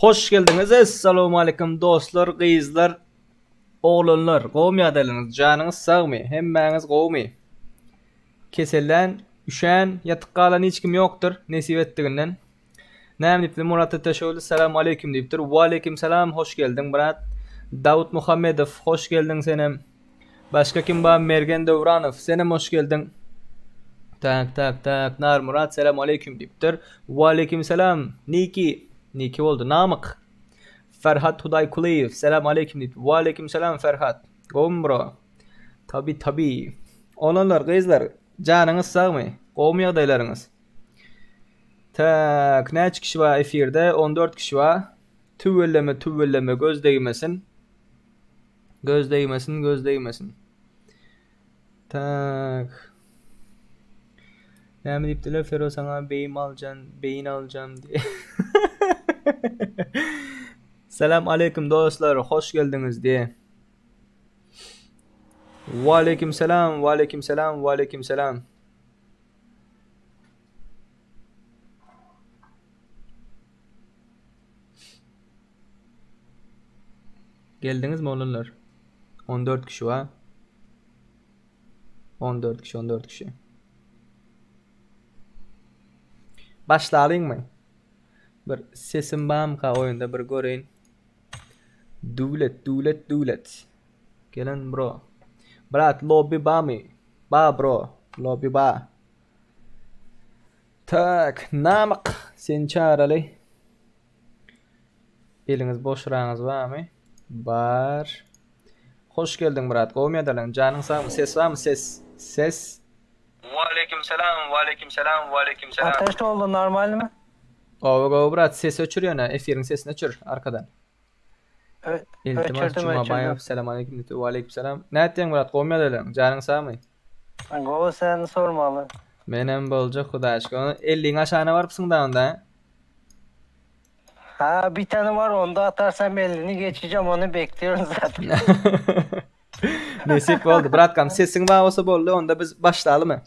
Hoş geldiňiz Essalowmalikim dostlar gyzlar oglanlar gowmy ýagdaýlaryňyz janyňyz sagmy hemmäňiz gowmy kesellän üşän ýatyp galan hiç kim ýokdur nesip etdiginden näme diýipdir Murat Öteşogly salam aleýkim diýipdir waleýkim salam hoş geldiň brat Dawut Muhammedow hoş geldiň senem Başga kim bar Mergen Döwranow senem hoş geldiň. Tak tak tak Narmyrat selam aleýkum diýipdir. Waleýkim selam Niki Niki boldy Namyk. Ferhat Hudaýkulyýew selam aleýkum diýipdir. Waleýkim selam Ferhat. Gowmy bro? Tabi tabi. Oglanlar gyzlar janyňyz sagmy? Gowmy ýagdaýlaryňyz? Tak näçe kişi bar efirde? 14 kişi bar. Tüweleme tüweleme göz degmesin. Göz degmesin, göz degmesin. Tak. Näme diýipdiler? Fero saňa beýim aljan, beýin aljan diýip. Salam aleýkum dostlar, hoş geldiňiz diýe. Waleýkim salam, waleýkim salam, waleýkim salam. Geldiňizmi oglanlar? 14 kişi bar. 14 kişi, 14 kişi. Başlalyňmy? Bir sesim barmyka oýunda bir göreýin. Döwlet, döwlet, döwlet. Gelen bro. Brat, lobby barmy? Ba bro, lobby ba. Tak, Namyk, seni çağıraly. Eliňiz boşraňyz barmy? Bar. Hoş geldiň brat. Gowmy ýagdaýlaryň? Janyň sagmy? Ses barmy? Ses. Ses. Waleýkim salam, waleýkim salam, waleýkim salam. Ateş oldu normal mi? Gowy gowy brat ses öçür ýöne efiriň sesini öçür arkadan. Ö Iltimas öçürdüm Jumabaýew öçürdüm. salam aleýkum diýipdir. Waleýkim salam. Nätdiň brat gowmy ýagdaýlaryň? Janyň sagmy? Gowy seni sormaly. Menem boljak hudaýa şükür. Onda elliň aşagyna barypsyň da onda. Ha bir tane var onda atarsam elini geçeceğim onu bekliyorum zaten. Nesip boldy. Bratkam sesiň bar bolsa boldy. Onda biz başlalymy?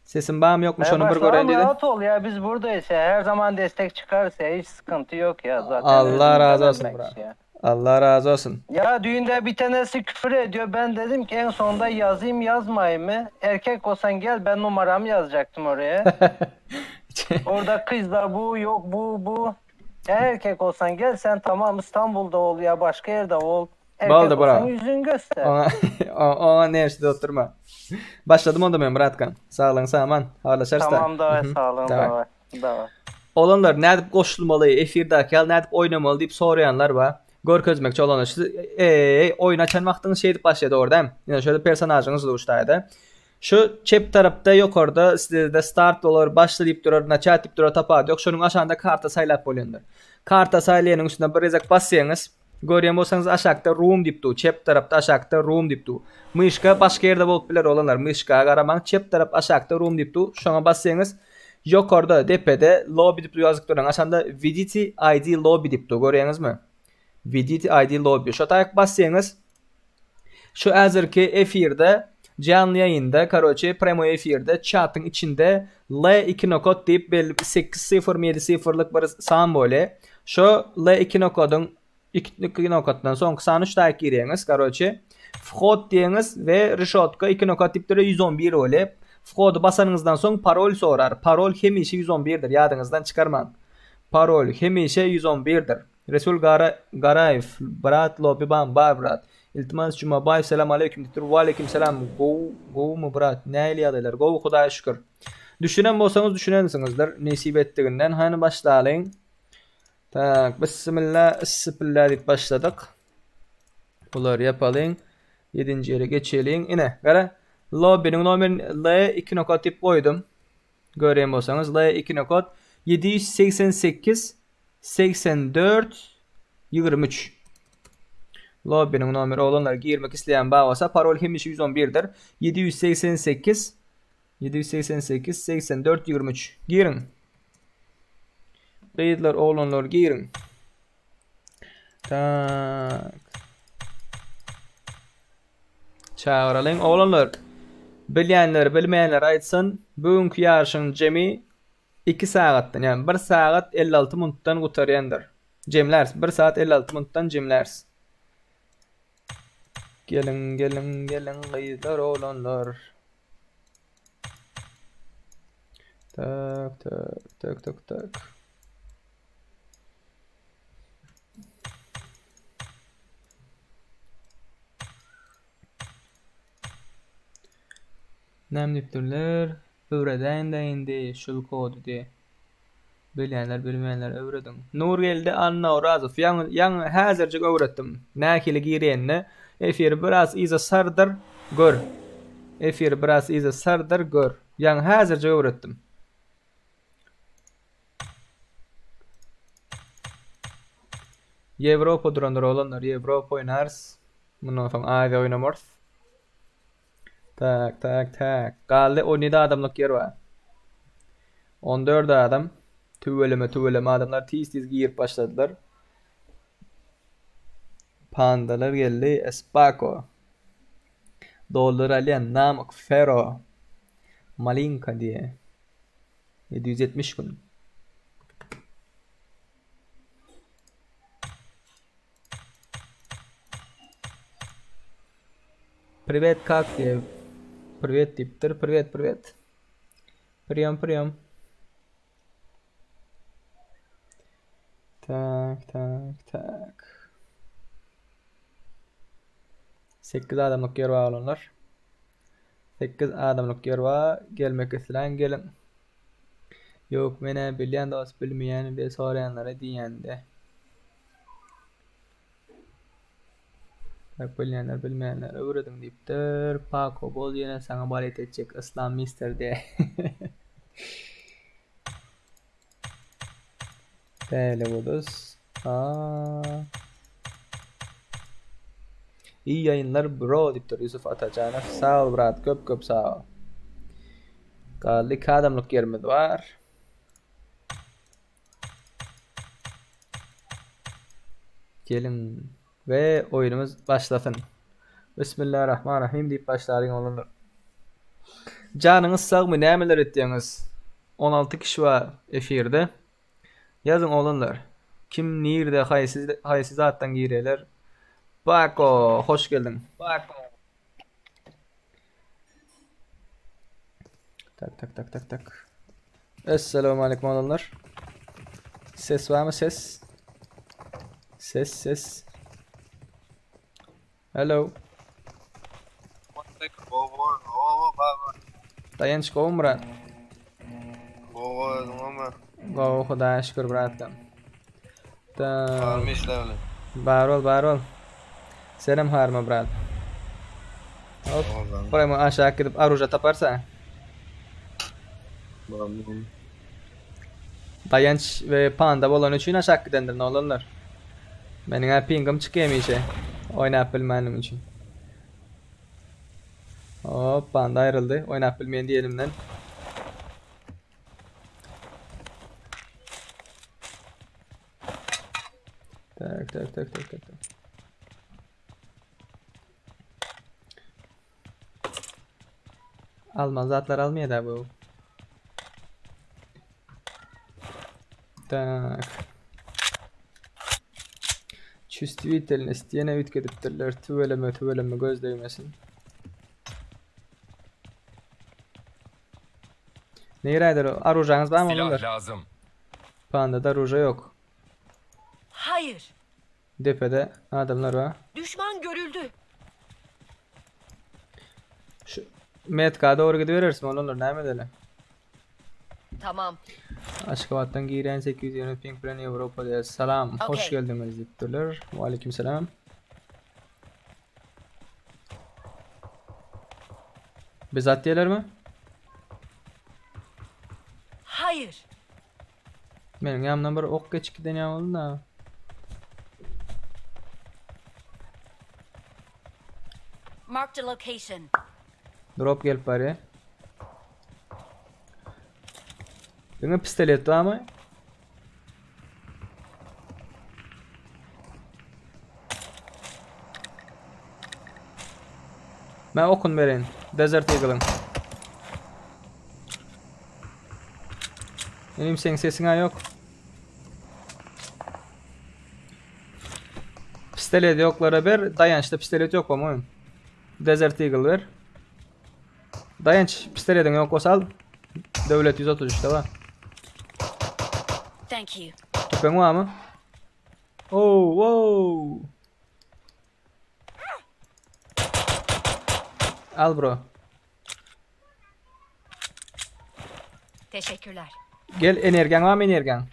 Sesim barmy ýokmy E şony bir göreýin başlayalım diýdi. rahat ol ya biz buradayız ya her zaman destek çıkarız ya hiç sıkıntı yok ya zaten Allah razı özümüzden olsun ölmek brat. ya. Allah razı olsun. Ya düğünde bir tanesi küfür ediyor. Ben dedim ki en sonunda yazayım yazmayayım mı? Erkek olsan gel ben numaramı yazacaktım oraya. Orada kızlar bu yok bu bu. Ya erkek olsan gel sen tamam İstanbul'da ol ya başka yerde ol. Erkek Boldy olsan bro. yüzün göster. Oňa oňa näşe oturma. Başladym onda men bratkam. Saglygyň saman. Habarlaşarys da. Tamam davay Mhm. sağlığın Daway. davay. Davay. Oglanlar nädip goşulmaly, efirdäki ýaly nädip oýnamaly diýip soraýanlar bar. Görkezmekçi olanlar siz eý oýun açan wagtyňyz şeýdip başlaýar dogry dämi? Ine şöyle personažyňyz duşdaýda. Şu çep tarapda ýokarda sizde start bolar, başla diýip durar, naçat diýip durar tapawudy ýok. Şonuň aşagynda karta saýlap bolýandyr. Karta saýlaýanyň üstüne bir gezek basýaňyz, görýän bolsaňyz aşakda room diýip dur. Çep tarapda aşakda room diýip dur. Myşka başga ýerde bolup biler oglanlar. Myşka garamaň çep tarap aşakda room diýip dur. Şoňa basýaňyz ýokarda depede lobby diýip ýazyp duran aşanda Vditi ID lobby diýip dur. Görýäňizmi? Vditi ID lobby. Şo taýak basýaňyz Şu häzirki efirde janly ýaýynda karoçe premoi efirde çatyň içinde L 2 nokat diýip belli 8 sifr 7 sifrlik bir san bolýar. Şo L 2 nokadyň 2 nokatdan soňky sany üç taýak girýäňiz karoçe. Whod diýeňiz we rişotka 2 nokat diýip durar 111 bolýar. Whody basanyňyzdan soň parol sorar. Parol hemişe 111-dir ýadyňyzdan çykarmaň. Parol hemişe 111-dir. Resul Gara Garaýew brat lobby bam bar brat. Iltimas Jumabaýew salam aleýkum diýipdir. Waleýkim salam gowy gowumy brat nähili ýagdaýlar gowy hudaýa şükür. Düşünen bolsaňyz düşünensiňizdir nesip etdiginden hany başlalyň. Tak bismillah issipilla diýip başladyk. Bulary ýapalyň. Ýedinji ýere geçeliň. Ine gara lobbynyň nomerini L 2 nokat diýip goýdum. Görýän bolsaňyz L 2 nokat 788 84 23 Lobbiniň nomeri oglanlar girmek isleýän bar bolsa parol hemişe 111-dir. 788 788 84 23 giriň. Gyzlar oglanlar giriň. Tak. Çagyralyň oglanlar. Bilýänler bilmeýänler aýtsyn. Bu günki ýaryşyň jemi 2 sagatdan, ýagny 1 sagat 56 minutdan gutarýandyr. Jemläris. 1 saat 56 minutdan jemläris. Geliň, geliň, geliň gyzlar, oglanlar. Tak, tak, tak, tak, tak. Näme diýipdirler? Öwredäýiň-dä indi şul kody diý. Bilýänler bilmeýänler öwrediň. Nurgeldi Annaorazow ýaňy ýaňy häzirjik öwretdim. Nähili girýänini efiri biraz yza sardyr gör. Efiri biraz yza sardyr gör. Ýaňy häzirjik öwretdim. Ýewropa durandyr oglanlar Ýewropa oýnarys. Mundan soň Aziýa oýnamarys. Tak tak tak. Galdy 17 adamlyk ýer bar. 14 adam. Tüweleme tüweleme adamlar tiz tiz girip başladylar. Pandalar geldi. Espako. Dollar alýan Namyk Fero. Malinka diýe. 770 gün. Privet kak diýe. Privet diýipdir. Privet privet. Priýom priýom. Tak tak tak. 8 adamlyk ýer bar oglanlar. 8 adamlyk ýer bar. Gelmek islän geliň. Ýok menä bilýän dost bilmeýän we soraýanlara diýýände. Tak bilýänler bilmeýänlere öwrediň diýipdir. Pako bol ýene saňa balet etjek Yslam mister diýe. Täle bodus. Aa. Iyi ýaýynlar bro diýipdir Ýusuf Atajanow. Sag bol brat köp köp sag bol. Galdy 2 adamlyk ýerimiz bar. Geliň we oýnumyz başlasyn. Bismillahirrahmanirrahim diýip başlalyň oglanlar. Janyňyz sagmy nämeler etýäňiz? 16 kişi bar efirde. Ýazyň oglanlar. Kim nirde haýsy haýsy zatdan girýärler? Bako hoş geldiň. Bako. Tak tak tak tak tak. Esselamu aleyküm oglanlar. Ses barmy ses? Ses ses. Hello. Daýanç gowmy brat? Gowy özüňmi? Gowy Hudaýa şükür bratdan. Da. Barmy işler bilen? Bar ol bar ol. Senem harma brat. Hop. Buraya aşağı gidip aruja taparsa. Daýanç we panda bolany üçin aşak gidendir oglanlar. Meniň hä pingim çykýar hemişe. Oýnap bilmänim üçin. Hop, panda aýryldy. Oýnap bilmeýän diýenimden. Tak, tak, tak, tak, tak. Almaly zatlar almaýar da bu. Tak. Çувствительность ýene üýtgedipdirler. Tüweleme tüweleme göz degmesin. Nirädir? Arujaňyz barmy Silah oglanlar? lazım. Pandada aruja yok. Hayır. Depede adamlar bar. Düşman görüldü. Şu Metka dogry gidibereris mi oglanlar näme edeli? Tamam. Aşgabatdan girýän 820 ping bilen Ýewropa diýýär. Salam, hoş Okey. geldiňiz diýipdirler. Waleýkim salam. Biz at diýerlermi? Hayır. Meniň ýanymdan bir ok geçip giden ýaly boldy da. Marked a location. Drop gelip barýar. Diňe pistolet barmy? Men okun bereýin. Desert Eagle'yň. Inim seň sesiň-ä ýok. Pistolet ýoklara ber. Daýançda pistolet ýok po-moýem. Desert Eagle ber. Daýanç, pistoletiň ýok bolsa al. Döwlet 133-de bar. Thank you. Tüpeň barmy? Oh, wow. Al bro. Teşekkürler. Gel energiýaň barmy energiýaň?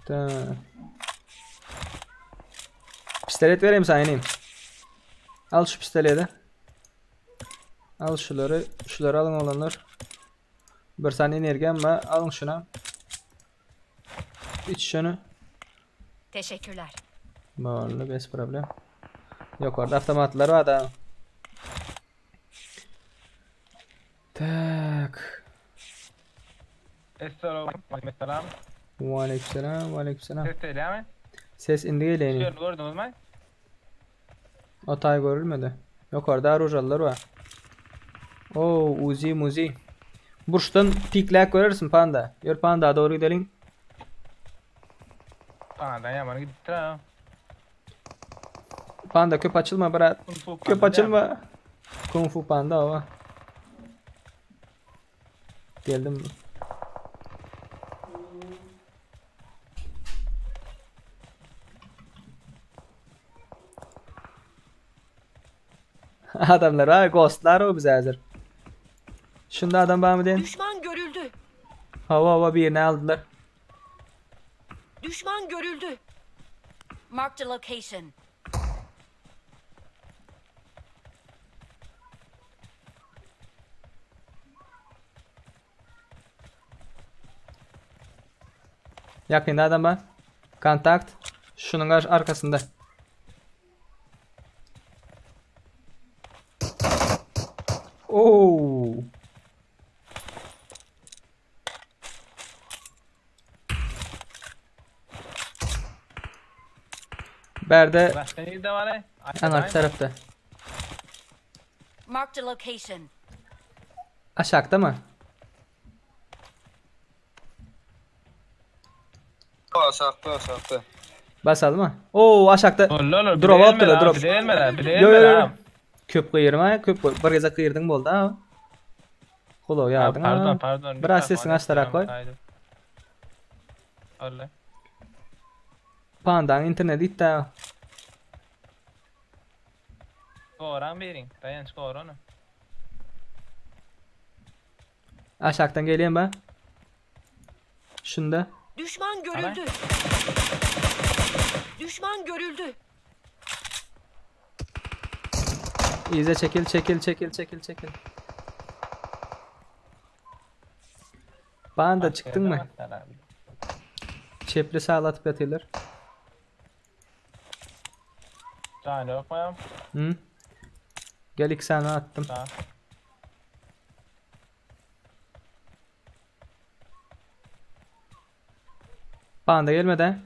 Ta. Pistolet bereyim sana inim. Al şu pistoleti. Al şulary, şulary alyň oglanlar. Bir sany energiýam bar, alyň şuna. İç şunu. Teşekkürler. Boldy, bez problem. Ýokarda awtomatlar bar da. Tak. Essalamu Waleýkim waleýkim Ses gelýärmi? Ses indi gelýär. Şeýle gördüňizmi? O taý görülmedi. Ýokarda arujalylar bar. Oo, Uzi, Muzi. Burçdan pikläp görersin panda. Ýör panda dogry gideliň. Pandadan ýaman gidipdir ha. Panda köp açylma brat. Kung Fu Köp Panda açylma. Kung Fu Panda o. Geldim. Adamlar ha ghostlar o bize hazır. Şunda adam var mı deyin? Düşman görüldü. Hava hava birini aldılar. Düşman görüldü. Marked a location. Yakında adam var. Kontakt. Şunun arkasında. Oo. Berde Başka nirde var? en arka tarafta. Marked a location. Aşağıda mı? Aşakda aşakda. Basalım mı? Oo aşağıda. Drop Drop atdylar, drop. Bilmeler, Yo yo yo. bilmeler. Köp gıyırma, köp bir gezek gıyırdyň boldy ha. Gulagy ýardyň. Pardon, pardon. Biraz sesini açtarak koy. Öyle. Pandaň interneti gitdi. Goran birin. Dayanç goranı. Aşakdan gelýän ben. Şunda. Düşman görüldü. Düşman görüldü. İyice çekil çekil çekil çekil çekil. Panda çıktın mı? Çepli sağlatıp yatıyorlar. Tane yok mu? Hı? Gel iki saniye attım. Tamam. Panda gelmeden.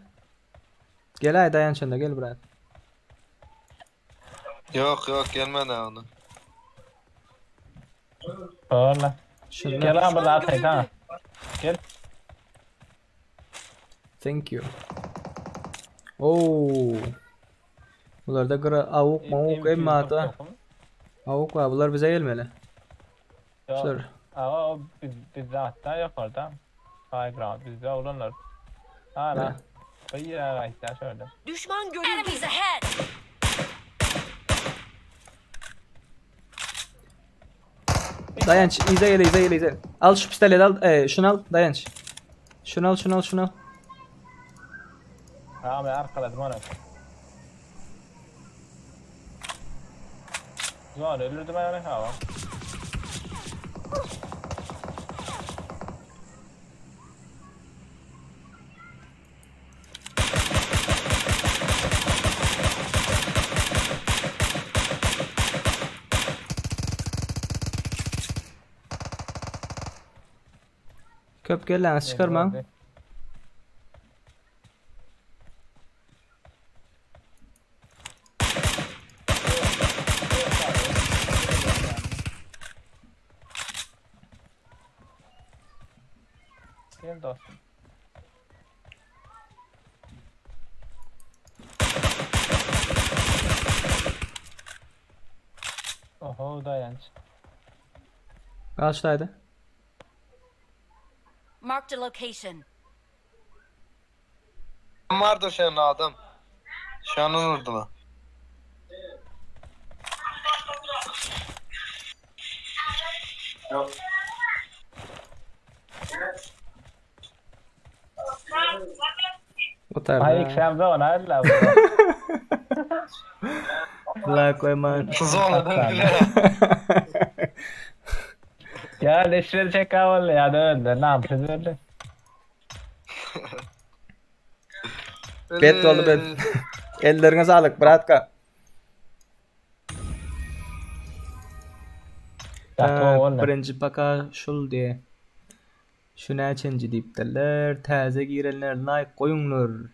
Gel ay dayan şunda gel buraya. Yok yok gelmedi onu. Öyle. Şunda. Gel abi Düşman la atayım ha. görüldü. Gel. Thank you. Oo. Bularda gra avuk mavuk emma ata. Avuk var bular bize gelmeli. Şular. Aa o biz bizde hatta yok orada. High ground bizde olanlar. Ha lan. Bir yere hatta şöyle. Düşman görüldü. Enemies ahead. Dayanç ize gel ize gel ize. Al şu pistoleti al. Şunu al dayanç. Şunu al şunu al şunu al. Ha ben arkaladım onu. Zor öldürdüm ben onu ha. Köp gel lan çıkarma. Gel dostum. Gowy daýanç. Gal şu taýda. Marked a location. Vardır senin adam. Şanın vurdular. Gutardy. Ay ikram da ona illa. La koyman. Zorladan bile. Ya leşleri çek havalı ya da öldü. Ne yapacağız öldü. Bet boldy bet. Elleriňe saglyk bratka. Birinji paka şul diye. Şu näçenji diýipdirler. Täze girenler like goýuňlar.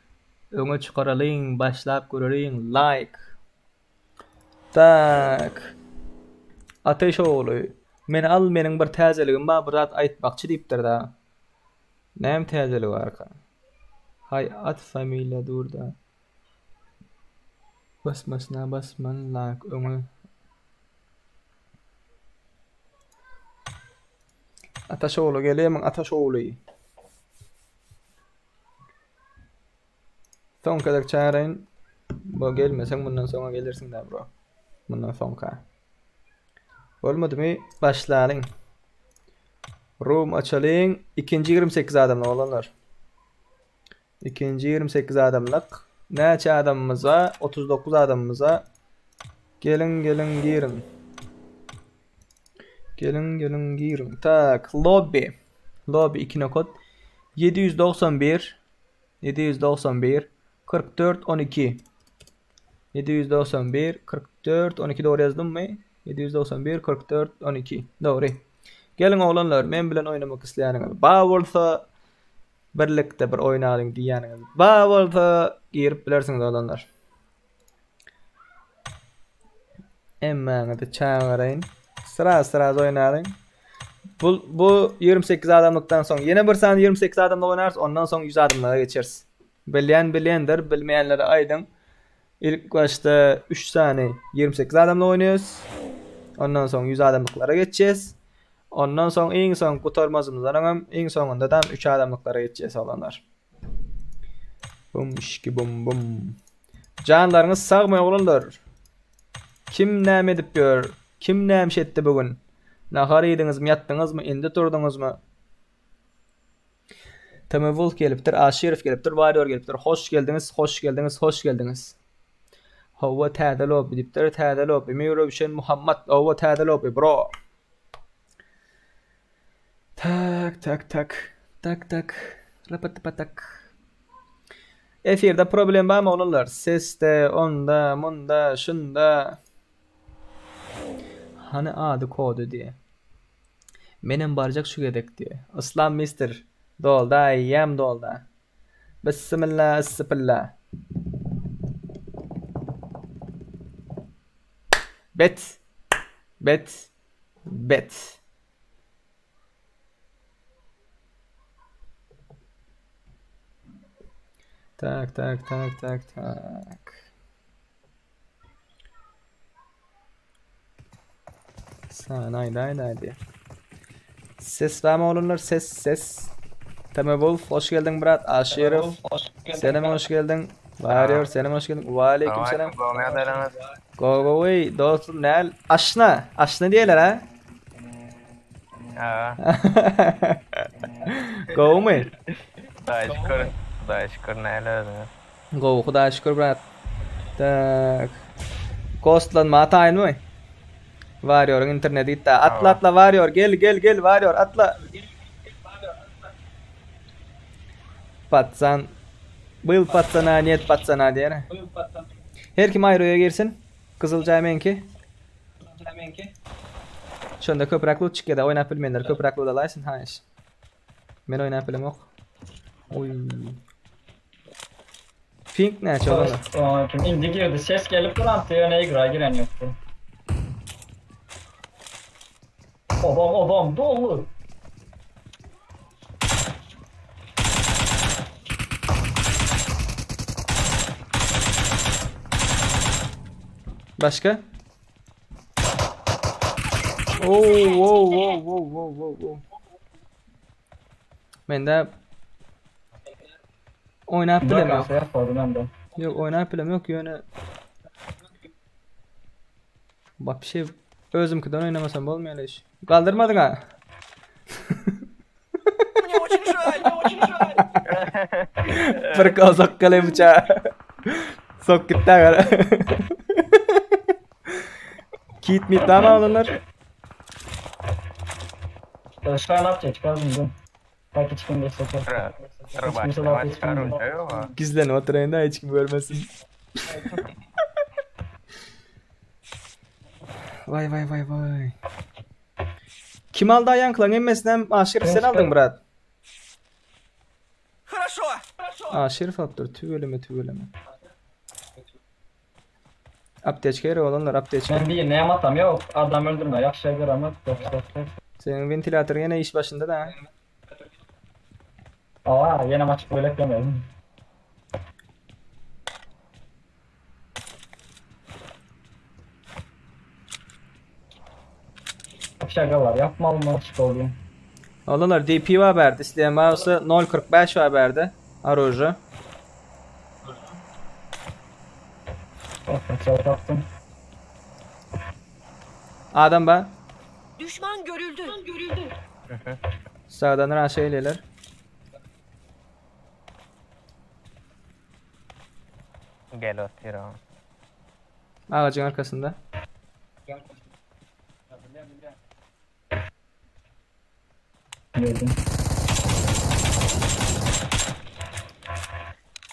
Öňe çykaralyň, başlap göreliň like. Tak. Ateş ogly. Meni al meniň bir täzeligim bar bir zat aýtmakçy diýipdir da. Näme täzeligi barka? Haý at familiýa durda. Basmasyna basman like öňe. Ataş ogly gelýärmiň Ataş ogly. Soňky gezek çagyraýyn. Bu gelmeseň mundan soňa gelersiň da bro. Mundan soňka. Bolmadymy? Başlalyň. Room açalyň. Ikinji 28 adamlyk olanlar. Ikinji 28 adamlyk. Näçe adamymyz bar? 39 adamymyz bar. Geliň, geliň, giriň. Geliň, geliň, giriň. Tak, lobby. Lobby 2 nokot. 791 791 44 12 791 44 12 dogry ýazdymmy? 791 44 12 dogry. Geliň oglanlar, men bilen oýnamak isleýäniňiz bar bolsa birlikde bir oýnalyň diýýäniňiz bar bolsa girip bilersiňiz oglanlar. Hemmäňizi çagyraýyn. Sıra sıra oýnalyň. Bu bu 28 adamlykdan soň ýene bir sany 28 adamlyk oýnarys, ondan soň 100 adamlyga geçeris. Bilýän bilýändir, bilmeýänlere aýdyň. Ilk başda 3 sany 28 adamlyk oýnaýarys. Ondan soň 100 adamlyklara geçýäs. Ondan soň iň soň gutarmazymyzdan hem iň soňunda da 3 adamlyklara geçýäs oglanlar. Bum şiki bum bum. Janlaryňyz sagmy oglanlar? Kim näme edip ýör? Kim näme etdi bu gün? Nahar iýdiňizmi, ýatdyňyzmy, indi turduňyzmy? TM Wolf gelipdir, Aşyrow gelipdir, Warrior gelipdir. Hoş geldiňiz, hoş geldiňiz, hoş geldiňiz. Hawa täze lobby diýipdir. Täze lobby. Röwşen Muhammad. Hawa täze lobby bro. Tak tak tak. Tak tak. Rapat tak. Efirde problem barmy oglanlar? Sesde, onda, munda, şunda. Hany ady kody diýe. Menem barjak şu gezek diýe. Islam mister. Dolda, eýýäm dolda. Bismillah, issipilla. Bet. Bet. Bet. Tak, tak, tak, tak, tak. Sen haydi haydi haydi. Ses verme oğlumlar ses ses. Teme Wolf hoş geldin Brat. Aşirov. Selam hoş geldin. Warrior selam hoş geldin. Ve aleyküm selam. Go go way dostum nel? Aşna. Aşna diýerler ha. Ha. Go mu? Hudaýa şükür. Hudaýa şükür näle özüňiz? Go Hudaýa şükür brat. Tak. Ghostlanma taýynmy? Warrior'yň interneti gitdi. Atla atla Warrior gel gel gel Warrior atla. Patsan. Byl patsana niyet patsana diýene. Her kim aýry öýe girsin. Gyzyljaý meňki. Şonda köpräk loot çykýar-da, oýnap bilmeýänler köpräk loot alaýsyn, haýyş. Men oýnap bilemok. Oý. Pink näçe oglanlar? Assalamualaikum. Indi girdi. Ses gelip durandy, ýöne igra giren ýokdy. Obam obam dolu. Başga? Oh, wow, wow, wow, wow, wow, wow. Mende oynap bilem yok. Yok oynap bilem yok ýöne Bak bir şey özümkiden oynamasam bolmaýar iş. Galdyrmadyň ha. Мне очень жаль, мне очень жаль. Bir kozak kalem bıçağı. Sok gitti agara. Kit mit dama alınlar. Şan apça çıkardım. Belki çıkın geç sokar. Gizlen oturayım da hiç kim görmesin. Vay vay vay vay. Kim aldy aýaňkylaň hemmesinem Aşyrow sen aldyň brat. Хорошо. Хорошо. Aşyrow alypdyr tüweleme tüweleme. Apteçka gerek olanlar apteçka. Men bir näme atam ýok. Adam öldürme. Ýagşy göremez. Seniň wentilator ýene iş başynda da. Aa, ýene maç böleklemedim. Şakalar yapma maç oluyor. Olanlar DP var berdi. İsteyen varsa 0.45 var berdi. Aroja. Bak çarptım. Adam ba. Düşman görüldü. Görüldü. Sağdan raşa eleyler. Gel otur o. Ağacın arkasında. Gördüm.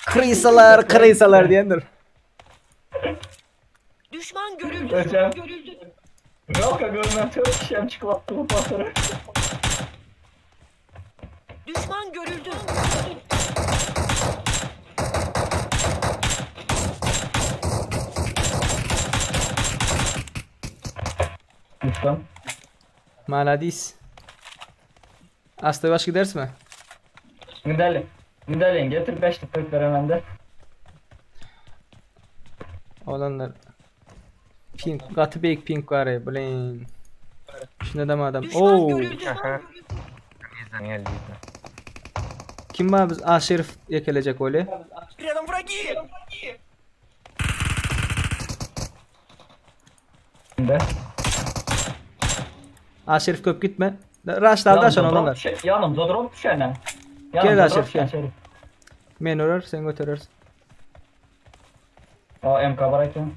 Krisalar, krisalar diyendir. Düşman görüldü. Hocam. Görüldü. Yok görmem çok kişiyem çıkıp attı bu pasları. Düşman görüldü. Lütfen. Maladis. Asta başka ders mi? Müdahale. Müdahaleyin getir 5 tıklık ver hemen de. Olanlar. Pink, gaty beýik pink var ya, blin. Şunda da adam. Düşman Oo. görüldü. Düşman görüldü. Bizden geldi bizden. Kim var biz? Ah Şerif yekelecek öyle. Рядом враги. De. Ah Şerif köp gitme. Raşlar da şan olanlar. Yanımda Yanımda drop düşene. Gel Yanımda Aşırif, drop düşen gel. Şerif. Men urar, sen götürürsün. Aa MK var eken.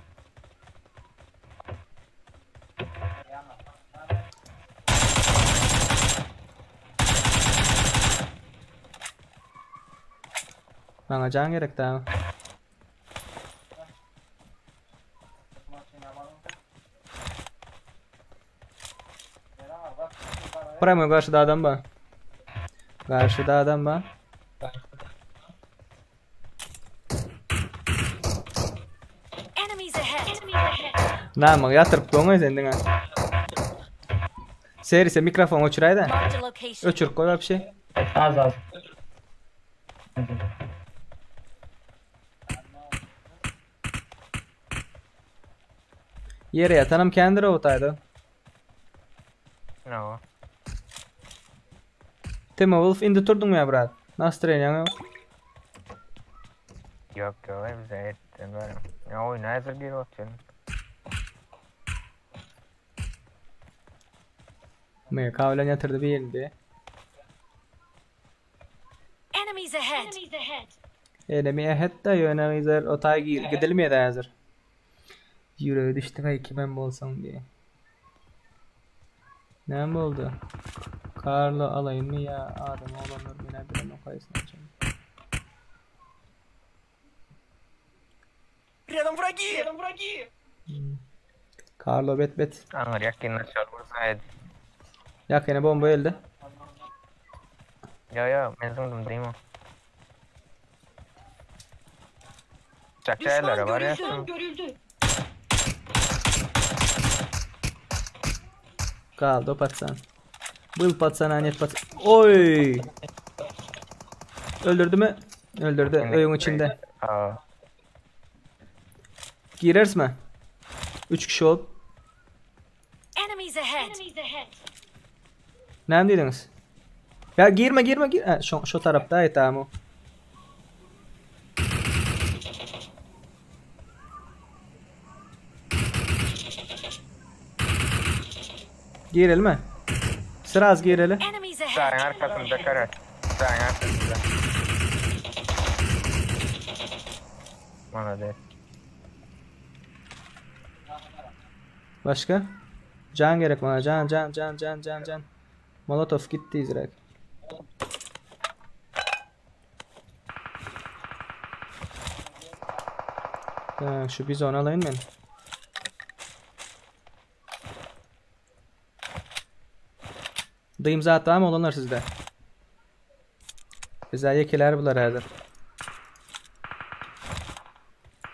Bana can gerek daha. Primo karşıda adam var. Karşıda adam var. Enemies ahead. Enemies ahead. Namık yatırıp goňa sen diňe. Seri sen mikrofon öçüräý da. Marked a location. Öçürip goý bir şey. Az az. Ýere ýatanam kendir otaydy. No. Timo Wolf indi turduň ya brat. Настроение yok. Yok yok bize ettin var. Ya oyuna hazır gir otur. MK bilen ýatyrdy bir ýerinde. Enemies ahead. Enemies ahead. Enemy ahead da ýöne güzel otay gir gidilmeýär häzir. Ýüregi düşdü ay kimem bolsam diýe. Näme boldy? Carlo alayım mı ya? Adam olanlar meni bilen okaýsyn açayım. Рядом враги. Рядом враги. Carlo bet bet. Aňır yakın çarpırsaydı. Ýakyna bomba geldi. Ya ya ben zındım değil mi? Düşman Çakçaylara var ya. görüldü. Düşman görüldü. Galdy o patsan. Byl patsan anet patsan. Oy! Öldürdü mü? Öldürdü. Öýüň içinde. Aa, Girers mi? 3 kişi olup. Enemies ahead. Enemies ahead. Näme diýdiňiz? Ya girme girme gir. Ha, şu, şu tarapda aýtam o. Girelim mi? Sıraz gireli. Enemies ahead. Jaýyň arkasynda kara. Jaýyň arkasynda. Malades. Başka? Can gerek bana. Can can can can can can. Molotov gitti izrek. Ha, şu bizonu alayım ben. Dayım zaten mı olanlar sizde? Bize yekeler bular häzir.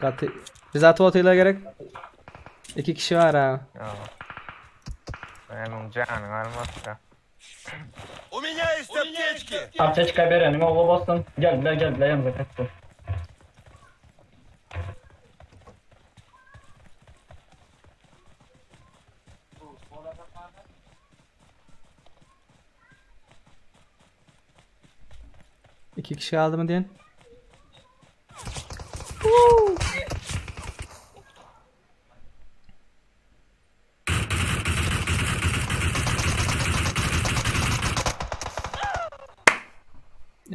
Gaty Biz atyp otyrlar gerek. İki kişi var ha. Meniň janyň almasda. У меня есть аптечки! Apteçka berenim oba bolsun. Geldiler geldiler yanımıza kaçtı. İki kişi aldı mı diyen?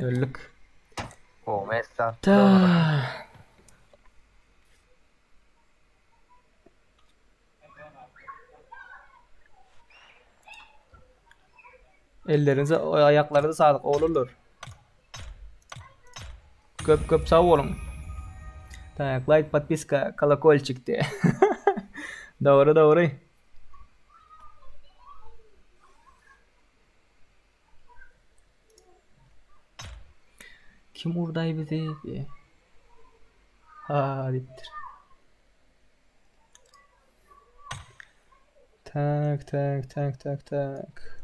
Öldük. O messa. Ta. Ellerinize, ayaklarınıza sağlık oğlurlar. Köp köp sag boluň. Tak, like, podpiska, kolokolçik diye. Dogry, dogry. Kim urday bizi diye. Ha dipdir. Tak tak tak tak tak.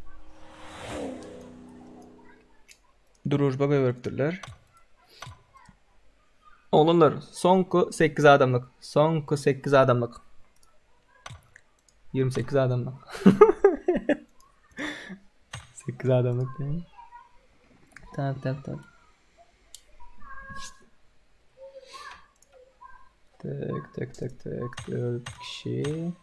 Drujba goýberipdirler. Oglanlar, soňky 8 adamlyk. Soňky 8 adamlyk. 28 adamlyk. 8 adamlyk diýen. Tak tak tak. Tak tak tak tak 4 kişi.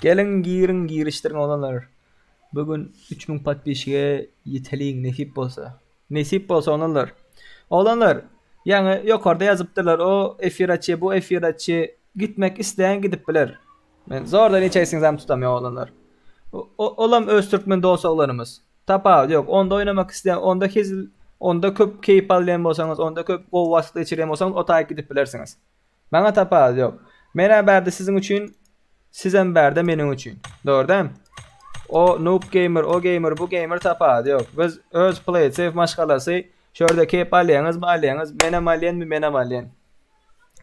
Geliň giriň girişdiriň oglanlar. Bu gün 3000 podpisçige ýeteliň nesip bolsa. Nesip bolsa oglanlar. Oglanlar ýaňy ýokarda ýazypdyrlar o efir açýa bu efir açýa gitmek isleýän gidip biler. Men zordan içeýsiňizem tutamýa oglanlar. Olam öz türkmen dost oglanymyz. Tapawudy ýok. Onda oýnamak isleýän onda hezil onda köp keýp alýan bolsaňyz onda köp gowy wagt geçirýän bolsaňyz o taýyk gidip bilersiňiz. Maňa tapawudy ýok. Menä bärde siziň üçin, sizem bärde meniň üçin. Dogry dämi? O noob gamer, o gamer, bu gamer tapawudy ýok. Biz öz play it safe maşgalasy şu ýerde keýp alýaňyzmy alýaňyz, menem alýanmy menem alýan.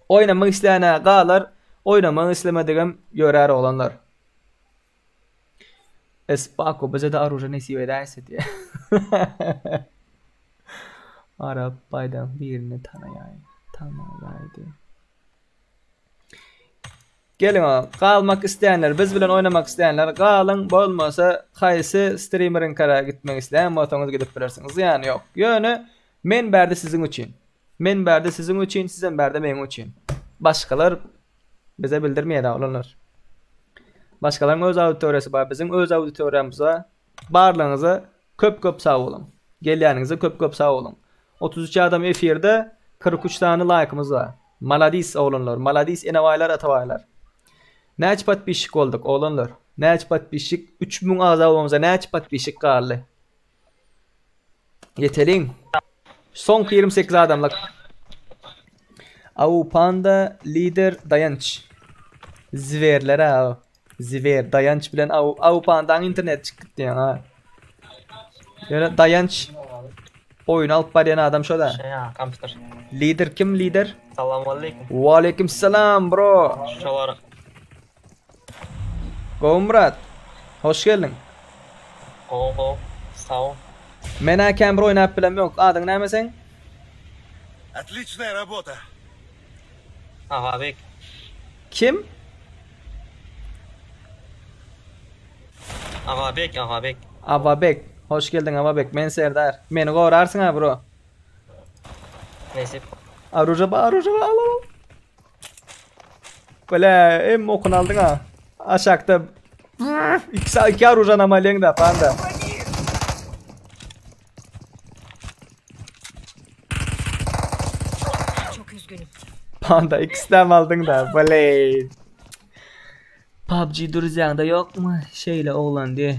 Oýnamak isleýän-ä galar, oýnamak islemedigem ýörär oglanlar. Espako bize-de orужие nesip edäýse diýýär. Arap baýdan birini tanaýaý, tanaýaýdy. Geliň galmak isleýänler, biz bilen oýnamak isleýänler galyň, bolmasa haýsy strimeriňkara gitmek isleýän bolsaňyz gidip bilersiňiz. Zyýany ýok. Ýöne men bärde siziň üçin. Men bärde siziň üçin, sizem bärde meň üçin. Başgalar bize bildirmeýär oglanlar. Başgalaryň öz auditoriýasy bar, biziň öz auditoriýamyz bar. Barlygyňyza köp köp sag boluň. Gelýäniňize köp köp sag boluň. 33 adam efirde, 43 sany laýkymyz bar. Maladis oglanlar, maladis enebaýlar, atabaýlar. Näçe podpisçik bolduk oglanlar? Näçe podpisçik? 3000 agza bolmamyza näçe podpisçik galdy? Ýeteliň. Soňky 28 adamlyk. Au panda lider daýanç. Zwerler ha. Zwer daýanç bilen au au pandaň internet çykyp gitdi ha. Ýöne daýanç oýun alyp barýan adam şo da. Şey ha, kompýuter. Lider kim lider? Salam aleyküm. Waleýkim salam bro. Şolar. Gowy Murat. Hoş geldiň. Gowy gowy. Sag bol. Men-ä kän bir oýnap bilemok. Adyň näme seň? Otliçnaýa rabota. Agabek. Kim? Agabek, Agabek. Ababek. Hoş geldiň Ababek. Men Serdar. Meni gorarsyň ha bro. Nesip. Aruja ba, aruja ba, al al. Bile, em okun aldyň ha. Aşakda iki, iki aruja namalyeň da panda. Çok üzgünüm. Panda ikisinden aldyň da. Bile. PUBG durjaňda ýokmy? Şeýle oglan diýe.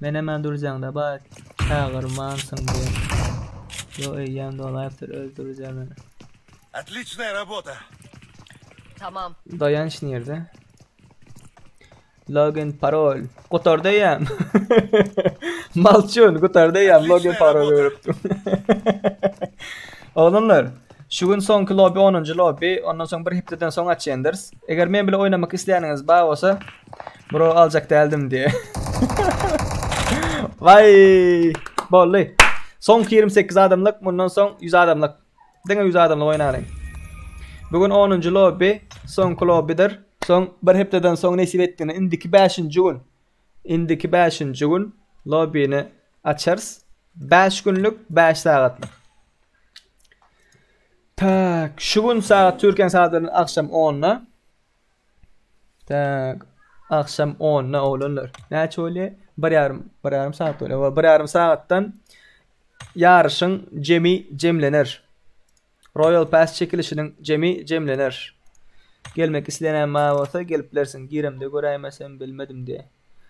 Men hemen durjaňda bar. Çagyrmansyň diýe. Yo eýýäm dolaýypdyr öldürjek meni. Отличная работа. Tamam. Daýanç nirde? Login parol. Gutardy eýýäm. Malçun gutardy eýýäm login parol görüpdim. Oglanlar, şu gün soňky lobby 10-njy lobby, ondan soň bir hepdeden soň açýandyrys. Eger men bile oýnamak isleýäniňiz bar bolsa, bro aljak däldim diýe. Vay! Boldy. Soňky 28 adamlyk, mundan soň 100 adamlyk. Diňe 100 adamlyk oýnalyň. Bugün 10-njy lobby, soňky lobbydir. Soň bir hepdeden soň nesip etdigine indiki 5-nji gün, indiki 5-nji gün lobbyny açarys. 5 günlük 5 sagatlyk. Tak, şu gün sagat Türkiýäniň sagatlary akşam 10-da. Tak, akşam 10-da oglanlar. Näçe bolýar? Bir ýarym, bir ýarym sagat bolýar. Bir ýarym sagatdan ýaryşyň jemi jemlener. Royal Pass çekilişiniň jemi jemlener. Gelmek isleýän bar bolsa gelip bilersiň. Giremde göräýmesem bilmedim diýe.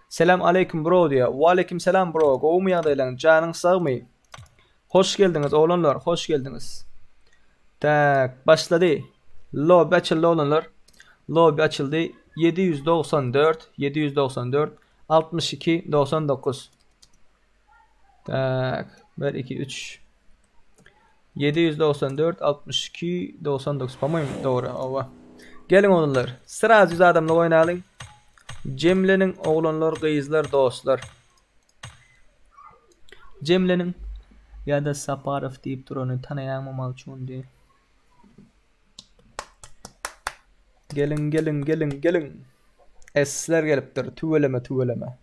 Selam aleýkum bro diýe. Waleýkim selam bro. Gowumy ýagdaýlaň? Janyň sagmy? Hoş geldiňiz oglanlar, hoş geldiňiz. Tak, başlady. Lobby açyldy oglanlar. Lobby açyldy. 794 794 62 99. Tak, 1 2 3 794 62 99 по-моему dogry owa. Geliň oglanlar. Sraz 100 adamlyk oýnalyň. Jemleniň oglanlar, gyzlar, dostlar. Jemleniň ýa-da Saparow diýip durany tanaýaňmy Malçun diýip. Geliň, geliň, geliň, geliň. Esler gelipdir. Tüweleme, tüweleme.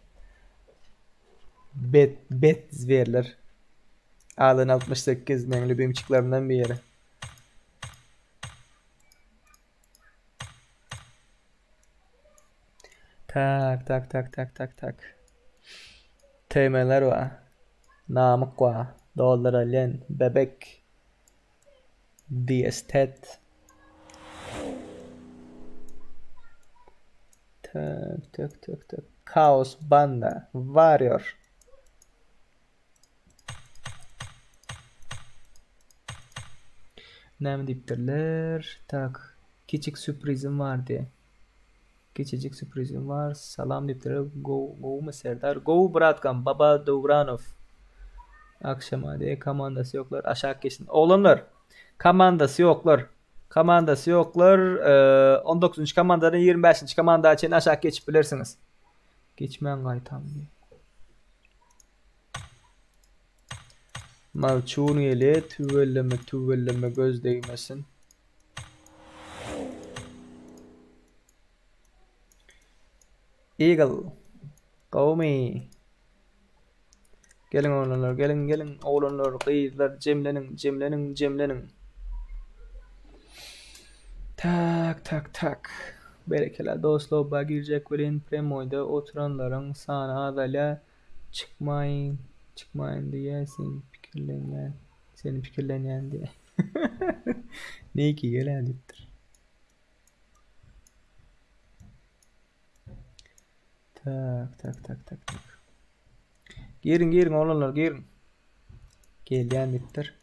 Bet, bet zwerler. Alan 68 meň lübimçiklerimden biri. Tak, tak, tak, tak, tak, tak. TM'ler var. Namık var. Dollar Alien, Bebek. DS Tet. Tak, tak, tak, tak. Chaos Banda, Warrior. Näme diýipdirler? Tak, kiçik sürprizim bar diýe. Kiçijik sürprizim bar. Salam diýipdirler. Go, gowumy Serdar? Gowy bratkam, Baba Döwranow. Akşama diýe komandasy ýoklar. Aşak geçsin. Oglanlar, komandasy ýoklar. Komandasy ýoklar. 19-njy komandadan 25-nji komanda çenli aşak geçip bilersiňiz. Geçmän gaýtam diýe. Malçun gelýär. Tüweleme, tüweleme göz degmesin. Eagle. Gowmy? Geliň oglanlar, geliň, geliň oglanlar, gyzlar, jemleniň, jemleniň, jemleniň. Tak, tak, tak. Berekella dost lobba girjek welin premoýda oturanlaryň sany azalýar. Çykmaýyn, çykmaýyn diýýär, sen pikirlenýän, seni pikirlenýän diýýär. Niki gel-ä diýipdir. Tak, tak, tak, tak, tak. Giriň, giriň oglanlar, giriň. Gelýän diýipdir.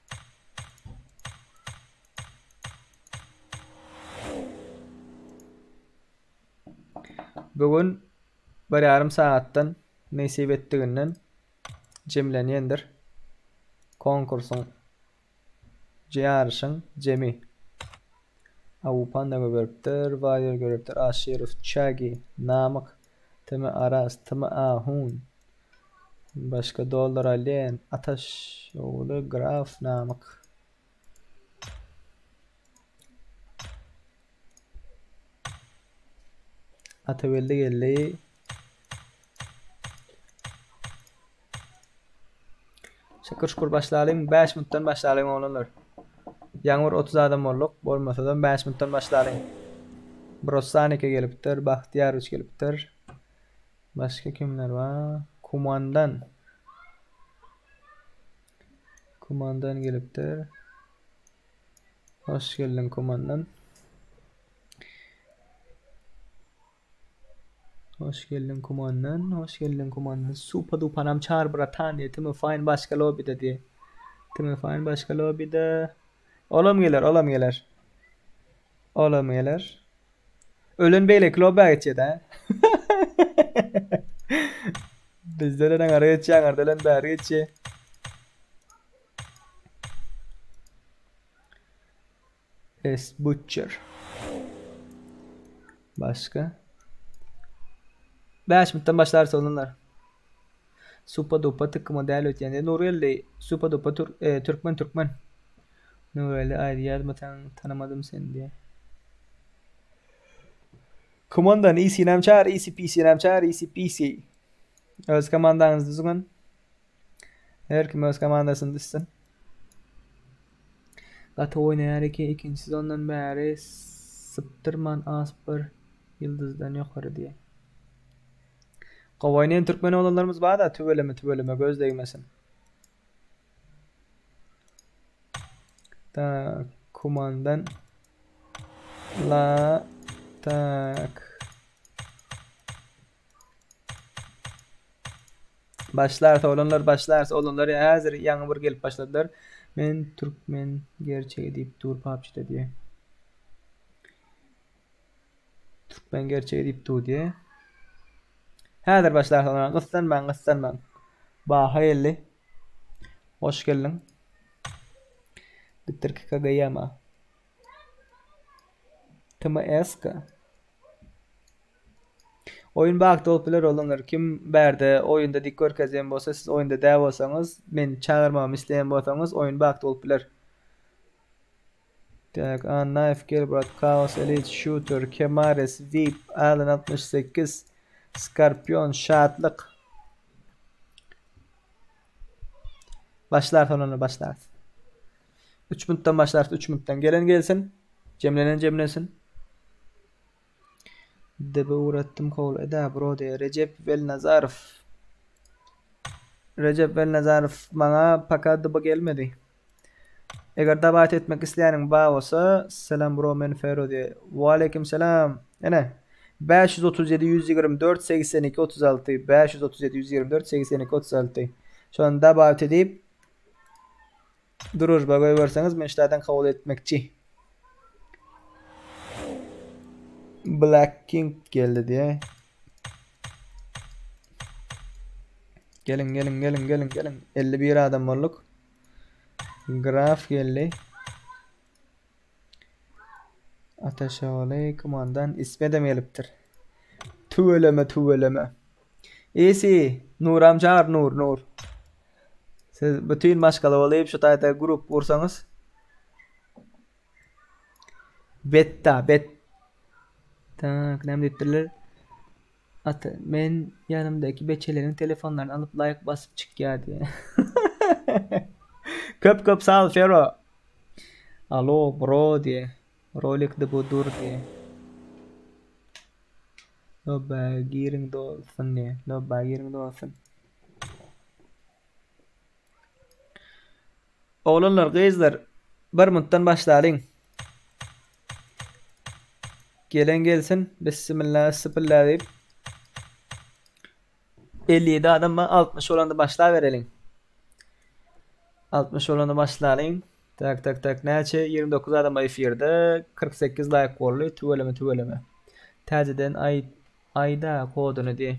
Bu gün bir ýarym sagatdan nesip etdiginden jemlenýändir. Konkursyň ýaryşyň jemi. Abu Panda goýberipdir, Warrior goýberipdir, Aşyrow, Çagi, Namyk, Tm Araz, Tm Ahun. Başga Dollar Alien, Ataş ogly, Graf Namyk. Atabeldi geldi. Şükür şükür başlalyň. 5 minutdan başlalyň oglanlar. Ýaňy bir 30 adam bolduk. Bolmasadam 5 minutdan başlalyň. Brossanike gelipdir, Bahtiýarowiç gelipdir. Başga kimler bar? Kumandan. Kumandan gelipdir. Hoş geldiň Kumandan. Hoş geldiň Kumandan. Hoş geldiň Kumandan. Supa dupanam çar bratan diýe. Timi fine başga lobide diýe. Timi fine başga lobide. Olam geler, olam geler. Olam geler. Ölen beýleki lobä geçýär-dä. Bizde ölen aňara geçýär, aňarda ölen bäri geçýär. S Butcher. Başga. 5 minutdan başlarys oglanlar. Supa dupa tykyma däl ötýän. Nurgeldi Supa dupa tür, e, türkmen türkmen. Nurgeldi aýdy ýazmasaň tanamadym seni diýe. Komandan EC-nem çağır, EC PC-nem çağır, EC PC. Öz komandaňyzy düzüň. Her kim öz komandasyny düzsün. Gaty oýnaýar eken ikinji sezondan bäri sypdyrman az bir ýyldyzdan ýokary diýe. Gowy oýnaýan türkmen oglanlarymyz barda tüweleme tüweleme göz degmesin. Tak kumandan la tak Başlarys oglanlar başlarys oglanlar häzir ýaňy bir gelip başladylar. Men türkmen gerçegi diýip dur PUBG-de diýe. Türkmen gerçegi diýip dur diýe. Häzir başlarys oglanlar gyssanmaň gyssanmaň. Baha geldi. Hoş geldiň. Bitir KKGYama. TMSK. Oýun bagtly bolup biler oglanlar. Kim bärde oýunda dik görkezýän bolsa siz oýunda däl bolsaňyz meni çagyrmagymy isleýän bolsaňyz oýun bagtly bolup biler. Tak, Annaýew gel brat, Chaos Elite Shooter, Kemares, VIP, Allen 68, Skorpion, Şatlyk. Başlarys oglanlar başlarys. 3 minutdan başlarys 3 minutdan. Gelen gelsin. Jemlenen jemlensin. Debe ugratdym kabul edä bro diýýär. Rejep Welnazarow. Rejep Welnazarow maňa paka dyba gelmedi. Eger dabat etmek isleýäniň bar bolsa, salam bro men Fero diýýär. Waleýkim salam. Ene 537 124 82 36 537 124 82 36. Şony dabat edip Družba goýberseňiz men ştadan kabul etmekçi. Black King geldi diýe. Geliň geliň geliň geliň geliň. 51 adam bolduk. Graf geldi. Ataşoğly kumandan İsmedem gelipdir. Tüweleme tüweleme. Isi Nuram çagyr Nur Nur. Siz bütün maşgala bolup şu taýda grup gursaňyz. Betta bet. Tak näme diýipdirler? Ata men ýanymdaky beçeleriň telefonlaryny alyp laýk basyp çykýar diýýär. Köp köp sag bol Fero. Alo bro diýýär. Rolikde bu dur diýýär. Lobba giriň dolsun diýýär. Lobba giriň dolsun. Oglanlar gyzlar bir minutdan başlalyň. Gelen gelsin. Bismillah, bismillah diýip. 57 adam bar, 60 bolanda başlabereliň. 60 bolanda başlalyň. Tak tak tak näçe 29 adam bar efirde 48 laýk boldy. Tüweleme tüweleme. Täzeden aý aýda koduny diý.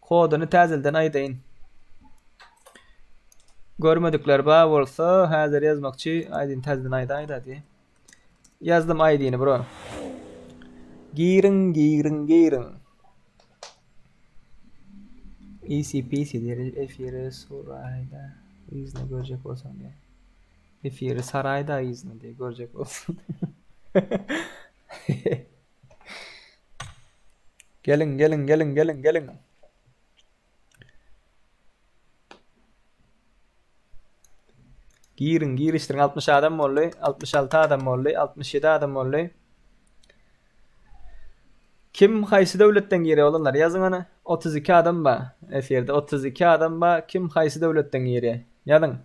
Koduny täzelden aýdaýyn. Görmedikler bar bolsa häzir ýazmakçy aýdyn täzeden aýda aýda diý. Ýazdym aýdyny bro. Giriň giriň giriň. Easy peasy diýer efiri suraýda yzyna görjek bolsaň diýer. Efiri saraýda yzyna diýer görjek bolsaň. Geliň geliň geliň geliň geliň. Giriň, girişdiriň 60 adam boldy, 66 adam boldy, 67 adam boldy. Kim haýsy döwletden girýär oglanlar ýazyň hany. 32 adam bar efirde 32 adam bar kim haýsy döwletden girýär ýazyň.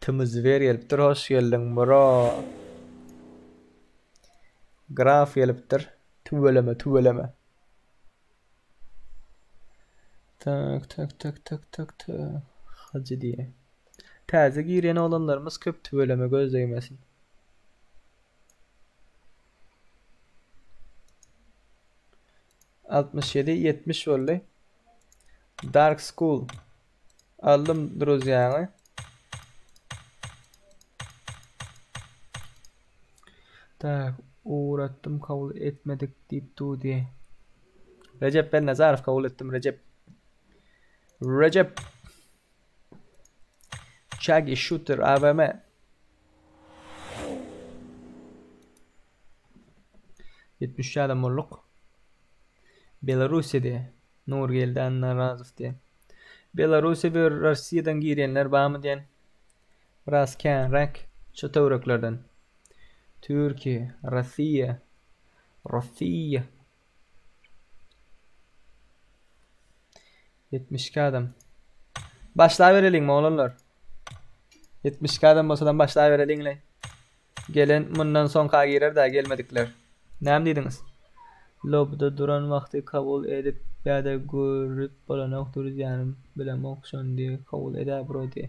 Tmzwer gelipdir hoş geldiň bro. Graf gelipdir. Tüweleme tüweleme. Tak tak tak tak tak tak. Hajy diýe. Täze girýän oglanlarymyz köp tüweleme göz degmesin. 67 70 boldy. Dark School. Aldym druzýaňy. Tak, ugratdym kabul etmedik diýip dur diýe. Rejep Bernazarow kabul etdim Rejep. Rejep. Chaggy Shooter AVM. 73 adam bolduk. Belarusiýa diýe. Nurgeldi Annarazow diýen. Belarusiýa we Russiýadan girýänler barmy diýen. Biraz känräk şu töwereklerden. Türkiýe, Russiýa, Russiýa. 72 adam. Başlabereliňmi oglanlar? 72 adam bolsadam başlabereliňle. Gelen mundan soňka girer-dä gelmedikler. Näme diýdiňiz? Lobbyda duran wagty kabul edip ýa-da görüp bolanok dürüzýänim bilemok şony diý kabul edä bro diý.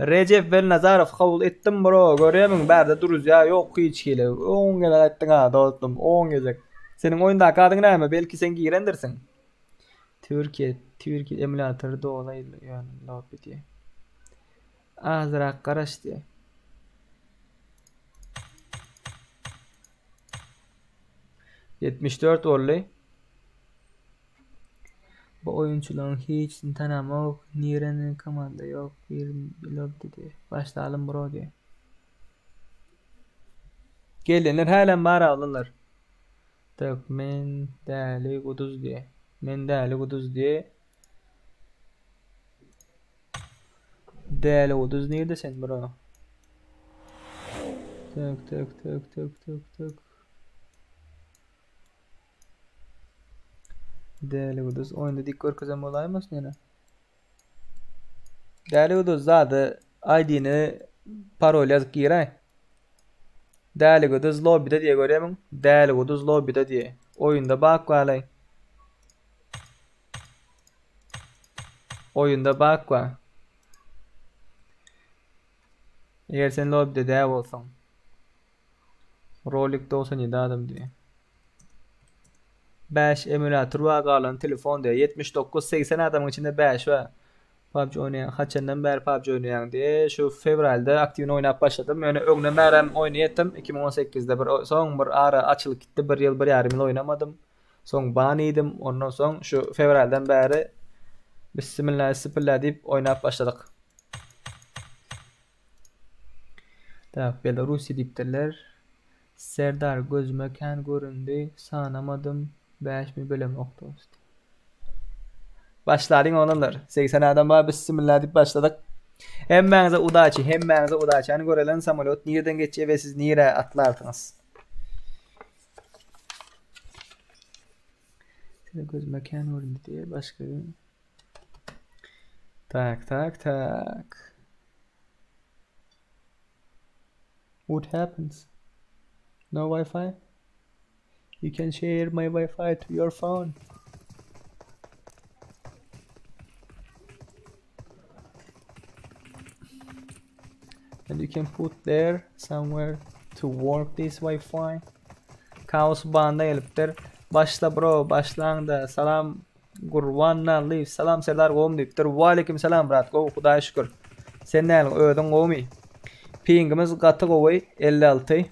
Rejep Welnazarow kabul etdim bro görýämiň bärde druzýa ýok hiç hili on gezek aýtdyň a dostum on gezek. Seniň oýundaky adyň näme belki sen girendirsiň. Türkiýe Türkiýe emulatory doly ýöne lobby diý. Azrak garaş diýýär. 74 boldy. Bu oýunçylaryň hiçsini tanamok. Nireden komanda ýok. Bir lobby diýýär. Başlalym bro diýýär. Gelenler hälem bar oglanlar. Tak men däli guduz diýýär. Men däli guduz diýýär. Däli guduz nirde sen bro? Tak tak tak tak tak tak. Däli guduz oýunda dik görkezem bolaýmasyn ýene. Däli guduz zady ID-ni parol ýazyp giräý. Däli guduz lobbyda diýe görýärmiň? Däli guduz lobbyda diýe. Oýunda bak balaý. Oýunda bug bar. Eger sen lobbyde däl bolsaň. Rolik 97 adam diýýär. 5 emulator bar galan telefon diýýär. 79 80 adamyň içinde 5 bar. PUBG oýnaýan haçandan bäri PUBG oýnaýaň diýýär. Şu fewralda aktiwny oýnap başladym. Ýöne öňden bärem oýnaýatdym. 2018-de bir soň bir ara açylyp gitdi. Bir ýyl, bir ýarym ýyl oýnamadym. Soň ban iýdim. Ondan soň şu fewraldan bäri Bissimilla sipilla diýip oýnap başladyk. Tak, Belarusiýa diýipdirler. Serdar gözüme kän göründi, sanamadym, bäşmi bilemok dost. Başlalyň oglanlar. 80 adam bar bissimilla diýip başladyk. Hemmäňize udaçi, hemmäňize udaçi. Hany görelen samolýot nirden geçýär we siz nirä atlarsyňyz? Size gözüme kän göründi diye başga Tak tak tak. What happens? No Wi-Fi? You can share my Wi-Fi to your phone. And you can put there somewhere to work this Wi-Fi. Kaos banda gelipdir. Başla bro, başlaňda. Salam Gurban Nallyýew. Salam Serdar gowmy diýipdir. Waleýkim salam brat, gowy Hudaýa şükür. Sen näl, özüň gowmy? Pingimiz gaty gowy, 56.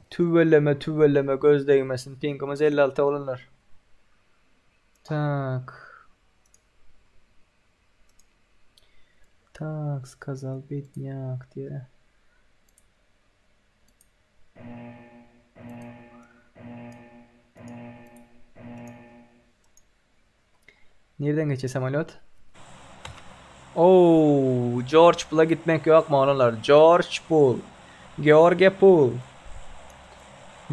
Tüweleme, tüweleme göz degmesin. Pingimiz 56 oglanlar. Tak. Tak, skazal bednyak diýe. Nireden geçýär samolýot? Ow, George Pula gitmek ýokmy oglanlar? George Pul. George Pul.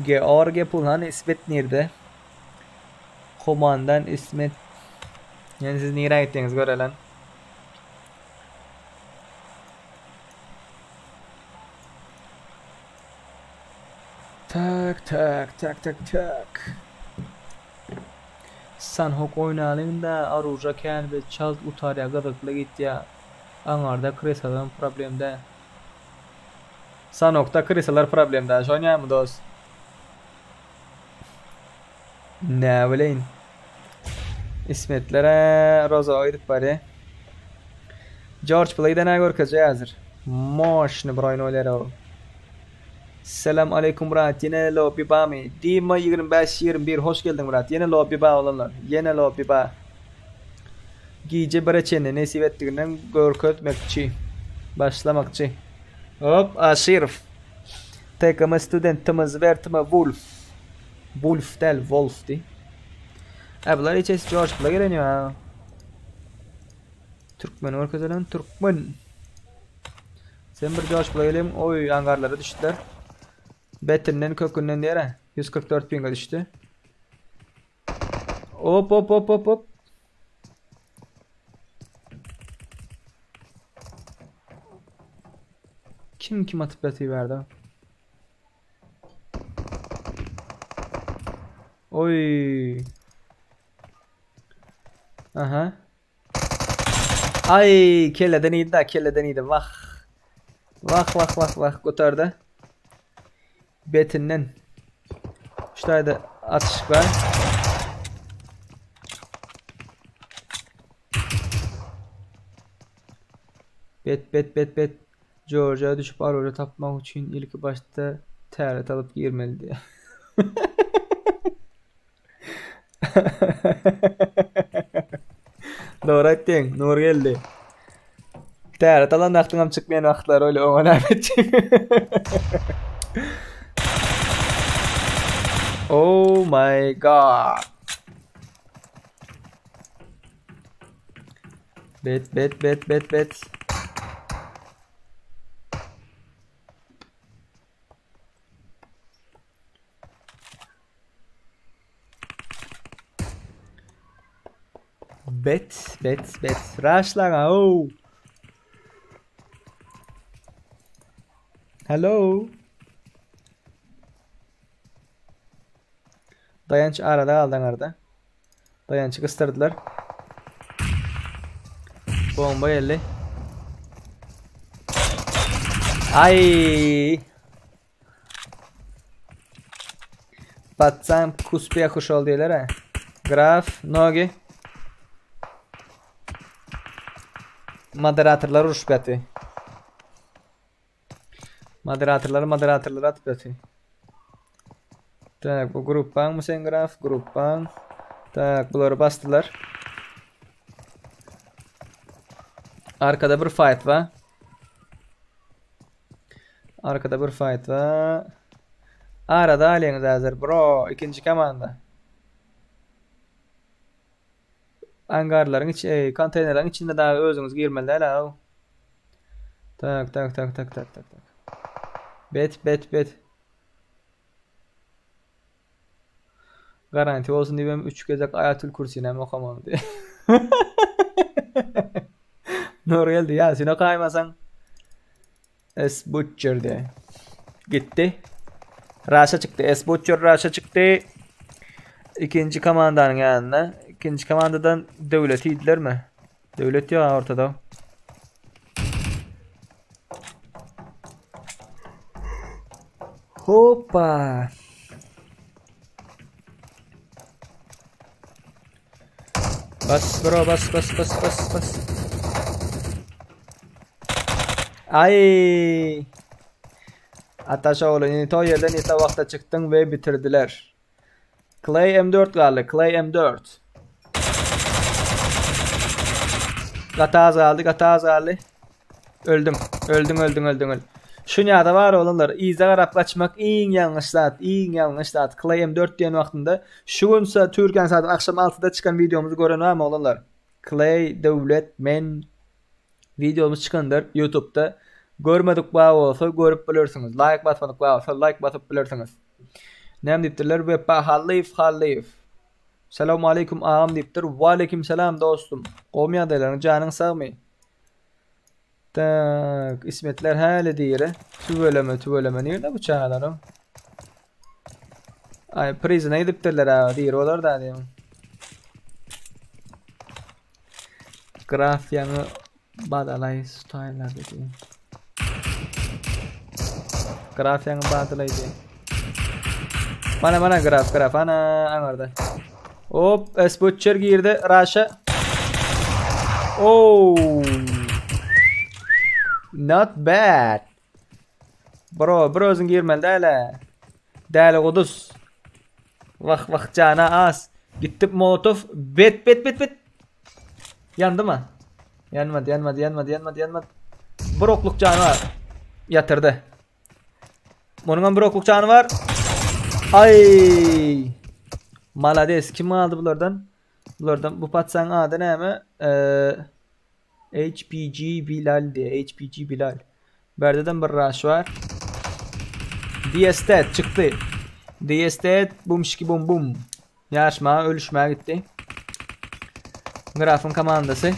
George Pul hany İsmet nirde? Komandan İsmet. Yani siz nirä gitdiňiz görelen. Tak tak tak tak tak. Sanhok oýnalyňda aruža kän we çalt utarýa gyzykly gitýä. Aňarda krysadan problem dä. Sanokda krysalar problem dä şonýamy dos. Näbileýin. Ismetlere Rozowa gidip barýa. George Play'de nä görkezjek häzir. Moşny bir oýun oýlar o. Selam aleýkum brat ýene lobby bamy Dima 25 21 hoş geldiň brat ýene lobby ba oglanlar ýene lobby ba Gije bire çenli nesip etdiginden görkezmekçi başlamakçy Hop Aşyrow TKM student tmz ver tm Wolf Wolf däl Wolf di Ä bular içesi George bula gelen ýa Türkmen görkezelen türkmen Sen bir joş bula gelem. Oý, angarlara düşdüler. Betinden kökünden diýere. 144 pinga düşdi. Hop hop hop hop hop. Kim kim atyp ýatyberdi? Oý. Aha. Ay kelleden iydi da kelleden iydi. Vah. Vah vah vah vah gutardy. Betinden. Şu taýda atyşyk bar. Bet bet bet bet. Georgia düşüp aroja tapmak üçin ilki başda täret alyp girmeli diýär. Dogry aýtdyň, Nurgeldi. Täret alan wagtyňam çykmaýan wagtlar öyle oňa näme etjek? Oh my god. Bet bet bet bet bet. Bet, bet, bet. Raşlaň oh. Hello. Daýanç arada galdy aňarda. Daýançy gysdyrdylar. Bomba geldi. Ay. Batsan kuspia hoş diýler ha. Graf, Nogi. Moderatorlar uruşup ýaty. Moderatorlar moderatorlar atyp ýaty. Tak, bu gruppaň mı sen graf? Gruppaň. Tak, bulary basdylar. Arkada bir fight var. Arkada bir fight var. Arada alýaňyz häzir bro, ikinji komanda. Angarlaryň içi, ey, konteýnerleriň içinde daha özüňiz girmeli däl ha. Tak, tak, tak, tak, tak, tak, tak. Bet, bet, bet. Garanti bolsun diýip 3 gezek Ayatul Kürsini hem okamaly diýip. Nur geldi ya sen okaymasan. S Butcher de. Gitti. Raşa çykdy. S Butcher Raşa çykdy. İkinci komandanyň ýanyna. İkinci komandadan döwleti iýdilermi? Döwlet ýok ortada. Hoppa. Bas bro bas bas bas bas bas. Ay. Ataşoğlu to ýerden ýete wagtda çykdyň we bitirdiler. Clay M4 galdy. Clay M4. Gaty az galdy, gaty az galdy. Öldüm. Öldüm, öldüm, öldüm, öldüm. Şunýada bar oglanlar, yza garap gaçmak iň ýalňyş zat, iň ýalňyş zat. Clay M4 diýen wagtynda şu gün Türkiýäň saat akşam 6-da çykan wideomyzy gören barmy oglanlar? Clay, Döwlet, men. Wideomyz çykandyr YouTube'da. Görmedik bar bolsa görüp bilersiňiz. Like basmadyk bar bolsa like basyp bilersiňiz. Näme diýipdirler? Wepa Hallyýew Hallyýew. Salowmaleýkum agam diýipdir. Waleýkim salam dostum. Gowmy ýagdaýlaryň janyň sagmy? Tak, İsmetler häli diri. Tüweleme, tüweleme. Nirde bu çagalaryň? Ay, prizine gidipdirler ha, diri olar da diýim. Graf ýaňy badalay style dedi. Graf ýaňy badalay diýdi. Mana mana graf graf ana aňarda. Hop, S Butcher girdi Raşa. Oh. Not bad. Bro, bir özün girmeli däl-ä. Däli guduz. Wah wah jana az. Gitti Molotov. Bet bet bet bet. Ýandy mı? Ýanmady, ýanmady, ýanmady, ýanmady, ýanmady. Bir okluk jany var. Ýatyrdy. Munuň hem bir okluk jany var. Ay! Malades. Kim aldy bulardan? Bulardan bu patsaň ady näme? Ee, HPG Bilal diye. HPG Bilal. Berdeden bir rush var. DS çıktı. DS bum şiki bum bum. Ýaşmaga, ölüşmäge gitdi. Grafyň komandasy.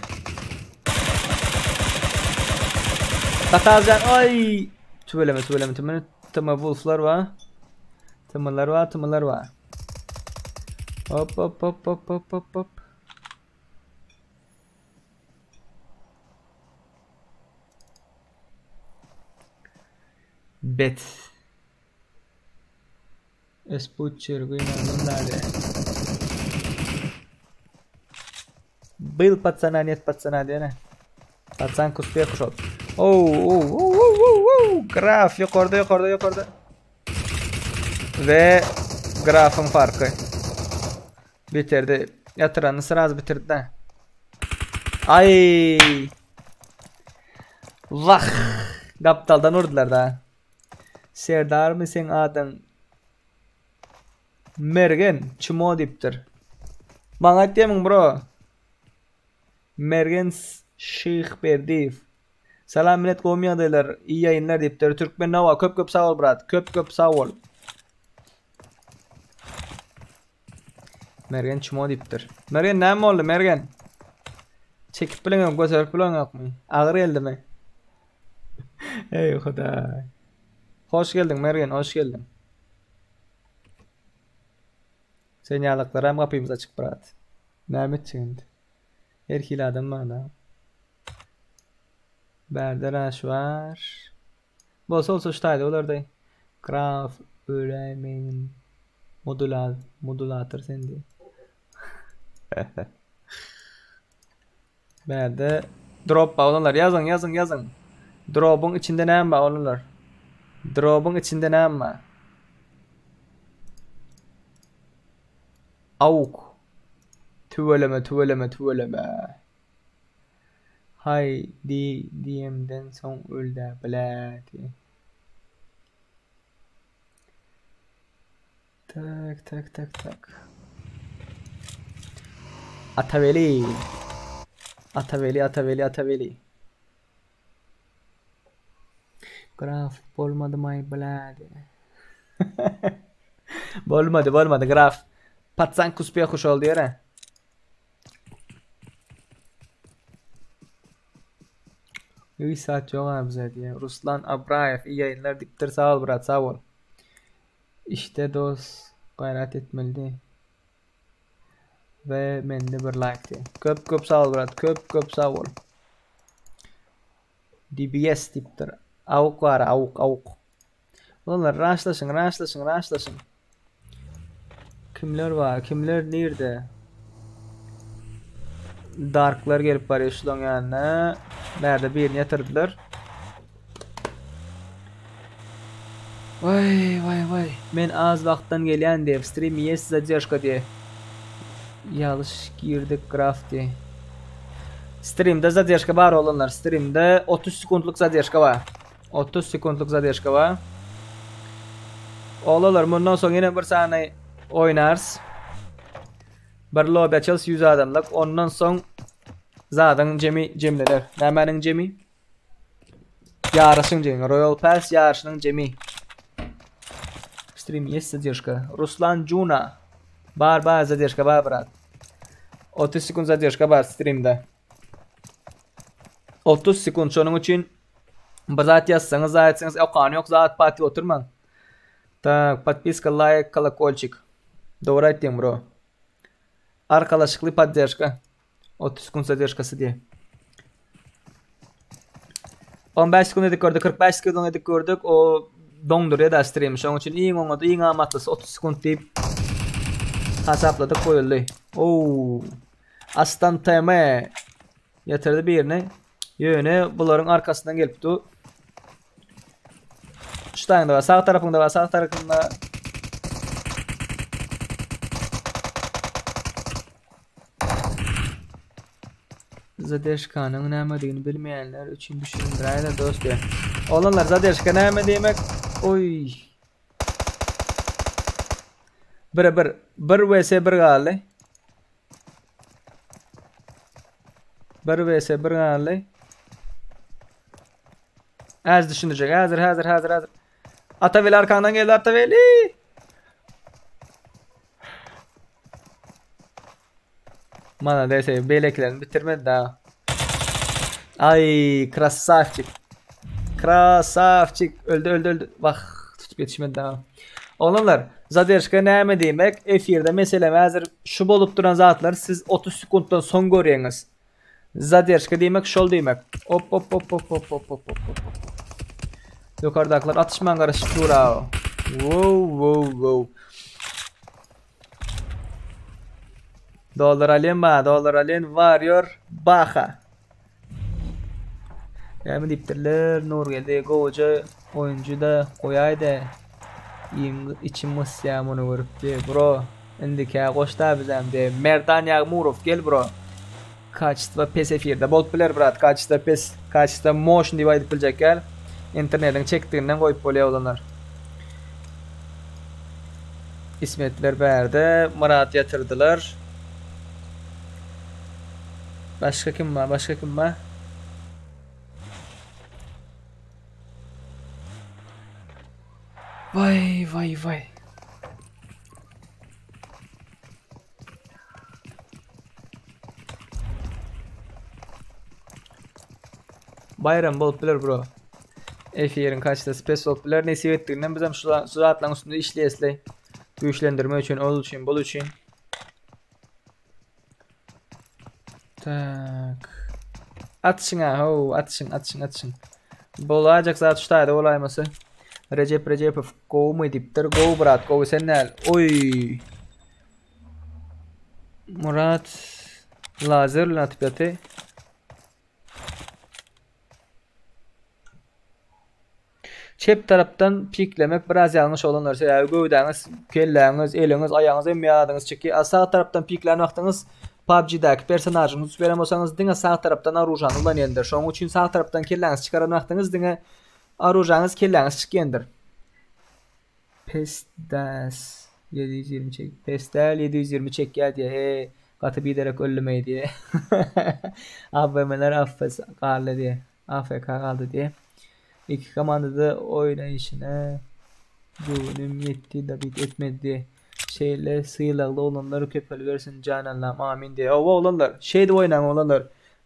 Gataljan, ay! Tüweleme, tüweleme, tüweleme. Tma Wolflar bar. Tmlar bar, tmlar bar. Hop, hop, hop, hop, hop, hop, hop. Bet. Espuçer gynandym däde. Byl patsana net patsana diýene. Patsan k uspeh şol. Oh, oh, oh, oh, oh, oh. Graf ýokarda ýokarda ýokarda. We grafyň farky. Bitirdi. Ýatyrany sraz bitirdi da. Ay. Wah. Gapdaldan urdular da. Serdarmy seň adyň? Mergen çmo diýipdir. Maňa aýtýamyň bro? Mergen Şyhberdiýew. Salam millet gowmy ýagdaýlar? Iyi ýaýynlar diýipdir. Türkmen Nova köp köp sag bol brat. Köp köp sag bol. Mergen çmo diýipdir. Mergen näme boldy Mergen? Çekip bileňok, göterip bileňokmy? Agyr geldimi? Ey Hudaý. Hoş geldiň Mergen, hoş geldiň. Sen ýalaklara hem gapymyz açyk brat. Näme etjek indi? Her hili adam bar da. Bärde raş bar. Bolsa bolsa şu taýda bolardy. Graf öläýmeýin. Modula modulator sen diý. Bärde drop bar olanlar ýazyň ýazyň ýazyň. Dropyň içinde näme bar olanlar? Dropyň içinde näme bar? Awuk. Tüweleme tüweleme tüweleme. Haý di diýemden soň öldä blä diý. Tak tak tak tak. Ataweli. Ataweli Ataweli Ataweli. Graf bolmady maý blä diý. Bolmady bolmady graf. Patsan k uspеху şol diýere. Üç saat ýok abi bize diýýär. Ruslan Abraýew iyi ýaýynlar diýipdir. Sag bol brat, sag bol. Işde dos gaýrat etmelidi. We mende bir like diýýär. Köp köp sag bol brat, köp köp sag bol. DBS diýipdir. Awuk bar, awuk, awuk. Olar raşlaşyň, raşlaşyň, raşlaşyň. Kimler bar, kimler nirde? Darklar gelip barýar şulaň ýanyna. Bärde birini ýatyrdylar. Vay vay vay. Men az wagtdan gelýän diýip, stream есть zadержка diýip. Ýalyş girdik graf diýip. Streamde zadержка bar olanlar. Streamde 30 sekundlyk zadержка bar. 30 sekundlyk zadержка bar. Oglanlar mundan soň ýene bir sany oýnarys. Bir lobby açarys 100 adamlyk. Ondan soň Zadyň jemi jemlener. Nämäniň jemi? Ýaryşyň jemi. Royal Pass ýaryşynyň jemi. Stream есть задержка. Ruslan Juna. Bar bar zadержka bar brat. 30 sekund zadержka bar streamde. 30 sekund şonuň üçin bir zat ýazsaňyz zat etseňiz okany ýok zat pat diýip oturmaň. Tak, podpiska, laýk, kolokolçik. Dogry aýtdyň bro. Arkalaşykly podderžka. 30 sekund zadержkasy diýe. 15 sekund edip gördük, 45 sekund edip gördük. O doňdurýar da stream. Şonuň üçin iň oňady, iň amatlysy 30 sekund diýip hasapladyk goýuldy. Oo. Aslan TM ýatyrdy birini. Ýöne bularyň arkasyndan gelip du. Şu taýynda bar, sag tarapyňda bar, sag tarapyňda. Zadержkanyň nämedigini bilmeýänler üçin düşündiräýle dost diýen. Oglanlar zadержka näme diýmek? Oý. Bire bir. Bir vs bir galdy. Bir vs bir galdy. Az düşünecek. Hazır hazır hazır hazır. Ataveli arkandan geldi Ataveli. Mana dese beýlekilerini bitirmedi daha. Ay krasavçik. Krasavçik. Öldü öldü öldü. Bak tutup ýetişmedi daha. Oglanlar zadержka näme diýmek? Efirde meselem häzir şu bolup duran zatlary siz 30 sekuntdan soň görýäňiz. Zadержka diýmek şol diýmek. Op op op op op op op op op. Ýokardakylar atyşman garaşyp dur ha. Wow wow wow. Dollar alyn ba, dollar alyn warrior baha. Näme diýipdirler? Nurgeldi gowuja oýunjy da goýaýda. Iým içim gysýar muny görüp diýe. Bro, indikä goşda bizem diýe. Merdan Ýagmurow gel bro. Kaçestvo pes efirde bolup biler brat. Kaçestvo pes, kaçestvo motion diýip aýdyp biljek gel. Internetiň çekdiginden goýup bolýar oglanlar. Ismetler bärde, Myrat ýatyrdylar. Başga kim bar? Başga kim bar? Vay vay vay. Bayram bolup biler bro. Efiriň kaçda spes bolup biler. Nesip etdiginden bizem şu şu zatlaryň üstünde işleýäsle. Güýçlendirme üçin, ol üçin, bul üçin. Tak. Atyşyň ha, how, atyşyň, atyşyň, atyşyň. Bolajak zat şu taýda bolaýmasa. Recep Recepow gowumy diýipdir. Gowy brat, gowy sen näl? Oý. Murat lazer bilen atyp ýaty. Çep tarapdan piklemek biraz ýalňyş olanlar sebäbi göwdäňiz, kelläňiz, eliňiz, aýagyňyz hemme ýadyňyz çekýär. A sag tarapdan piklän wagtyňyz PUBG-däki personažyňyzy tutup beren bolsaňyz diňe sag tarapdan oružany ulanýandyr. Şonuň üçin sag tarapdan kelläňizi çykaran wagtyňyz diňe oružaňyz kelläňiz çykýandyr. Pes das 720 çek. Pes däl 720 çekýär diýe. He, gaty biderek öldümeý diýe. AWM-ler affes galdy diýe. AFK galdy diýe. Iki komandada oýnaýşyna göwnüm ýetdi dabit etmedi diýe. Şeýle sylagly oglanlar köpelibersin jan Allam amin diýe. Hawa oglanlar şeýdip oýnaň oglanlar.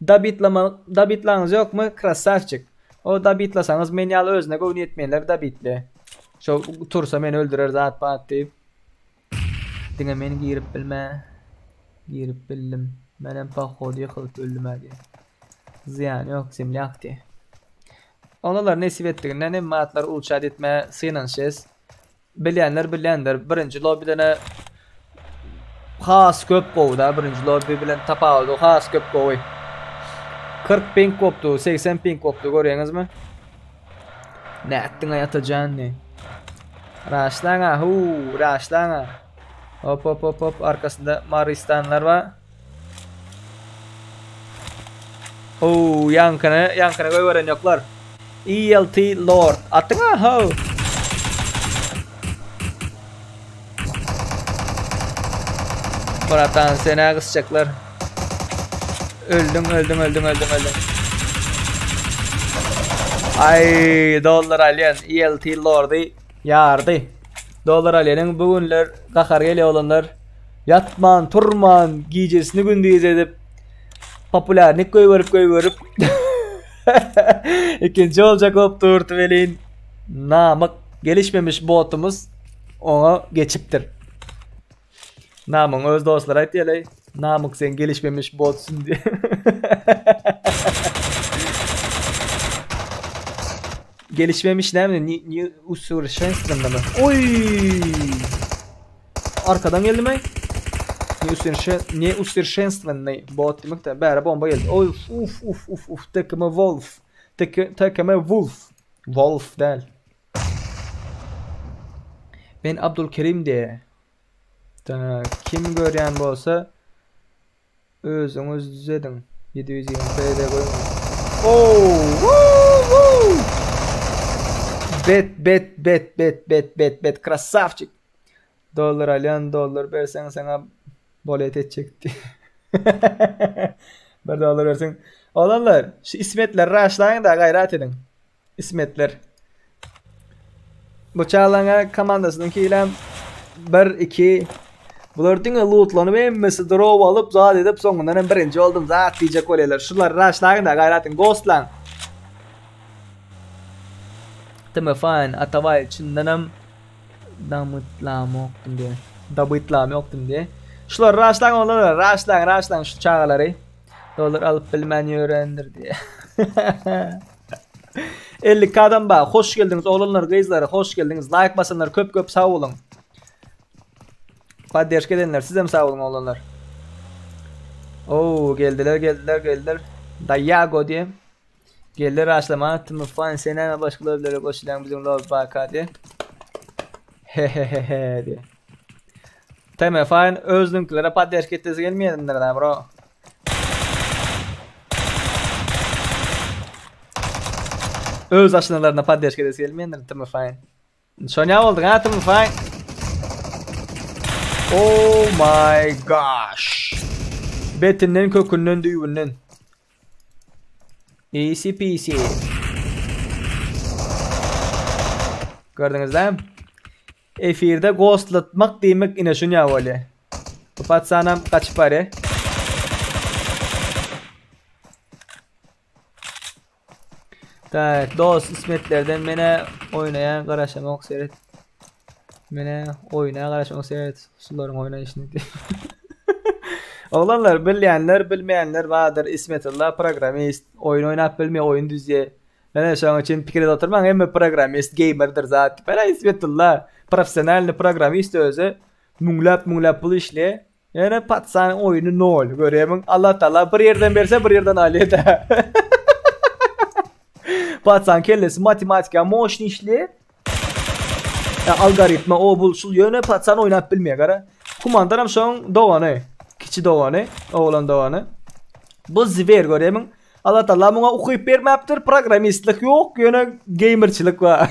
Dabitlama dabitlaňyz ýokmy krasawçik. O dabitlasaňyz men ýaly özüne göwni ýetmeýänler dabitle. Şo tursa meni öldürer zat bat diýip. Diňe men girip bilmä girip bildim. Menem pohodu ýykylyp öldüm-ä diýe. Zyýany ýok zemlýak diýe. Onalar nesip etdiginden hemme zatlar ulçat etmä synanyşýas. Bilýänler bilýändir. Birinji lobbidene has köp gowy da birinji lobby bilen tapawudy has köp gowy. 40 ping bopdy, 80 ping bopdy görýäňizmi? Nätdiň aý Atajan diý. Raşlaň-a, huu, raşlaň-a. Hop hop hop hop arkasynda Maristanlar bar. Huu, ýaňkyny, ýaňkyny goýberen ýoklar. ELT Lord. Atyň-a, how. Bratan, sen-ä gysjaklar. Öldüň, öldüň, öldüň, öldüň, öldüň. Ay, dollar alýan ELT Lordy ýardy. Dollar alýanyň bu günler gahar gelýär olanlar. Ýatman, turman, gijesini gündiz edip populärnik goýberip goýberip ikinji boljak bolup durdy welin namyk gelişmemiş botumuz oňa geçipdir. Namyň öz dostlary aýtýarlar, Namyk sen gelişmemiş botsun diye. gelişmemiş näme? Ni, ni усовершенствованный mı? Oy! Arkadan geldi mi? Ne усовершен, ne усовершенствованный bot diýmek de bäri bomba geldi. Oy uf uf uf uf TKM Wolf. TK, TKM Wolf. Wolf däl. Men Abdulkerim diye. Ta, kim görýän bolsa özüňiz düzediň. 720 p-de goýuň. Oh! Woo! Woo! Bet bet bet bet bet bet bet krasavçik. Dollar alýan dollar berseň saňa bolet etjekdi. Bir dollar berseň. Oglanlar, şu ismetleri raşlaýyň da gaýrat ediň. Ismetler. Bu çaglaňa komandasynyň kilem 1 2 Bular diňe lootlanyp hemmesi drop alyp zat edip soňundan hem birinji oldum zat diýjek bolýarlar. Şular raşlaýyň da gaýrat ediň ghostlaň. Tmfan Atabaý çyndanam damytlamokdym diýe. Dabytlamokdym diýe. Şular raşlaň olar raşlaň raşlaň şu çagalary. Dolar alyp bilmän ýörendir diýe. 52 adam bar. Hoş geldiňiz oglanlar, gyzlar, hoş geldiňiz. Like basanlar köp köp sag boluň. Poddeşka edenler sizem sag boluň oglanlar. Oo geldiler geldiler geldiler. Dayago diýe. Geldiler raşlama. Tmfan sen näme başga lobilere goşulýaň biziň lobi baka diýe. Hehehehe diýe. TMFan özüniňkilere poddeşka etesi gelmeýändir da bro. Öz aşynalaryna poddeşka edesi gelmeýändir TMFan. Şonýa boldy ha TMFan. Oh my gosh. Betinden kökünden düýbünden. Easy peasy. Gördüňiz dämi? Efirde ghostlatmak diýmek ine şunýa bolýar. Bu patsanam gaçyp barýar. Tak, dost İsmetlerden mene oýnaýan garaşamok seret. Mene oýna garaşamok seret. Şularyň oýnaýşyny. Oglanlar bilýänler bilmeýänler bardyr. İsmetullah programmist, oýun oýnap bilmeýär, oýun düzýär. Mene şoň üçin pikir edip oturmaň, hemme programmist gamerdir zat. Mene İsmetullah professionalny programmist özi müňläp müňläp pul işleýär. Ýöne patsanyň oýny nol. Görýärmiň? Allah Taala bir ýerden berse bir ýerden alýar da. Patsan kellesi matematika moşny işleýär. Ya algoritma o bul şul ýöne patsan oýnap bilmeýär gara. Kumandanam şoň dogany, kiçi dogany, oglan dogany. Bu zwer görýärmiň? Allah Taala muňa ukyp bermäpdir, programmistlik ýok, ýöne gamerçilik bar.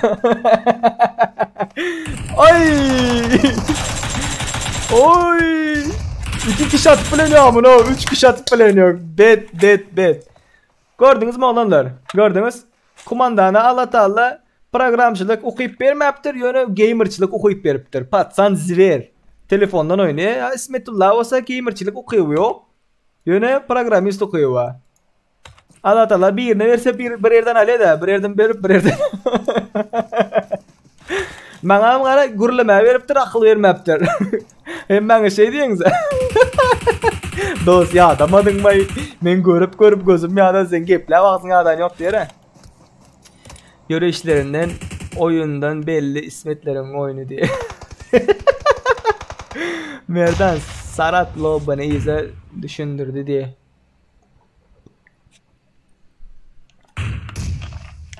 Ay! Oy! İki kişi atyp bilen ýok muny, üç kişi atyp bilen ýok. Bet, bet, bet. Gördüňizmi oglanlar? Gördüňiz? Kumandana Allah Taala programçylyk ukyp bermäpdir, ýöne gamerçilik ukyp beripdir. Patsan zwer. Telefondan oýnaýar. İsmetullah bolsa gamerçilik ukyby ýok. Ýöne programmist ukyby bar. Allah Taala birine berse bir, bir yerden alýar da, bir yerden berip bir yerden. Maňa gara gürleme beripdir, akyl bermäpdir. Hem maňa şey diýeňiz. Dost ýadamadyň may. Men görüp görüp gözüm ýada sen gepläp agzyň ýadan ýok diýere. Ýörüşlerinden oýundan belli İsmetleriň oýny diýe. Merdan Sarat Lobany yza düşündirdi diýe.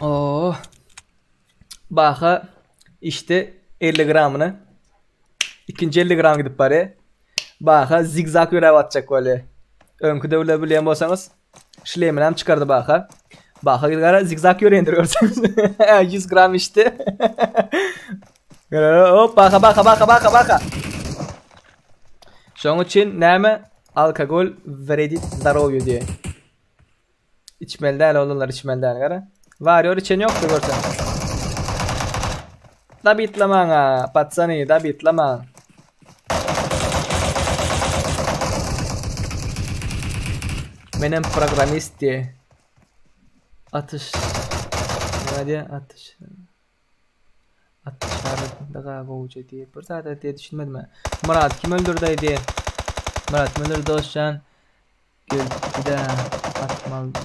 Oh. Baha işte 50 gramyny. Ikinji 50 gram gidip barýar. Baha zigzag ýöräp atjak bolýar. Öňki döwle bilýän bolsaňyz, şlemini hem çykardy Baha. Baha gara zigzag ýöreýändir görseňiz. 100 gram içdi. Hop Baha Baha Baha Baha Baha. Şoň üçin näme? Alkogol вредит здоровью diýe. İçmeli däl oglanlar içmeli däl gara. Warrior içen ýokdy görseň. Dabitlamaň a, patsany, dabitlamaň. Menem programmist diye. Atyş. Näme diýe? Atyş. Atyş arasynda gowja diýe. Bir zat diýe düşünmedim. Murat kim öldürdi diýe. Murat kim öldürdi dostjan? Geldi-de atmaly-da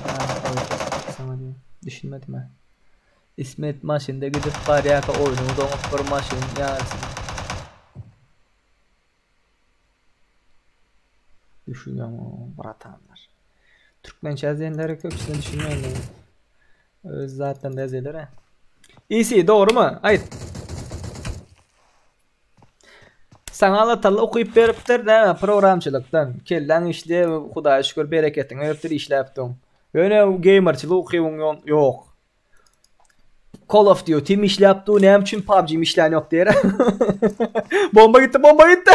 sana diýe. Düşünmedim ha. İsmet maşynda gidip barýarka oýnuň doňup bir maşyn ýarysyn. Düşünýän bratanlar. Türkmençe ýazýanlara köpüsine düşünmeýän. Öz zatdan da ýazýarlar ha. Isi dogrymy? Aýt. Saňa Allah Taala okyp beripdir, näme programçylykdan. Kelläň işleýär, Hudaýa şükür bereketiňi beripdir, işläp duň. Ýöne gamerçilik ukybyň ýok. Call of Duty mi işläp dur, näme üçin PUBG mi işlän ýok diýer. Bomba gitdi, bomba gitdi.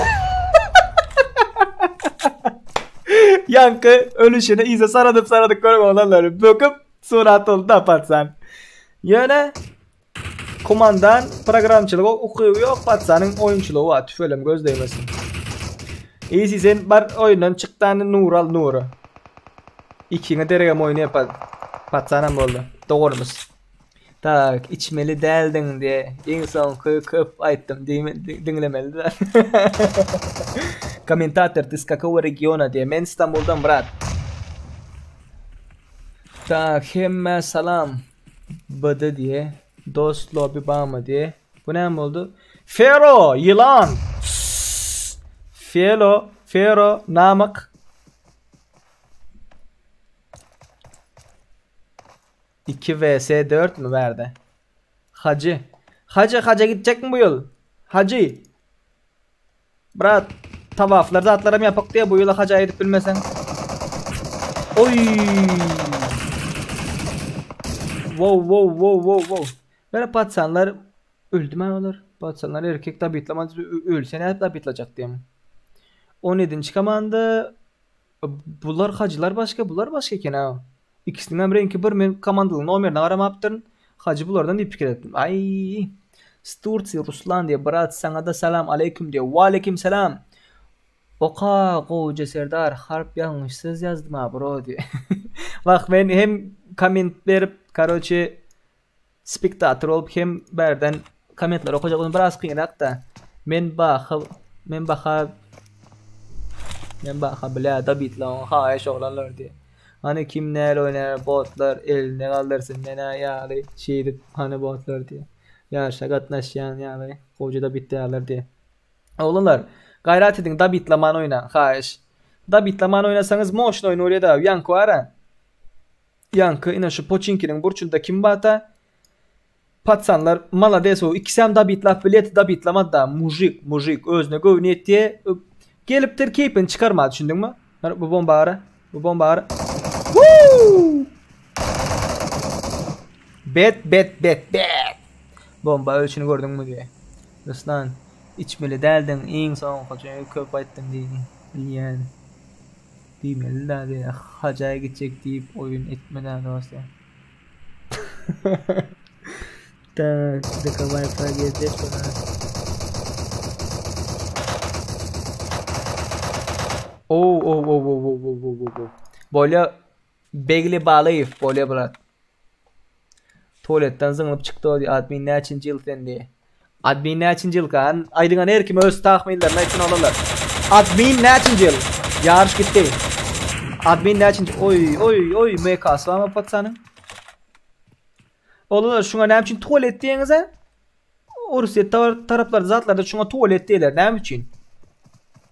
Ýaňky ölüşini yza saradyp saradyp görüp oglanlar böküp surat oldy da patsan. Ýöne Kumandan programçylyk ukyby ýok patsanyň oýunçylygy bar tüfelem göz degmesin. Easy sen bar oýundan çykdany nur al nury. Ikiňe deregem oýun ýapar. Patsanam boldy. Doganymyz. Tak içmeli däldiň diýe iň soňky köp aýtdym diňlemeli däl. Kommentator ty z kakogo regiona diýe men Stambuldan brat. Tak hemmä salam. BD diýe. Dost lobby barmy diýe. Bu näme boldy? Fero ýylan. Felo, Fero namyk. 2 vs 4 mi bärde? Hacı. Hacı haca gitjekmi bu ýyl? Hacı. Brat, tawaflar zatlaram ýapyk diýe bu ýyla haja edip bilmeseň. Oý! Wow wow wow wow wow. Bere patsanlar öldü mü olar? Patsanlar erkek tabitlamaz ölse nädip tabitlajak diýem. 17-nji komanda bular hajylar başga, bular başga eken ha. Ikisiniň hem reňki bir men komandalyň nomerine garamapdyryn. Hajy bulardan diýip pikir etdim. Aý. Stursi Ruslan diýe brat saňada salam aleýkum diýe. Waleýkim salam. Oka gowja Serdar harp ýalňyşsyz ýazdym a bro diýe. Wah men hem komment berip karoçe spektator bolup hem bärden kommentleri okajak bolsam biraz kynrakda. Men baha men baha men baha bilä dabitlaň haýyş oglanlar diýe. Hany kim näl oýnaýar botlar elini galdyrsyn menä ýaly şeýdip hany botlar diýe. Ýaryşa gatnaşýan ýaly gowja dabitlaýarlar diýe. Oglanlar gaýrat ediň dabitlaman oýnaň haýyş. Dabitlaman oýnasaňyz moşny oýun bolýada ýaňky bara. Ýaňky ine şu poçinkiniň burçunda kim bata? Patsanlar malades o ikisem dabitlap bilýär dabitlamady da mujik mujik özüne göwni ýetýä gelipdir keýpini çykarma düşündiňmi? Bu bomba ara bu bomba ara Woo! Bet bet bet bet Bomba ölçüni gördüňmi diýe. Ruslan içmeli däldiň iň soňky köp aýtdyň diýdiň bilýän. Diýmeli da diýe hajaý gitjek diýip oýun etme-dä dost ýa. Tak, dk wifi gezjek bolar. Oh oh oh oh oh oh oh oh oh. Bolýa Begli Balyýew bolýa brat. Tualetden zyňlyp çykdy o diýe admin näçinji ýyl sen diýe. Admin näçinji ýylka? Han aýdyňan her kim öz tahminlerini aýtsyn olarlar. Admin näçinji ýyl? Ýaryş gitdi. Admin näçinji? Oý oý oý MK-sy barmy patsanyň? Olarlar şuňa näme üçin tualet diýeňiz-ä? Orsýet taraplarda zatlarda şuňa tualet diýerler. Näme üçin?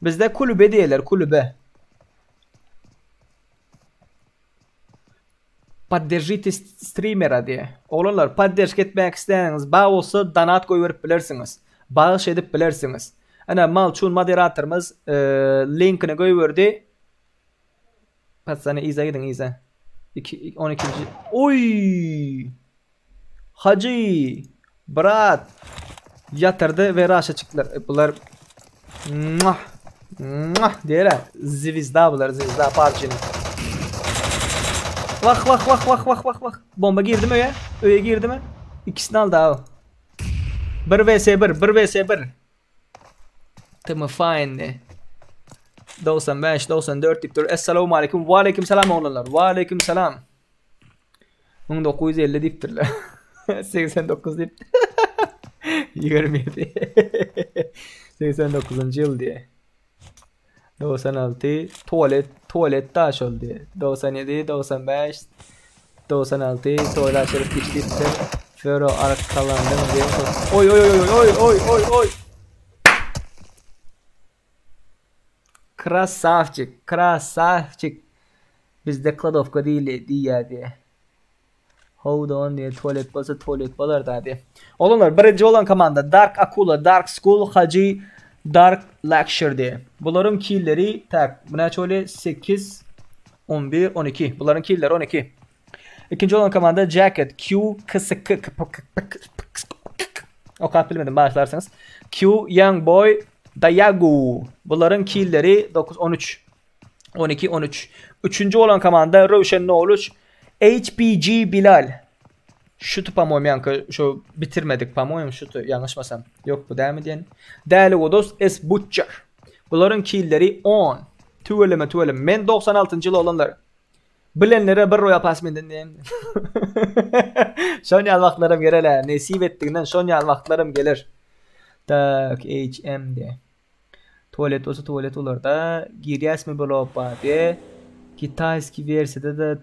Bizde kulübe diýerler, kulübe. Podderžite strimera diýe. Oglanlar podderžka etmek isleýäniňiz bar bolsa donat goýberip bilersiňiz. Bagyş edip bilersiňiz. Ene Malçun moderatorymyz e, linkini goýberdi. Patsany yza gidiň yza. 2 12. Oý! Hajy! Brat! Ýatyrdy we raşa çykdylar. E, bular Muah! Muah! Diýere. Zwizda bular, zwizda PUBG-niň. Wah wah wah wah wah wah wah. Bomba girdimi öýe? Öýe girdimi? Ikisini aldy abi. 1 vs 1, 1 vs 1. Tm fine. 95 94 diýip dur. Essalamu aleyküm. Wa aleyküm selam oglanlar. Wa aleyküm selam. 1950 diýipdirler. 89 diýip. 27. 89-njy ýyl diýe. 96 tualet tualet da şol diýe. 97 95 96 toýla aşyryp giç diýipdir. Föro arkalandyň diýen. Oý oý oý oý oý oý oý. Krasavçik, krasavçik. Bizde kladowka diýilýär diýýär diýe. Hold on diýe, tualet bolsa tualet bolar da diýe. Oglanlar birinji bolan komanda Dark Akula, Dark Skull, Hajy, Dark Lecture diýe. Bularyň killeri tak, bu näçe bolýar? 8 11 12. Bularyň killeri 12. Ikinji bolan komanda Jacket, Q, K, S, K, K, P, K, P, K, P, K, Okap bilmedim, bagyşlarsyňyz. Q, Young Boy, Dayagu. Bularyň killeri 9 13. 12 13. Üçünji bolan komanda Röwşen 03, HPG Bilal. Şutu po-moýemu ýaňky şu bitirmedik po-moýemu şutu ýalňyşmasam. Ýok bu dälmi diýen. Däli Godos S Butcher. Bularyň killeri 10. Tüweleme tüweleme. Men 96-njy ýyl oglanlar. Bilenlere bir roýal pass menden diýen. Şon ýaly wagtlaram geler-ä. Nesip etdiginden şon ýaly wagtlaram geler. Tak, HMD. Tualet bolsa tualet bolarda. Girýäsmi bu lobba diýe. Kitaýski wersiýada-da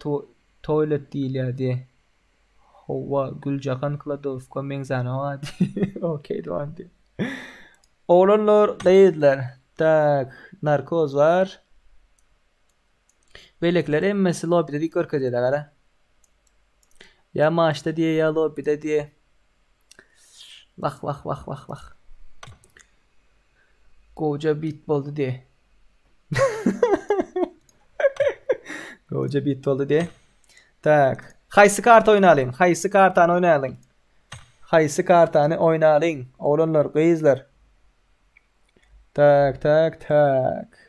toilet diýilýär diýe. Howwa, Güljahan kladowka meňzänok-a diýe. Okey dowam diýe. Oglanlar, gyzlar. Tak, narkoz bar. Beýlekiler hemmesi lobbyda diýip görkezýärler gara. Ýa maçda diýe, ýa lobbyda diýe. Wah wah wah wah wah. Goja bit boldy diýe. Goja bit boldy diýe. Tak. Haýsy karta oýnalyň? Haýsy kartany oýnalyň? Haýsy kartany oýnalyň? Oglanlar, gyzlar. Tak, tak, tak.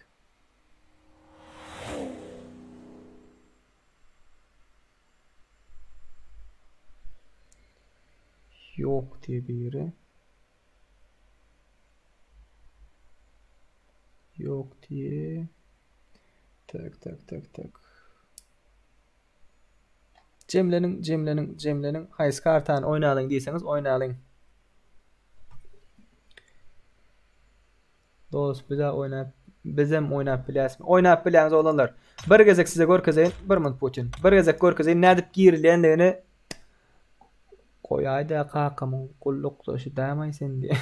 Ýok diýe biri. Ýok diýe. Tak, tak, tak, tak. Jemleniň, jemleniň, jemleniň. Haýsy kartany oýnalyň diýseňiz oýnalyň. Dost bize oýnap bizem oýnap bilýäsmi? Oýnap bilýäňiz oglanlar. Bir gezek size görkezeýin. Bir minut Putin. Bir gezek görkezeýin nädip girilýändigini. Goýaýda kakamyň gullukdaşy dämaý sen diýe.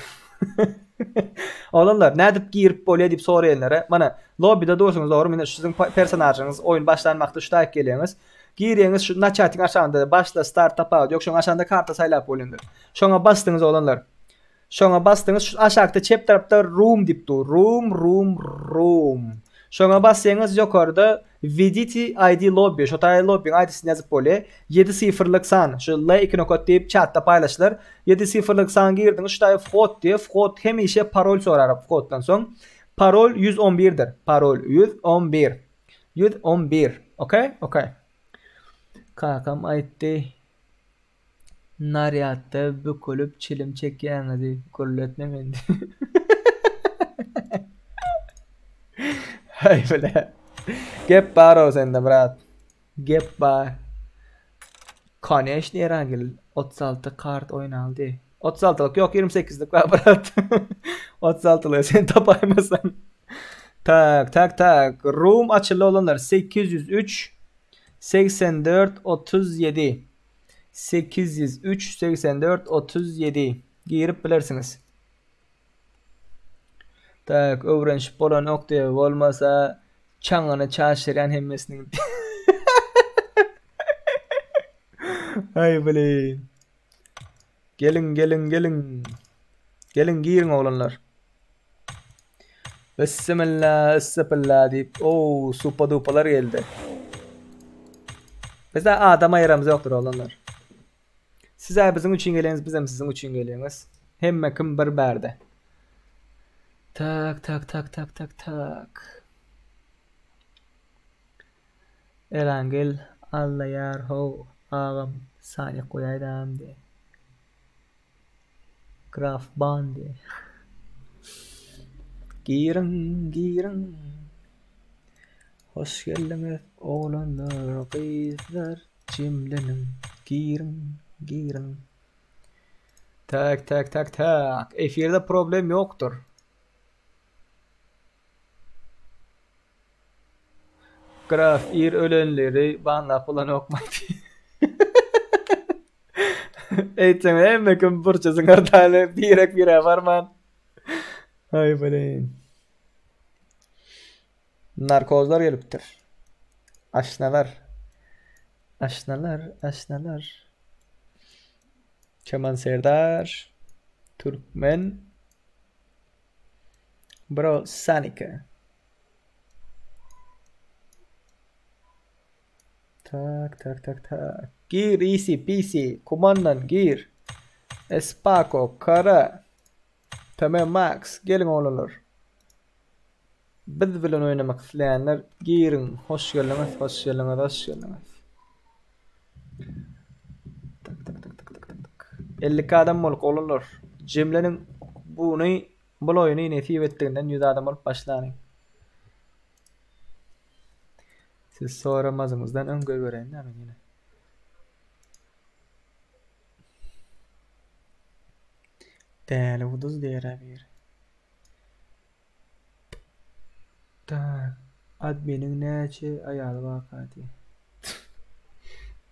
Oglanlar nädip girip bolýa diýip soraýanlara mana lobbyda dursuňyz dogry mine şu siziň personažyňyz oýun başlan wagty şu taýyk gelýäňiz. Girýäňiz şu naçatyň aşagynda başla start tapawut ýok şoň aşagynda karta saýlap bolýandyr. Şoňa basdyňyz oglanlar. Şoňa basdyňyz şu aşakda çep tarapda room diýip dur. Room room room. Şoňa basýaňyz ýokarda Wwedite ID lobby şo taýy lobbyň ID-sini ýazyp bolýa. Ýedi sifrlik san şu L iki nokat diýip çatda paýlaşylar. Ýedi sifrlik san girdiňiz şu taýy whod diýe whod hemişe parol sorar whoddan soň. Parol 111 dir. Parol 111. 111. Okey? Okey. Kakam aýtdy. Narýadda bükülip çilim çekýäňizi gürletme meni. Haý bile. Gep bar-ow sende brat. Gep bar. Koneşni Erangel 36 kart oýnaldy. 36-lyk ýok 28-lik bar brat. 36-lygy sen tapaýmasaň. Tak, tak, tak. Room açyldy oglanlar. 803 84 37 803 84 37 girip bilersiňiz. Tak, öwrenişip bolanok diýe bolmasa çaňyny çaşyrýan hemmesiniň. Aý blin. Geliň, geliň, geliň. Geliň giriň oglanlar. Bismillah, issipilla diýip, o, supa dupalar geldi. Bizde adam aýramyz ýokdur oglanlar. Siz-ä biziň üçin geleňiz, bizem siziň üçin geleňiz. Hemme kim bir bärde. Tak, tak, tak, tak, tak, tak. Erangel. Allaýar how agam sanik goýaýdam diýe. Graf ban diýe. Giriň giriň. Hoş geldiňiz oglanlar gyzlar jemleniň giriň giriň. Tak tak tak tak efirde problem ýokdur. Graf ir ölenleri banlap bolanokmy Eýtseň hemme kim burça zyňardaly birek bire barman. Aý blin. Narkozlar gelipdir. Aşnalar. Aşnalar, aşnalar. Çaman Serdar. Türkmen. Bro Sanika. Tak tak tak tak. Gir easy peasy. Kumandan gir. Espako Kara. TM Max geliň oglanlar. Biz bilen oýnamak isleýänler giriň. Hoş geldiňiz, hoş geldiňiz, hoş geldiňiz. Tak tak tak tak tak tak. 52 adam bolup oglanlar. Jemleniň buny bul oýny nesip etdiginden 100 adam bolup başlanyň. Siz soramazyňyzdan öň goýbereýin men ýene. Däli guduz diýer-ä biri. Tak, adminiň näçe aýaly barka diýýär.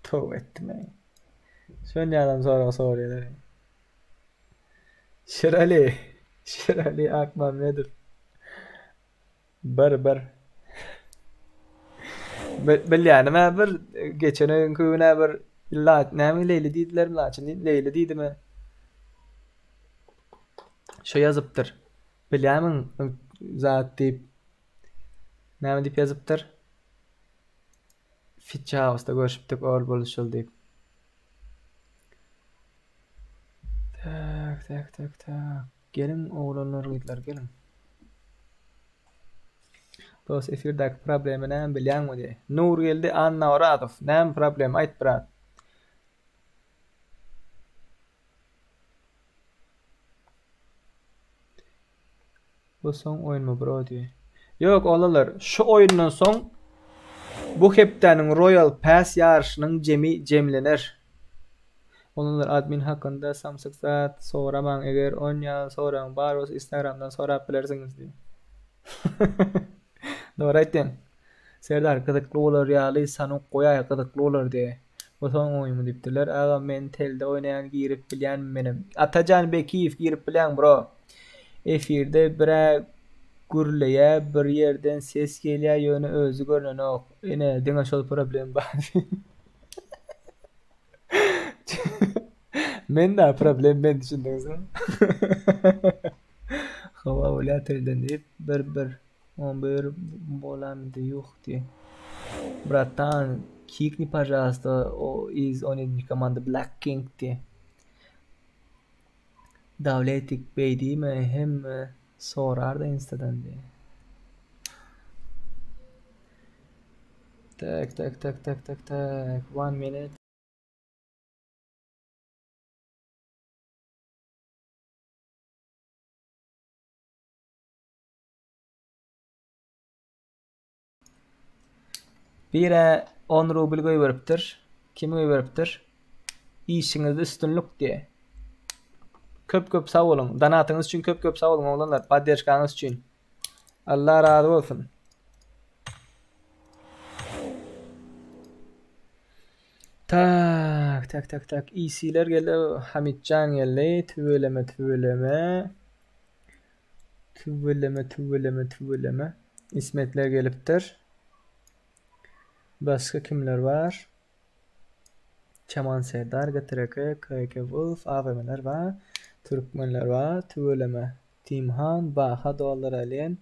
Toba etdim-eý. Şon ýalam sorag soraýarlar. Şirali, Şirali Akmammedow. Bir bir. Bilýänim-ä bir, geçen öňki gün-ä bir la näme Leýli diýdilermi, Laçyn diýdi, Leýli diýdimi? Şo ýazypdyr. Bilýämiň zat diýip. Näme diýip ýazypdyr? Fitch House-da görşüpdik ol bul şul diýip. Tak, tak, tak, tak. Geliň oglanlar gyzlar geliň. Dos efirdäki problema näme bilýäňmi diýe. Nurgeldi Annaorazow näme problem aýt brat. Bu soň oýunmy bro diýe. Ýok oglanlar şu oýundan soň bu hepdäniň Royal Pass ýaryşynyň jemi jemlener. Oglanlar admin hakynda samsyk zat soramaň eger on ýaly soragyň bar bolsa instagramdan sorap bilersiňiz diýip. Dogry aýtýaň. Serdar gyzykly bolar ýaly sanok goýaý gyzykly bolar diýe. Bu soň oýunmy diýipdirler. Agam men telde oýnaýan girip bilýänmi menem. Atajan Bekiýew girip bilýäň bro. Efirde birä gürleýä bir ýerden ses gelýä ýöne özi görnenok. Ine diňe şol problem bar. Men da problem men düşündiňizmi? Hawa bolýa telden diýip bir bir 11 bolamydy ýok diýip. Bratan kikni pažalsta o iz on komanda Black King diýip. Dawletik beý diýme hemme sorarda instadan diýip. Tak tak tak tak tak tak one minute. Birä on rubl goýberipdir. Kim goýberipdir? Işiňizde üstünlik diýe. Köp köp sag boluň. Donatyňyz üçin köp köp sag boluň oglanlar. Podderžkaňyz üçin. Allah razy bolsun. Tak, tak, tak, tak. EC-ler geldi. Hamitjan geldi. Tüweleme, tüweleme. Tüweleme, tüweleme, tüweleme. Ismetler gelipdir. Başga kimler bar? Çaman Serdar, GTRK, KK Wolf, AWM-ler bar. Türkmenler bar. Tüweleme. Timhan, Baha Dollar Alien.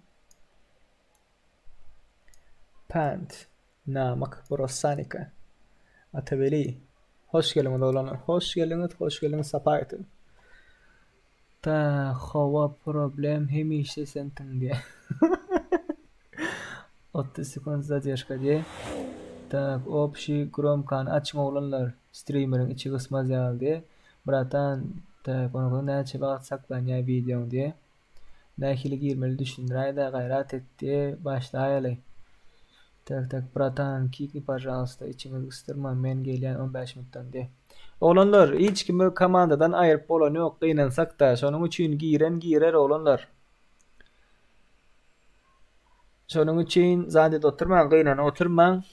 Pant, Namyk, Brosanika. Ataweli. Hoş geldiňiz oglanlar. Hoş geldiňiz, hoş geldiňiz, sapa getirin. Ta hawa problem hemişe sensiň diýe. 30 sekund zadержka diýe. Tak, opşi gromkany açyň oglanlar, strimeriň içi gysmaz ýaly diýe. Bratan, tak, onsoň näçe wagt saklanýa wideoň diýe. Nähili girmeli düşündiräýdä gaýrat et diýe, başlaýaly. Tak, tak, bratan, kikni pažalsta, içiňizi gysdyrma, men gelýän on bäş minutdan diýe. Oglanlar, hiç kimi komandadan aýryp bolany ýok, gynansakda, şonuň üçin giren girer oglanlar. Şonuň üçin zat edip oturmaň, gynanyp oturmaň.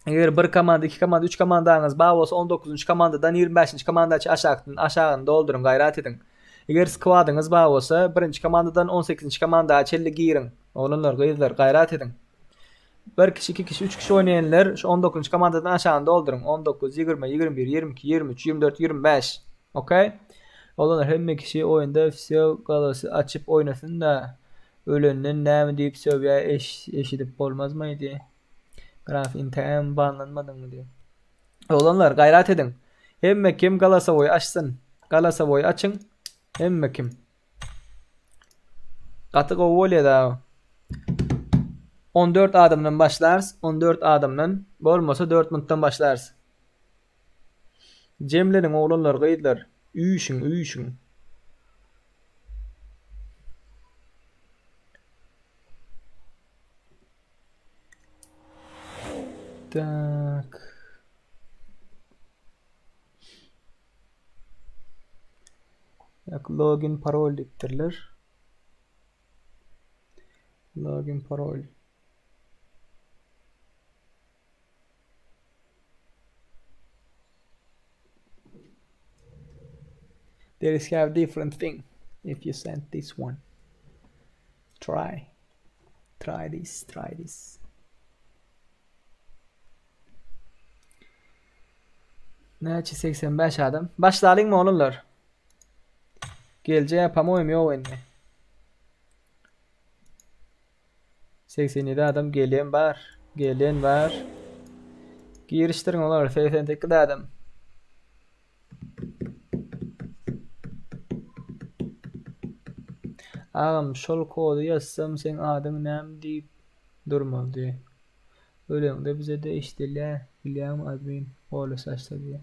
Eger bir komanda, iki komanda, üç komandaňyz bar bolsa, on dokuzynjy komandadan ýigrimi bäşinji komandaça aşakdan aşagyny dolduryň, gaýrat ediň. Eger skwadyňyz bar bolsa, birinji komandadan on sekizinji komanda çenli giriň. Oglanlar, gyzlar, gaýrat ediň. Bir kişi, iki kişi, üç kişi oýnaýanlar şu on dokuzynjy komandadan aşagyny dolduryň. 19, 20, 21, 22, 23, 24, 25. Okey? Oglanlar hemme kişi oýunda wsё galasy açyp oýnasyn-da. Ölenden näme diýip sögýä eşidip bolmazmaý diý. Graf intägem banlanmadyňmy diý. Oglanlar gaýrat ediň. Hemme kim galasowoý açsyn. Galasowoý açyň. Hemme kim. Gaty gowy bolýa da. 14 adamdan başlarys. 14 adamdan. Bolmasa 4 minutdan başlarys. Jemleniň oglanlar gyzlar. Üýşüň üýşüň. Tak. Yak login parol diýipdirler. Login parol. There is have different thing if you send this one. Try. Try this, try this. Näçe 85 adam. Başlalyňmy oglanlar? Geljek pamoýum ýok indi. 87 adam gelýän bar. Gelýän bar. Girişdiriň olar 88 adam. Agam şol kody ýazsam seň adyň näme diýip durmaly diý. Öleňde bize-de eşidilýä bilýäňmi admin golos açsa diýä.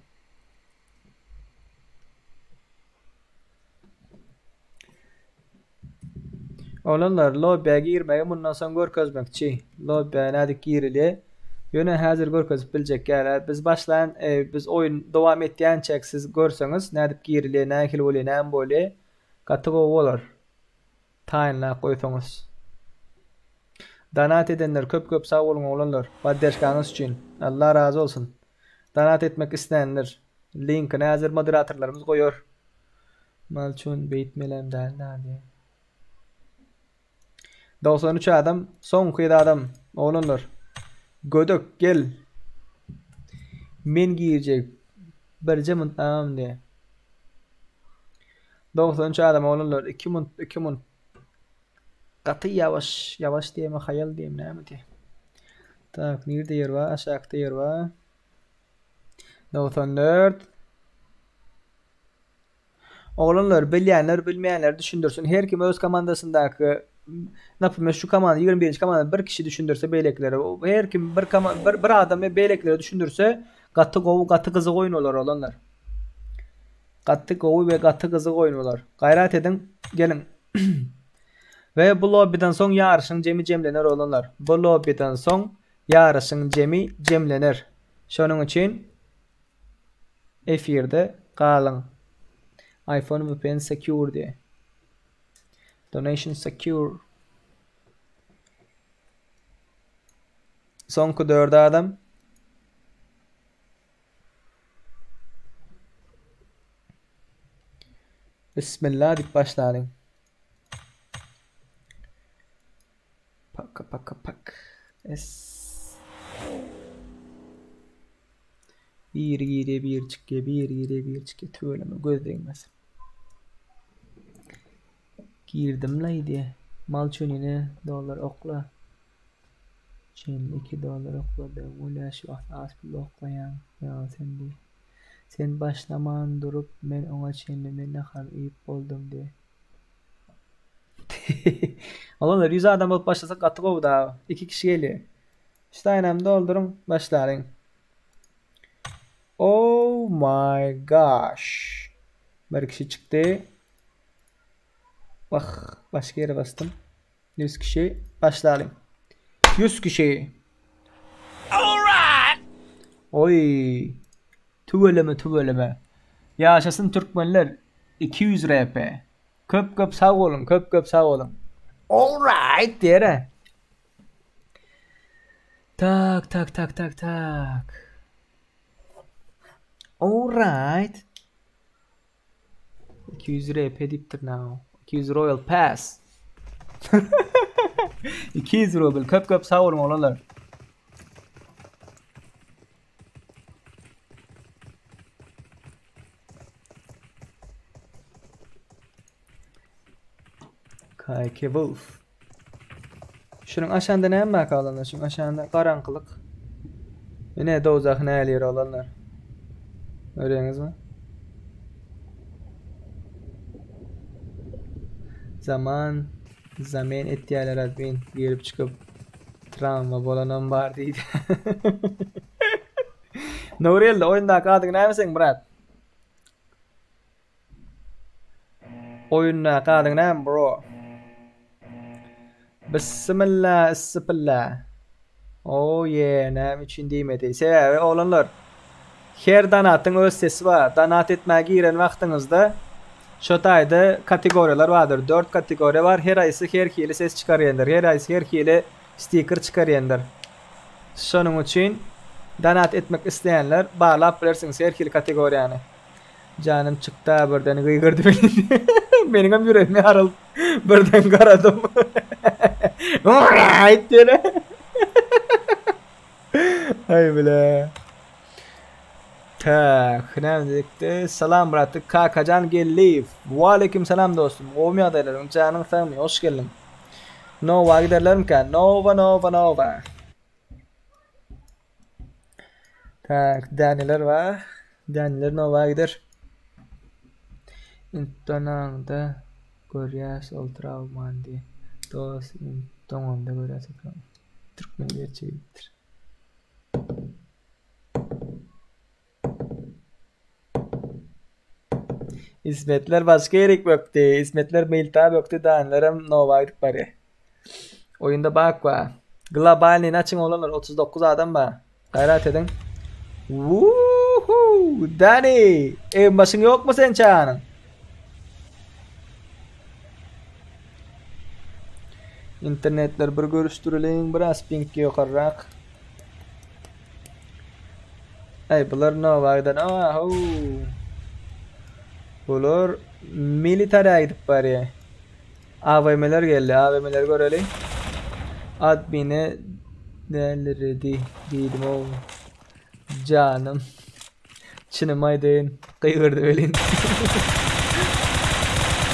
Oglanlar, lobbyä girmegi mundan soň görkezmekçi. Lobbyä nädip girilýä? Ýöne häzir görkezip biljek ýaly. Biz başlan, biz oýun dowam etýänçäk siz görseňiz nädip girilýä, nähili bolýa, näme bolýa, gaty gowy bolar. Taýynlap goýsaňyz. Donat edenler köp köp sag boluň oglanlar. Podderşkaňyz üçin. Allah razy bolsun. Donat etmek islänler linkini häzir moderatorlarymyz goýar. Malçun beýtmelem däl dady. 93 adam, soňky adam, oglanlar. Gödek gel. Men girjek. Birje munt agam diýe. 93 adam oglanlar, 2 munt, 2 munt. Gaty ýawaş, ýawaş diýeme, haýal diýem näme diýe. Tak, nirde ýer bar? Aşakda ýer bar. 94 Oglanlar bilýänler bilmeýänlere düşündirsin. Her kim öz komandasyndaky naprimýer şu komanda 21-nji komanda bir kişi düşündirse beýlekilere. Her kim bir bir, bir adam beýlekilere düşündirse gaty gowy gaty gyzyk oýun bolar oglanlar. Gaty gowy we gaty gyzyk oýun bolar. Gaýrat ediň geliň. We bu lobbydan soň ýaryşyň jemi jemlener oglanlar. Bu lobbydan soň ýaryşyň jemi jemlener. Şonuň üçin Efirde galyň. iPhone VPN secure diýe. Donation secure. Soňky 4 adam. Bismillah diýip başlalyň. Paka paka pak. Es. Biri girýär, biri çykýar, biri girýär, biri çykýar. Tüweleme göz degmez. Girdim laý diýe. Mal çönüne dollar okla. Çenli 2 dollar okla diýen. Bolýa şu wagt az pul oklaýaň. Ýa sen diýe. Sen başlaman durup men oňa çenli men nahar iýip boldum diýe. Oglanlar 100 adam bolup başlasak gaty gowy da. 2 kişi gelýär. Ştaýnam dolduryň, başlalyň. Oh my gosh. Bir kişi çykdy. Wah, başga ýere basdym. 100 kişi başlalyň. 100 kişi. Oý. Tüweleme tüweleme. Ýaşasyn türkmenler 200 RP. Köp köp sag boluň, köp köp sag boluň. All right diýere. Tak tak tak tak tak. All right. 200 RP diýipdir now. 200 Royal Pass. 200 rubl. Köp köp sag boluň oglanlar. KK Wolf. Şunuň aşanda näme bar oglanlar? Şunuň aşanda garaňkylyk. Ine dowzah näli ýer oglanlar. Görýäňizmi? Zaman zamen etýärler admin girip çykyp travma bolanam bar diýdi. Nurgeldi oýundaky adyň näme seň brat? Oýundaky adyň näme bro? Bismillah issipilla. Oh yeah, näme üçin diýmedi. Sebäbi oglanlar her donatyň öz sesi bar. Donat etmäge giren wagtyňyzda şo taýda kategoriýalar bardyr. 4 kategoriýa bar. Her aýsy her hili ses çykarýandyr. Her aýsy her hili stiker çykarýandyr. Şonuň üçin donat etmek isleýänler barlap bilersiňiz her hili kategoriýany. Janym çykda birden gygyrdy welin meniňem ýüregim ýarylyp birden garadym. Alright diýene. Aý bile. Tak, näme diýipdi? Salam braty Kakajan Geldiýew. Waleýkim salam dostum. Gowumy ýagdaýlaryň? Janyň sagmy? Hoş geldiň. Nowa giderlermikä? Nowa, Nowa, Nowa. Tak, däneler bar. Däneler Nowa gider. Intonaňda görýäs ol trawmany diýe. Dos, doňanda görýäs ol trawmany. Türkmen gerçegidir. Ismetler başga ýerik bökdi. Ismetler Milta bökdi, Danilerem Nowa gidip barýar. Oýunda bak bar. Globalnyny açyň oglanlar 39 adam bar. Gaýrat ediň. Woohoo! Dani, eým başyň ýokmy sen çaganyň? Internetler bir görüşdireliň, biraz ping ýokarrak. Aý bular Nowagdan ahu. Bular militara gidip barýar. AWM-ler geldi. AWM-leri göreli. Admine delirdi diýdim ow. Janym. Çynym aýdaýyn. Gygyrdy welin.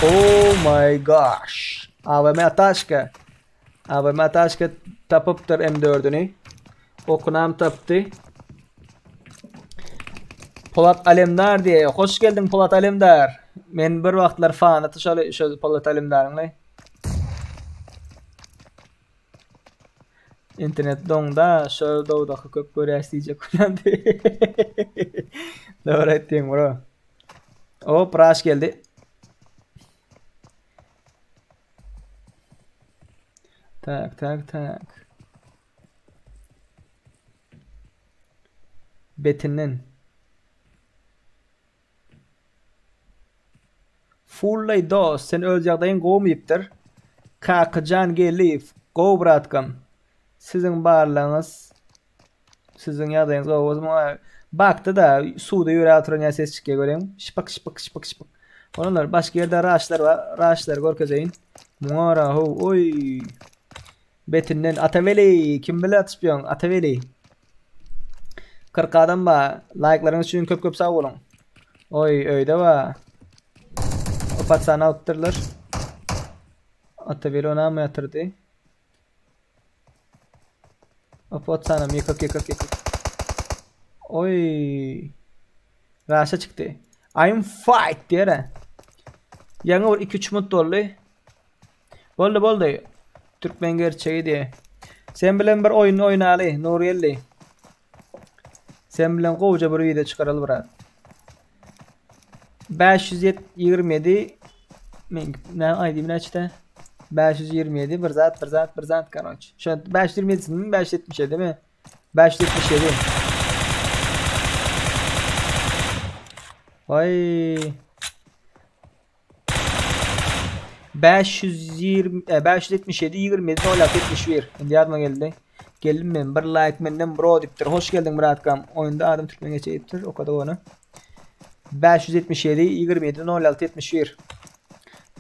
Oh my gosh. AWM ataşka. AWM ataşka tapypdyr M4-üni. Okunam tapdy. Polat Alemdar diýe. Hoş geldiň Polat Alemdar. Men bir wagtlar fanaty şol şol Polat Alemdaryň. Internet doňda şol dowdaky köp görýäs diýjek bolýan. Dogry aýtdyň bro. Hop, rush geldi. Tak, tak, tak. Betinden. Fullay dost, sen öz ýagdaýyň gowmy diýipdir. Kakajan Geldiýew, gowy bratkam. Siziň barlygyňyz siziň ýagdaýyňyz gowy bolsun. Muňa bakdy-da, suwda ýöräp oturan ýaly ses çykýar görýäňmi? Şypyk şypyk şypyk şypyk. Olanlar başga ýerde raşlar bar. Raşlary görkezeýin. Muňa ra how oý. Betinden Ataweli kim bile atyşyp ýöň Ataweli. 40 adam bar. Laýklaryňyz üçin köp köp sag boluň. Oý öýde bar. O patsany alypdyrlar. Ataweli onam ýatyrdy. O patsanam ýykyk ýykyk ýykyk. Oý. Raşa çykdy. I'm fight diýere. Ýaňy bir 2-3 minut boldy. Boldy boldy. Türkmen gerçegi diye. Sen bilen bir oýun oýnaly, Nurgeldi. Sen bilen gowja bir wideo çykaraly brat. 527 men ne aýdym näçe? 527 bir zat bir zat bir zat karoç. Şu 527 mi 577 mi? 577. Vay. 520 577 27 06 71. Indi ýadyma geldi. Geldim men bir like menden bro diýipdir. Hoş geldiň bratkam. Oýunda adam türkmen geçe diýipdir. Okadyk ony. 577 27 06 71.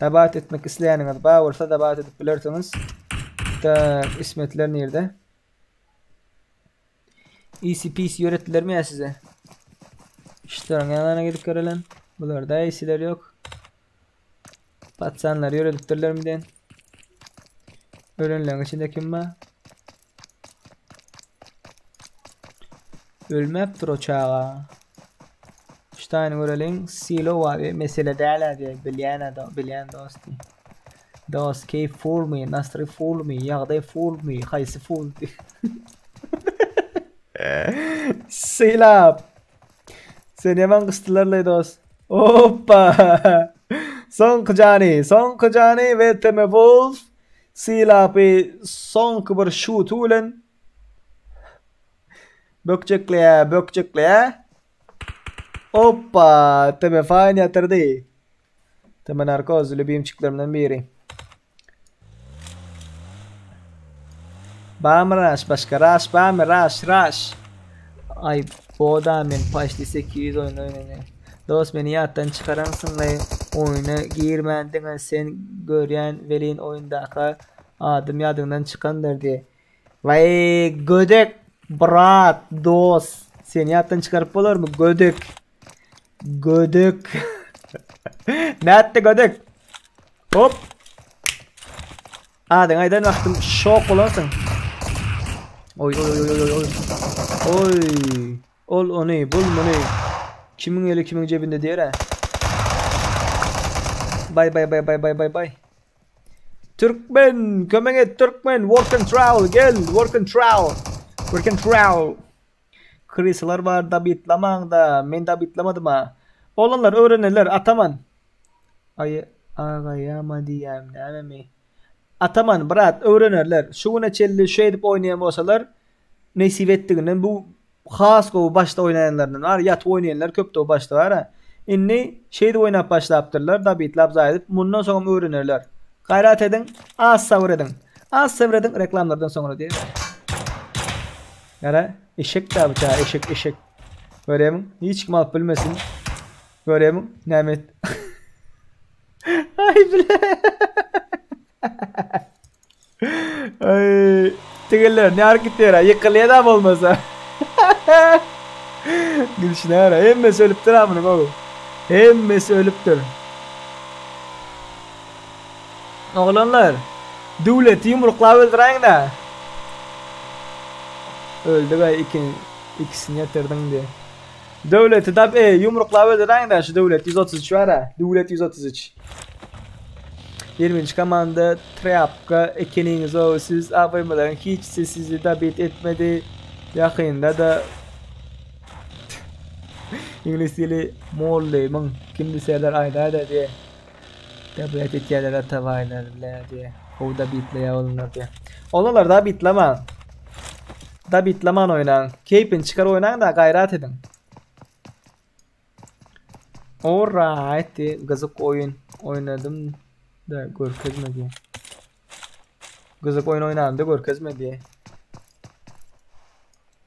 Dabat etmek isleýäniňiz bar bolsa dabat edip bilersiňiz. Tak, İsmetler nirde? Easy peasy ýöretdilermi ýa size? Işleriň ýanyna gidip görelen. Bularda easy'ler ýok. Patsanlar ýöredipdirlermi diýen. Ölenleriň içinde kim bar? Ölmäpdir o çaga. Ştaýny göreliň. Silo bar, mesele däl diýe bilýän adam, bilýän dost. Dost keýp fullmy, nastroý fullmy, ýagdaý fullmy, haýsy full? Sylap. Sen ýaman gysdylarlaý dost. Hoppa. Soňky jany, soňky jany we TM Wolf Sylapy soňky bir şuty bilen bökjekleýär, bökjekleýär. Hoppa, TM Fine ýatyrdy. TM Narkoz lübimçiklerimden biri. Bamy raş başga raş bamy raş raş. Ay boda men paşli 800 oýun oýnaýan. Dost meni ýatdan çykaransyňlaý oýuna girmän diňe sen görýän welin oýundaka adym ýadyňdan çykandyr diýe. Waý gödek brat dost seni ýatdan çykaryp bolarmy gödek. Gödek. Nätdi gödek? Hop. Adyň aýdan wagtym şok bolarsyň. Oý oý oý oý oý. Oý. Ol ony, bul muny. Kimiň eli kimiň cebinde diýer-ä. Bay bay bay bay bay bay bay. Türkmen, kömek et Türkmen, work and travel gel, work and travel. Work and travel. Krysalar bar dabitlamanda men dabitlamadyma. Oglanlar öwrenerler Ataman. Aý agaýama diýýämi nämemi. Ataman brat öwrenerler. Şu güne çenli şeýdip oýnaýan bolsalar nesip etdiginden bu has gowy başda oýnaýanlaryndan bar ýatyp oýnaýanlar köpdi o başda bara. Indi şeýdip oýnap başlapdyrlar dabitlap zaýdyp mundan soňam öwrenerler. Gaýrat ediň az sabyr ediň. Az sabyr ediň reklamlardan soňra diýer. Gara eşek da bu eşek eşek. Görýärmiň? Hiç kim alyp bilmesin. Görýärmiň? Näme et? Ay bile. Ay, tegeller ne hareket ýere? Ýykylýar da bolmasa. Gülşüne ara. Hemmesi ölüpdir ha munuň ow. Hemmesi ölüpdir. Oglanlar, döwleti ýumruklap öldüräýiň-dä. Öldük-aý iki, ikisini ýatyrdyň diýe. Döwleti dap, e, ýumruklap öldüräýiň-dä şu döwlet 133 bar-a. Döwlet 133. 20-nji komanda trýapka ekeniňiz-ow siz AWM-leriň hiçisi sizi dabit etmedi. Ýakynda-da Iňlis dili mollymyň kimdi Serdar aýdaý-da diýe. Dabet etýärler atabaýlar bile diýe. Gowy dabitleýär olanlar diýe. Olanlar dabitlamaň. Dabitlaman oýnaň. Keýpini çykar oýnaň da gaýrat ediň. Alright diýe gyzyk oýun oýnadym da görkezme diýe. Gyzyk oýun oýnadym da görkezme diýe.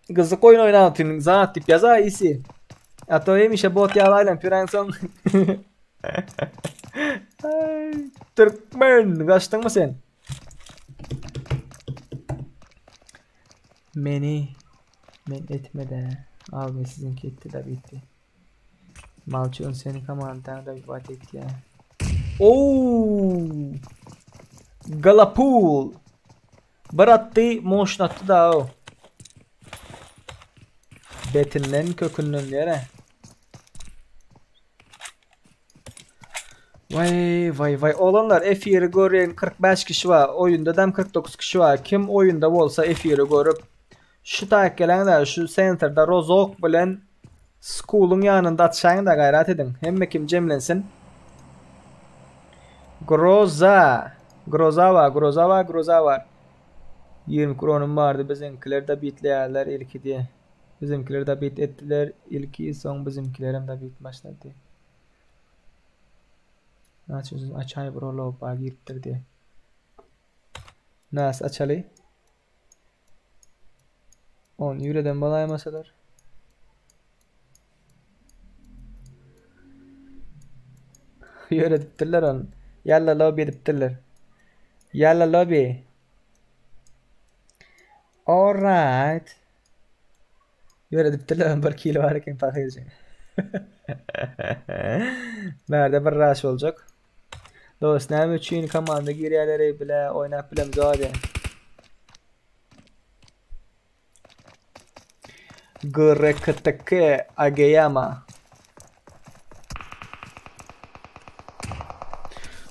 Gyzyk oýun oýnap zat diýip ýaza isi. A to hemişe bot ýaly aýlanyp ýören soň. Ay, Türkmen, gaçdyňmy sen? Meni men etmede. Abi sizinki etdi de bitti. Malçun seni komandan da vat etdi ya. Oo! Galapul. Bir atdy, moşun atdy da o. Betinden kökünden diýere. Waý waý waý oglanlar efiri görýän 45 kişi bar oýunda dam 49 kişi bar kim oýunda bolsa efiri görüp şu taýyk geleňde şu sentrda rozok bilen Skulyň ýanynda atşaýyň-da gaýrat ediň. Hemme kim jemlensin. Groza. Groza bar, groza bar, groza bar. 20 kronym bardy biziňkiler de bitleýärler ilki diýe. Bizimkiler de bit etdiler ilki soň bizimkilerem de bit başlady. Naçe açaý bro lobba giripdir diýe. Nas açaly. On ýüreden bolaýmasalar. Ýöredipdirler ony. Ýalla lobby edipdirler. Ýalla lobby. Alright. Ýöredipdirler bir kilo bar eken pahyrjyň. Bärde bir raş boljak. Dost näme üçin komanda girýärler ey bile oýnap bilemzok diýen. GRKTK Ageyama.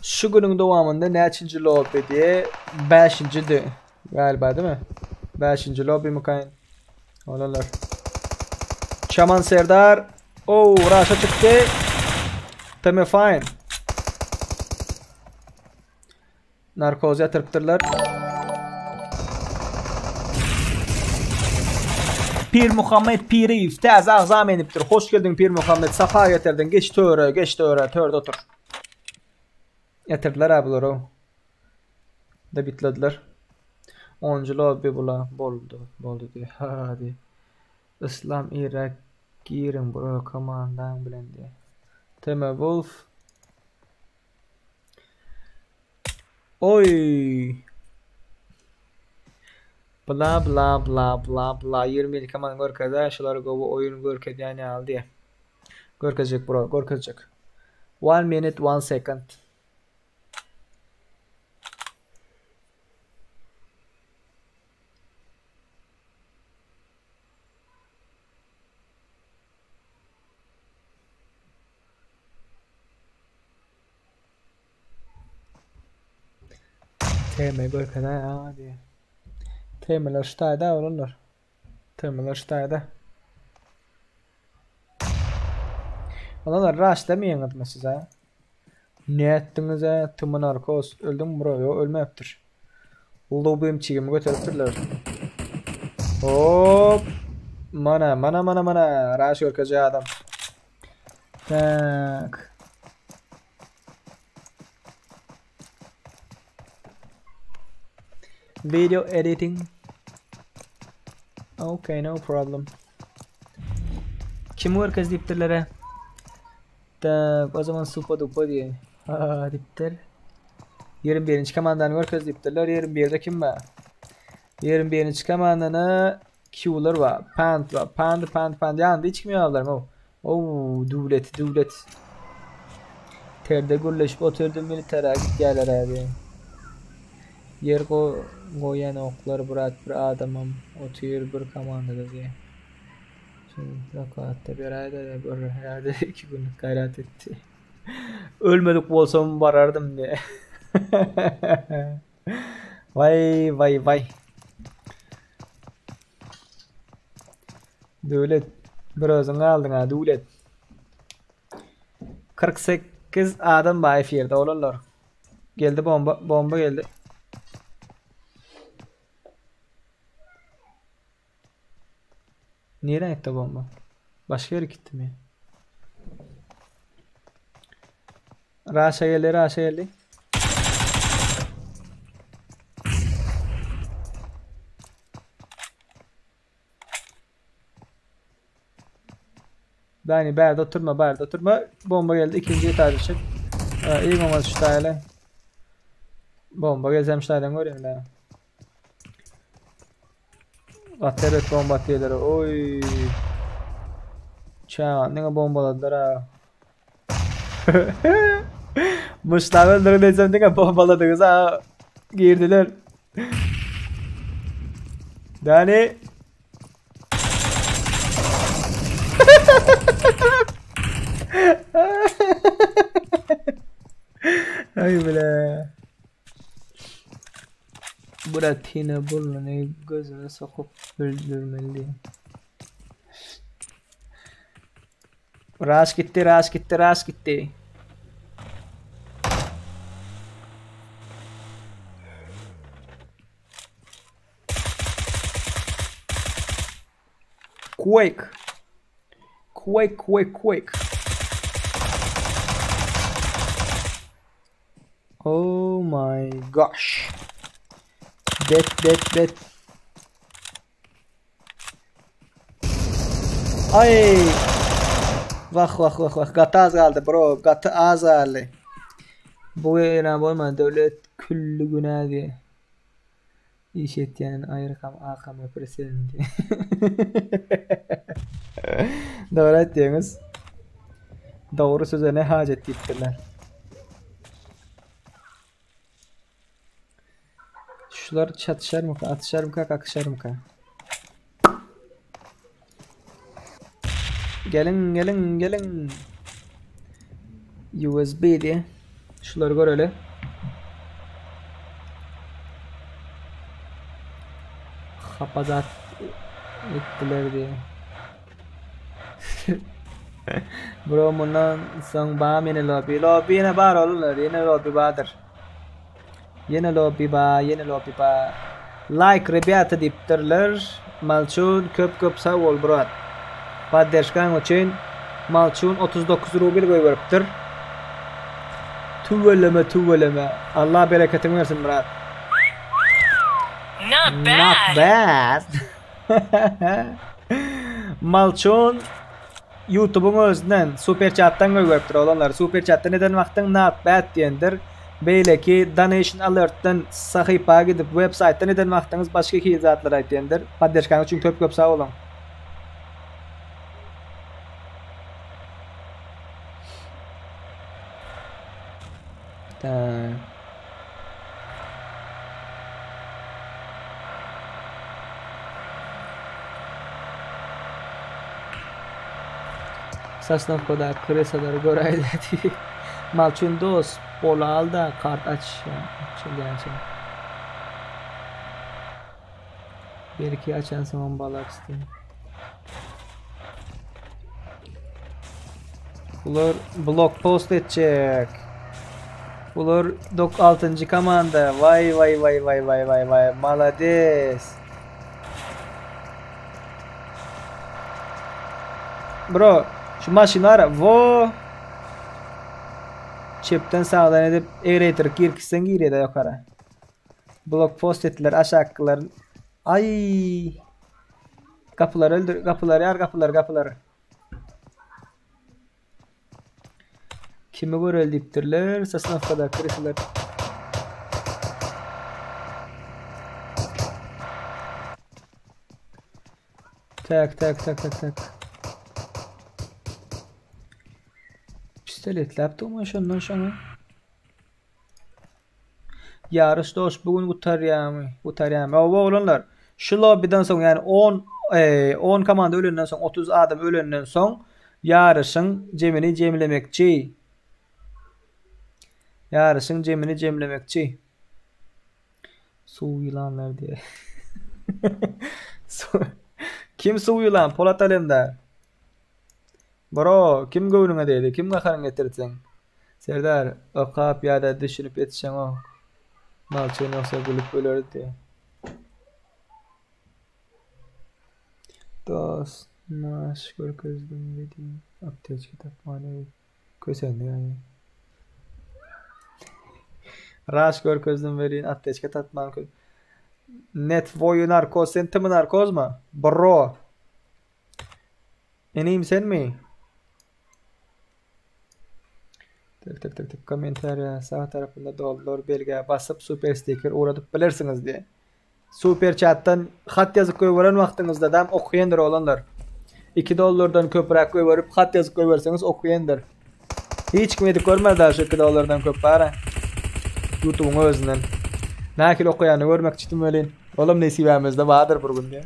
Şu günüň dowamynda näçinji lobby diye 5-injidi galiba değil mi? 5-inji lobby mıkayn? Olarlar. Çaman Serdar. Oh, Raşa çykdy. Teme fine. Narkoz ýatyrypdyrlar. Pir Muhammet Piriýew täze agza menipdir. Hoş geldiň Pir Muhammet. Sapa getirdiň. Geç töre, geç töre, törde otur. Ýatyrdylar ha bulary. Da bitlediler. 10-njy lobby bula boldy, boldy diýe. Ha diýe. Islam irräk giriň bro komandaň bilen diýe. Teme Wolf. Oý. Bla bla bla bla bla 21 komanda görkezä şular gowy oýun görkezýän ýaly diýe. Görkezjek bro, görkezjek. One minute one second. TM görkezä aga diýýär. TM-ler şu taýda oglanlar. TM-ler şu taýda. Oglanlar raşlamaýaňyzmy siz a? Ne etdiňiz a? Tm narkos öldüňmi bro? Ýok ölmäpdir. Lubimçigimi göteripdirler. Hop. Mana mana mana mana raş görkezýär adam. Tak. Video editing. Okay, no problem. Kim görkez diýipdirler? Tak, o zaman supa dupa diýe. Ha diýipdir. 21-nji komandany görkez diýipdirler. 21-de kim bar? 21-nji komandany Q'lar bar. Pant bar. Pand, pand, pand. Ýanynda hiç kim ýok adamlaryň. Oh. Oh, döwlet, döwlet. Terde gürleşip otyrdy militara gitýärler abi. Ýer go goýanoklar brat bir adamam otyr bir komandada diýe. Şimdi plakatda beräýdä bir herhalde iki günlük gaýrat etdi. Ölmedik bolsam barardym diýe. Vay vay vay. Döwlet bir özüň galdyň ha Döwlet. 48 adam bar efirde olanlar. Geldi bomba, bomba geldi. Nereye gitti bomba? Başka yere gitti mi? Raşa geldi, Raşa geldi. Dani bärde oturma, bärde oturma. Bomba geldi, ikinji etaž için. İyi bomba düştü aile. Bomba gelsem ştaýdan göreyim da. Gaty erbet bomba atýarlar. Oý. Çaga diňe bombaladylar ha. Muşdagy öldürin desem diňe bombaladyňyz ha. Girdiler. Dani. Ay bile. Buratino burnuny gözüne sokup öldürmeli. Ras gitti, ras gitti, ras gitti. Quake. Quake, quake, quake. Oh my gosh. Det, det, det. Ay. Wah wah wah wah. Gaty az galdy bro. Gaty az galdy. Bu ýene bolman döwlet külli günä diýe. Iş etýän aýrykam akam presidenti. Dogry aýtýaňyz. Dogry söze ne hajat diýipdirler. Şular çatyşarmyka, atyşarmyka, kakyşarmyka? Geliň, geliň, geliň. USB diýe. Şulary göreli. Hapa zat etdiler diýe. Bro mundan soň ba meni lobby. Lobby ýene bar olanlar, ýene lobby bardyr. Ýene lobby ba, ýene lobby ba. Like rebýata diýipdirler. Malçun köp köp sag bol brat. Podderşkaň üçin Malçun 39 rubl goýberipdir. Tüweleme tüweleme. Allah bereketiňi bersin brat. Not Not bad. bad. Malçun YouTube'un özünden super chat'tan goýberipdir oglanlar. Super chat'tan eden wagtyň not bad diýendir. Beýleki donation alert'den sahypa gidip web saýtdan eden wagtyňyz başga hili zatlar aýtýandyr. Podderşkaňyz üçin köp köp sag boluň. Tak. Sosnowkada krysalar göräýdä diýip. Malçun dos, bola al-da kart aç açylýança. Belki açansoňam balarys diýip. Bular blok post etjek. Bular dok 6-njy komanda. Waý waý waý waý waý waý waý. Malades. Bro, şu maşyn bar. Wo. Çepden sagdan edip egreýtirip girkitseň girýär ýokara. Blok post etdiler aşakkylar. Aý. Gapylary öldür, gapylary ýar, gapylary, gapylary. Kimi göreli diýipdirler, Sosnowkada krysylar. Tak, tak, tak, tak, tak. Pistoletläp durma şondan şoňa. Ýaryş dost bu gün gutarýamy? Gutarýamy? Oba oglanlar. Şu lobbydan soň ýani 10 10 komanda ölenden soň 30 adam ölenden soň ýaryşyň jemini jemlemekçi. Ýaryşyň jemini jemlemekçi. Suw ýylanlar diýe. Kim suw ýylan? Polat Alemdar. Bro, kim göwnüňe degdi? Kim gaharyňy getirdi seň? Serdar, okap ýa-da düşünip ýetişeňok. Malçyn ýogsa gülüp ölerdi. Dost, naş görkezdim welin, apteçka tapman öý kösendi ýaly. Raş görkezdim welin, apteçka tapman kö Net voýu narkoz, sen timi narkozmy? Bro. Inim senmi? Tek tek tek tek kommentariýa sag tarapynda dollar belgä basyp super stiker ugradyp bilersiňiz diýe. Super chatdan hat ýazyp goýberen wagtyňyzda dam okaýandyr oglanlar. 2 dollardan köpräk goýberip hat ýazyp goýberseňiz okaýandyr. Hiç kim edip görmedi daha şu 2 dollardan köp bara. YouTube'un özünden. Nähili okaýanyny görmekçidim welin. Olam nesibämizde bardyr bir gün diýe.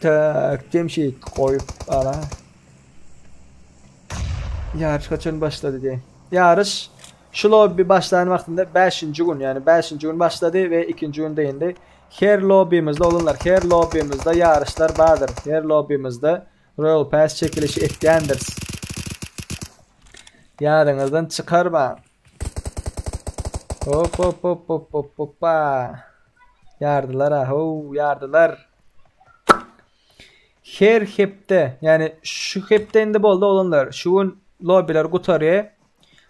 Tak, Jemşit goýup ara. Ýaryş haçan başlady diýe. Ýaryş şu lobby başlan wagtynda 5-nji gün, ýagny 5-nji gün başlady we 2-nji gün dyndy. Her lobbymyzda oglanlar, her lobbymyzda ýaryşlar bardyr. Her lobbymyzda Royal Pass çekilişi etýändiris. Ýadyňyzdan çykarmaň. Hop hop hop hop hop hoppa. Ýardylar ha, how, ýardylar. Her hepde, ýagny şu hepde indi boldy oglanlar. Şu gün lobbylar gutarýar.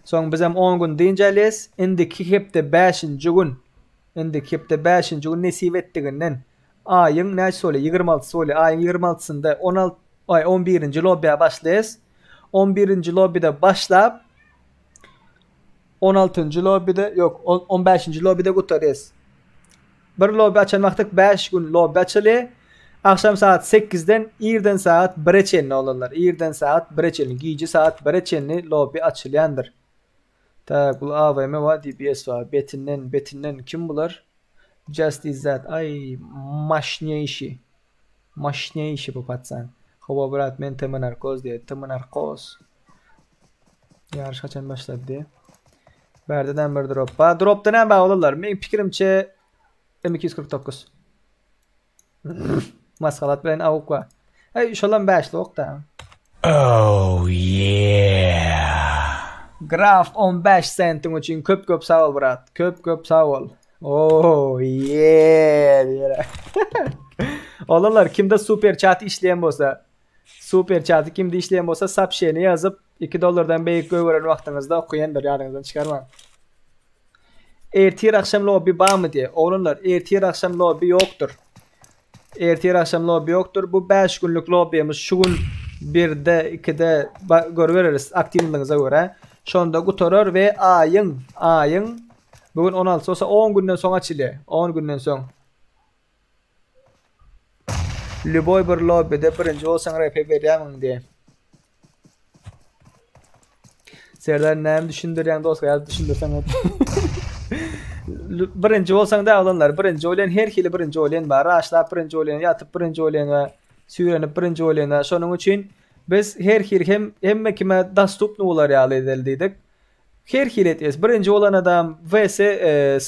Soň bizem 10 gün dynç alýas. Indiki hepde 5-nji gün. Indiki hepde 5-nji gün nesip etdiginden aýyň näçesi bolýar? 26-sy bolýar. Aýyň 26-synda 16 aý 11-nji lobby'a başlaýas. 11-nji lobbyda başlap 16-njy lobbyda, ýok, 15-nji lobbyda gutarýas. Bir lobby açan wagtyk 5 gün lobby açylýar. Agşam saat 8-den irden saat 1-e çenli oglanlar. Irden saat 1-e çenli, gije saat 1-e çenli lobby açylýandyr. Tak, bu AWM wa DBS wa. Betinden, betinden kim bular? Just is that. Ay, maşneýşi. Maşneýşi bu patsan. Hawa brat, men TM narkoz diýe. TM narkoz. Ýaryş haçan başlady diýe. Bärdeden bir drop. Ba dropda näme bar oglanlar? Meň pikirimçe M249. Maskalat bilen awuk bar. Hey, şolam bäşli ok da. Oh yeah. Graf 15 sentiň üçin köp köp sag bol brat. Köp köp sag bol. Oh yeah diýere. Oglanlar kimde super chat işleýän bolsa, super chaty kimde işleýän bolsa sapşeni ýazyp 2 dollardan beýik goýberen wagtyňyzda okaýandyr ýadyňyzdan çykarmaň. Ertir agşam lobby barmy diýe. Oglanlar ertir agşam lobby ýokdur. Ertir agşam lobby ýokdur. Bu 5 günlük lobbymiz şu gün 1-de 2-de görübereris aktiwligiňize görä. Şonda gutarar we aýyň aýyň bugün 16 bolsa 10 günden soň açylýar. 10 günden soň. Lüboý bir lobbyde birinji bolsaň RP berýärmiň diýe. Serdar näme düşündirýäň dost ýazyp düşündirseň. Birinji bolsaň da oglanlar, birinji bolýan her hili birinji bolýan bar. Raşlap birinji bolýan, ýatyp birinji bolýan we süýrenip birinji bolýan bar. Şonuň üçin biz her hili hem hemme kime dostupny bolar ýaly edeli diýdik. Her hili etýäs. Birinji bolan adam vs e,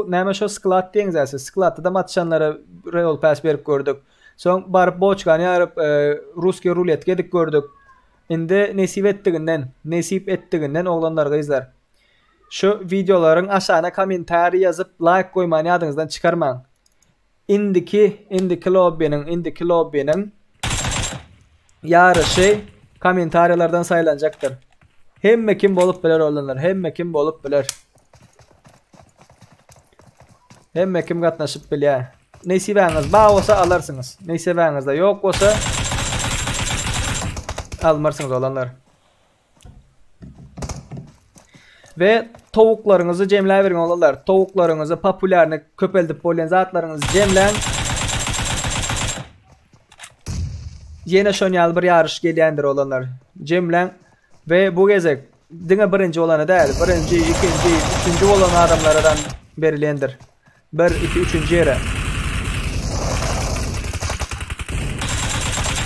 näme şo sklad diýeňiz siz. Skladda da atyşanlara Royal Pass berip gördük. Soň baryp boçkany ýaryp e, ruskiý ruletka edip gördük. Indi nesip etdiginden, nesip etdiginden oglanlar gyzlar. Şu wideolaryň aşagyna kommentariý ýazyp laýk goýmany ýadyňyzdan çykarmaň. Indiki, indiki lobbynyň, indiki lobbynyň ýaryşy kommentariýalardan saýlanjakdyr. Hemme kim bolup biler oglanlar, hemme kim bolup biler. Hemme kim gatnaşyp bilýär. Nesibäňiz bar bolsa alarsyňyz. Nesibäňizde ýok bolsa almarsyňyz oglanlar. We towuklaryňyzy jemläberiň oglanlar. Towuklaryňyzy populýarny köpeldip bolýan zatlaryňyzy jemläň. Ýene şon ýaly bir ýaryş gelýändir oglanlar. Jemläň we bu gezek diňe birinji bolana däl, birinji, ikinji, üçünji bolan adamlardan berilýändir. Bir, iki, üçünji ýere.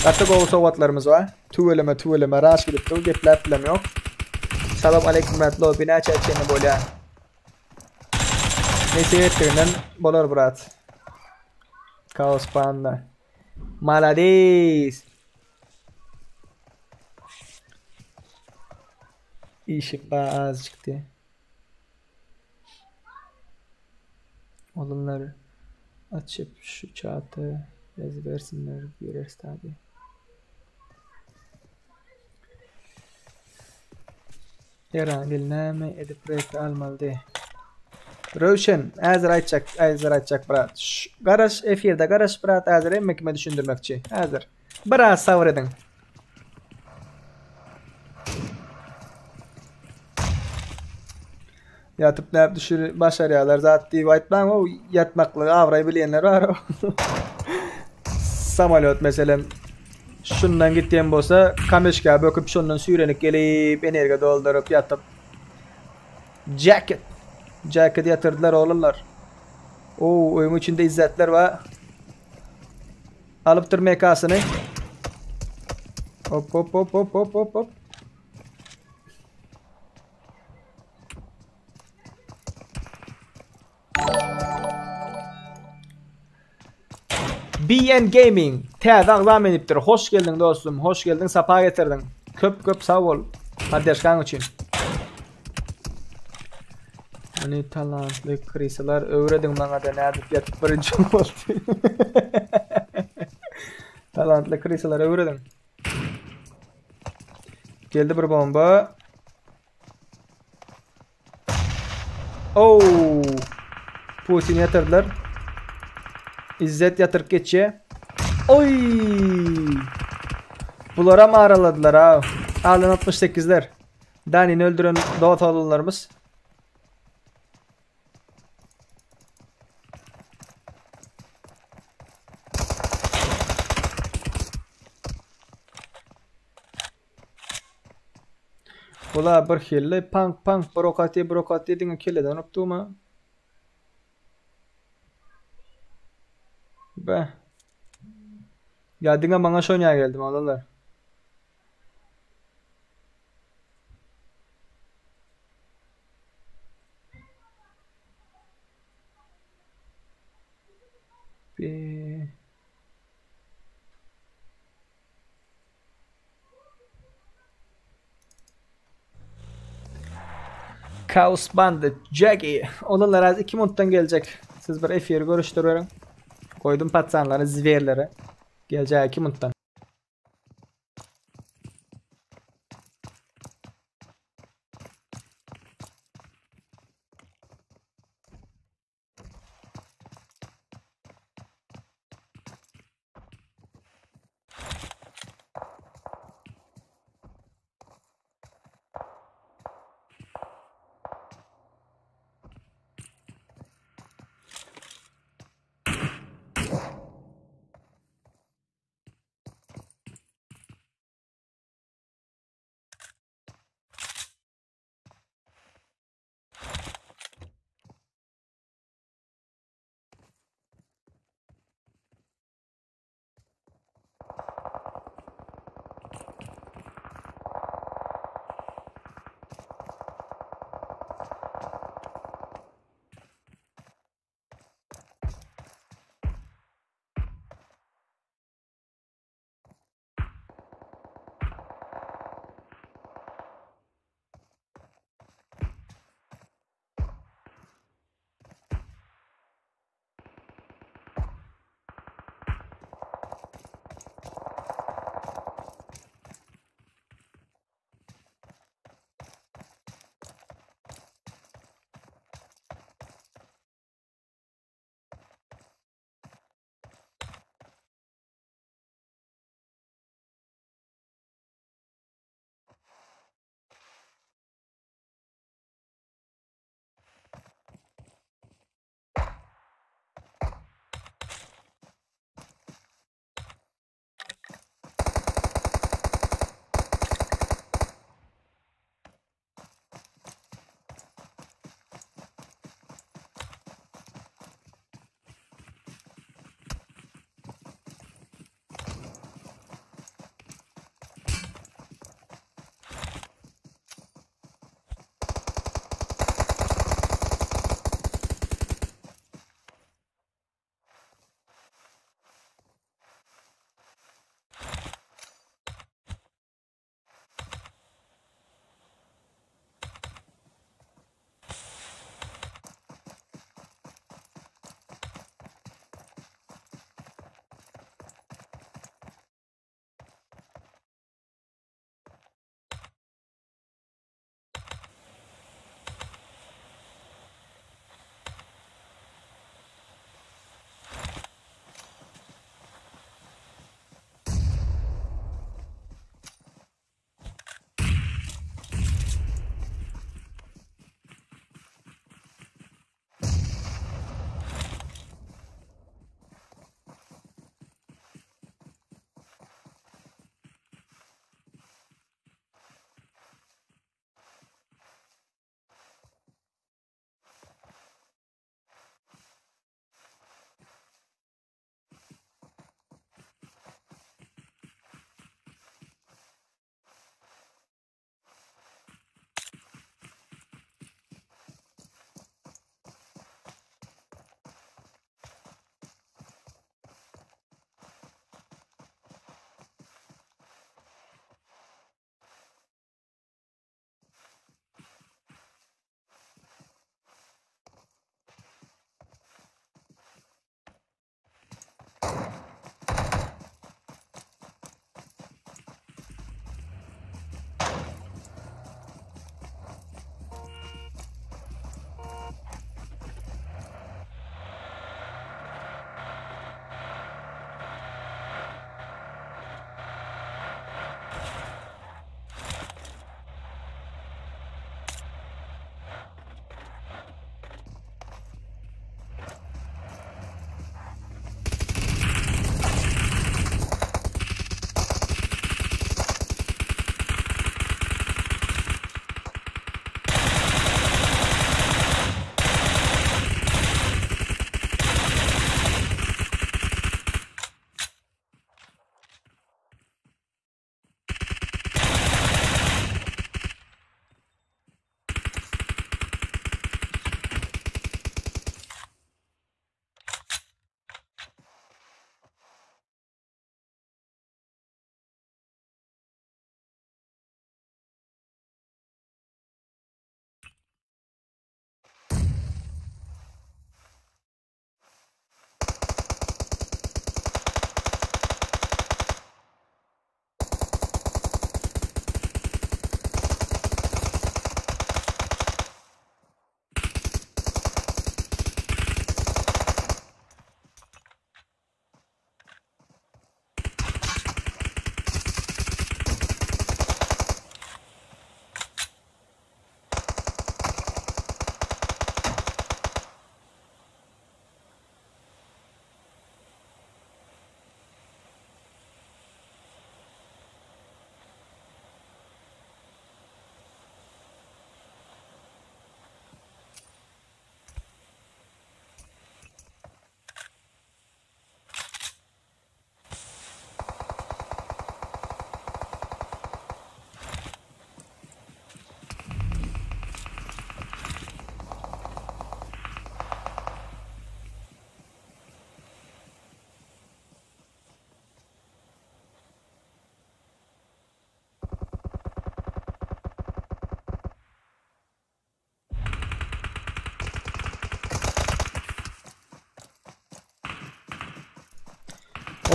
Gaty gowy sowgatlarymyz bar. Tüweleme, tüweleme, raş gidip dur, gepläp bilem ýok. Salam aleýkum brat, lobby näçä çenli bolýar? Nesip etdiginden bolar brat. Kaos panda. Malades. Işik bar azjykdy. Olanlar açyp şu çaty ýazybersinler gireris tabi. Erangil näme edip rep almalydy? Röwşen, häzir aýtjak, häzir aýtjak brat. Garaş, efirde garaş brat, häzir hemme kime düşündirmekçi. Häzir. Biraz sabyr ediň. Ýatyp näp düşür başarýarlar zat diýip aýtmaň o ýatmaklygy abraý bilýänler bar. Samolýot meselem şundan gitýän bolsa kameşka böküp şondan süýrenip gelip energiýa dolduryp ýatyp Jacket. Jacket ýatyrdylar oglanlar. O öýüň içinde izzetler bar. Alypdyr mekasyny. Hop hop hop hop hop hop hop. BN Gaming täze agzam edipdir. Hoş geldiň dostum. Hoş geldiň, sapa getirdiň. Köp köp sag bol. Podderžkaň üçin. Meni talantly krisalar öwrediň maňa-da nädip ýatyp birinji boldy. Talantly krisalar öwrediň. Geldi bir bomba. Oh! Putin ýatyrdylar. İzzet ýatyryp geçýär. Oy! Bularam araladylar ha. Alan 68'ler. Danini öldüren dost oglanlarymyz. Bula bir hilli pank pank brokati brokati diňe kelleden urup durma. Be. Ya diňe maňa şonýa geldim oglanlar. Be. Chaos Bandit Jackie. Olanlar az 2 minutdan geljek. Siz bir efiri görüşdüriberiň. Goýdum patsanlary, zwerleri. Geljek 2 minutdan.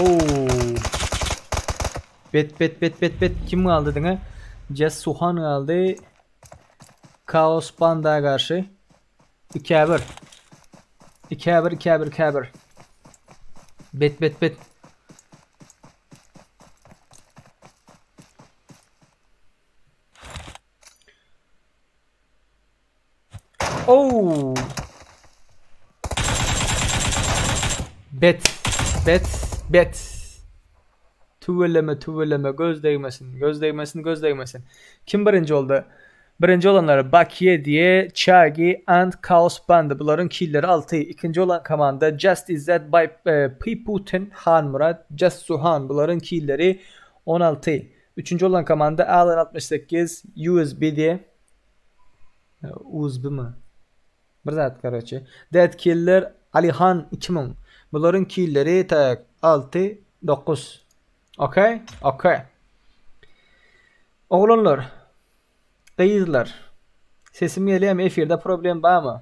Oo. Bet bet bet bet bet kim galdy diňe? Jess Suhan galdy. Kaos Banda garşy. 2'e 1. 2'e 1 2'e 1 2'e 1. Bet bet bet. Oh. Bet. Bet. Bet. Tüweleme tüweleme göz degmesin. Göz degmesin göz degmesin. Kim birinji boldy? Birinji bolanlar Bakiye diye Chagi and Chaos Band. Bularyň killeri 6. Ikinji bolan komanda Just Izzet by e, P Putin Han Murat Just Suhan. Bularyň killeri 16. Üçünji bolan komanda Alan 68 USB diye USB mi? Bir zat karoçe. Dead Killer Alihan 2000. Bularyň killeri tak 6 9. Okey? Okey. Oglanlar, gyzlar. Sesim gelýärmi? Efirde problem barmy?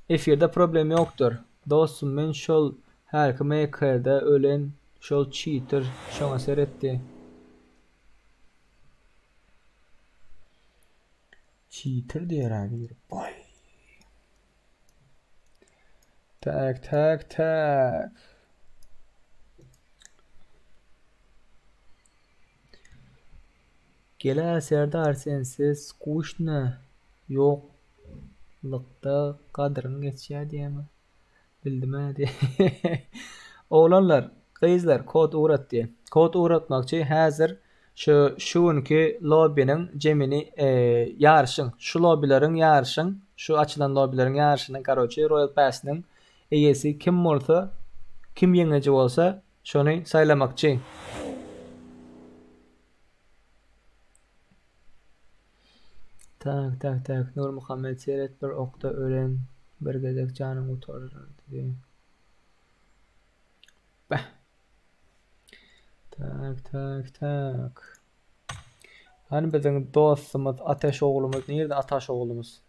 Efirde problem ýokdur. Dostum men şol hälki MK-da ölen şol cheater şoňa seretdi. Cheater diýer ha biri. Boý. Tak tak tak. Gel-ä Serdar sensiz skuşna ýoklukda gadyryň geçýä diýýämi? Bildim-ä diýýä. Oglanlar, gyzlar kod ugrat diýýä. Kod ugratmakçy häzir şu şu günki lobbynyň jemini ýaryşyň şu lobbileriň ýaryşyň şu açylan lobbileriň ýaryşynyň karoçi Royal Pass-nyň eýesi kim bolsa kim ýeňiji bolsa şony saýlamakçy. Tak tak tak Nurmuhammet seret bir okda ölen bir gezek janyň gutarar diýdi. Beh. Tak tak tak. Hani biziň dostumyz Ateş oglumyz nirde Ataş oglumyz?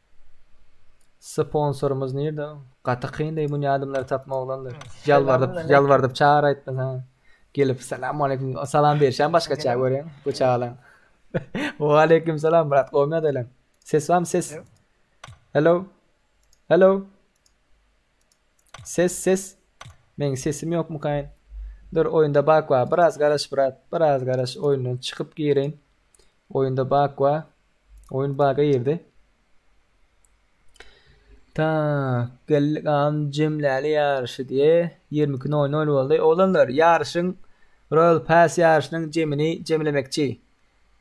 Sponsorymyz nirde? Gaty kyn deý muny adamlary tapmak oglanlar. Ýalbardyp ýalbardyp çagyraýtmasaň. Ha. Gelip salam aleyküm salam berişen başgaça görýäň bu çagalaň. Wa aleyküm salam brat gowy ýagdaýlaň. Ses barmy ses? Hello. Hello. Ses ses. Meň sesim ýokmukaýyn? Dur oýunda bug bar. Biraz garaş brat. Biraz garaş oýundan çykyp gireýin. Oýunda bug bar. Oýun buga girdi. Tak, geldik agam jemläli ýaryşy diýe 22.00 boldy. Oglanlar, ýaryşyň Royal Pass ýaryşynyň jemini jemlemekçi.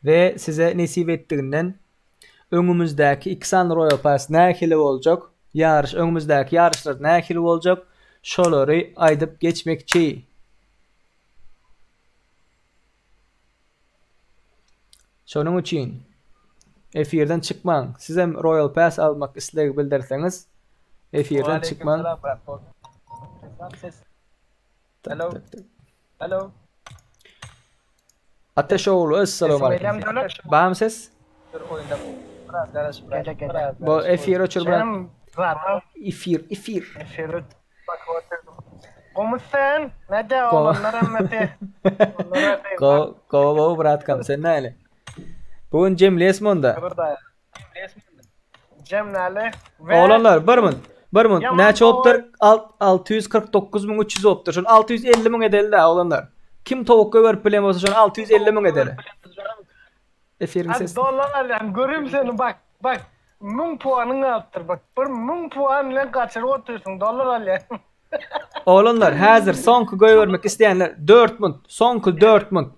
We size nesip etdiginden öňümizdäki iki sany Royal Pass nähili boljak, ýaryş öňümizdäki ýaryşlar nähili boljak, şolary aýdyp geçmekçi. Şonuň üçin efirden çykmaň. Sizem Royal Pass almak islegi bildirseňiz efirden çykmaň. Hello. Hello. Ateş ogly essalamu aleyküm. Barmy ses? Bu efir öçür brat. Efir, efir. Efir Gomy sen? Näde oglanlar hemmesi? Go, go, go bratkam, sen näle? Bu gün jemleýäs munda. Jemläli. Oglanlar, bir mun. Bir mun. Näçe bolupdyr? 649300 bolupdyr. Şony 650 müň edeli-dä, oglanlar. Kim towuk goýberip bilen bolsa şony 650 müň edeli. Efiriň sesi. Dollar alýan, göreyim seni bak, bak. 1000 puanyň galypdyr bak. Bir 1000 puan bilen gaçyryp otyrsyň, dollar alýan. Oglanlar, häzir soňky goýbermek isleýänler 4 munt, soňky 4 munt.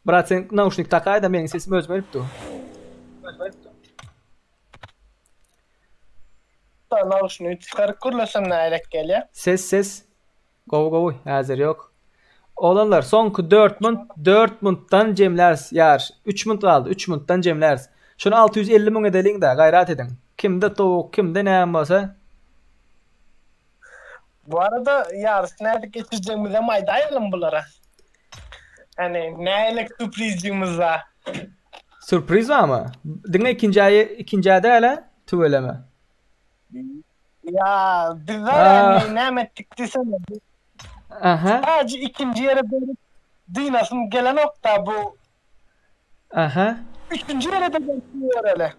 Brat sen nauşnik takaý-da meniň sesim özüme gelip dur. Nauşnigi çykaryp gürlesem nähilek gelýär? Ses ses. Gowy gowy häzir ýok. Oglanlar soňky 4 munt 4 muntdan jemläris ýaryş. 3 munt galdy 3 muntdan jemläris. Şony 650 müň edeliň-dä gaýrat ediň. Kimde towuk kimde näme bolsa. Bu arada ýaryşy nädip geçirjegimizem aýdaýalym bulara. Ýani nähili sürprizjigimiz bar. Sürpriz barmy? Diňe ikinji aýy ikinji aý däl-ä tüweleme. Ýa biz bar näme etdik diýsene. Aha. Sadece ikinji ýere berip dynasym gelenokda bu. Aha. Üçünji ýere de berip göreli.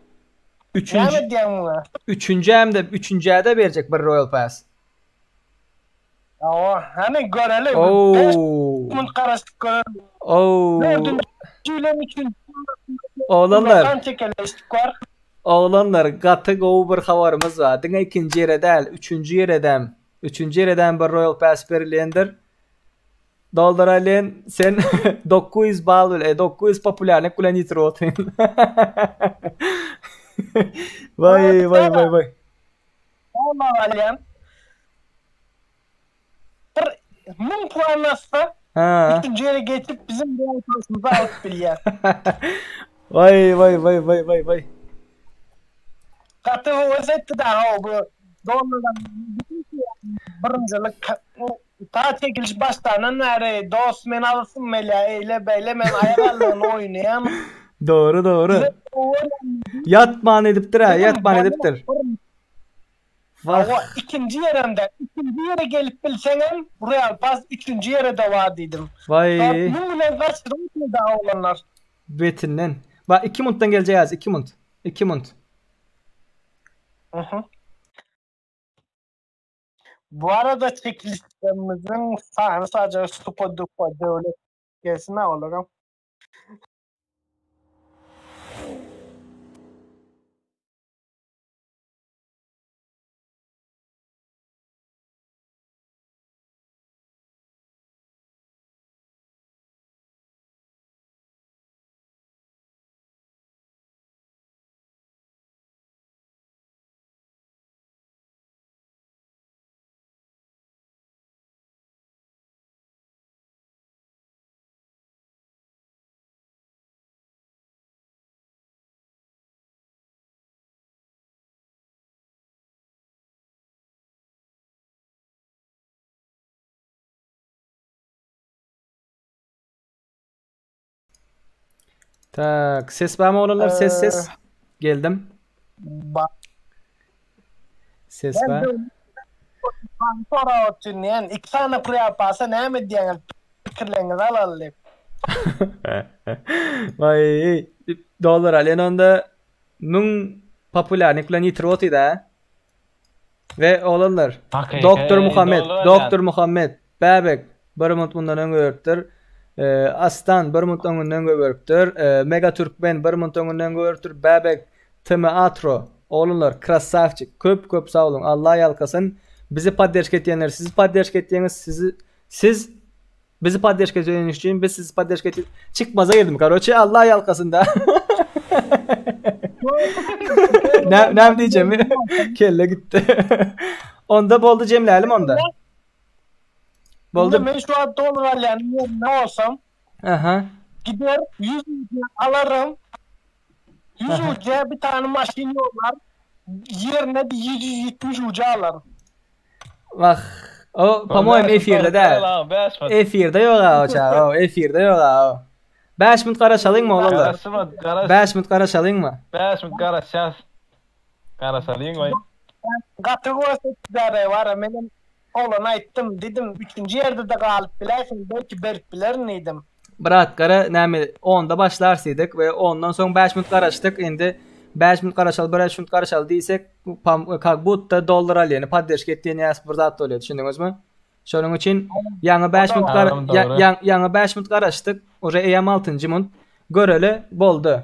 Üçünji. Näme diýýäň muňa? Üçünji hem de üçünjä-de berjek bir Royal Pass. Hawa, hany göreli. Oo. 5 minut garaşyp göreli. Oo. Dördünji bilen üçünji. Oglanlar. Çekeleşik bar. Oglanlar gaty gowy bir habarymyz bar. Diňe ikinji ýere däl, üçünji ýeredem. Üçünji ýeredem bir Royal Pass berilýändir. Dolduralyn sen 900 bal bilen, 900 populýarlyk bilen ýitirip otyryn. Waý, waý, waý, waý. Näme alýan? Bir 1000 puan atsa, üçünji ýere geçip bizim Royal Pass'ymyzy alyp bilýär. Waý, waý, waý, waý, waý, waý. Gaty höwes etdi daha bu dollardan birinjilik ta çekiliş başlandan bäri dost men alsyn melýä eýle beýle men aýak aldygyny oýnaýan. Dogry dogry. Ýatman edipdir ha, ýatman edipdir. Wah. Ikinji ýeremde, ikinji ýere gelip bilseňem, Royal Pass üçünji ýere de bar diýdim. Waý. Muň bilen gaçyryň daha oglanlar. Betinden. Bak 2 muntdan geljek az, 2 munt. 2 munt. Mhm. Bu arada çekilişlerimizin sany sadece super duper döwlet gelsin ha olara. Tak, ses barmy oglanlar? Ses ses. Geldim. Ba Ses bar. Sonra otun iki tane kuruya pasa näme diýýäňiz? Pikirleriňizi alaly. Vay, dollar alýan onda 1000 populýarlyk bilen ýitirip otyda. We oglanlar, Doktor Muhammed, Doktor Muhammed, Bäbek bir minut mundan öň goýberipdir. Astan bir minut öňünden goýberipdir. Mega Türkmen bir minut öňünden goýberipdir. Bäbek TM Atro. Oglanlar, krasavçik. Köp köp sag boluň. Allah ýalkasyn. Bizi podderşka etýänler sizi podderşka etýäňiz. Sizi siz bizi podderşka etýäniňiz üçin biz sizi podderşka etýäs. Çykmaza girdim. Karoçe Allah ýalkasyn da. Ne näme diýjemi? Kelle gitdi. Onda boldy jemlälim onda. Boldy. Men şu wagt dollar alýan ýerinde bolsam. Aha. Gider 100 alarym. 100 uca bir tane maşyn ýollar. Ýerine de 770 uca alarym. Wah. O, po-moýem efirde däl. Efirde ýok a o çaga, o efirde ýok a o. 5 minut garaşalyňmy oglanlar? Garaşma, garaş. 5 minut garaşalyňmy? 5 minut garaşýas. Garaşalyň goý. Gaty görsetileri bar, menem oglana aýtdym, diýdim, üçünji ýerde-de galyp bilersiň, belki berip bilerin diýdim. Brat gara näme onda başlarys diýdik we ondan soň 5 minut garaşdyk indi 5 minut garaşaly bir minut garaşaly diýsek kak budda dollar alýany podderşka et diýen ýas bir zat bolýar düşündiňizmi? Şonuň üçin ýaňy 5 minut gara ýaňy 5 minut garaşdyk uje eýýäm 6-njy minut göreli boldy.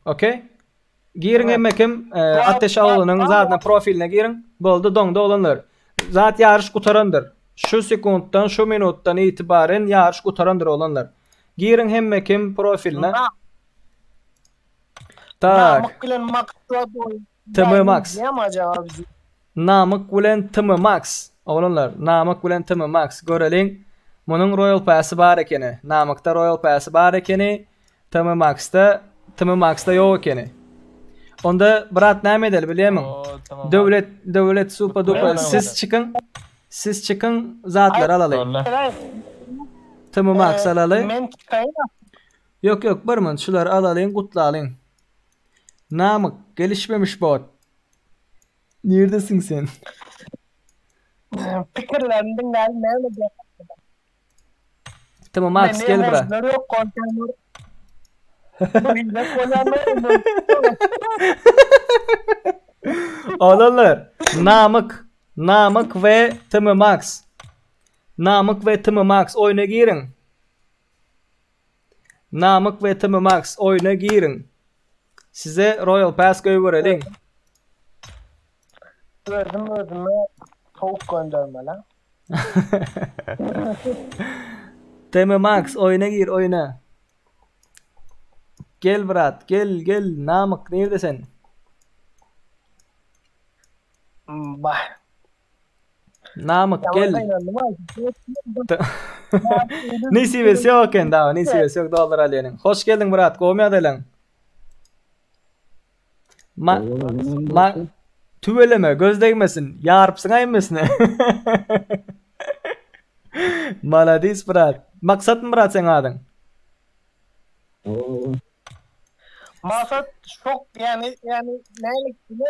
Okey. Giriň hemme kim e, Ateş Awlynyň zadyna profiline giriň. Boldy doňdy oglanlar. Zat ýaryş gutarandyr. Şu sekuntdan şu minutdan itibaren ýaryş gutarandyr oglanlar. Giriň hemme kim profiline. Tak. Namyk bilen Max TM Max. Namyk bilen TM Max. Oglanlar, Namyk bilen TM Max göreliň. Munuň Royal Passy bar ekeni. Namykda Royal Passy bar ekeni. TM Maxda, TM Maxda ýok ekeni. Onda brat näme edeli bilýärmiň? Döwlet, Döwlet super duper siz çykyň. Siz çykyň zatlary alaly. TM Max alaly. Men çykaýyn. Ýok ýok bir minut şulary alalyň gutlalyň. Namyk gelişmemiş bot. Nirdesiň sen? Pikirlerini diňlälim näme diýýär. Timo Max gel bura. Yok konteyner. Bu hile koyanlar. Oglanlar, Namyk, Namyk we Timo Max. Namyk we Timo Max oýuna giriň. Namyk we Timo Max oýuna giriň. Size Royal Pass goýbereliň. Özüm özüme towuk göndermeli. Tm Max oýuna gir oýuna. Gel brat gel gel Namyk nirde sen? Bah. Namyk gel. Nesibesi ýok eken dagy nesibesi ýok dollar alýanyň. Hoş geldiň brat gowmy ýagdaýlaň? Ma ma tüweleme göz degmesin ýarypsyň hemmesini. Maladis brat. Maksatmy brat seň adyň? Maksat şok yani yani nälik bile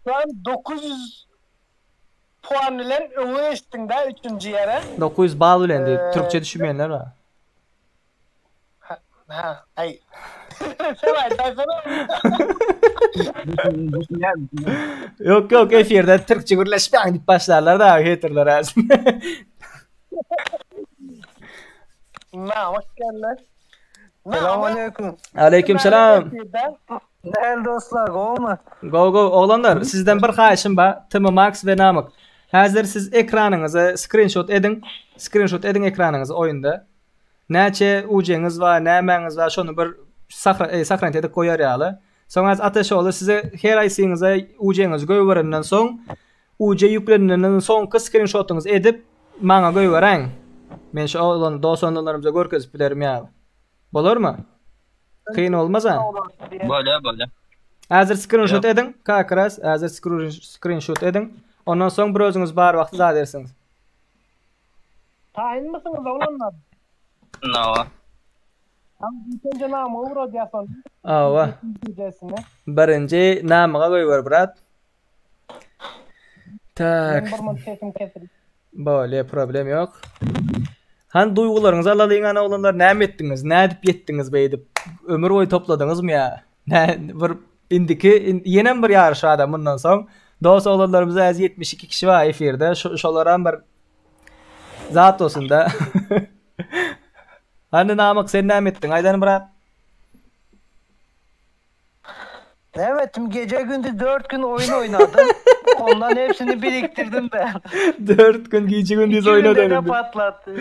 Şu an 900 puan bilen öňe geçdiň da üçünji ýere. 900 bal bilen diýip türkçe düşünmeýänler bar. Ha, ay. Sen aýdaýsana. Ýok ýok efirde türkçe gürleşmäň diýip başlarlar da haterler häzir. Namyk geldi. Selam aleyküm. Aleyküm selam. Nähili dostlar, gowumy? Gowy gowy oglanlar sizden bir haýyşym bar Tm Max we Namyk. Häzir siz ekranyňyzy skrinşot ediň. Skrinşot ediň ekranyňyzy oýunda. Näçe UC-ňiz bar, nämäňiz bar şony bir sahra e, sahranit edip goýar ýaly. Soň az Ateşoğly size her aýsyňyza UC-ňizi goýberenden soň UC ýüklenenden soňky skrinşotyňyzy edip maňa goýberäň. Men şu oglan dost oglanlarymyza görkezip bilerim ýaly. Bolarmy? Kyn bolmaz a? Bolýar, bolýar. Häzir skrinşot ediň, как раз häzir skrinşot ediň. Ondan soň bir özüňiz bar wagty zat edersiňiz. Taýynmysyňyz oglanlar? Nawa. Ilkinji namygy ugradýas ony. Awa. Netijesini. Birinji namyga goýber brat. Tak. Men bir munt sesim kesildi. Bolýa problem ýok. Hany duýgularyňyzy alalyň hany oglanlar näme etdiňiz? Nädip ýetdiňiz beýdip? Ömür boýy topladyňyzmy ýa? Nä bir indiki ýenem bir ýaryş bar-da mundan soň. Dos oglanlarymyz häzir 72 kişi bar efirde. Şolaram bir zat bolsun-da. Hany Namyk sen näme etdiň? Aýdany brat. Näme etdim? Gece gündüz 4 gün oyun oynadım. Ondan hepsini biriktirdim ben. 4 gün gije gündüz İki günde de oýnadyň. patlattım.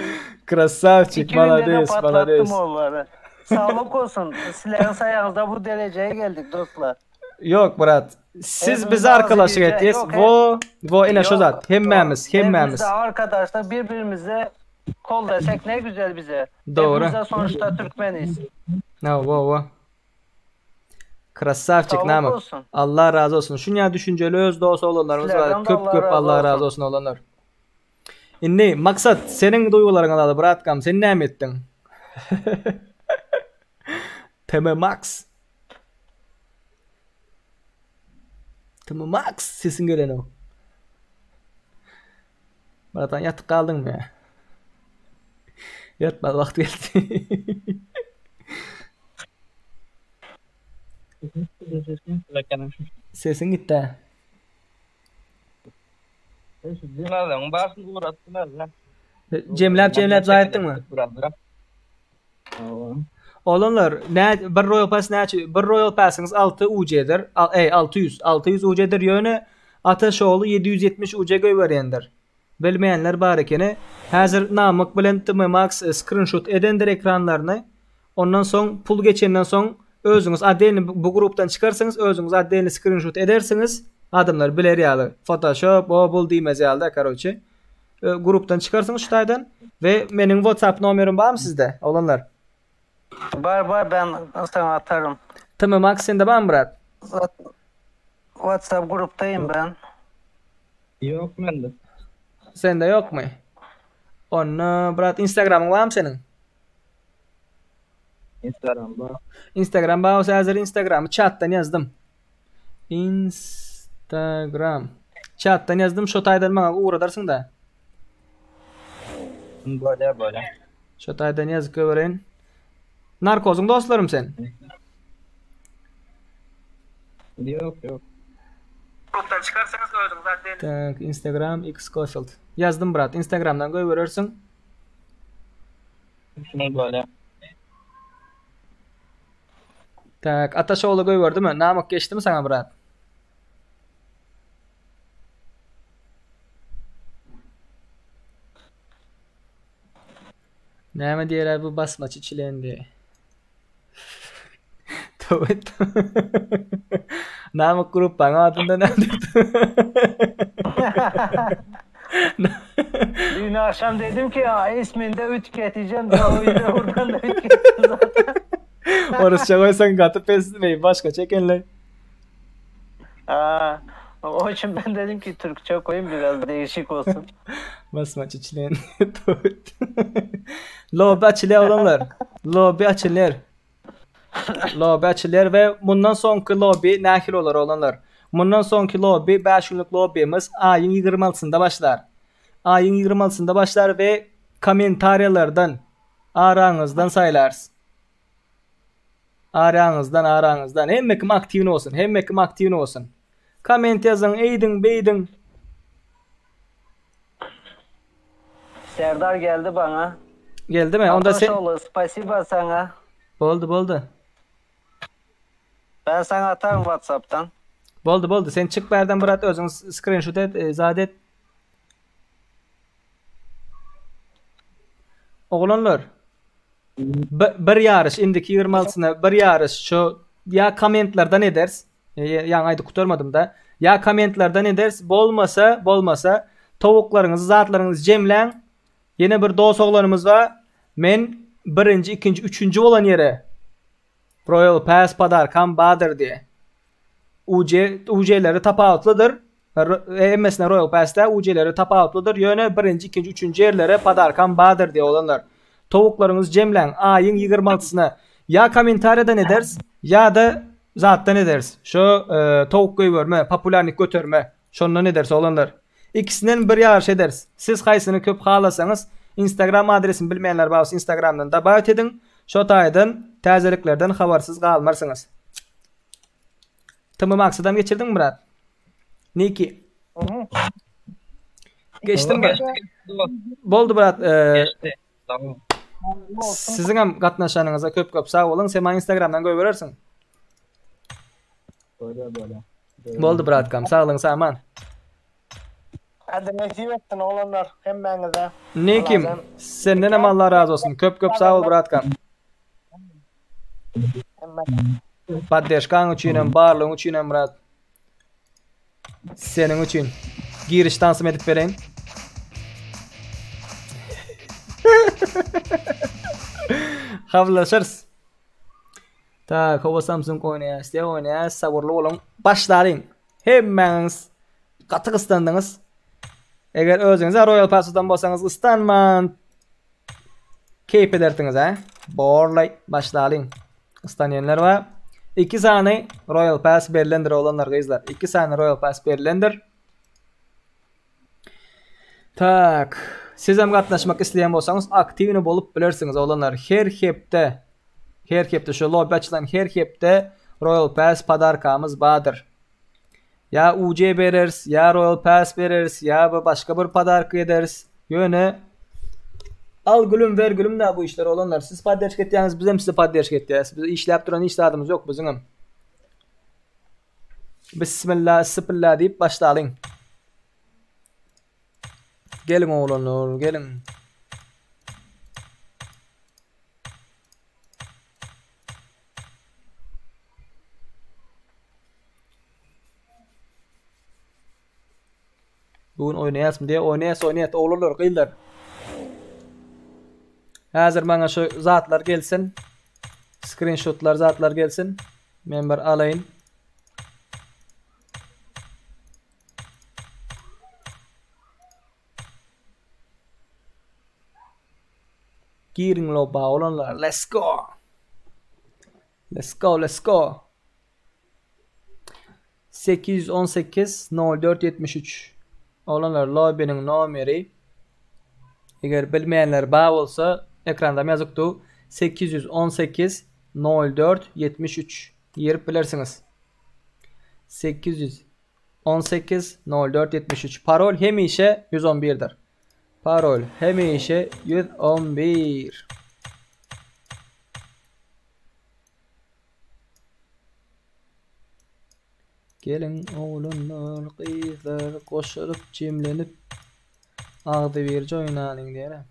Krasavçik, İki günde de malades, patlattım malades. onları. Sağlık olsun. Sizlerin sayenizde bu dereceye geldik dostlar. Ýok brat. Siz Hepimiz bize bazı arkalaşyk gece- etýäs. Yok, Wo, wo ine şu Yok, zat. Hemmämiz, Hepimiz hemmämiz. de arkadaşlar birbirimize kol desek ne güzel bize. Doğru. Hepimiz de sonuçta Türkmeniz. No, wo, wo. Krasavçik Sağlık Namyk. olsun. Allah razı olsun. Şunýa düşünjeli öz dost oglanlarymyz bar. Sizlerden de Köp Allah köp razı Allah razı olsun. olsun oglanlar. Indi maksat seniň duýgularyňy alaly bratkam. Sen näme etdiň? TM Max. TM Max sesiň gelenok. Bratan ýatyp galdyňmy ýa? Ýatmaly wagt geldi. Sesiň gitdi. Jemläp jemläp zaý etdiňmi? Oglanlar, nä bir Royal Pass näçe? Bir Royal Pass'yňyz 6 UC-dir. Ey 600, 600 UC-dir. Ýöne Ataşogly 770 UC goýberýändir. Bilmeýänler bar ekeni. Häzir Namyk bilen TM Max e, screenshot edendir ekranlaryny. Ondan soň pul geçenden soň özüňiz otdelni bu grupdan çykarsyňyz, özüňiz otdelni screenshot edersiňiz. Adamlar biler ýaly. Photoshop, o bul diýmez ýaly da, karoçe. E, grupdan çykarsyňyz şu taýdan we meniň WhatsApp nomerim barmy sizde, oglanlar? Bar bar ben sana atarım. TM Max sende barmy brat? WhatsApp gruptayım ben. Yok mende. Sende ýokmy? Onda brat Instagramyň barmy seniň? Instagram bar. Instagram bar bolsa häzir Instagramy chatdan ýazdym. Instagram. Chatdan ýazdym, şo taýdan maňa ugradarsyň da. Bolýar bolýar. Şu taýdan ýazyp goýbereýin. Narkozyň dostlarym sen. Ýok, ýok. Grupdan çykarsaňyz özüňiz admin. Tak, Instagram X Cofield. Ýazdym brat, Instagramdan goýberersiň. Bolýar. Tak, Ataşogly goýberdimi? Namyk geçdimi saňa brat? Näme diýerä bu basmaçy çilen diýe. Tövbe etdim. Namyk gruppaň adynda näme diýdi? Dün akşam dedim ki ya isminde üç keseceğim de o yüzden oradan da üç kestim zaten. Orusça goýsaň gaty pes başga çekenler. Aa, o için ben dedim ki Türkçe koyayım biraz değişik olsun. Basmaçy çilen. Lobby açylýar oglanlar. Lobby açylýar. Lobby açylýar we mundan soňky lobby nähili bolar oglanlar? Mundan soňky lobby 5 günlük lobbymiz aýyň 26-synda başlar. Aýyň 26-synda başlar we kommentariýalardan araňyzdan saýlarys. Araňyzdan araňyzdan hemme kim aktiwny bolsun hemme kim aktiwny bolsun. Komment ýazyň eýdiň beýdiň. Serdar geldi bana. Geldimi? Onda sen Ataşoğlu spasiba sana. Boldy boldy. Ben sana atarım Whatsapp'tan. Boldy boldy. Sen çyk bärden brat özüň screenshot et, e, zat et. Oglanlar. Bir ýaryş indiki 26-syna bir ýaryş şu ýa kommentlerden ederiz. E, ýaňy aýdyp gutarmadym da. Ýa kommentlerden ederiz. Bolmasa, bolmasa towuklaryňyzy, zatlaryňyzy jemläň. Ýene bir dos oglanymyz bar. Men birinji, ikinji, üçünji bolan ýere Royal Pass podarkam bardyr diýe. UC UC-leri tapawutlydyr. Hemmesine Royal Pass-da UC-leri tapawutlydyr. Ýöne birinji, ikinji, üçünji ýerlere podarkam bardyr diýe oglanlar. Towuklaryňyzy jemläň. Aýyň 26-syna ýa kommentariýadan ederis, ýa-da zatdan ederis. Şu e, towuk goýberme, populýarnik göterme. Şondan ederis oglanlar. Ikisinden bir ýaryş ederis. Siz haýsyny köp halasaňyz, Instagram adresimi bilmeýänler bar bolsa Instagramdan добавить ediň. Şo taýdan täzeliklerden habarsyz galmarsyňyz. Tm Max'dan geçirdiňmi brat? Niki. Geçdim mi? Boldy brat. E, Geçdi. Tamam. Siziň hem gatnaşanyňyza köp köp sag boluň. Sen maňa Instagramdan goýberersiň. Bolýar, bolýar. Boldy bratkam. Saglyň saman. Hadi nesip etsin oglanlar hemmäňize. Nikim, senden hem Allah razı olsun. Köp köp sag bol bratkam. Poddeşkaň üçin hem, barlygyň üçin hem brat. Seniň üçin. Giriş tansym edip bereýin. Habarlaşarys. Tak, howa Samsung oýnaýas diýe oýnaýas. Sabyrly boluň. Başlalyň. Hemmäňiz gaty gyssandyňyz. Eger özüňiz Royal Pass'dan bolsaňyz gyssanman keýp edersiňiz ha. Borlay başlalyň. Gyssanýanlar bar. 2 sany Royal Pass berlendir oglanlar gyzlar. 2 sany Royal Pass berlendir. Tak. Siz hem gatnaşmak isleýän bolsaňyz aktiwny bolup bilersiňiz oglanlar. Her hepde her hepde şu lobby açylan her hepde Royal Pass podarkamyz bardyr. Ýa UC bereris, ýa Royal Pass bereris, ýa bir başga bir podarka ederis. Ýöne al gülüm ver gülüm da bu işler oglanlar. Siz podderşka etýäňiz, biz hem size podderşka etýäs. Biz işläp duran hiç zadymyz ýok biziň hem. Bismillah, sipillah diýip başlalyň. Geliň oglanlar, geliň. Bu gün oýnaýasmy diýe, oýnaýas, oýnaýas oglanlar, gyzlar. Häzir maňa şu zatlar gelsin. Screenshotlar zatlar gelsin. Men bir alaýyn. Giriň loba oglanlar. Let's go. Let's go, let's go. 818 04 73. Oglanlar lobby'nin nomeri. Eger bilmeýänler bar bolsa. Ekrandam ýazyk dur. 818 04 73 girip bilersiňiz. 818 04 73 Parol hemişe 111-dir. Parol hemişe 111. Geliň oglanlar, gyzlar goşulyp jemlenip agzybirje oýnalyň diýere.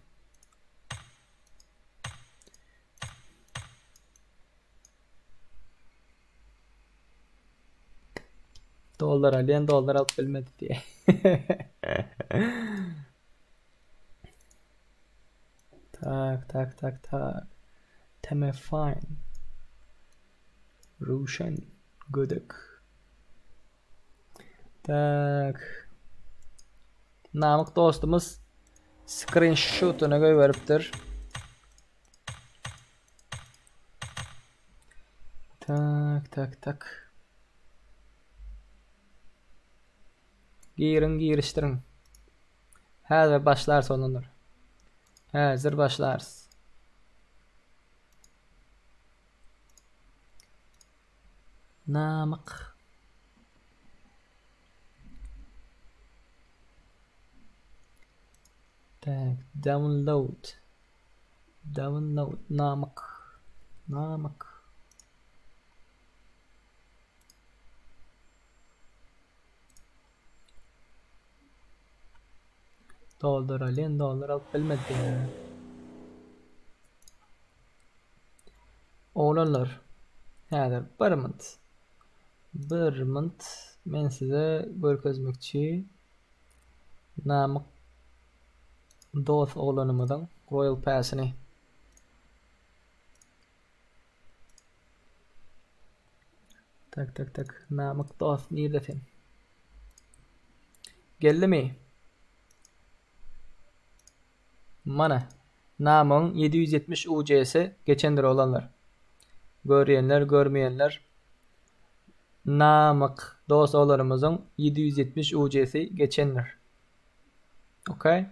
Dollar alýan dollar alyp bilmedi diýe. Tak tak tak tak. Teme fine. Röwşen gödek. Tak. Namyk dostumyz screenshotyny goýberipdir. Tak tak tak. Giriň girişdiriň. Häzir başlarys ondandyr. Häzir başlarys. Namyk. Tak, download. Download Namyk. Namyk. Dolduralyn dollar alyp bilmedi. Oglanlar, häzir bir mynt. Bir mynt men size görkezmekçi. Namyk dost oglanymyzyň Royal Pass-ini. Tak tak tak. Namyk dost nirde sen? Geldimi? Mana. Namygyň 770 UC-si geçendir oglanlar. Görýänler, görmeýänler. Namyk dost oglanymyzyň 770 UC-si geçendir. Okay?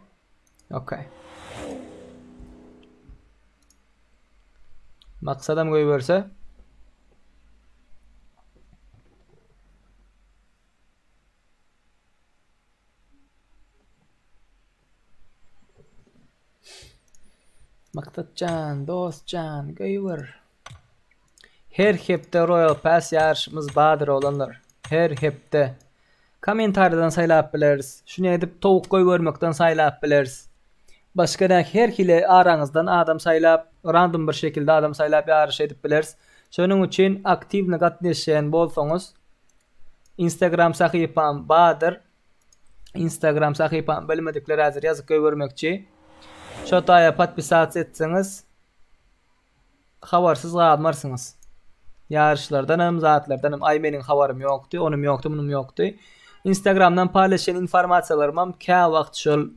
Okay. Maksadam goýberse. Maksatjan, dostjan, goýber. Her hepde Royal Pass ýaryşymyz bardyr oglanlar. Her hepde. Kommentariýadan saýlap bileris. Şuny edip towuk goýbermekden saýlap bileris. Başga näh her hili araňyzdan adam saýlap, random bir şekilde adam saýlap ýaryş edip bileris. Şonuň üçin aktiwny gatnaşýan bolsaňyz Instagram sahypam bardyr. Instagram sahypamy bilmedikler häzir ýazyp goýbermekçi. Şo taýa podpisasiýa etseňiz habarsyz galmarsyňyz. Ýaryşlardanam, zatlardanam aý meniň habarym ýokdy, onym ýokdy, munym ýokdy. Instagramdan paýlaşýan informasiýalarymam käwagt şol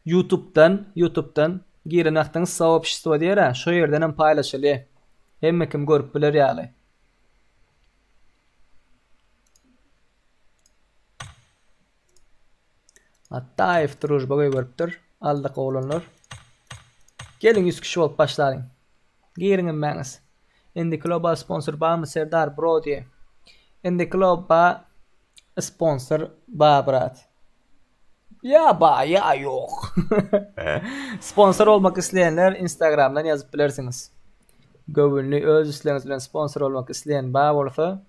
YouTubedan, YouTubedan giren wagtyňyz soobşestwo diýer-ä, şo ýerdenem paýlaşylýar. Hemme kim görüp biler ýaly. Atdaýew družba goýberipdir. Aldyk oglanlar. Geliň 100 kişi bolup başlalyň. Giriň hemmäňiz. Indi global sponsor barmy Serdar bro diýe. Indi globa sponsor ba brat. Ýa ba ýa ýok. Sponsor bolmak isleýänler Instagramdan ýazyp bilersiňiz. Göwünli öz islegiňiz bilen sponsor bolmak isleýän ba bolsa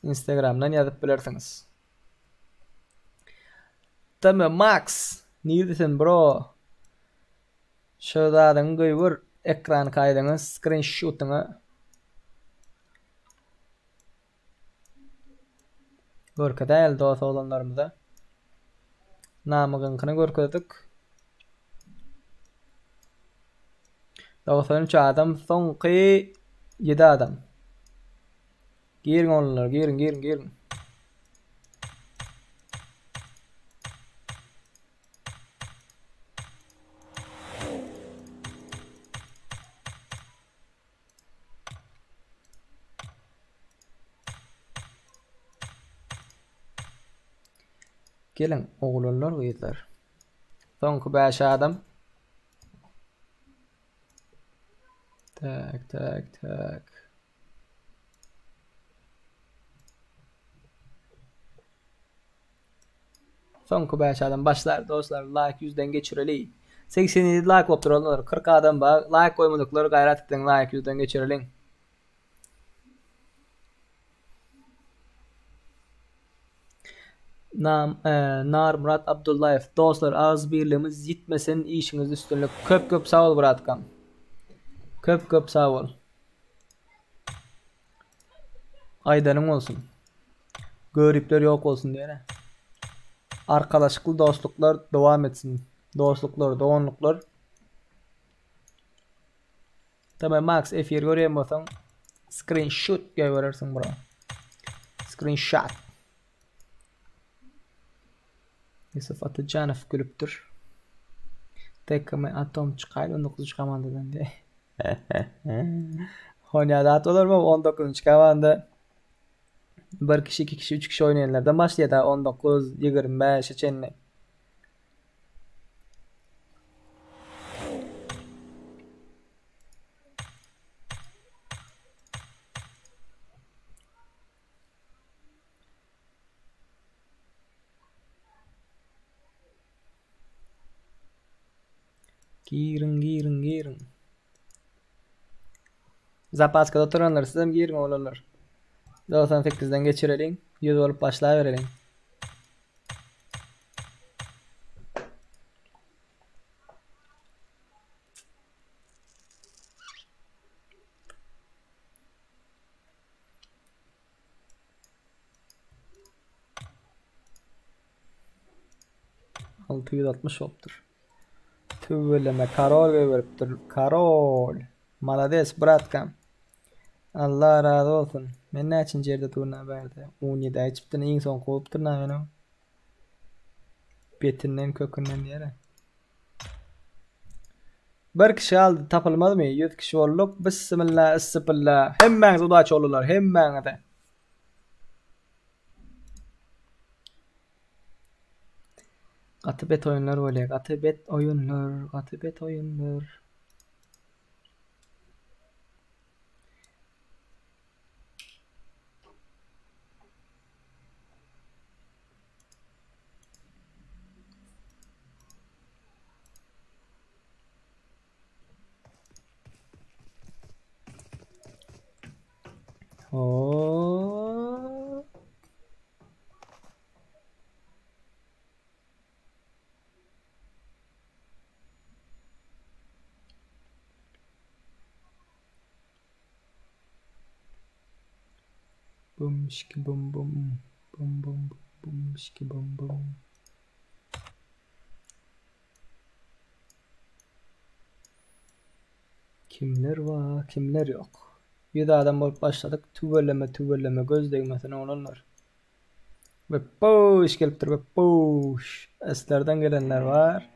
Instagramdan ýazyp bilersiňiz. Tm Max nirde sen bro? Şu zadyňy goýber ekran kaýdyňy skrinşotyňy. Görkezäýeli dos oglanlarymyza. Namygyňkyny görkezdik. 93 adam soňky 7 adam. Giriň oglanlar, giriň, giriň, giriň. Geliň oglanlar gyzlar. Soňky 5 adam. Tak, tak, tak. Soňky 5 adam başlar dostlar like 100-den geçireli. 87 like bolup duranlar 40 adam bar. Like goýmadyklar gaýrat ediň like 100-den geçireliň. Nam, e, Narmyrat Abdullaýew dostlar agzybirligimiz ýitmesin işiňizde üstünlik. Köp köp sag bol bratkam. Köp köp sag bol. Aýdanyň bolsun. Göripler ýok bolsun diýene. Arkalaşykly dostluklar dowam etsin. Dostluklar, doganlyklar. Tamam Max efir görýän bolsaň screenshot goýberersiň bro. Screenshot. Yusuf Atajanow gülüpdir. TKM Atom çykaýly 19-njy komandadan diýe. Honýa zat bolarmy 19-njy komanda bir kişi, iki kişi, üç kişi oýnaýanlardan başlaýar da 19, 25-e çenli. Giriň, giriň, giriň. Zapaskada oturanlar sizem giriň oglanlar. 98-den geçireliň, 100 bolup başlabereliň. 660 bolupdyr. Tüweleme karol goýberipdir. Karol. Malades bratkam. Allah razy bolsun. Men näçinji ýerde durna bärde? 17 içipdir, iň soňky bolupdyr na meniň. Betinden kökünden diýere. Bir kişi aldy tapylmazmy? 100 kişi bolduk. Bismillah, issipilla. Hemmäňize udaç oldular, hemmäňize. Gaty bet oýunlar bolýar. Gaty bet oýunlar, gaty bet oýunlar. Hop. Bum şiki bum bum. Bum bum bum bum şiki bum bum. Kimler bar, kimler ýok. 100 adam bolup başladyk. Tüweleme, tüweleme göz degmesin oglanlar. Bepboş gelipdir, bepboş. Eslerden gelenler bar.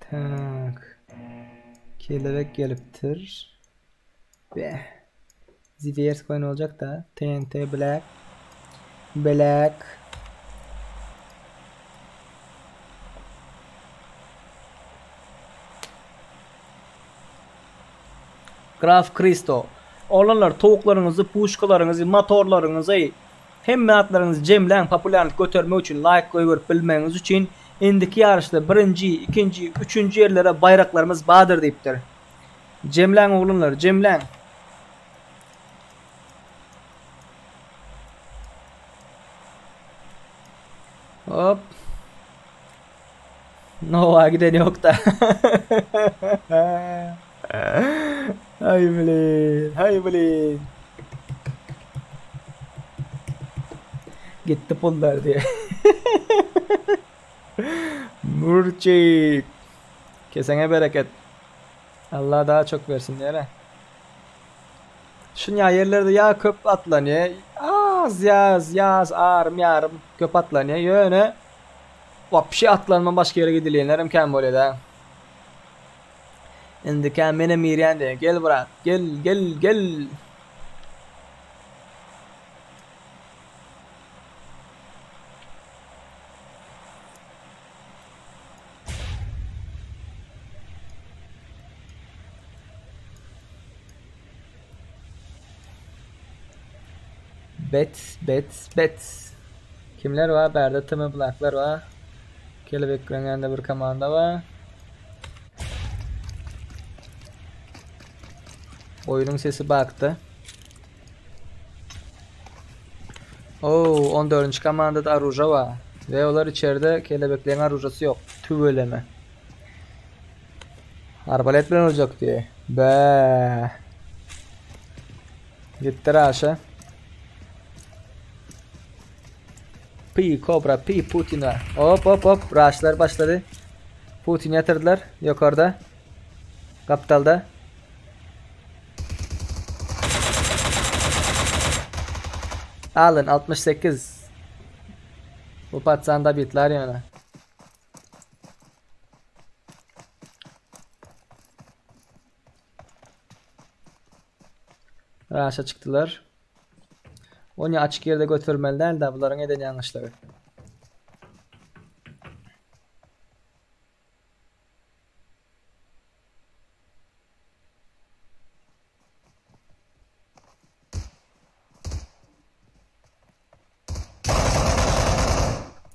Tak. Kelebek gelipdir. Be. ZVS coin olacak da. TNT Black. Black. Graf Kristo. Oglanlar towuklaryňyzy, puşkalaryňyzy, motorlaryňyzy, hemme zatlaryňyzy jemläň populýarlyk götermek üçin laýk goýberip bilmegiňiz üçin indiki ýaryşda birinji, ikinji, üçünji ýerlere baýraklarymyz bardyr diýipdir. Jemläň oglanlar, jemläň. Hop. Nova giden yok da. Hay bilin, hay bilin. Gitti pullar diye. Murçik. Kesene bereket. Allah daha çok versin diye. Şunya yerlerde ya köp atlanıyor. Az yaz yaz arım yarım köp atlanıyor. Ýöne wapşe atlanma başga ýere gidilýänlerem kän bolýar da. Indi kän menem girýän diýe. Gel brat, gel gel gel. Bet, bet, bet. Kimler bar? Bärde TM Blacklar bar. Kelebekleň ýanynda bir komanda bar. Oýnuň sesi bakda. Oh, 14-nji komandada aruja bar. We olar içeride kelebekleň arujasy ýok. Tüweleme. Arbalet bilen urjak diýe. Bä. Gitdi Raşa. Pi Kobra, Pi Putin var. Hop hop hop. Raşlar başlady. Putin ýatyrdylar ýokarda. Gapdalda. Alın 68. Bu patsan da bitler ýöne. Raşa çykdylar. Ony açyk ýerde götermeli däl-de bularyň eden ýalňyşlygy.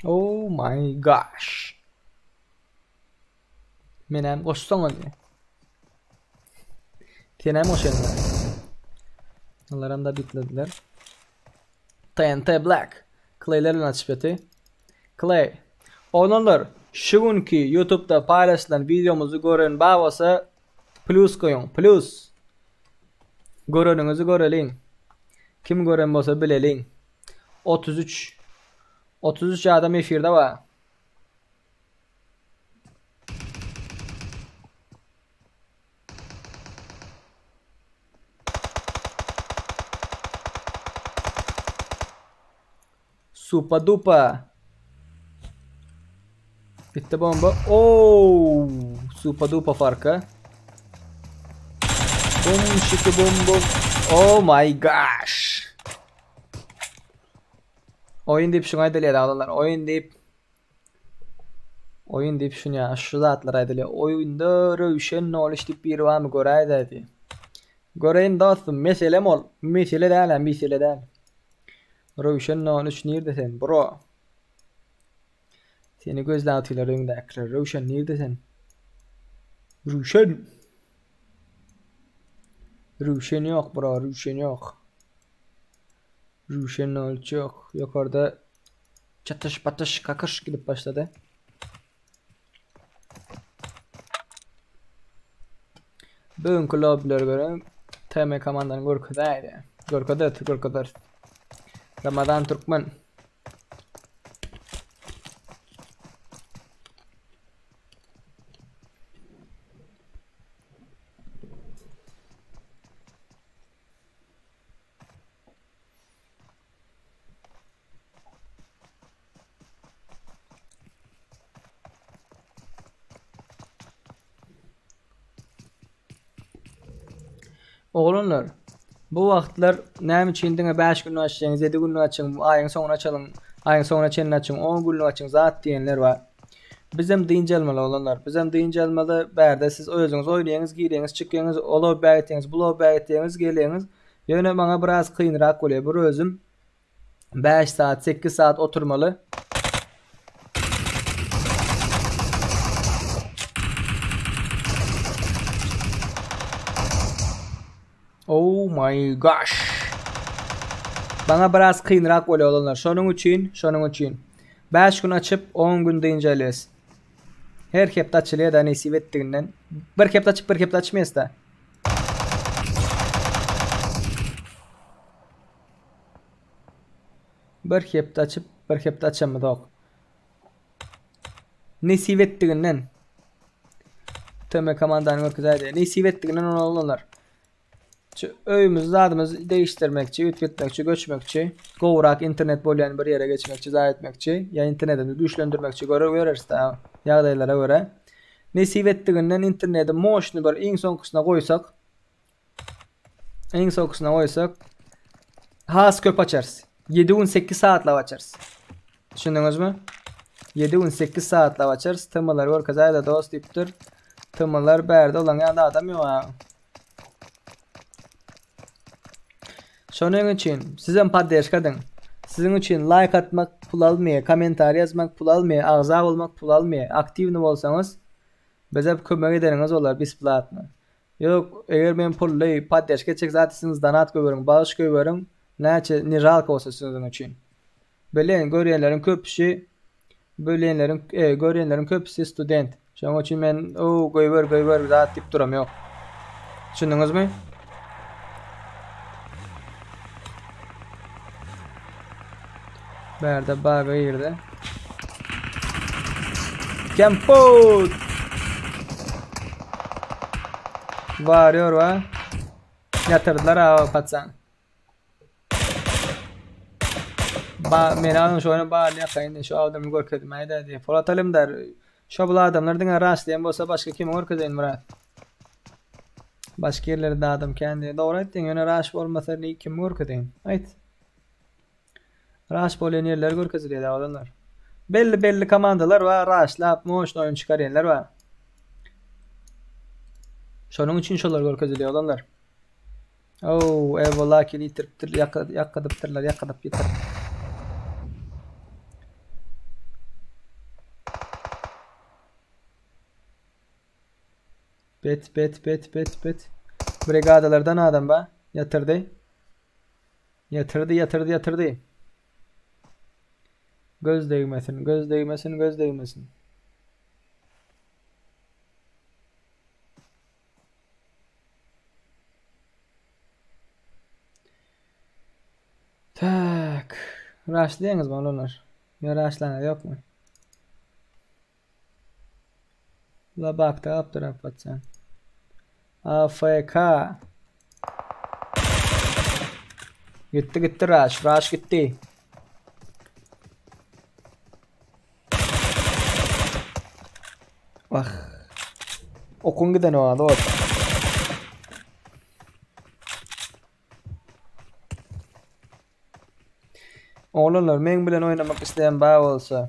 Oh my gosh. Menem goşsaň ony. Senem goşaýyn. Onlaram da bitlediler. TNT Black. Clay'ler bilen açyp ýaty. Clay. Oglanlar, şu günki YouTube'da paýlaşylan wideomyzy gören bar bolsa plus goýuň, plus. Göreniňizi göreliň. Kim gören bolsa bileliň. 33 33 adam efirde bar. Supa dupa. Bitti bomba. Oo, supa dupa farka. Bum şiki bum bum. Oh my gosh. Oýun diýip şuňa aýdylýar adamlar. Oýun diýip Oýun diýip şuny ýa şu zatlar aýdylýar. Oýunda Röwşen Noliş diýip biri barmy göräýdä diý. Göreýin dostum, meselem ol. Mesele däl-ä, mesele däl. Röwşen Noliş nirde sen, bro? Seni gözläp otyrlar öňdäkiler. Röwşen nirde sen? Röwşen! Röwşen ýok, bro, Röwşen ýok. Röwşen Noliş ýok. Ýokarda çatyş patyş kakyş gidip başlady. Bugünkü lobbileri göre TM komandany görkezäýdi. Görkezer, görkezer. Ramazan Türkmen. Oglanlar, bu wagtlar näme üçin diňe 5 günlük açýaňyz, 7 günlük açyň, aýyň soňuna açalyň, aýyň soňuna çenli açyň, 10 günlük açyň zat diýenler bar. Bizem dynç almaly oglanlar. Bizem dynç almaly. Bärde siz özüňiz oýnaýaňyz, girýäňiz, çykýaňyz, o lobbä gitýäňiz, bu lobbä gitýäňiz, gelýäňiz. Ýöne maňa biraz kynrak bolýar. Bir özüm 5 saat, 8 saat oturmaly. Oh my gosh. Bana biraz kynrak bolýar olanlar. Şonuň üçin, şonuň üçin 5 gün açyp 10 gün dynç alýas. Her hepde açylýar da nesip etdiginden. Bir hepde açyp bir hepde açmaýas da. Bir hepde açyp bir hepde açamyzok. Nesip etdiginden. TM komandany görkezäýdi. Nesip etdiginden ony oglanlar. Şu öýümizi zadymyzy değiştirmekçi, üýtgetmekçi, göçmekçi, gowrak internet bolýan bir ýere geçmekçi, zat etmekçi, ýa internetini güýçlendirmekçi göre göreris da ýagdaýlara görä. Nesip etdiginden interneti moşny bir iň soňkusyna goýsak, iň soňkusyna goýsak has köp açarys. 7 gün 8 saatlap açarys. Düşündiňizmi? 7 gün 8 saatlap açarys. Temalar görkezäýde dost diýipdir. Temalar bärde olan ýa adam ýok. Şonuň üçin sizem poddežka ediň. Siziň üçin laýk atmak pul almaýar, kommentariý ýazmak pul almaýar, agza bolmak pul almaýar. Aktiwny bolsaňyz bize kömek edeniňiz bolar besplatno. Ýok, eger men pully poddežka etjek zat isleseňiz donat goýberiň, bagyş goýberiň, näçe ne žalko bolsa siziň üçin. Bilen görýänleriň köpüsi bilenleriň e, görýänleriň köpüsi student. Şonuň üçin men o goýber goýber zat diýip duram ýok. Düşündiňizmi? Bärde baga girdi. Kempot! Varıyor va. Ýatyrdylar ha patsan. Ba men alyň şu oýna baryny ýakaýyn şu adamy görkezmäýdä diýip. Polat Alemdar şo bul adamlar diňe raş diýen bolsa başga kimi görkezeýin Myrat. Başga ýerlerde adam kän diýip. Dogry aýtdyň ýöne raş bolmasa ni kimi görkezeýin. Aýt. Raş bolýan ýerler görkezilýär adamlar. Belli belli komandalar bar raşlap moşny oýun çykarýanlar bar. Şonuň üçin şolar görkezilýär adamlar. Oh, Evo Lucky-ni ýitiripdir, ýakadypdyrlar, ýakadyp ýitirip. Bet, bet, bet, bet, bet. Brigadalardan adam ba. Ýatyrdy. Ýatyrdy, ýatyrdy, ýatyrdy. Göz degmesin, göz degmesin, göz degmesin. Tak. Raşlaýaňyzmy oglanlar? Ýa raşlaňyz ýokmy? La bakda galypdyr apatjan. AFK. Gitti gitti Raş. Raş gitti. Wah. Okun giden o dost. Oglanlar meň bilen oýnamak isleýän bar bolsa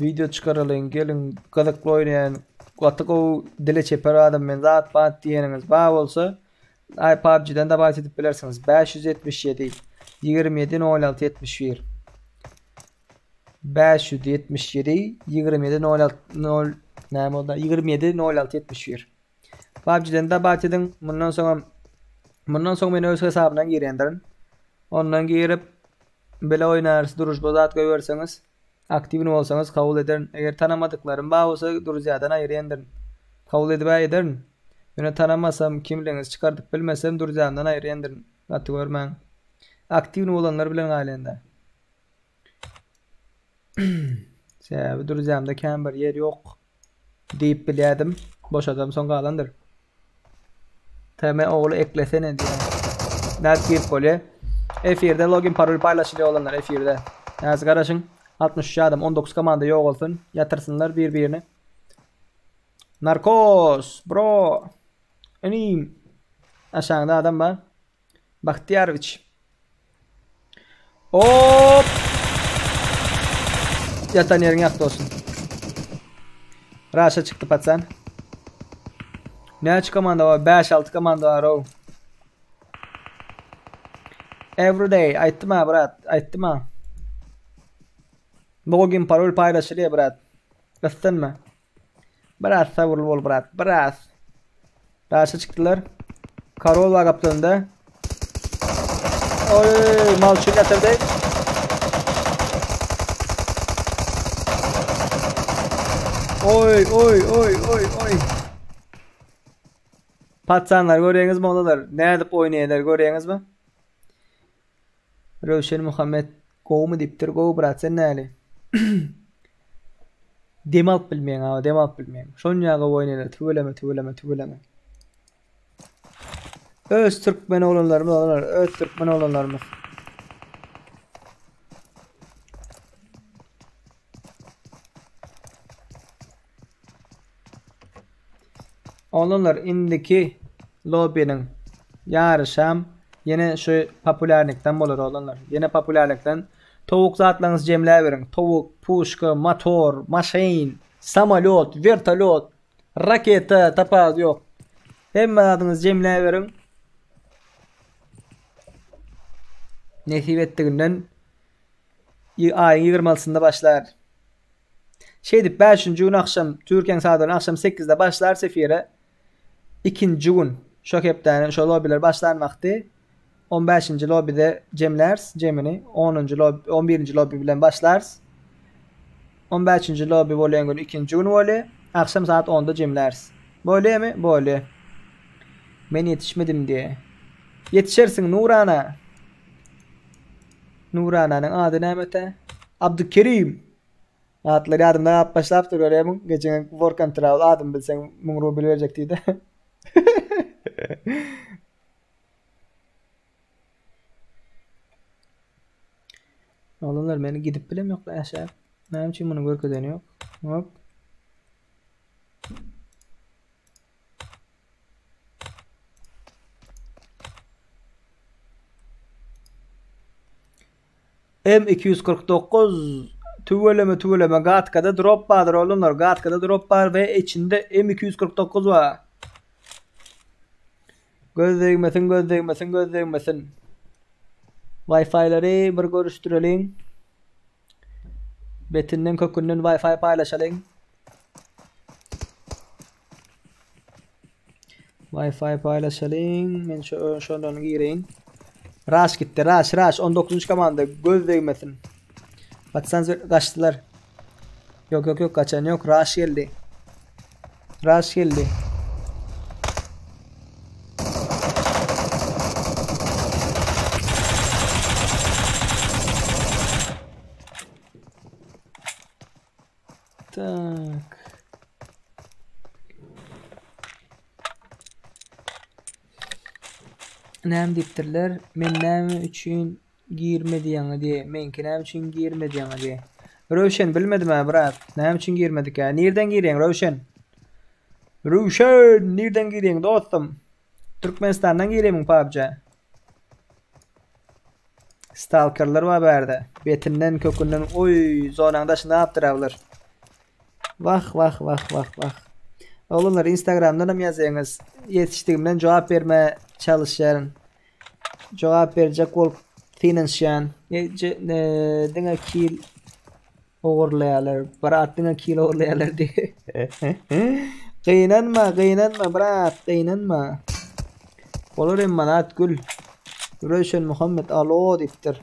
wideo çykaralyň geliň gyzykly oýnaýan gaty gowy dile çeper adam men zat bat diýeniňiz bar bolsa Ay PUBG'den dabait edip bilersiňiz 577 27 06 71 577 27 06 0 näme boldy 27 06 71 PUBG'den dabait ediň mundan soňam mundan soň men öz hesabyndan girýändirin ondan girip bile oýnarys družba zat goýberseňiz aktiwny bolsaňyz kabul ederin eger tanamadyklarym bar bolsa druzýadan aýyrýandyrin kabul edib-ä ederin ýöne tanamasam kimligiňizi çykardyp bilmesem druzýamdan aýyrýandyrin gaty görmäň aktiwny bolanlar bilen galýanda Sebäbi Druzýamda kän bir ýer ýok diýip bilýärdim. Boşadam soň galandyr. TM ogly eklesene diýýär. Nädip girip bolýar? Efirde login parol paýlaşylýar oglanlar efirde. Häzir garaşyň. 63 adam 19 komanda ýogalsyn. Ýatyrsynlar bir-birini. Narkos, bro. Inim. Aşagyňda adam bar. Bahtiýarowiç. Hop! Ýatan ýeriň ýagty bolsun. Raşa çykdy patsan. Näçe komanda bar? 5-6 komanda bar ow. Everyday aýtdym ha brat, aýtdym ha. Login parol paýlaşylýar brat. Gyssanma. Biraz sabyrly bol brat, biraz. Raşa çykdylar. Karol var gapdalynda. Oy, malçı getirdi. Oy oy oy oy oy. Patsanlar görýäňizmi olar? Nädip oýnaýarlar görýäňizmi? Röwşen Muhammet gowumy diýipdir. Gowy brat sen näli? Dem alyp bilmeýäň aga dem alyp bilmeýäň. Şonýa gowy oýnaýarlar tüweleme tüweleme tüweleme. Öz türkmen oglanlarymyz olar öz türkmen oglanlarymyz. Oglanlar indiki lobbynyň ýaryşam ýene şu populýarnikden bolar oglanlar. Ýene populýarlikden towuk zatlaryňyzy jemläberiň. Towuk, puşka, motor, maşyn, samolýot, wertolýot, raketa tapawudy ýok. Hemme zadyňyzy jemläberiň. Nesip etdiginden aýyň 26-synda başlar. Şeýdip 5-nji gün akşam Türkiýäň sagatlary akşam 8-de başlar efire. Ikinji gün şo hepdäniň şo lobiler başlan wagty 15-nji lobide jemläris jemini. 10-njy lobi 11-nji lobi bilen başlarys. 15-nji lobi bolýan gün ikinji gün bolýar. Akşam saat 10-da jemläris. Bolýamy? Bolýar. Men ýetişmedim diýe. Ýetişersiň Nurana. Nurananyň ady näme-tä? Abdykerim. Atlar ýadymda galyp başlapdyr görýärmiň? Geçen Work and Travel adymy bilseň 1000 rubl berjek diýdi. Oglanlar meni gidip bilem ýok äşä. Näme üçin muny görkezeni ýok? Hop. M 249 tüweleme tüweleme gatkada drop bardyr oglanlar gatkada drop bar we içinde M 249 bar. Göz degmesin göz degmesin göz degmesin. Wi-Fi-leri bir görüşdireliň. Betinden kökünden Wi-Fi paýlaşalyň. Wi-Fi paýlaşalyň. Men şu şondan gireýin. Raş gitdi. Raş, Raş 19-njy komanda göz degmesin. Patsan gaçdylar. Yok yok yok kaçan yok. Raş geldi. Raş geldi. Tak. Näme diýipdirler? Men näme üçin girmedi ýaňy diýe. Meňki näme üçin girmedi ýaňy diýe. Röwşen bilmedim ha brat. Näme üçin girmedik ýa? Nirden girýäň Röwşen? Röwşen nirden girýäň dostum? Türkmenistandan girýämiň PUBG-a? Stalkerler bar bärde. Betinden kökünden oý zonaň daşynda galypdyr bular. Wah wah wah wah wah. Oglanlar Instagramdan hem ýazýaňyz. Ýetişdigimden jogap berme çalyşýaryn. Jogap berjek bolup synanyşýan. Diňe kill ogurlaýarlar. Brat diňe kill ogurlaýarlar diýip. Gynanma, gynanma brat, gynanma. Olar hem manat gül. Röwşen Muhammet alo diýipdir.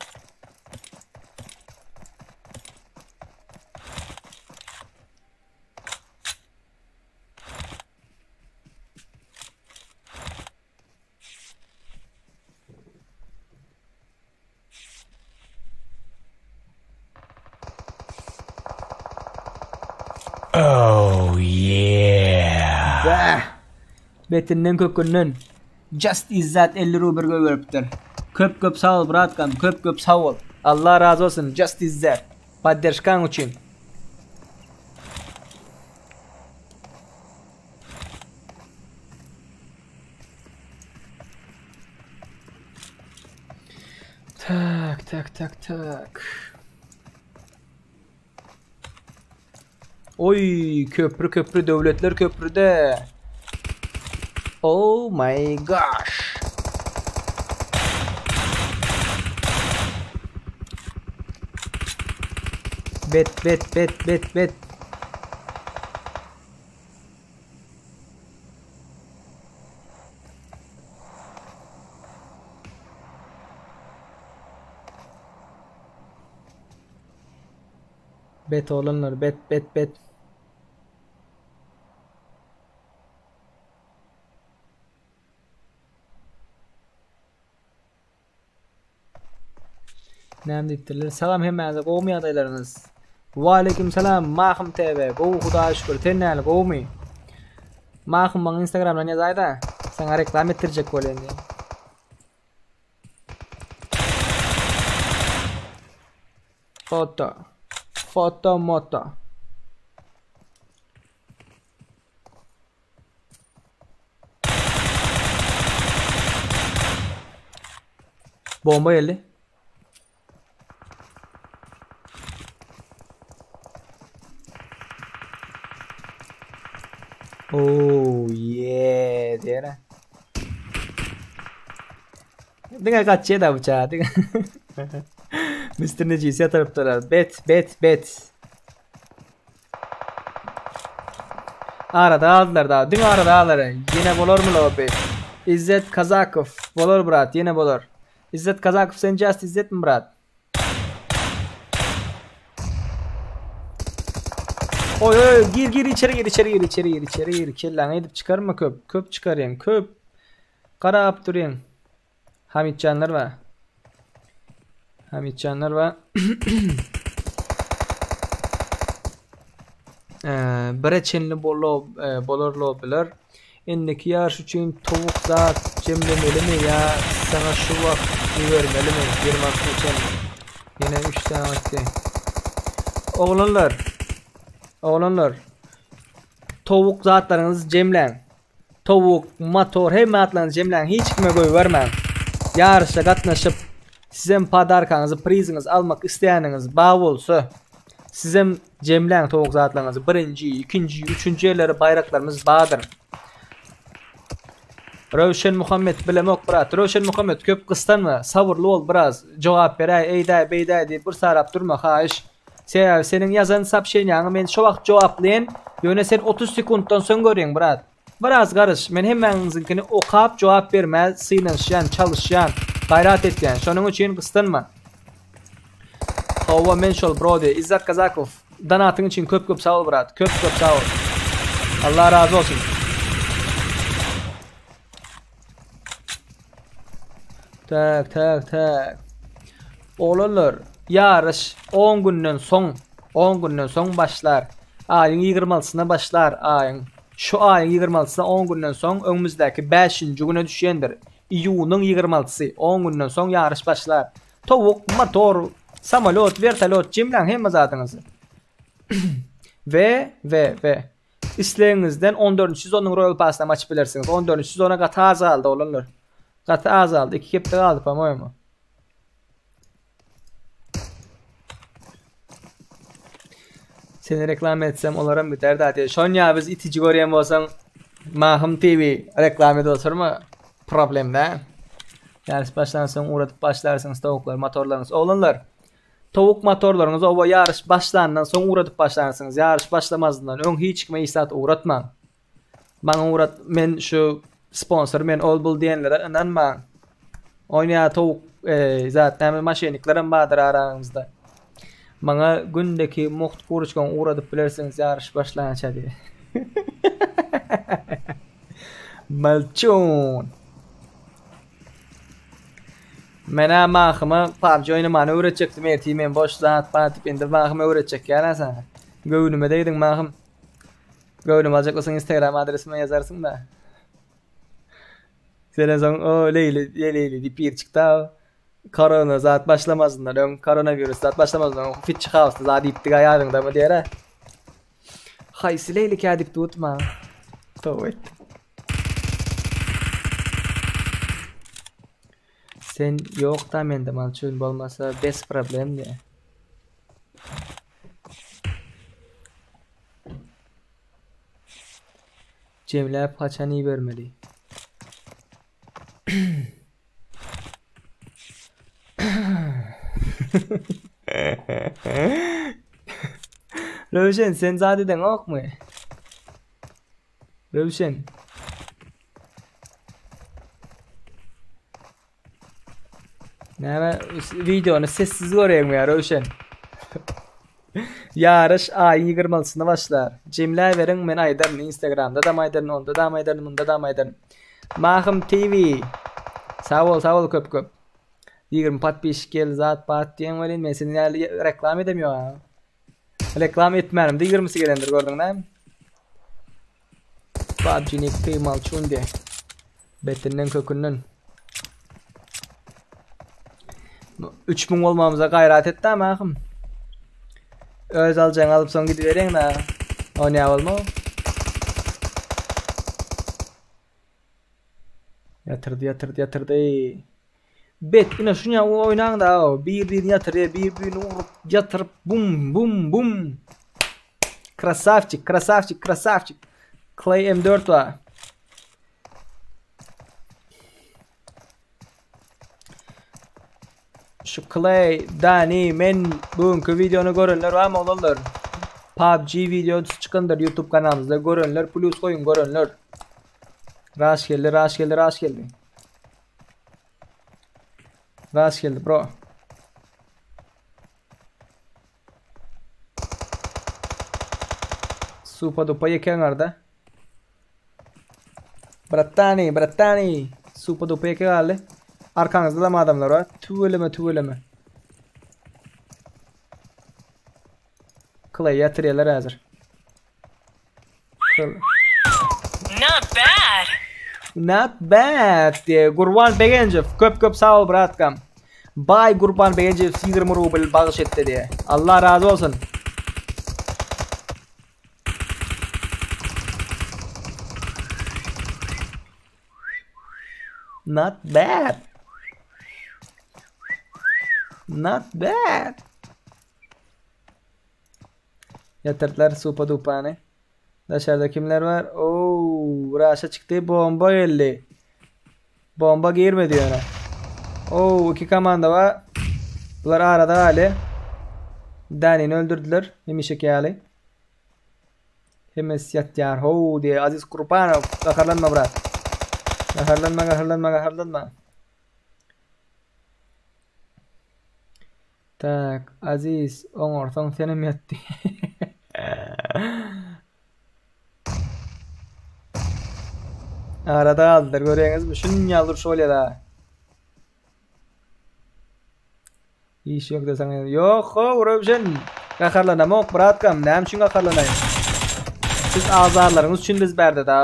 Oh yeah. Bäh. Betinden kökünden. Just Izzat 50 rubl goýberipdir. Köp köp sag bol bratkam, köp köp sag bol. Allah razy bolsun Just Izzat. Podderşkaň üçin. Tak, tak, tak, tak. Oy, köprü köprü döwletler köprüde. Oh my gosh. Bet bet bet bet bet. Bet oglanlar bet bet bet. Näme diýipdirler? Salam hemmäňize gowumy ýagdaýlaryňyz? Waleýkim salam Mahym TV. Gowy Hudaýa şükür. Sen näle gowumy? Mahym maňa Instagramdan ýazaýda. Saňa reklam etdirjek bolýan diýen. Foto. Foto moto. Bomba geldi. Oh yeah diýene. Diňe gaçýa da bıçağı. Diňe. Mr. Necis ýatyrypdylar. Bet, bet, bet. Arada aldylar da. Diňe arada aldylar. Ýene bolarmy lobby? İzzet Kazakow. Bolar brat, ýene bolar. İzzet Kazakow sen just İzzet mi brat? Oy oy gir gir içeri gir içeri gir içeri gir içeri gir. Kelläňi edip çykarma köp. Köp çykarýaň köp. Garap durýaň. Hamitjanlar bar. Hamitjanlar bar. Ee, bire çenli bolo, e, bolar lobiler. Indiki ýaryş üçin towuk zat jemlemelimi ýa saňa şu wagt ibermelimi? 26 çenli. Ýene 3 sagatdy. Oglanlar. Oglanlar. Towuk zatlaryňyzy jemläň. Towuk, motor hemme zatlaryňyzy jemläň hiç kime goýbermäň. Ýaryşa gatnaşyp sizem podarkaňyzy, priziňizi almak isleýäniňiz bar bolsa sizem jemläň towuk zatlaryňyzy. Birinji, ikinji, üçünji ýerlere baýraklarymyz bardyr. Röwşen Muhammet bilemok brat. Röwşen Muhammet köp gyssanma, sabyrly bol biraz. Jogap beräý, eýdäý, beýdäý diýip bir sarap durma haýyş. Sebäbi seniň ýazan sopşeniýaňy men şo wagt jogaplaýyn, ýöne sen 30 sekuntdan soň görýäň brat. Biraz garyş, men hemmäňiziňkini okap jogap bermä synanyşýan, çalyşýan, gaýrat etýän. Şonuň üçin gyssanma. Hawa men şol bro diý. Izzat Kazakow, donatyň üçin köp köp sag bol brat. Köp köp sag bol. Allah razy bolsun. Tak tak tak. Oglanlar, ýaryş 10 günden soň, 10 günden soň başlar. Aýyň 26-syna başlar, aýyň. Şu aýyň 26-syna 10 günden soň öňümizdäki 5-nji güne düşýändir. Iýunyň 26-sy, 10 günden soň ýaryş başlar. Towuk, motor, samolýot, wertolýot jemläň hemme zadyňyzy. We, we, we. Islegiňizden on dördünji sezonyň Royal Passynam açyp bilersiňiz. On dördünji sezona gaty az galdy oglanlar. Gaty az galdy. 2 hepde galdy po-moýemu. Seni reklama etsem olaram biter da diýe. Şon ýa biz itiji görýän bolsaň Mahym TV reklama edip oturma. Problem dä. Ýaryş başlansoň ugradyp başlarsyňyz towuklar, motorlaryňyz. Oglanlar, Towuk motorlaryňyzy oba ýaryş başlandan soň ugradyp başlarsyňyz. Ýaryş başlamazyndan öň hiç kime hiç zat ugratmaň. Maňa ugrat, men şu sponsor, men ol bul diýenlere ynanmaň. Oýnaýa towuk e, zat näme maşenniklerem bardyr araňyzda. Maňa gündeki mugt kuruçkaňy ugradyp bilersiňiz ýaryş başlança diýe. Malçun. Menä Mahyma PUBG oýnamany öwretjekdim ertir men boş zat bar diýip indi Mahym öwretjek ýaly saňa. Göwnüme degdiň Mahym. Göwnümi aljak bolsaň Instagram adresime ýazarsyň da. Senden soň o Leýli Leýli diýip biri çykdy. Korona zat başlamazyndan öň koronawirus zat başlamazyndan öň Fitch House zat diýipdik ýadyňdamy diýer. Haýsy Leýli kädik tutma. Toba etdim. Sen ýok-da mende malçun bolmasa bez problem diýä. Jemläp haçan ibermeli? Röwşen sen zat edeňokmy? Röwşen. Näme videony sessiz görýäňmi ýa Röwşen? Ýaryş aýyň 26-syna başlar. Jemläberiň men aýdaryn Instagramda da aýdaryn, onda da aýdaryn, munda da aýdaryn. Mahym TV. Sag bol, sag bol köp köp. 20 podpisçik geldi zat bat diýen welin men seni ýaly reklama edem ýok. Reklama etmänim 20-si gelendir gördüň näme? PUBG Nick Malçundi. Betinden kökünden. 3000 bolmamyza gaýrat et da mahym. Öz aljagyňy alyp soň gidibereň da. O näme bolma? Ýatyrdy, ýatyrdy, ýatyrdy. Bet, ine şuny oýnaň da, bir-birini ýatyrýar, bir-birini urup, ýatyryp, bum, bum, bum. Krasavçik, krasavçik, krasavçik. Clay M4 bar. Şu Clay, Dani, men bugünkü videony görenler barmy oglanlar? PUBG videosy çykandyr YouTube kanalymyzda görenler plus goýuň görenler. Raş geldi, raş geldi, raş geldi. Raş geldi bro. Supa dupa ýeke arda. Bratani, bratani. Supa dupa ýeke galdy. Arkaňyzda da adamlar bar. Tüweleme, tüweleme. Clay ýatyrýarlar häzir. Not bad. Not bad diýe Gurban Begenjew köp köp sag bol bratkam. Baý Gurban Begenjew 20 rubl bagyş etdi diýe. Allah razy bolsun. Not bad. Not bad. Ýatyrdylar supa dupany. Daşarda kimler bar? Oo, Raşa çykdy, bomba geldi. Bomba girmedi ýöne. Oo, iki komanda bar. Bular arada gali. Danini öldürdüler. Hemişeki ýaly. Hemmesi ýatýar. How diýe Aziz Kurbanow. Gaharlanma brat. Gaharlanma, gaharlanma, gaharlanma. Tak, Aziz, oňarsaň senem ýat diý. Arada galdylar, görýäňizmi? Şunuň ýaly duruş bolýar ha. Iş ýok deseň, ýok, how, Röwşen. Gaharlanamok, bratkam, näme üçin gaharlanaýyn? Siz azarlaryňyz üçin biz bärde da.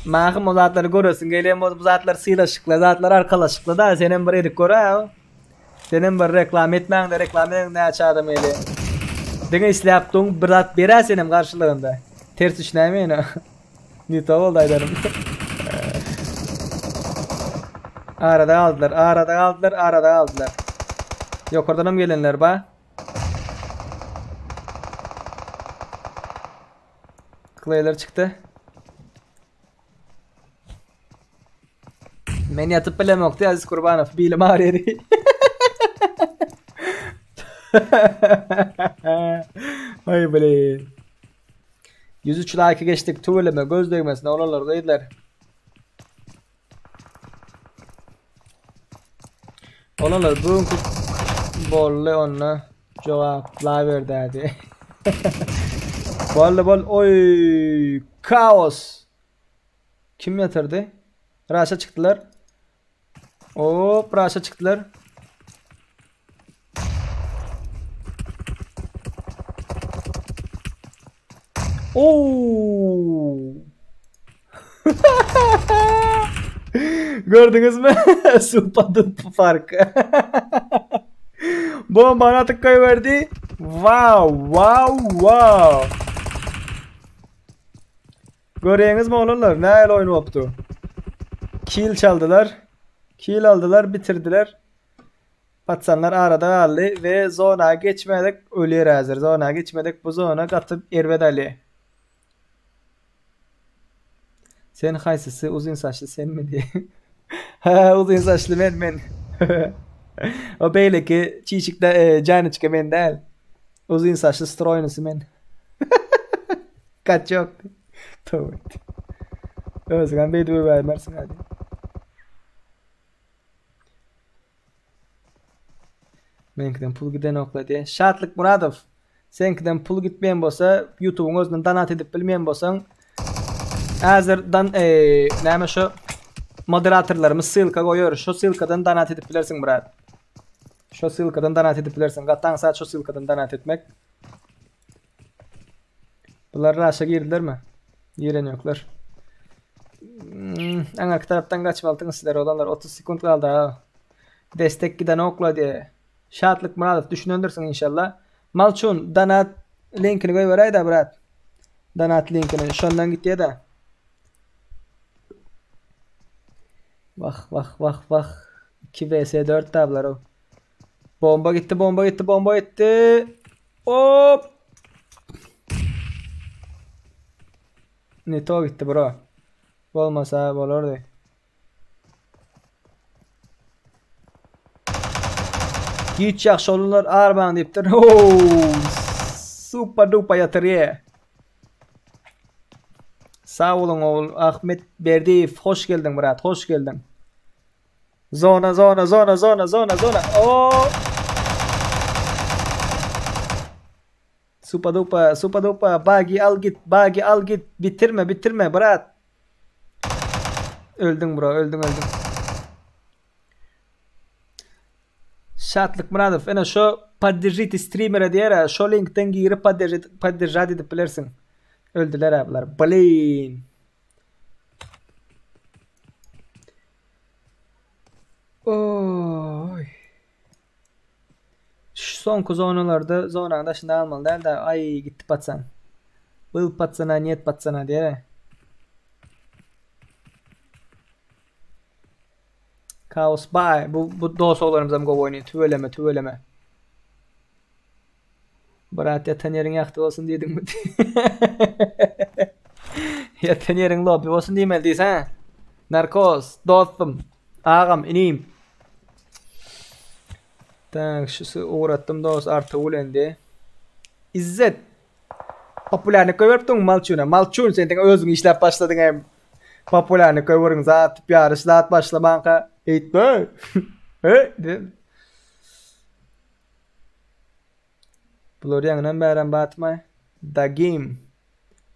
Mahym o zatlary göresiň gelýän bolsa bu zatlar sylaşykly zatlar arkalaşykly da senem bir edip gör ha. Senem bir reklam etmäňde reklam ediň näçe adam gelýär. Diňe isläp duň bir zat berä senem garşylygynda. Ters düşünäýme ýene. Nito boldy aýdanym. Arada galdylar, arada galdylar, arada galdylar. Ýokardanam gelenler ba. Clay'ler çykdy. Men ýatyp bilemokdy Aziz Kurbanow. Bilim agyrýar. Ay blin. 103 like geçdik. Tüweleme göz degmesin oglanlar gyzlar. Oglanlar bugünkü bolly onda jogaplaber dädi. Bolly bol oý kaos. Kim ýatyrdy? Raşa çykdylar. Hop raşa çykdylar. Oo. Gördüňizmi? Supadı fark. Bombany atyp goýberdi. Wow, wow, wow. Görýäňizmi oglanlar, nähili oýun bolupdy. Kill çaldylar. Kill aldylar, bitirdiler. Patsanlar arada galdy we zona geçmedik ölýär häzir. Zona geçmedik bu zona gaty erbet alýar. Sen haýsysy uzyn saçly senmi diýe. Ha uzyn saçly men men. O beýleki çişikde e, janiçka men däl. Uzyn saçly stroýnysy men. Kaçok. Tövbe. Özüňem beýdip öwäýmersiň hadi. Meňkiden pul gidenokla diýe. Şatlyk Muradow. Seňkiden pul gitmeýän bolsa, YouTube'uň özünden donat edip bilmeýän bolsaň, häzir dan e, näme şu moderatorlarymyz ssylka goýar. Şu ssylkadan donat edip bilersiň brat. Şu ssylkadan donat edip bilersiň. Gaty aňsat şu ssylkadan donat etmek. Bular raşa girdilermi? Giren ýoklar. Hmm, aňarky tarapdan gaçmalydyňyz sizler oglanlar. 30 sekund galdy ha. Destek giden okla diýe. Şatlyk Myradow düşünendirsiň inşallah. Malçun donat linkini goýberäý-dä brat. Donat linkini şondan gitýä-dä. Wah wah wah wah. 2 vs 4 tablar o. Bomba gitdi, bomba gitdi, bomba gitdi. Hop. Ne to gitdi bro. Bolmasa bolardy. Giç ýagşy oglanlar armaň diýipdir. Ooo! Super dupa ýatyrýa. Sag boluň ogul Ahmet Berdiýew hoş geldiň brat hoş geldiň. Zona zona zona zona zona zona. Oo! Supa dupa supa dupa bagi al git bagi al git bitirme bitirme brat. Öldüň bro öldüň öldüň. Şatlyk Myradow ene şo podderžite strimere diýer şo linkden girip podderžit podderžat edip bilersiň. Öldüler ha bular. Blin. Oy. Şu soňky zonalarda zonanyň daşynda almaly däl-de, aý gitdi patsan. Byl patsana, niet patsana diýer. Kaos bay. Bu bu dost oglanymyzam gowy oýnaýar. Tüweleme, tüweleme. Brat ýatan ýeriň ýagty bolsun diýdiňmi? Ýatan ýeriň lobby bolsun diýmeli diýsä. Narkoz, dostum, agam, inim. Tak, şusu ugratdym dost artygy bilen diýe. Izzet. Populýarnyk goýberipdiň Malçuna. Malçun sen diňe özüň işläp başladyň hem. Populýarnyk goýberiň zat ýaryş zat başlamanka eýtme. Hey, diýip. Bular ýaňynam bärem batmaý. Da game.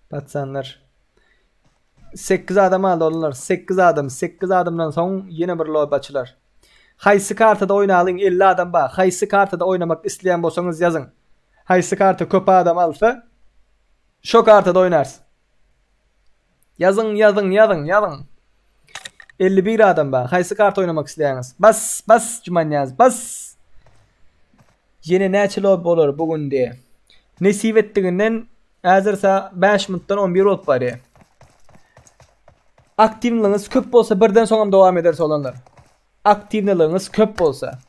Patsanlar. 8 adam aldy olar. 8 adam. 8 adamdan soň ýene bir lobby açylar. Haýsy kartada oýnalyň 50 adam bar. Haýsy kartada oýnamak isleýän bolsaňyz ýazyň. Haýsy karta köp adam alsa şo kartada oýnarys. Ýazyň ýazyň ýazyň ýazyň. 51 adam bar. Haýsy karta oýnamak isleýäňiz? Bas bas Jumanýaz bas. Ýene näçe lobby bolar bu gün diýe. Nesip etdiginden häzir sa 5 minutdan 11 bolup barýar. Aktiwligiňiz köp bolsa birden soňam dowam ederis oglanlar. Aktiwligiňiz köp bolsa.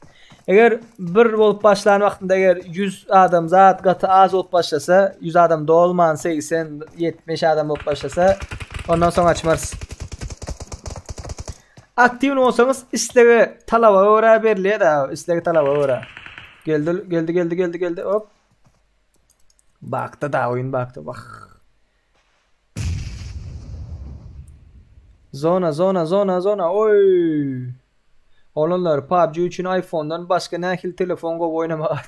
Eger bir bolup başlan wagtynda eger 100 adam zat gaty az bolup başlasa, 100 adam dolman 80, 70 adam bolup başlasa, ondan soň açmarys. Aktiwny bolsaňyz islege talaba görä berilýär da, islege talaba görä. Geldi, geldi, geldi, geldi, geldi. Hop. Bakda da oyun bakda. Bak. Zona, zona, zona, zona. Oy. Olanlar PUBG üçin iPhone'dan başga nähili telefon gowy oýnamaga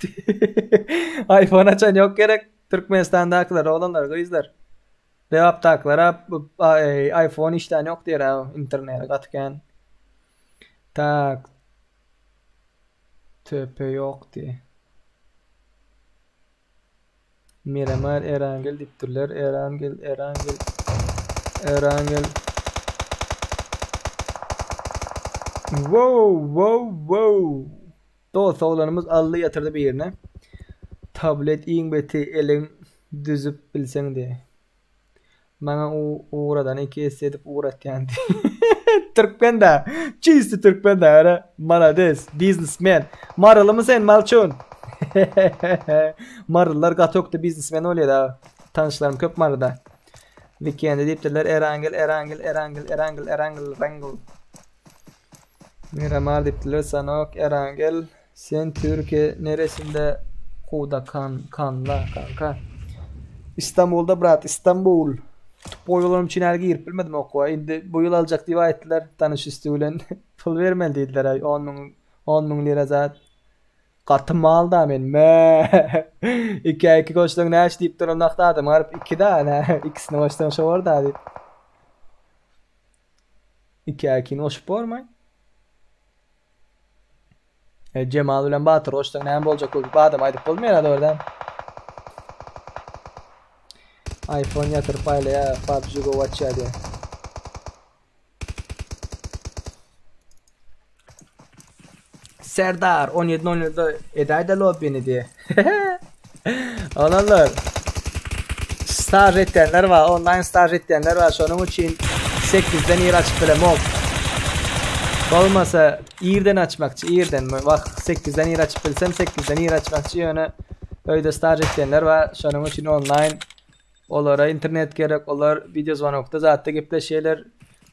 iPhone açan ýok gerek. Türkmenistandakylar, oglanlar, gyzlar. Lebapdakylara iPhone işlän ýok diýer interneti gaty kän. Tak. TP ýok diýe. Miramar Erangel diýipdirler. Erangel, Erangel. Erangel. Wow, wow, wow. Dost oglanymyz aldy ýatyrdy birine. Tablet iň beti eliň düzüp bilseň diýe. Maňa ugradany iki esse edip ugratýan diýe. Türkmen da. Çisti türkmen da öyle. Malades, biznesmen. Marylymy sen Malçun? Marylylar gaty ökde biznesmen bolýar da. Tanyşlarym köp Maryda. Weekend diýipdirler. Erangel, Erangel, Erangel, Erangel, Erangel, Rangel. Miramar diýipdirler. Sanok, Erangel. Sen Türkiye neresinde kuda kan kanla kanka. İstanbulda brat İstanbul. Tupoý bolanym üçin häli girip bilmedim okuwa. Indi bu ýyl aljak diýip aýtdylar tanyş üsti bilen. Pul bermeli diýdiler aý 10 müň 10 müň lira zat. Gaty mal da men me. Ikä iki goşsaň näçe diýip duran wagty adam garyp iki da nä ikisini goşsaň şo bor da diýip. Ikä ikini goşup bormaý. E, Cemal bilen Batyr goşsaň näme boljak bolup adam aýdyp bolmaýar dogrudan. iPhone ýatyryp aýlaýar, PUBG go açýar diýär. Serdar 17.07'de edäýde lobbini diýe. Olanlar staj etýänler bar, onlaýn staj etýänler bar. Şonuň üçin 8-den ir açyp bilemok. Bolmasa irden açmakçy, irden. Wah, 8-den ir açyp bilsem 8-den ir açmakçy, ýöne öýde staj etýänler bar. Şonuň üçin onlaýn. Olara internet gerek, olar wideo zwanokda zatda gepleşýärler.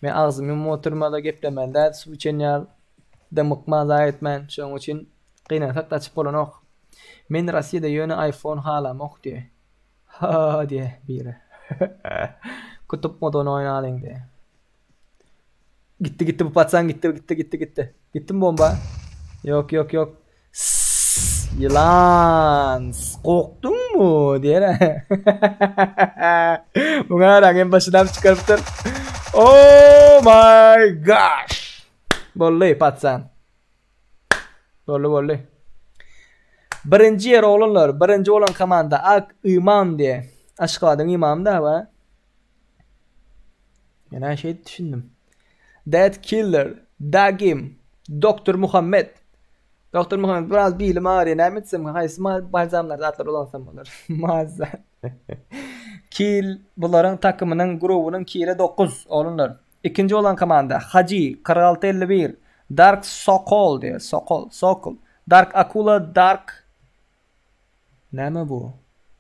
Men agzymy ýumup oturmaly, geplemeli däl, suw içen ýaly dymykman zat etmän. Şonuň üçin gynansak-da açyp bolanok. Men Rossiýada ýöne iPhone halamok diýýär. Ha diýýär biri. Kutup modony oýnalyň diýýär. Gitdi gitdi bu patsan gitdi gitdi gitdi gitdi. Gitdim bomba. Ýok ýok ýok. Sss, ýylan. Gorkduňmy diýer. Muňa araň hem başynam çykarypdyr. Oh my gosh. Boldy patsan. Boldy boldy. Birinji ýer oglanlar, birinji bolan komanda Ak Ymam diýe. Aşgabadyň ymamy da ba. Men her şey düşündim. Dead Killer, Dagim, Doktor Muhammed. Doktor Muhammed biraz bilim ağrıyor. Näme etsem, haýsy balzamlar zatlar ulansam bolar. Mazza. Kill bularyň takymynyň grubunyň kile 9 oglanlar. Ikinji bolan komanda Hajy 46 51 Dark Sokol diýe Sokol Sokol Dark Akula Dark Näme bu?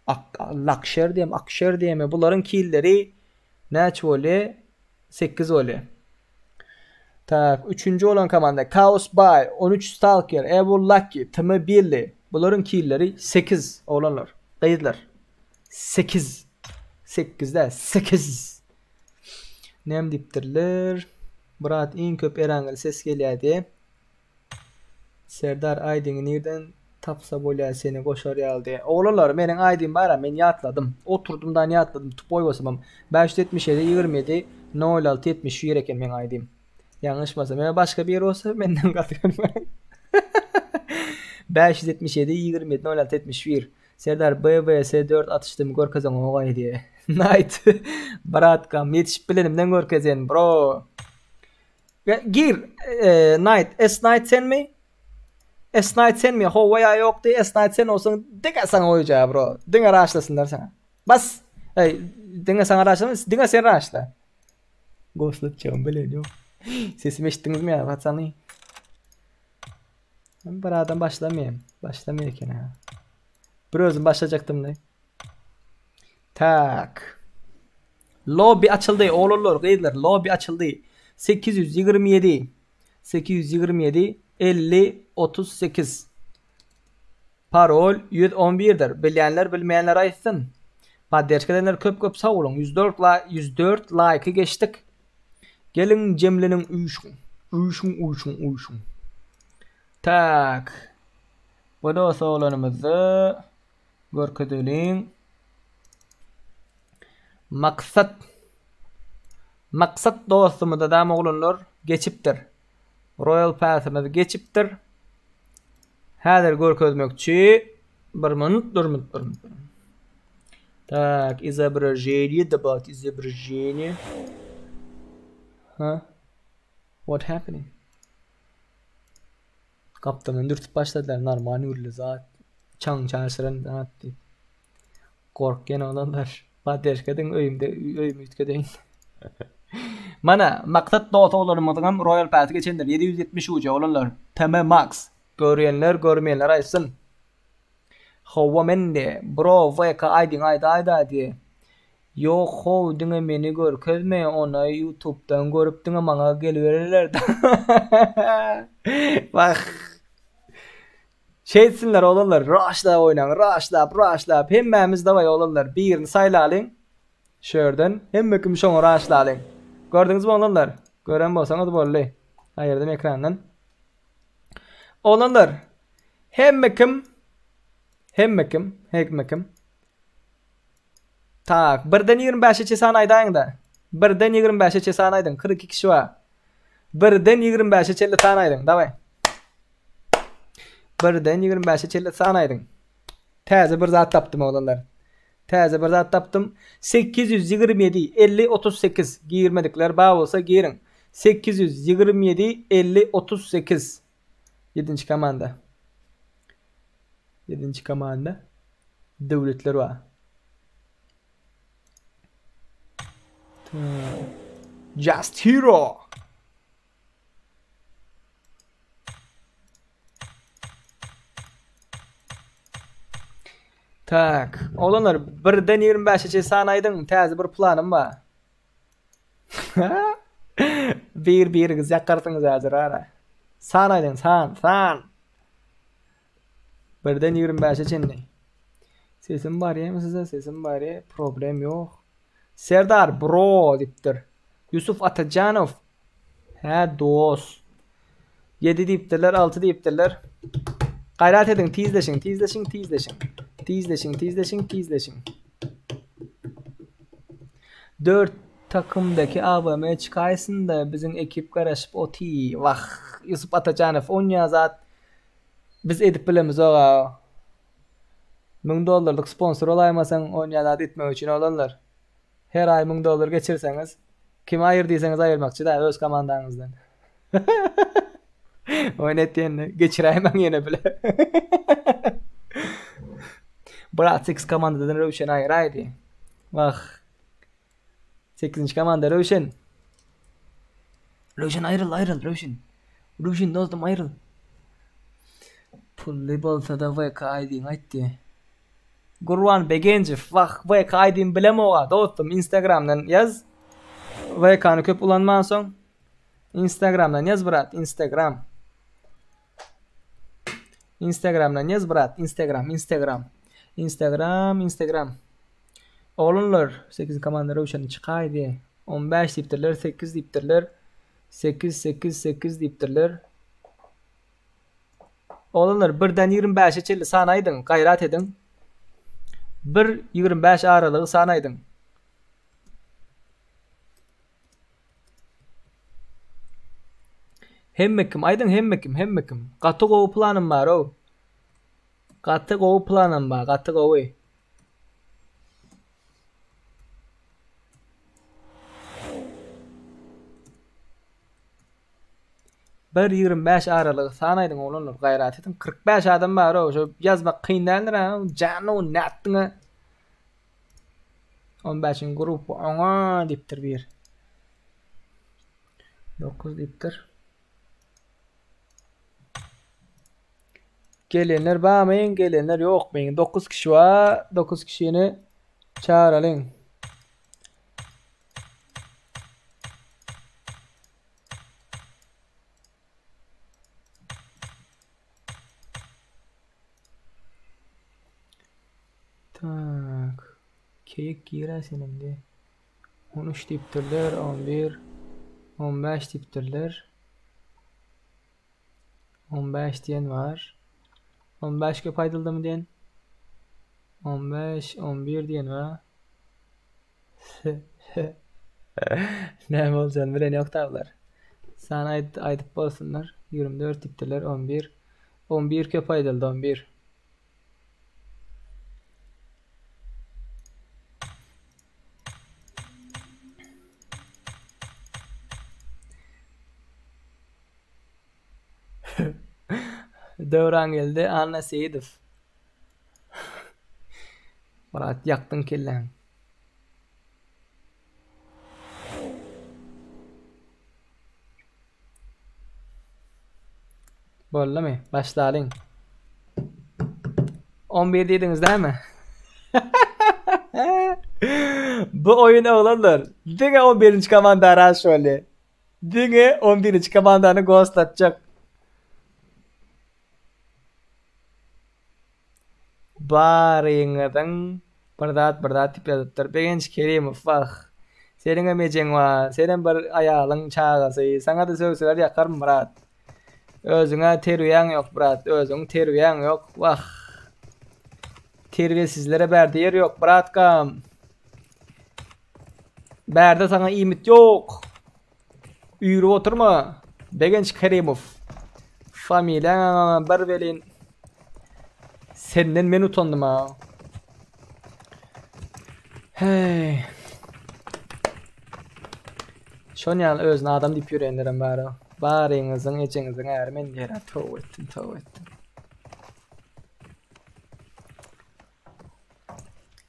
Ak Lakşer diýem Akşer diýeme bularyň killeri näçe bolýar? 8 bolýar. Tak, üçünji bolan komanda Chaos Bay, 13 Stalker, Evil Lucky, TM Billy. Bularyň killeri 8 oglanlar, gyzlar. 8. 8 däl, 8. Näme diýipdirler? Brat iň köp Erangel ses gelýär diýe. Serdar aýdyňy nirden tapsa bolýar seni goşar ýaly diýe. Oglanlar meniň aýdym bara men ýatladym. Oturdym dan ýatladym tupoý bolsamam. 577 27 06 71 eken meň aýdym. Ýalňyşmasam. Ýa başga biri bolsa menden gaty görmäň. 577 27 06 71 Serdar BVS 4 atyşdymy görkezeň ogaý diýe. Night bratkam ýetişip bilenimden görkezen bro. Gir e, Night S Night senmi? S Night senmi? Howwa ýa ýok diý. S Night sen bolsaň diňe saňa oýja bro. Diňe raşlasynlar saňa. Bas. Ey, diňe saňa raşlamaz, diňe sen raşla. Goslatjagym bilen ýok. Sesimi eşitdiňizmi ýa patsany? Bir adam başlamaýar. Başlamaýar eken ha. Bir özüm başlajakdym da. Tak. Lobby açyldy oglanlar, gyzlar, lobby açyldy. 827 827 50 38 Parol 111-dir. Bilýänler bilmeýänler aýtsyn. Podderşka edenler köp köp sag boluň. 104 la 104 laýky geçdik. Geliň jemleniň üýşüň. Üýşüň üýşüň üýşüň. Tak. Bu dost oglanymyzy görkezeliň. Maksat. Maksat dostumyza dam oglanlar geçipdir. Royal Pass'ymyz geçipdir. Häzir görkezmekçi. Bir minut, bir minut, bir minut. Tak, изображение, добавить изображение. Ha? What happening? Gapdaldan dürtüp başladylar, normal ürli zat. Çaň çaşyran zat diýip. Gorkýan oglanlar. Podderžka ediň öýümde öýümi üýtgedeýin. Mana Maksat dost oglanymyzyň hem Royal Pass geçendir. 770 uja oglanlar. TM Max. Görýänler görmeýänler aýtsyn. Howwa mende bro VK aýdyň aýdaýda diýe. Ýok how diňe meni görkezme ona ýutubdan görüp diňe maňa gelibererler Wah. Şeýtsinler oglanlar raşlap oýnaň raşlap raşlap hemmämiz dawaý oglanlar birini saýlalyň şu ýerden hemme kim şoňa raşlalyň gördüňizmi oglanlar gören bolsaňyz boldy aýyrdym ekrandan oglanlar hemme kim hemme kim hemme kim tak birden 25-e çe san aýdaýyňda birden 25-e çe san aýdyň 42 kişi bar birden 25-e çenli san aýdyň dawaý Birden 25-e çenli san aýdyň. Täze bir zat tapdym oglanlar. Täze bir zat tapdym. 827 50 38 girmedikler bar bolsa giriň. 827 50 38 7-nji komanda. 7-nji komanda. Döwletler bar. Just Hero. Tak. Oglanlar birden 25-e çenli san aýdyň. Täze bir planym bar. Bir biriňiz ýakarsyňyz häzir ara. San aýdyň, san, san. Birden 25-e çenli. Sesim barýamy size? Sesim barýa. Problem ýok. Serdar bro diýipdir. Ýusuf Atajanow. Hä dos. 7 diýipdirler, 6 diýipdirler. Gaýrat ediň, tizleşiň, tizleşiň, tizleşiň. Tizleşiň, tizleşiň, tizleşiň. 4 takymdaky AWM çykaýsyn-da, biziň ekip garaşyp oty. Wah, Ýusup Atajanow, onýa zat biz edip bilemizog-a. 1000 dollarlyk sponsor bolaýmasaň, onýa zat etmek üçin oglanlar. Her aý 1000 dollar geçirseňiz, kimi aýyr diýseňiz aýyrmakçy-da öz komandaňyzdan. Oýun etýänini geçiräýmäň ýene bile. Brat 8 komandadan Röwşen aýyraýdy. Wah. 8-nji komanda Röwşen. Röwşen aýryl, aýryl Röwşen. Röwşen dostum aýryl. Pully bolsa-da VK aýdyň aýtdy. Gurban Begenjew wah VK aýdym bilemoga dostum instagramdan ýaz VK-ny köp ulanmansoň instagramdan ýaz brat instagram instagramdan ýaz brat instagram instagram instagram instagram oglanlar 8 komanda Röwşen çykaýdy 15 diýipdirler 8 diýipdirler 8 8 8 diýipdirler Oglanlar birden 25-e çenli san aýdyň, gaýrat ediň. Bir 25 aralygy san aýdyň. Hemme kim aýdyň hemme kim hemme kim. Gaty gowy planym bar ow. Gaty gowy planym bar gaty gowy. Bir 25 aralygy san aýdyň oglanlar gaýrat ediň 45 adam bar o şo ýazmak kyn däldir ha jano nätdiňä 15-iň grupy oňa diýipdir bir 9 diýipdir Gelenler barmy gelenler ýokmy 9 kişi bar 9 kişini çağıralyň Tak. Keýik girä sen indi. 13 diýipdirler, 11, 15 diýipdirler. 15 diýen bar. 15 köp aýdyldymy diýen? 15, 11 diýen bar. Näme boljagyny bilen ýok daglar. San aýt aýdyp bolsunlar. 24 diýipdirler, 11. 11 köp aýdyldy, 11. Döwran geldi, Anna Seýidow. Myrat ýakdyň kelläň. Boldumy? Başlalyň. 11 diýdiňiz dämi? Bu oýun oglanlar diňe 11-nji komanda raş boldy. Diňe 11-nji komandany ghostlatjak. Baryňyzyň bir zat bir zat diýip ýazypdyr. Begenç Kerimow wah. Seniňem ejeň bar. Senem bir aýalyň çagasy. Saňa-da sögseler ýakarmy Myrat. Özüňä terbiýäň ýok brat. Özüň terbiýäň ýok. Wah. Terbiýesizlere bärde ýer ýok bratkam. Bärde saňa iýmit ýok. Üýrüp oturma. Begenç Kerimow. Familiýaňam bir welin. Senden men utandym ha. Hey. Şon ýaly özüne adam diýip ýörenlerem bar. Baryňyzyň ejeňiziň äri men diýer. Tow etdim, tow etdim.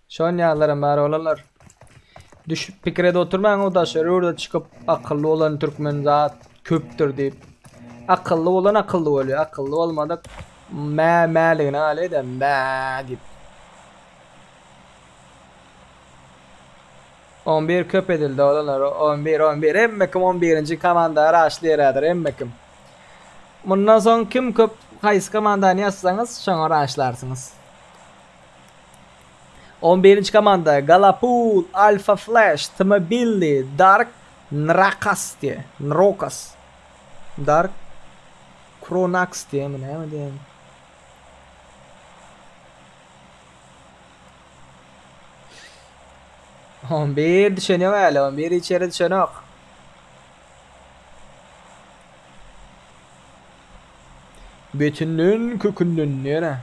Şon ýalylaram bar oglanlar. Düşüp pikir edip oturmaň o daşary ýurda çykyp akylly bolan türkmen zat köpdür diýip. Akylly bolan akylly bolýar, akylly bolmadyk mä mäligine galýar-da mä diýip. 11 köp edildi oglanlar. 11 11 hemme kim 11-nji komanda raşlaýar häzir hemme kim. Mundan soň kim köp haýsy komandany ýazsaňyz şoňa raşlarsyňyz. 11-nji komanda Galapul, Alfa Flash, Tmabilli, Dark Nrakas diýe. Nrokas. Dark Kronax diýemi näme diýen. 11 düşeniok häli, 11 içeri düşenok. Betinden kökünden nere?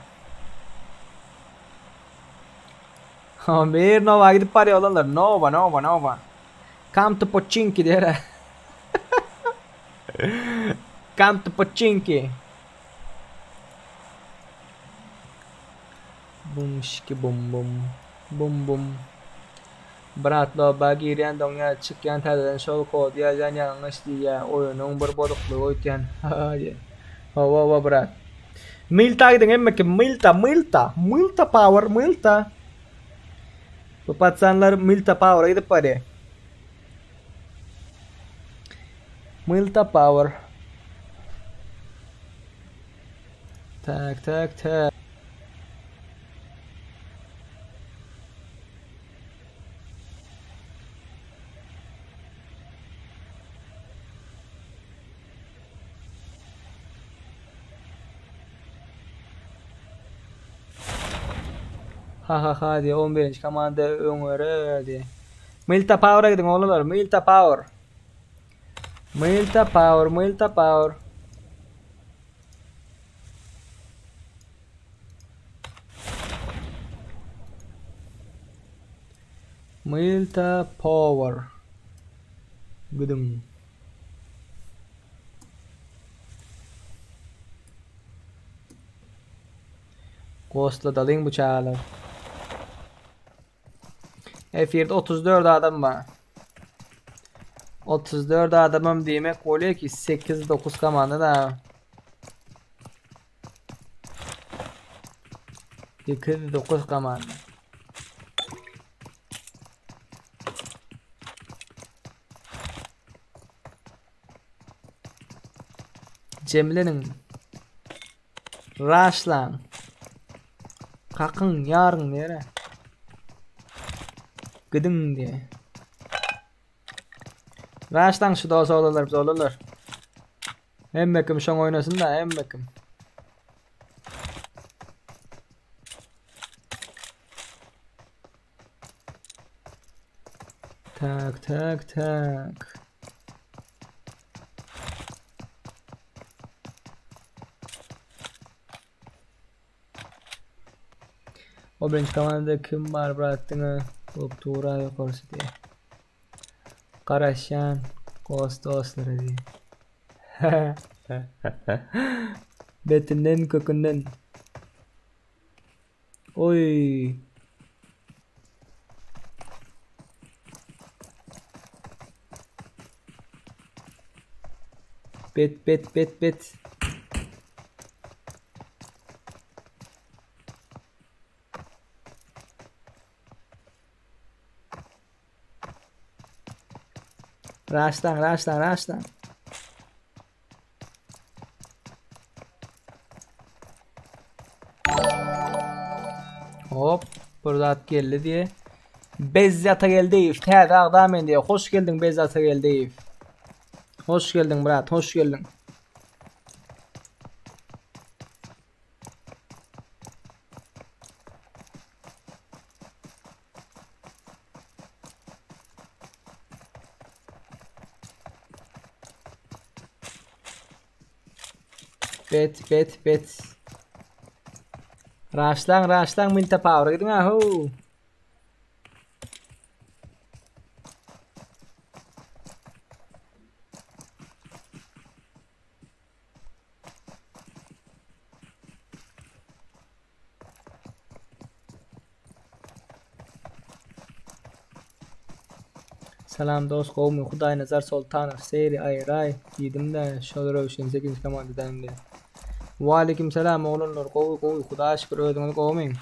11 Nova gidip barýar olanlar. Nova, Nova, Nova. Come to Pochinki diýer. Come to Pochinki. Bum şiki bum bum. Bum bum. Brat loba girýän doňýar çykýan täzeden şol kody ýazýan ýalňyş diýýä oýunyň bir bozuklygy öýtýän hawa hawa brat. Mylta gidiň hemme kim mylta mylta mylta power mylta. Bu patsanlar mylta powera gidip barýar. Mylta power. Tak tak tak. Ha ha ha diýe 11-nji komanda öňere diýe. Milta Power-a gidiň oglanlar, Milta Power. Milta Power, Milta Power. Milta Power. Gidiň. Ghostladalyň bu çagalar. Efirde 34 adam bar. 34 adamam diýmek bolýar ki 8-9 komanda da. 8-9 komanda. Jemleniň. Raşlaň. Kakyň, ýaryň nere? Gidiň diýe. Raşlaň şu dos oglanlar biz oglanlar. Hemme kim şoň oýnasyn da, hemme kim. Tak, tak, tak. O birinji komandada kim bar brat diňe bolup tura ýokarsy diýe. Garaşýan ghost dostlary diýe. Betinden kökünden. Oý. Bet bet bet bet. Raşlan raşlan raşlan. Hop, bir zat geldi diye. Bezzat Atageldiýew, täze agza men diye. Hoş geldiň Bezzat Atageldiýew. Hoş geldiň brat, hoş geldiň. Bet bet bet. Raşlaň raşlaň Milta Power gidiň ahu. Salam dost gowmy Hudaýnazar Soltanow seri aýraý diýdimdä şol Röwşen sekizinji komandadan indi. Waleýkim salam oglanlar gowy gowy Hudaýa şükür özüňiz gowmy?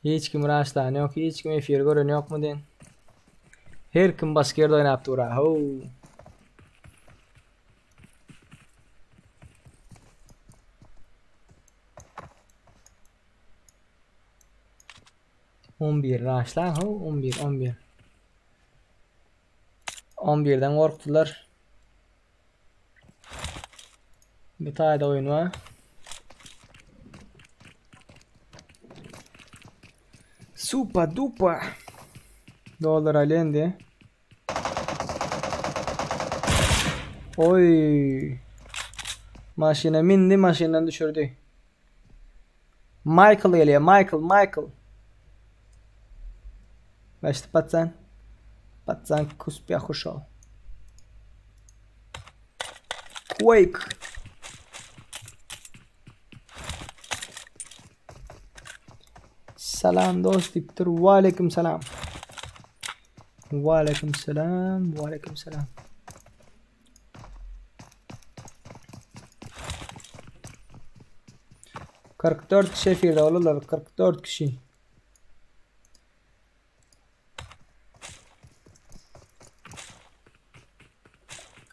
Hiç kim raşlan ýok, hiç kim efir gören ýokmy diýen. Her kim başga ýerde oýnap dur ha. How. On bir raşlan how, 11, 11. 11-den gorkdular. Bu taýda oýun bar. Supa dupa. Dollar alendi. Oy. Maşyna mindi, maşyndan düşürdi. Michael gelýär, Michael, Michael. Başda patsan. Patsan kuspya huşal. Quake. Salam dost diýipdir. Waleýkim salam. Waleýkim salam, waleýkim salam. 44 kişi efirde olurlar. 44 kişi.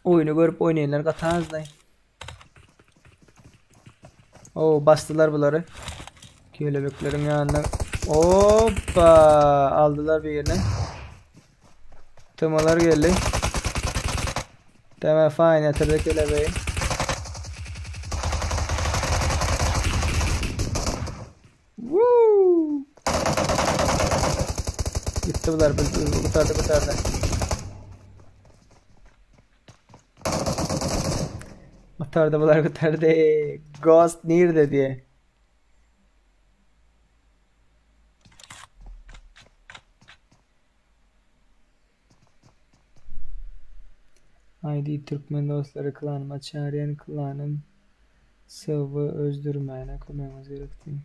Oýny görüp oýnaýanlar gaty azdy. Oo basdylar bulary. Kelebekleriň ýanyna. Hoppa! Aldylar birini. Temalar geldi. Tema fine ýatyrdy kelebeği. Woo! Gitti bular. Gutardy, gutardy. Gutardy bular gutardy. Ghost nirde diýe. ID Türkmen dostlary klanyma çağırýan klanym SV özdürmäne kömegiňiz gerek diýip.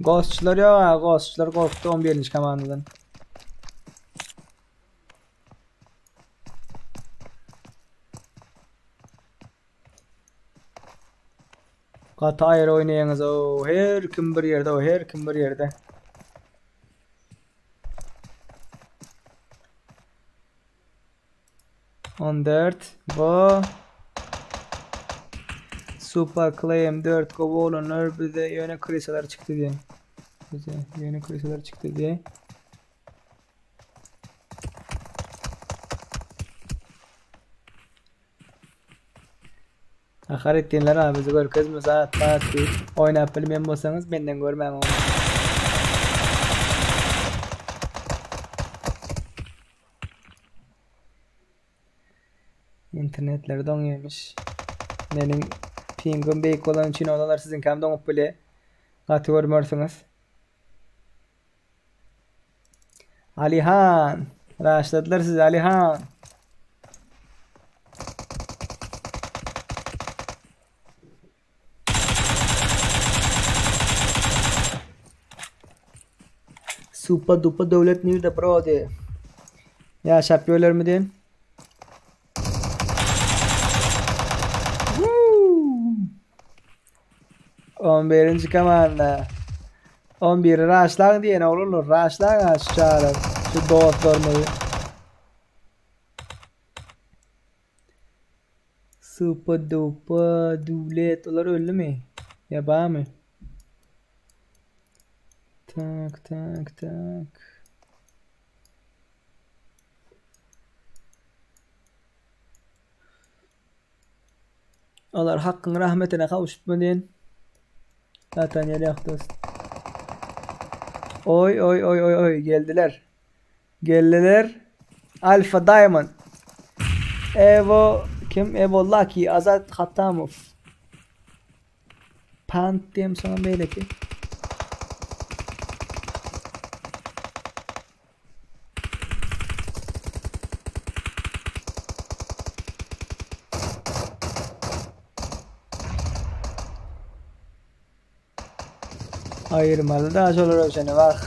Ghostçylar ýok ha, ghostçylar gorkdy 11-nji komandadan. Gaty aýry oýnaýaňyz o, her kim bir ýerde o, her kim bir ýerde. 14 bu Super Claim 4 gowy olanlar bize ýöne krisalar çykdy diýen. Bize ýöne krisalar çykdy diýen. Gahar etýänler abi bizi görkezme zat bat diýip oýnap bilmeýän bolsaňyz menden görmäň ony. Internetleri doňýarmyş. Meniň pingim beýik bolany üçin olar siziňkäm doňup bilýär. Gaty görmersiňiz. Alihan! Raşladylar sizi Alihan! Supa dupa döwlet nirde bro diýe. Ýaşap ýörlermi diýen. On birinji komanda. On biri raşlaň diýen oglanlar. Raşlaň ha şu çagalar. Şu dostlarymyzy. Supa dupa döwlet olar öldümi? Ýa barmy? Tak tak tak. Olar Hakyň rahmetine kawuşypmy diýen. Zaten ýeri ýok dost. Oý oý oý oý oý geldiler. Geldiler. Alfa Diamond. Evo kim? Evo Lucky Azat Hatamow. Pant diýem soňam beýleki. Aýyrmaly da şolar seni bak.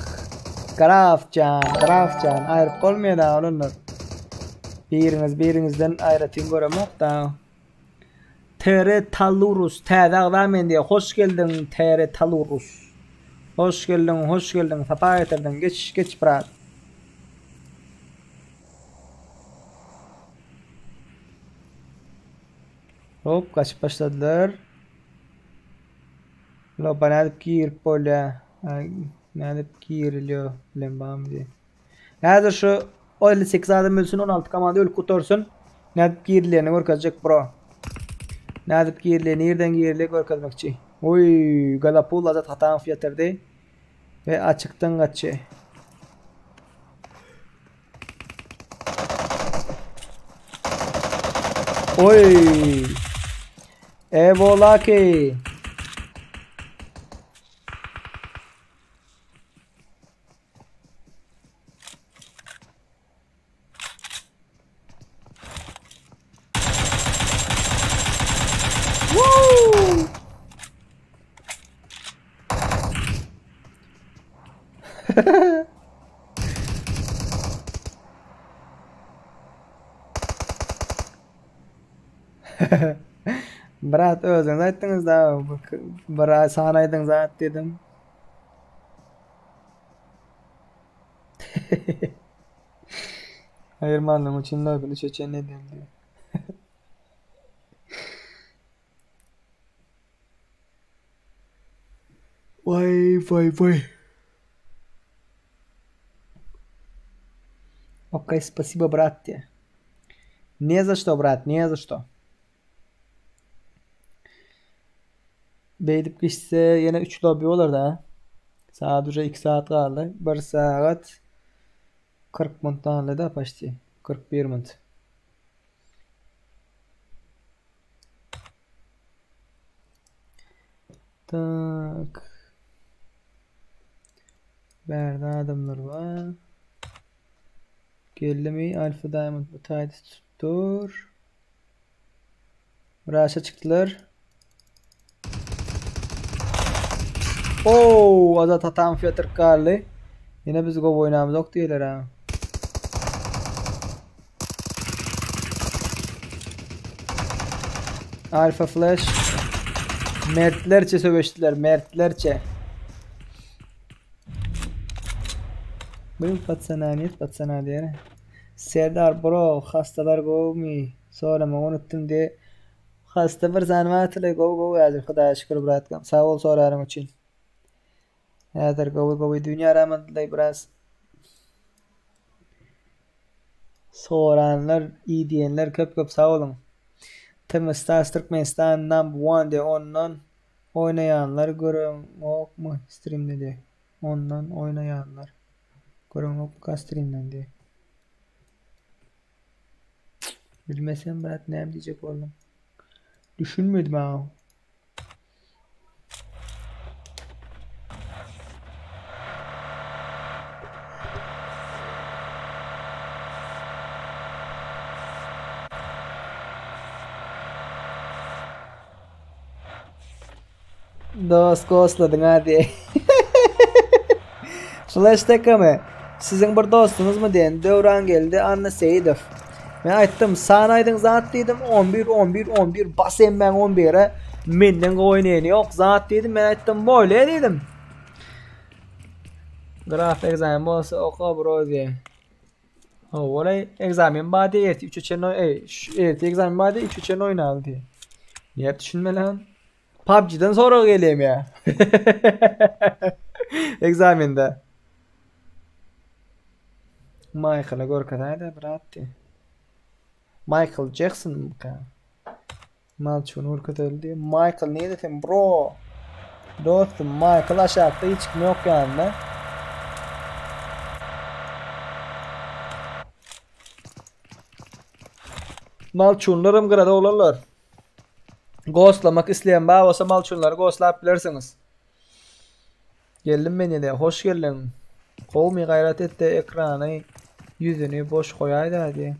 Grafjan, Grafjan aýryp bolmaýar da olanlar. Biriňiz biriňizden aýratyn göremok da. TR Talurus täze agza men diýe. Hoş geldiň TR Talurus. Hoş geldiň, hoş geldiň. Sapa getirdiň. Geç, geç brat. Hop, gaçyp başladylar. Loba nädip girip bolýar? Nädip girilýär bilen barmy diýe. Häzir şu 58 adam ölsün, 16 komanda ölüp gutarsyn. Nädip girilýänini görkezjek bro. Nädip girilýär, nirden girilýär görkezmekçi. Oý, Galapul Azat Hatanow ýatyrdy we açykdan gaçdy. Oý. Evo Lucky. Woo! Brat özüňiz aýtdyňyz da bir san aýdyň zat diýdim. Aýyrmanlygyň üçin lobini çeçen edildi. Waý waý waý. Okey, spasibo brat diýýär. Ne za što brat, ne za što. Beýdip gitse ýene 3 lobby bolar da. Saat uje 2 saat galdy. 1 sagat 40 minut galdy da почти. 41 minut. Tak. Bärde adamlar bar. Geldimi? Alpha Diamond bu taýda tutdur. Raşa çykdylar. Oo, Azat Hatam ýatyryp galdy. Ýene biz gowy oýnamyzok diýerler ha. Alpha Flash mertlerçe söweşdiler, mertlerçe. Bu patsana net patsana diýer. Serdar bro, hastalar gowmy? Soramagy unutdym diýe. Hasta bir sany bardyr gowy gowy häzir Hudaýa şükür bratkam. Sag bol soranyň üçin. Häzir gowy gowy dünýä ramadylaý biraz. Soranlar, iyi diýenler köp köp sag boluň. Tmstars Türkmenistan number one diýe ondan oýnaýanlar göreňokmy streamde diýe. Ondan oýnaýanlar göreňokmyka streamden diýe. Bilmesem brat näme diýjek boldum. Düşünmedim ha. Dost gosladyň ha diýe. Flash takamy? Siziň bir dostuňyzmy diýen Döwrangeldi Annaseýidow. Men aýtdym, san aýdyň zat diýdim, 11 11 11 bas emmäň 11-e menden gowy oýnaýany ýok zat diýdim, men aýtdym, bolýa diýdim. Graf ekzamen bolsa oka bro diýe. Howalay ekzamen bar diýe ertir 3-e çenli eý, ertir ekzamen bar diýe 3-e çenli oýnaly diýe. Niýe düşünmeli han? PUBG-den sorag gelýär ýa. Ekzamende. Michael'a görkezäýdä brat diýe. Michael Jackson mka? Malçuny görkezeli diýe. Michael nirde sen bro? Dostum Michael aşakda hiç kim ýok ýanynda. Malçunlaram gyrada oglanlar. Ghostlamak isleýän bar bolsa malçunlary ghostlap bilersiňiz. Geldim men ýene. Hoş geldiň. Gowmy gaýrat etde ekrany ýüzüni boş goýaýda diýe.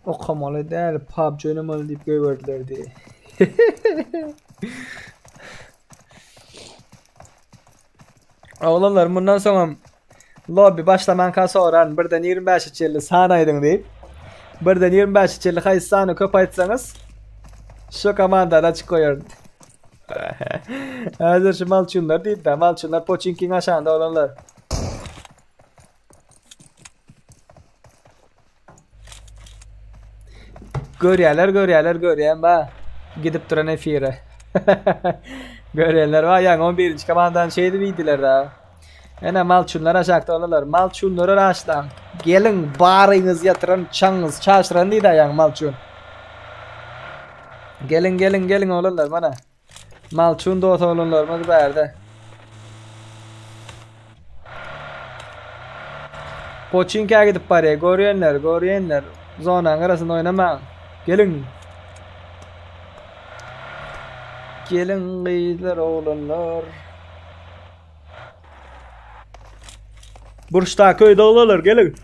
Okamaly däl PUBG oýnamaly diýip goýberdiler diýe. Oglanlar mundan soňam lobby başlamanka soran birden 25 çenli san aýdyň diýip. Birden 25 çenli haýsy sany köp aýtsaňyz. Şu komandany açyk goýaryn. Häzir şu malçunlar diýdi-de, malçunlar poçinkiň aşagynda bolanlar. Görýärler, görýärler, görýän ba. Gidip duran efire. Görýänler ba, ýaňy 11-nji komandany şeýdip iýdiler da. Ene malçunlar aşakda olarlar. Malçunlary raşlaň. Geliň, baryňyz ýatyran, çaňyz çaşyran diýdi ýaňy malçun. Geliň, geliň, geliň oglanlar mana. Malçun dos oglanlarymyz bärde. Poçinkä gidip barýar. Görýänler, görýänler. Zonanyň arasynda oýnamaň. Geliň. Geliň gyzlar, oglanlar. Burçdaky öýde oglanlar, geliň.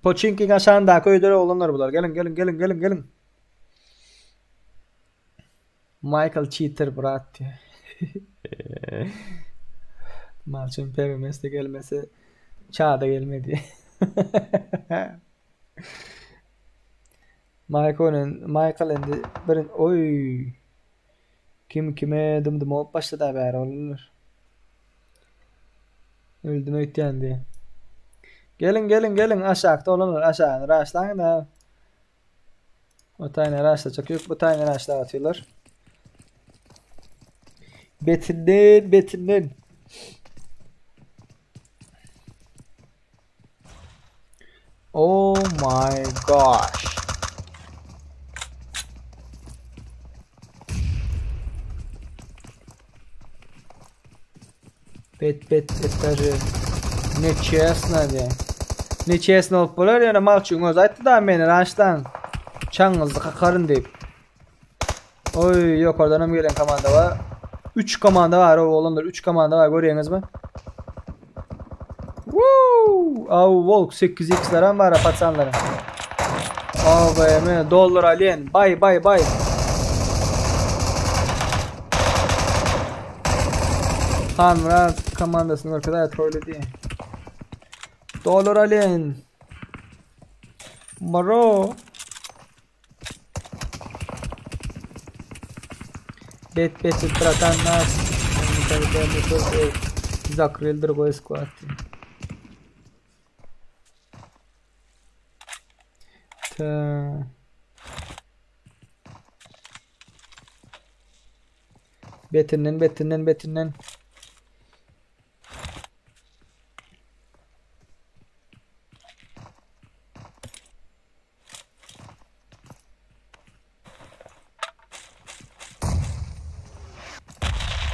Poçinkiň aşagyndaky öýde oglanlar bular. Geliň, geliň, geliň, geliň, geliň. Michael cheater brat diýýär. Malçyn PMS-de gelmese çada gelmedi. Michael Michael indi bir oý kim kime dymdym bolup başlady bäri oglanlar. Öldüm öýtýän diýe. Geliň geliň geliň aşakda oglanlar aşagyny raşlaň da. O taýyna raşlajak ýok bu taýyna raşlap atýarlar. Betinden betinden. Oh my gosh. Bet bet это же nechestno diýä. Nechestno bolup bolar ýöne malçyň özi aýtdy da meni raşlaň. Çaňyňyzy kakaryn diýip. Oý ýokardan hem gelen komanda bar. 3 komanda bar oglanlar 3 komanda bar görýäňizmi? Woo! Aw Volk 8x-ler hem bar paçanlar. AVM dollar alien. Bay bay bay. Hanmurat komandasyny görkezäýet toýly diýe. Dollar alien. Bro. Bet bet bratan nas. Закрыл другой склад. Ta. Betinden betinden betinden.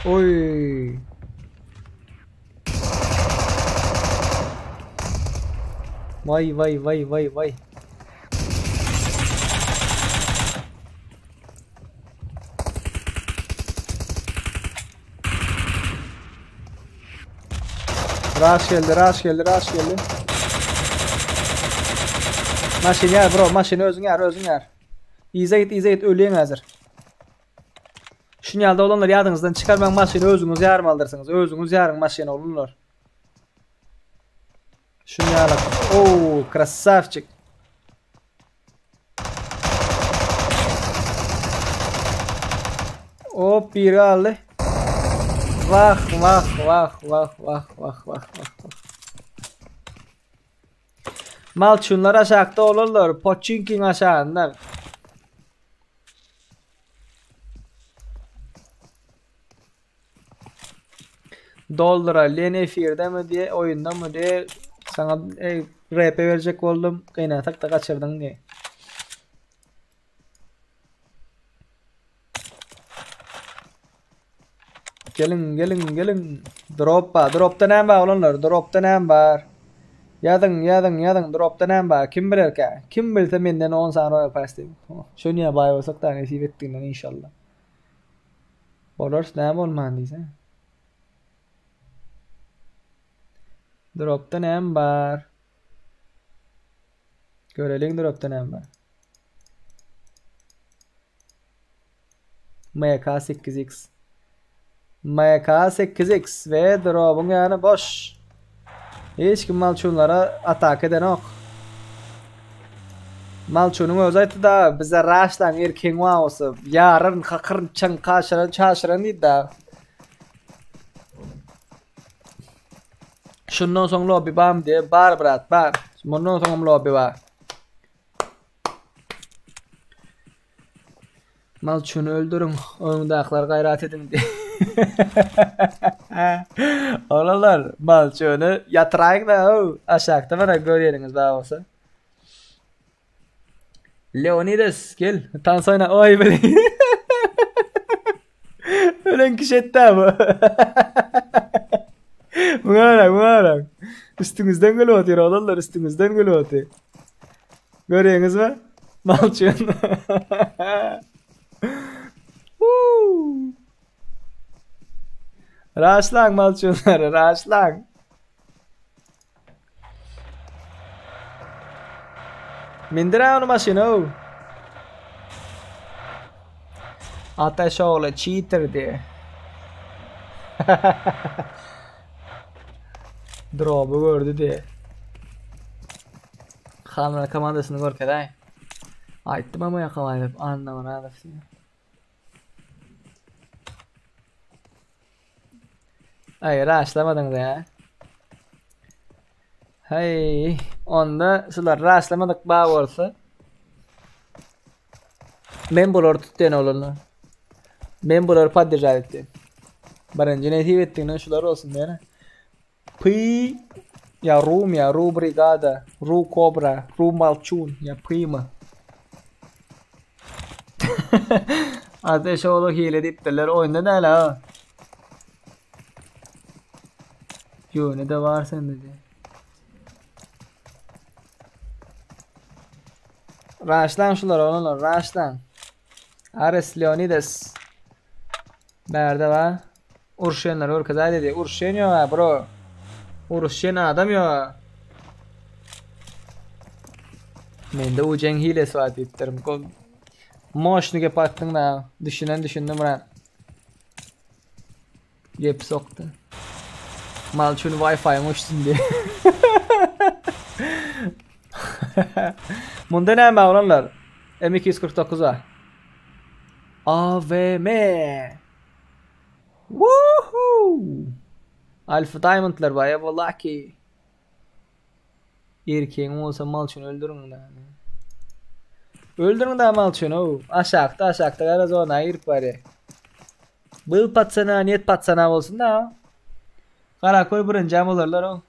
Oy. Vay vay vay vay vay. Rush geldi, rush geldi, rush geldi. Maşyn ýar bro, maşyny özüň ýar, özüň ýar. Yza git, yza git, ölýäň häzir. Şuny ýaly oglanlar ýadyňyzdan çykarmaň maşyny özüňiz ýarmalydyrsyňyz. Özüňiz ýaryň maşyny oglanlar. Şuny ýaly. Oo, krasavçik. Hop biri aldy. Vah vah vah vah vah vah vah vah. Malçunlar aşakda olarlar. Poçinkiň aşagynda. Dollara len efirdemi diye oýunda mı diye sana e, RP berjek boldum. Gynansak da kaçırdyň diye. Geliň, geliň, geliň. Drop bar. Dropda näme bar oglanlar? Dropda näme bar? Ýazyň, ýazyň, ýazyň. Dropda näme bar? Kim bilerkä? Kim bilse menden 10 sany Royal Pass diýip. Şo niýe baý bolsak da nesip etdiginden inşallah. Bolarys näme bolman diýse. Dropda näme bar? Göreliň dropda näme bar. MK8X MK8X we drop'un ýany boş. Hiç kim malçunlara atak edenok. Malçunyň özi aýtdy da, bize raşlaň erkegiň bar bolsa, ýararyn, kakyryn, çaňka aşyran, çaşyran diýdi da. Şundan soň lobby barmy diýe, bar brat, bar. Mundan soňam lobby bar. Malçuny öldüriň, oýundakylar gaýrat ediň diýe. Oglanlar, Malçuny ýatyraýyň da, aşakda mana görýäniňiz bar bolsa. Leonidas gel tans oýna oý bile. Ölen kişi etdi bu. Muňa muňa Üstüňizden gülüp otyr oglanlar üstüňizden gülüp otyr. Görýäňizmi? Malçyn. Raşlaň malçynlary, raşlaň. Mindir ony maşyna ow. Ataş ogly cheater diýe. Drop'u gördü diýe. Hamra komandasyny görkezäý. Aýtdym ama ýakalaý diýip Annamyradow diýe. Aý, raşlamadyňyz ya. Hey, onda şular raşlamadyk ba bolsa. Men bulary tutýan oglanlar. Men bulary podderžat etdim. Birinji nesip etdiginden şular olsun diýene. P ya Rum ya Ru brigada, Ru kobra, Ru malçun ya Pima. Ateş oğlu hile diýipdirler. Oýunda däl ha. Ýöne de bar sende diýe. Raşlan şular oglanlar, raşlan. Ares Leonidas. Bärde bar. Uruşýanlar görkezäý dedi. Uruşýan ýok ha bro. Uruşýan adam ýok. Mende ujeň hilesi bar diýipdir. Moşny gep atdyň da. Düşünen düşündi Murat. Gep sokdy. Mal üçin Wi-Fi-iň uçsun diye. Munda näme oglanlar? M249 a. AVM. Woohoo! Alpha Diamondlar bar ya bu lucky. Erkegiň bolsa mal üçin öldüriň da. Öldüriň da mal üçin o. Aşakda aşakda gara zona girip barýar. Byl patsana niyet patsana bolsun da. Karaköy birinjäm bolarlar o.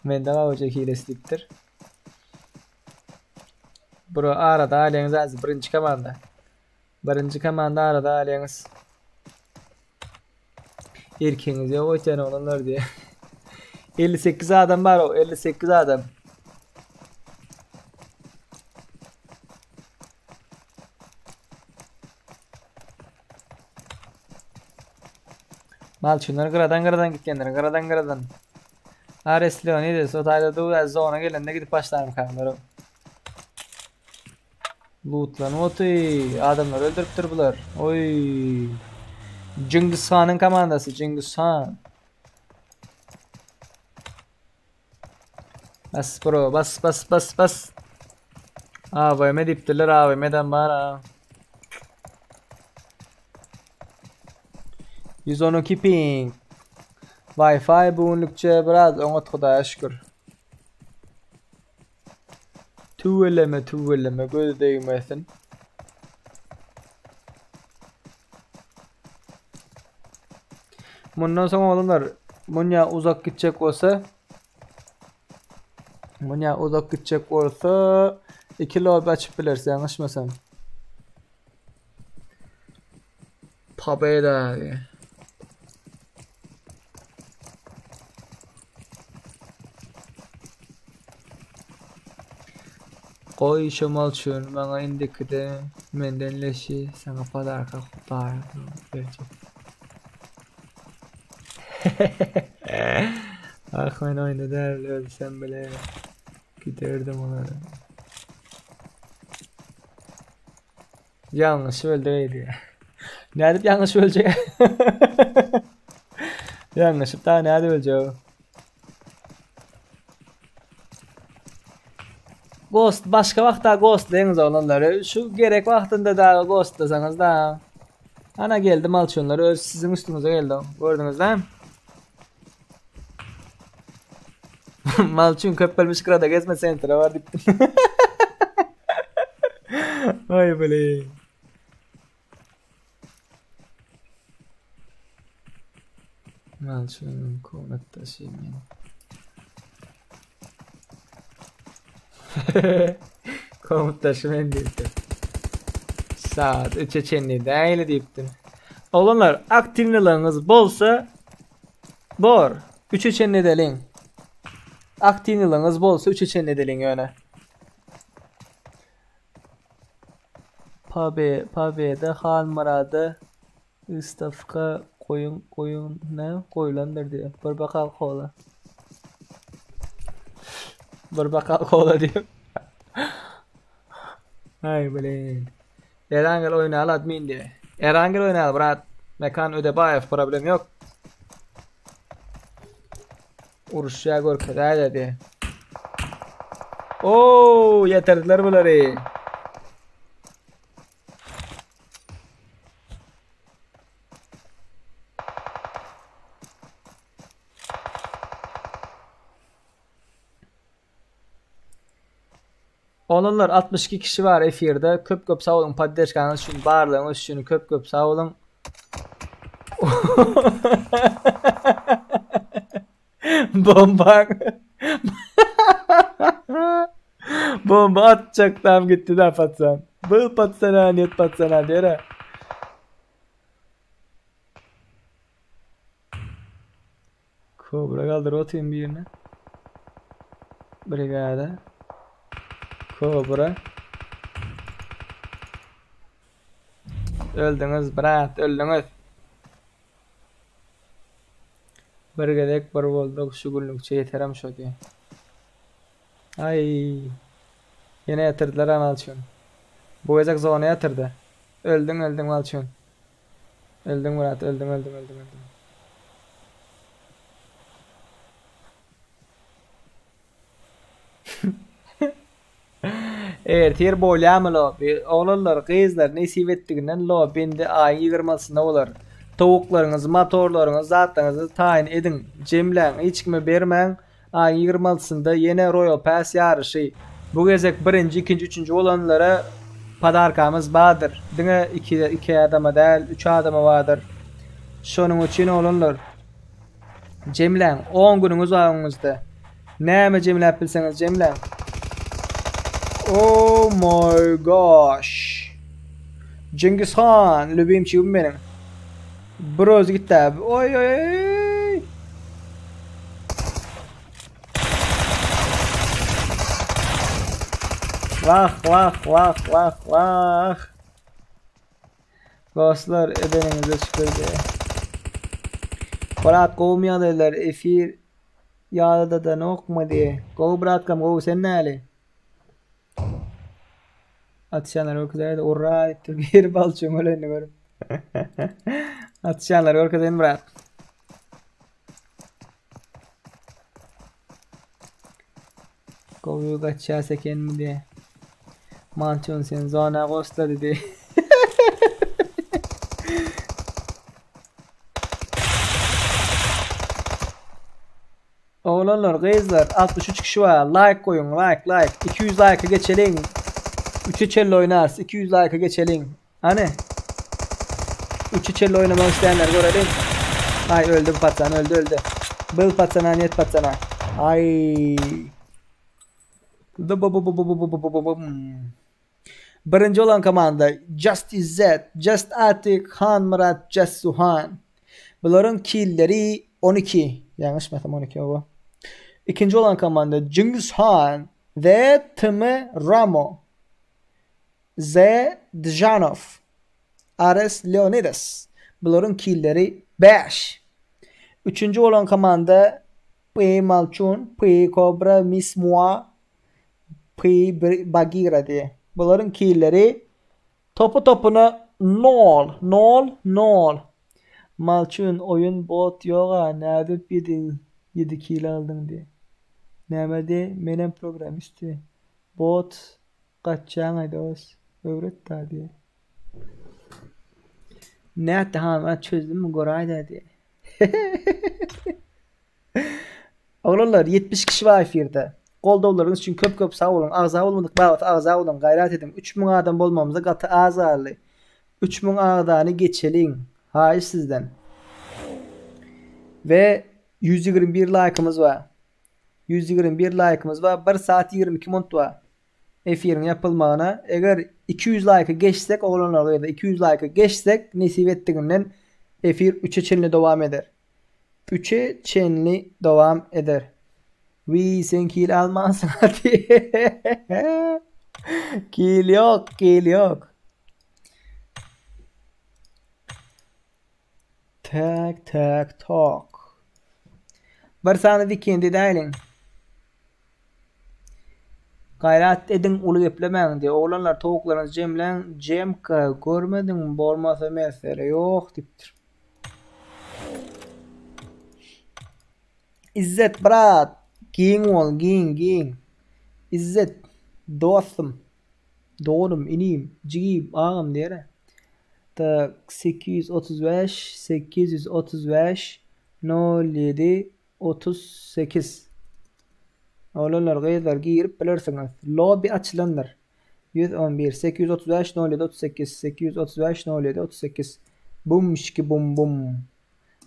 Mende gawaja hilesi diýipdir. Bro arada alýaňyz az birinji komanda. Birinji komanda arada alýaňyz. Erkeňiz ýok öýtýän oglanlar diýe. 58 adam bar o 58 adam. Malçynlar gyradan gyradan gitgenler, gyradan gyradan. Ares Leonidas o taýda dur, zona gelende gidip başlarym kanlar. Lootlanyp oty. Adamlar öldürüpdir bular. Oy. Cengiz Han'ın komandası Cengiz Han. Bas bro bas bas bas bas. AVM diýipdirler AVM'den bar ha. 112 ping. Wi-Fi bu günlükçe biraz oňat Hudaýa şükür. Tüweleme tüweleme göz degmesin. Mundan soň oglanlar munýa uzak gitjek bolsa munýa uzak gitjek bolsa 2 lobby açyp bileris ýalňyşmasam. Pobeda. Goý şemal çün maňa indikide menden leşi saňa podarka hudaý berjek. Ah men oýunda däl ölsem bile giderdim olara. Ýalňyşyp öldüreýdi. Nädip ýalňyşyp öljek? Ýalňyşyp da nädip öljek? Ghost başga wagtda ghostlaýyňyz oglanlar. Şu gerek wagtynda da ghostlasaňyz da. Ana geldi malçonlar öz siziň üstüňize geldi. Gördüňiz dämi? Malçun köp bilmiş gyrada gezme sentre bar diýipdim. Ay bile. Malçunyň komnatdaşy men. Komutdaşy men diýipdir. Saat 3-e çenli däli diýipdir. Oglanlar, aktiwnylygyňyz bolsa bor. 3-e çenli edeliň. Aktiwnylygyňyz bolsa 3-e çenli edeliň ýöne. Pabe, Pabeda Halmyrada Wystawka goýuň goýuň nä goýulandyr diýýär. Bir bakal kola. Bir bakal kola diýip. Aý blin. Erangel oýnaly admin diýýär. Erangel oýnaly brat. Mekan Ödebaýew problem ýok. Uruşýa görkezäýdä diýýär. Oo, ýetirdiler bulary. Oglanlar 62 kişi bar efirde. Köp köp sag boluň poddeşkaňyz üçin, barlygyňyz üçin köp köp sag boluň. Bomba. Bomba atjakdam gitdi da patsan. Bu patsana net patsana diýer. Kobra galdyr otayım birine. Brigada. Kobra. Öldüňiz brat, öldüňiz. Bir gezek bir bolduk şu günlükçe ýeterem şo diýen. Aý. Ýene ýatyrdylar ha Malçun. Bu gezek zona ýatyrdy. Öldüň öldüň Malçun. Öldüň Murat öldüň öldüň öldüň öldüň. Ertir bolýamy lobby? Oglanlar, gyzlar nesip etdiginden lobby indi aýyň ýigirmasynda bolar. Towuklaryňyzy, motorlaryňyzy, zatlaryňyzy taýyn ediň, jemläň, hiç kime bermäň. Aýyň ýigirmaltysynda ýene Royal Pass ýaryşy. Bu gezek birinji, ikinji, üçünji bolanlara podarkamyz bardyr. Diňe iki, iki adama däl, üç adama bardyr. Şonuň üçin oglanlar, Jemläň, on günüňiz bar öňüňizde. Näme jemläp bilseňiz jemläň. Oh my gosh. Cengiz Han, lübimçigim meniň. Bir özi gitdi abi. Oy oy oy. Vah vah vah vah vah. Dostlar edeniňize şükür diýe. Brat gowmy ýagdaýlar efir ýadadanokmy diýe. Gowy bratkam gowy sen näli? Atyşanlar görkezäýdi urra diýip biri balçyň ölenini görüp. Atyşanlar görkezeýin brat. Gowy gaçýas ekenmi diýe. Mançun sen zona goşlady diýe. Oglanlar, gyzlar, 63 kişi bar. Like goýuň, like, like. 200 like-a geçeliň. 3'e çenli oýnarys. 200 like-a geçeliň. Hany? 3'e çenli oýnamak isleýänleri göreliň. Aý, öldü bu paçan, öldü, öldü. Byl paçana, net paçana. Aý. Birinji bolan komanda Just Izzet, Just Atik, Han Myrat, Just Suhan. Bularyň killeri 12. Ýalňyşmasam 12 oba. Ikinji bolan komanda Cengiz Han we TM Ramo. Z. Djanow, Ares Leonidas. Bularyň killeri 5. Üçünji bolan komanda P. Malçun, P. Kobra, Miss Mua, P. Bagira diýe. Bularyň killeri topu topuna nol, nol, nol. Malçun oýun bot ýoga nädip ýedi ýedi kil aldyň diýe. Näme diýe menem programmist diýe. Bot gaçýaňaý dos. Öwret da diýe. Nätdi hany çözdümmi göräýdä diýe. Oglanlar 70 kişi bar efirde. Goldawlaryňyz üçin köp köp sag boluň. Agza bolmadyk babat agza boluň. Gaýrat ediň. 3000 adam bolmamyza gaty az galdy. 3000 agzany geçeliň. Haýyş sizden. We 121 laýkymyz bar. 121 laýkymyz bar. 1 saat 22 minut bar. Efiriň ýapylmagyna. Eger 200 laýky geçsek oglanlar gyzlar 200 laýky geçsek nesip etdiginden efir 3-e çenli dowam eder. 3-e çenli dowam eder. Wiý sen kil almansyň hadi. Kil ýok, kil ýok. Tak tak tok. Bir sany wikendi däliň. Gaýrat ediň uly geplemäň diýip. Oglanlar towuklaryňyzy jemläň. Jemka görmediňmi bolmasa mesele ýok diýipdir. Izzet brat giň bol giň giň. Izzet dostum. Doganym, inim, jigim, agam diýer-ä. Tak, 835, 835, 07, 38. Oglanlar, gyzlar girip bilersiňiz. Lobby açylandyr. 111, 835, 07, 38, 835, 07, 38. Bum, şiki bum bum.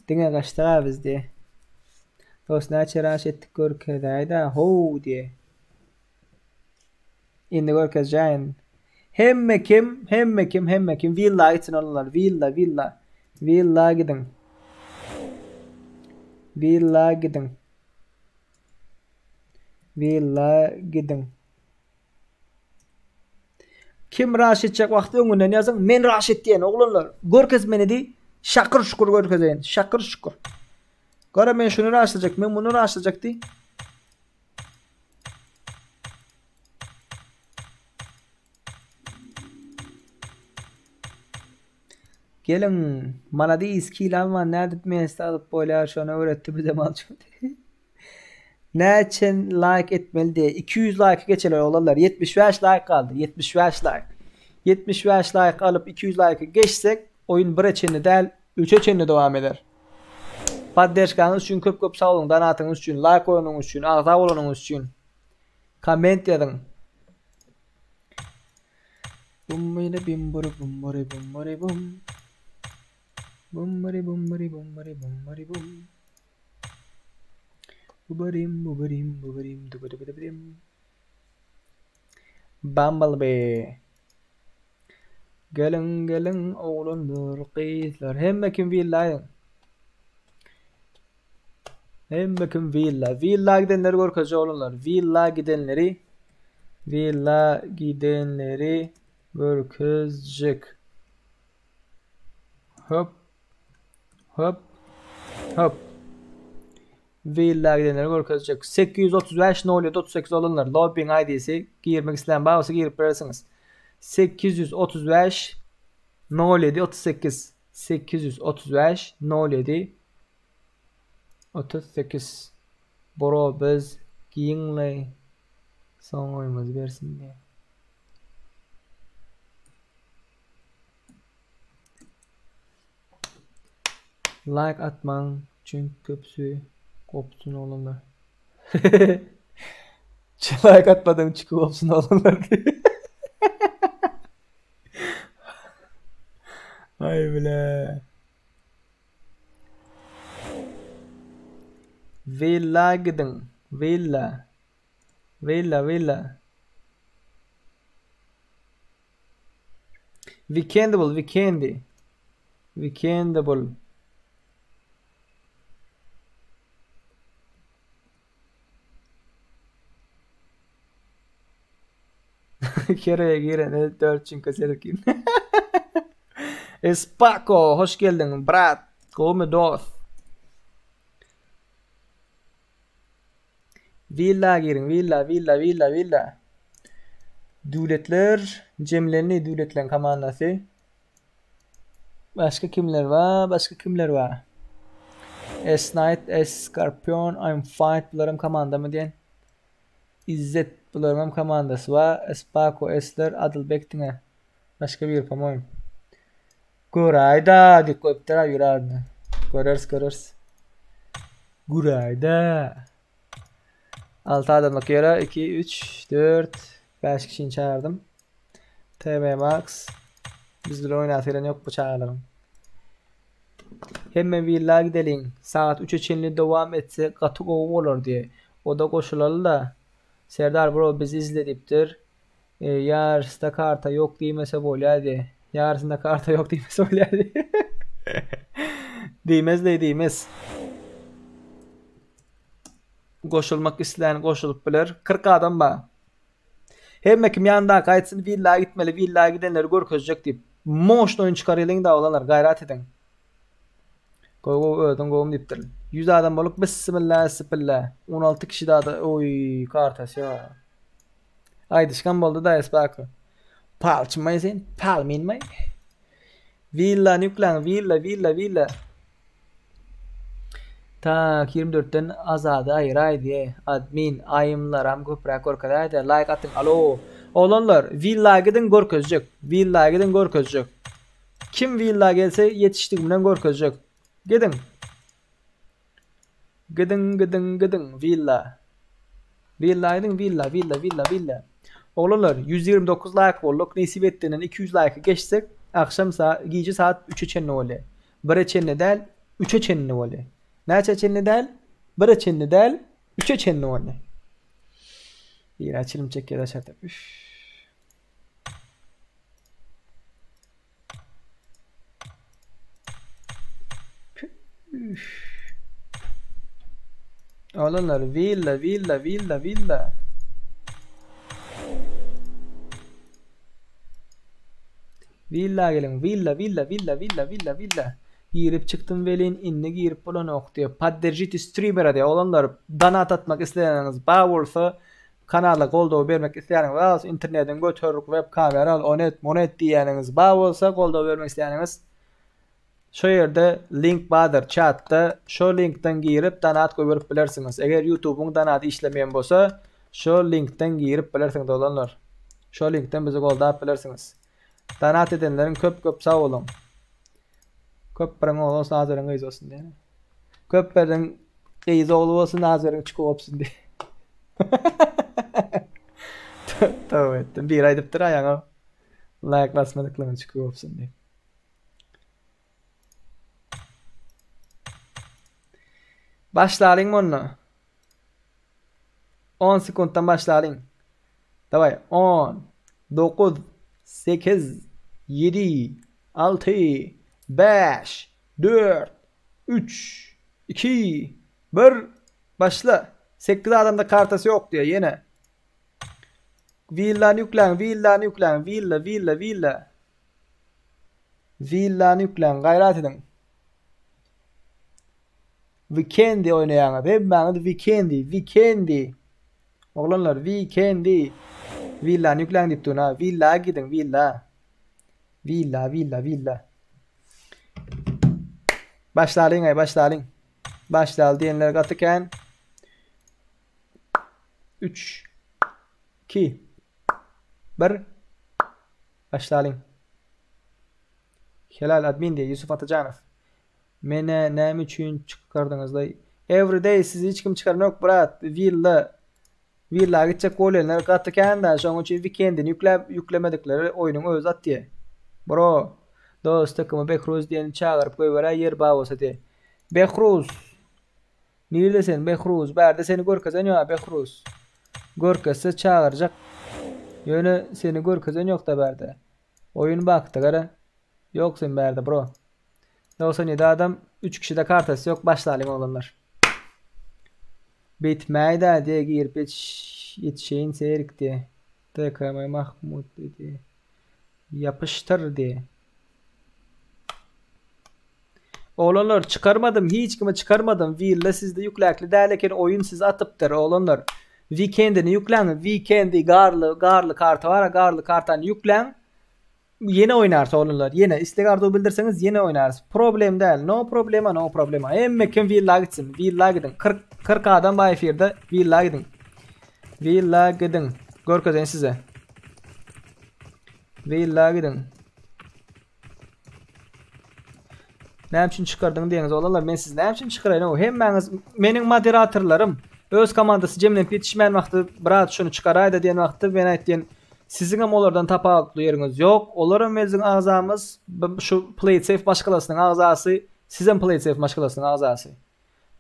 Diňe gaçdyk-a biz diýe. Dost näçe raş etdik görkezäýdä, how diýe. Indi görkezjäýin. Hemme kim, hemme kim, hemme kim willa gitsin olanlar. Willa, willa. Willa gidiň. Willa gidiň. Willa gidiň. Kim raş etjek wagty öňünden ýazyň. Men raş etýän oglanlar. Görkez meni diý. Şakyr şukur görkezeýin. Şakyr şukur. Gara men şuny raşlajak, men muny raşlajak diý. Geliň, maladis, kil alman nädip mesta alyp bolýar şony öwretdi bize malçy. Näçe like etmeli diye. 200 like geçeler oglanlar. 75 like galdy. 75 like. 75 like alyp 200 like geçsek oýun 1-e çenli däl, 3-e çenli dowam eder. Podderşkaňyz üçin köp köp sag boluň, donatyňyz üçin, laýk goýanyňyz üçin, agza bolanyňyz üçin. Komment ýazyň. Bum biri bim buri bum buri bum buri bum. Bum buri bum buri bum buri bum buri bum. Bubarim bubarim bubarim dubarim. Bumblebee. Geliň geliň oglanlar gyzlar hemme kim villaýyň. Hemme kim villa. Villa gidenleri görkezjek oglanlar. Villa gidenleri villa gidenleri görkezjek. Hop. Hop. Hop. Villa gidenleri görkezjek. 835 07 38 olanlar lobbyň ID'si girmek isleýän bar bolsa girip bilersiňiz. 835 07 38 835 07 38 Bro biz giňleý soň oýumyzy bersin diýe. Like atmaň çünki köpüsi gopsun oglanlar. Like atmadyň çünki gopsun oglanlar. Ay bile. Villa gidiň. Villa. Villa villa. Weekend bul, weekendi. Weekend bul. Kereye girene 4 çünkü serkin. Espako, hoş geldin brat. Gowmy dost? Willa giriň, willa, willa, willa, willa. Döwletler jemlendi, döwletleriň komandasy. Başga kimler bar? Başga kimler bar? S Knight, S Scorpion, I'm Fight bularam komandamy diýen. Izzet. Bularyňam komandasy bar. Espako, Esler, Adylbek diňe. Başga biri po-moýem. Göräýdä diýip goýupdyr-a biri adyny. Göreris, göreris. Göräýdä. 6 adamlyk ýere 2, 3, 4, 5 kişini çagyrdym. TM Max. Biz bilen oýnasy gelen ýok bu çagalaryň. Hemme willa gideliň. Sagat üçe çenli dowam etse gaty gowy bolar diýe. Oda goşulaly-da. Serdar bro bizi izle diýipdir. Ýarysda karta ýok diýmese bolýa diýe. Ýarysynda karta ýok diýmese bolýa diýe. Diýmez leý diýmez. Goşulmak islän goşulyp biler. 40 adam bar. Hemme kim ýanyndaky aýtsyn willa gitmeli willa gidenleri görkezjek diýip. Moşny oýun çykarylyň da oglanlar gaýrat ediň. Gowy gowy özüň gowum diýipdir. 100 adam bolup bismillah sipilla. 16 kişi dada oý kartasy ýok. Aýdyşgam boldy da Espako. Palçymaý sen, palminmaý. Villa ýükläň, villa, villa, villa. Tak, 24-den Azady aýyraý diýe. Admin, aýymlaram köpräk görkezäýdä. Like atyň, alo. Oglanlar, villa gidiň görkezjek. Villa gidiň görkezjek. Kim villa gelse ýetişdigimden görkezjek. Gidiň. Gidiň, gidiň, gidiň, willa. Willa gidiň, willa, willa, willa, willa. Oglanlar, 129 laýk bolduk. Nesip etdiginden 200 laýky geçsek, agşam sa gije saat 3-e çenli bolýar. 1-e çenli däl, 3-e çenli bolýar. Näçä çenli däl? 1-e çenli däl, 3-e çenli bolýar. Biri çilim çekýär daşarda. Üf. Oglanlar villa villa villa villa. Villa geliň villa villa villa villa villa villa. Girip çykdym welin indi girip bolanok diýip. Podderjite streamera diýip oglanlar donat atmak isleýäniňiz bar bolsa Kanala goldaw bermek isleýäniňiz bar bolsa internediň göter web kamera al ony et muny et diýýäniňiz bar bolsa goldaw bermek isleýäniňiz şo ýerde link bardyr çatda şo linkden girip donat goýberip bilersiňiz eger ýutubyň donaty işlemeýän bolsa şo linkden girip bilersiňiz oglanlar şo linkden bizi goldap bilersiňiz donat edenleriň köp köp sag boluň köp biriň ogly bolsun az beriň gyzy bolsun diýen köp beriň Gyz ogly bolsun Nazeriň çykyp opsun diý. Tövbe etdim. Biri aýdypdyr aýaňa like basmadyklaryň çykyp opsun diý. Başlalyň onda. 10 sekuntdan başlalyň. Daway 10 9 8 7 6 5 4 3 2 1 Başla. 8 adamda kartasy ýok diýýär ýene. Villany ýükläň, villany ýükläň, villa, villa, villa. Villany ýükläň, gaýrat ediň. Weekendi oýnaýaňyz. Hemmäňiz Weekendi, Weekendi. Oglanlar, Weekendi. Villany ýükläň diýip durun ha. Villa gidiň, villa. Villa, villa, villa. Başlalyň aý, başlalyň. Başlaly diýenler gaty kän. 3 2 1 Başlalyň. Helal admin diýe Ýusuf Atajanow. Mene näme üçin çykardyňyzlaý? Everyday sizi hiç kim çykaranok brat. Villa Willa gitjek bolýanlar gaty kän-dä, şonuň üçin wikendini ýükläp ýüklemedikleri oýnuň özi atýa. Bro, dost takyma Behruz diýeni çagyryp goýberäý ýer bar bolsa diý. Behruz! Nirde sen Behruz? Bärde seni görkezen ýok-a Behruz. Görkezse çagyrjak. Ýöne seni görkezen ýok-da bärde. Oýun bakda gara. Ýok sen bärde bro. 97 adam, 3 kişide kartasy ýok, başlalyň oglanlar. Beýtmäýdä diýe girip ýetişeýin serik diýe. TKM Mahmut diýdi. Ýapyşdyr diýe. Oglanlar çykarmadym hiç kimi çykarmadym willa sizde ýükläkli däl eken oýun sizi atypdyr oglanlar. Weekendini ýükläň weekendi garly garly karta bara garly kartany ýükläň. Ýene oýnarys oglanlar ýene isleg arzuw bildirseňiz ýene oýnarys problem däl no problema no problema hemme kim willa gitsin willa gidiň 40 40 adam bar efirde willa gidiň. Willa gidiň. Görkezeýin size. Willa gidiň. Näme üçin çykardyň diýeňiz oglanlar men sizi näme üçin çykaraýyn o hemmäňiz meniň moderatorlarym öz komandasy jemlenip ýetişmän wagty brat şuny çykaraýda diýen wagty men aýtdym siziňem olardan tapawutly ýeriňiz ýok olaram biziň agzamyz şu PlaySafe maşgalasynyň agzasy sizem PlaySafe maşgalasynyň agzasy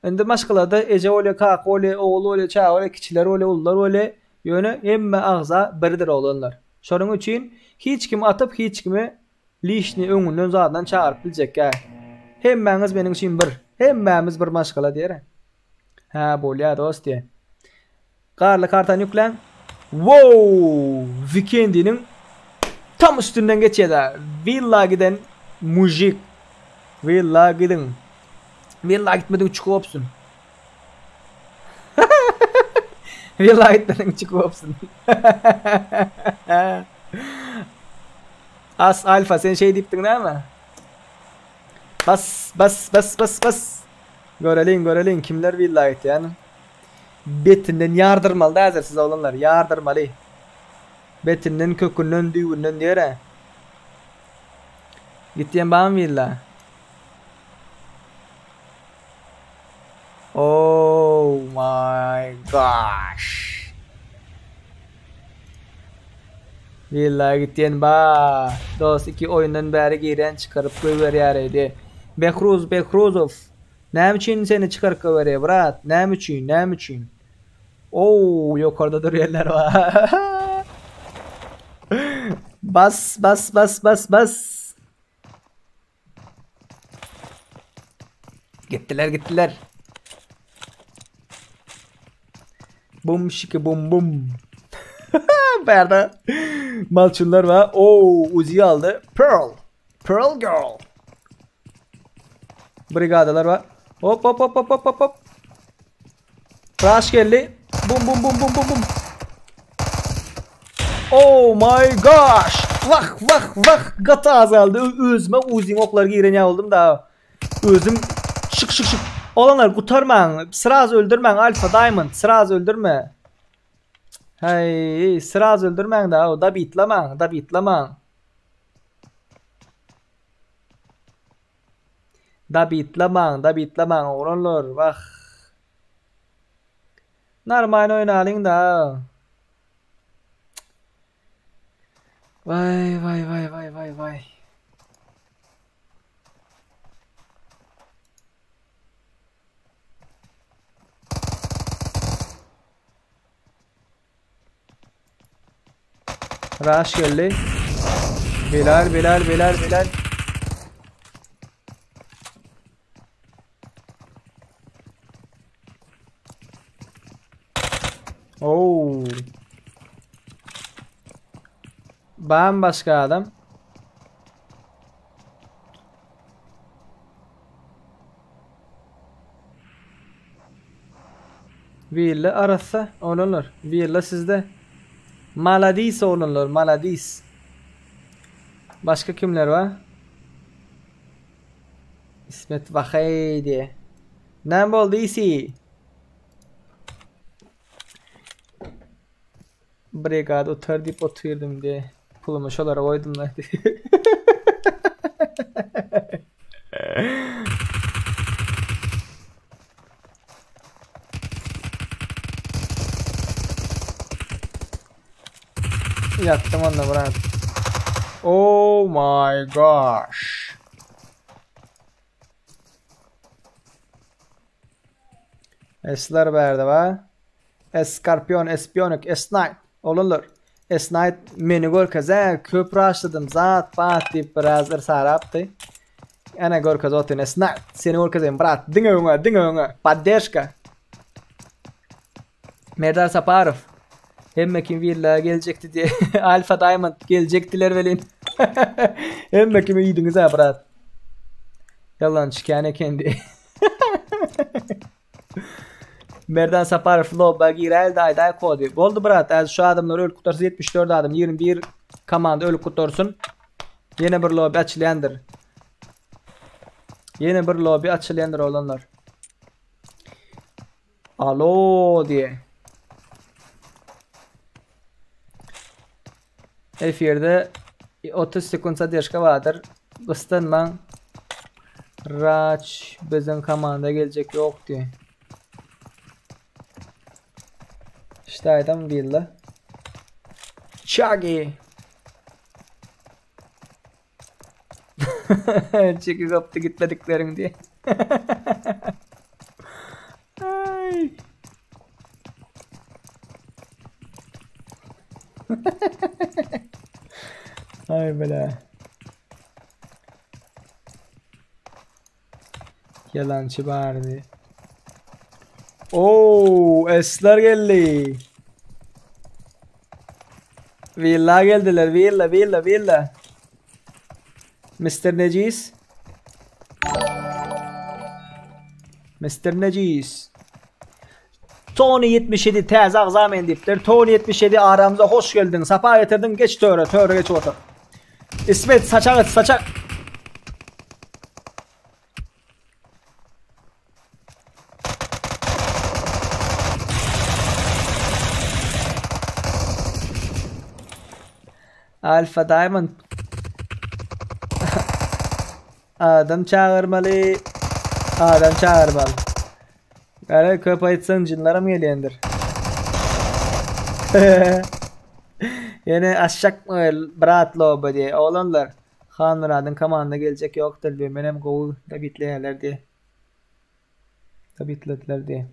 indi maşgalada eje bolýa kaka bolýa ogul bolýa çaga bolýa kiçiler bolýa ulular bolýa ýöne hemme agza birdir oglanlar şonuň üçin hiç kimi atyp hiç kimi Lişni öňünden zadyndan çagyryp biljekkä. Hemmäňiz meniň üçin bir. Hemmämiz bir maşgala diýer. Hä, bolýa dost diýe. Garly kartany ýükläň. Wow! Vikendiniň tam üstünden geçýär. Villa giden mujik. Villa gidiň. Villa gitmedik çykypsyn. Villa gitmediň çykypsyn. As alfa sen şey diýipdiň näme? Bas bas bas bas bas. Göreliň göreliň kimler villa gitýän. Betinden ýardyrmaly da häzir siz oglanlar ýardyrmaly. Betinden kökünden düýbünden diýer. Gitýän barmy villa? Oh my gosh. Villa gitýän ba. Dost iki oýundan bäri giren çykaryp goýberýär edi. Behruz Behruzow. Näme üçin seni çykaryp goýberýär brat? Näme üçin? Näme üçin? Oo, ýokarda durýanlar bar. Bas bas bas bas bas. Gitdiler gitdiler. Bum şiki bum bum. Bärde malçynlar var. Oo Uzi aldy. Pearl. Pearl girl. Brigadalar var. Hop hop hop hop hop hop. Rush geldi. Bum bum bum bum bum bum. Oh my gosh. Vah vah vah. Gaty azaldy. Özüme Uziň oklary giren ýaly boldum da. Özüm şyk şyk şyk. Oglanlar gutarmaň. Sraz öldürmäň Alpha Diamond. Sraz öldürme. Hey, sraz öldürmäň da. Dabitlamäň, dabitlamäň. Dabitlamäň, dabitlamäň oglanlar. Wah. Normalny oýnalyň da. Vay vay vay vay vay vay. Rush geldi. Bilal Bilal Bilal Bilal. Oo. Bambaşka adam. Willa arassa oglanlar. Willa sizde. Maladis oglanlar, maladis. Başga kimler bar? İsmet Vaheý diýe. Näme boldy isi? Brigada utar diýip otyrdym diýe. Pulumy şolara goýdum da. Ýatdym onda brat. Oh my gosh. Esler bärde ba. Eskarpion, Espionik, Esnight. Oglanlar, Esnight meni görkezä köp raşladym zat bat diýip biraz yrsarapdy. Ene görkez otyn Esnight. Seni görkezeýin brat. Diňe öňe, diňe öňe. Podderžka. Merdar Saparow. Hemme kim villa geljekdi diye. Alfa Diamond geljekdiler welin. Hemme kimi iýdiňiz ha brat. Ýalan çykan eken diye. Merdan Saparow lobba giräýdi aýdaý kody. Boldy brat, häzir şu adamlar ölüp gutarsa 74 adam 21 komanda ölüp gutarsyn. Ýene bir lobby açylýandyr. Ýene bir lobby açylýandyr oglanlar. Alo diye. Efirde 30 sekund zadержка bardyr. Gysdanmaň. Raç biziň komanda geljek ýok diý. Ştaýdam willa. Çagi. Çeki gopdy gitmedikleriň diye. Ay. Ay bela. Yalançy bardy. Oo, esler geldi. Villa geldiler. Villa, villa, villa. Mr. Necis. Mr. Necis. Tony 77 täze agza men diýipdir. Tony 77 aramyza hoş geldiň. Sapa getirdiň. Geç töre, töre geç otur. İsmet saçak et, saçak. Alpha Diamond. Adam çağırmaly. Adam çağırmaly. Gara köp aýtsaň jynlaram gelýändir. Ýene aşak brat loba diýe. Oglanlar, Hanmyradyň komanda geljek ýokdur diýe. Menem gowy dabitleýärler diýe. Dabitlediler diýe.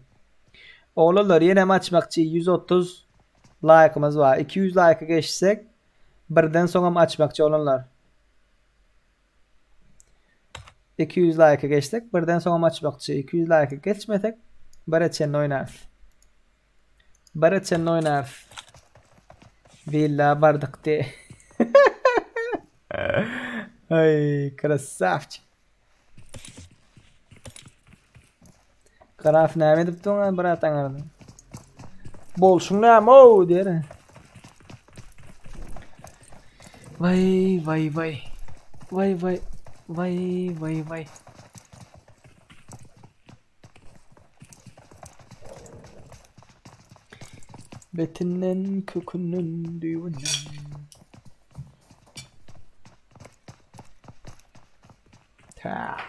Oglanlar ýenem açmakçy 130 laýkymyz bar. 200 laýka geçsek birden soňam açmakçy oglanlar. 200 laýka geçsek birden soňam açmakçy. 200 laýka geçmesek bire çenli oýnarys. Bire çenli oýnarys. Villa bardyk diye. Ay krasavçik. Graf näme edip durň brat aňarda? Bolşuň näme ow diýer. Vay vay vay. Vay vay vay vay vay. Betinden kökünden düýbünden. Tak.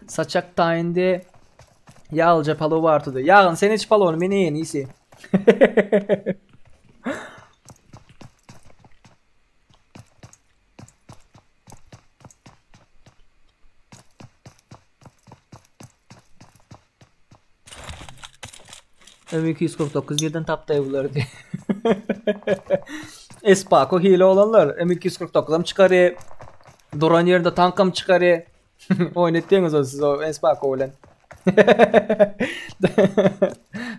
Saçak taýyndy. Ýaglyja palow bardydy. Ýagyn sen iç palowny men iýen iysi. M249 nirden tapdy bulary diye. Espako hile olanlar M249 am çykary. Duran ýerinde tankam çykary. Oýun etdiňiz o siz o Espako bilen.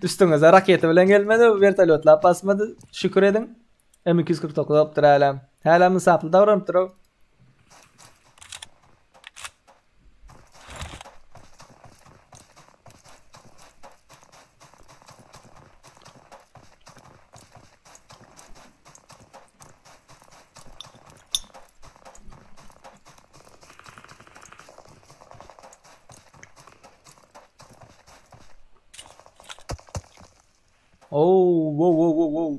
Üstüňize raketa bilen gelmedi, vertolyotlap basmady. Şükür ediň. M249 alypdyr hälem. Hälem ynsaply davranypdyr o. Oh, wow, wow, wow, wow.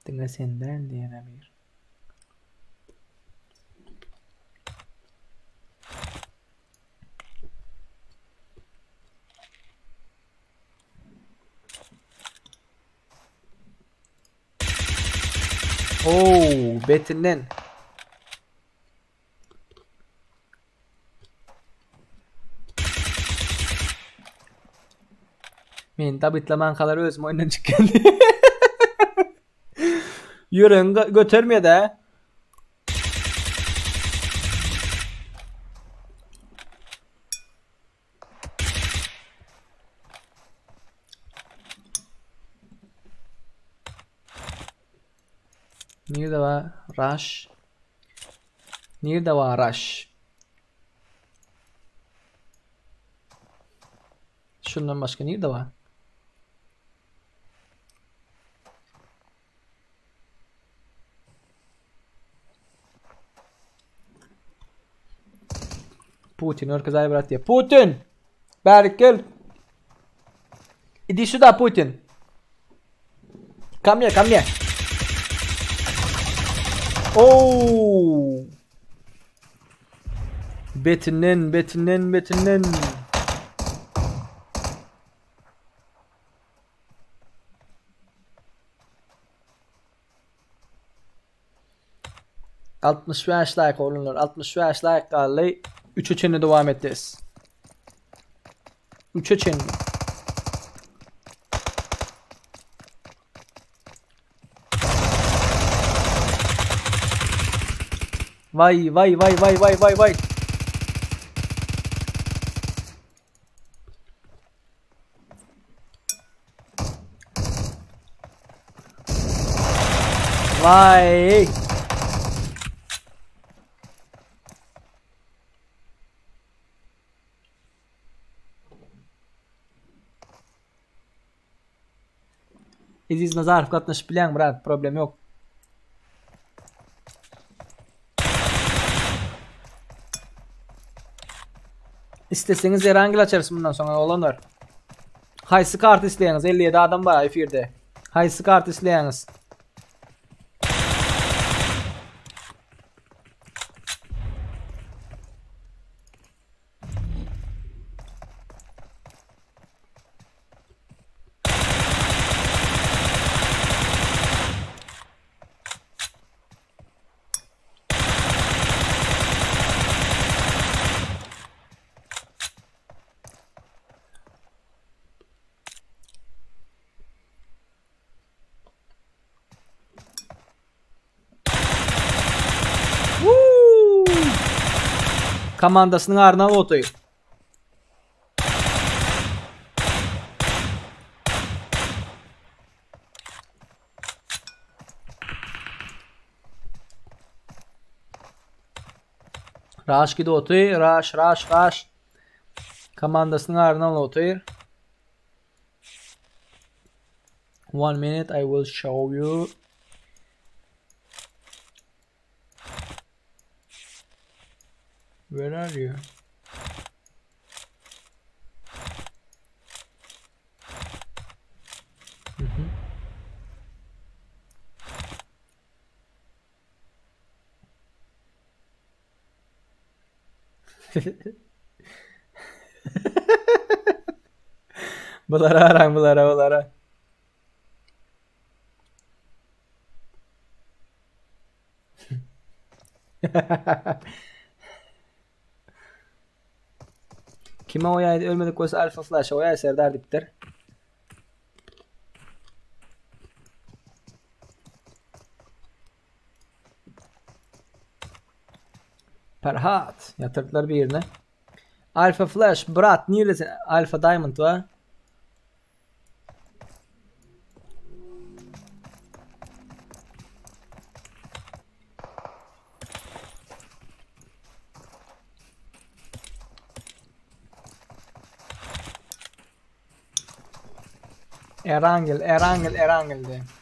Diňe sen däl diýen Emir. Oo, betinden. Men tabytlamankalar özüm oýundan çykýan. Ýüregiň götermeýär-dä. Nirde bar Rush? Nirde bar Rush? Şundan başga nirde bar? Putin görkezäý brat diýýär. Putin! Bärik gel. Idi sюда, Putin. Ко мне, ко мне. Oo! Betinden, betinden, betinden. 65 like oglanlar 65 like galdy. 3'e çenli dowam etdis. 3'e çenli. Vay vay vay vay vay vay vay. Vay. Eziz Nazarow gatnaşyp bilýäň brat, problem ýok. Isleseňiz Erangel açarys bundan soňra oglanlar. Haýsy kart isleýäňiz? 57 adam bar efirde. Haýsy kart isleýäňiz? Komandasynyň aryny alyp otyr. Raş gidip otyr. Raş, raş, raş. Komandasynyň aryny alyp otyr. One minute I will show you. Where are you? Mhm. Bulara araň bulara bulara. Kime oýaýdy ölmedik bolsa Alpha Flash oýaý Serdar diýipdir. Perhat ýatyrdylar birini. Alpha Flash brat niredesin? Alpha Diamond wa. Erangel, Erangel, Erangel diýip.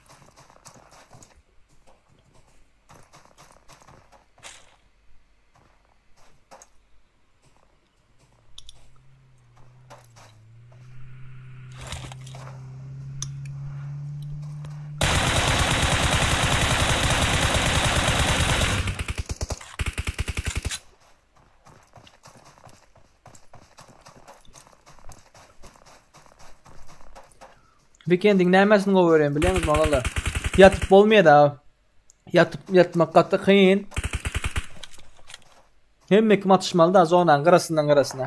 Weekendiň nämesini gowy görýän bilýäňizmi oglanlar? Ýatyp bolmaýar da. Ýatyp ýatmak gaty kyn. Hemme kim atyşmaly da zonanyň gyrasyndan gyrasyna.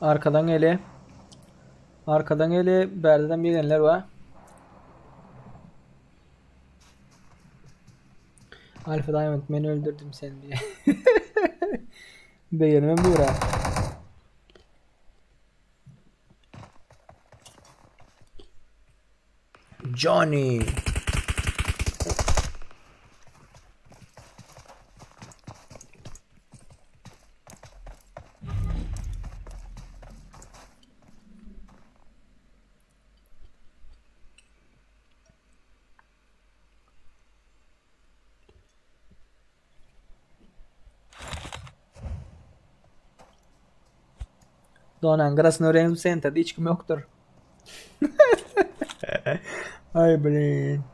Arkadan geli. Arkadan geli. Bärden gelenler bar. Alfa Diamond men öldürdüm seni diye. Begenmem dura. Johnny. Donan gyrasyny öwrenip senterde hiç kim ýokdur. Ay blin.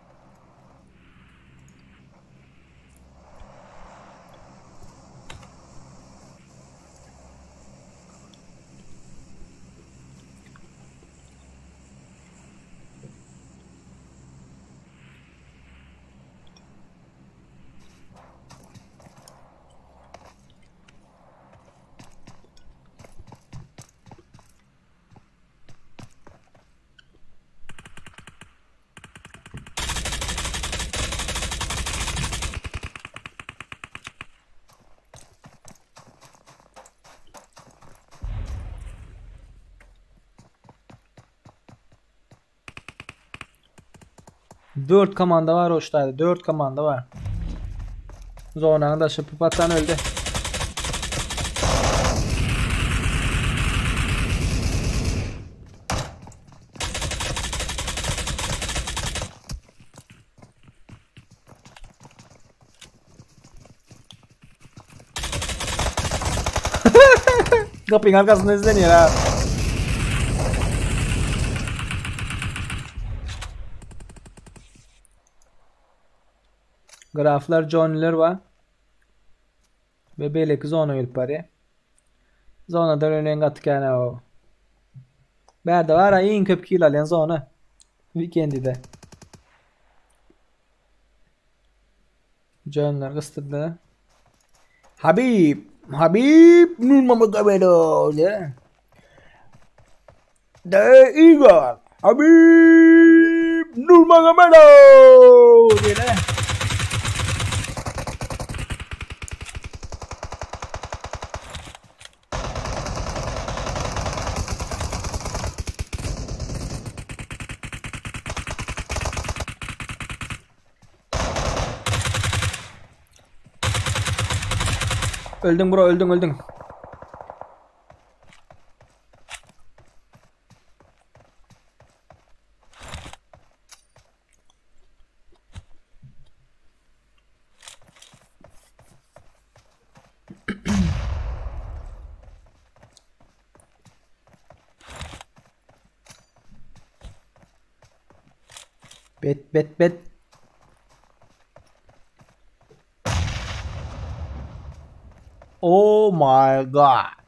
Dört komanda var hoştaydı. Dört komanda var. Zonanın da şıpı öldü. Kapının arkasında izleniyor ha. Graflar Johnny'ler var. Ve beýleki zona gelip barýar. Zonadan önen gaty kän o. Bärde var ha iň köp kill alýan zona. Weekendide. Johnlar gysdyrdy. Habib, Habib Nurmagomedov. Yeah. The Eagle, Habib Nurmagomedov. Yeah. Öldün bro öldün öldün. Bet bet bet. Oh my god.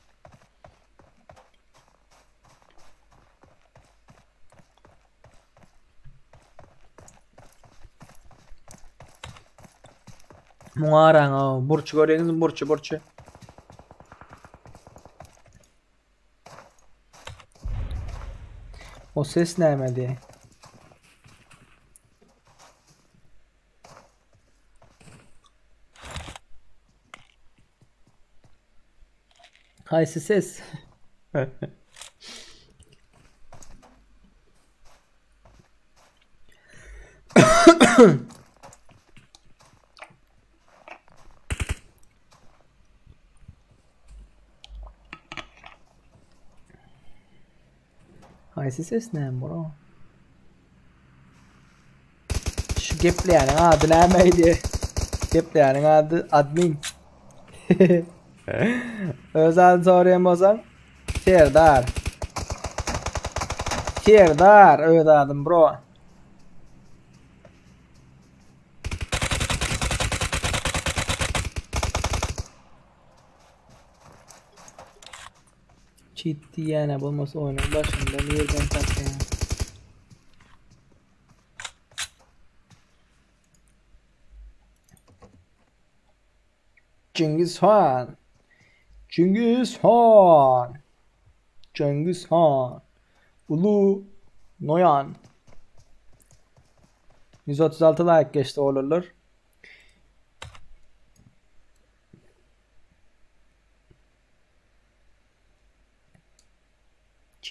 Muňa o burçy görýäňizmi burçy burçy. O ses näme Haýsy ses? Haýsy ses näme bro? Şu gepleýäniň ady nämeýdi? Gepleýäniň ady admin. Öz adyny soraýan bolsaň Serdar. Serdar öz adym bro. Cheat diýene bolmasa oýnuň başynda nirden tapýan? Cengiz Han. Cengiz Han. Cengiz Han. Ulu Noyan. 136 like geçti olurlar.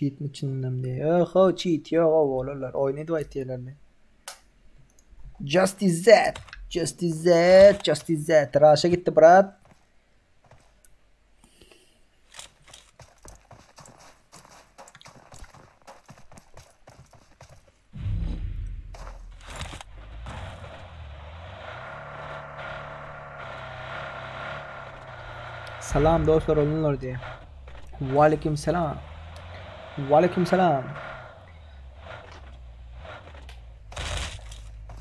Cheatmi çyndanam diýýär. Ýok-how cheat ýok ow oglanlar. Oýun edip aýtýarlar. Just is that. Just is that. Just is that. Raşa gitdi brat. Salam dostlar olunlar diýe. Waleýkim salam. Waleýkim salam.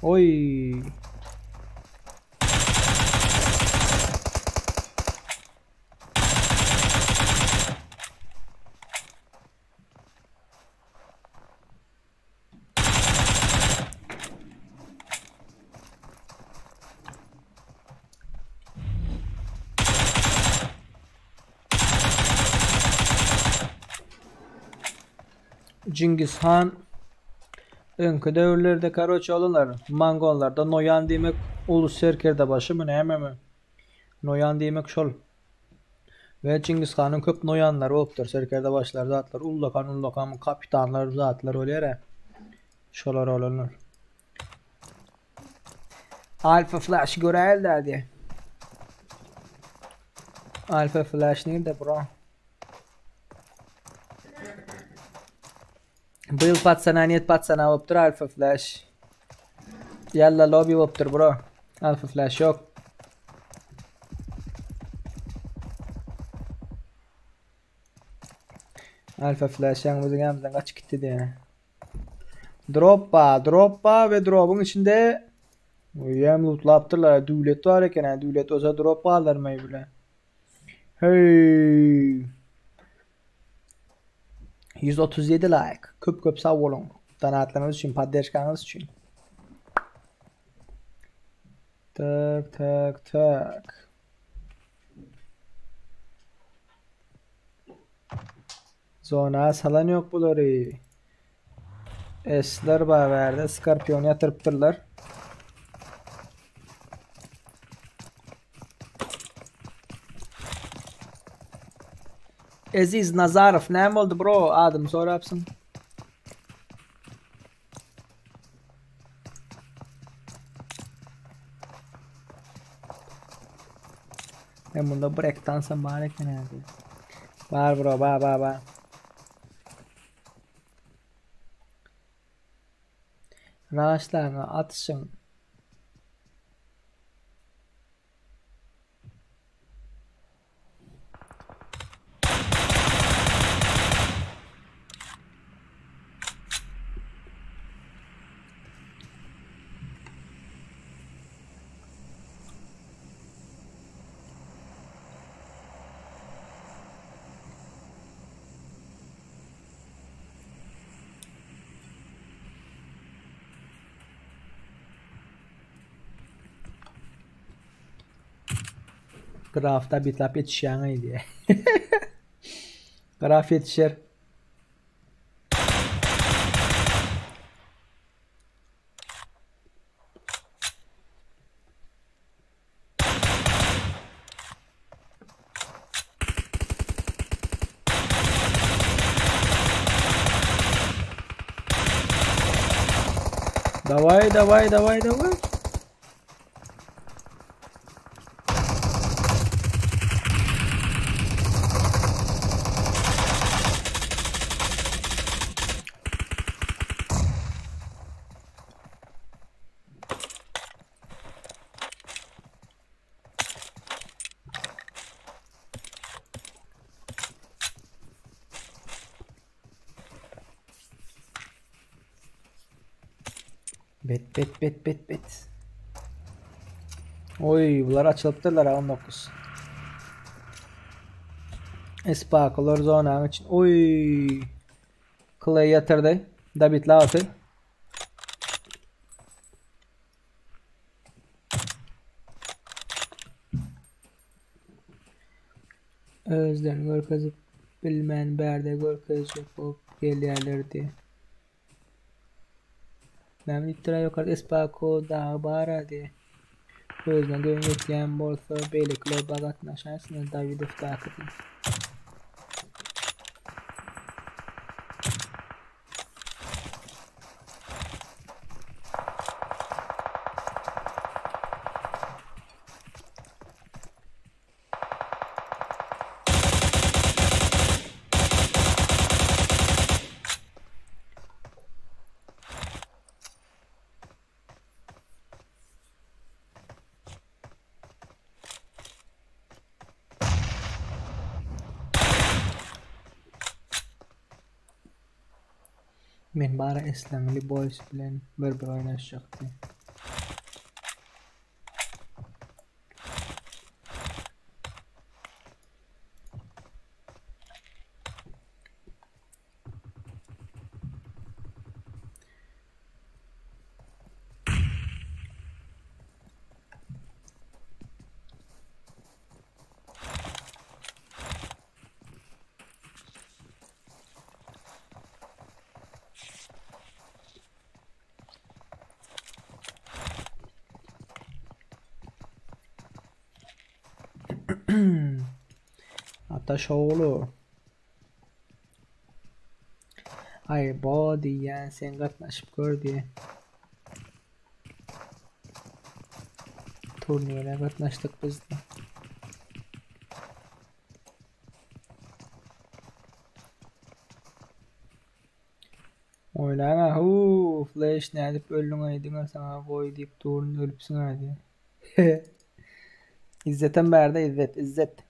Oý. Çingiz han öňki döwürlerde karoçe olanlar mongollarda noýan diýmek uly serkerde başymy nämemi noýan diýmek şol. We Çingiz hanyň köp noýanlary bolupdyr, serkerde başlary zatlar, ullakan ullakan kapitanlar zatlar bolýar-a. Şolar olanlar. Alpha Flash göräýeli dädi. Alpha Flash nirde bro? Bu ýyl patsana net patsana bolupdyr Alpha Flash. Ýalla lobby bolupdyr bro. Alpha Flash ýok. Alpha Flash ýaňy biziň ýanymyzdan gaçyp gitdi diýýär. Drop ba, drop ba we dropyň içinde Öýem lootlapdyrlar. Döwlet bar eken, ha döwlet bolsa drop galdyrmaý bile. Hey. 137 like. Köp köp sag boluň. Donatlaryňyz üçin, podderşkaňyz üçin. Tak, tak, tak. Zona salan ýok bulary. Esler bar bärde. Skorpion ýatyrypdyrlar. Eziz Nazarow näme boldy bro adymy sorapsyň. Men bunda break dansam bar eken hadi. Bar bro ba ba ba. Raşlaňa atyşyň. Grafda bitlap ýetişýäňeý diýýär. Graf ýetişer. Daway, daway, daway, daway. Bet bet bet bet bet. Oý, bular açylypdyrlar 19. Espakolar zonanyň için. Oý. Clay ýatyrdy. David Lauty. Özlerini görkezip bilmän bärde görkezjek bolup gelýärler diýe. Näme diýipdir-ä ýokarda Espako dagy bar-a diýe. Özüne göwün ýetýän bolsa beýleki lobba gatnaşaýsyn Dawidowdaky diýip. Men bara Esleňli boys bilen bir bir oýnaşjakdy. Ataş ogly. Aý bo diýýän sen gatnaşyp gör diýe. Turnire gatnaşdyk biz-de. Oýnaň-a huu flash nädip öldüňaý diňe saňa goý diýip durun ölüpsiňä diýe. Izzetem bärde Izzet Izzet.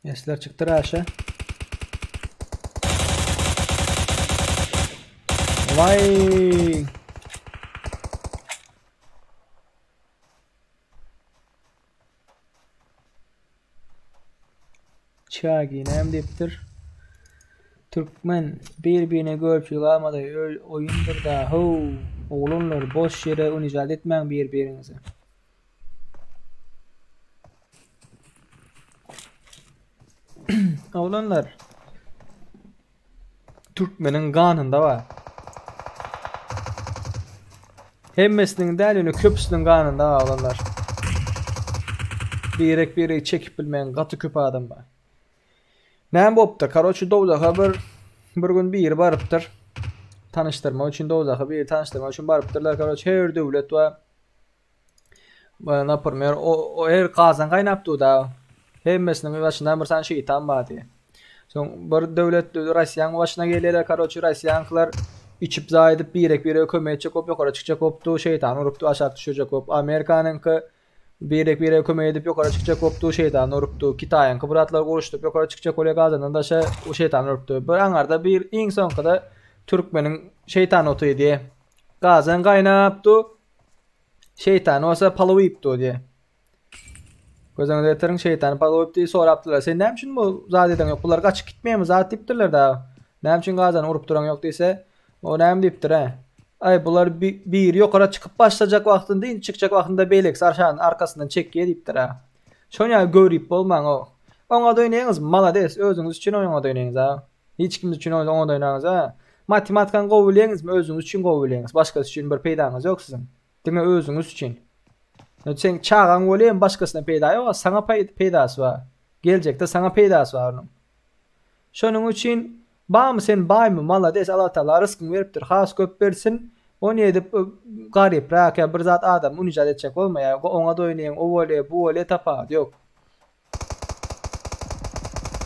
Esler çykdy raşa. Vay. Çagi näme diýipdir? Türkmen bir-birine göripçilik almady oýundyr da how oglanlar boş ýere unijat etmäň bir-biriňizi. Oglanlar Türkmeniň ganynda bar. Hemmesiniň däl ýöne köpüsiniň ganynda bar oglanlar. Birek biregi çekip bilmeýän gaty köp adam bar. Näme bolupdyr? Karoçi dowzaha bir bir gün biri barypdyr. Tanyşdyrmak üçin dowzaha biri tanyşdyrmak üçin barypdyrlar. Karoçi her döwlet we Naprmer o her gazan gaýnap dur da. Hemmesiniň başynda bir sany şeýtan bar diýýär. Soň bir döwlet Russiýanyň başyna gelýärler, karoçi Russiýanyňkylar içip zaý edip birek-birege kömek etjek bolup ýokary çykjak bolup dur, şeýtany urup dur, aşak düşürjek bolup. Amerikanyňky birek-birege kömek edip ýokary çykjak bolup dur, şeýtany urup dur. Kitaýyňky bir zatlar guruşdyryp ýokary çykjak bolýar, gazandan daşa şeýtany urup dur. Bir aňarda bir iň soňkyda türkmeniň şeýtany otyr diýýär. Gazan gaýnap dur. Şeýtan bolsa palaw iýip dur diýýär. Göz öňüňize getiriň, şeýtan palaw iýip diýip sorapdyrlar. Sen näme üçin bu zat edeň ýok? Bular gaçyp gitmeýärmi zat diýipdirler dagy. Näme üçin gazany urup duraň ýok diýse, o näme diýipdir hä? Aý bular biri ýokara çykyp başlajak wagtynda, indi çykjak wagtynda beýlekisi arşanyň arkasyndan çekýär diýipdir hä. Şoň ýaly görip bolmaň o. Oňa doýnaýyňyz, malades, özüňiz üçin oňa doýnaýyňyz a. Hiç kim üçin oňa doýnaňyz a. Matematikany gowy bilýäňizmi, özüňiz üçin gowy bilýäňiz. Başgasy üçin bir peýdaňyz ýok siziň. Diňe özüňiz üçin. Seň çagaň bolýa, başgasyna peýda ýok, saňa peýdasy bar. Geljekde saňa peýdasy bar onuň. Şonuň üçin barmy sen baýmy, malades, Allah Taala ryskyňy beripdir, has köp bersin. Ony edip garyprak ýa bir zat adamy unijat etjek bolma ýa oňa doýnaýyn, o bolýa, bu bolýa tapawudy ýok.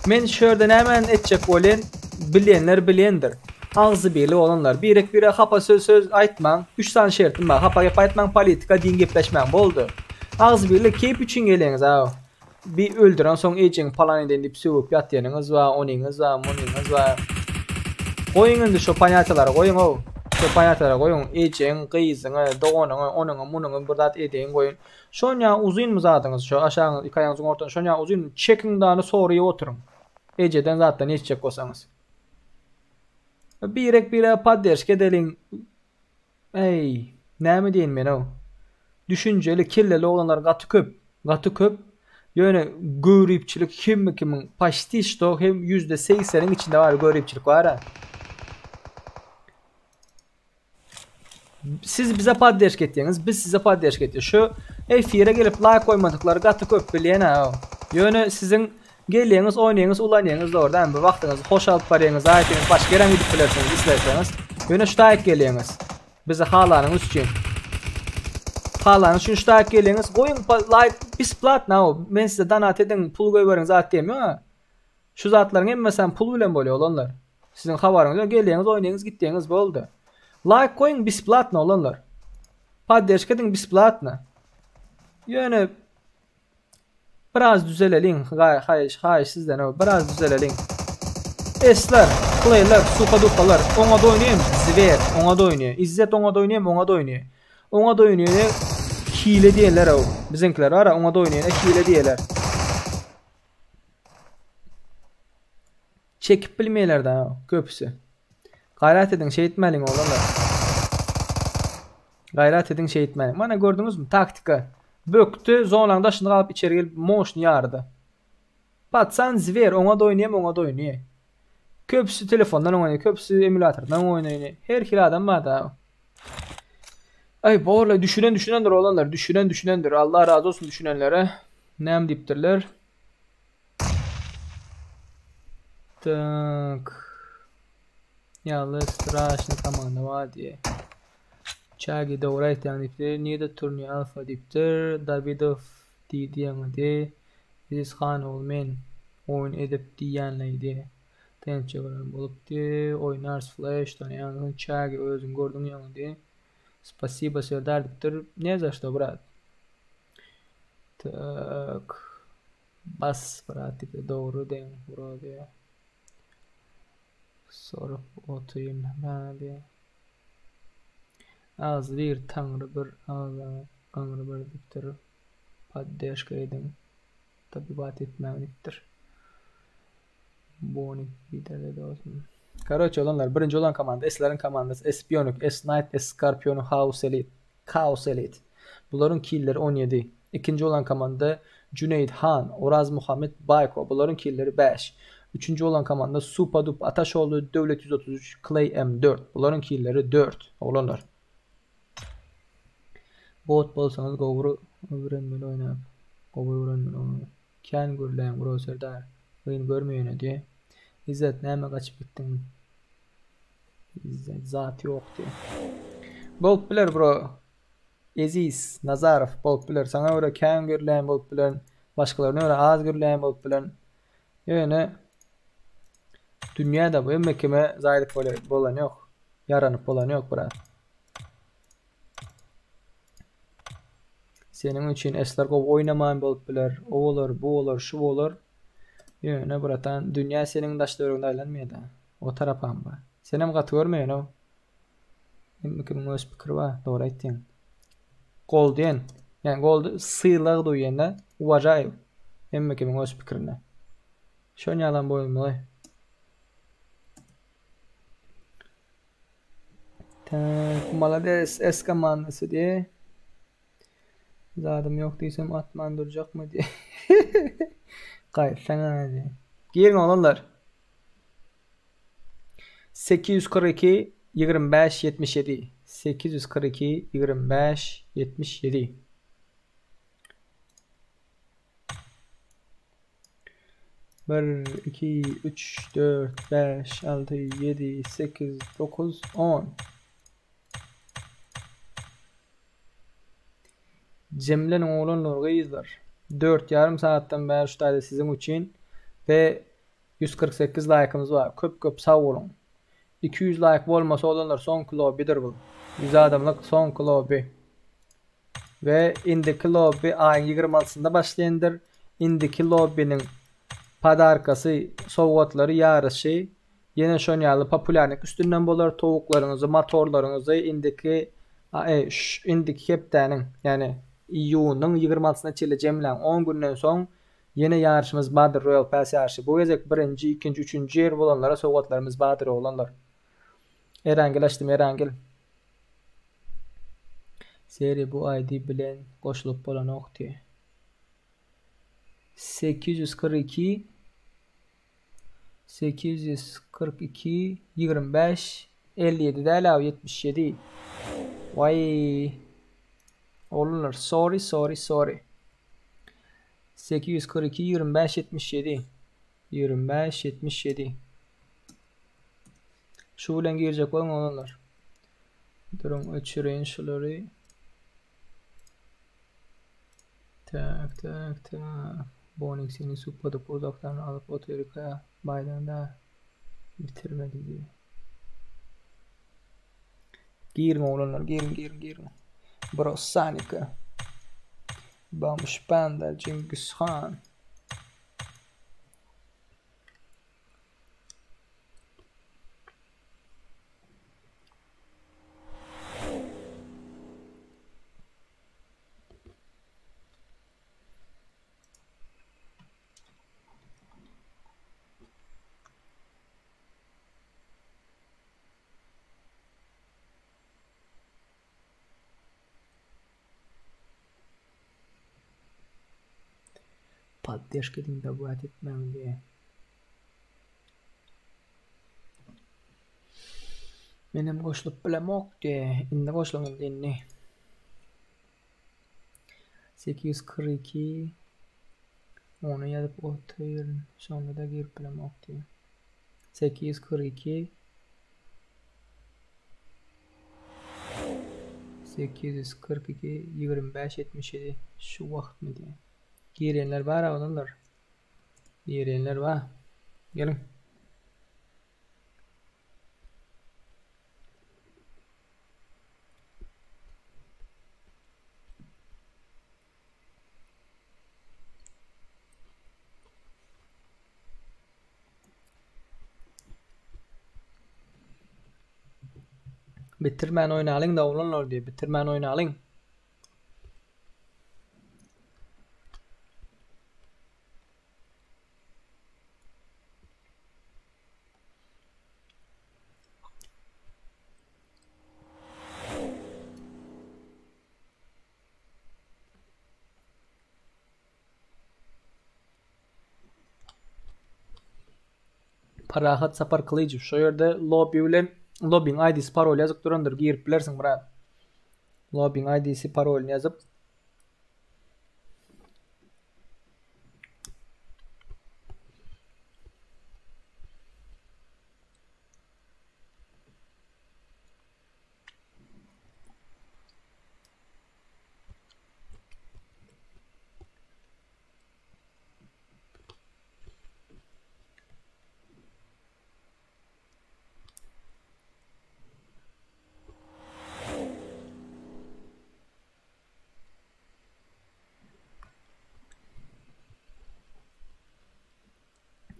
Men şu ýerde nämäni etjek bolýan, bilýänler bilýändir. Agzybirlik bolanlar, birek-birege hapa söz söz aýtmaň, üç sany şertim bar, hapa gep aýtmaň, politika, din gepleşmäň, boldy. Agzybirlik keýp üçin gelýäňiz aw. Bir öldüren soň ejeňi palan eden diýip sögüp ýatýanyňyz bar, onyňyz bar, munyňyz bar. Goýuň indi şo ponýatiýalary goýuň ow. Şo ponýatiýalary goýuň, ejeň, gyzyňy, doganyňy, onyňy, munyňy bir zat edeýin goýun. Şonýa uzynmy zadyňyz şo aşagyňyz iki aýagyňyzyň ortasy şonýa uzyn çekiň dany soryp oturyň. Ejeden zatdan eşitjek bolsaňyz. Birek birege podderşka edeliň. Eý, näme diýeýin men-ow. Düşünjeli, kelleli oglanlar gaty köp. Gaty köp. Ýöne göripçilik hemme kimiň paçti şto hem 86%-iň içinde bar göripçilik bar-a. Siz bize podderşka etýäňiz, biz size podderşka etýäs. Şu efire gelip laýk goýmadyklary gaty köp bilýän ha. Ýöne siziň gelýäňiz, oýnaýaňyz, ulanýaňyz dogry dälmi? Bir wagtyňyzy hoş alyp barýaňyz, aýtýaňyz, başga ýerem gidip bilersiňiz isleseňiz. Ýöne şu taýyk gelýäňiz. Bizi halanyňyz üçin. Halanyňyz üçin şu taýyk gelýäňiz. Goýuň laýk besplatno. Men size donat ediň, pul goýberiň zat diýemok. Şu zatlaryň hemmesem pul bilen bolýar oglanlar. Siziň habaryňyz ýok, gelýäňiz, oýnaýaňyz, gitýäňiz boldy. Laýk goýuň besplatno oglanlar. Podderşka ediň besplatno. Ýöne biraz düzeleliň, haýyş, haýyş sizden o, biraz düzeleliň. Esler, playler, supa dupalar, oňa da oýnaýam, zwer, oňa da oýnaýar. Izzet oňa da oýnaýam, oňa da oýnaýar. Oňa da oýnaýan hile diýenler o. Biziňkiler bar, oňa da oýnaýan hile diýerler. Çekip bilmeýler da köpüsi. Gaýrat ediň şeýtmäliň oglanlar. Gaýrat ediň şeýtmäliň. Mana gördüňizmi taktika. Bökdi, zonaň daşynda galyp içeri gelip moşny ýardy. Patsan zwer oňa da oýnaýam oňa da oýnaýa. Köpüsi telefondan oýnaýar, köpüsi emulatordan oýnaýar. Her hili adam bar da. Aý borla düşünen düşünendir oglanlar, düşünen düşünendir. Allah razy olsun düşünenlere. Näme diýipdirler? Tak. Ýaly straşny komanda bar diýe. Çagi dogry aýtýaň diýipdir. Nirede turnir alfa diýipdir. Dawidow diýdi ýaňy diýe. Eziz han ol men oýun edip diýýänleý diýe. Tençe gören bolup diýe. Oýnarys flash tanýaňyň çagi özüň gördüň ýaňy diýe. Spasibo Serdar diýipdir. Ne za što brat. Tak. Bas brat diýipdir. Dogry deň bro diýe. Sorup otyryn bana diýe. Agzy bir taňry bir agzaňy gaňry bir diýipdir. Poddeşka ediň. Tabibat etmäň diýipdir. Boni giderdi dostum. Karoçe olanlar birinji olan komanda S-leriň komandasy S Bionic, S Knight, S Scorpion, House Elite, Chaos Elite. Bularyň killeri 17. Ikinji olan komanda Cüneyt Han, Oraz Muhammed, Bayko. Bularyň killeri 5. Üçünji olan komanda Supa Dup Ataşoğlu, Döwlet 133, Clay M4. Bularyň killeri 4. Oglanlar. Bot bolsaňyz gowry öwrenmeli oýnap. Gowy öwrenmeli oýnap. Kän gürläň bro Serdar. Gyn görme ýöne diýe. Izzet näme gaçyp gitdiň. Izzet zat ýok diýe. Bolup biler bro. Eziz Nazarow bolup biler. Saňa görä kän gürläýen bolup bilerin. Başgalaryna görä az gürläýen bolup bilerin. Ýöne dünýä-de bu hemme kime zaýdyp bolan ýok. Ýaranyp bolan ýok brat. Seniň üçin esler gowy oýnaman bolup biler. O bolar, bu bolar, şu bolar. Ýöne bratan dünýä seniň daş töweregiňde aýlanmaýada. O tarapam bar. Senem gaty görme ýöne. Hemme kimiň öz pikiri bar, dogry aýtýaň. Goldaýan, ýani golda sylag duýýan-da, uwažaýu. Hemme kimiň öz pikirine. Şon ýalam bolmaly. Tak, malades S komandasy diýe. Zadym ýok diýsem atman durjakmy diýe. Gaýtsaňa diýe. Giriň oglanlar. 842 25 77 842 25 77 Bir, iki, üç, dört, bäş, alty, ýedi, sekiz, dokuz, on. Jemleniň oglanlar, gyzlar. Dört ýarym sagatdan bäri şu taýda siziň üçin we 148 laýkymyz bar. Köp köp sag boluň. 200 laýk bolmasa oglanlar soňky lobbydyr bu. 100 adamlyk soňky lobby. We indiki lobby aýyň 26-synda başlaýandyr. Indiki lobbynyň podarkasy, sowgatlary, ýaryşy ýene şon ýaly populýarnik üstünden bolar. Towuklaryňyzy, motorlaryňyzy indiki indiki hepdäniň, ýagny iýunyň 26-syna çenli jemläň. On günden soň ýene ýaryşymyz bardyr, Royal Pass ýaryşy. Bu gezek birinji, ikinji, üçünji ýer bolanlara sowgatlarymyz bardyr oglanlar. Erangel açdym, Erangel. Seri bu ID bilen goşulyp bolanok diýe. 842 842 25 57 däl abi 77. Waý. Oglanlar sorry sorry sorry. 842 25 77 25 77 Şu bilen girjek boluň oglanlar. Duruň öçüreýin şulary. Tak tak tak. Boning seni supadyp uzakdan alyp otyrka baýdan da bitirmedi diýýär. Giriň oglanlar giriň giriň giriň. Brosanika. Bamuş Panda Cengiz Han. Poddeşka ediň dobawat etmäň diýýär. Menem goşulyp bilemok diýýär. Indi goşulyň indi indi. 842 Ony ýazyp otyryn. Şonda-da girip bilemok diýýär. 842 842 25 77 şu wagtmy diýýär. Girenler bar oglanlar. Girenler bar. Geliň. Bitirmän oýnalyň da oglanlar diýip, bitirmän oýnalyň. Parahat Sapar Kylyjow şo ýerde lobby bilen lobbyň ID-si paroly ýazyp durandyr girip bilersiň brat. Lobbyň ID-si parolyny ýazyp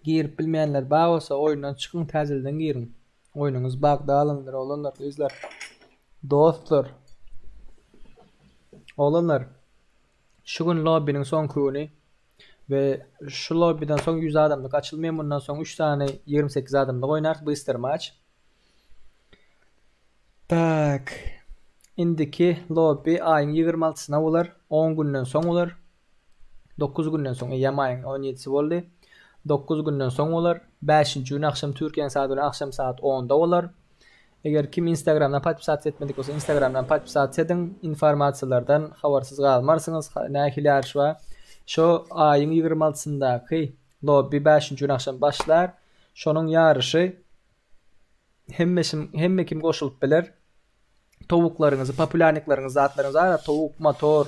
Girip bilmeýänler bar bolsa oýundan çykyň täzeden giriň. Oýnuňyz bagda alyndyr oglanlar gyzlar. Dostlar. Oglanlar. Şu gün lobbiniň soňky güni we şu lobbiden soň 100 adamlyk açylmaýar. Mundan soň 3 sany 28 adamlyk oýnarys bystr maç. Tak. Indiki lobby aýyň 26-syna bolar. 10 günden soň bolar. 9 günden soň eýýäm aýyň 17-si boldy. 9 günden soň bolar. 5-nji gün agşam Türkiýäniň saady bilen agşam saat 10-da bolar. Eger kim Instagramdan podpisasiýa etmedik bolsa Instagramdan podpisasiýa ediň. Informasiýalardan habarsyz galmarsyňyz. Nähili ýaryş bar. Şo aýyň 26-syndaky lobby 5-nji gün agşam başlar. Şonuň ýaryşy hemmeşim hemme kim goşulyp biler. Towuklaryňyzy, populýarniklaryňyzy, zatlaryňyzy bar, towuk, motor,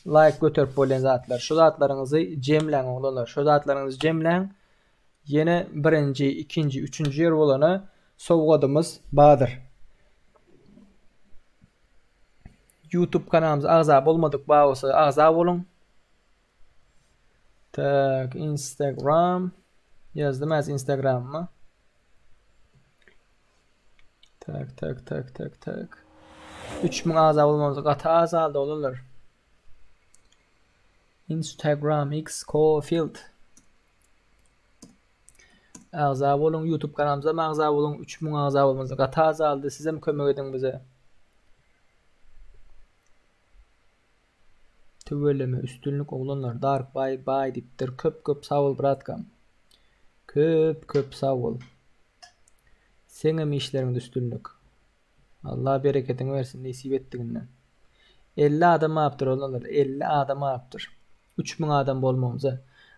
laýk göterip bolýan zatlar. Şu zatlaryňyzy jemläň oglanlar. Şu zatlaryňyzy jemläň. Ýene birinji, ikinji, üçünji ýer bolana sowgadymyz bardyr. YouTube kanalymyza agza bolmadyk bar bolsa agza boluň. Tak, Instagram ýazdym az Instagramyma. Tak, tak, tak, tak, tak. 3000 agza bolmamyz gaty az galdy oglanlar. Instagram X Cofield. Agza boluň YouTube kanalymyza agza boluň 3000 agza bolmamyz gaty az galdy. Sizem kömek ediň bize. Tüweleme üstünlik oglanlar Dark bay bay diýipdir köp köp sag bol bratkam. Köp köp sag bol. Seňem işleriňde üstünlik. Allah bereketiňi bersin nesip etdiginden. 50 adam alypdyr oglanlar 50 adam alypdyr. 3000 adam bolmagymyza.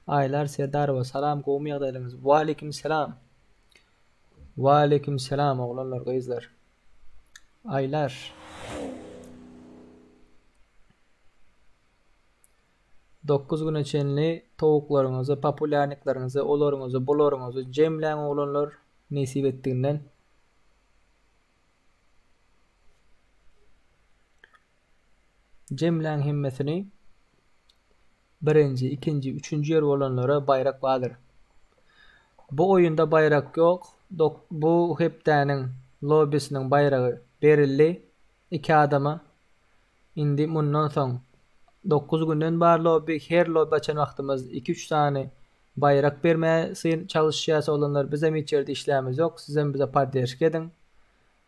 Aýlar Serdarowa salam gowmy ýagdaýlaryňyz. Waleýkim selam. Waleýkim selam oglanlar gyzlar. Aýlar. 9 güne çenli towuklaryňyzy, populýarnikleriňizi, olaryňyzy, bularyňyzy jemläň oglanlar nesip etdiginden. Jemläň hemmesini. Birinji, ikinji, üçünji ýer bolanlara baýrak bardyr. Bu oýunda baýrak ýok. Bu hepdäniň lobbisiniň baýragy berildi iki adama. Indi mundan soň dokuz günden bar lobby, her lobby açan wagtymyz iki-üç sany baýrak bermäge syn çalyşýas oglanlar bizem hiç ýerde işlämiz ýok sizem bize podderşka ediň.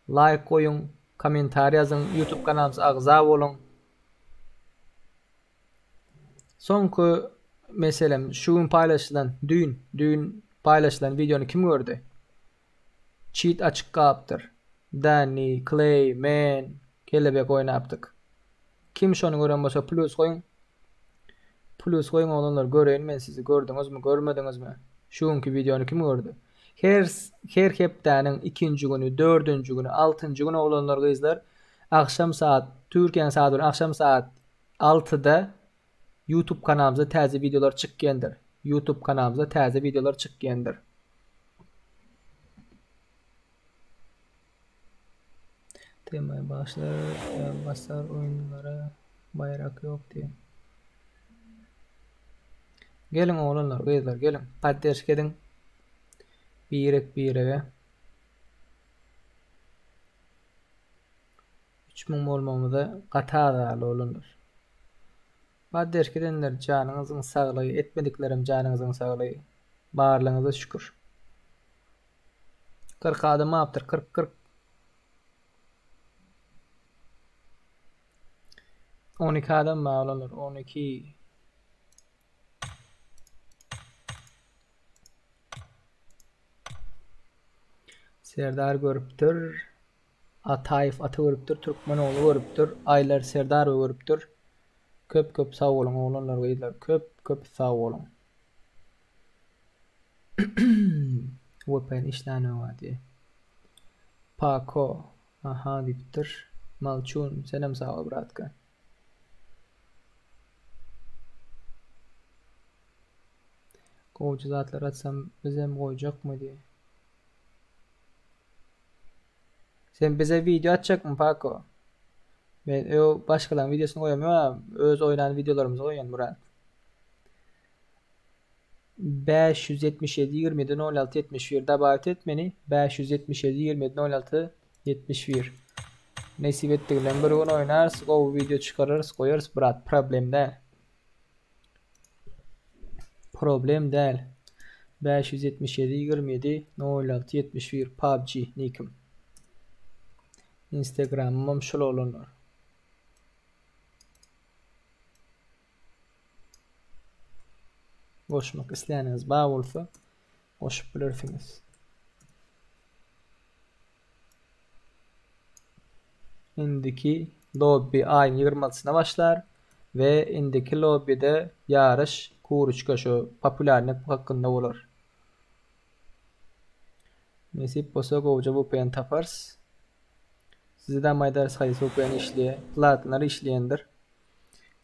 Laýk goýuň, kommentariý ýazyň, YouTube kanalymyza agza boluň. Soňky meselem şu gün paýlaşylan düýn düýn paýlaşylan wideony kim gördi? Çit açyk galypdyr. Danny, Clay, men, Kelebek oýnapdyk. Kim şony gören bolsa plus goýuň. Plus goýuň oglanlar göreýin men sizi gördüňizmi görmediňizmi? Şu günki wideony kim gördi? Her her hepdäniň ikinji güni, dördünji güni, altynjy güni oglanlar gyzlar agşam saat Türkiýäniň saady bilen agşam saat altyda YouTube kanalymyzda täze wideolar çykýandyr. YouTube kanalymyzda täze wideolar çykýandyr. Temaya başlar, basar oýunlara baýrak ýok diýen. Geliň oglanlar, gyzlar, geliň. Podderşka ediň. Birek birege. 3000 bolmagymyza gaty az galdy oglanlar. Podderşka edenler janyňyzyň saglygy, etmediklerem janyňyzyň saglygy. Barlygyňyza şükür. 40 adam apdyr 40 40 12 adam bar olanlar 12 Serdar görüpdir. Ataýew ata görüpdir. Türkmen ogly görüpdir. Aýlar Serdarowa görüpdir. Köp köp sag boluň oglanlar gyzlar. Köp köp sag boluň. VPN işlänok diýýär. Pako, aha diýipdir. Malçun, senem sag bol bratka. Gowja zatlar atsam bizem goýjakmy diýýär. Sen bize wideo atjakmy Pako? Men ö başgalaryň wideosyny goýamok, öz oýnan wideolarymyzy goýýan Murat. 577 27 06 71 dabawit et meni 577 27 06 71 Nesip etdiginden bir gün oýnarys gowy wideo çykararys goýarys brat problem däl problem däl 577 27 06 71 PUBG nikim Instagramymam şul oglanlar. Goşmak isleýäniňiz bar bolsa goşup bilersiňiz. Indiki lobby aýyň 26-syna başlar we indiki lobbyde ýaryş kuruçka şu populýarnyk hakynda bolar. Nesip bolsa gowja VPN taparys. Size-de aýdarys haýsy VPN işleýär. Platynlar işleýändir.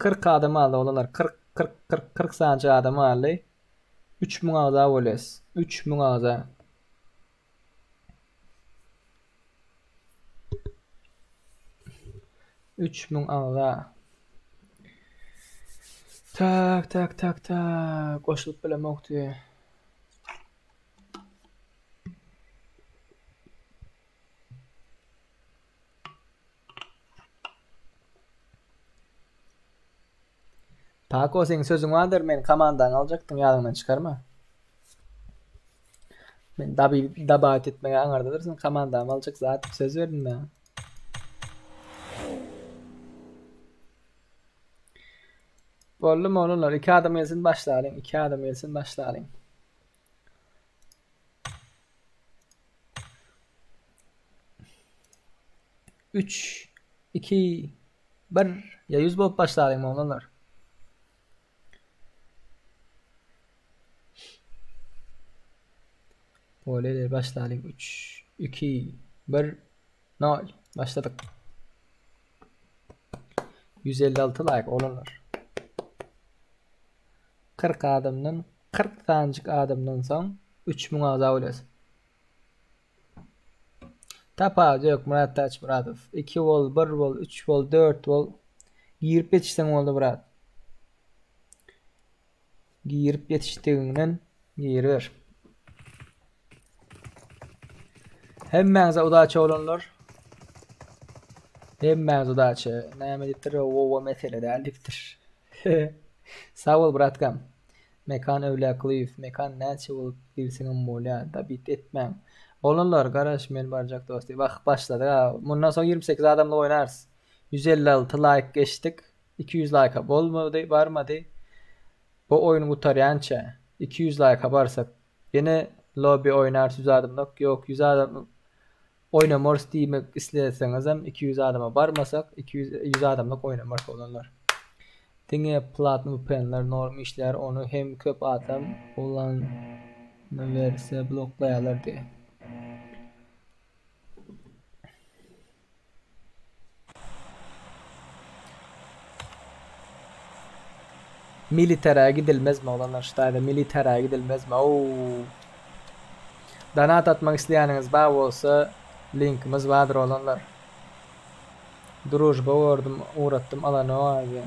40 adam aldy oglanlar 40 40 40 40 sanjy adam aldy. 3000 agza bolýas. 3000 agza. 3000 agza. Tak tak tak tak goşulyp bilemok diýýär. Pako seň sözüň bardyr men komandaňy aljakdym ýadyňdan çykarma. Men dabi dabat etmege aňardadyrsyň komandamy aljak zat söz berdim men. Boldumy oglanlar iki adam gelsin başlalyň iki adam gelsin başlalyň. 3 2 1 Ýa 100 bolup başlalyň oglanlar. Bolýar başlalyň 3 2 1 0 Başladyk. 156 like oglanlar. 40 adamdan 40 sanjyk adamdan soň 3000 agza bolýas. Tapawudy ýok Myrat Täçmyradow. 2 bol, 1 bol, 3 bol, 4 bol. Girip ýetişseň boldy brat. Girip ýetişdigiňden giriber. Hemmäňize udaçi oglanlar. Hemmäňize udaçi. Näme diýipdir? Owa mesele däl diýipdir. Sag bol bratkam. Mekan Öwlýakulyýew Mekan näçe bolup girseňem bolýa dabit etmäň. Oglanlar garaş men barjak dost wah başladyk a mundan soň 28 adamlyk oýnarys. 156 laýk geçdik 200 laýka bolmady barmady. Bu oýun gutarýança 200 laýka barsak ýene lobby oýnarys 100 adamlyk ýok 100 adam Oýnamarys diýmek isleseňizem 200 adama barmasak 200 100 adamlyk oýnamarys oglanlar. Diňe platny vpnler norm işleýär ony hem köp adam ulanyberse bloklaýarlar diýe. Militerä gidilmezmi oglanlar şu taýda militerä gidilmezmi ow. Donat atmak isleýäniňiz bar bolsa linkimiz bardyr oglanlar. Družba gördüm ugratdym alanok aziýa.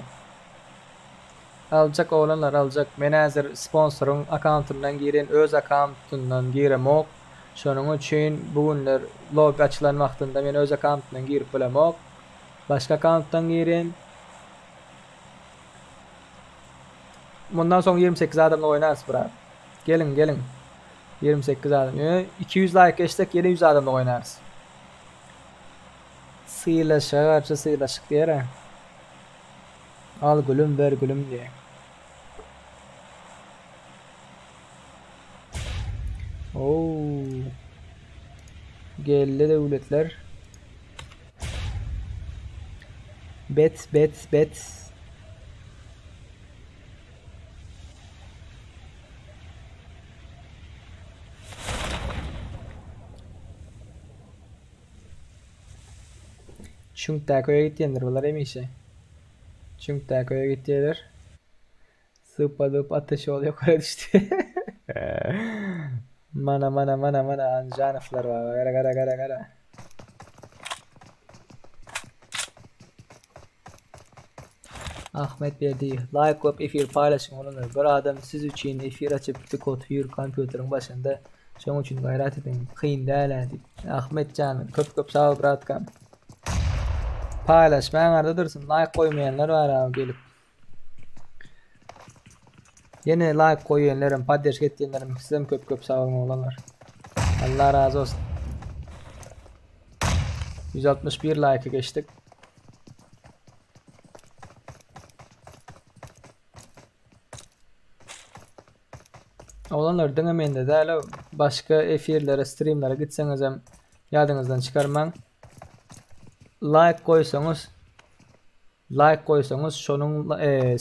Aljak oglanlar aljak men häzir sponsoryň akkauntyndan giren öz akkauntyndan giremok şonuň üçin bu günler lobby açylan wagtynda men öz akkauntyndan girip bilemok başga akkauntdan giren Mundan soň 28 adamla oýnarys brat. Geliň geliň. 28 adam. Ýöne 200 laýk geçsek ýene 100 adamla oýnarys. Sylaşyga garşy sylaşyk diýer-ä. Al gülüm ber gülüm diýer. Oo. Geldi döwletler. Bet bet bet. Çüňkdäki öýe gitýändir bular hemişe. Çüňkdäki öýe gitýärler. Sypadyp ateş ol ýokary düşdi. Mana mana mana mana Anjanowlar bar. Gara gara gara gara. Ahmet Berdi laýk goýup efir paýlaşyň olanlar. Bir adam siz üçin efir açyp dik otyr kompýuteriň başynda. Şoň üçin gaýrat ediň. Kyn däl-ä diýip. Ahmet jan köp köp sag bol bratkam. Paýlaşmaň arda dursun. Laýk goýmaýanlar bar abi gelip. Ýene laýk goýanlarym, poddeşka etýänlerim sizem köp köp sag boluň oglanlar. Allah razy bolsun. 161 laýka geçdik. Oglanlar diňe mende däl, başga efirlere, streamlere gitseňizem ýadyňyzdan çykarmaň. Laýk goýsaňyz Laýk goýsaňyz şonuň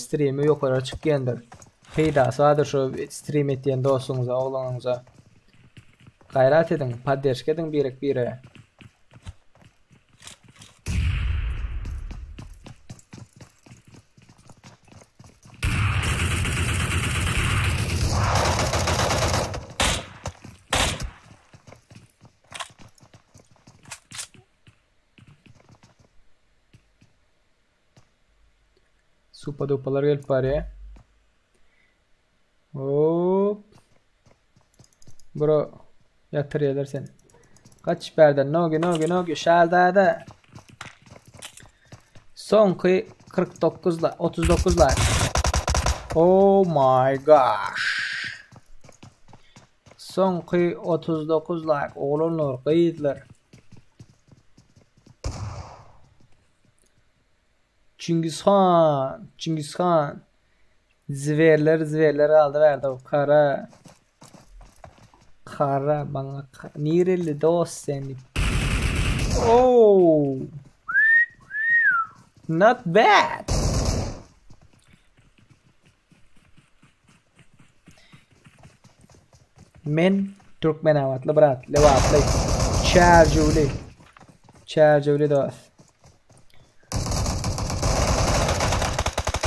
strimi ýokara çykýandyr. Peýdasy bardyr şo strim etýän dostuňyza, oglanyňyza. Gaýrat ediň, podderşka ediň birek birege. Supa dupalar gelip barýar. Hop. Bro ýatyrýarlar sen. Gaç bärden nogi nogi nogi şaldada. Soňky 49 la 39 la. Oh my gosh. Soňky 39 like oglanlar, gyzlar. Çingiz han, Çingiz han. Zwerler, zwerler galdy bärde. Kara. Kara bana nireli dost sen? Oh! Not bad. Men Türkmenabatly brat, Lebaply. Çärjewli. Çärjewli dost.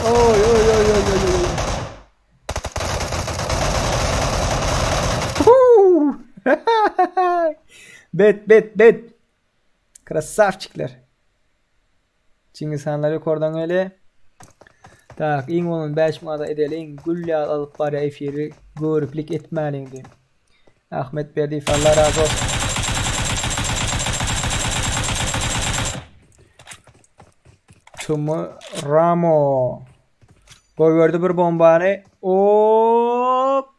Oy oy oy oy oy oy. Bet bet bet. Krasavçikler. Çingiz hanlar ýokardan gelýär. Tak, iň bolan 5 manada edeliň. Gül ýaly alyp barýar efiri. Göriplik etmäliň diýip. Ahmet Berdiýew Allah razy bolsun. Tumu Ramo. Goýberdi bir bombany. Hop.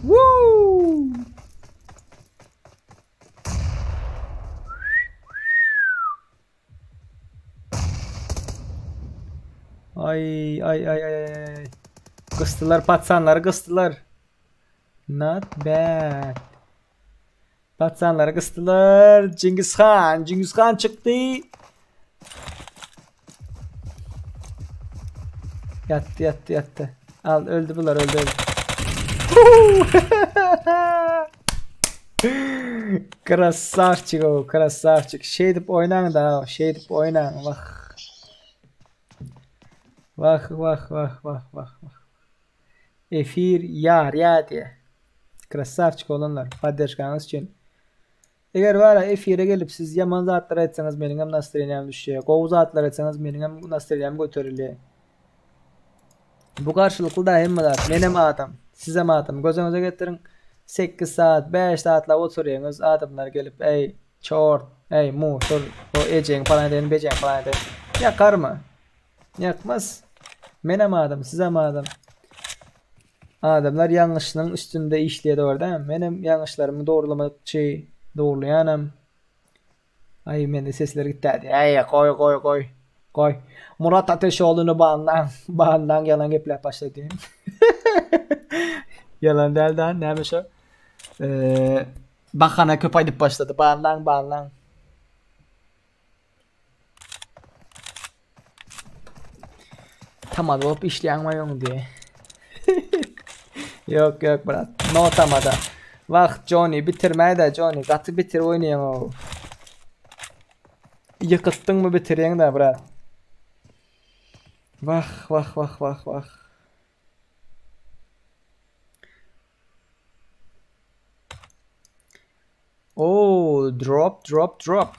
Woo! Ay ay ay ay ay. Gysdylar patsanlary gysdylar. Not bad. Patsanlary gysdylar. Cengiz Han, Cengiz Han çykdy. Ýatdy, ýatdy, ýatdy. Al, öldü bular, öldü, öldü. Krasavçik o, krasavçik. Şeýdip oýnaň da, şeýdip oýnaň. Wah. Wah, wah, wah, wah, wah, wah. Efir ýarýa diýe. Krasavçik oglanlar, podderžkaňyz üçin. Eger bara efire gelip siz ýaman zatlar aýtsaňyz meniňem nastreniýam düşýär. Gowy zatlar aýtsaňyz meniňem nastreniýam göterilýär. Bu garşylykly da hemme zat. Menem adam, sizem adam. Göz öňüňize getiriň 8 saat, 5 saatlap oturýaňyz, adamlar gelip eý çort, eý musur, o ejeň falan edeýin, bejeň falan edeýin. Ýakarmy? Ýakmaz. Menem adam, sizem adam. Adamlar ýalňyşynyň üstünde işleýär dogry dälmi? Menem ýalňyşlarymy dogrulamakçy, dogrulaýanam. Aý mende sesler gitdi. Äý goý goý goý. Goý. Murat Ateşoğluny banlaň. Banlaň ýalan gepläp başlady. Ýalan däl da näme şo? Eee bahana köp aýdyp başlady. Banlaň banlaň. Tamada bolup işleýäňmi ýoň diýe. Ýok ýok brat. No tamada. Wah Johnny bitirmäý-dä Johnny gaty bitir oýnaýaň ow. Ýykytdyňmy bitirýäň-dä brat. Wah wah wah wah wah. Oh, drop, drop, drop.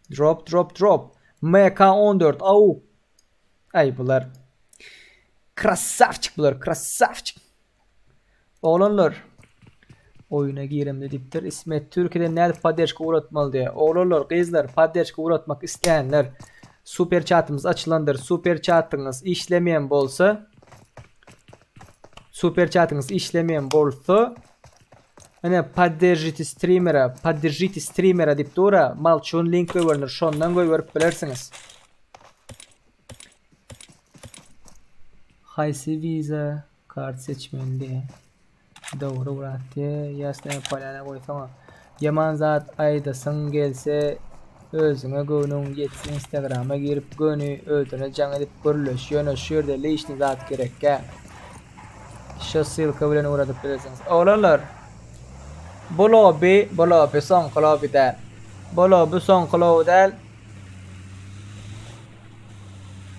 Drop, drop, drop. MK14, au. Ay bular. Krasavçik bular, krasavçik. Oglanlar. Oýuna giremde diýipdir. İsmet Türkiýeden nädip podderžka ugratmaly diýe. Oglanlar, gyzlar, podderžka ugratmak isleýänler super chatymyz açylandyr. Super chatyňyz işlemeýän bolsa Super chatyňyz işlemeýän bolsa Ine podderžite streamera, podderžite streamera diýip dura, malçun link goýberindir, şondan goýberip bilersiňiz. Haýsy visa kart seçmeli diýe. Dogry brat diýe, ýasnaya polýana goýsaňa. Ýaman zat aýdasyň gelse özüňe göwnüň ýetse instagrama girip göni özüne jaň edip gürleş ýöne şu ýerde lişni zat gerekgä şo ssylka bilen ugradyp bilersiňiz oglanlar bu lobby bu lobby soňky lobby däl bu lobby soňky lobby däl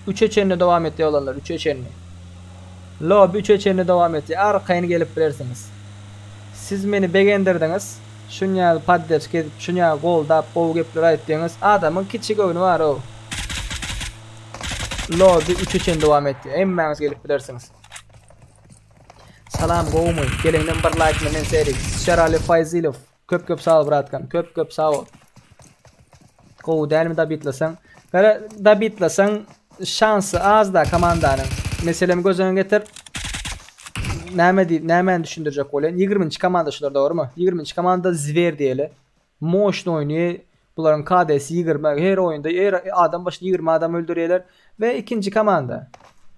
Üçe çenli dowam etýär oglanlar, üçe çenli. Lobby üçe çenli dowam etýär. Arkaýyn gelip bilersiňiz. Siz meni begendirdiňiz. Şuny ýaly podderşka edip, şuny ýaly goldap, gowy gepler aýtdyňyz. Adamyň kiçi göwni bar-ow. Lobby üçe çenli dowam etýär. Hemmäňiz gelip bilersiňiz. Salam gowumy? Geleňden bir laýk men Serik. Şerali Faýzylow. Köp köp sag bol bratkam. Köp köp sag bol. Gowy dälmi dabitleseň? Gara dabitleseň şansy az da komandanyň. Meselem göz öňüne getir. Näme diýip, nämäni düşündirjek bolýan? 20-nji komanda şular dogrymy? 20-nji komanda Zwer diýeli. Moşny oýnaýar. Bularyň KD-si 20, her oýunda her adam başyna 20 adam öldürýärler we ikinji komanda.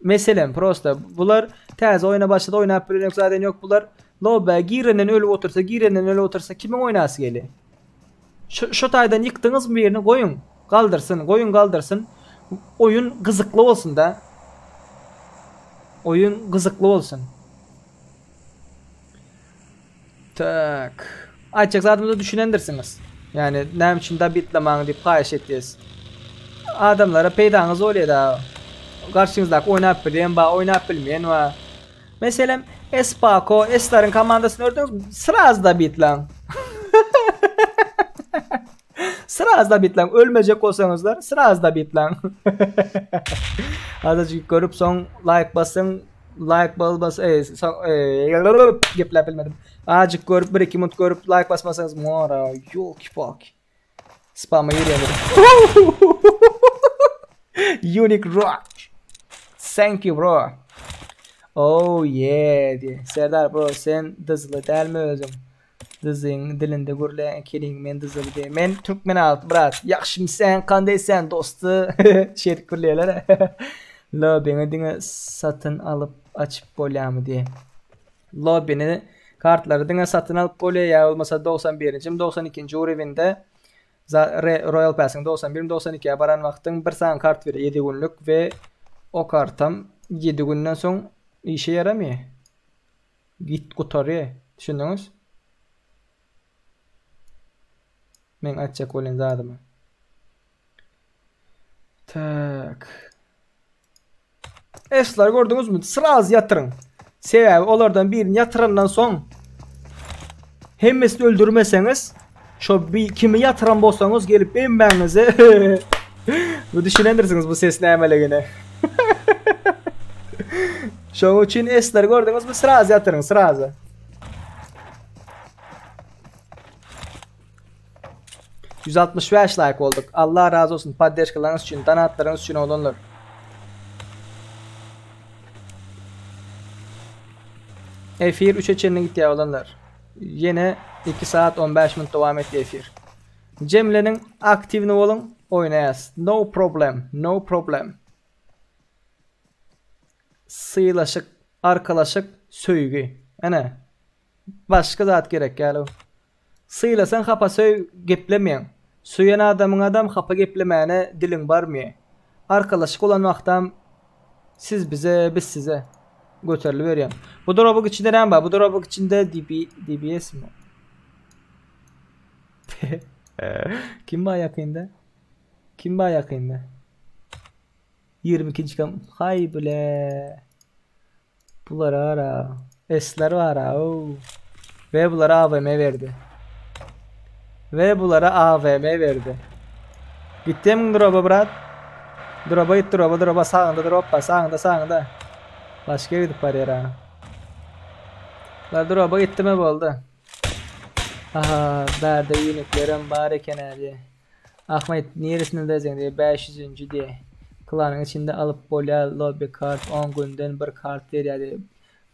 Meselem, prosta bular täze oýna başlady, oýnap bilen ýok, zaten ýok bular. Lobä girenden ölüp otursa, girenden ölüp otursa kimiň oýnasy gelýär? Şu şu taýdan ýykdyňyzmy birini goýuň galdyrsyn, goýuň galdyrsyn. Oýun gyzykly bolsun da. Oýun gyzykly bolsun. Tak. Aýtjak zadymyza düşünendirsiňiz. Ýani näme üçin dabitlemäň diýip haýyş etýäs. Adamlara peýdaňyz bolýar da. Garşyňyzdaky oýnap bilýän bar, oýnap bilmeýän bar. Meselem, Espako, Esleriň komandasyny gördüňiz, sraz dabitläň. Sraz dabitläň, ölmejek bolsaňyzlar, sraz dabitläň. Azajyk görüp soň like basyň, like bas, ey, soň, ey, gepläp bilmedim. Azajyk görüp, 1-2 minut görüp like basmasaňyz, mora, ýolki-palki. Spama girýän. Unique Rock. Thank you bro. Oh yeah diye. Serdar bro sen dyzly dälmi özüň? Dyzyň dilinde gürleýän ekeniň men dyzyly diye. Men türkmen alt brat. Ýagşymy sen kanday sen dosty. Şeýdip gürleýärler. Lobbyňy diňe satyn alyp açyp bolýarmy diye. Lobbyny kartlary diňe satyn alyp bolýar ýa bolmasa 91-nji, 92-nji urewinde Royal Pass'yň 91 92-ä baran wagtyň bir sany kart berýär 7 günlük we o kartam 7 günden soň işe ýaramaýar. Git gutarýar. Düşündiňiz? Men aýtjak bolýan zadymy. Tak. Esler gördüňizmi? Sraz ýatyryň. Sebäbi olardan birini ýatyrandan soň hemmesini öldürmeseňiz, şo bir kimi ýatyran bolsaňyz gelip hemmäňize bu düşünendirsiňiz bu ses nämeligini. Şoň üçin esler gördüňizmi? Sraz ýatyryň, srazy. 165 like olduk. Allah razı olsun poddeşkalaryňyz üçin, donatlaryňyz üçin oglanlar. Efir 3'e çenli gitýär oglanlar. Ýene 2 saat 15 minut dowam etdi efir. Jemleniň aktiwny boluň, oýnaýas. No problem, no problem. Sylaşyk, arkalaşyk, söýgi. Ene. Başga zat gerek däl. Sylasaň hapa söý geplemeýäň. Söýen adamyňadam hapa geplemäne diliň barmyýa. Arkalaşyk bolan wagtam siz bize biz size göteriliberýäň. Bu drobyň içinde näme bar? Bu drobyň içinde DB DBS mi? Kim bar ýakynda? Kim bar ýakynda? 22-nji kam haý bile. Bular ara. Esler bar au. Ve bulara AVM berdi. Ve bulara AVM berdi. Gitdim droba brat. Droba git droba droba sağında drop bar sağında sağında. Başka gidip barýar ha. La droba gitdimi boldy. Aha, bärde uniklerim bar eken hadi. Ahmet niresinde deseň diýe 500-nji diýe. Klanyň içinde alyp bolýar lobby kart 10 günden bir kart berýär diýe.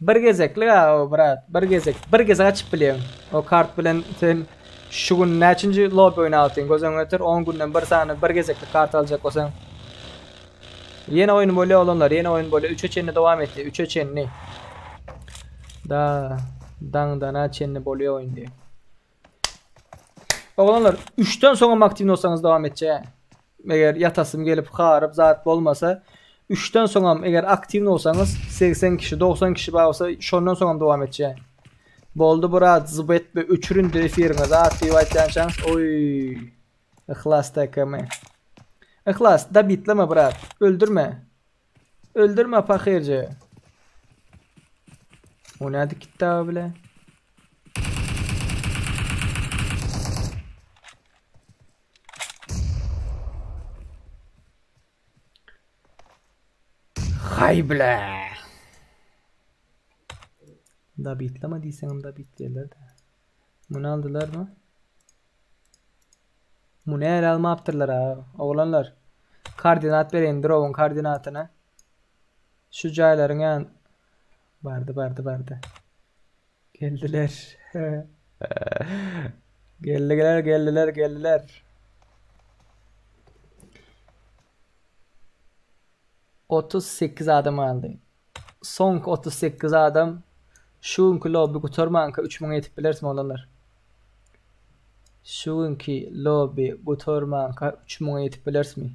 Bir gezeklik ha o brat, bir gezek, bir gezek açyp bilýäň. O kart bilen sen şu gün näçinji lobby oýnap göz öňüne getir 10 günden bir sany bir gezeklik kart aljak bolsaň. Ýene oýun bolýar olanlar, ýene oýun bolýar. 3-e çenli dowam etdi, 3-e çenli. Da daňdana çenli bolýar oýun diýe. Oglanlar 3-den soňam aktiwny bolsaňyz dowam etjek. Eger ýatasym gelip haryp zat bolmasa 3-den soňam eger aktiwny bolsaňyz 80 kişi 90 kişi bar bolsa şondan soňam dowam etjek. Boldy brat zyp etme öçür indi efiriňi zat diýip aýtýançaňyz oý. Yhlas TKM. Yhlas dabitleme brat öldürme. Öldürme pahyrja. O nädip gitdi abi bile? Hay bile. Dabitleme diýseňem dabitleýärler de. Muny aldylar mı? Muny ele almapdyrlar ha, oglanlar. Koordinat bereýin drowyň koordinatyny. Şu jaýlaryň ýan bardy bardy bardy. Geldiler. Geldiler, geldiler, geldiler. 38 adam aldy. Soňky 38 adam şu günkü lobby gutarmanka 3000 ýetip bileris oglanlar. Şu günki lobby gutarmanka 3000-e ýetip bilerismi?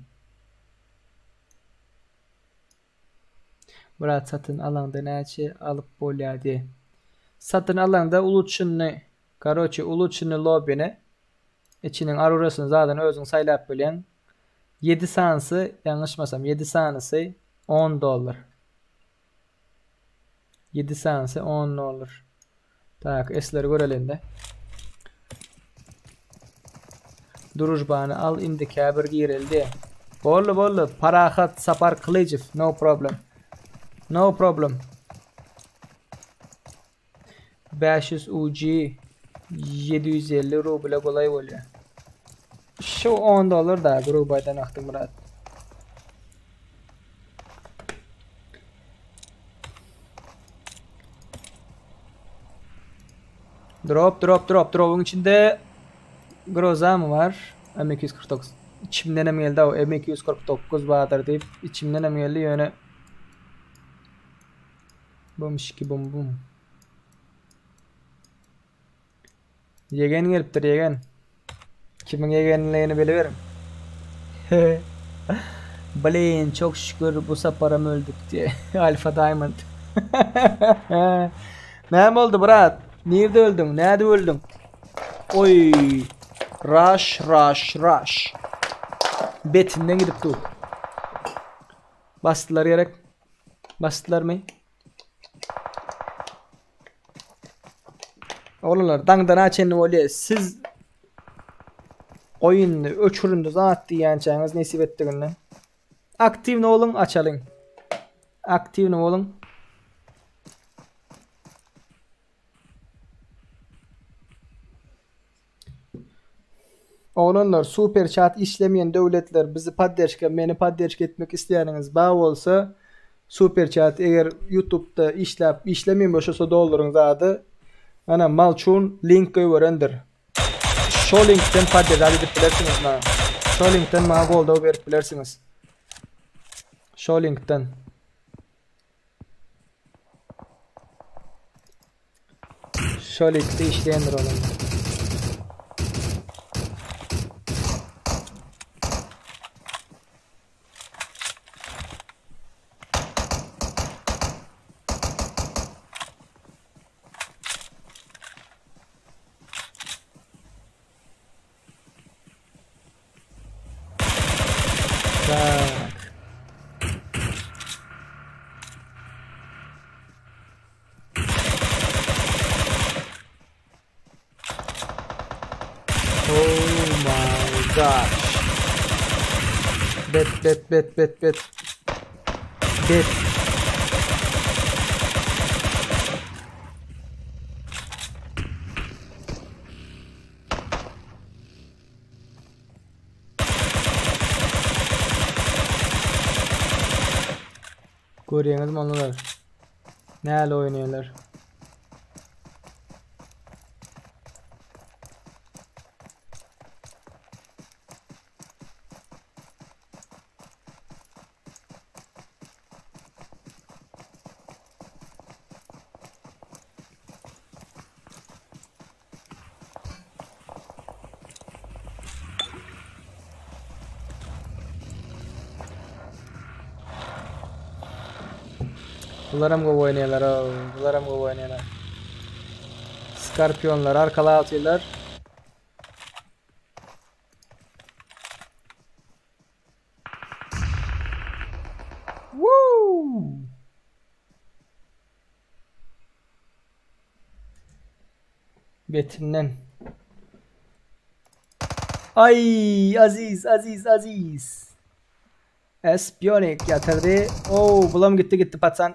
Myrat satyn alaňda näçe alyp bolýa diýe. Satyn alaňda uluçyny, karoçe uluçyny lobbyny içiniň arurasyny zadyny özüň saýlap bilýäň. 7 sanysy ýalňyşmasam 7 sanysy 10 dollar. 7 sanysy 10 dollar. Tak, esleri görelinde. Družbany al indi käbir gireldi. Boldy boldy. Parahat Sapar Kylyjow. No problem. No problem. 500 UG 750 ruble golaý bolýar. Şu 10 dollar da grubaýdan akdy Murat. Drop drop drop drop'un içinde Groza mı var? M249. İçimden hem geldi o M249 vardır deyip içimden hem geldi yöne. Bum şiki bum bum. Ýegen gelipdir ýegen. Kimiň ýegenligini biliberiň. Blin çok şükür bu saparam öldük diye. Alfa Diamond. Näme boldy brat? Nirde öldüň? Näde öldüň? Oy. Rush rush rush. Betinden gidip dur. Basdylar gerek. Basdylarmy? Oglanlar daňdana çenli bolýar. Siz oýuny öçürindi zat diýýänçäňiz nesip etdiginden. Aktiwny boluň, açalyň. Aktiwny boluň. Oglanlar super chat işlemeýän döwletler bizi podderşka meni podderşka etmek isleýäniňiz bar bolsa super chat eger youtubda işläp işlemeýän bolsa dollaryň zady ana malçun link goýberendir şo linkden podderžat edip bilersiňiz maňa şo linkden maňa goldaw berip bilersiňiz şo linkden. Şol ikisi işleýändir olam. Tak. Oh my gosh. Bet bet bet bet bet. Bet. Görýäňizmi onular? Näle oýnaýarlar? Bularam gowy oýnaýarlar, bularam gowy oýnaýarlar. Skorpionlar arkala atýarlar. Woo! Betinden. Ay Aziz Aziz Aziz. Espionik ýatyrdy. Oh, bulam gitdi gitdi patsan.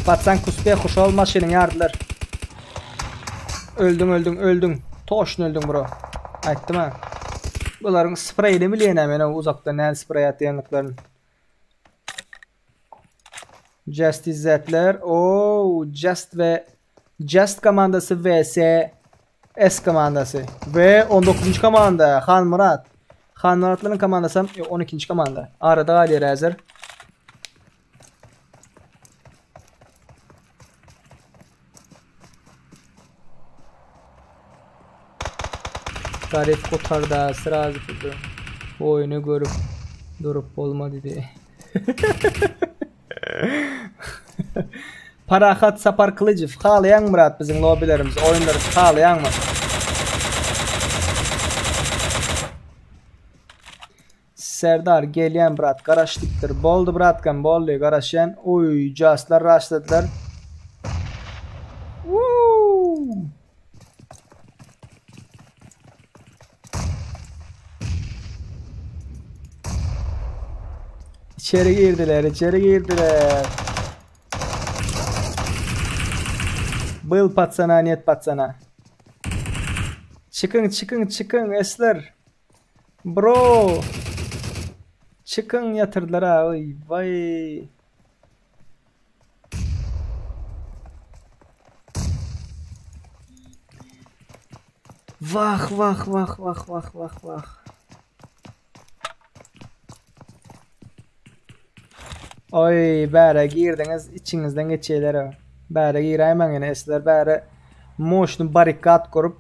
Patsan kuspe huşal maşynyň ýardylar. Öldüň öldüň öldüň. Toşny öldüň bro. Aýtdym ha. Bularyň spreýini bilýän men uzakdan näl spreý atýanlyklaryny. Just İzzetler. Oo, Just ve Just komandasy vs S komandasy ve 19. komanda Han Murat. Han Muratlaryň komandasy hem 12. komanda. Arada galýar häzir. Garip gutarda srazu bu oýny görüp durup bolmady diýdi. Parahat Sapar Kylyjow halaýaňmy brat biziň lobilerimizi oýunlarymyzy halaýaňmy? Serdar gelýän brat garaş diýipdir. Boldy bratkam boldy garaşýan. Oý jaslar raşladylar. Woo! İçeri girdiler, içeri girdiler. Byl patsana, net patsana. Çykyň, çykyň, çykyň, esler. Bro. Çykyň ýatyrdylar ha. Oý, waý. Wah wah wah wah wah wah wah. Oý, bäre girdiňiz, içiňizden geçýärler. Bäre giräýmäň ýene esler bäre moşny barrikat gurup.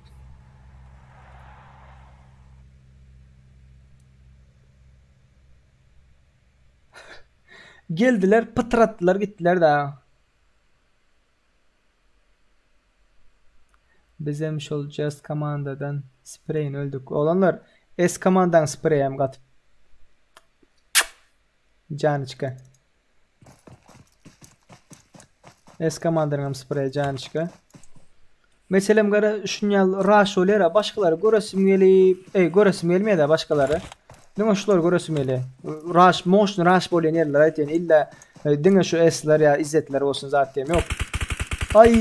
Geldiler, pytratdylar, gitdiler da. Bizem şol Just komandadan spreýini öldük. Oglanlar, S komandaň spreýem gatyp. Janyçka. S komandanyňam spreýi janyçka. Meselem gara şunýal raş bolýar başgalary göresim gelip, ey göresim gelmeýär başgalary. Diňe şulary göresim gelýär. Raş, moşny raş bolýan ýerler aýtýan illa e, diňe şu esler ýa izzetler bolsun zat diýem ýok. Ay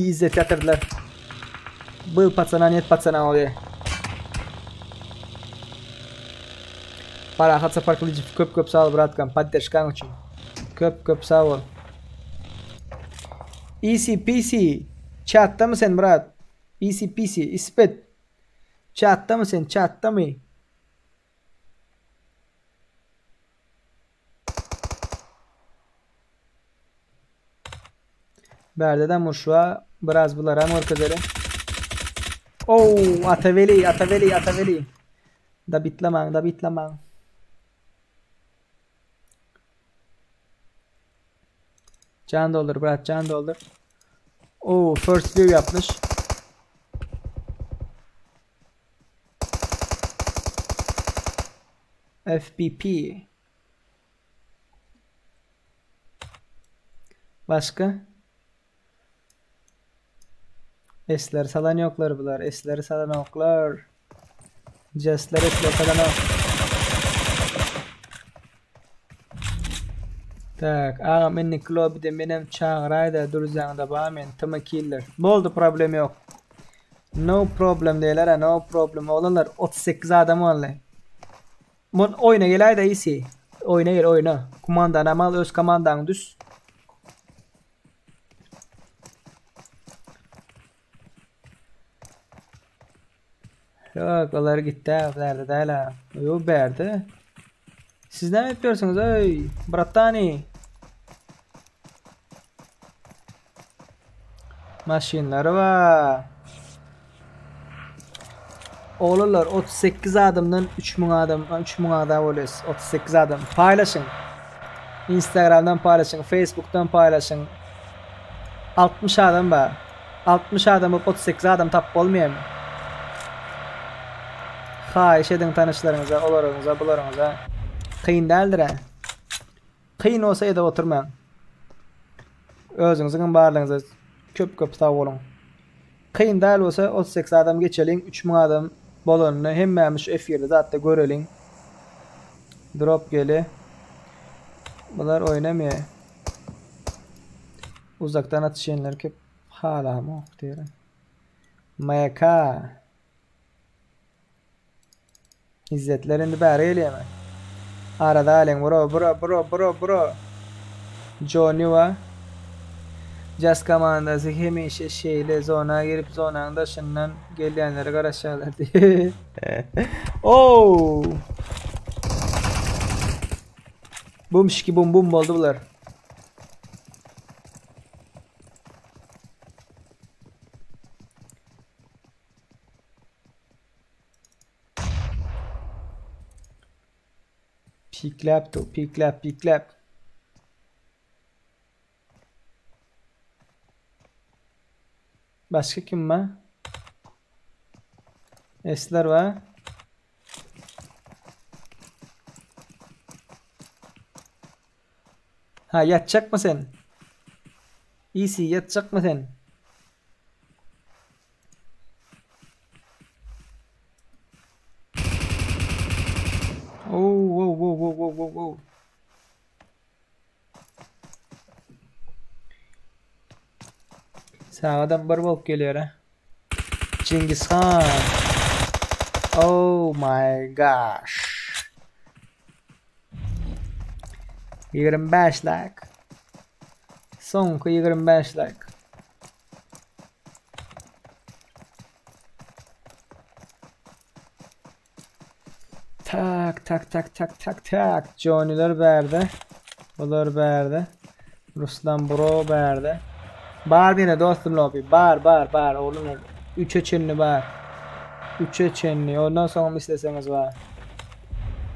izzet ýatyrdylar. Byl patsana net patsana bolýar. Parahat Sapar Kylyjow köp köp sag bol bratkam podderşkaň üçin. Köp köp sag bol. Easy peasy. Çatdamy sen brat? Easy peasy. Ispet. Çatdamy sen? Çatdamy? Bärde-de murşwa biraz bularam görkezeli. Oh, Ataweli, Ataweli, Ataweli. Dabitlemäň, dabitlemäň. Can doldur brat, can doldur. Oh, first view yapmış. FPP. Başga? Esleri salan ýoklar bular. Esleri salan ýoklar. Jestler esleri salan ýok. Tak, agam indi klobide menem çagyraýda durjaňda ba men Tm killer. Boldy problem ýok. No problem diýler no problem oglanlar 38 adam boldy. Mun oýna geläýdä isi. Oýna gel oýna. Kumandanam al öz komandaňy düz. Yok olar gitdi bärde däl ha. Yo bärde. Siz näme etýärsiňiz öý bratani? Maşynlary bar. Oglanlar 38 adamdan 3000 adam 3000 agza bolýas. 38 adam. Paýlaşyň. Instagramdan paýlaşyň, Facebookdan paýlaşyň. 60 adam bar. 60 adam bolup 38 adam tapyp bolmaýarmy? Haýyş ediň tanyşlaryňyza, olaryňyza, bularyňyza. Kyn däldir-ä. Kyn bolsa edip oturmaň. Özüňiziňem barlygyňyza köp köp sag boluň. Kyn däl bolsa 38 adam geçeliň 3000 adam bolanyny hemmämiz şu efirde zatda göreliň. Drop geli. Bular oýnamaýar. Uzakdan atyşýanlar köp halamok diýerin. MK. İzzetler indi bäri gelýärmi? Arada galyň bro bro bro bro bro. Johnny wa. Just komandasy hemişe şeýle zona girip zonanyň daşyndan gelýänlere garaşýarlar diýip. Oh! Bum şiki bum bum boldy bular. Pikläp dur, pikläp, pikläp. Başga kim bar? Esler bar. Ha, ýatjakmy sen? Easy, ýatjakmy sen? Oh, oh, oh, oh, oh, oh, oh. Sagadam bir bolup gelýär ha. Çingiz han. Oh my gosh. 25 like. Soňky 25 like. Tak tak tak tak tak tak. Johnny'ler bärde. Bular bärde. Ruslan bro bärde. Bar birine dostum lobby. Bar bar bar oglum. Üçe çenli bar. Üçe çenli. Ondan soňam isleseňiz bar.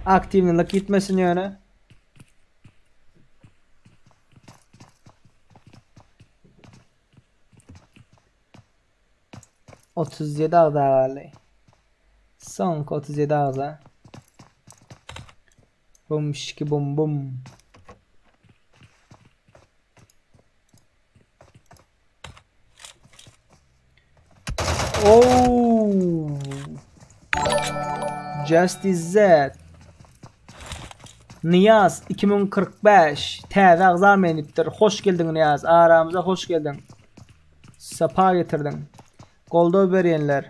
Aktiwnylyk ýitmesin ýöne. 37 agza galdy. Soňky 37 agza. Bum şiki bum bum. Oh! Justice Z. Nyýaz 2045 täze agza menipdir. Hoş geldiň Nyýaz. Aramyza hoş geldiň. Sapa getirdiň. Goldaw berýänler,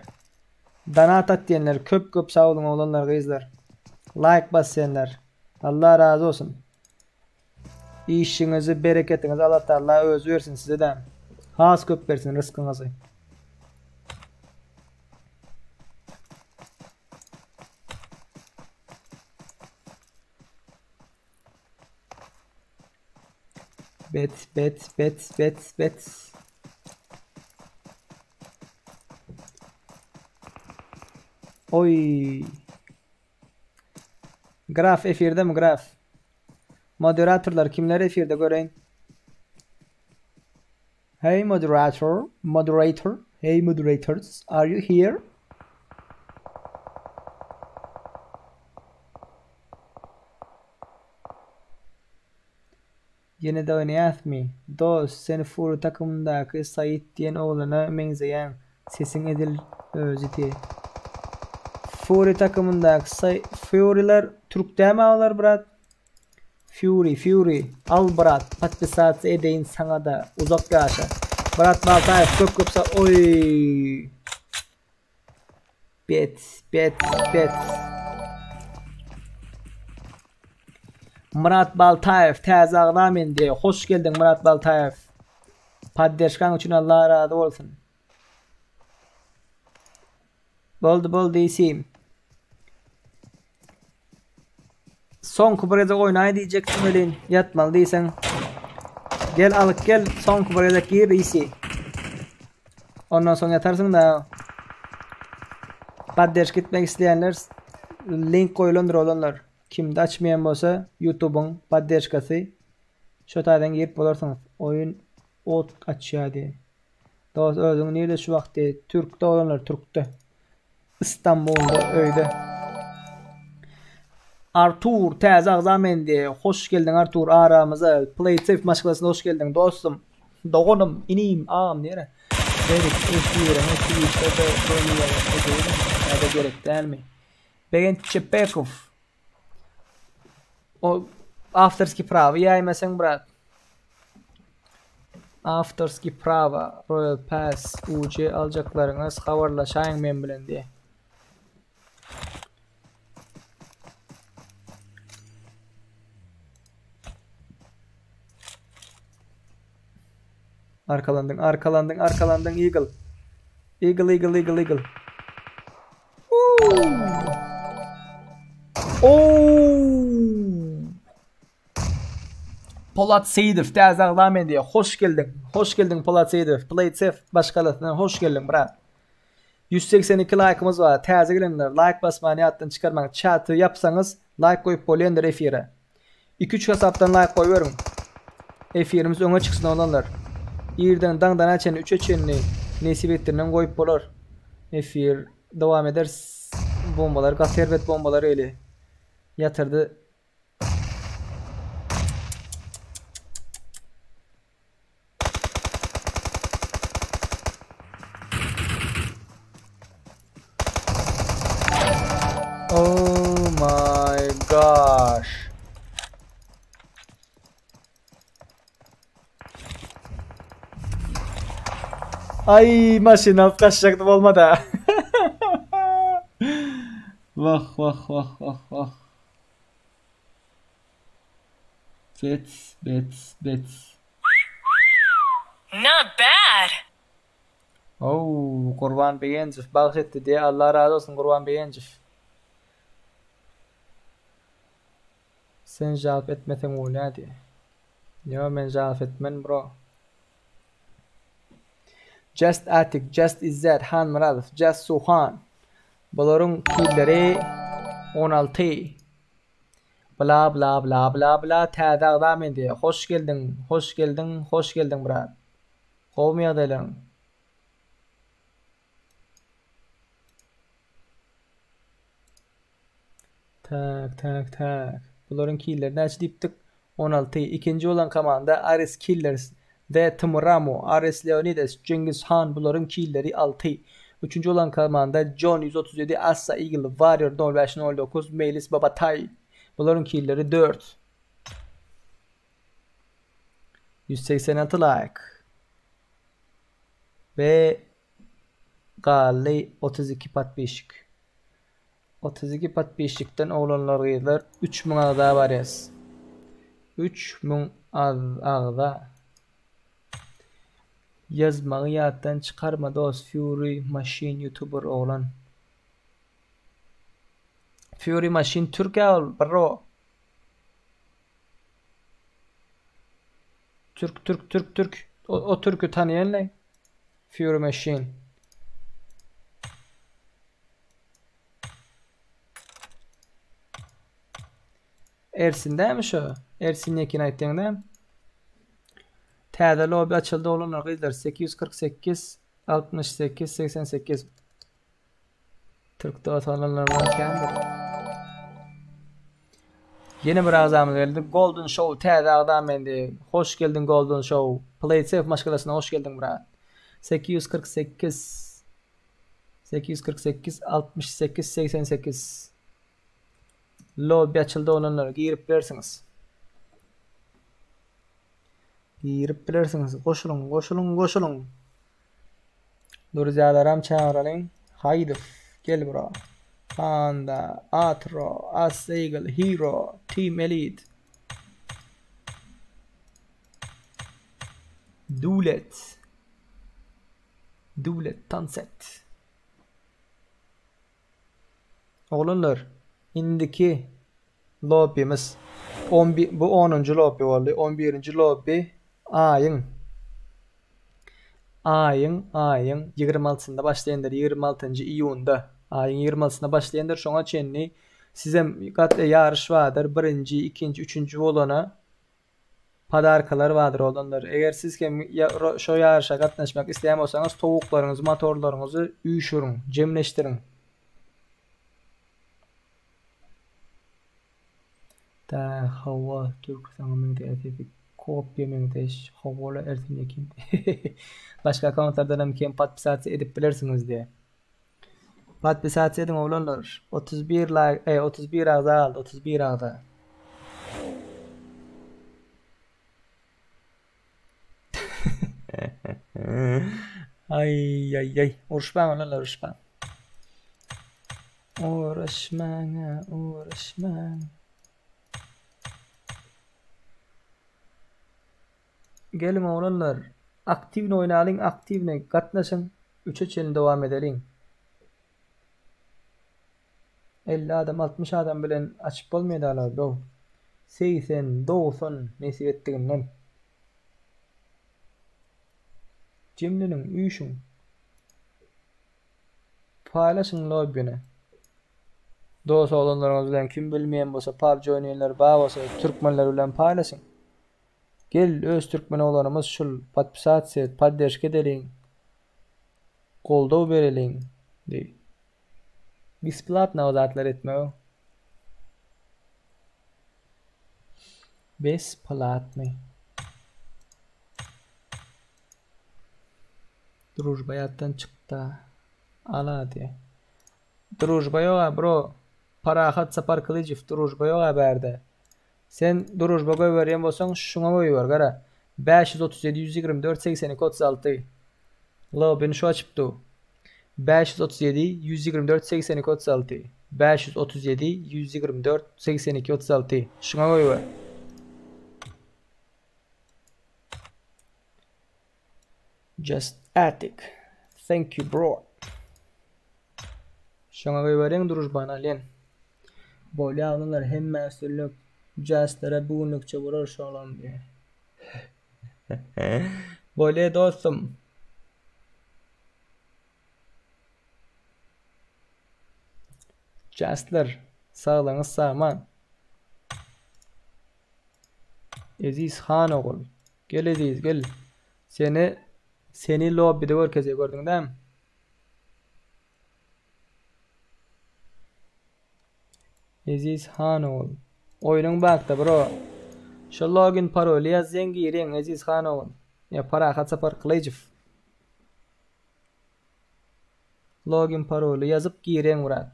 donat atýanlar köp köp sag boluň oglanlar gyzlar. Laýk basýanlar. Allah razy bolsun. Işiňizi bereketiňizi Allah Taala özi bersin size-de. Has köp bersin ryskyňyzy. Bet bet bet bet bet. Oý. Graf efirdemi graf? Moderatorlar kimler efirde göreýin. Hey moderator, moderator, hey moderators, are you here? Ýene-de oýnaýasmy? Dost, sen Fury takymyndaky Said diýen oglana meňzeýäň, sesiň edil özi diý. Fury takymyndaky Said, Furylar türk dämi olar brat? Fury, Fury, al brat, podpisatsa edeýin saňada, uzak ýaşa. Brat Baltaýew köp köp sag, oý. Bet, bet, bet. Myrat Baltaýew täze agza men diýe. Hoş geldiň Myrat Baltaýew. Podderžkaň üçin Allah razy bolsun. Boldy boldy isim. Soňky bir gezek oýnaý diýjekdim welin ýatmaly diýseň. Gel alyp gel soňky bir gezek gir isi. Ondan soň ýatarsyň da. Podderžka etmek isleýänler link goýulandyr oglanlar. Kimde açmaýan bolsa YouTube'yň podderžkasy şo taýdan girip bolarsyňyz. Oýun ot açýar diýe. Dost özüň nirde şu wagt diýe. Türkde oglanlar türkde. Istanbulda öýde. Artur täze agza men diýe. Hoş geldiň Artur aramyza. Play safe maşgalasyna hoş geldiň dostum. Doganym, inim, agam diýere. Berik efiriňi Twitchde-de göni ýaýyn edeýin ýa-da gerek dälmi? Begenç Çepekow. O awtorskiý prawy ýaýmasaň brat. Awtorskiý prawa Royal Pass UC aljaklaryňyz habarlaşaýyň men bilen diýe. Arkalandyň, arkalandyň, arkalandyň Eagle. Eagle, Eagle, Eagle, Eagle. Polat Seýidow täze agza men diýe. Hoş geldiň. Hoş geldiň Polat Seýidow. Play it safe maşgalasyna hoş geldiň brat. 182 laýkymyz bar. Täze gelenler laýk basmany ýatdan çykarmaň. Çaty ýapsaňyz. Laýk goýup bolýandyr efire. Iki-üç hasapdan laýk goýberiň. Efirimiz öňe çyksyn oglanlar. Irden daňdana çenli üçe çenli nesip etdirinden goýup bolar. Efir dowam eder. Bombalar gaty erbet bombalar eli. Ýatyrdy. Oh my gosh. Ay maşyn alyp kaçjaktym bolmady. Wah wah wah wah wah. Bet bet bet. Not bad. Ow Gurban Begenjow bagş etdi diýe Allah razy bolsun Gurban Begenjow. Sen jalp etmeseň bolýa diýe. Ýo men jalp etmen bro. Just Atik, Just Izzet, Han Myradow, Just Suhan. Bularyň killeri 16. Bla bla bla bla bla täze agza men diýe. Hoş geldiň, hoş geldiň, hoş geldiň brat. Gowmy ýagdaýlaryň? Tak, tak, tak. Bularyň killeri näçe diýipdik? 16. Ikinji bolan komanda Ares Killers, The Tmramo, Ares Leonidas, Cengiz Han bularyň killeri 6. Üçünji bolan komanda John 137, Assa Eagle, Warrior 0509, Meýlis Babatay. Bularyň killeri 4. 186 like. We galdy 32 podpisçik. 32 podpisçikden oglanlar gyzlar 3000 agza barýas. 3000 agza. Ýazmagy ýatdan çykarma dos Fury Machine youtuber oglan. Fury Machine türk ýa ol bro. Türk türk türk türk. O, o türkü tanıyan ne? Fury Machine. Ersin dämi şo? Ersin Ýekin aýtdyň dämi? Täze lobby açyldy oglanlar gyzlar 848 68 88 Türkde otanlar kändir. Ýene bir agzamyz geldi. Golden Show täze agzam endi. Hoş geldiň Golden Show. Play Safe maşgalasyna hoş geldiň brat. 848 848 68 88 Lobby açyldy oglanlar girip bilersiňiz. Girip bilersiňiz. Goşulyň, goşulyň, goşulyň. Druzyalaram çagyralyň. Haýdow, gel bro. Panda, Atro, As Eagle, Hero, Team Elite. Döwlet. Döwlet Tanset. Oglanlar, indiki lobbimiz on bir, bu onunjy lobby boldy. On birinji lobby aýyň aýyň aýyň 26-synda başlaýandyr, 26-njy iýunda. Aýyň 26-synda başlaýandyr. Şoňa çenli sizem gat ýaryş bardyr. Birinji, ikinji, üçünji bolana podarkalar bardyr oglanlar. Eger siz hem şo ýaryşa gatnaşmak isleýän bolsaňyz, towuklaryňyzy, motorlaryňyzy üýşüriň, jemleşdiriň. Tä hawa türk saňa meňzeýär sesi kopýa meňzeş howala Ersin Ýekin. Başga akkauntlardanam kem podpisasiýa edip bilersiňiz diýä. Podpisasiýa ediň oglanlar. 31 laýk, e 31 agza galdy, 31 agza. Aý aý aý. Uruşmaň oglanlar, uruşmaň. Uğraşmaň, uğraşmaň. Geliň oglanlar. Aktiwny oýnalyň, aktiwny gatnaşyň. Üçe çenli dowam edeliň. 50 adam, 60 adam bilen açyp bolmaýar dalar, dow. 80, 90 nesip etdiginden. Jemleniň, üýşüň. Paýlaşyň lobbyny. Dos oglanlaryňyz bilen kim bilmeýän bolsa PUBG oýnaýanlar bar bolsa türkmenler bilen paýlaşyň. Gel öz türkmen oglanymyz şul podpisasiýa et podderşka edeliň. Goldaw bereliň diý. Besplatno o zatlar etmek. Besplatny. Družba ýatdan çykda. Ala diýe. Družba ýoga bro. Parahat Saparkylyjow družba ýoga bärde. Sen družba goýberýän bolsaň şuňa goýber gara. 537 124 82 36. Lobbyny şu açyp dur. 537 124 82 36. 537 124 82 36. Şuňa goýber. Just attic. Thank you bro. Şoňa goýberiň družbany alýan. Bolýa oglanlar hemmä üstünlik. Jaslara bu günlükçe bolar şolam diýe. Bolýa dostum. Jaslar saglygyňyz sagman. Eziz han ogul. Gel Eziz gel. Seni seni lobbide görkezýär gördüň dämi? Eziz han ogul. Oýnuň bakda bro. Şo login paroly ýazýaň girýäň Eziz han ogul. Ýa Parahat Sapar Kylyjow. Login paroly ýazyp girýäň brat.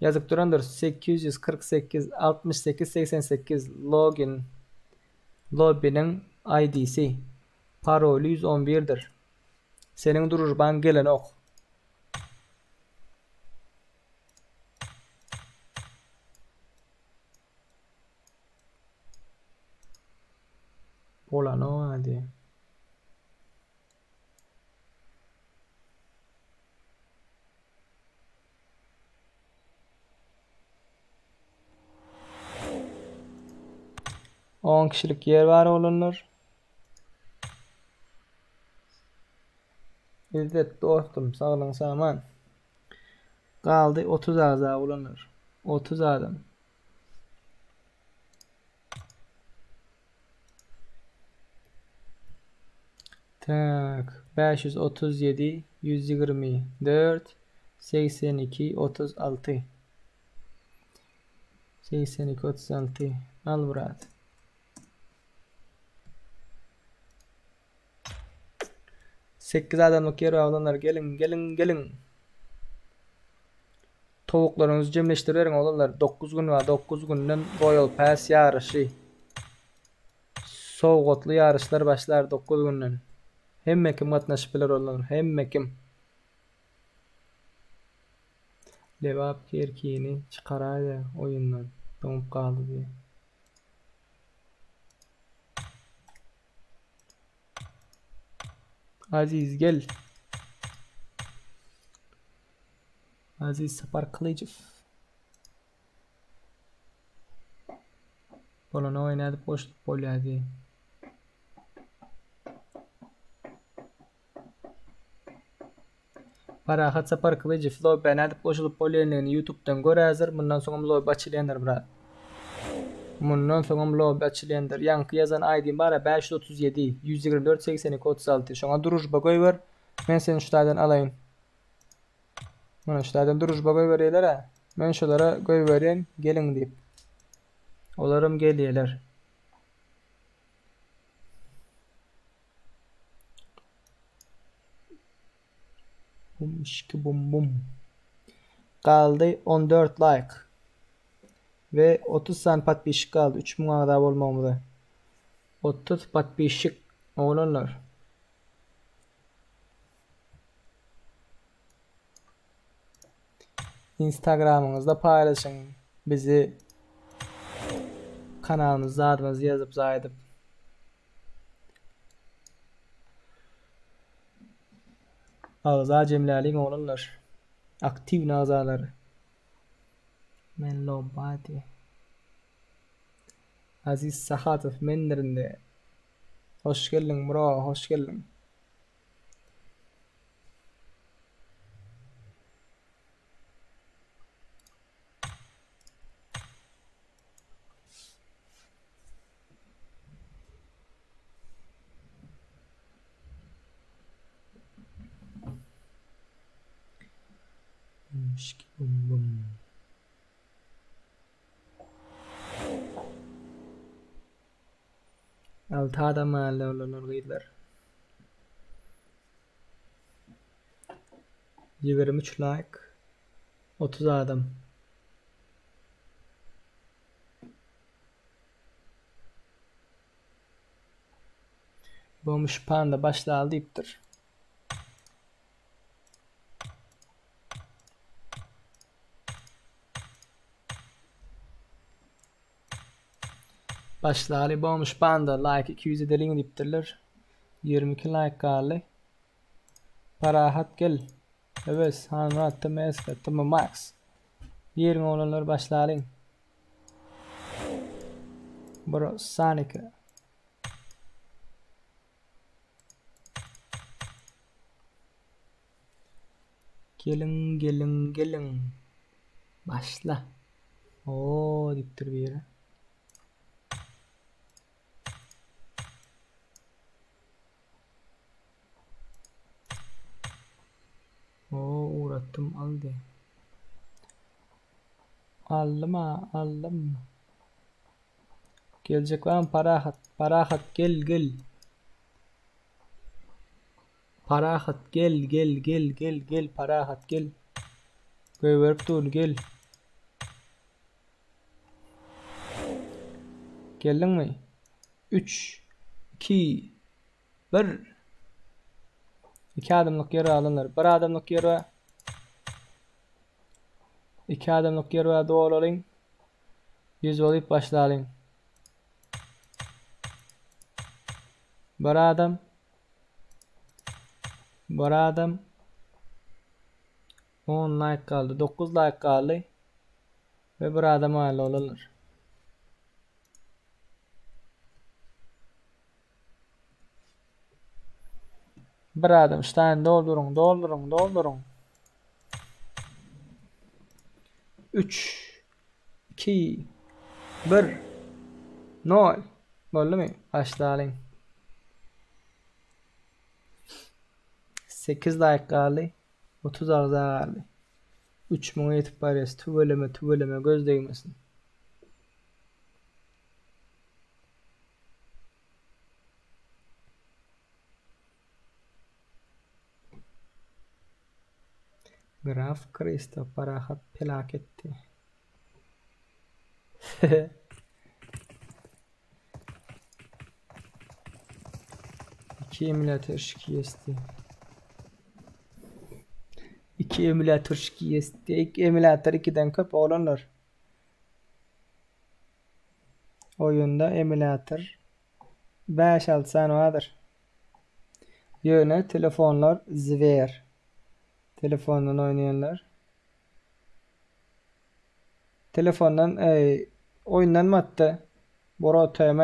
Ýazyp durandyr 848 68 88 login lobbiniň ID-si. Paroly 111 dir. Seniň družbaň gelenok. Bolanok ady. On kişilik ýer bar oglanlar. Izzet dostum saglyň saman. Galdy 30 agza oglanlar. 30 adam. Tak 537 124 82 36 82 36 al brat. 8 adamlyk ýer oglanlar geliň geliň geliň. Towuklaryňyzy jemleşdiriberiň oglanlar 9 gün bar 9 günden Royal Pass ýaryşy. Sowgatly ýaryşlar başlar 9 günden. Hemme kim gatnaşyp biler oglanlar hemme kim. Lebap Kerkini çykaraýda oýundan doňup galdy diýe. Aziz gel. Aziz Sapar Kylyjow. Bolany oýnadyp goşulyp bolýar diýe. Parahat Sapar Kylyjow lobbä nädip goşulyp bolýandygyny ýutubdan gör häzir, mundan soňam lobby açylýandyr brat. Mundan soňam lobby açylýandyr. Ýaňky ýazan ID-m bar-a 537 124 82 36 şoňa družba goýber, men seni şu taýdan alaýyn. Mana şu taýdan družba goýberýärler-ä. Men şolara goýberýän geliň diýip. Olaram gelýärler. Bum işki bum bum. Galdy 14 like. We 30 sany podpisçik galdy 3000 agza bolmagymyza. 30 podpisçik oglanlar. Instagramyňyzda paýlaşyň bizi kanalymyzda adymyzy ýazyp zaýadyp. Agza jemläliň oglanlar. Aktiwny agzalar. Men lobady. Aziz Sahatow mendirin de. Hoş geldiň bro, hoş geldiň. Şiki bum bum. Alty adam galdy oglanlar gyzlar. 23 like 30 adam. Bomuş panda başlaly diýipdir. Başlaly Bomuş panda like 200 edeliň diýipdirler. 22 like galdy. Parahat gel. Öwez, Hanmyrat, TMSK, TM Max. Giriň oglanlar başlalyň. Bro Sanika. Geliň geliň geliň. Başla. Oo diýipdir biri. Oo ugratdym aldy. Aldym a aldym. Geljek barmy Parahat? Parahat gel gel. Parahat gel gel gel gel gel Parahat gel. Goýberip dur gel. Geldiňmi? 3 2 1 2 adamlyk ýer alynlar. 1 adamlyk ýer bar. 2 adamlyk ýer bar dolalyň. 100 bolup başlalyň. Bir adam. Bir adam. 10 like galdy. 9 like galdy. We bir adam galdy olanlar. Bir adam ştaýny dolduryň, dolduryň, dolduryň. 3 2 1 0 Boldumy? Başlalyň. 8 like galdy. 30 agza galdy. 3000-e ýetip barýas. Tüweleme, tüweleme göz degmesin. Graf Kristo parahat pelaketdi. İki emülatör şikesti. İki emülatör şikesti. İki emülatör ikiden köp oglanlar. Oýunda emulýator bäş-alty sany bardyr. Ýöne telefonlar zwer. Telefondan oýnaýanlar. Telefondan eý oýundan batdy. Bro TM.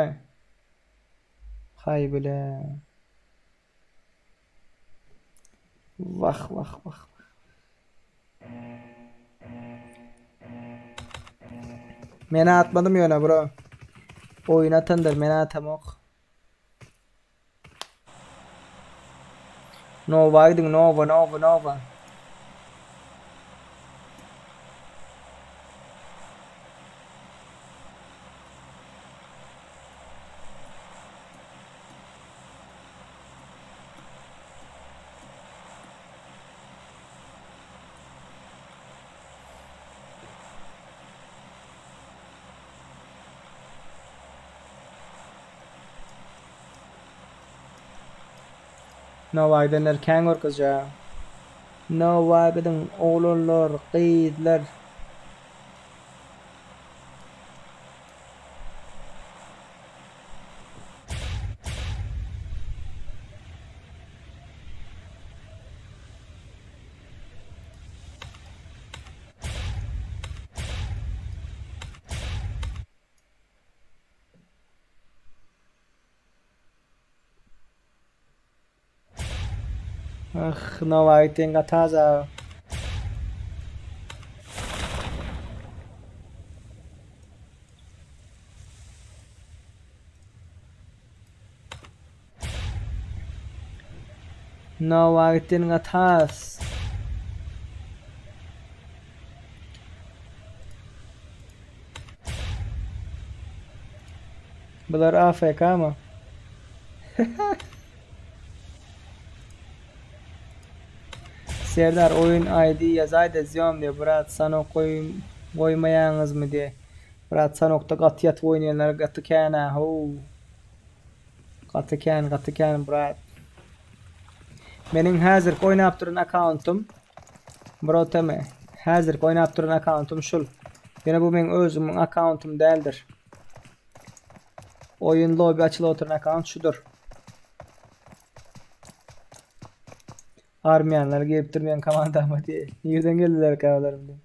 Haý bile. Wah wah wah. Men atmadym ýöne bro. Oýun atandyr men atamok. Nova gidiň Nova Nova Nova. Nowa gidenler kän görkezýär. Nowa gidiň oglanlar, gyzlar. Ah, Nowa gitdiň gataza. Nowa gitdiň gatas. Bular AFK-my? Serdar oýun ID ýazaýda zýom diýe brat sanok goý goýmaýaňyzmy diýe. Brat sanokda gaty ýatyp oýnaýanlar gaty känä how. Gaty kän gaty kän brat. Meniň häzirki oýnap duran akkauntym Bro teme. Häzirki oýnap duran akkauntym şul. Ýöne bu meň özümiň akkauntym däldir. Oýun lobby açylyp oturan akkaunt şudur. Armiýanlar giripdir meň komandama diýe. Nirden geldiler olar indi?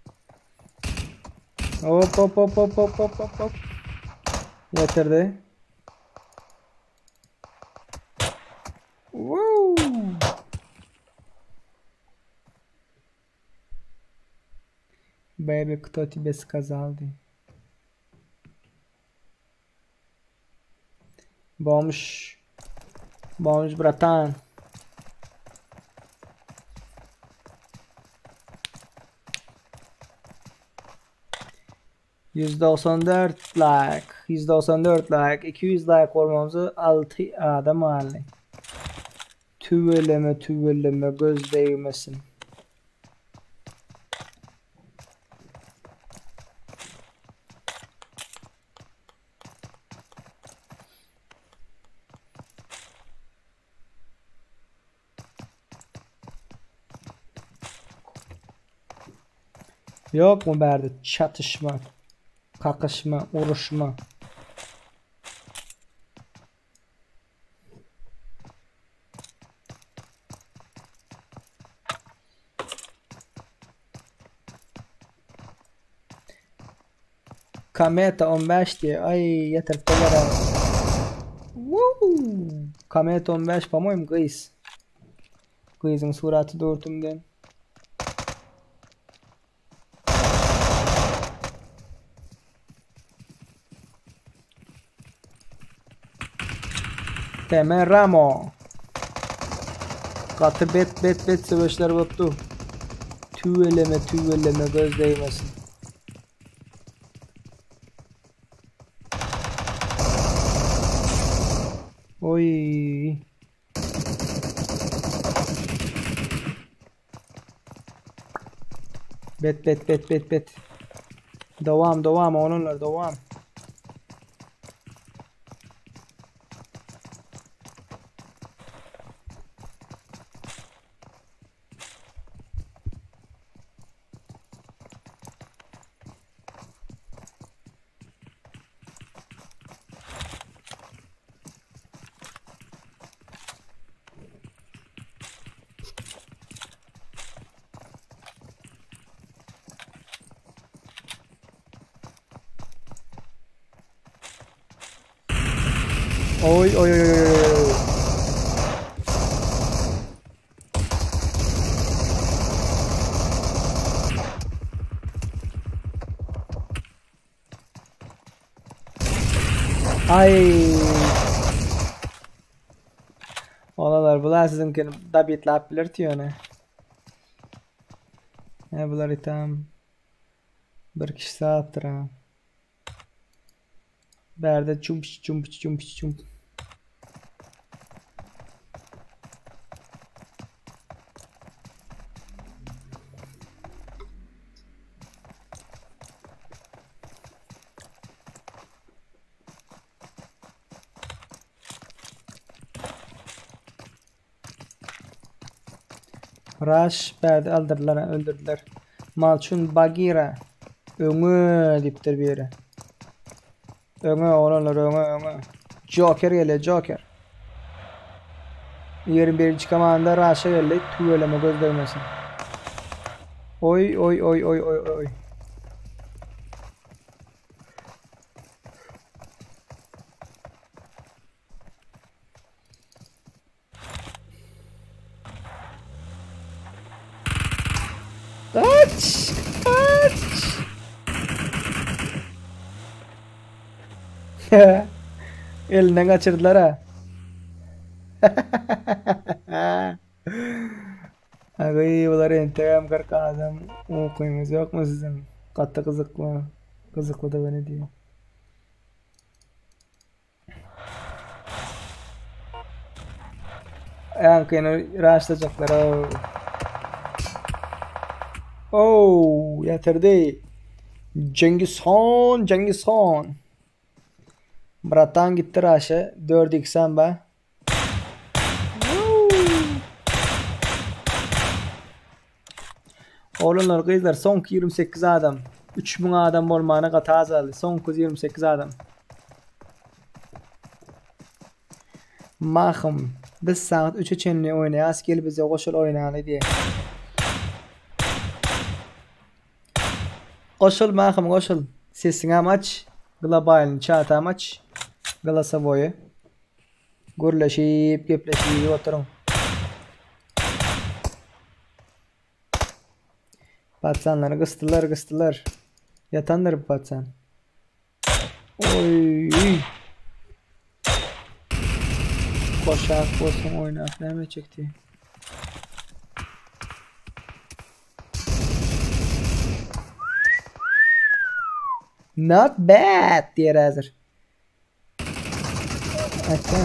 Hop hop hop hop hop hop hop hop. Ýetirdi. Woo! Baby, кто тебе сказал diý. Bomž. Bomž bratan. 194 like, 194 like, 200 like bolmamyzy 6 adam galdy. Tüweleme tüweleme göz degmesin. Ýokmy bärde çatyşma, kakyşma, uruşma? Kameta 15 diýe. Aý, ýetirip bolar. Woo! Kameta 15, po-moýem, gyz. Gyzyň suraty durtumden. Teme Ramo. Gaty bet bet bet söweşler bolup dur. Tüweleme tüweleme göz degmesin. Oý. Bet bet bet bet bet. Dowam dowam oglanlar dowam. Oý oý oý oý oý. Aý. Olanlar bular siziňkini dabitlap biler ýöne. Ne bular itam bir kişi saatdyr ha. Bärde çump çump çump çump. Rush bärde aldyrdylar, öldürdüler. Malçun Bagira öňe diýipdir biri. Öňe oglanlar öňe öňe. Joker gelýär Joker. 21-nji komanda Rush'a geldi. Tüweleme göz degmesin. Oý oý oý oý oý oý. Kaç! Kaç! Elinden kaçırdylar ha. Agy bular entegem 40 adam ukyňyz ýokmy siziň? Gaty gyzykly. Gyzykly da beni diýýär. Ýaňkyny raşlajaklar. Oh, ýatyrdy. Cengiz Han, Cengiz Han. Bratan gitdi raşa. 4x am ba. Oglanlar, gyzlar, soňky 28 adam. 3000 adam bolmana gaty azaldy. Soňky 28 adam. Mahym, biz sagat 3-e çenli oýnaýas, gel bize goşul oýnaly diýe. Goşul Mahym, goşul. Sesiňem aç, globalny çatam aç. Golosowoýy. Gürleşip, gepleşip oturyň. Patsanlary gysdylar, gysdylar. Ýatandyr bu patsan. Oý. Koşak bolsun oýnap näme çekdi? Not bad diýer häzir. Aýtsa.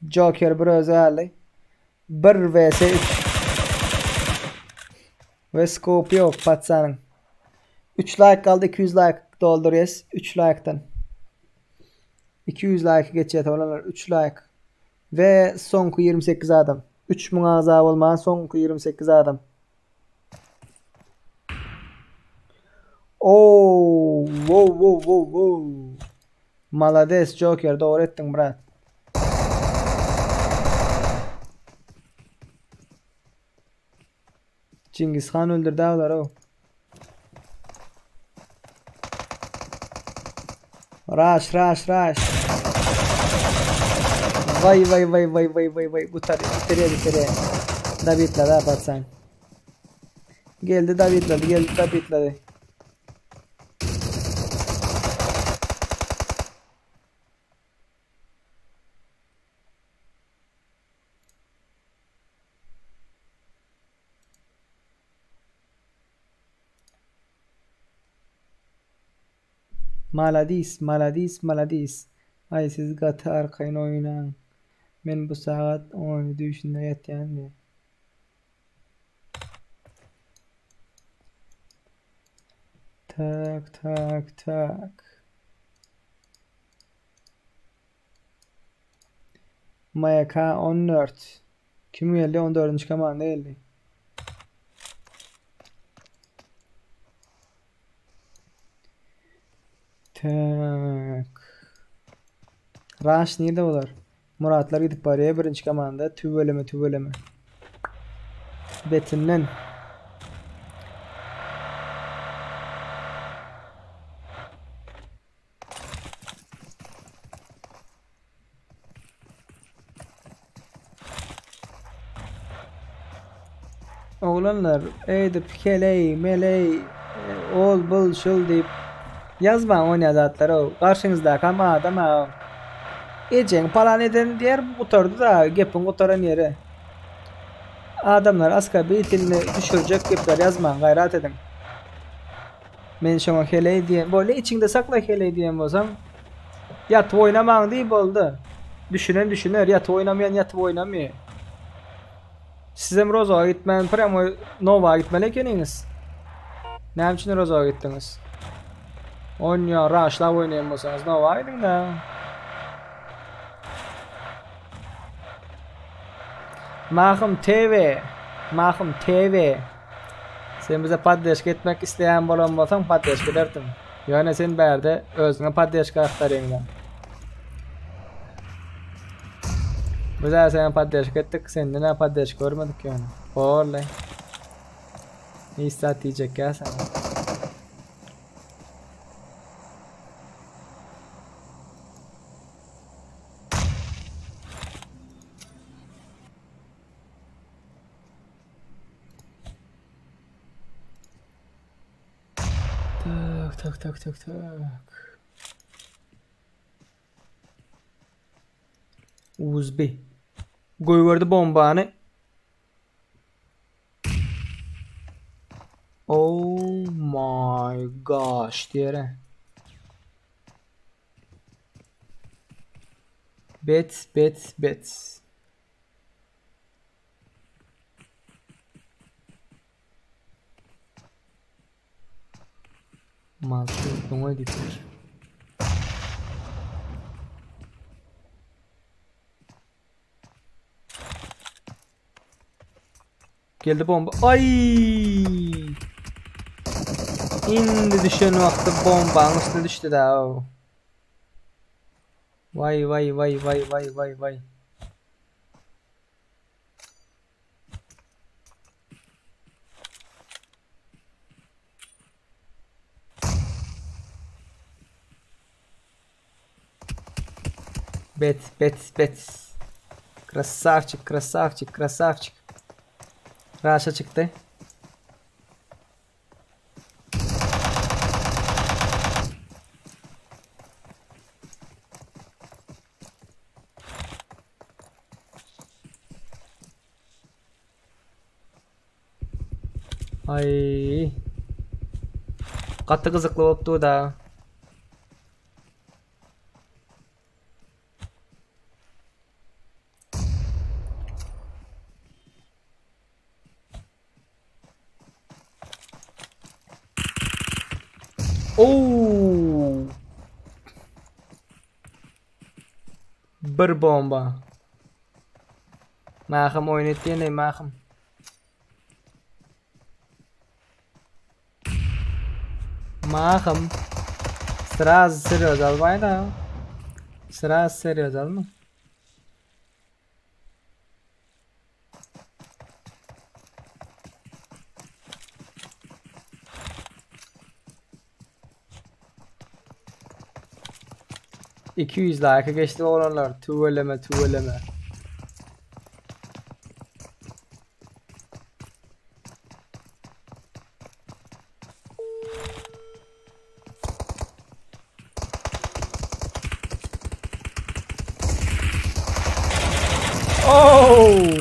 Joker bir özi aldy. 1 vs 3. Ve scope yok patsanyň. 3 like galdy 200 like doldurýas 3 like'dan. 200 like geçýär olanlar 3 like. Ve soňky 28 adam. 3000 agza bolman soňky 28 adam. Oh, wow, wow, wow, wow. Malades Joker, dogry etdiň brat. Çingiz han öldürdi awlary o. Raş, raş, raş. Vay vay vay vay vay vay vay. Gutar, bitirýär, bitirýär. Davidledi ha patsan. Geldi Davidledi, geldi Davidledi. Maladis, maladis, maladis. Aý siz gaty arkaýyn oýnaň. Men bu sagat ony düýşünde ýatýan diýýär. Tak, tak, tak. MK 14. Kim geldi? 14. komanda geldi. Tak. Raş nirde olar? Muratlar gidip barýar birinji komanda. Tüweleme, tüweleme. Betinden. Oglanlar eýdip heleý meleý ol bul şul diýip ýazmaň onýa zatlary garşyňyzdakam adam a ejeň palan eden diýer gutardy da gepiň gutaran ýeri adamlar askabitilni düşürjek gepler ýazmaň gaýrat ediň. Men şoňa heleý diýen boldy. Içiňde sakla heleý diýen bolsaň. Ýatyp oýnamaň diý boldy. Düşünen düşüner, ýatyp oýnamaýan ýatyp oýnamaýar. Sizem Rozoga gitmän prýamoý Nowa gitmeli ekeniňiz. Näme üçin Rozoga gitdiňiz? Oýnaýan, raşlap oýnaýan bolsaňyz Nowa gidiň-dä. Mahym TV, Mahym TV. Sen bize poddeşka etmek isleýän bolan bolsaň poddeşka ederdim. Ýöne sen bärde özüňe poddeşka agtarýaň. Biz-ä saňa poddeşka etdik, senden-ä poddeşka görmedik ýöne. Boldy. Hiç zat diýjek ýa saňa. Tak, tak, tak, tak, tak. Uzbi. Goýberdi bombany. Oh my gosh diýere. Bet, bet, bet. Malçy öňe diýipdir. Geldi bomba. Ay! Indi düşen wagty bombanyň üstüne düşdi da. Vay vay vay vay vay vay vay. Bet, bet, bet. Krasavçik, krasavçik, krasavçik. Raşa çykdy. Ay. Gaty gyzykly bolup dur da. Oo. Bir bomba. Mahym oýun etýän mahym. Mahym. Sraz serýoz almaýda. Sraz serýoz alma. 200 like geçdi oglanlar. Tüweleme tüweleme. Oh!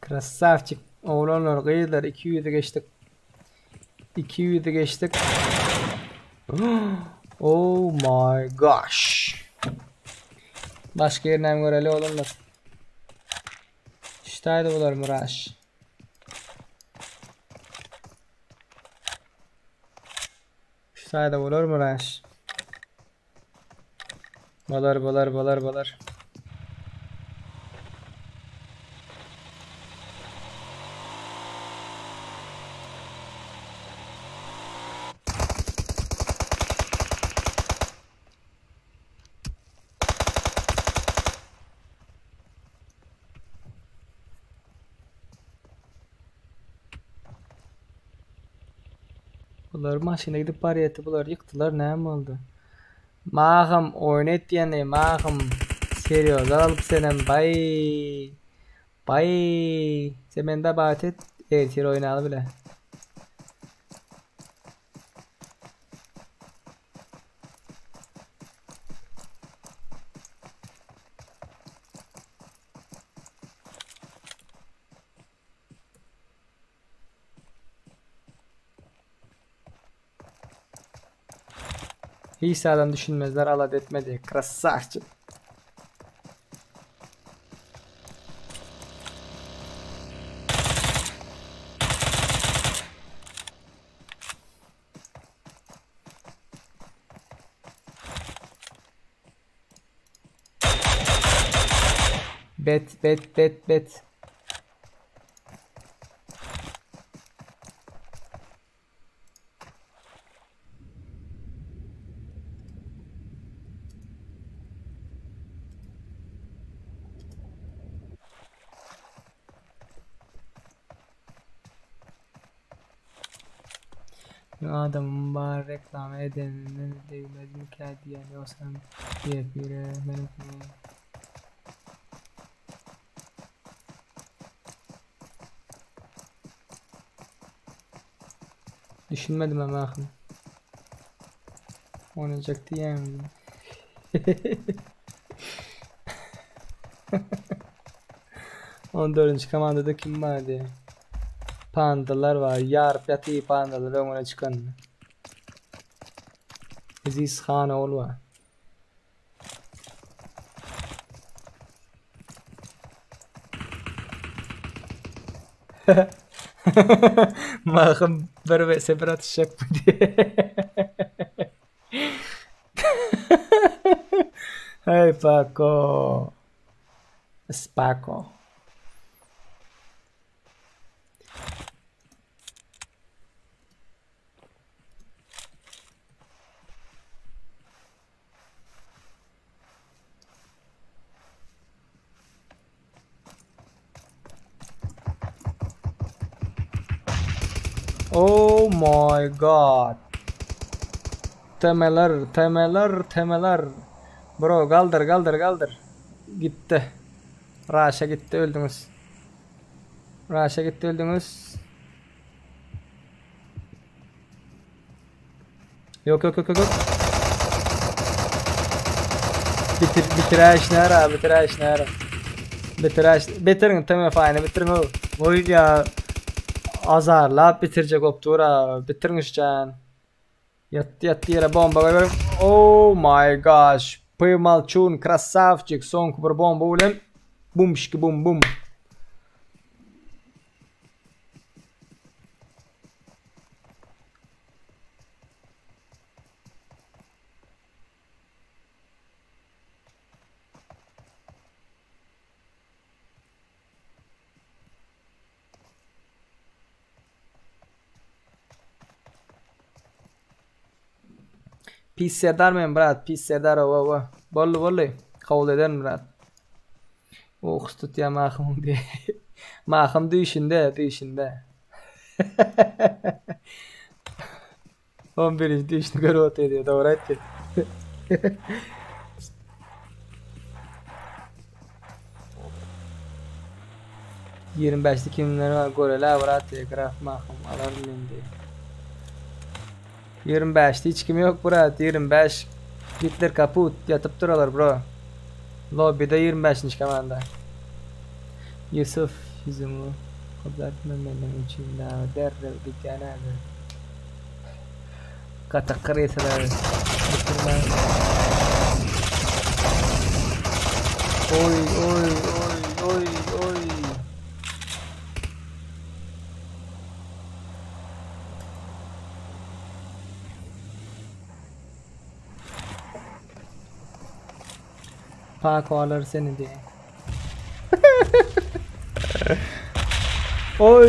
Krasavçik oglanlar gyzlar 200'e geçdik. 200'e geçdik. Oh my gosh. Başga ýerinden göreli oglanlar. Ştaýda bolar Muraş. Ştaýda bolar Muraş. Bolar bolar bolar bolar. Bular maşyna gidip barýardy, bular ýykdylar, näme boldy? Mahym oýun etýäni, Mahym. Serýozlar alyp senem baý. Baý. Sen mende bat et, ertir oýnaly bile. Hiç adam düşünmezler alad etmedi. Krasavçik. Bet bet bet bet. Adamym bar reklama edeninden degmezmikä diýýän ýogsam efire meniňkini. Düşünmedim hem ahym. Oynayacak diýýäňmi? On dördünji komandada kim bar diýýär. Pandalar bar. Ýaryp ýatyr pandalar öňüne çykan. Eziz han ogul bar. Mahym bir vs bir atyşjak bu diýýär. Hey Paco. Spako. Oh my god. Temeler, temeler, temeler. Bro galdyr, galdyr, galdyr. Gitdi. Raşa gitdi öldüňiz. Raşa gitdi öldüňiz. Yok yok yok yok. yok. Bitir bitiräş nära bitiräş nära. Bitiräş bitirin TMF-ni bitirin o. Oý ya azarlap bitirjek bolup dur ha. Bitirin işjan. Ýatdy ýatdy ýere bomba goýber. Oh my gosh. Pymalçun krasavçik soňky bir bomba bilen bumşki bum bum. Pis Serdar men brat, Pis Serdar owa owa. Boldy boldy. Kabul ederin brat. Okus tutýar Mahymyň diýe. Mahym düýşünde, düýşünde. 11-nji düýşüni görüp otyr diýe, dogry aýtdy. 25-de kimler bar göreli brat diýe, graf Mahym alaryn men diýe. 25-de hiç kim ýok brat, 25 Hitler kaput ýatyp duralar bro. Lobbyda 25-nji komanda. Ýusuf ýüzüňi gyzartma meniň üçin dagy derrew gidýän häzir. Gaty krysalar bitirmän. Oý oý oý oý oý. Paco alar seni diýe. Oy,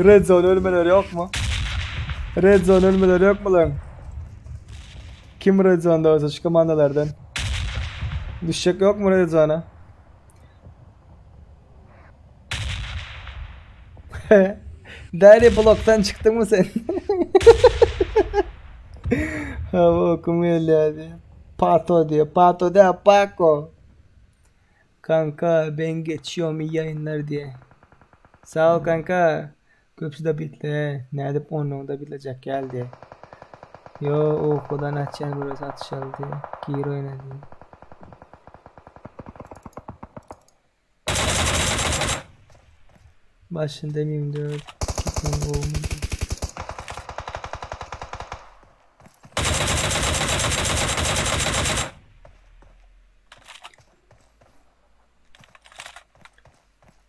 Red Zone ölmeler yok mu? Red Zone ölmeler yok mu lan? Kim Red Zone'da olsa şu komandalardan? Düşecek yok mu Red Zone'a? Deri bloktan çıktın mı sen? Hava okumuyor yani. Pato diyor. Pato de Paco. Kanka ben geçiyorum iyi yayınlar diye. Sağ ol kanka. Köpüsü de bitti. Nerede onu da bitecek geldi. Yo uykudan açan burası atışaldı diye. Gir oyna diye. Başını demeyeyim diyor.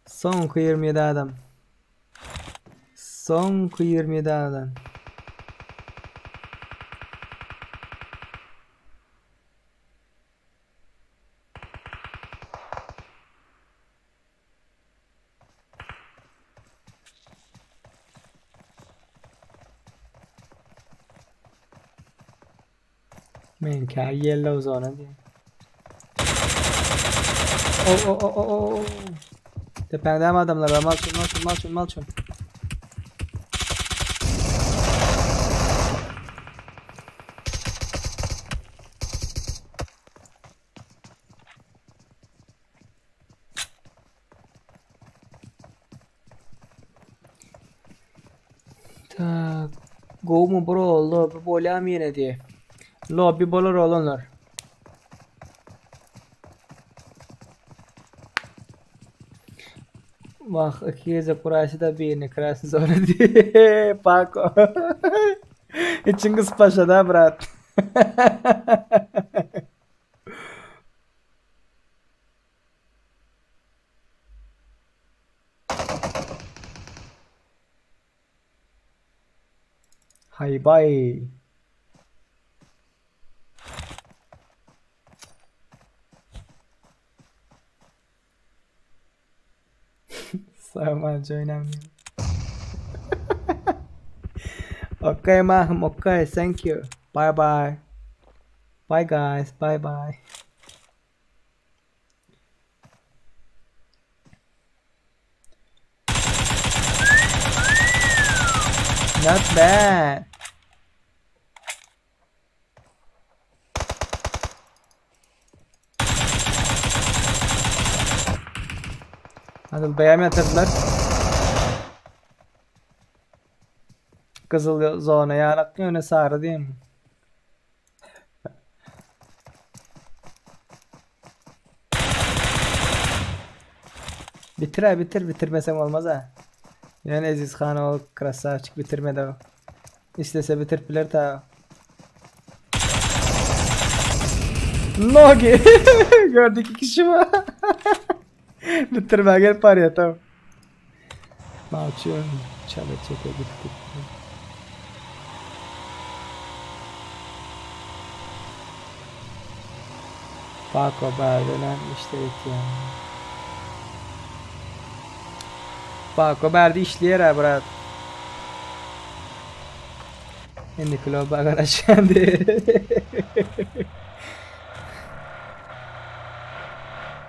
Soňky 27 adam. Soňky 27 adam. Menkä yellow zone diýýär. O o o o o. Tepäňdämi adamlar bar? Malçun, malçun, malçun, malçun. Tak. Gowmy bro, lobby bolýamy ýene diýe. Lobby bolar oglanlar. Wah, iki gezek uraýsa-da birini krasny zona diýip. Pako. Içiň gysyp başlady-a, brat. Haýbaý. Saman joýnamýar. Okay, Mahum, okay, thank you. Bye bye. Bye guys, bye bye. Not bad. Adyl beýam ýatyrdylar. Gyzyl zona ýalak ýöne sary diýim. Bitir ha bitir bitirmesem olmaz ha. Ýöne Eziz han ol krasavçik bitirmedi o. Islese bitirip biler ta. Nogi. Gördük iki kişi var. Bitirme gel paraya tamam. Malçım çala çeke gittik. Paco berdelen işte ya. Paco berdi işleýär ha brat. Indi kloba garaşýan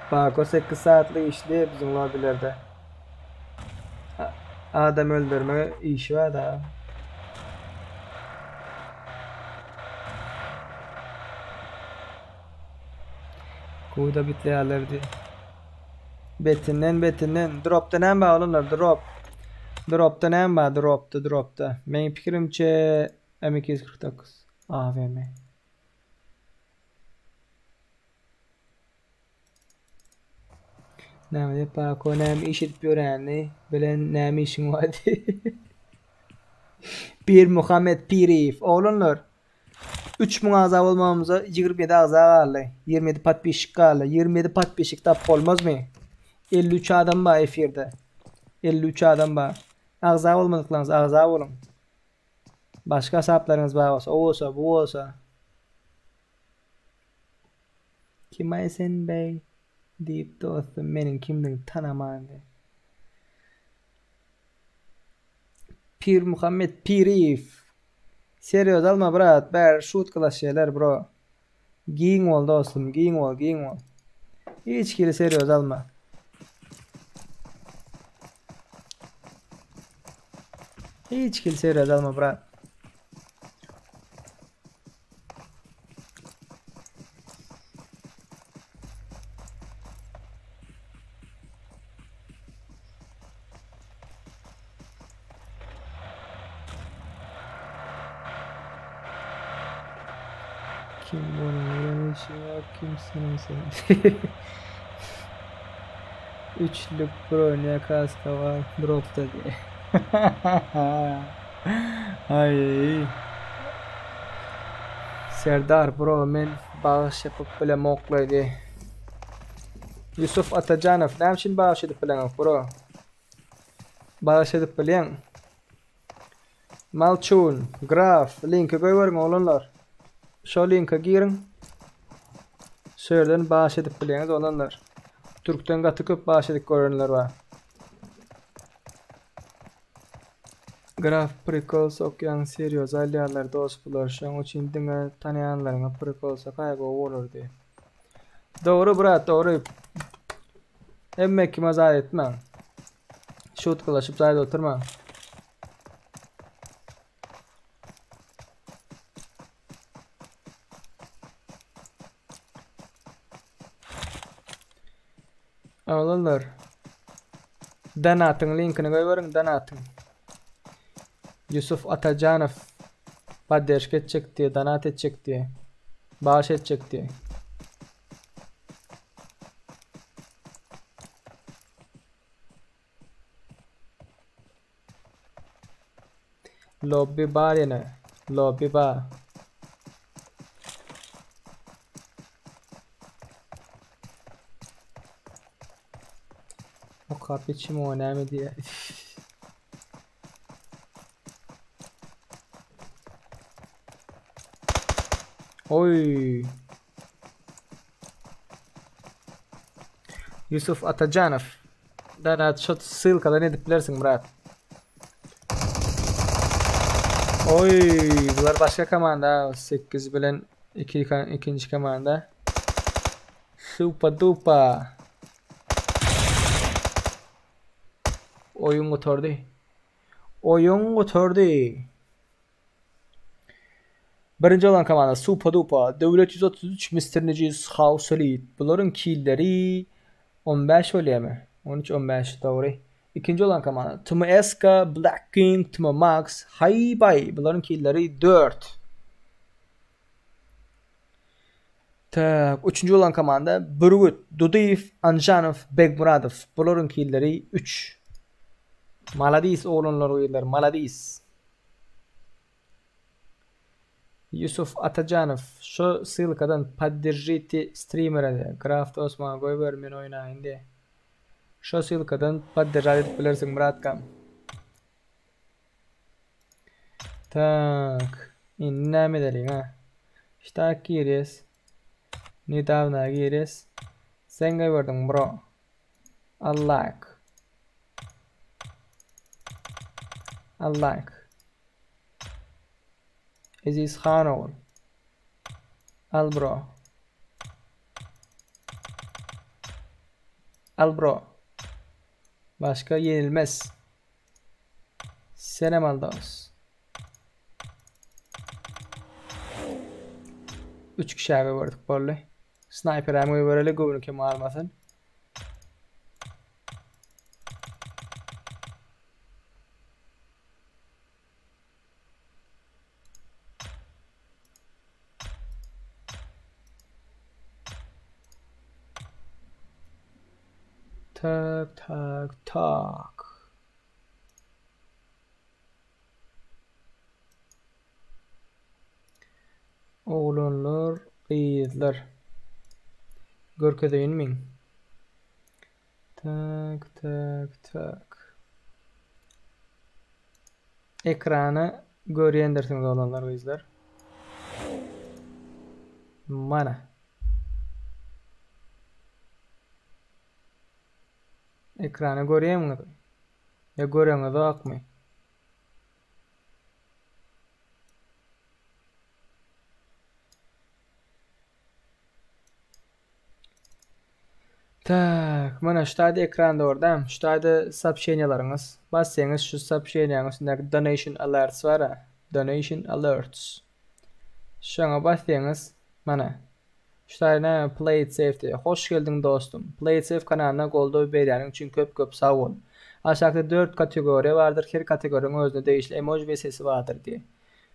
Paco 8 saatlik işleýär biziň lobilerde. Adam öldürme işi bar da. Kuda bitleýärlerdi. Betinden betinden. Dropda näme bar olanlar drop. Dropda näme bar dropda dropda. Meň pikirimçe M249 AWM. Näme diýip Bako näme iş edip ýörenini bilen näme işiň bar diýip. Pir Muhammet Piriýew. Oglanlar 3000 agza bolmagymyza 27 agza galdy. 27 podpisçik galdy. 27 podpisçik tapyp bolmazmy? 53 adam bar efirde. 53 adam bar. Agza bolmadyklaryňyz agza boluň. Başga hasaplaryňyz bar bolsa, o bolsa, bu bolsa. Kimaý sen beý diýip dostum meniň kimdigimi tanamandy. Pirmuhammet Piriýew Serýoz alma brat bäri şutkalaşýalar bro. Giň bol dostum giň bol giň bol. Hiç hili serýoz alma. Hiç hili serýoz alma brat. Kim bunun bilen işi yok, kimsenin sen. Üçlük bronya kaska var, dropta diye. Ay. Serdar bro men bagyş yapyp bilemokla diye. Yusuf Atajanow näme üçin bagyş edip bileňok bro? Bagyş edip bilýäň. Malçun, Graf, linki goýberiň oglanlar. Şo linke giriň. Şu ýerden bagyş edip bilýäňiz oglanlar. Türkden gaty köp bagyş edip görenler bar. Graf prikol sokýaň serýoz alýarlar dos bular şoň üçin diňe tanaýanlaryňa prikol sokaý gowy bolardy. Dogry brat dogry. Hemme kime zat etmäň. Şutkalaşyp jaýda oturmaň. Oglanlar. Donatyň linkini goýberiň, donatyň. Ýusuf Atajanow podderžka etjek diýe, donat etjek diýe. Bagyş etjek diýe. Lobby bar ýene. Lobby bar. Okap içim o näme diýýär. Oý. Yusuf Atajanow. Dana şu ssylkadan edip bilersiň Murat. Oý, bular başga komanda 8 bilen 2 ikinji komanda. Supa dupa. Oýun gutardy. Oýun gutardy. Birinji olan komanda Supa Dupa, Döwlet 133, Mister Nejiz, House Elite. Bularyň killeri 15 bolýarmy? 13 15 dogry. Ikinji olan komanda Tuma Eska, Black King, Tuma Max, Haybay. Bularyň killeri 4. Tak, üçünji bolan komanda Bürgüt, Dudyýew, Anjanow, Begmuradow. Bularyň killeri 3. Maladis oglanlar gyzlar, maladis. Ýusuf Atajanow, şu ssylkadan podderžite strimera diýýär. Graf dos maňa goýber men oýnaýyn diýýär. Şo ssylkadan podderžat edip bilersiň bratkam. Tak, indi näme edeliň ha? Ştak girýäs. Nedawna girýäs. Sen goýberdiň bro. A like. A like. Eziz han ogul. Al bro. Al bro. Başga ýenilmez. Senem al dos. 3 kişä gördük boldy. Sniper hem goýbereli göwni kim almasyn. Tak tak tak. Oglanlar, gyzlar. Görkezeýinmiň? Tak, tak, tak. Ekrany görýändirsiňiz oglanlar, gyzlar. Mana. Ekrany görýämiňiz? Ýa göreňizokmy? Tak, mana şu taýda ekran dogry Şu taýda soobşeniýalaryňyz. Bassaňyz şu soobşeniýanyň üstündäki donation alerts bar. Donation alerts. Şoňa bassaňyz mana şu taýda play it safe diýýär. Hoş geldiň dostum. Play it safe kanalyna goldaw berýäniň üçin köp köp sag bol. Aşakda 4 kategoriýa bardyr. Her kategoriýanyň özüne degişli emoji we sesi bardyr diýýär.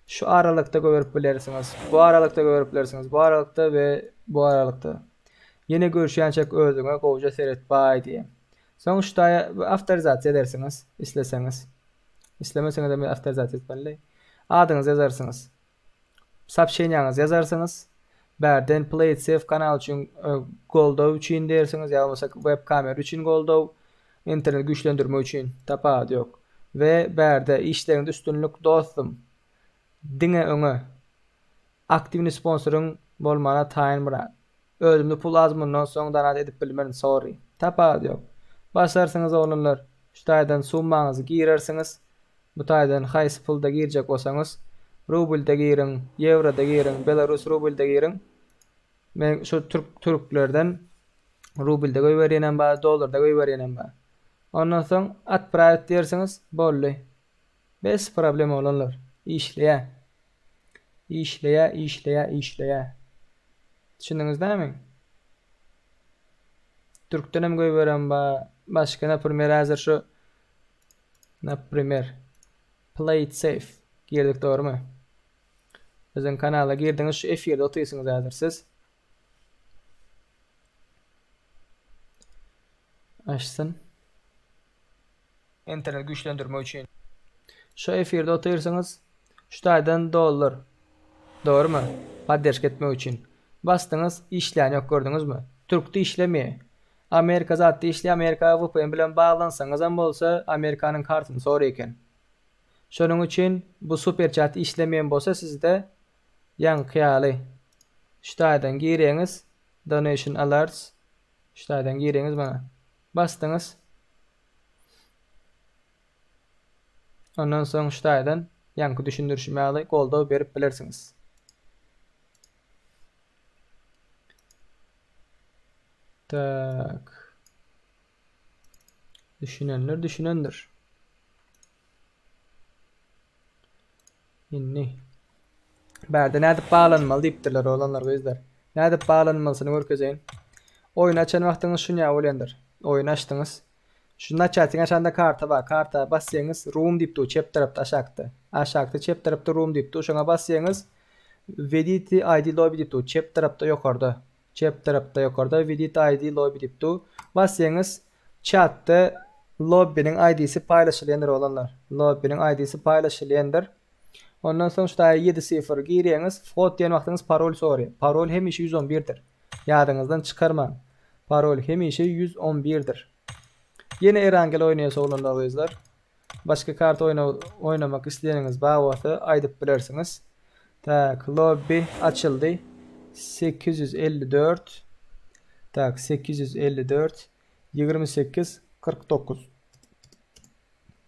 Şu aralykda görüp bilersiňiz. Bu aralykda görüp bilersiňiz. Bu aralykda we bu aralykda. Ýene görüşýänçäk özüňe gowja seret baý diýýär. Soň şu taýa awtorizasiýa edersiňiz isleseňiz. Islemeseňiz hem awtorizasiýa etmeli. Adyňyzy ýazarsyňyz. Soobşeniýaňyzy ýazarsyňyz. Bärden Play It Safe kanal üçin e, goldaw üçin diýersiňiz ýa bolmasa web kamera üçin goldaw, internet güýçlendirmek üçin tapawudy ýok. We bärde işleriňde üstünlik dostum. Diňe öňe. Aktiwny sponsoryň bolmana taýyn brat. Özümde pul az mundan soň donat edip bilmerin sorry. Tapawudy ýok. Başarsyňyz oglanlar. Şu taýdan summaňyzy girersiňiz. Bu taýdan haýsy pulda girjek bolsaňyz rublda giriň, ýewroda giriň, belarus rublda giriň. Men şu türk türklerden rublda goýberýänem bar, dollarda goýberýänem bar. Ondan soň otpravit diýersiňiz, boldy. Bez problem oglanlar. Işleýär. Işleýär, işleýär, işleýär. Düşündiňiz näme? Türkden hem goýberen bar. Başga naprimer häzir şu naprimer play it safe girdik dogrymy? Biziň kanala girdiňiz şu efirde otyrsyňyz häzir siz. Açsyn. Internet güýçlendirmek üçin. Şu efirde otyrsyňyz. Şu taýdan dollar. Dogrymy? Podderşka etmek üçin. Basdyňyz, işleýän ýok gördüňizmi? Türkde işlemeýär. Amerika zatda işleýär, Amerika VPN bilen baglansaňyzam bolsa Amerikanyň kartyny soraýar eken. Şonuň üçin bu super chat işlemeýän bolsa sizde ýaňky ýaly şu taýdan gireňiz donation alerts şu taýdan gireňiz mana basdyňyz. Ondan soň şu taýdan ýaňky düşündirişim ýaly goldaw berip bilersiňiz. Tak. Düşünenler düşünendir. Indi Bärde nädip baglanmaly diýipdirler oglanlar gyzlar. Nädip baglanmalysyny görkezeýin. Oýun açan wagtyňyz şunýa bolýandyr. Oýun açdyňyz. Şu naçatyň aşagynda karta bar. Karta basýaňyz room diýip dur çep tarapda aşakda. Aşakda çep tarapda room diýip dur. Şoňa basýaňyz Vedite ID lobby diýip dur çep tarapda ýokarda. Çep tarapda ýokarda Vedite ID lobby diýip dur. Basýaňyz çatda lobbiniň ID-si paýlaşylýandyr oglanlar. Lobbiniň ID-si paýlaşylýandyr. Ondan soň şu taýa 7 sifr girýäňiz, whod diýen wagtyňyz parol soraýar. Parol hemişe 111-dir. Ýadyňyzdan çykarmaň. Parol hemişe 111-dir. Ýene Erangel oýnaýas oglanlar gyzlar. Başga karta oýna oýnamak isleýäniňiz bar bolsa aýdyp bilersiňiz. Tak, lobby açyldy. 854 Tak, 854 28 49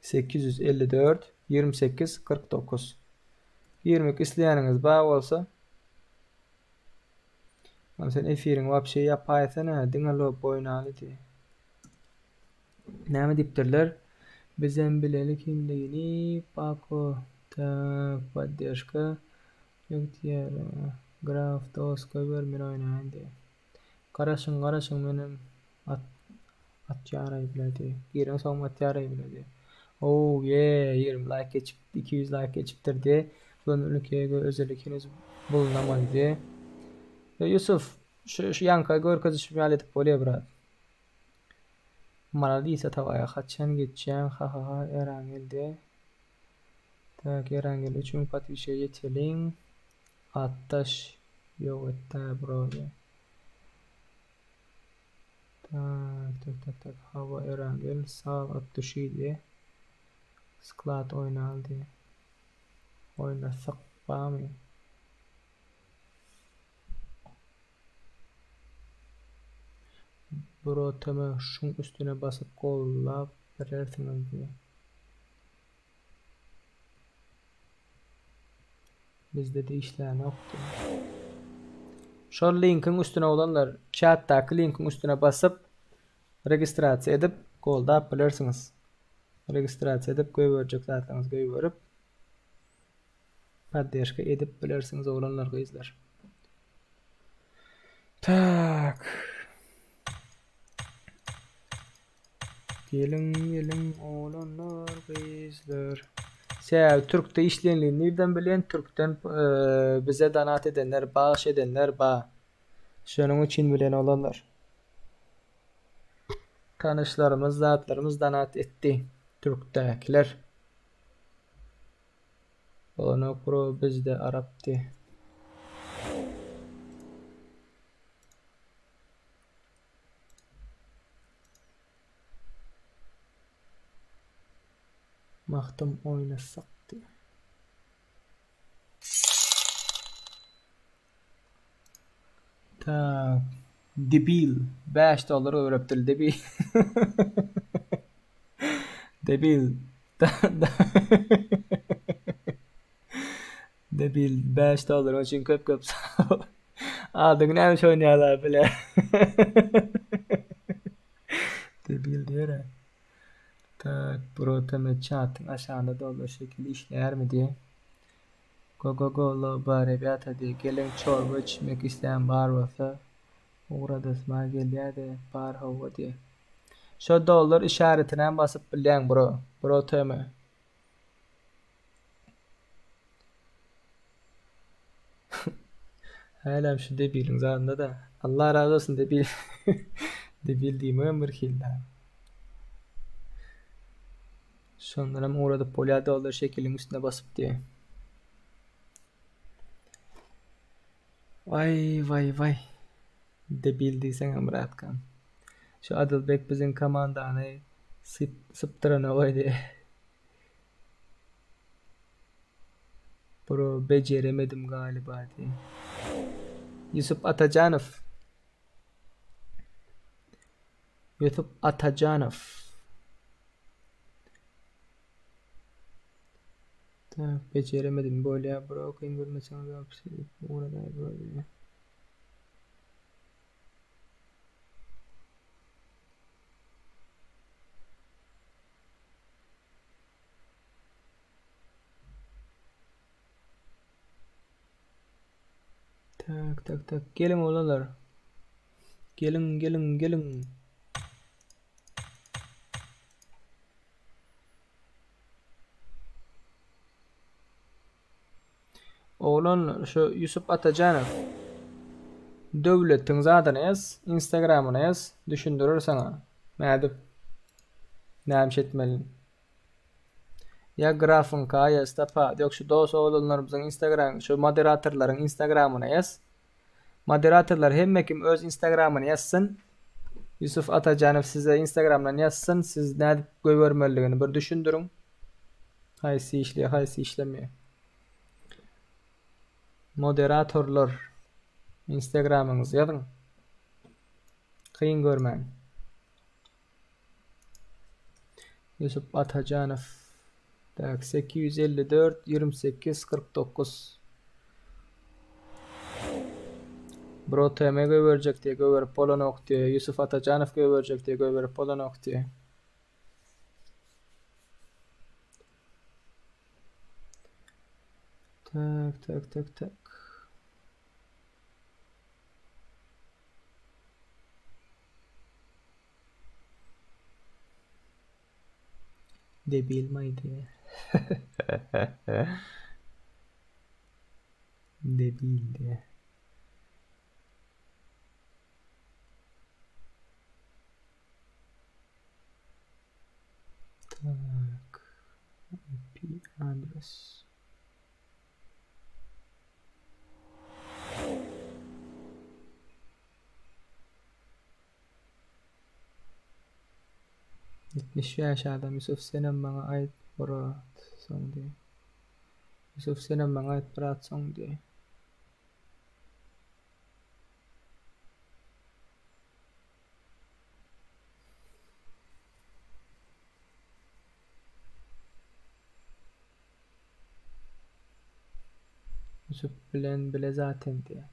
854 28 49 Girmek isleýäniňiz bar bolsa Lan sen efiriň wapşe ýapaýsana diňe lobby oýnaly diý. Näme diýipdirler? Bizem bileli kimligini Pako tak poddežka ýok diýýär. Graf dos goýber men oýnaýyn diýýär. Garaşyň garaşyň menem at atýaraý bile diýýär. Giren soňum atýaraý bile diýýär. Oh yeah 20 laýk geçip 200 laýk geçipdir diýýär. Bulan ülkeye özellik henüz bulunamady diýýär. Ýusuf şu şu ýaňka görkezişim ýaly edip bolýar brat. Maladis Atabaýa haçan geçýäň hahaha Erangelde tak Erangel 3000 podpisçige ýeteliň atdaş ýok etdä bro diýýär. Tak tak tak tak hawa Erangel sag at düşi diýýär. Sklad oýnaly diýýär. Oýnasak bamy? Bro tm şuň üstüne basyp gollap bilersiňiz diýýär. Bizde-de işlänok diýýär. Şol linkiň üstüne oglanlar çatdaky linkiň üstüne basyp registrasiýa edip goldap bilersiňiz. Registrasiýa edip goýberjek zatlaryňyzy goýberip poddežka edip bilersiňiz oglanlar gyzlar. Tak. Geliň geliň oglanlar gyzlar. Sebäbi türkde işleýänligini nirden bilýän türkden e, bize donat edenler bagyş edenler ba. Şonuň üçin bilen oglanlar. Tanyşlarymyz zatlarymyz donat etdi türkdäkiler. Bolanok bro bizde arapdy. Magtym oýnasak diýýär. Tak. Debil. 5 dollar öwrepdir debil. Debil. Debil 5 dollar üçin köp köp sag bol. Adyň näme üçin oýnaýarlar bile. Debil diýer. Tak, bro tm çatyň aşagynda dollar şekili işleýärmi diýe. Go go go loba rebýata diý geliň çorba içmek isleýän bar bolsa ugradasma gelýäde bar howwa diý. Şo dollar işaretinem basyp bilýäň bro. Bro tm. Hälem şu debiliň zadynda da. Allah razy bolsun debil. Debil diýmegem bir hili. Şondanam ugradyp bolýar dollar şekiliň üstüne basyp diýe. Waý waý waý. Debil diýseňem bratkam. Şu Adylbek biziň komandany syp sypdyranogaý diýe. Bro bejeremedim galiba diýe. Ýusup Atajanow. Ýusup Atajanow. Tak bejeremedim bolýa bro kyn görmeseňiz ugradaý bro diýe. Tak tak tak geliň oglanlar. Geliň geliň geliň. Oglan şu Ýusup Atajanow Döwletiň zadyny ýaz, Instagramyny ýaz, düşündirer saňa. Nädip näme iş etmeli. Ýa grafyňka ýaz tapa. Ýok şu dos oglanlarymyzyň Instagram şu moderatorlaryň Instagramyny ýaz. Moderatorlar hemme kim öz Instagramyny ýazsyn. Ýusuf Atajanow size Instagramdan ýazsyn, siz nädip goýbermelidigini bir düşündiriň. Haýsy işleýär, haýsy işlemeýär. Moderatorlar Instagramyňyzy ýazyň. Kyn görmäň. Ýusup Atajanow. Tak, 854 28 49. Bro TM goýberjek diýe goýberip bolanok diýe. Ýusuf Atajanow goýberjek diýe goýberip bolanok diýe. Tak, tak, tak, tak. Debil maýdy. Debil diýe. Tak. IP adres. 75 adam Ýusuf senem maňa aýt brat soň diý. Ýusuf senem maňa aýt brat soň diý. Ýusup bilen bile zaten diýýär.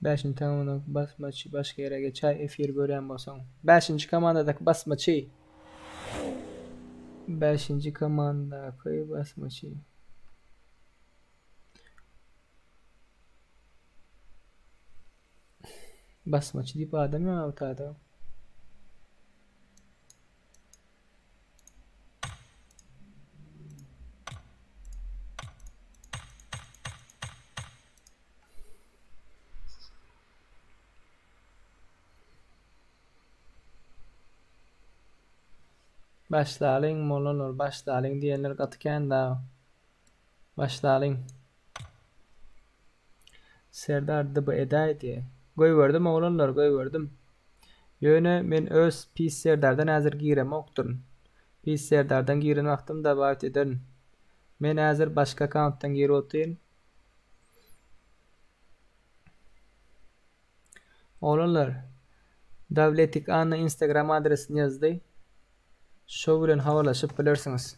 Bäşinji komandadaky basmaçy başga ýere geçäý efir görýän bolsaň. Bäşinji komandadaky basmaçy. Bäşinji komandadaky basmaçy. Basmaçy diýip adam ýok awtada. Başlalyň mollalar başlalyň diýenler gaty kän dagy. Başlalyň. Serdar DB edäýdi. Goýberdim oglanlar goýberdim. Ýöne men öz pis Serdardan häzir giremokdyryn. Pis Serdardan giren wagtym dabawit ederin. Men häzir başga akkauntdan girip otyryn. Oglanlar Dawletik Anna instagram adresini ýazdy. Şo bilen habarlaşyp bilersiňiz.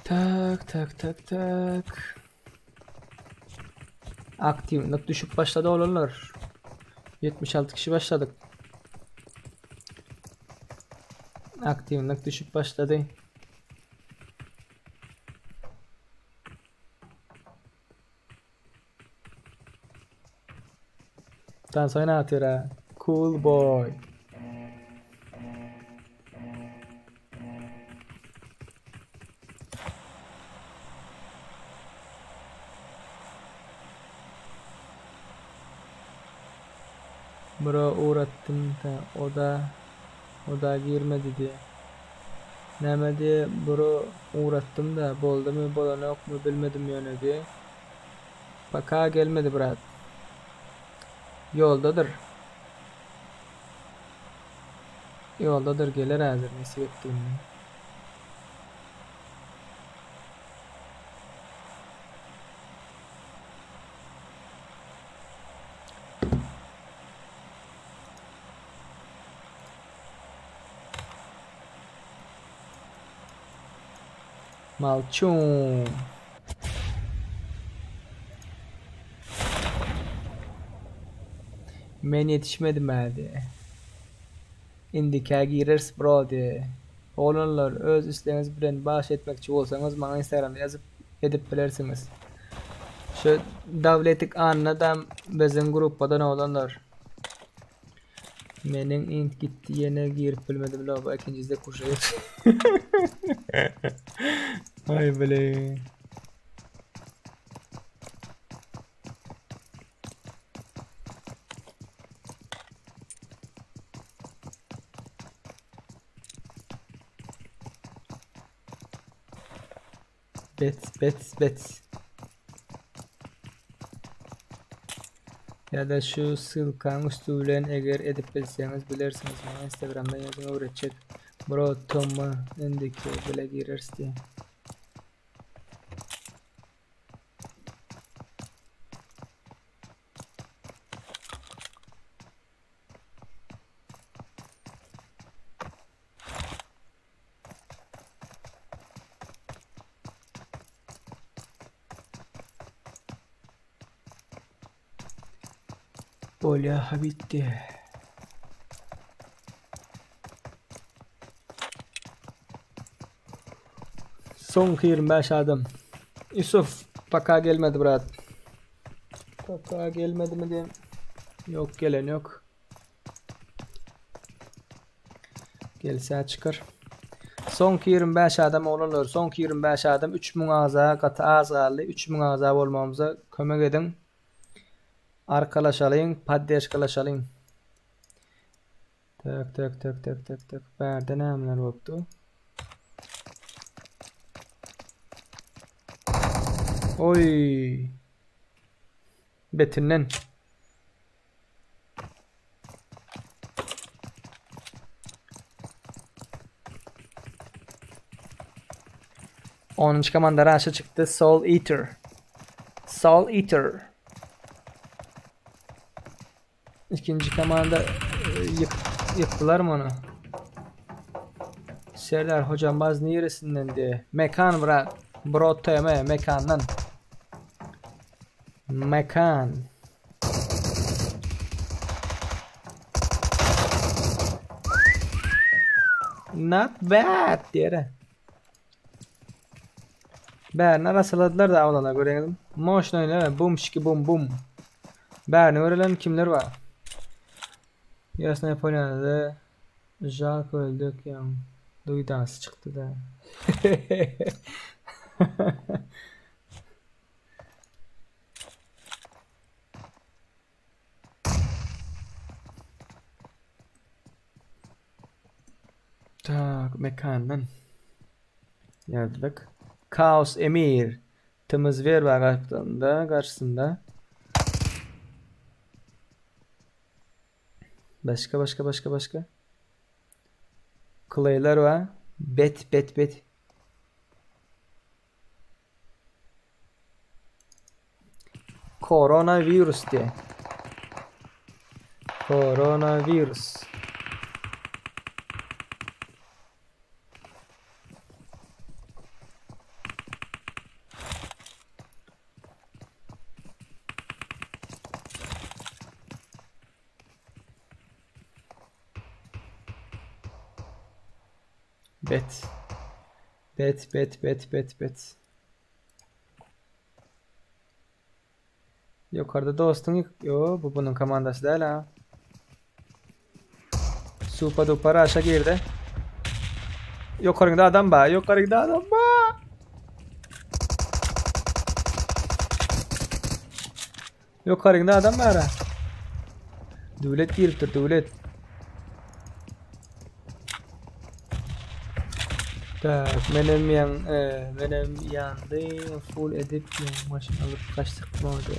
Tak tak tak tak. Aktiwlik düşüp başlady oglanlar. 76 kişi başladyk. Aktiwlik düşüp başlady. Tans oýnatyr ha. Cool boy. Bro ugratdym da oda oda girmedi diýe. Näme diýe bro ugratdym da boldymy bolanokmy bilmedim ýöne diýe. Paka gelmedi brat. Ýoldadyr. Ýoldadyr geler häzir nesip etdiginde. Malçum. Men ýetişmedim hä diýe. Indikä gireris bro diýe. Oglanlar öz islegiňiz bilen bagyş etmekçi bolsaňyz maňa instagramda ýazyp edip bilersiňiz. Şu Dawletik Annadam biziň gruppadan oglanlar. Meniň int gitdi ýene girip bilmedim loba ikinjide kuşaýyp. Aý bile. Bet bet bet. Ýa-da şu ssylkaň üsti bilen eger edip bilseňiz bilersiňiz maňa instagramdan ýazyň öwretjek bro tm indiki bile gireris diýen. Bolýa habitdi. Soňky 25 adam. Yusuf paka gelmedi brat. Paka gelmedi mi diýen. Ýok gelen ýok. Gelse çykar. Soňky 25 adam oglanlar, soňky 25 adam 3000 agza gaty az galdy. 3000 agza bolmagymyza kömek ediň. Arkalaşalyň, poddeşkalaşalyň. Tak, tak, tak, tak, tak, tak. Bärde nämeler bolupdy? Oý. Betinden. Onuncu komanda raşa çykdy. Soul Eater. Soul Eater. İkinci komanda e, yık, yıktılar mı onu? Serdar hocam baz neresinden diye. Mekan bra. Bro TM mekandan. Mekan. Not bad diýere. Bärini arasaladylar da awlana göreňizmi? Moşna oýna bum şiki bum bum. Bärini görelen kimler bar? Ýasna Ýaponiýada Žalko öldük ýaň duýdansyz çykdy da. Tak, mekandan ýazdyk. Kaos Emir. Tymyz ver bar gapdalynda, garşysynda. Başga, başga, başga, başga. Clay'ler bar. Bet, bet, bet. Koronawirus diýe. Koronawirus. Bet. Bet, bet, bet, bet, bet. Ýokarda dostuň ýo bu bunuň komandasy däl ha. Supa dupa raşa girdi. Ýokaryňda adam bar, ýokaryňda adam bar. Ýokaryňda adam bar. Döwlet giripdir, döwlet. Tak, menem ýan, e, menem ýandy, full edip ýan maşyn alyp gaçdyk mody.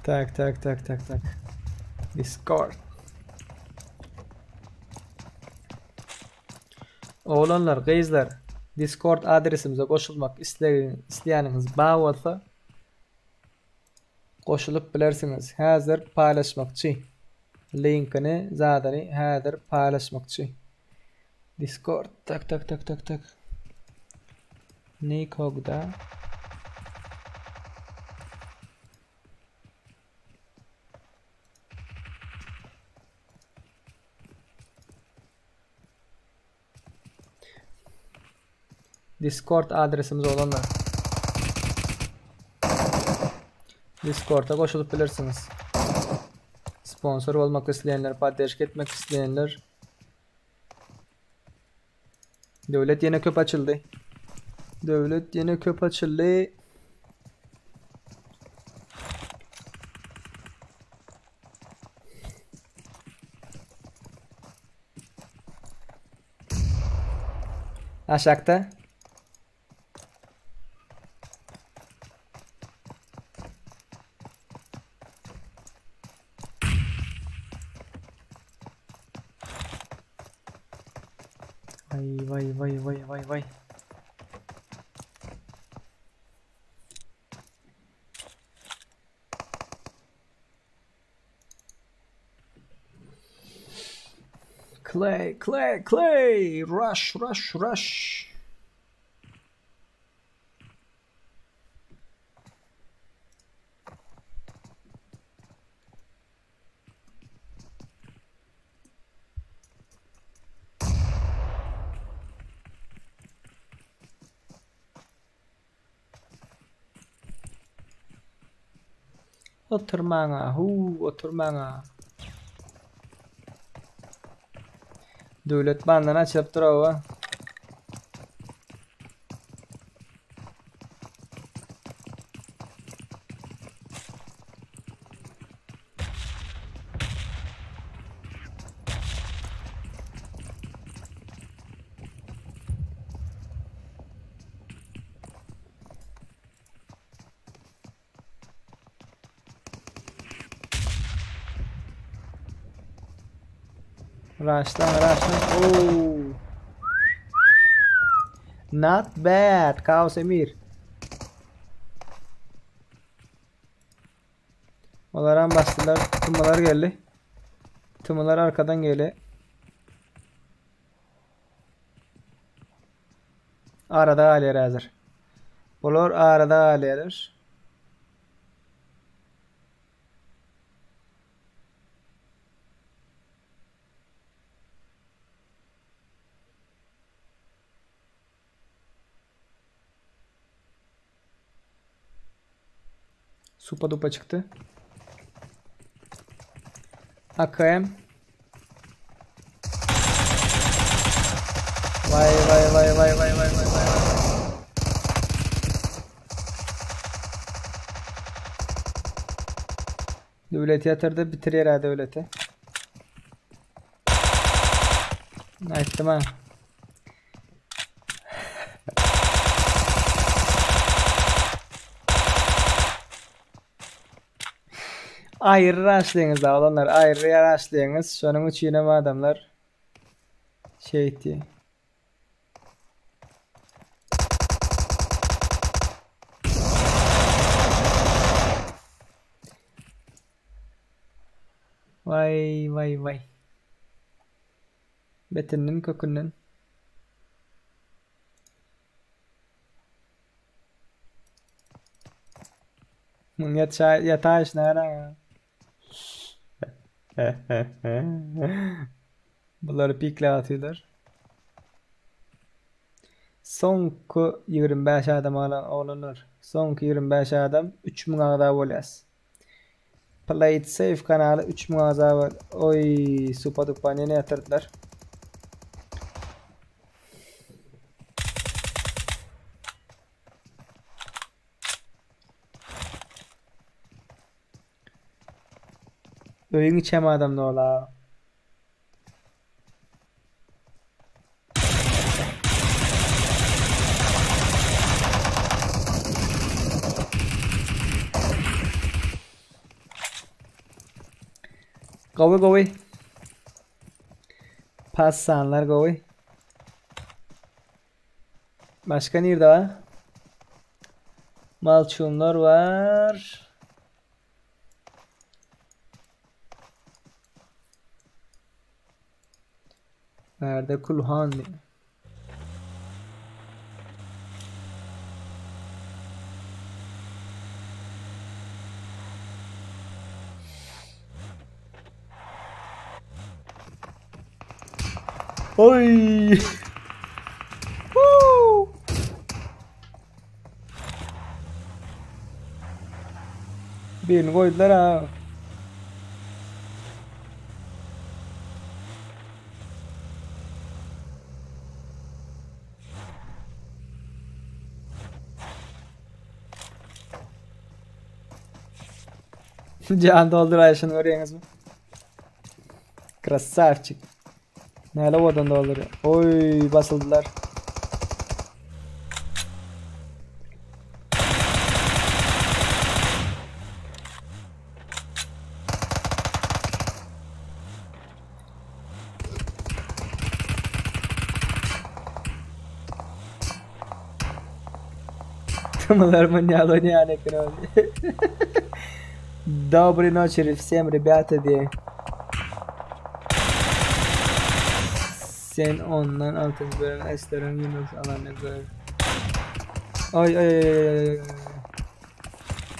Tak, tak, tak, tak, tak. Discord. Oglanlar, gyzlar, Discord adresimize goşulmak isleýäniňiz bar bolsa, goşulyp bilersiňiz. Häzir paýlaşmakçy. Linkini, zadyny häzir paýlaşmakçy. Discord. Tak, tak, tak, tak, tak. Nikogda. Discord adresimiz olanlar. Discord'a goşulyp bilersiňiz. Sponsor bolmak isleýänler, poddeşka etmek isleýänler. Döwlet ýene köp açyldy. Döwlet ýene köp açyldy. Aşakda. Vay vay vay vay vay vay. Clay, Clay, Clay! Rush, rush, rush! Oturmaňa, huu, oturmaňa. Döwlet bandan açylyp dur-owa. Raşlan raşlan. Oo. Not bad. Kaos Emir. Olaram basdylar. Tımmalar geldi. Tımmalar arkadan geldi. Arada galýar häzir. Bular arada galýarlar. Supa dupa çykdy. AKM. Vay vay vay vay vay vay vay vay. Döwlet ýatyrdy, bitirýär döwleti. Aýtdym ha. Aýry raşlaýyňyz da oglanlar, aýry raşlaýyňyz. Şonuň üçinem adamlar şeýtdi. Waý, waý, waý. Betinden kökünden. Muň ýatşa ýataýşyna garaň. Bulary pikläp atýarlar. Soňky 25 adam galan oglanlar. Soňky 25 adam 3000 agza bolýas. Play it safe kanaly 3000 agza bol. Oý, supa dupa ýene ýatyrdylar. Öýüň içem adam dola. Gowy gowy. Passanlar gowy. Başga nirde bar? Malçunlar bar. Nerede Kulhan? Oy! Woo! Birini goýdular ha. Can dolduraýşyny görýäňizmi? Krasavçik. Näle owadan doldurýar. Oý, basyldylar. Tımlar mı oýnaýan eken Доброй ночи всем, ребята, diye. Sen ondan altynjy bölüm Esleriň Windows alanyny gör. Ay ay ay ay ay.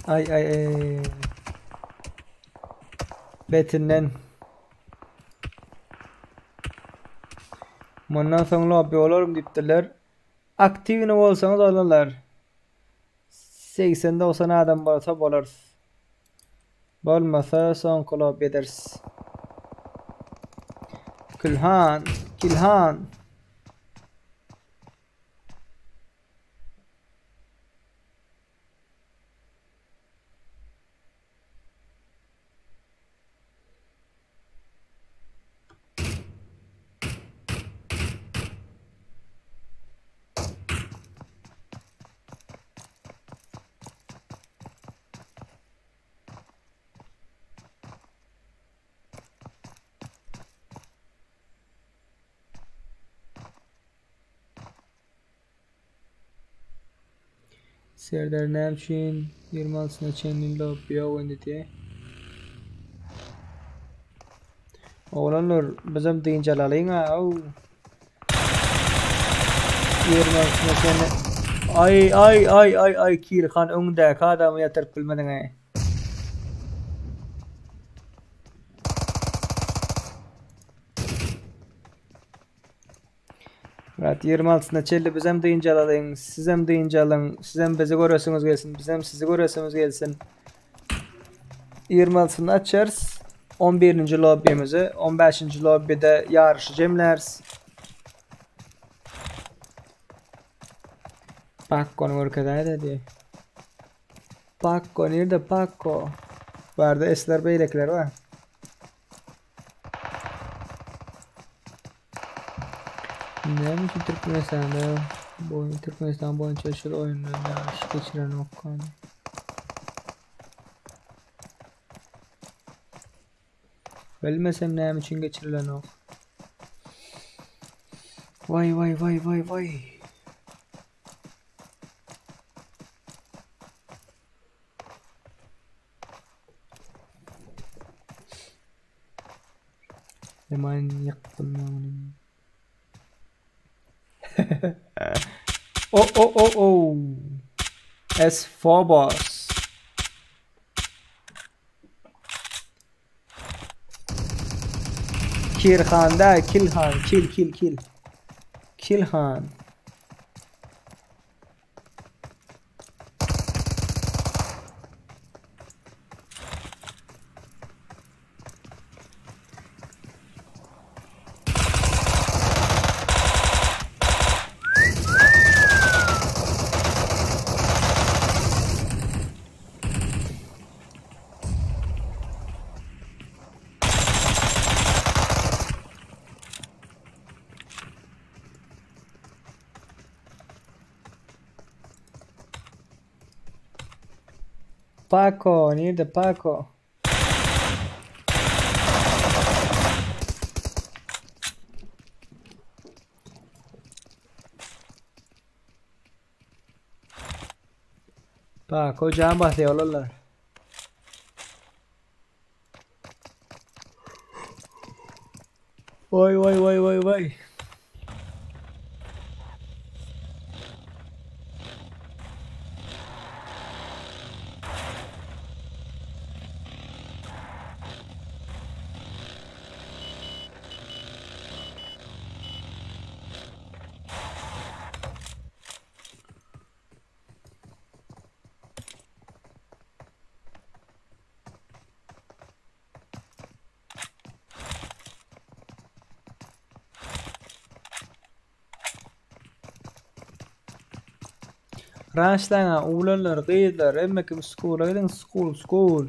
Ay ay ay. Betinden. Mundan soň lobby bolarym diýipdirler. Aktiwny bolsaňyz oglanlar. 80-90 adam bolsa bolarys. Bolmasa soňky lobby ederis. Külhan, Kilhan. Serdar näme üçin 26-syna çenli lobby ýok indi diýe. Oglanlar bizem dynç alalyň a. 26-syna çenli. Aý aý aý aý aý Kirhan öňdäki adamy ýatyryp bilmediň aý. Murat 26-syna çenli bizem dynç alalyň, sizem dynç alyň, sizem bizi göresiňiz gelsin, bizem sizi göresimiz gelsin. 26-syny açarys. 11-nji lobbimizi, 15-nji lobbide ýaryşy jemläris. Pakkony görkezäýdä diý. Pakko nirde Pakko? Barda esler beýlekiler bar. Näme üçin Türkmenistanda boýun Türkmenistan boýunça şul oýundan ýaryş geçirenokkan? Bilmesem näme üçin geçirilenok. Waý waý waý waý waý. Hemen ýykdym men ony. O o o o. S4 boss. Kirhanda, Kilhan, kil kil kil. Kilhan. Paco, nirde Paco? Paco jan basýar olarlar. Vay vay vay vay vay. Raşlaňa oglanlar gyzlar hemme kim skula gidiň skul skul.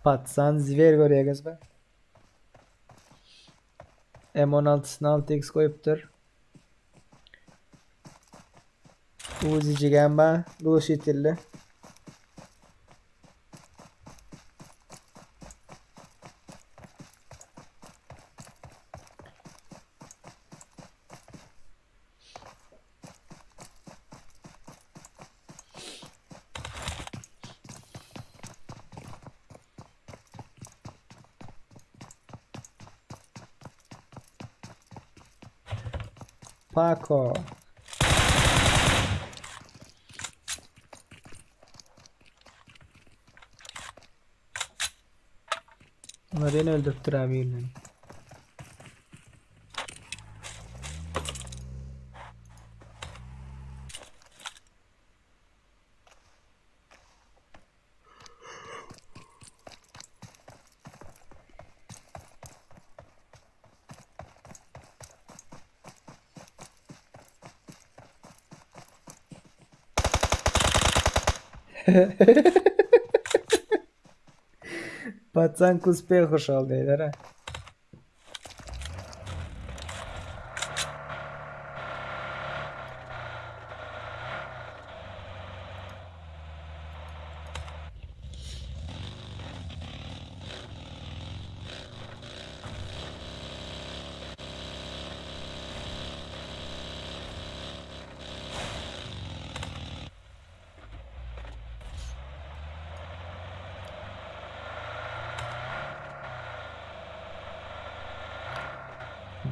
Patsan zwer görýäňizmi? M16-syny 6x goýupdyr. Uzi-jigem bar, gluşitilli. Paco. Olar ýene öldüripdir ha birini. Patsan k uspehu şol diýler ha.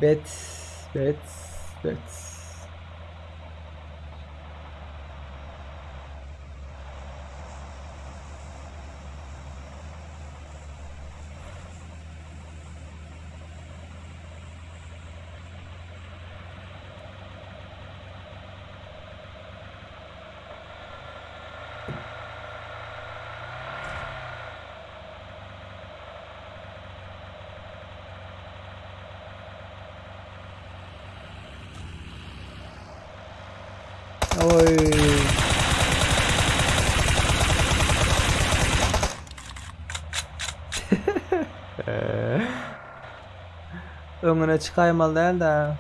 Bet, bet, bet. Oý. Öňüne çykaýmaly däl-dä.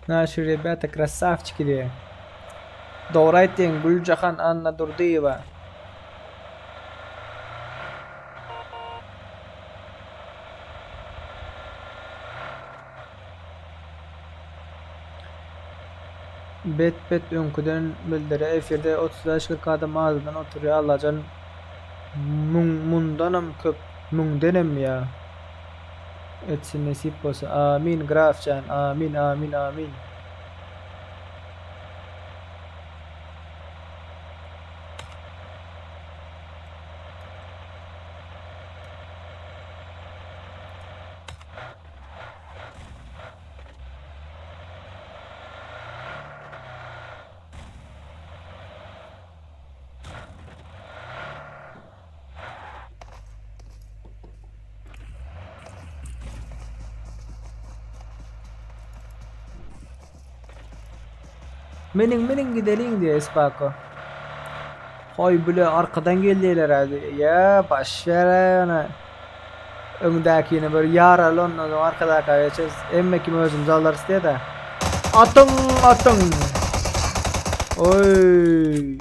Naşy rebята krasawçiki diýýär. Dogry aýtdyň Güljahan Annadurdyýewa. Bet bet öňküden bildire efirde 35 40 adam azyndan oturýa Allajan müň mundanam köp müňdenem ýa etsin nesip bolsa amin grafjan amin amin amin. Miniň miniň gideliň diýýär Spako. Hoý bile arkadan geldiler hadi. Ýa baş ber ony. Öňdäkini bir ýaraly ondan soň arkadaka geçeriz. Emme kim özümiz alarys diýe-de. Atyň atyň. Oý.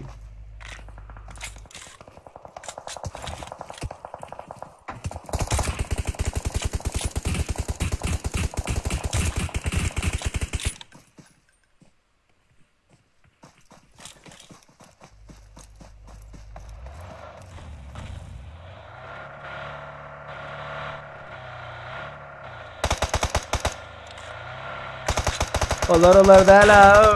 Olar olar däl ha.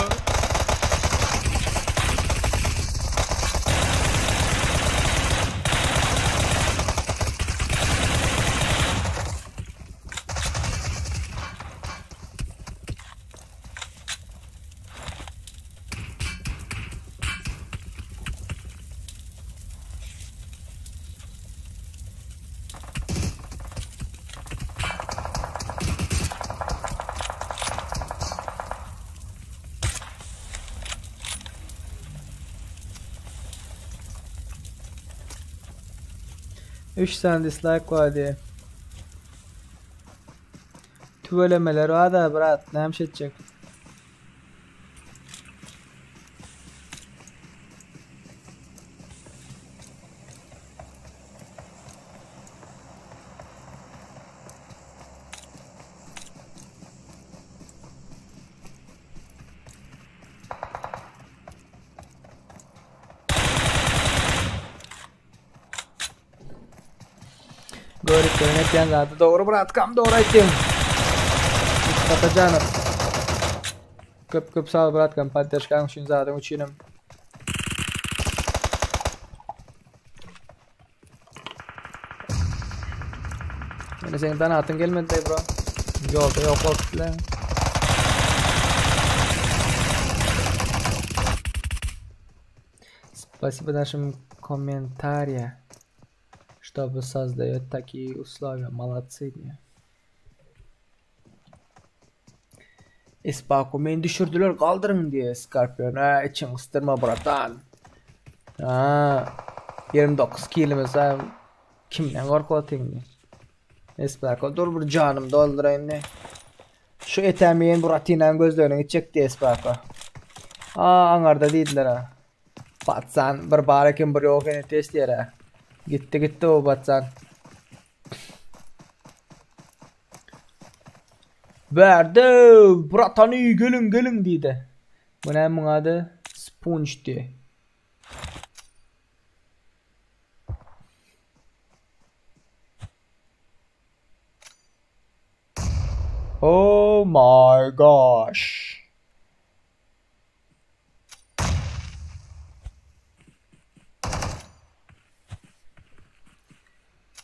Üç tane dislike var diye. Tüwelemeler bar-da brat, näme iş etjek. Görüp etýän zady dogry bratkam dogry aýtdyň. Mustafa Köp köp sag bratkam poddeşkaň üçin zadyň üçinem. Ýöne seň donatyň gelmedi bro. Ýolda ýok bolup bilen. Спасибо нашим комментариям, чтобы создает такие условия. Молодцы. Espako meni düşürdüler galdyryň diýe Scorpion. Ha içiň gysdyrma bratan. Ha 29 kilimiz ha kimden gorkup otyň diýe. Espako dur bir janym dolduraýyn diýe. Şu etämeýen Buratinanyň gözlegine gitjek diýe Espako. A aňarda diýdiler ha. Patsan bir bar eken bir ýok eken test diýer ha. Gitdi gitdi o patsan. Bärde bratany geliň geliň diýdi. Bu näme muň ady? Sponge diýdi. Oh my gosh.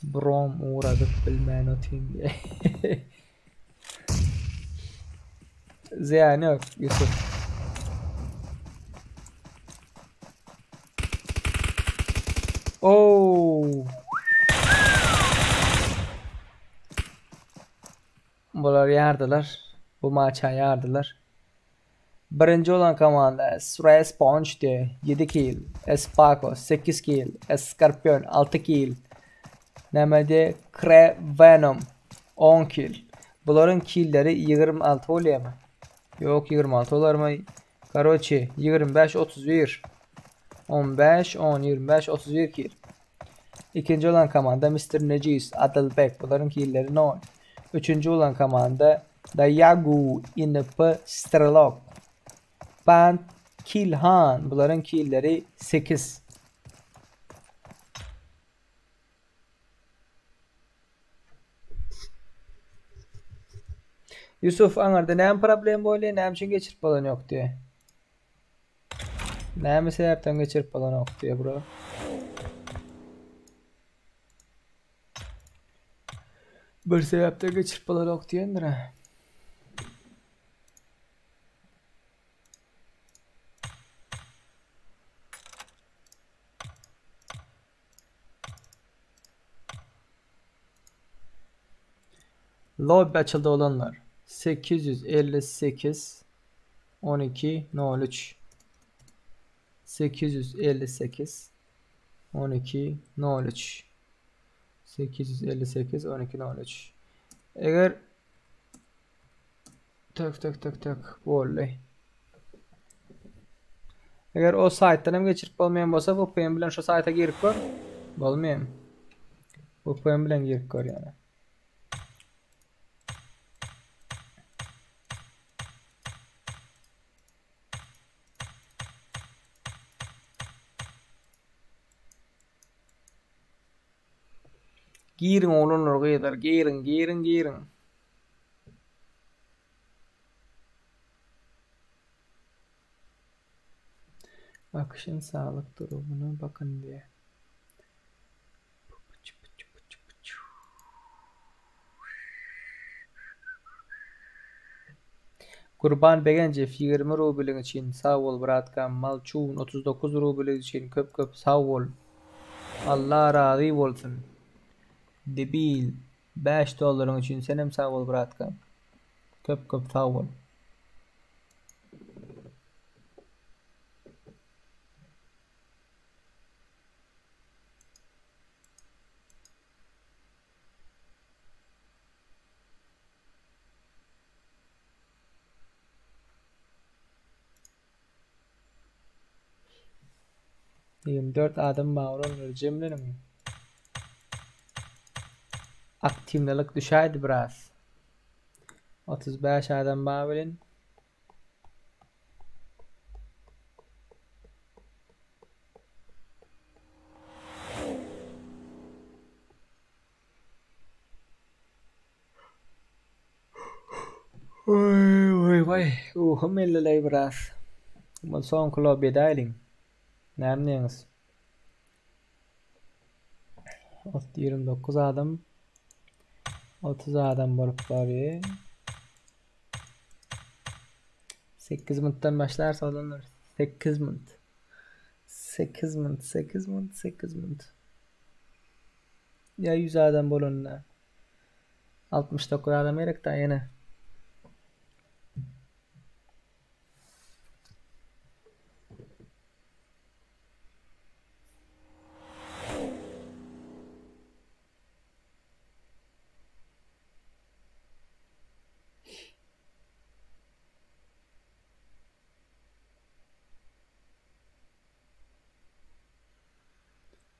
Brom ugradyp bilmän otyryn diýe. Zyýany ýok Ýusuf. Oh. Bular ýardylar. Bu maça ýardylar. Birinji bolan komanda Responchdi 7 kill, Espako 8 kill, Eskorpion 6 kill, nämedi Kre Venom 10 kill. Bularyň killleri 26 bolýarmy? Ýok 26 bolarmy? Karoçi 25 31 15 10 25 31 kill. Ikinji bolan komanda Mr. Necis, Adylbek bularyň killeri 0. Üçünji bolan komanda Dayagu INP Strelok. Band Kilhan. Bularyň killeri 8. Yusuf aňarda näme problem bolýar, näme üçin geçirip bolan ýok diýe. Näme sebäpden geçirip bolanok diýe bro. Bir sebäpden geçirip bolanok diýendir ha. Lobby açyldy olanlar. 858 12 03 858 12 03 858 12 03 Eger Tök tök tök tök boldy. Eger o saýtdan hem geçirip bolmaýan bolsa VPN bilen şu saýta girip gör. Bolmaýan. VPN bilen girip gör ýa. Giriň oglanlar gyzlar giriň giriň giriň. Akşyn saglyk durumuna bakyn diye. Gurban Begenjew 20 rublyň üçin sag bol bratkam Malçun 39 rublyň üçin köp köp sag bol Alla razy bolsun Debil 5 dollaryň üçin senem sag bol bratkam köp köp sag bol. 24 adam bar olanlar jemleniň. Aktiwlilik düşäýdi biraz. 35 adam bar bilen. Oý oý waý, ruhum elleleý biraz. Muny soňky lobby edäýeliň. Näme diýeňiz? 29 adam 30 adam bolup barýar. 8 minutdan başlarsa olanlar. 8 minut. 8 minut, 8 minut, 8 minut. Ýa 100 adam bolanda. 69 adam gerek da ýene.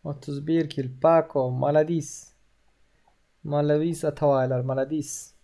31 kill Paco maladis. Maladis Atabaylar maladis.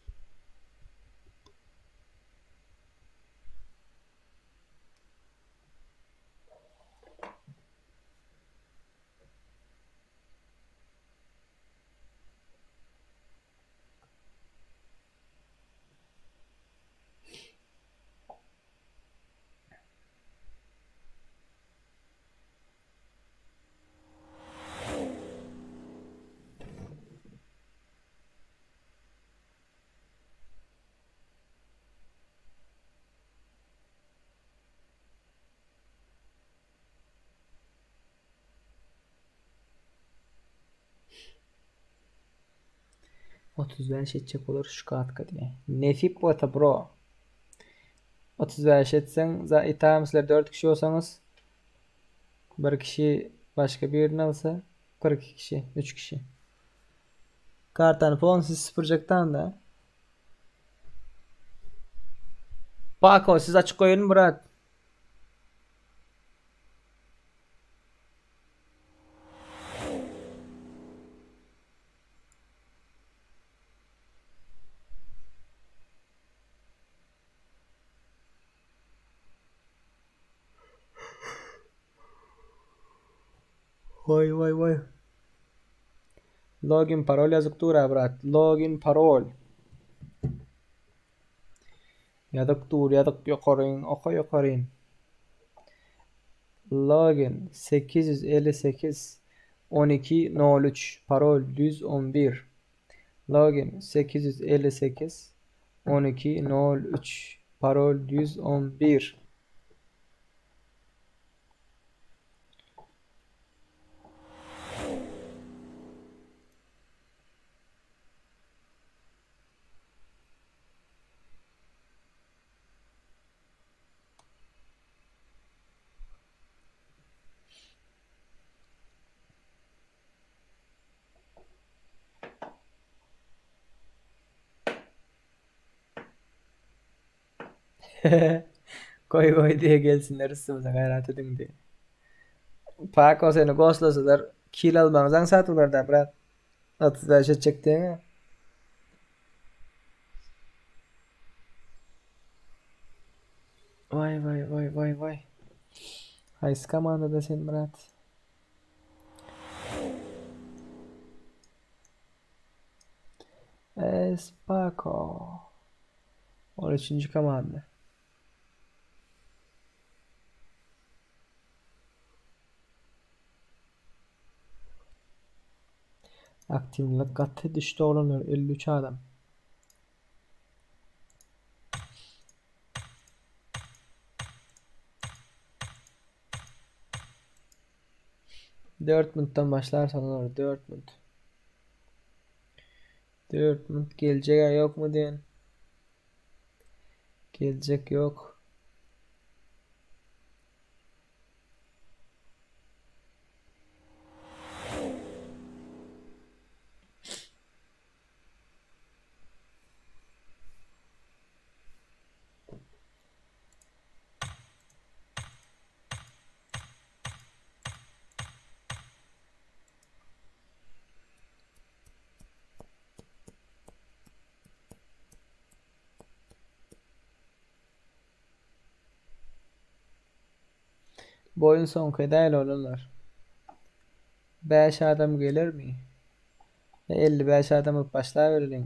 35 etjek bolar şu katka diýe. Nesip bolsa bro. 35 etseň, za itam sizler 4 kişi bolsaňyz bir kişi başga birini alsa 42 kişi, 3 kişi. Kartany fon siz süpürjekden da. Paco siz açyk goýun brat. Waý waý waý. Login parol ýazyp dur-a brat. Login parol. Ýazyp dur, ýazyp ýokaryn, oka ýokaryn. Login 858 12 03 parol 111. Login 858 12 03 parol 111. Goý goý diýe gelsinler üstümize gaýrat ediň diýe. Pako seni goşlasalar kill almagyňyz aňsat bolarda brat. 35 etjek diýeňä. Waý waý waý waý waý. Haýsy komandada sen brat? Espako. 13-nji komanda. Aktiwlilik gaty düşdi oglanlar 53 adam. Dört minutdan başlar soňra 4 minut. 4 minut geljek ýokmy diýen. Geljek ýok. Bu oýun soňky däl oglanlar. 5 adam gelermi? 55 adam bolup başlabereliň.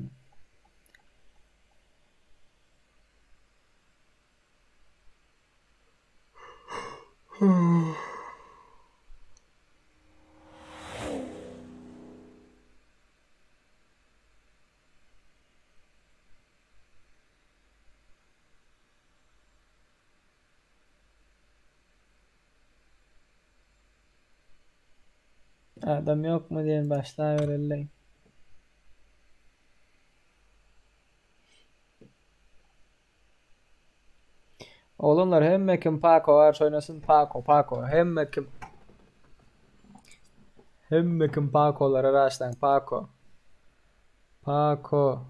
Adam ýokmy diýen başlabereliň. Oglanlar hemme kim Paco garşy oýnasyn Paco Paco hemme kim Hemme kim Pacolara raşlaň Paco Paco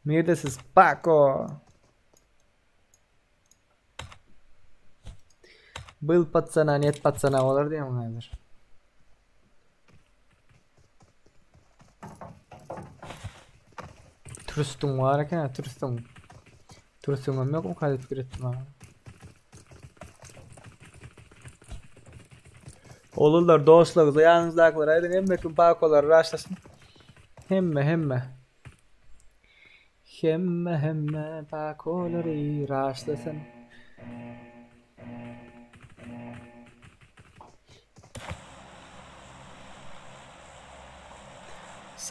Nirdesiz Paco Byl patsana net patsana bolar diýen häzir. Türüstüň bar eken, türüstüň. Türüstüň hem ýok, okaýda pikir etdim ha. Oglanlar dostlaryňyza ýanyňyzdakylara aýdyň hemme kim pakolary raşlasyn. Hemme hemme. Hemme hemme pakolary raşlasyn.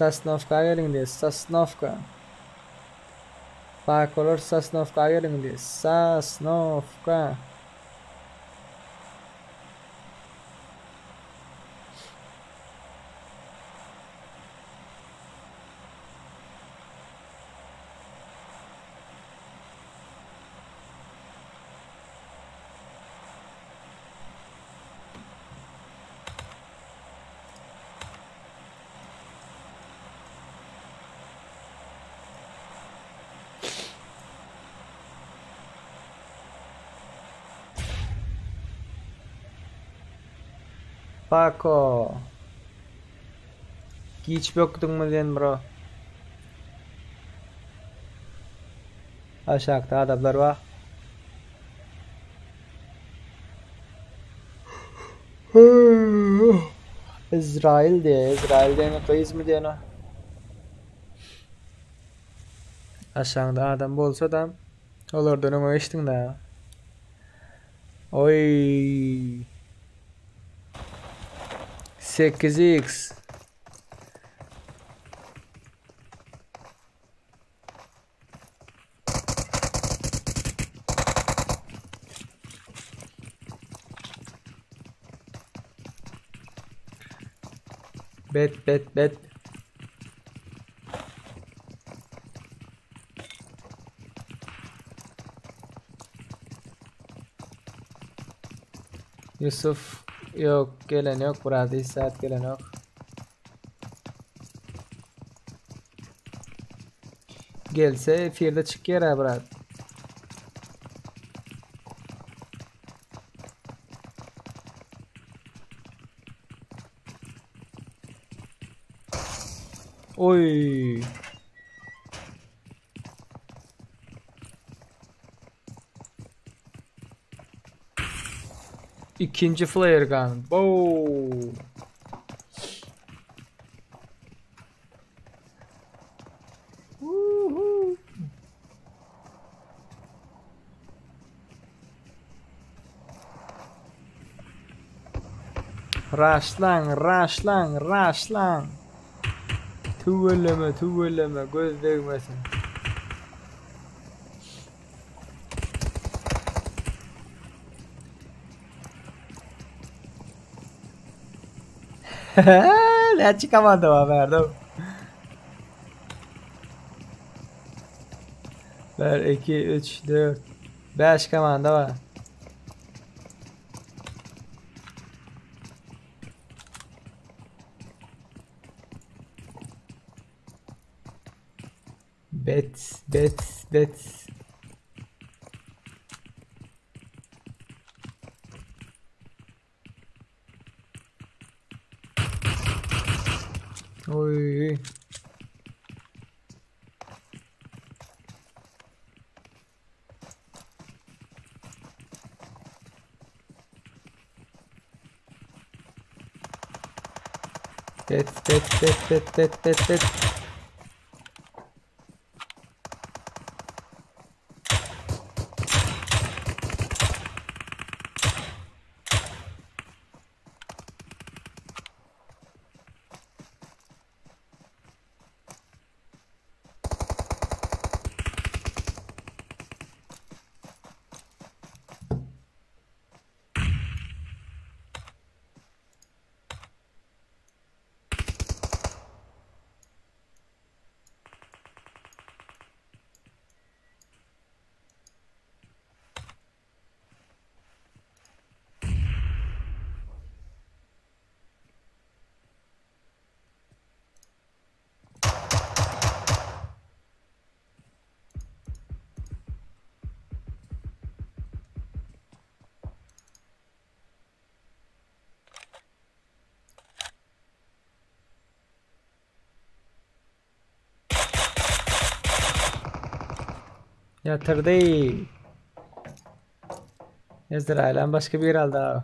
Sosnowka geliň diýe, Sosnowka. Pakolar Sosnowka geliň diýe, Sosnowka. Paco. Giç bökdüňmi sen bro? Aşakda adamlar bar. Izrail diýe, Izrail diýeni gyzmy diýeni. Aşaňda adam bolsa da olardan öňe geçdiň da. Oý. 8x. Bet bet bet. Yusuf yok gelen yok burada hiç saat gelen yok. Gelse efirde çykýar ha brat. Oy. Ikinji flare gun. Bow. Raşlaň, raşlaň, raşlaň. Tüweleme, tüweleme, göz degmesin. Näçe komanda bar bärde? 1, 2, 3, 4, 5 komanda bar. Bet, bet, bet. Oý. Bet, bet, bet, bet, bet, bet, bet. Ýatyrdy. Ezraýylam başga bir aldy abi.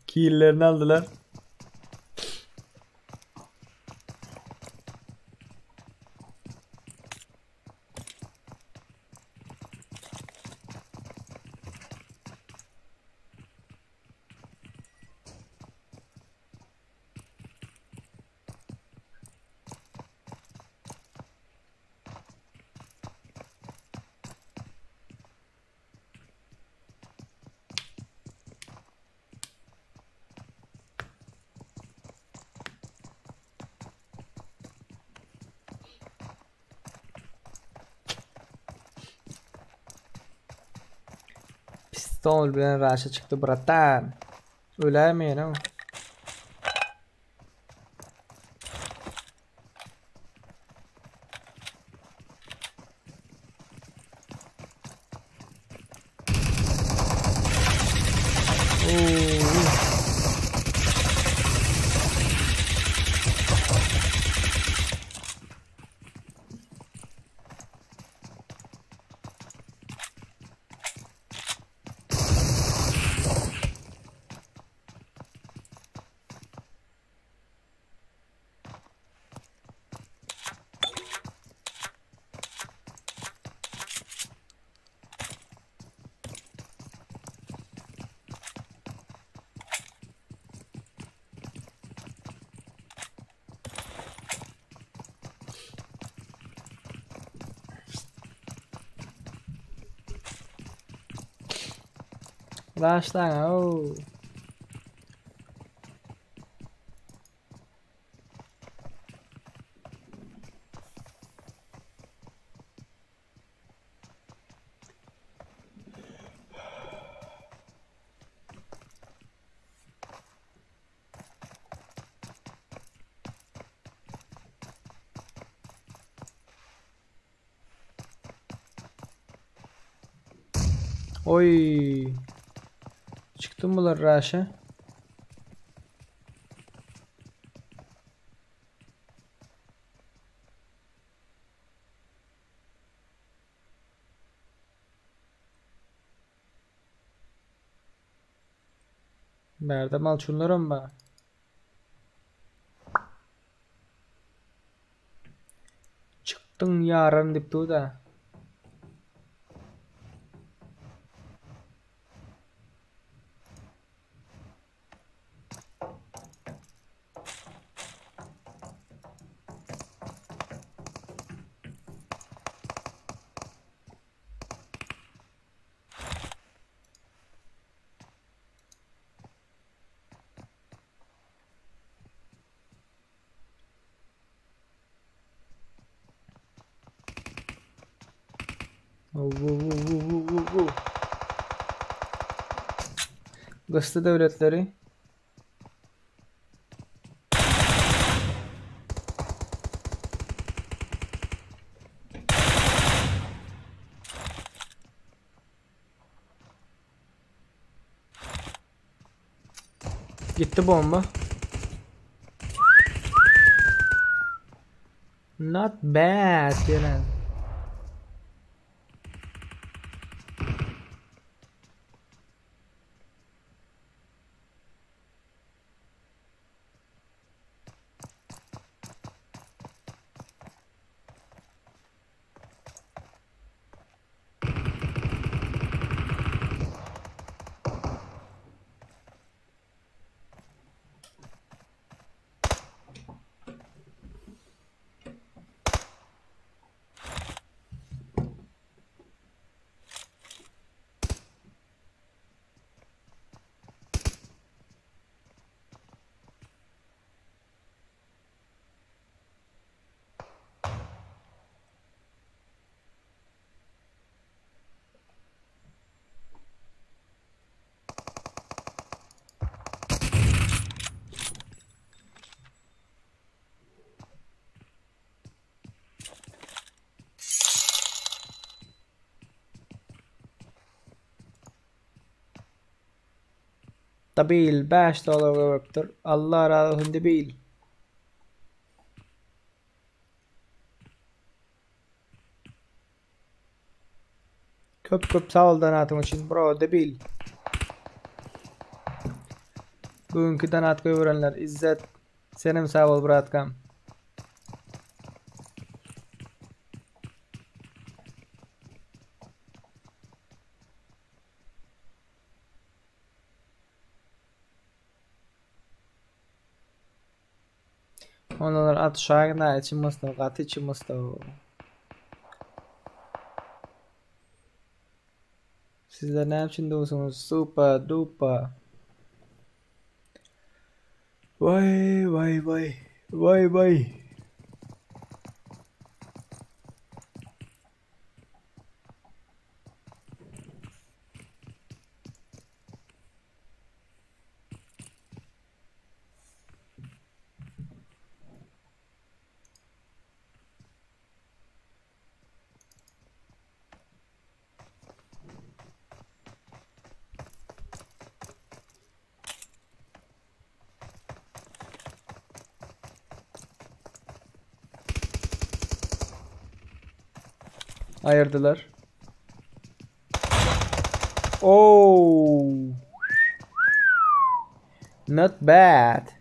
Killerini aldylar. Pistol bilen raşa çykdy bratan. Öläýmeýin o. Raşlaň ow. Oy. Çyktym bular raşa. Bärde malçunlaram bar. Çykdyň ýaran diýip dur-da. Gysdy döwletleri. Gitti bomba. Not bad diýen. Dabil 5 dollar beripdir. Allah razy bolsun Debil. Köp köp sag bol donatyň üçin bro debil. Bugünkü donat goýberenler Izzet senem sag bol bratkam. Onalar atyşaýyň-da içim gysdy, gaty içim gysdy. Sizler näme üçin dursuňyz? Super dupa. Waý waý waý. Waý waý. Aýyrdylar. Oh. Not bad.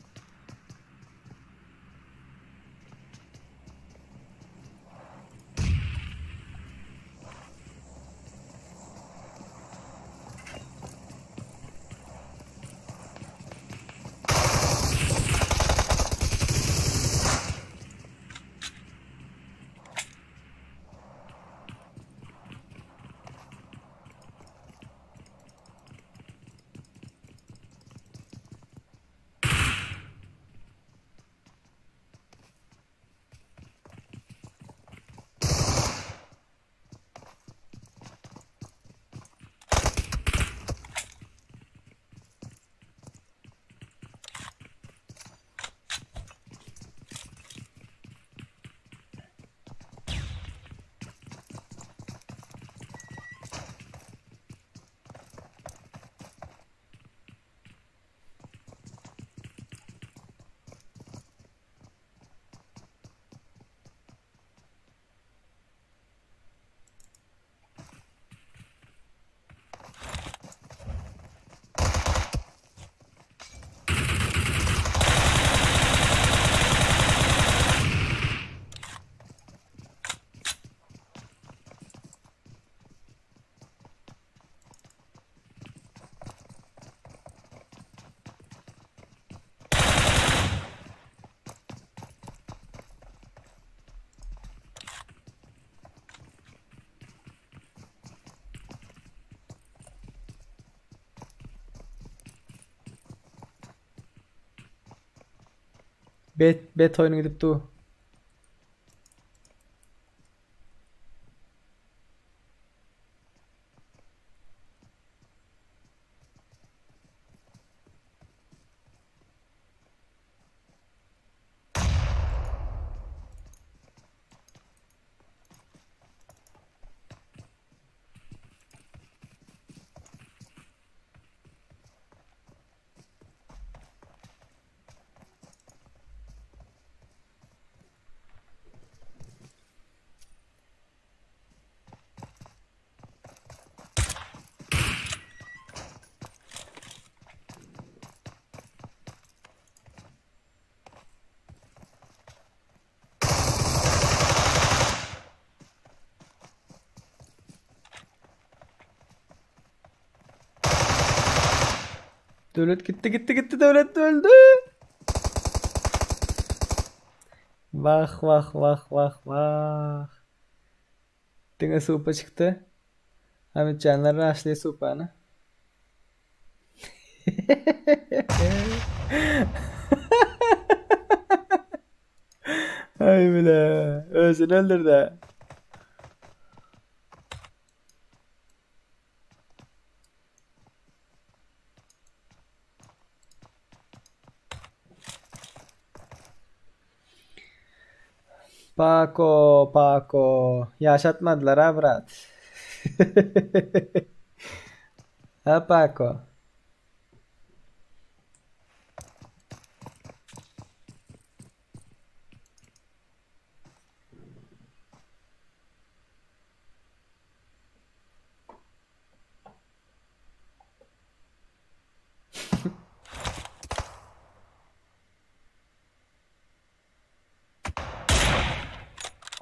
Bet bet oýun gidip du. Döwlet gitti gitti gitti Döwlet öldü. Wah wah wah wah wah. Diňe supa çykdy. Hamitjanlar raşly supany. Ay bile. Özüni öldürdü. Paco, Paco. Ýaşatmadylar ha brat. Ha Paco.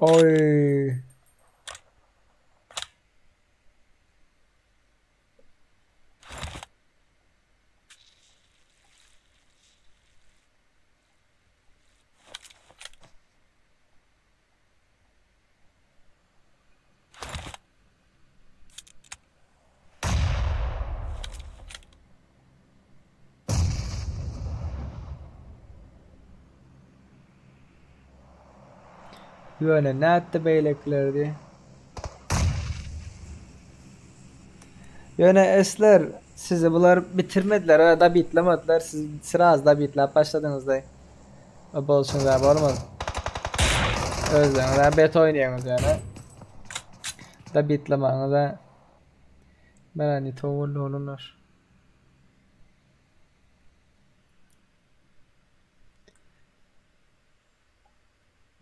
Oý. Ýöne nätdi beýlekiler diý. Ýöne esler sizi bular bitirmediler ha dabitlamadylar siz sraz dabitlap başladyňyzdaý. O bolşuňyza bolmaz. Özleriňiz bet oýnaýaňyz ýöne. Dabitlamaňyza Berani towul olanlar.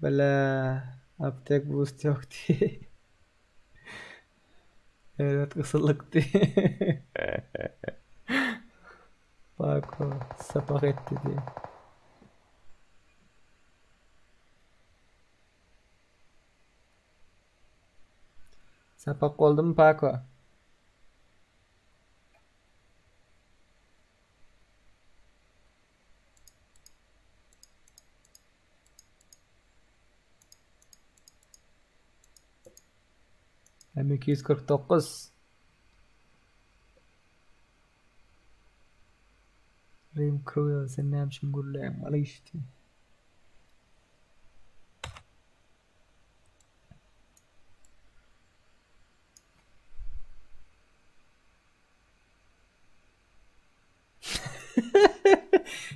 Bile aptek boost ýok diý. Erbet gysyldyk diý. Bako sapak etdi diý. Sapak boldumy Pako? M 249 Rim Cruel sen näme üçin gürleýäň malyş diý.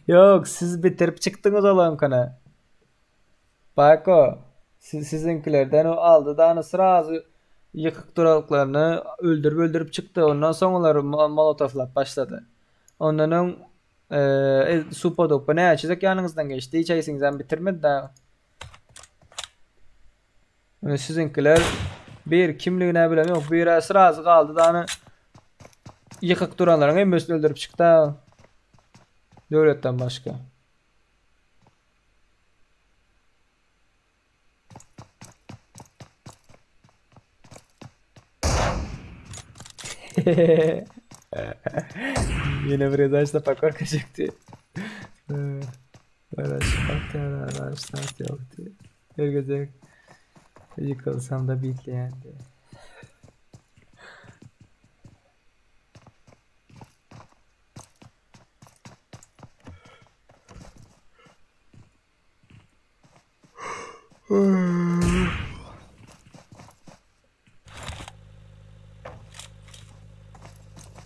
Ýok, siz bitirip çykdyňyz olaňkyny. Bako, siz siziňkilerden o aldy dany srazu ýykyk duralyklaryny öldürip öldürip çykdy. Ondan soň olar molotowlap başlady. Ondan öň e, supa dupa näçe ýanyňyzdan geçdi, hiç haýsyňyzam bitirmedi dagy. Ine siziňkiler bir kimligine bilem ýok. Biri srazu galdy dany ýykyk duranlaryň hemmesini öldürip çykdy. Döwletden başga. Ýene bir edaş da pakorka çekdi. Her gezek ýykylsam da bitleýändi.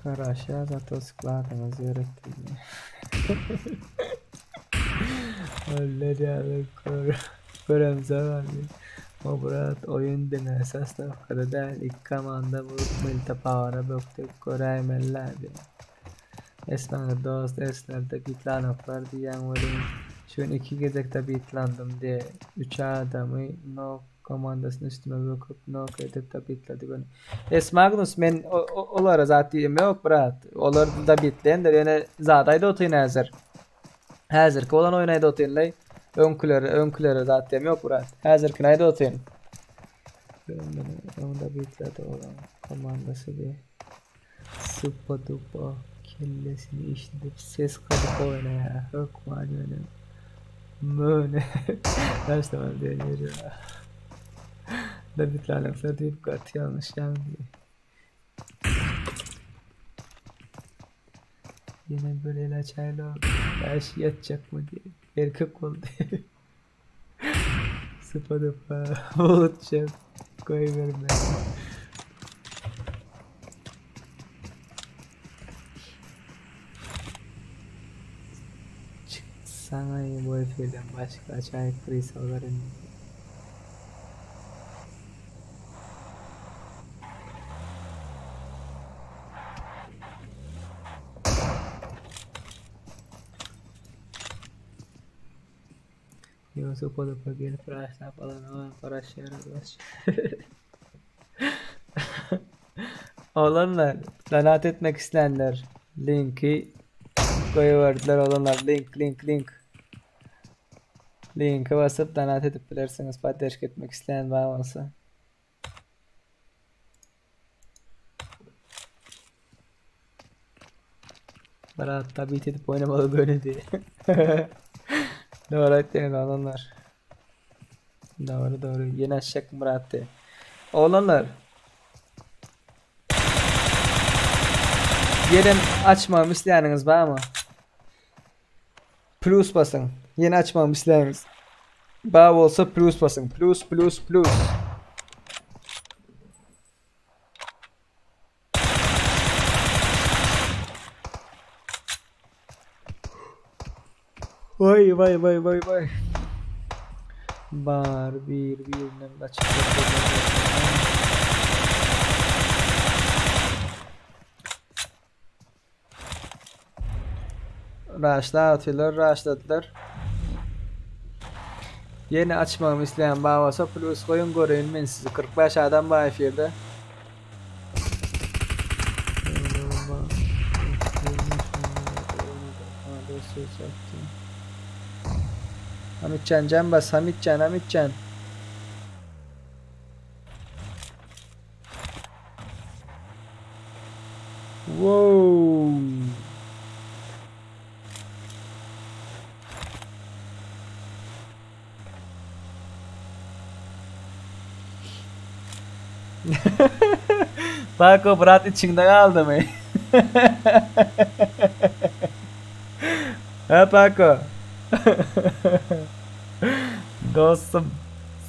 Garaşýas zato skladyňyz ýöretdi. Öller ýaly gör göremzok abi. O brat oýun diňe sosnowkada däl iki komanda bolup milta powera bökdük göräýmeli abi. Esmaňa dost eslerde bitlanoklar diýýäň welin şu gün iki gezekde bitlandym diýe üç adamy nok komandasyny üstüme böküp nok edip dobitledi göni. Esmagnus men olara zat diýem ýok brat. Olar dobitlendir ýöne zat aýdyp otyryn häzir. Häzirki bolan oýun aýdyp otyrynlaý. Öňküleri öňkülere zat diýem ýok brat. Häzirkini aýdyp otyryn. Öň dobitledi olaň komandasy diýe. Supa dupa kellesini işledip ses gadyp oýnaýar hökman ýöne möne başlamaly diýen ýeri bar. Dabitlanoklar diýip gaty ýalňyşýaň diýip. Ýene bir el açaýla bäş ýatjakmy diýip erkek bol diýip. Supa dupa bulut şef goýberme. Çyksaňaý bu efirden başga ajaýyp prisolar indi. Ýogsa polapa gelip raşlap alanogam garaşýar baş. Oglanlar donat etmek islänler linki goýberdiler oglanlar link link link. Linki basyp donat edip bilersiňiz podderşka etmek isleýän bar bolsa. Berat tabit edip oynamaly böyle diye. Doğru aýtýaňyz oglanlar. Doğru doğru. Ýene aşak Murat diye. Oglanlar. Ýene açmamy isleýäniňiz barmy? Plus basyň. Ýene açmamy isleýäňiz. Bar bolsa plus basyň. Plus plus plus. Vay vay vay vay vay. Bar bir birinden gaçyp Raşla atýarlar, raşladylar. Ýene açmagymy isleýän bar bolsa plus goýuň göreýin men sizi. 45 adam bar efirde. Hamitjan can bas Hamitjan Hamitjan. Wow. Paco brat içiňde galdymy? Ha Paco. Dostum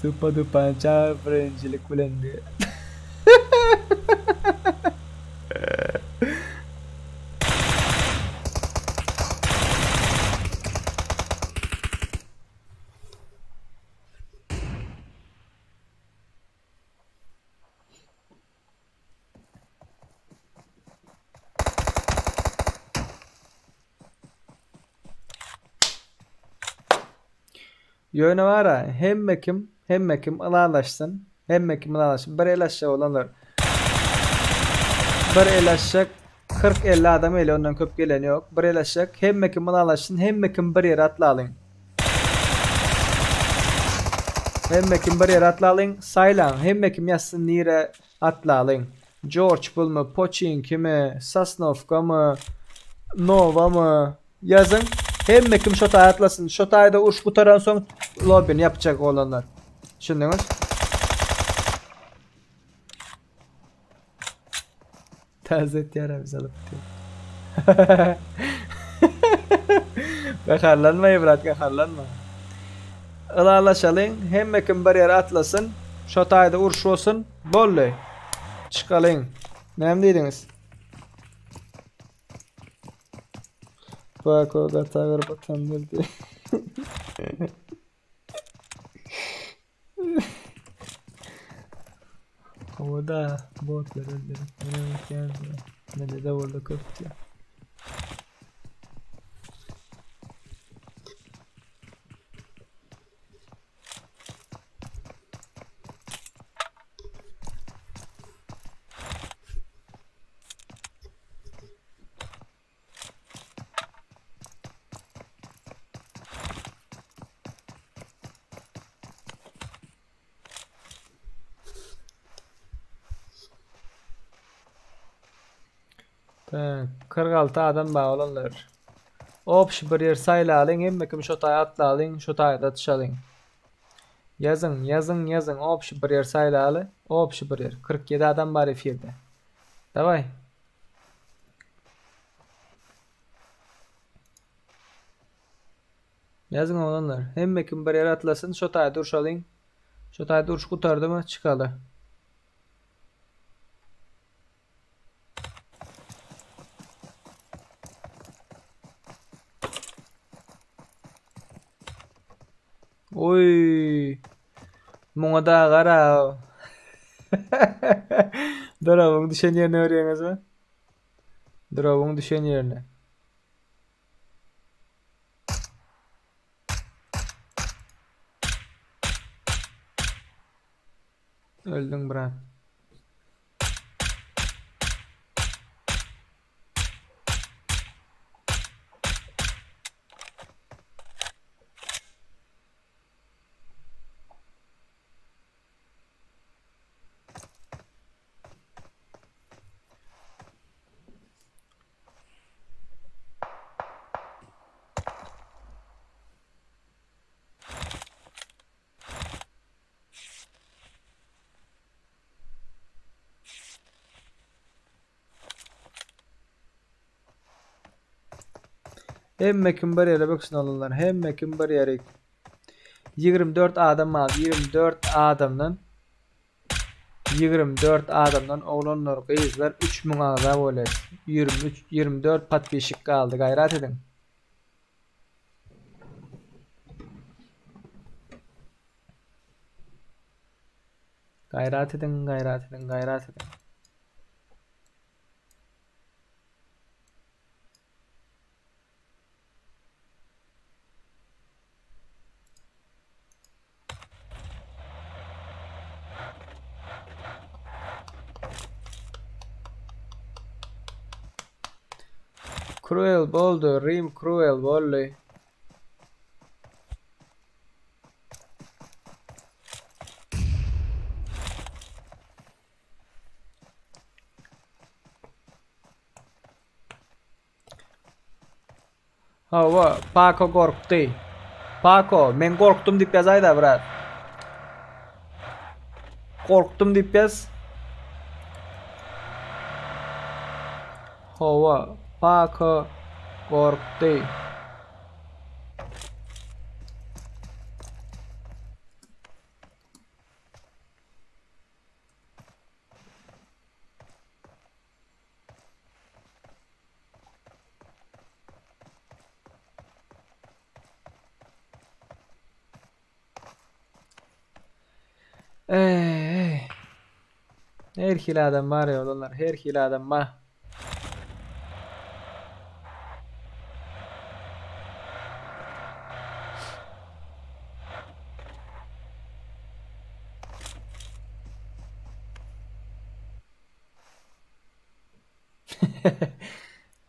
Supa dupança birinjilik bilen diýe. Ýöne bara hemme kim hemme kim ylalaşsyn hemme kim ylalaşsyn bir el aşak olanlar bir el aşak 40 50 adam eli ondan köp gelen ýok bir el aşak hemme kim ylalaşsyn hemme kim bir ýere atlalyň hemme kim bir ýere atlalyň saýlaň hemme kim ýazsyn nire atlalyň Jorj bulmy Poçinkimi Sosnowkamy Nowamy Ýazyň. Hemme kim şo taýa atlasyn. Şo taýda uruş gutaran soň lobbini ýapjak oglanlar. Düşündiňiz? Täze etýär biz alyp diýip. Gaharlanma brat, gaharlanma. Ylalaşalyň, hemme kim bir ýere atlasyn, şo taýda uruş bolsun, boldy. Çykalyň. Näme diýdiňiz? Bako gaty agyr batandyr diýip. Howada botlar öldürip menem ötýän mende de boldy köp diýip. Tak, 46 adam bar olanlar. Opşy bir ýer saýlalyň, hemme kim şo taý atlalyň, şo taýda atyşalyň. Ýazyň, ýazyň, ýazyň, opşy bir ýer saýlaly, opşy bir ýer. 47 adam bar efirde. Daway. Ýazyň oglanlar. Hemme kim bir ýere atlasyn, şo taýda urşalyň. Şo taýda uruş gutardymy, çykaly. Oý. Muňa da gara. Durawyň düşen ýerini görýäňizmi? Durawyň düşen ýerini. Öldüň brat. Hemme kim bir ýere böksün alynlar. Hemme kim bir ýere. 24 adam bar. 24 adamdan 24 adamdan oglanlar, gyzlar 3000 agza bolýar. 23 24 podpisçik galdy. Gaýrat ediň. Gaýrat ediň, gaýrat ediň, gaýrat ediň. Cruel boldy, Rim Cruel boldy. Hawa, Paco gorkdy. Paco, men gorkdum diýip ýazaýda brat. Gorkdum diýip ýaz. Hawa, Paco gorkdy. Eý. Her hili adam bar ya olanlar, her hili adam bar.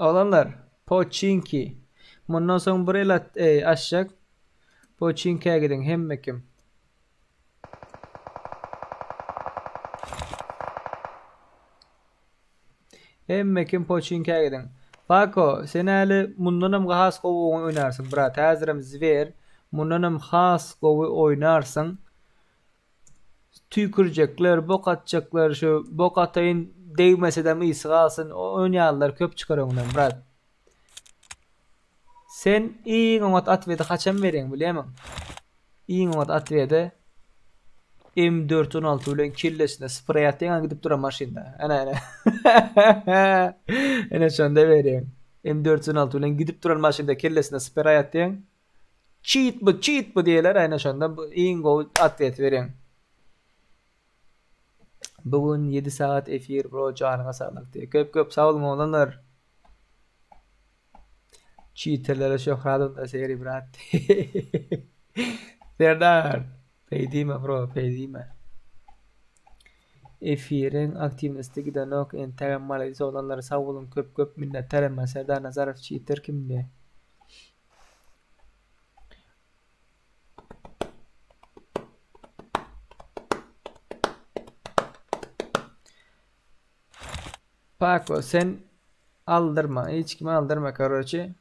Oglanlar, Poçinki. Mundan soň bir el at, eý, aşjak. Poçinkä gidiň hemme kim. Hemme kim Poçinkä gidiň. Paco, sen äli mundanam has gowy oýnarsyň, brat. Häzirem zwer. Mundanam has gowy oýnarsyň. Tüýkürjekler, bok atjaklar, şu bok ataýyn degmesedem ysy galsyn, on ýalylar köp çykar öňünden, brat. Sen iň oňat otweti haçan berýäň bilýämiň? Iň oňat otwede M416 bilen kellesine spreý atýaň gidip duran maşynda. Ene ene. Ene şonda berýän. M416 bilen gidip duran maşynda kellesine spreý atýaň. Cheat bu, cheat bu diýerler, ene şonda bu iň gowy otweti berýän. Bu gün 7 sagat efir bro janyňa saglyk diýýär. Köp köp sag boluň oglanlar. Çiterlere şöhrat onda seri brat. Serdar, peý diýme bro, peý diýme. Efiriň aktiwnosti gidenok entägem maladis oglanlar sag boluň köp köp minnetdar emma Serdar Nazarow çiter kimdi? Paco sen aldyrma hiç kimi aldyrma karoçi.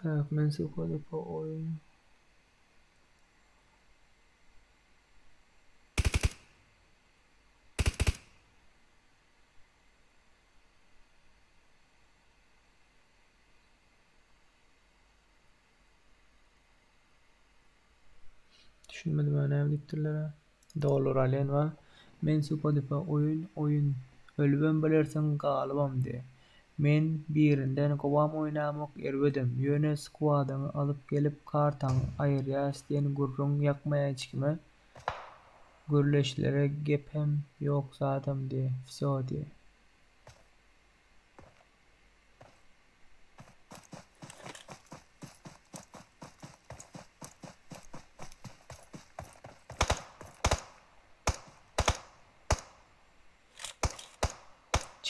Tak men suhoda oýun. Düşünmedim ha näme diýipdirler ha. Dollar alýan wa. Men Spotify oýun oýun ölübem bilersiň galybam diýe. Men birinden gowam oýnamok erbedem. Ýöne skwadyňy alyp gelip kartaňy aýyrýas diýen gürrüň ýakmaýa hiç kime. Gürleşilere gepem ýok zadam diýe. Wsýo diýe.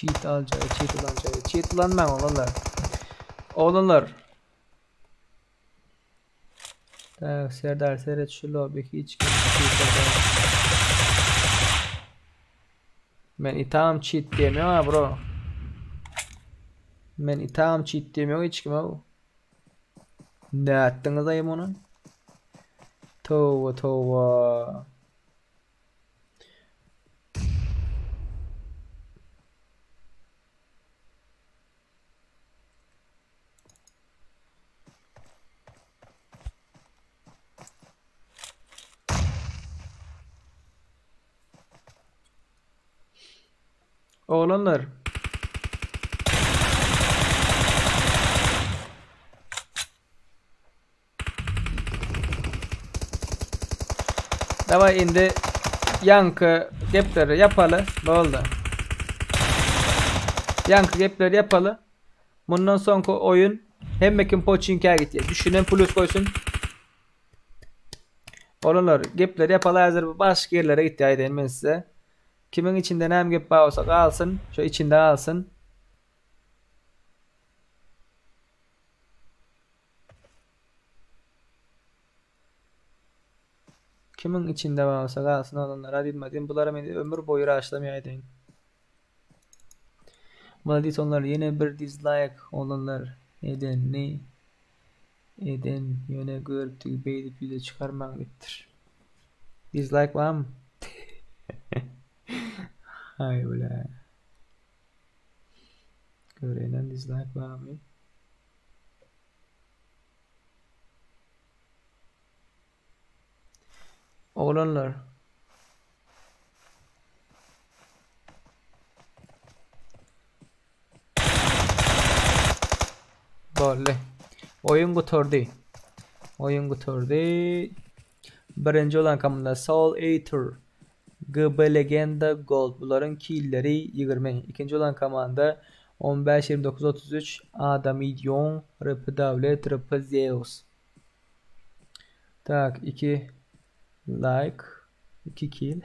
Cheat aljaý, cheat ulanjaý. Cheat ulanmaň oglanlar. Oglanlar. Tak, Serdar seret şu lobby hiç kim cheat Men itam cheat diýemiyorum ha bro. Men itam cheat diýemiyorum hiç kime. Ne etdiniz aýym ony? Towa towa. Oglanlar. Daway indi ýaňky gepleri ýapaly. Boldy. Ýaňky gepleri ýapaly. Mundan soňky oýun hemme kim poçinkä gitýär. Düşünen plus goýsun. Oglanlar gepleri ýapaly häzir başga ýerlere gitýär aýdaýyn men size. Kimiň içinde näme gep bar bolsa galsyn, şo içinde galsyn. Kimiň içinde bar bolsa galsyn oglanlar aýdylmadym bulara men ömür boýy raşlamaýa aýdaýyn. Malades onlar ýene bir dislike oglanlar edenini eden ýöne görüpdigi beýdip ýüze çykarmaň diýipdir. Dislike barmy? Haý bile. Göreýin dislike barmy? Oglanlar. Boldy. Oýun gutardy. Oýun gutardy. Birinji olan komanda Soul Eater, GB Legenda Gold. Bularyň killeri 20. Ikinji olan komanda 15 29 33 Adamidion, RP Davlet, RP Zeus. Tak 2 like 2 kill.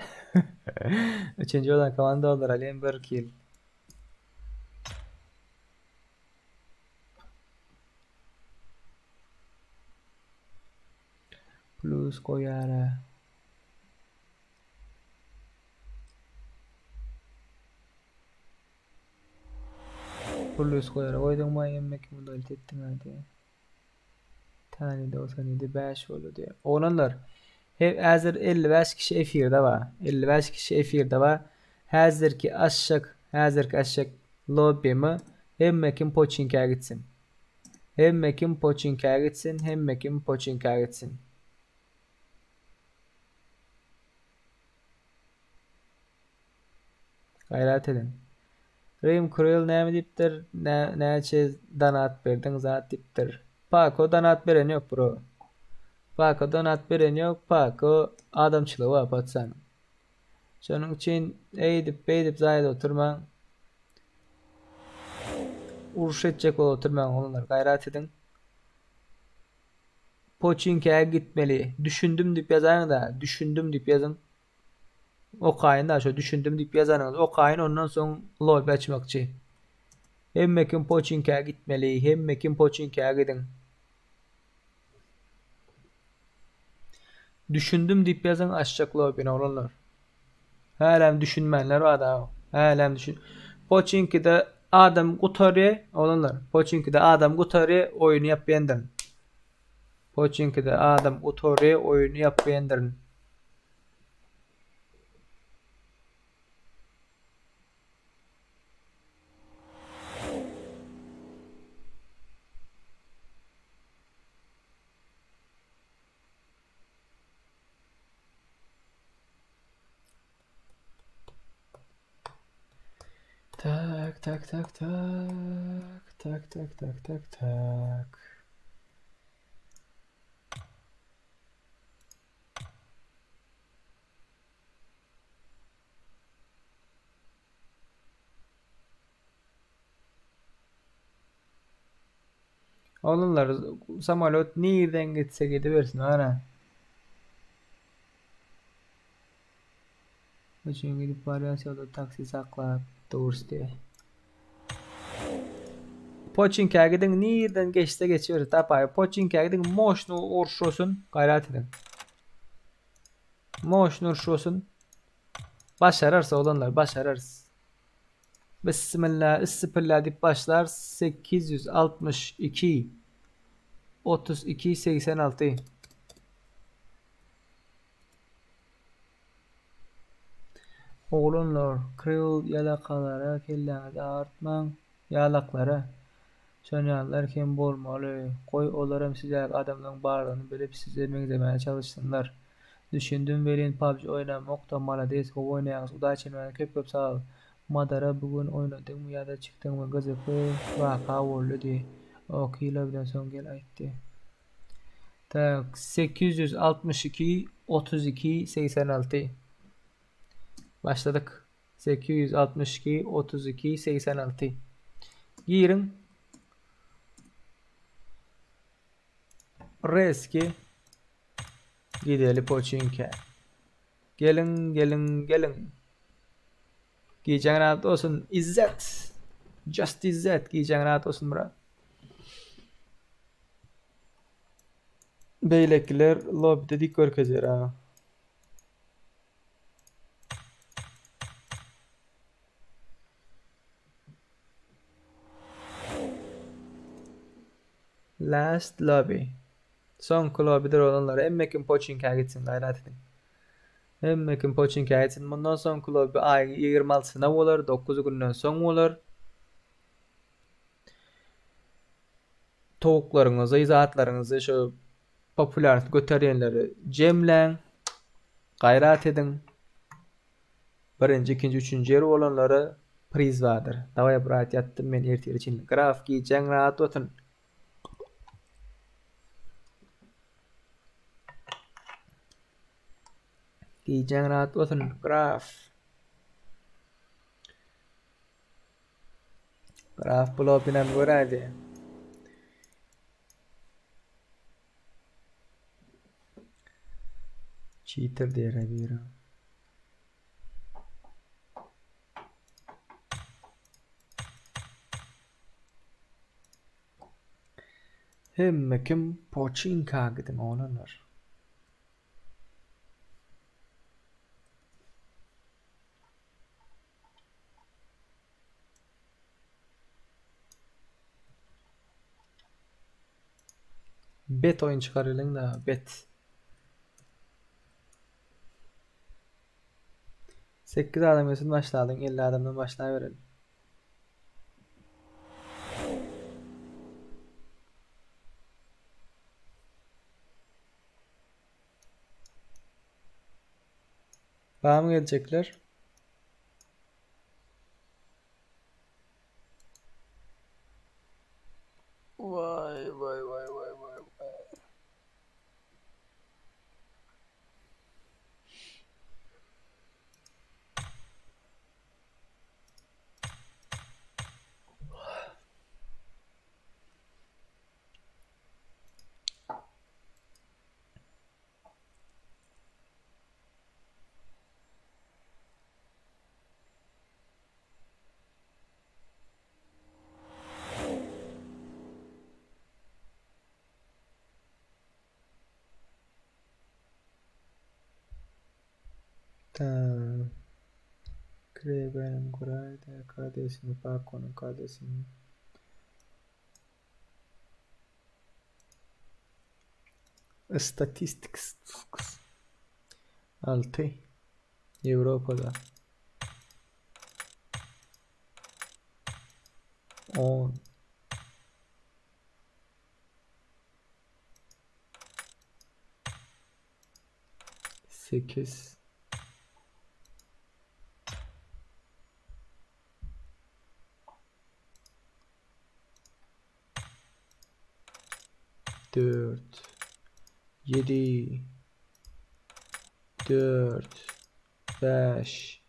Üçünji olan komanda olur Alem 1 kill. Plus. Plus goýara. Plus goýara goýduňmy hemme kim udalit etdiň hadi. Tany 97 5 boldy diýýär. Oglanlar, he häzir 55 kişi efirde bar. 55 kişi efirde bar. Häzirki aşak, häzirki aşak lobbymy hemme kim poçinkä gitsin. Hemme kim poçinkä gitsin, hemme kim poçinkä gitsin. Gaýrat ediň. Rim Cruel näme diýipdir? Nä näçe donat berdiň zat diýipdir. Pako donat beren ýok bro. Pako donat beren ýok. Pako adamçylygy bar patsanyň. Şonuň üçin eýdip beýdip zaýada oturmaň. Uruş etjek bolup oturmaň oglanlar gaýrat ediň. Poçinkä gitmeli. Düşündim diýip ýazaýyň-da. Düşündim diýip ýazyň. Okaýyn da şo düşündim diýip ýazanyňyzy okaýyn ondan soň lobby açmakçy. Hemme kim poçinkä gitmeli hemme kim poçinkä gidiň. Düşündim diýip ýazyň açjak lobbyny oglanlar. Hälem düşünmänler bar da. Hälem düşün. Poçinkide adam gutarýa oglanlar. Poçinkide adam gutarýa oýuny ýapýandyr. Poçinkide adam gutarýa oýuny ýapýandyryn. Tak, tak, tak, tak. Tak, tak, tak, tak, tak. Oglanlar samolýot nirden gitse gidibersin ana. Üçin gidip barýas ýolda taksi saklap durus diýe. Poçinkä gidiň nirden geçse geçiberis tapaý. Poçinkä gidiň moşny urşasyn gaýrat ediň. Moşny urşasyn. Başararys oglanlar başararys. Bismillah issipilla diýip başlar 862 32 86. Oglanlar, Krill ýalakalara kelläňizi agyrtmaň, ýalaklara. Şonýalylar hem bolmaly, goý olaram siz ýaly adamlaryň bardygyny bilip size meňzemäge çalyşsynlar. Düşündim welin PUBG oýnamokda malades gowy oýnaýaňyz udaçi many köp köp sagbol. Madara bu gün oýnadyňmy ýada çykdyňmy gyzykly waka boldy diý. Ok lobiden soň gel aýtdy. Tak 862 32 86 Başladyk. 862 32 86 Giriň. Reski gideli poçinkä. Geliň, geliň, geliň. Gijäň rahat bolsun Izzet. Just Izzet gijäň rahat bolsun brat. Beýlekiler lobbyde dik görkezýär ha. Last lobby. Soňky lobbydir olanlar. Hemme kim poçinkä gitsin gaýrat ediň. Hemme kim poçinkä gitsin. Mundan soňky lobby aýyň 26-syna bolar, 9 günden soň bolar. Towuklaryňyzy, zatlaryňyzy şu populýarlyk göterýänleri jemläň. Gaýrat ediň. Birinji, ikinji, üçünji ýer bolanlara priz bardyr. Daway brat ýatdym men ertire çenli. Graf gijäň rahat bolsun. Gijäň rahat bolsun graf. Graf bu lobbyny göräýdi. Cheater diýer biri. Hemme kim poçinka gidiň oglanlar. Bet oýun çykaralyň da, bet. 8 adam gelsin başlalyň, 50 adamdan başlabereli. Bamy geljekler? Vay vay vay vay vay vay. Tamam. Krebenim Kuray'da KD'sini Pako'nun KD'sini. Statistics 6 Ýewropada 10 8 4 7 4 5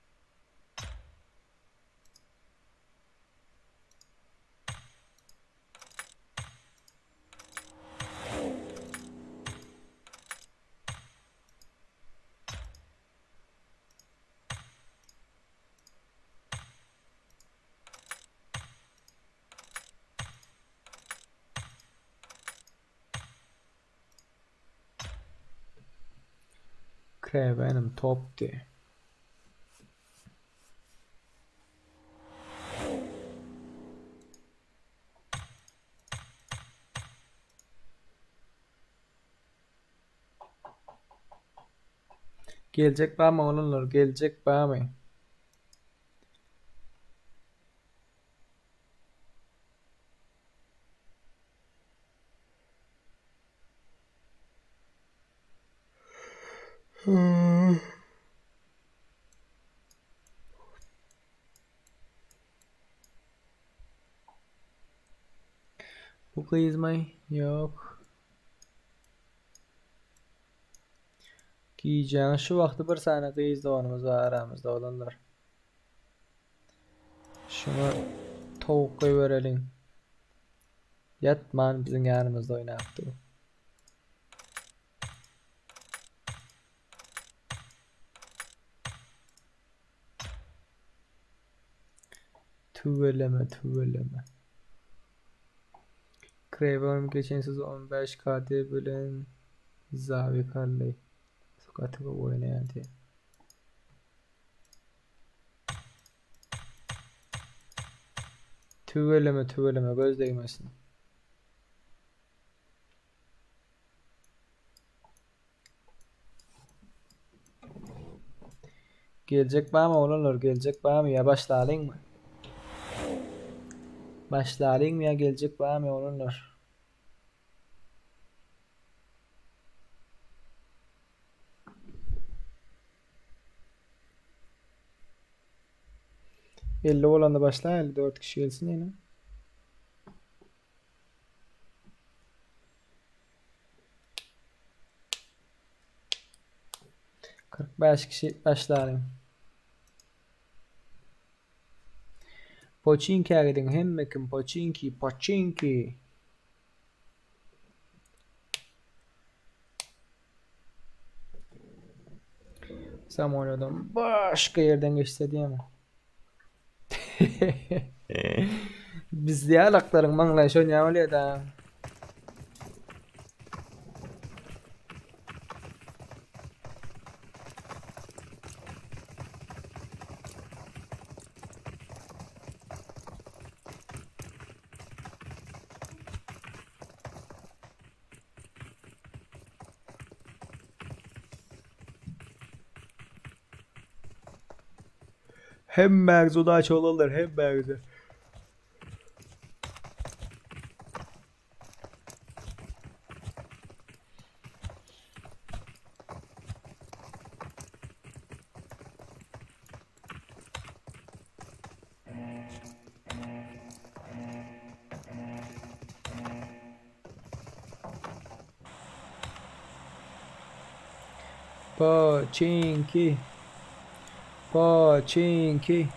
Krebenim topdy. Geljek barmy oglanlar, geljek barmy? Bu gyzmy? Ýok. Gijäniň şu wagty bir sany gyz doganymyz bar aramyzda oglanlar. Şuňa towuk goýbereliň. Ýatman biziň ýanymyzda oýnap dur. Tüweleme tüweleme. Krebenim geçen sezon 15 KD bilen Zawi Karly gaty gowy oýnaýardy. Tüweleme tüweleme göz degmesin. Geljek barmy oglanlar geljek barmy ýa başlalyňmy? Başlalyňmy ýa geljek barmy oglanlar? Elli bolanda başla 54 kişi gelsin ýene. 45 kişi başlalyň. Poçinkä gidiň hemme kim poçinki poçinki. Samolýodam başga ýerden geçse diýýämi? Biz diýalaklaryň maňlaýy şonýa bolýar da. Hemmäňize udaçi oglanlar hemmäňize. Poçinki. Poçinki.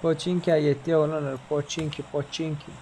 Poçinki'ye ýetdi oglanlar. Poçinki, poçinki.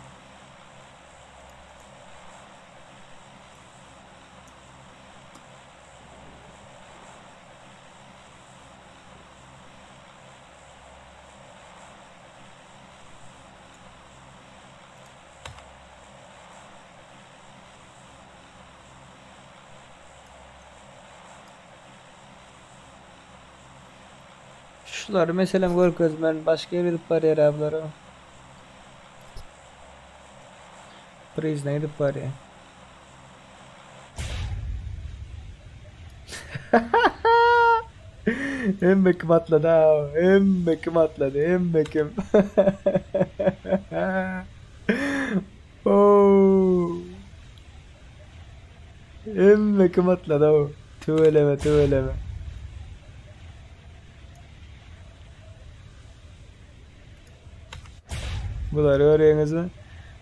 Şulary meselem görkezmän başga ýere gidip barýar ablara. Prizna gidip barýar. Hemme kim atlady ha? Hemme kim atlady? Hemme kim? Oh. Hemme kim atlady ha? Tüweleme, tüweleme. Bulary görýäňizmi?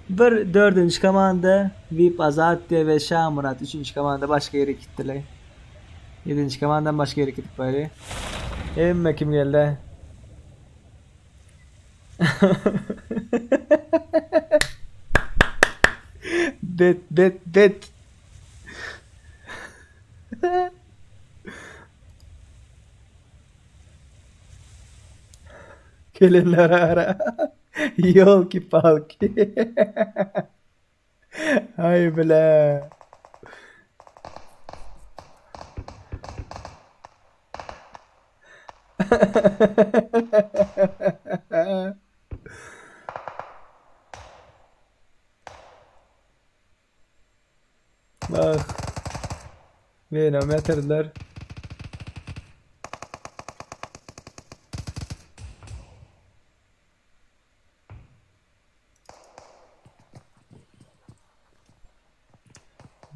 Bir dördünji komanda VIP Azat diýe we Şamurat üçünji komanda başga ýere gitdiler. Ýedinji komandan başga ýere gidip bari. Hemme kim geldi? Bet bet bet. Gelenler ara. Ýolki palki. Aý bile. Ah. Menem ýatyrdylar.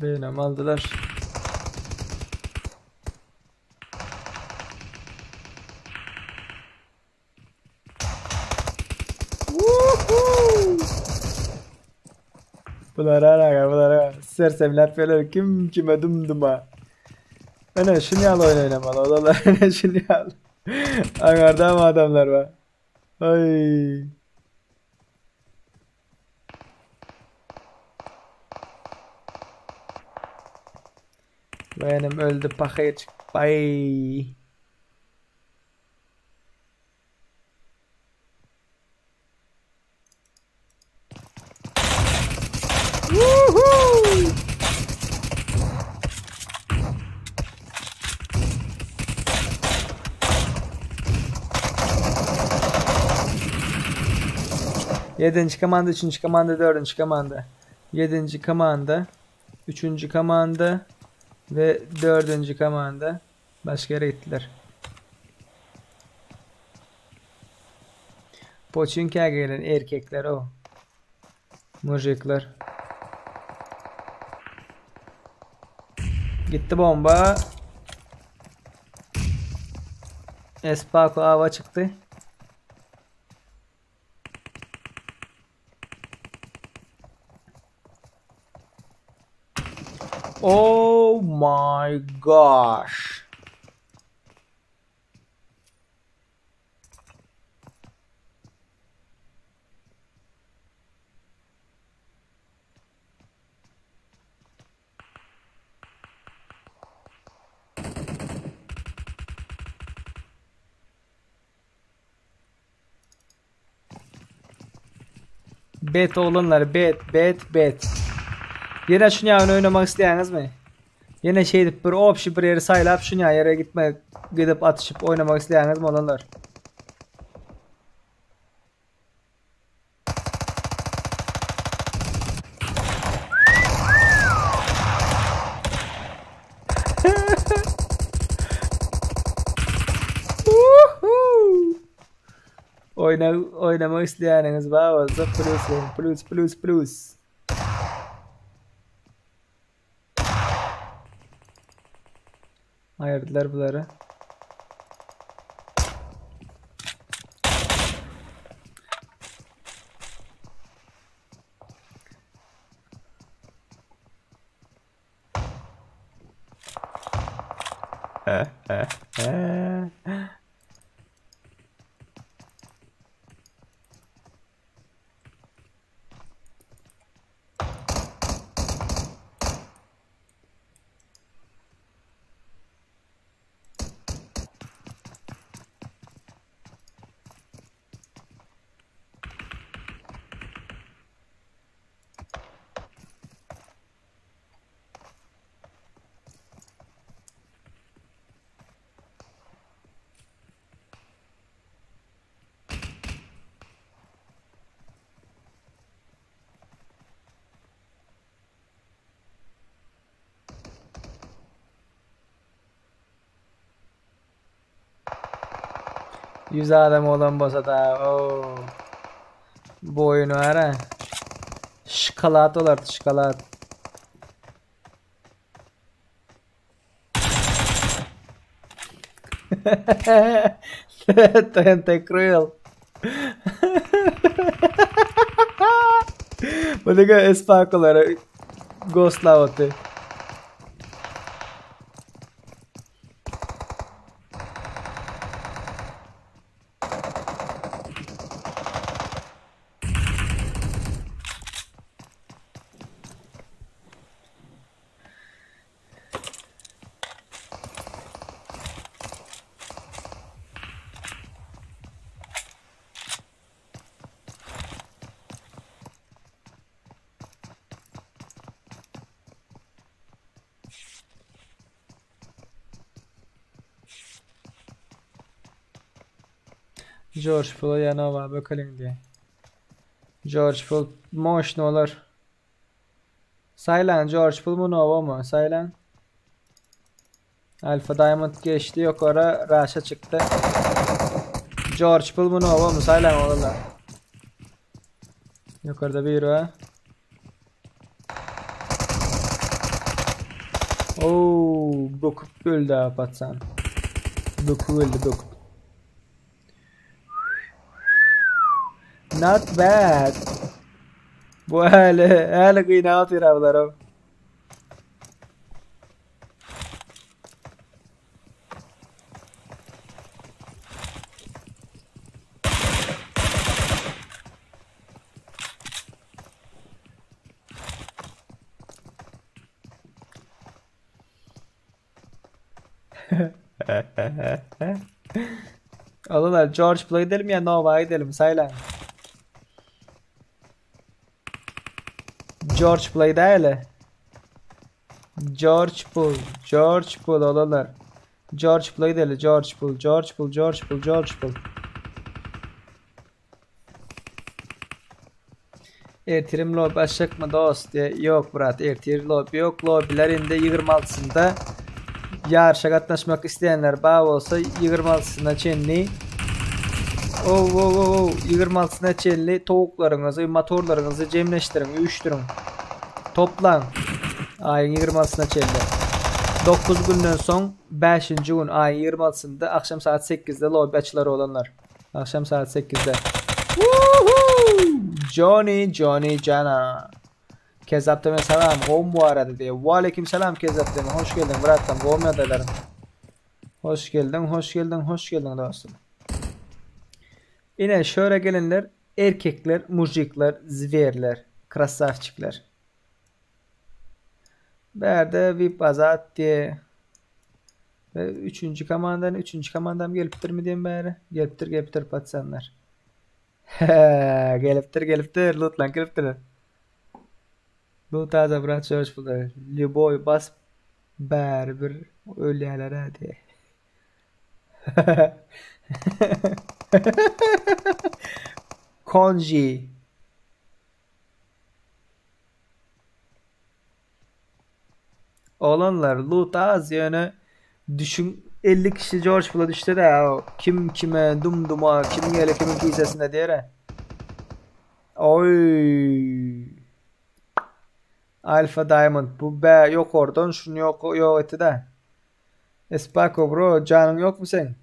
Beýnem aldylar. Bular ara bular sersemläp geler kim kime dum-duma. Ene şuny ýaly oýun oýnamaly olar ene şuny ýaly. Aňarda adamlar bar. Ay. Benim öldü pahyr. Bay. Woohoo! Ýedinji komanda, üçünji komanda, dördünji komanda. Ýedinji komanda, üçünji komanda we dördünji komanda başga ýere gitdiler. Poçinkä gelen erkekler o. Mujikler. Gitti bomba. Espako ava çykdy. Oh my gosh. Bet oglanlar bet bet bet. Ýene şuny ýaly oýnamak isleýäňizmi? Ýene şeýdip bir obşi bir ýeri saýlap şuny ýere gitme gidip atyşyp oýnamak isleýäňizmi oglanlar? Oýna oýnamak isleýäniňiz bar bolsa plus plus plus plus. Aýyrdylar bulary. Yüz adam olan bolsa da o bu oyun var ha. Şokolad olardy şokolad. TNT Kryl. Bu diňe espakolary ghostlap otyr. George Pula ýana bökeliň diýe. George Pul moşny olar. Saýlan George Pul mu Nova mu? Saýlan. Alpha Diamond geçdi ýokara Raşa çykdy. George Pul mu Nova mu? Saýlan olarlar. Ýokarda biri bar. Oo, böküp öldü ha patsan. Böküp öldü böküp. Not bad. Bu häli, häli gynap otyr ablaram. Alırlar George Play edelim ya Nova edelim sayla. George Play değil. George Pool, George Pool olarlar. George Play değil, George Pool, George Pool, George Pool, George Pool. Ertirim lobby açjakmy dost diye. Yok brat ertir lobby yok. Lobbyler indi 26-synda ýaryşa gatnaşmak isleýänler bar bolsa 26-syna çenli Oh, oh, oh, oh. 26-syna çenli towuklaryňyzy, motorlaryňyzy jemleşdiriň, üýşdüriň. Toplaň. Aýyň 26-syna çenli. 9 günden soň 5-nji gün aýyň 26-synda akşam saat 8-de lobby açylar olanlar. Akşam saat 8-de. Woohoo! Johnny, Johnny, Jana. Kezzap deme salam, gowmy bu arada diýe. Waleýkim salam Kezzap deme. Hoş geldiň bratdan, gowmy ýagdaýlaryň? Hoş geldiň, hoş geldiň, hoş geldiň dostum. Ine şöyle gelenler erkekler, mujikler, zwerler, krasavçikler. Bärde VIP Azat diye ve üçüncü komandan üçüncü komandam gelipdirmi diýen bäri. Gelipdir, gelipdir patsanlar. Gelipdir, gelipdir, lootlan gelipdir. Loot aza brat söz bular. Lüboy bas bäri bir ölýärler ha diye. Konji. Oglanlar loot az ýöne düşüň. 50 kişi George Pula düşse de kim kime dum duma kimin eli kimin kisesinde diýere. Oy. Alpha Diamond bu be yok oradan şunu yok yok etti de. Espako bro canın yok mu sen?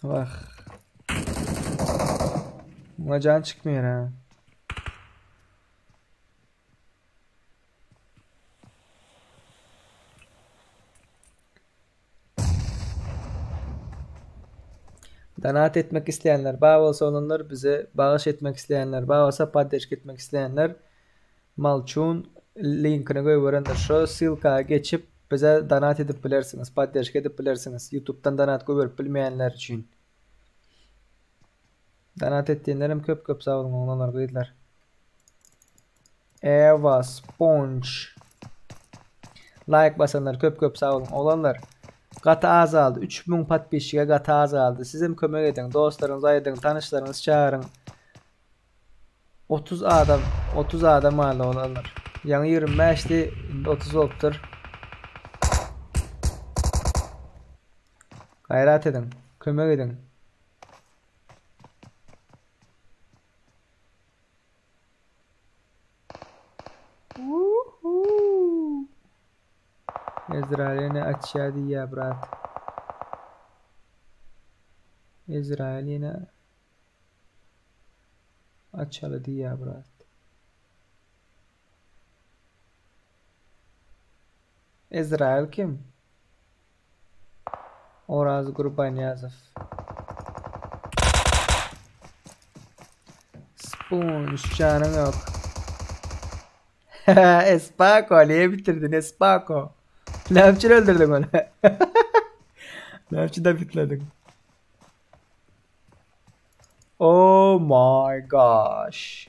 Bak. Buna can çıkmıyor ha. Donat etmek isleýänler bar bolsa olanlar bize bagyş etmek isleýänler bar bolsa poddeşka etmek isleýänler Malçun linkini goýberendir şo ssylka geçip bize donat edip bilersiňiz poddeşka edip bilersiňiz ýutubdan donat goýberip bilmeýänler üçin Donat etýänlerem köp köp sag boluň oglanlar gyzlar. Eva Sponge Like basanlar köp köp sag boluň oglanlar. Gaty azaldy 3000 podpisçige gaty azaldy. Sizem kömek ediň dostlaryňyza aýdyň tanyşlaryňyzy çagyryň. 30 adam 30 adam galdy oglanlar. Ýaňy 25 di indi 30 bolupdyr. Gaýrat ediň kömek ediň. Ezrail ýene açýar diýýär brat. Ezrail ýene açaly diýýär brat. Ezrail kim? Oraz Gurbanyýazow. Sponge janyň ýok. Espako niye bitirdin Espako? Näme üçin öldürdüň ony? Näme üçin dabitledin? Oh my gosh.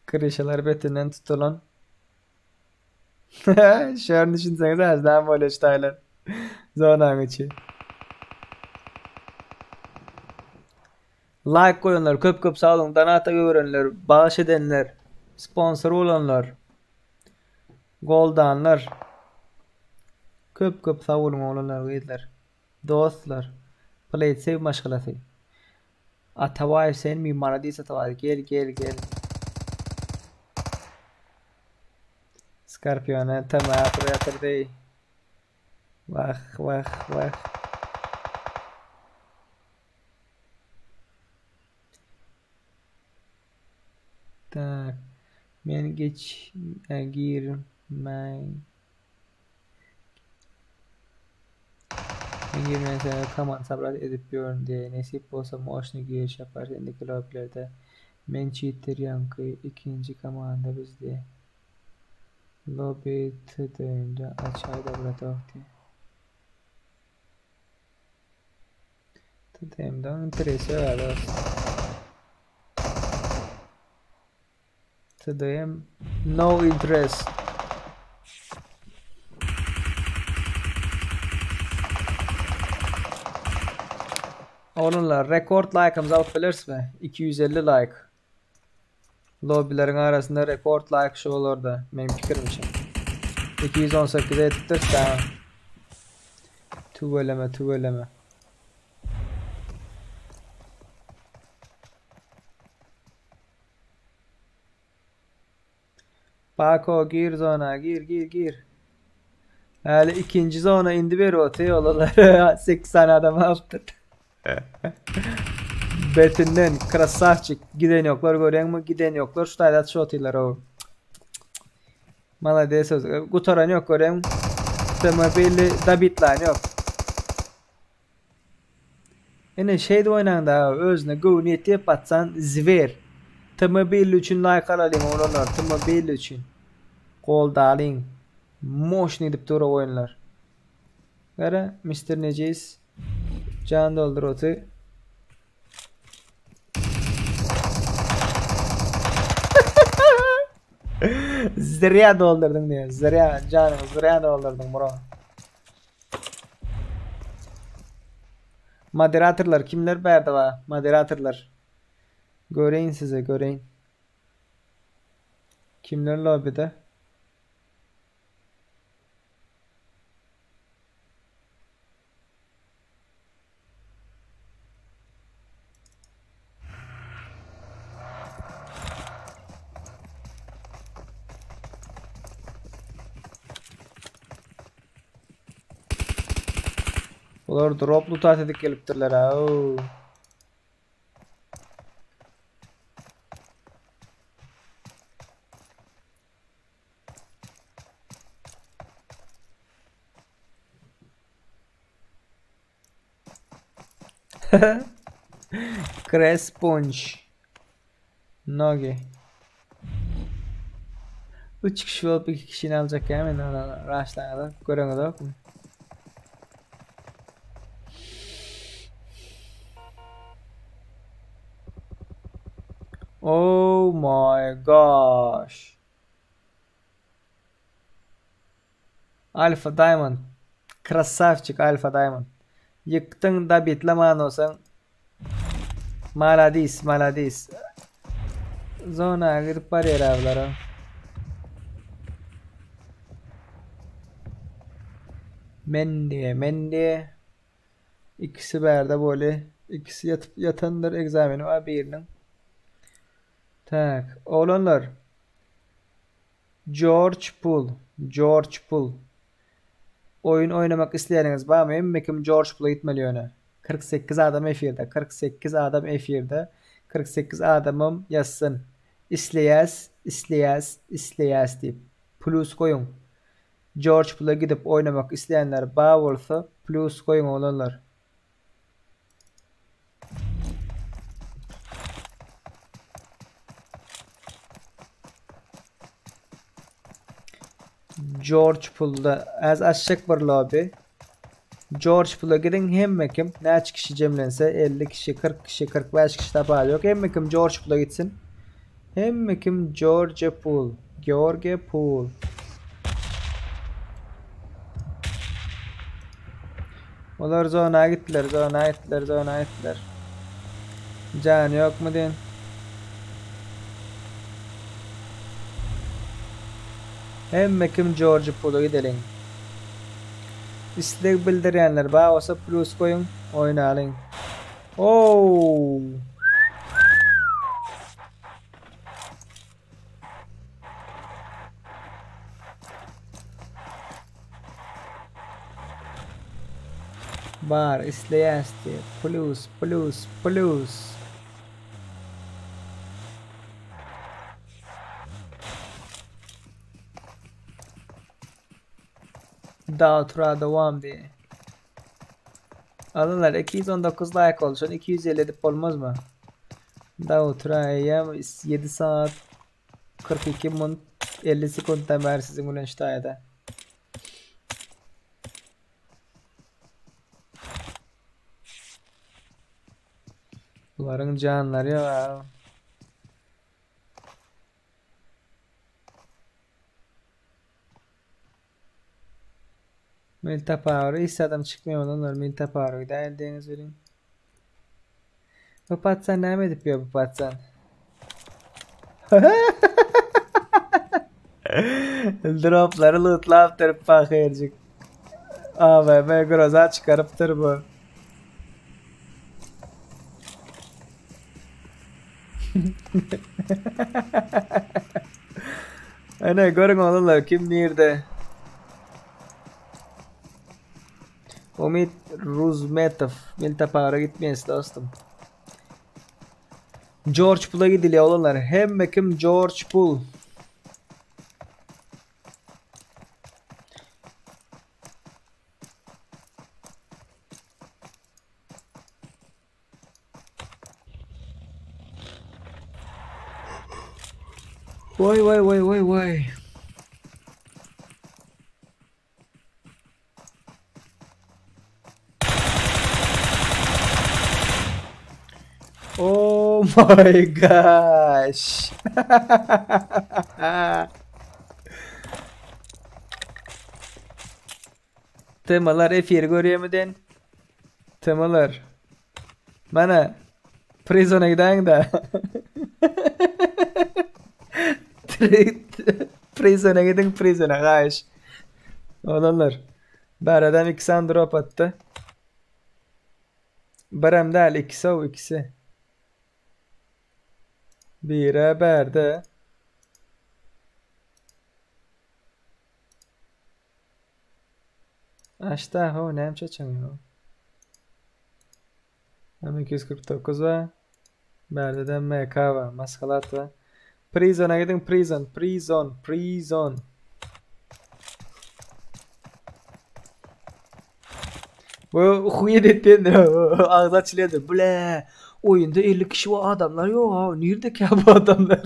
Kryşalar betinden tutulan. Şäher düşünseňiz azdan bolýar ştaýlar. Zonaň içi. Like goýanlar köp köp sag boluň. Donata görenler, bagyş edenler, sponsor bolanlar, goldanlar. Köp köp sag boluň oglanlar, gyzlar. Dostlar. Playtsew maşgalasy. Atabaýew senmi maladis Atabaýew gel gel gel. Skorpiona tama atyp ýatyrdy. Wah wah wah. Tak. Men geç girmäý. Men girmeýän sebäbi komanda sabrat edip ýörün diýe. Nesip bolsa moşny giriş ýaparys indiki lobilerde. Men çiter ýaňky ikinji komanda bizde. Lobi TDM-de açaýda bratok diýe. TDM-de interesi ýok a dos. TDM no interest. Oglanlar rekord laýkymyzy alyp bilerismi? 250 laýk. Lobbileriň arasynda rekord laýk şu bolarda meň pikirimçe. 218 etipdir. Tüweleme tüweleme. Pako gir zona gir gir gir. Häli ikinji zona indi berip otyr olar. 8 sany adam alypdyr. Betinden krasavçik giden ýoklar görýäňmi giden ýoklar şu taýda atyşyp otyrlar o. Malades gutaran ýok görýäňmi. TMB-li dabitlan ýok. Ine şeýdip oýnaňda özüne göwni ýetýär patsan zwer. TM belli üçin laýk alalyň oglanlar TM belli üçin. Goldalyň. Moşny gidip dur oýunlar. Gara Mister Nejis jan doldur oty. Zrya doldurdyň diýýär. Zrya janyňy zrya doldurdyň bro. Moderatorlar kimler bärde bar? Moderatorlar. Göreýin size, göreýin. Kimler lobbyde? Bular drop lutat edip gelipdirler ha. Cresponge. Nogi. 3 kişi bolup 2 kişini aljak ýa men raşlaňada göreňizokmy? Oh my gosh. Alfa Diamond. Krasavçik Alfa Diamond. Ýykdyň da bitleman olsaň. Maladis, maladis. Zona gidip barýar ablara. Men diye, men diye. İkisi bärde bolý. İkisi ýatyp ýatandyr egzameni bar biriniň. Tak, oglanlar. George Pul, George Pul. Oýun oýnamak isleýäniňiz barmy? Hemme kim George Pula gitmeli ýöne. 48 adam efirde, 48 adam efirde. 48 adamam ýazsyn. Isleýäs, isleýäs, isleýäs diýip. Plus goýuň. George Pula gidip oýnamak isleýänler bar bolsa plus goýuň oglanlar. George Pulda az açjak bir lobby. George Pula gidiň hemme kim näçe kişi jemlense 50 kişi 40 kişi 45 kişi tapar ýok hemme kim George Pula gitsin. Hemme kim George Pul. George Pul. Olar zona gitdiler, zona gitdiler, zona gitdiler. Jany ýokmy diýen. Hemme kim George Pula gideliň. Isleg bildirýänler bar bolsa plus goýuň, oýnalyň. Oh! Bar isleýäs diýip. Plus, plus, plus. Daha tura dowam diýip. Alynlar 219 like oldu. Şony 250 edip bolmazmy? Daha tura eýýäm 7 saat 42 minut 50 sekuntdan bäri siziň bilen şu taýda. Bularyň janlary ýok ha. Milta Power hiç adam çykmıyor onlar Milta Power gidäýeli deňiz welin. Bu patsan näme edip ýör bu patsan? Droplary lootlapdyr pahyrjyk. AWM groza çykarypdyr bu. Ene görüň oglanlar kim nirde. Umit Ruzmetow. Miltapara gitmeýäs dostum. George Pula gidilýär oglanlar. Hemme kim George Pul. Waý waý waý waý waý. Oh my gosh. Temalar efiri görýärmi den? Temalar. Mana prizona gidäýiň-de. Prizona gidiň, prizona gaýyş. Oglanlar. Bäredem iki sany drop atdy. Birem däl, ikisi o, ikisi. Bire bärde. Açda ho näme çeçeň ho. M249 wa. Bärde de MK wa, maskalat wa. Prizona gidiň, prizon, prizon, prizon. Bu huýet etdi agzy açylýardy. Bile, oýunda 50 kişi bar, adamlar ýok ha. Nirde bu adamlar?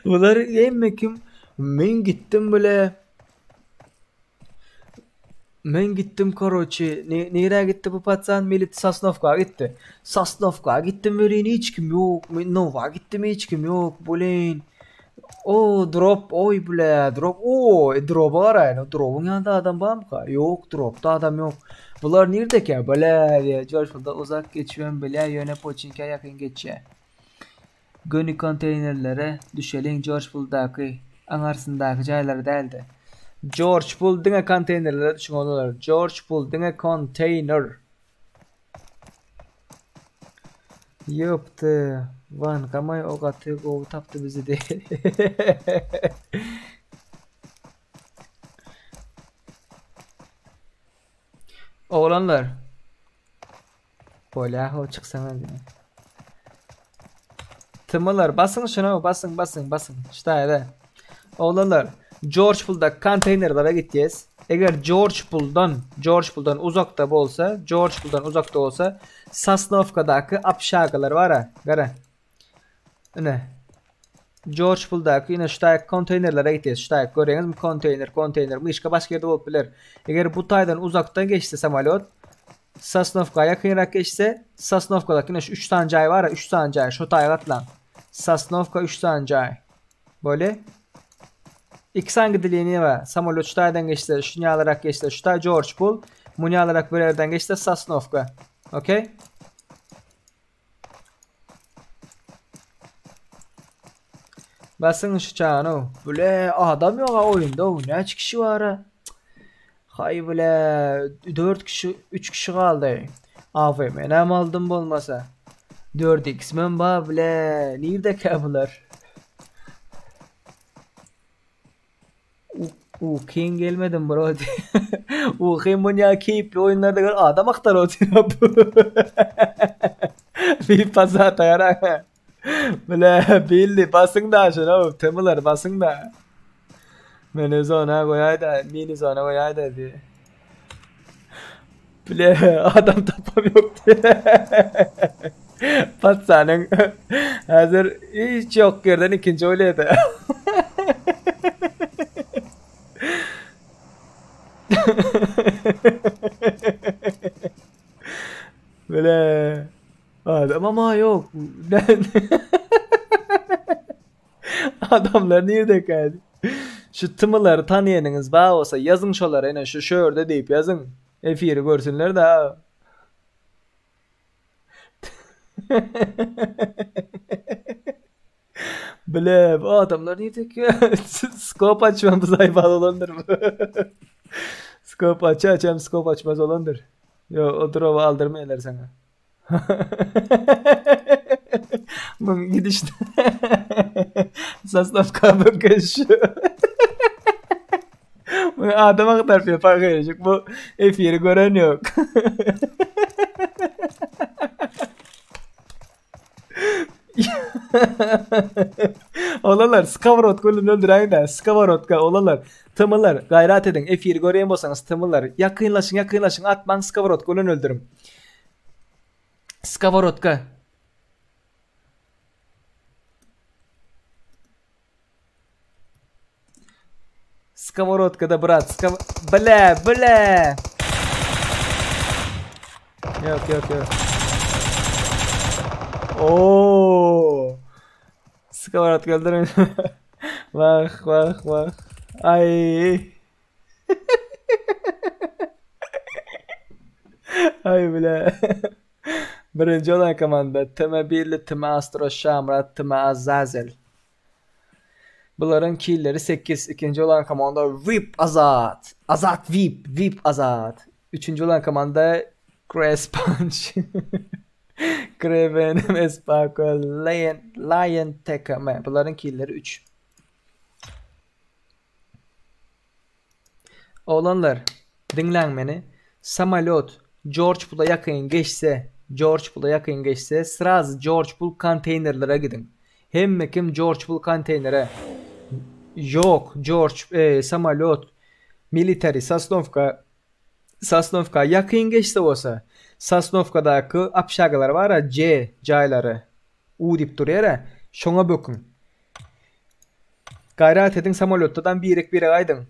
Bular hemme kim? Men gitdim bile. Men gitdim koroçi. Ne, nirä gitdi bu patsan? Milit Sosnowka gitdi. Sosnowka gitdim welin hiç kim ýok. Men Nowa gitdim hiç kim ýok. Bulin. O drop, oý bile, drop. O, dropa garaýyn. Dropyň ýanynda adam barmyka? Ýok, dropda adam ýok. Bular nirdekä? Bile, diýe. Jorjpulda uzak geçibem bile, ýöne Poçinkä ýakyn geçýär. Göni konteýnerlere düşeliň Jorjpuldaky aňarsyndaky jaýlara dälde. Jorjpul diňe konteýnerlere düşüň oglanlar. Jorjpul diňe konteýner. Ýokdy. Wan Gamaý o gaty gowy tapdy bizi de. Oglanlar. Bolýa ho çyksaňa diýen. Tymylar basyň şuna basyň basyň basyň. Ştaýda. Oglanlar George Pulda konteýnerlere gitýäs. Eger George Puldan, George Puldan uzakda bolsa, George Puldan uzakda bolsa, Sosnowkadaky apşagalar bar-a, gara. Ine. George Puldaky ine şu taýak konteýnerlere gitýäs. Şu taýak görýäňizmi konteýner, konteýner. Myşka başga ýerde bolup biler. Eger bu taýdan uzakdan geçse samolýot, Sosnowka ýakynrak geçse, Sosnowkadaky ine şu 3 sany jaý bar, 3 sany jaý, şu taýa gatlaň. Sosnowka 3 sany jaý. Bolýa. Iki sany gidilýeni bar. Samolýot şu taýdan geçse, şu ýalyrak geçse, şu taý George Pul, muny ýalyrak bir ýerden geçse Sosnowka. Okey? Basyn şu çany. Bile adam yok ha oyunda. Näçe kişi var ha? Hay bile 4 kişi 3 kişi galdy. AVM näme aldym bolmasa. 4x men bar bile. Nirde bular? Ukyň gelmedim bro. Ukym bu ya keyifli oyunlarda gör adam aktar oturup. Bir pazar tayara. Bile bildi basın da şuna temalar basın da. Meni zona goýaý da, mini zona goýaý da diye. Bile adam tapam yok diye. Patsanyň häzir hiç yok yerden ikinji oýlaýdy. Bile adam ama yok. Adamlar nirde geldi? Şu tımıları tanıyanınız bar olsa yazın şolara ine şu şörde deyip yazın. Efiri görsünler de. Bile bu adamlar nirde ki? Scope açmamız ayıp olandır bu. Scope aç aç hem scope açmaz olandır. Yo o drop'u aldırmayırlar sana. Bunun gidişte. Sasnavka bakış. Bu adama kadar yapar gelecek. Bu F1'i gören yok. Olanlar Skavarot golünü öldüren de Skavarotka olanlar Tımılar gayret edin F1'i göreyim bolsanız tımılar yakınlaşın yakınlaşın atman Skavarot golünü öldürüm. Skavorotka. Skоворodkada brat, skav Bile, bile. Yok yok yok. Oo. Skоворodka öldürün. Vah vah vah. Ay. Aý bile. Birinji bolan komanda TM Birli, TM Astro, Şamyrat, TM Azazel. Bularyň killeri 8. Ikinji bolan komanda VIP Azat. Azat VIP, VIP Azat. Üçünji bolan komanda Grass Punch. Kreven, Espako, Lion, Lion TKM. Bularyň killeri 3. Oglanlar, diňläň meni. Samolýot Jorj Pula ýakyn geçse, Jorj Pula ýakyn geçse, srazy Jorj Pul konteýnerlere gidiň. Hemme kim Jorj Pul konteýnere. Ýok, Jorj, e, samolýot military Sosnowka Sosnowka ýakyn geçse bolsa, Sosnowkadaky obşagalar bar-a, C jaýlary, U diýip durýar-a, şoňa böküň. Gaýrat ediň samolýotdadan birek birek aýdyň.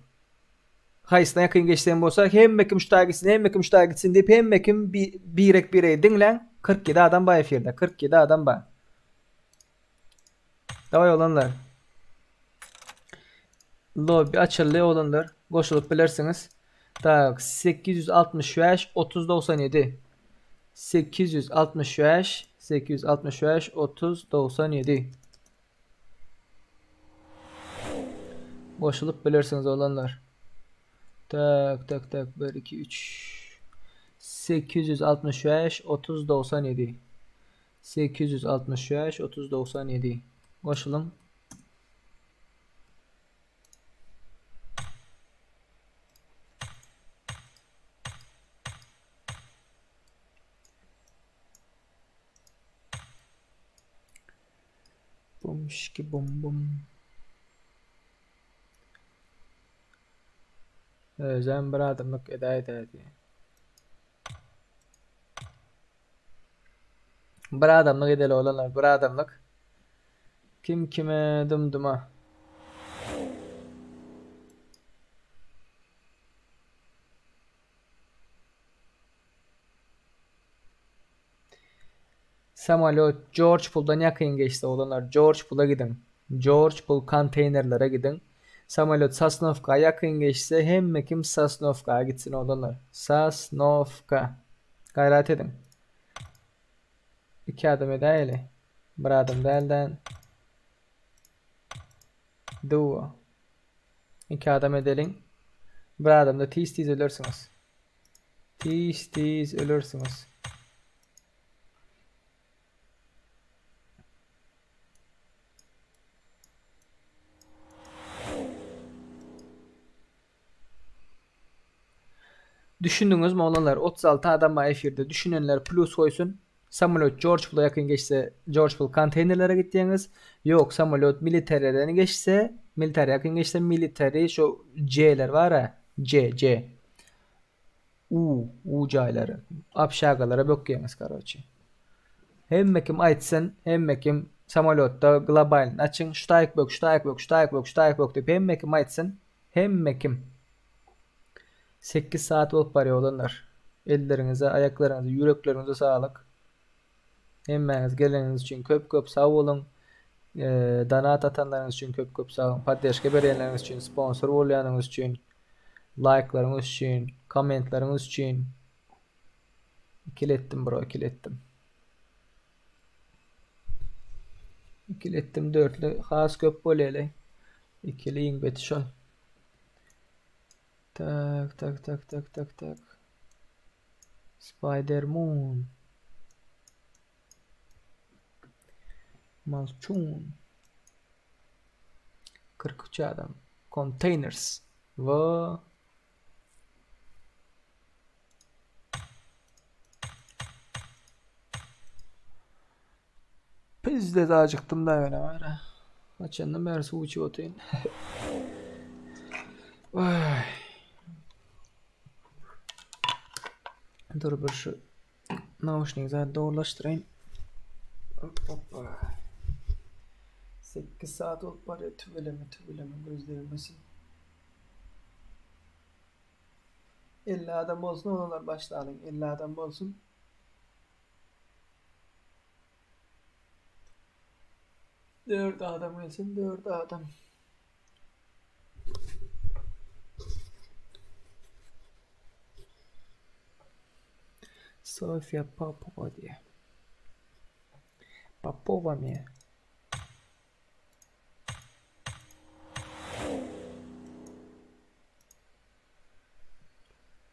Haýsyna ýakyn geçsem bolsa hemme kim şutaý gitsin hemme kim şutaý gitsin diýip hemme kim birek biregi diňläň 47 adam bar efirde 47 adam bar. Daway oglanlar. Lobby açyldy oglanlar. Goşulyp bilersiňiz. Tak 865 3097 865 865 3097 Goşulyp bilersiňiz oglanlar. Tak tak tak 1 2 3 865 30 97 865 30 97 Goşulyň. Bum şiki bum bum. Özem bir adamlyk edäýdä diýýär. Bir adamlyk edeli oglanlar, bir adamlyk. Kim kime dymdyma. Samolýot Jorj Puldan ýakyn geçse oglanlar Jorj Pula gidiň. Jorj Pul konteýnerlere gidiň. Samolýot Sosnowka ýakyn geçse hemme kim Sosnowka gitsin oglanlar. Sosnowka. Gaýrat ediň. Iki adam edäýeli. Bir adam dälden. Duo. Iki adam edeliň. Bir adamda tiz tiz ölersiňiz. Tiz tiz ölersiňiz. Düşündiňizmi oglanlar 36 adam bar efirde düşünenler plus goýsun. Samolýot Jorj Pula ýakyn geçse Jorj Pul konteýnerlere gitýäňiz. Ýok samolýot militereden geçse military ýakyn geçse military şo C'ler bar-a C C U U jaýlary obşagalara bökýäňiz karoçi. Hemme kim aýtsyn hemme kim samolýotda globalny açyň şu taýyk bök şu taýyk bök şu taýyk bök şu taýyk bök diýip hemme kim aýtsyn hemme kim. Sekiz saat bolup barýar oglanlar. Elleriňize, aýaklaryňyza, ýürekleriňize saglyk. Hemmäňiz geleniňiz üçin köp köp sag boluň. Donat atanlaryňyz üçin köp köp sag boluň. Poddeşka berýänleriňiz üçin, sponsor bolýanyňyz üçin, laýklaryňyz üçin, kommentleriňiz üçin. Ikiletdim bro, ikiletdim. Ikiletdim dörtli has köp bolýaly. Ikili iň beti şol. Tak tak tak tak tak tak. Spider Moon. Malçun. 43 adam. Containers. Va Pizde acıktım da öyle var. Haçandan beri suw içip otyryn. Vay. Dur bir şu nauşnigi zat dogrulaşdyraýyn. Hoppa. 8 saat bolup barýar tüweleme tüweleme göz degmesin. 50 adam bolsun olanlar başlalyň 50 adam bolsun. 4 adam gelsin 4 adam. Sofiýa Popowa diýýär. Popowamy?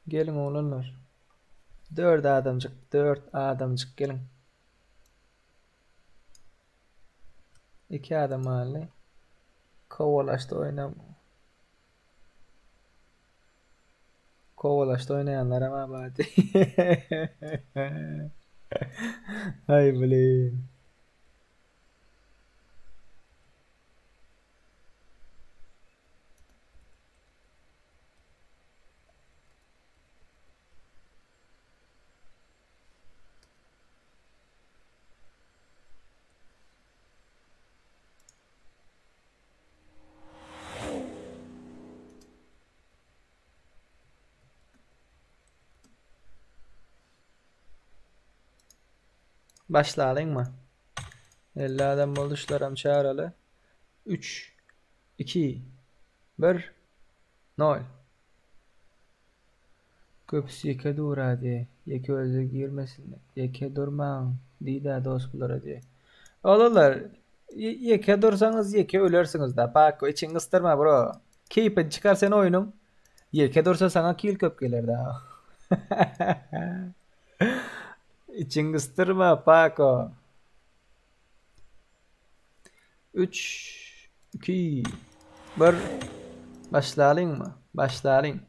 Geliň oglanlar. Dört adamjyk, dört adamjyk geliň. Iki adam galdy. Kowalaşdy oýnam. Kowalaşdy oýnaýanlaram abady. Aý blin. Başlalyňmy? 50 adam boldy şularam çağıraly. 3 2 1 0 Köpüsi ýeke dur-a diý. Ýeke özi girmesin. Ýeke durmaň diý-dä dos bulara diý. Oglanlar, ýeke dursaňyz ýeke ölersiňiz-dä. Pakko, içiňi gysdyrma bro. Keýpini çykar sen oýnuň. Ýeke dursa saňa kill köp geler-dä. Içiňi gysdyrma, Pako. 3 2 1 Başlalyňmy? Başlalyň.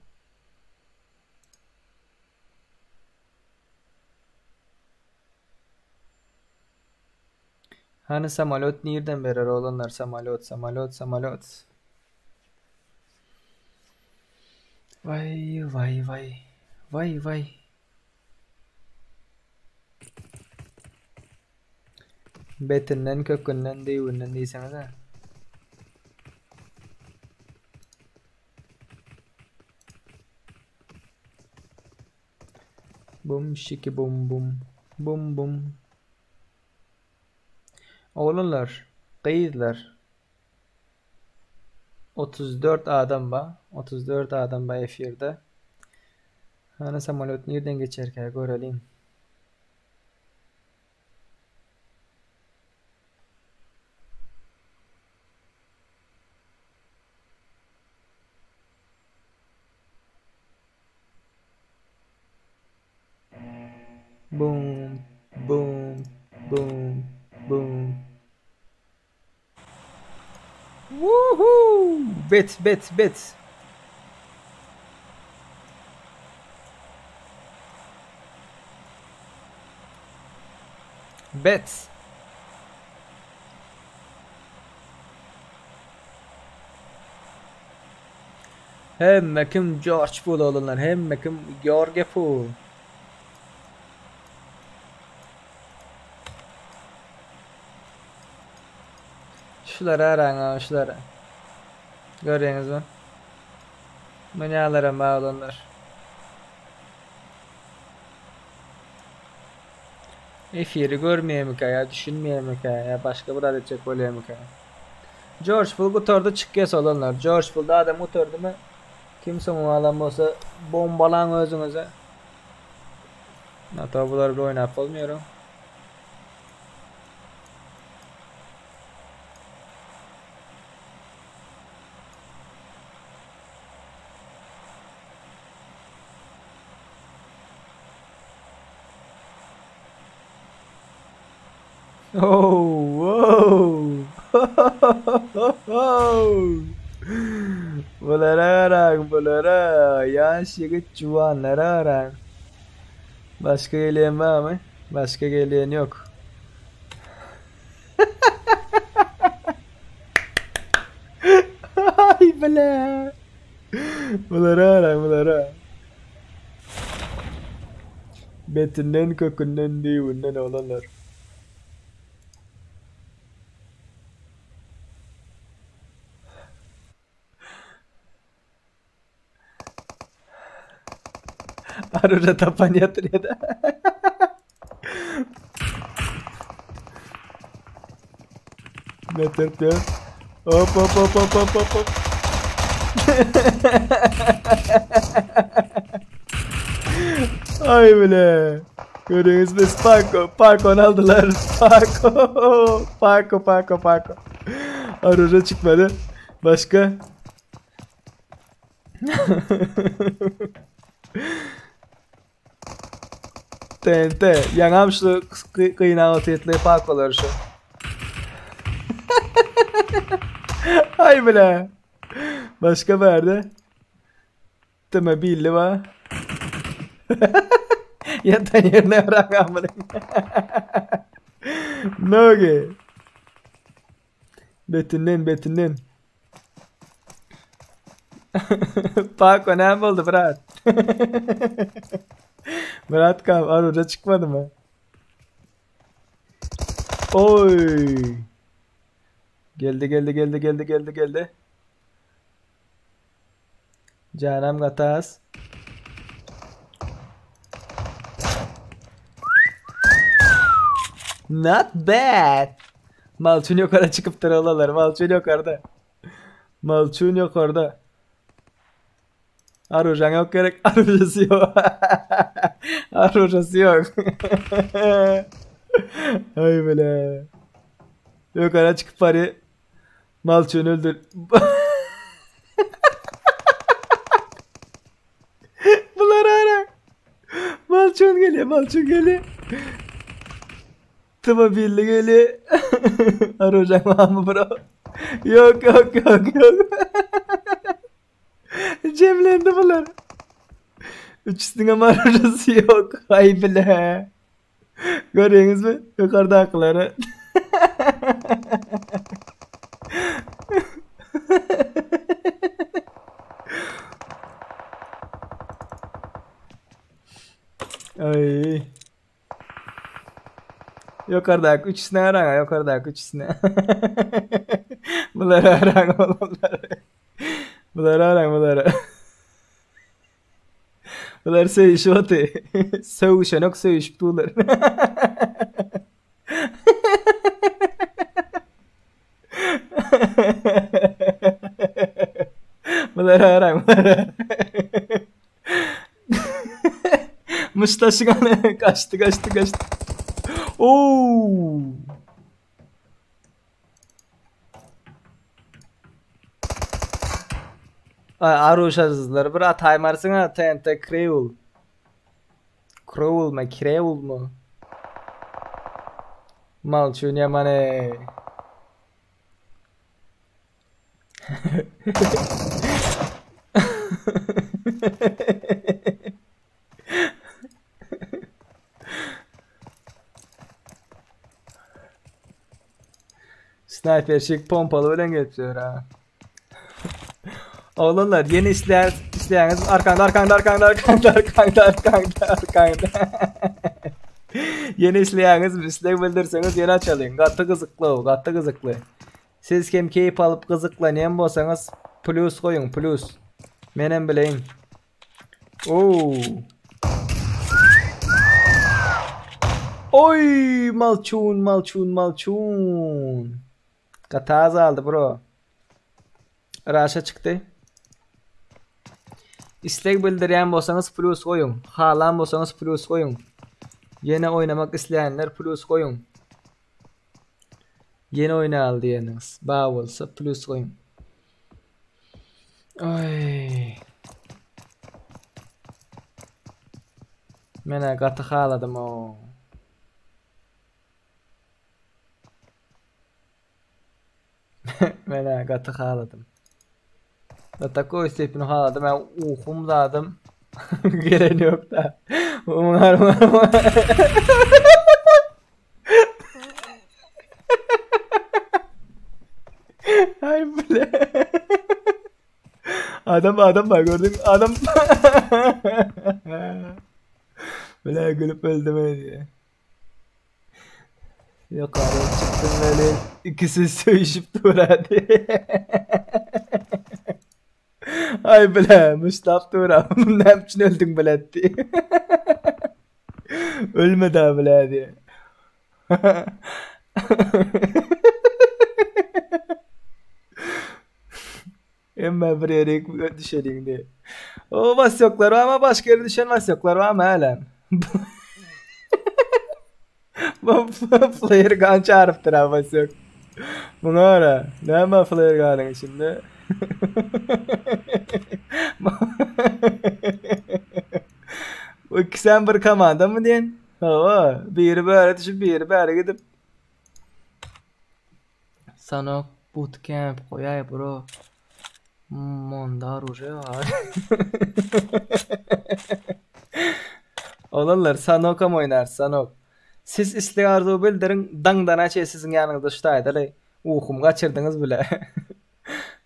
Hany samolýot nirden berer oglanlar samolýot samolýot samolýot. Waý waý waý waý waý. Betinden kökünden düýbünden diýseňiz-ä. Bum şiki bum bum bum bum. Oglanlar, gyzlar. 34 adam ba, 34 adam ba efirde. Hany samolýot nirden geçerkä göreliň. Bum bum bum bum. Woohoo! Bet bet bet. Bet. Hemme kim George Pool oglanlar, hemme kim George Pool. Şulara araň şulara. Görýäňizmi? Münýälerem bar oglanlar. Efiri görmeýärmikä ýa düşünmeýärmikä ýa başga bir zat etjek bolýarmyka? George Bull gutardy çykýas oglanlar. George Bullda adam gutardymy? Kim soňuny alan bolsa bombalaň özüňize. Hatta bular bilen oýnap bolmuyor. Oh, wow. Bulara garaň, bulara. Ýaş ýigit juwanlara garaň. Başga gelýän barmy? Başga gelýän ýok. Ay bile. Bulara garaň, bulara. Betinden, kökünden, düýbünden oglanlar. Arura tapan ýatyrýada. Beter Hop hop hop hop hop hop hop. Aý bile. Görüňiz biz Paco, Paco aldylar. Paco, Paco, Paco, Paco. Aruja çykmady. Başga? TNT. Ýaňam şu gynap otyrtly Pacolar şu. Ay bile. Başga bärde. Teme billi ba. Ýatan ýerine bırak amına. Noge. Betinden betinden. Paco näme boldy brat? Brat kam aruja çykmady mı? Oy. Geldi geldi geldi geldi geldi geldi. Janam gatas. Not bad. Malçun ýokara çykypdyr olalar. Malçun ýokarda. Malçun ýokarda. Arujaň ýok gerek. Arujasy ýok. Arujasy ýok. Ay bile. Ýokara çykyp bary. Malçun öldür. Bular ara. Malçun geliyor, Malçun geliyor. Tıma birli geliyor. Arayacak mı bro? Yok yok yok yok. Cemlendi bunlar. Üçüsünün ama aracası yok. Ay bile. Görüyorsunuz mu? Yukarıda akları. Ay. Ýokardaky üçüsine garaň, ýokardaky üçüsine. Bulara garaň olanlar. Bulara garaň bulara. Bular söýüşip oty. Sögüşenok söýüşip durlar. Bulara garaň bulara. Muşdaşyň ana kaçtı kaçtı kaçtı. Oo. Ay aruşazlar bir ataymarsın ha TNT Creole. Creole mu Creole mu? Malçun yamane. Sniper şik pompaly bilen gelipdir ha. Oglanlar ýene isleýär isleýäňiz arkanda arkanda arkanda arkanda arkanda arkanda arkanda. Ýene isleýäňiz isleg bildirseňiz ýene açalyň. Gaty gyzykly, gaty gyzykly. Siz hem keýp alyp gyzyklanýan bolsaňyz plus goýuň plus. Menem bileýin. Oo. Oy malçun malçun malçun. Gaty azaldy bro. Raşa çykdy. Isleg bildirýän bolsaňyz plus goýuň. Halan bolsaňyz plus goýuň. Ýene oýnamak isleýänler plus goýuň. Ýene oýnaly diýeniňiz bar bolsa plus goýuň. Oý. Menä gaty haladym o. Menä gaty haladym. Da takoý stepini haladym. Men uhum zadym. Gelen yok da. Umar umar. Ay bile. Adam adam bak gördün adam. Bile gülüp öldüm diye. Yukarı çıktım böyle ikisi söğüşüp durardı. Ay bile muşlap duram. Ne için öldün bile diye. Ölme daha bile diye. Emma bir yere düşelim diye. O vasyoklar var ama başka yere düşen vasyoklar var mı hala? Bu flare gun çarypdyr ha Wasýok. Muňa gara, näme flare gunyň içinde? Bu ikisem bir komanda mı diýen? Hawa, biri bäri düşüp, biri bäri gidip. Sanok bootcamp goýaý bro. Monda oruje bar. Oglanlar Sanokam oýnar, Sanok. Siz isleg arzuw bildiriň, daňdana çe siziň ýanyňyzda şu taýdaly. Ukymy gaçyrdyňyz bile.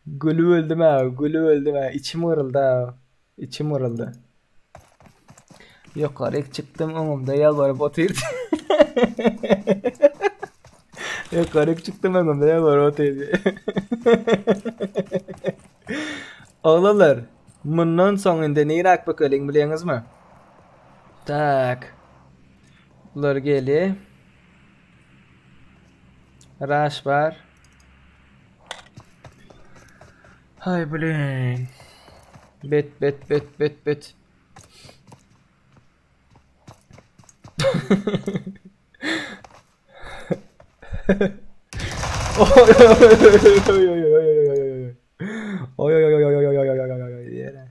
Gülüp öldüm hä, gülüp öldüm hä, içim gyryldy hä. Içim gyryldy. Ýokaryk çykdym, öňümde ýalbaryp otyrdy. Ýokaryk çykdym, öňümde ýalbaryp otyrdy. Oglanlar, mundan soň indi niräk bökeliň bilýäňizmi? Tak. Bular geli. Rush bar. Hay blin. Bet bet bet bet bet. Oy oy oy oy oy oy oy oy. Oy oy oy oy oy oy oy oy oy oy diýere.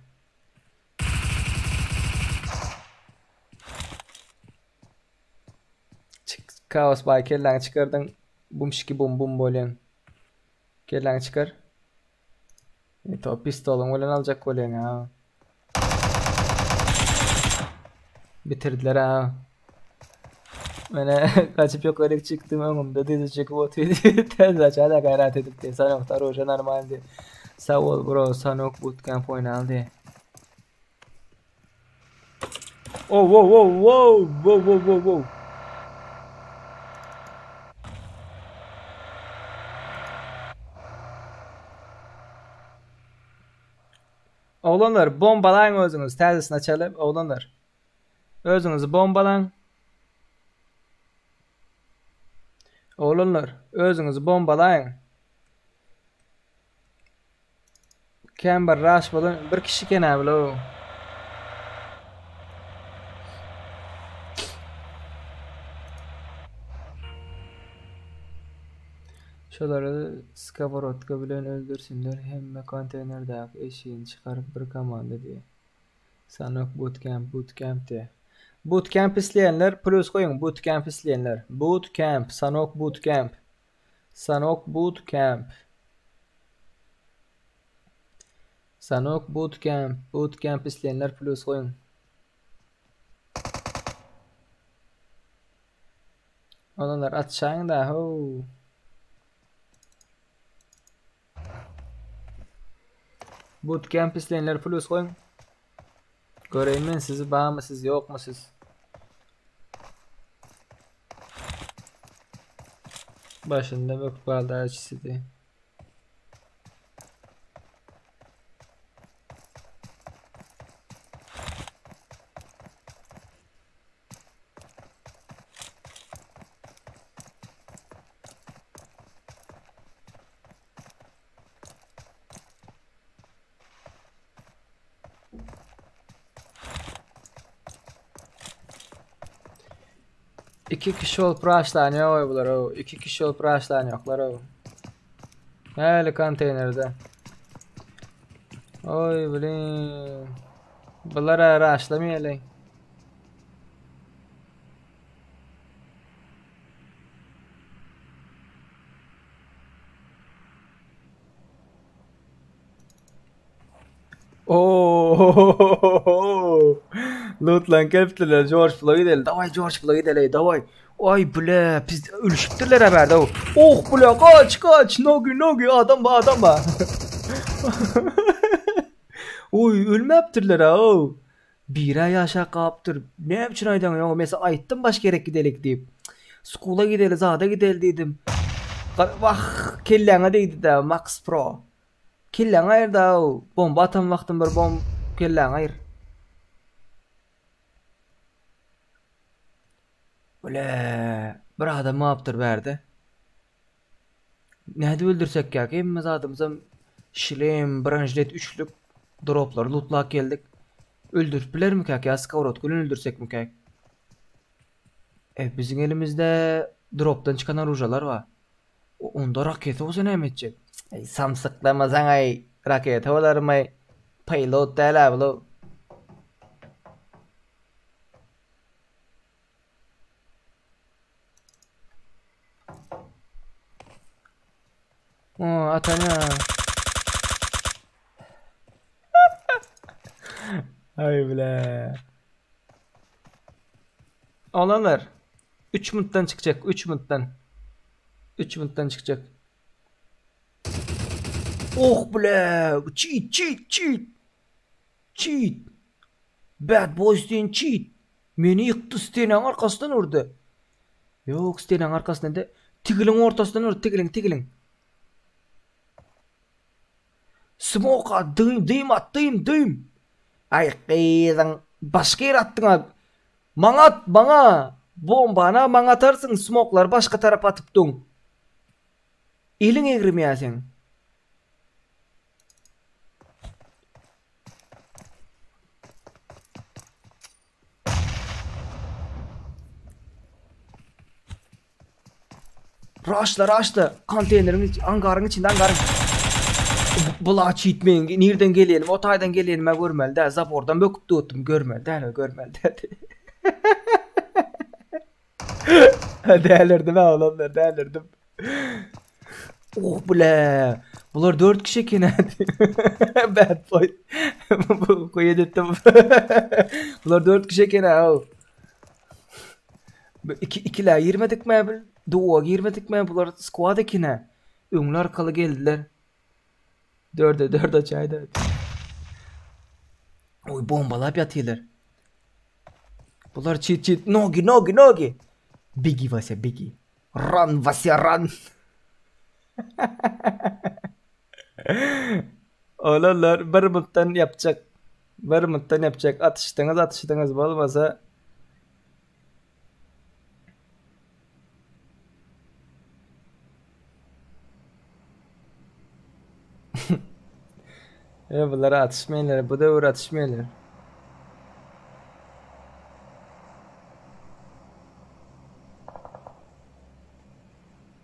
Çık kaos bay kelläňi çykardyň. Bumşiki bum bum bolýan. Kelläňi çykar. To pistolyň bilen aljak bolýaň ha. Bitirdiler ha. Mene gaçyp ýokaryk çykdym öňümde dizi çekip otyrdy. Tez açada gaýrat edip diýe. Sanok taroşa normal diýe. Sag bol bro Sanok bootcamp oýnaly diýe. Oh wow wow wow wow wow wow wow. Oglanlar bombalaň özüňiz täzesini açaly oglanlar. Özüňizi bombalaň. Oglanlar özüňizi bombalaň. Kän bir rush bolan bir kişi kenä bile. Şolary skoworotka bilen öldürsinler hemme konteýnerdäki eşigini çykaryp bir komanda diýe. Sanok bootcamp bootcamp diýe. Bootcamp isleýänler plus goýuň bootcamp isleýänler. Bootcamp sanok bootcamp. Sanok bootcamp. Sanok bootcamp bootcamp isleýänler plus goýuň. Olanlar atşaň da how. Bootcamp isleýänler plus goýuň. Göreýin men sizi barmy siz ýokmy siz. Başynda böküp galdy açsidi. Iki kişi bolup raşlanýar oý bular ow. Iki kişi bolup raşlanýaklar ow. Häli konteýnerde. Oý blin. Bular raşlamaýaly. Oo! Lootlan gelipdirler. George Floyd gideli. Daway George Floyd gideli. Daway. Oy bile biz ölüşüpdirler haberde. Oh bile kaç kaç. Nogi nogi adam ba adam ba. Oy ölmäpdirler ha. Bira ýaşa gapdyr. Näme üçin aýdaň ýoň men sana aýtdym baş gerek gidelik diýip. Skula gideli zada gideli diýdim. Wah kelläňe degdi-dä Max Pro. Kelläňi aýyrda bomba atan wagtym bir bom kelläňi aýyr. Bile bir adam gapdyr bärde. Nädip öldürsekkäk hemme zadymyzam şlem, bronjilet üçlük droplary lootlap geldik. Öldürip bilermikäk ýa skowrodka bilen öldürsekmikäk? E biziň elimizde dropdan çykan oružalar bar. Onda raketa bolsa näme etjek? Eý samsyklamasaň aý raketa bolarmy? Payload däl-ä bul. O, atana. Ay bile. Olanlar. 3 minutdan çykjak, 3 minutdan. 3 minutdan çykjak. Oh bile. Cheat, cheat, cheat. Cheat. Bad boys diýen cheat. Meni ýykdy, stenaň arkasyndan urdy. Ýok, stenaň arkasyndan de tigiliň ortasyndan urdy, tigiliň, tigiliň. Smoke at, dym, dym at, dym, dym. Aý gyzyň, başga ýere atdyň-a. Maňa at, maňa. Bombany maňa atarsyň, smoklary başga tarapa atypdyň. Eliň egrimeýär seň. Raşla raşla konteýneriň iç, angaryň içinde angaryň. Bula çit men nirden gelýenim o taýdan gelýenime görmeli däl zabordan böküp durdum görmeli däl görmeli däl. Dälirdim ha olanlar dälirdim. Oh bile. Bular 4 kişi eken. Bad boy. Bu koy edettim. Bular 4 kişi eken ha. İki, ikilä girmedik mi bil? Duo girmedik mi? Bular squad eken ha. Öňli arkaly geldiler. Dörde dört açaydı. Oy bombalap ýatylar. Bular çit çit nogi nogi nogi. Biggie Vasya Biggie. Run Vasya run. Olanlar bir mutdan yapacak. Bir mutdan yapacak. Atıştınız atıştınız bolmasa E bulara atyşmaýarlar, bu döwür atyşmaýarlar.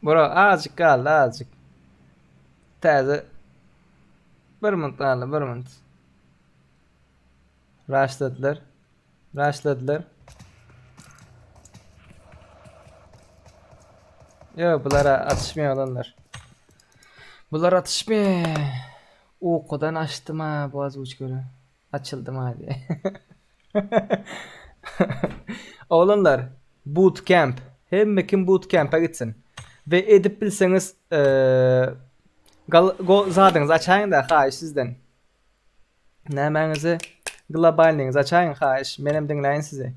Bura azjyk galdy, azjyk. Täze bir minut galdy, bir minut. Raşladylar. Raşladylar. Ýok, bulara atyşmaýar olanlar. Bular atyşmaýar. Ukudan açdym ha bu oзвучкany. Açyldym ha diýe. Oglanlar, bootcamp. Hemme kim bootcamp'e gitsin. Ve edip bilseňiz, eee, gal, go, zadyňyzy açaýyň-da, haýyş sizden. Nämäňizi globalnyňyzy açaýyň haýyş menem diňläýin sizi.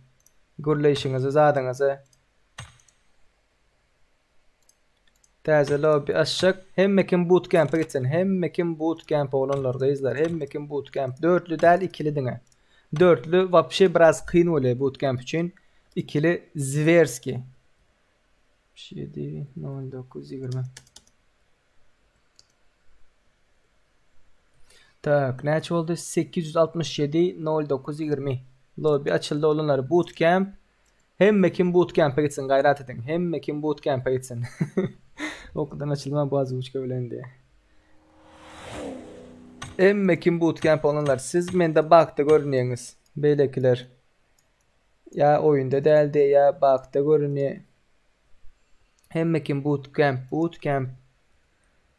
Gürleýşiňizi zadyňyzy. Täze lobby açjak. Hemme kim bootcamp'e gitsin. Hemme kim bootcamp oglanlar gyzlar. Hemme kim bootcamp. Dörtlü däl ikili diňe. Dörtlü wapşe biraz kyn bolýar bootcamp üçin. Ikili zwerski. 7 09 20. Tak, näçe boldy? 867 09 20. Lobby açyldy oglanlar. Bootcamp. Hemme kim bootcamp'e gitsin, gaýrat ediň. Hemme kim bootcamp'e gitsin. Okudan açylma bu oзвучка bilen diye. Hemme kim bootcamp olanlar siz mende bakda görünýäňiz. Beýlekiler ýa oýunda däldi, ýa bakda görünýär. Hemme kim bootcamp, bootcamp.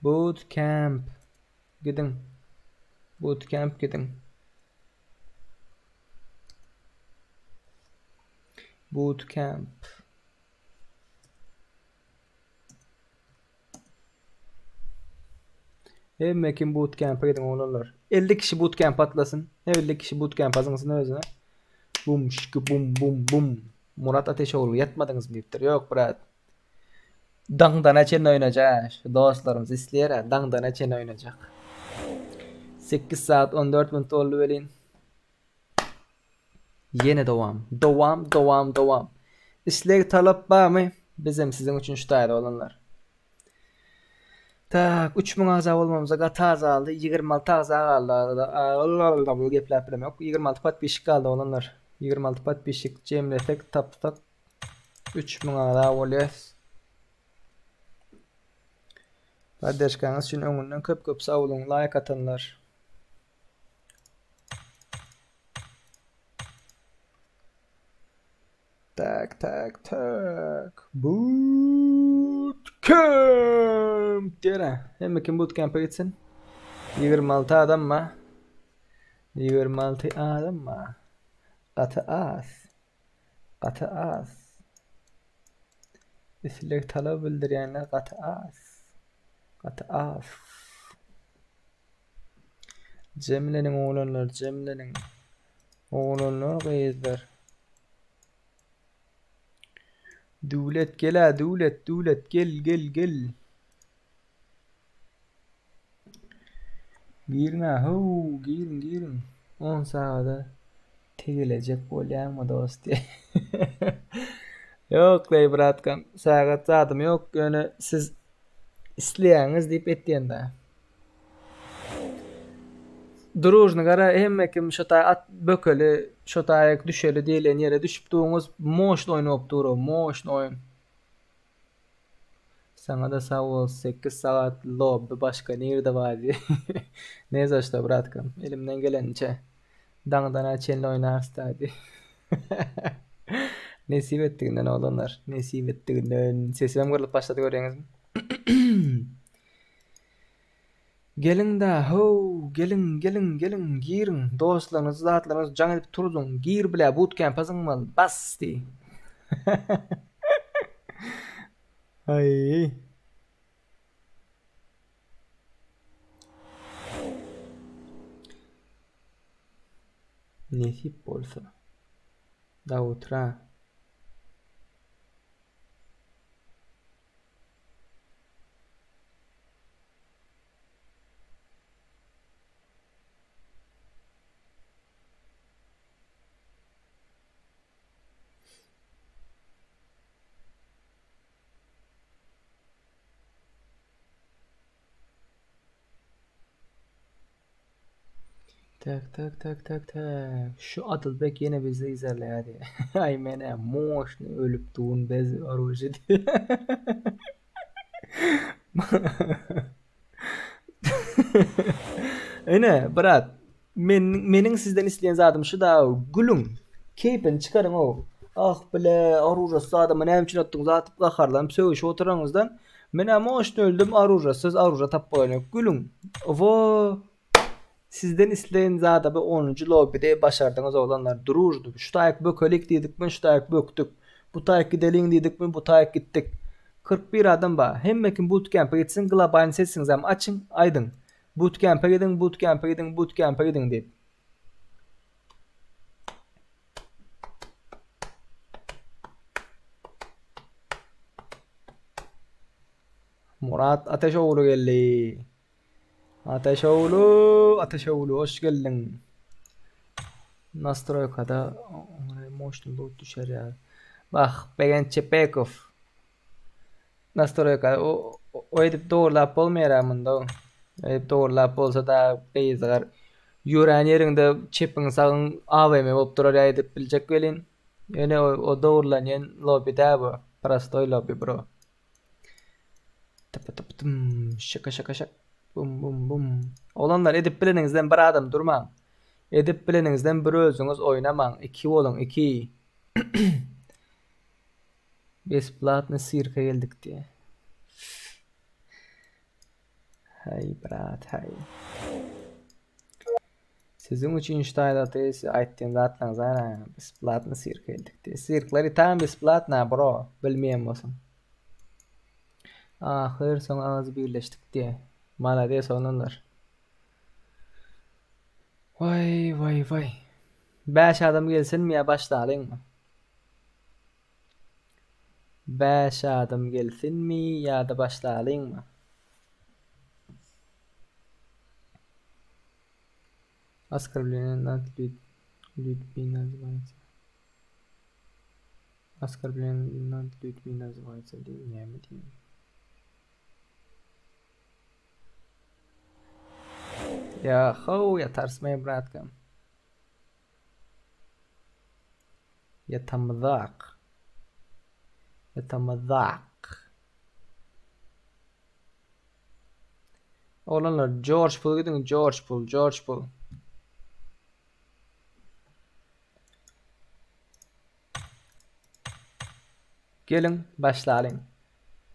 Bootcamp. Gidiň. Bootcamp gidiň. Bootcamp. Hemme kim bootcamp'e gidiň oglanlar. 50 kişi bootcamp atlasyn. 50 kişi bootcamp azyňsyn özüne. Bum şiki bum bum bum. Murat Ateşoglu ýatmadyňyzmy diýipdir. Ýok brat. Daňdana çenli oýnajak. Şu dostlarymyz isleýär, daňdana çenli oýnajak. 8 saat 14 minut boldy welin. Ýene dowam. Dowam, dowam, dowam. Isleg talap barmy? Bizem siziň üçin şu taýda olanlar. Tak, 3000 agza bolmamyza gaty azaldy. 26 agza galdy. Gepläp bilemok. 26 podpisçik galdy olanlar. 26 podpisçik jemlesek, tapsak. 3000 agza bolýas. Poddeşkaňyz üçin öňünden köp köp sag boluň laýk atanlar. Tak tak tak. Bootcamp diýere. Hemme kim bootcamp'e gitsin. 26 adam ma. 26 adam ma. Gaty az. Gaty az. Isleg talap bildirýänler gaty az. Gaty az. Jemleniň oglanlar, jemleniň. Oglanlar, gyzlar. Döwlet gel-ä, Döwlet, Döwlet gel, gel, gel. Giriň-ä, how, giriň, giriň. On sagada tegelejek bolýaňmy dost diýýär. Ýok-leý, bratkam, sagat zadym ýok, ýöne siz isleýäňiz diýip etýän-dä. Družny gara hemme kim şo taý at bökeli, şo taýak düşeli diýlen ýere düşüp duňyz, moşny oýun bolup dur-ow, moşny oýun. Saňa-da sag bol, sekiz sagat lobby başga nirde bar diý. Ne za şto bratkam, elimden geleniçe. Daňdana çenli oýnarys-da diý. Nesip etdiginden oglanlar, nesip etdiginden. Sesimem gyrylyp başlady görýäňizmi? Geliň-dä, how, geliň, geliň, geliň, giriň, dostlaryňyzy, zatlaryňyzy jaň edip turzuň, gir bilä, bootcamp-a zyňmaly, bas diý. Aý. Nesip bolsa. Do utra. Tak tak tak tak tak. Şu Adylbek ýene bizi yzarlaýar diýýär. Aý men-ä moşny ölüp durun bez oružy diýýär. Ine, brat, men meniň sizden isleýän zadym şu da, gülüň. Keýpini çykaryň-ow. Ah bile, oružasyz adama näme üçin atdyň zat diýip gaharlanyp sögüşip oturanyňyzdan, men-ä moşny öldüm oružasyz, oruža tapyp bolanok. Gülüň. Wo! Sizden isleýin zada bu onunjy lobbide başardyňyz oglanlar družno şu taýyk bökelik diýdikmi şu taýyk bökdük bu taýyk gideliň diýdikmi bu taýyk gitdik 41 adam bar hemme kim bootcampa gitsin globalny sesiňizem açyň aýdyň bootcampa gidiň bootcampa gidiň bootcampa gidiň diýip. Murat Ateşogly geldi. Ateşogly, Ateşogly hoş geldiň. Nastroýkada moşny loot düşer ýaly. Bah, Begenç Çepekow. Nastroýka o, o edip dogurlap bolmaýar munda. Edip dogurlap bolsa da gyzgar. Ýörän ýeriňde çepiň sagyň AWM bolup durar ýa edip biljek welin. Ýöne o, o dogurlanýan lobby dä bu. Prostoý lobby bro. Tıpı tıpı tım, şaka şaka şak. Bum bum bum. Oglanlar edip bileniňizden bir adam durmaň. Edip bileniňizden bir özüňiz oýnamaň. Iki boluň, iki. Besplatny sirka geldik diýe. Haý brat, haý. Siziň üçin şu taýda siz aýtýan zatlaryňyz ana besplatny sirk geldik diýe. Sirkler tam besplatna bro, bilmeýän bolsaň. Ahyr soň agyz birleşdik diýe. Malades oglanlar. Waý waý waý. 5 adam gelsinmi ýa başlalyňmy? 5 adam gelsinmi ýa-da başlalyňmy? Оскорбление над людьми называется. Оскорбление над людьми называется diýen näme diýen? Ýa how ýatarsmy bratkam? Ýatamyzak. Это mazak. Oglanlar George Pool gidiň George Pool, George Pool. Geliň başlalyň.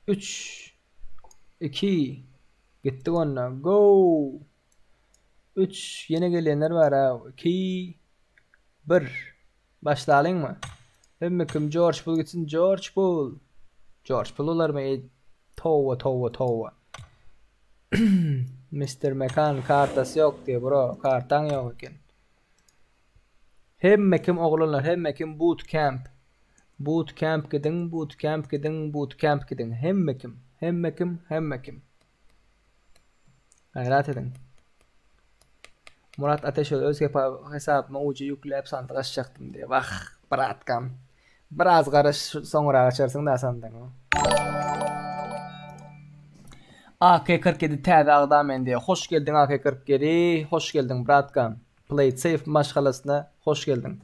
3 2 Gitdik onda. Go! 3 ýene gelýänler bar ha. 2 1 Başlalyňmy? Hemme kim George Pool gitsin George Pool. George Pool olarmy? Ey, towa towa towa. Mr. Mekan kartasy ýok diýe bro. Kartaň ýok eken. Hemme kim oglanlar hemme kim boot camp. Boot camp gidiň boot camp gidiň boot camp gidiň. Hemme kim hemme kim hemme kim. Gaýrat ediň. Murat Ateşow öz hesabyma ujy ýükläp sandyk açjakdym diýýär. Wah, bratkam. Biraz garaş, soňrak açarsyň da sandygyňy. AK 47 täze agza men diýýär. Hoş geldiň AK 47. Hoş geldiň bratkam. Play it safe maşgalasyna hoş geldiň.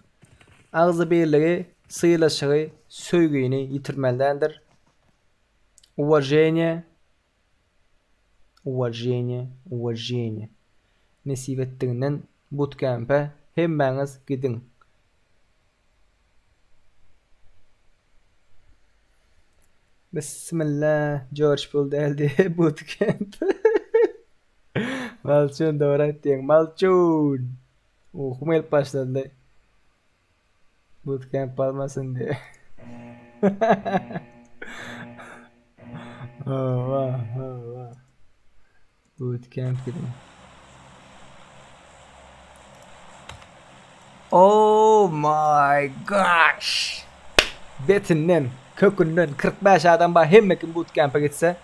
Agzybirligi, sylaşygy, söýgini ýitirmeli däldir. Uwaženiýe Uwaženiýe, uwaženiýe. Nesip etdiginden bootcamp-e hemmäňiz gidiň. Bismillah, Jorj pul däldi, bootcamp. Malçun dogry aýtdyň, Malçun. Ukum gelip başlady. Bootcamp almasyn diye. Hawa, hawa. Bootcamp gidiň. Oh my gosh. Betinden, kökünden 45 adam bar hemme kim bootcamp'e gitse.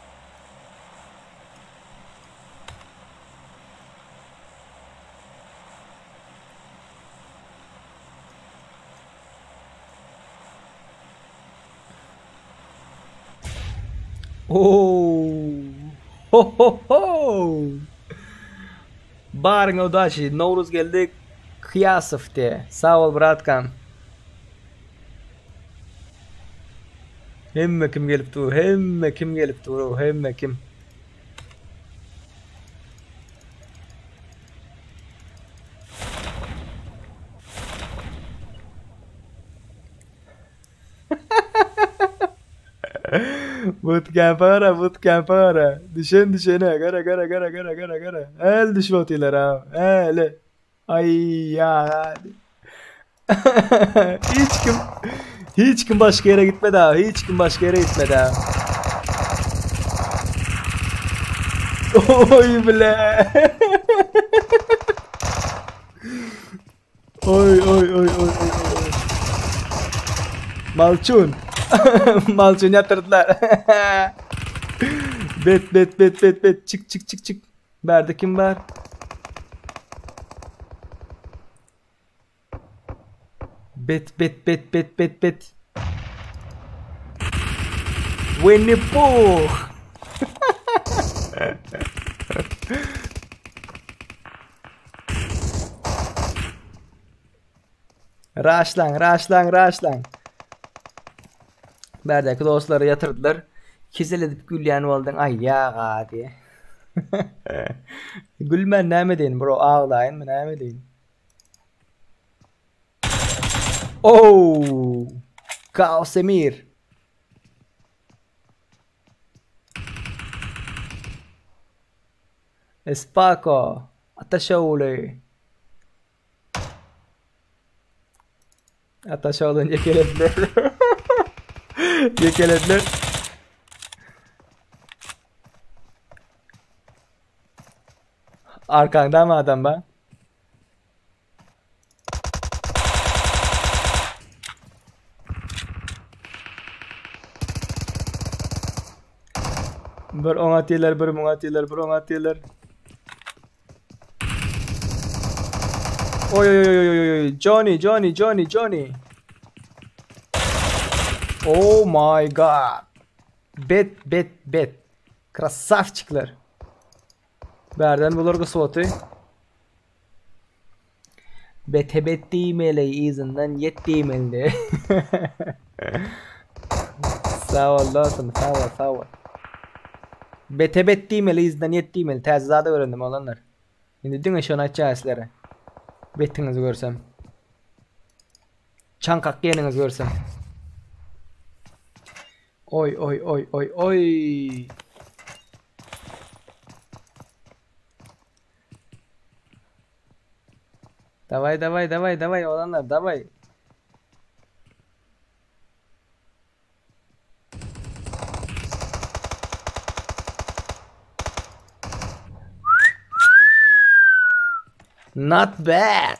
Oh. Ho ho ho. Baryňa udaçi. Nowruz geldi. Kyýasow diýe. Sag bol bratkam. Hemme kim gelip dur. Hemme kim gelip dur. Hemme kim. Bootcamp'a gara, bootcamp'a gara. Düşen düşene, gara gara gara gara gara gara. El düşüp otyrlar ha. Ele. Ay ya. Hiç kim hiç kim başga ýere gitmedi ha. Hiç kim başga ýere gitmedi ha. Oy bile. Oy oy oy oy oy oy. Malçun. Malçun ýatyrdylar. Bet bet bet bet bet çık çık çık çık. Bärde kim bar? Bet bet bet bet bet bet. Winnie Pooh. Raşlaň, raşlaň, raşlaň. Bärdäki dostlary ýatyrdylar. Kezel edip gülýän bolduň. Aý ýaga diýe. Gülmän näme edeýin bro, aglaýynmy näme edeýin? Oh! Kaos Emir. Espako, Ataşogly. Ataşoglyny ýekelediler. Ýekelediler. Arkaňdamy adam ba? Bir oňa atýarlar, bir muňa atýarlar, bir oňa atýarlar. Oy oy oy oy oy oy. Johnny, Johnny, Johnny, Johnny. Oh my god. Bet, bet, bet. Krasavçikler. Bärden bular gyswaty. Bete bet diýmeli, yzyndan ýet diýmeli. Sag bol dostum, sag bol, sag bol. Bete bet diýmeli, yzdan ýet diýmeli. Täze zat öwrendim oglanlar. Indi diňe şony aýtjak sizlere. Betiňizi görsem. Çaňkak ýeniňizi görsem. Oý oý oý oý oý. Daway daway daway daway oglanlar daway. Not bad.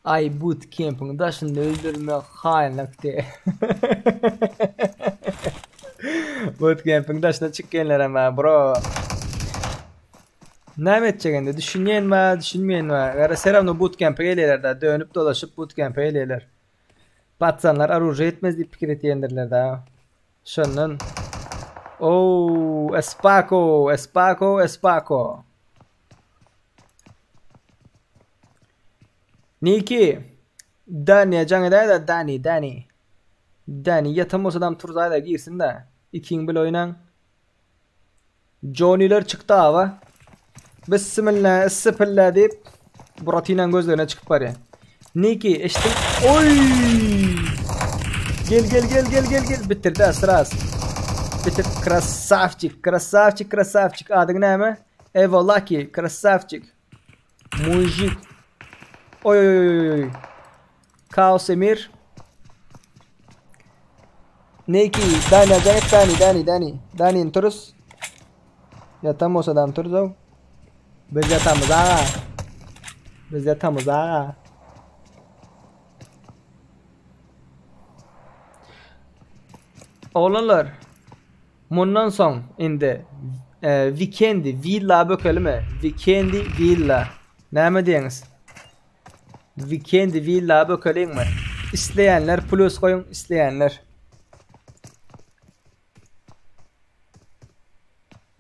Ay bootcamp'in daşynda öldürmek haýynlyk diye. Bootcamp'in daşyna çykýanlar hem bro. Näme etjek indi? Düşünýän bar, düşünmeýän bar. Gara seramno bootcamp'e gelýärler da, dönüp dolaşyp bootcamp'e gelýärler. Patsanlar oružie etmez diýip pikir etýändirler da. Şondan Oh, Espako, Espako, Espako. Niki. Daniýa jaň edäýdä Dani, Dani. Dani ýatan bolsadam turzaýda girsin-dä. Ikiň bile oýnaň. Joniler çykdy awa. Bismillah, issipilla diýip Buratinaň gözlerine çykyp barýar. Niki, eşitdiň? Oý! Gel gel gel gel gel gel bitirdi sraz. Bitir krasavçik, krasavçik, krasavçik. Adyň näme? Evo Lucky, krasavçik. Mujik. Oý oý oý oý. Kaos Emir. Neki, Dani acayip Dani, Dani, Dani. Dani turuz. Ýatan bolsadam turuz-ow. Biz ýatamyz aga. Biz ýatamyz aga. Oglanlar, mundan soň indi e, Vikendi Villa bökelimi? Vikendi Villa. Näme diýeňiz? Vikendi Villa bökeliňmi? Isleýänler plus goýuň, isleýänler.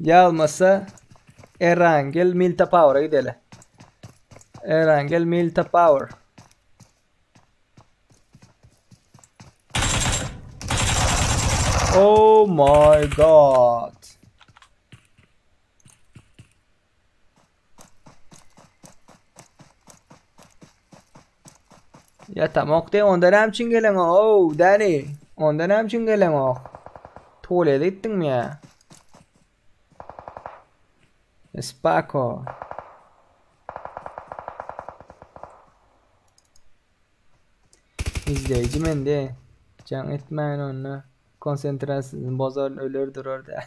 Ýa bolmasa Erangel Milta Power'a gideli. Erangel Milta Power. Oh my god. Ýatamok de onda näme üçin geleňok? Ow, Dani. Onda näme üçin geleňok? Tuwalete gitdiňmi ýa? Spako. Izleýji mende. Jaň etmäýin onda. Konsentrasiýasyny bozar öler durar da.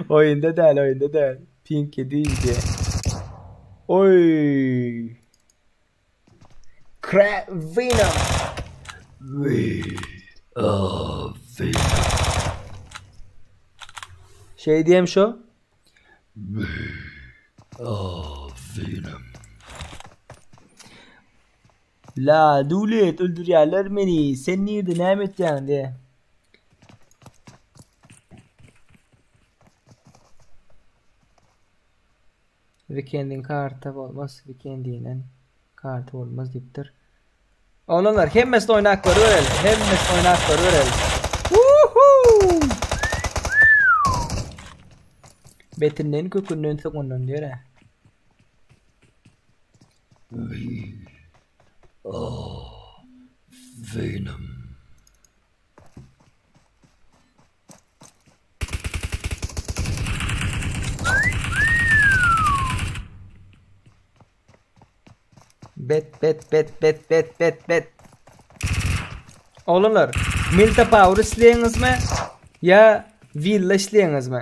Oýunda däl, oýunda däl. Pink 700 diýe. Oý. Kravina. We are Venom. Şey diýem şo. We are Venom. La Döwlet öldürýärler meni, sen nirde näme etýäň diýe. Weekendiň karta bolmaz, Weekendinen karta bolmaz diýipdir. Oglanlar hemmesini oýnap görübereli, hemmesini oýnap görübereli. Woohoo! Betinden kökünden soňundan diýer. We are Venom. Bet bet bet bet bet bet bet. Oglanlar, Milta Power isleýäňizmi ýa Villa isleýäňizmi?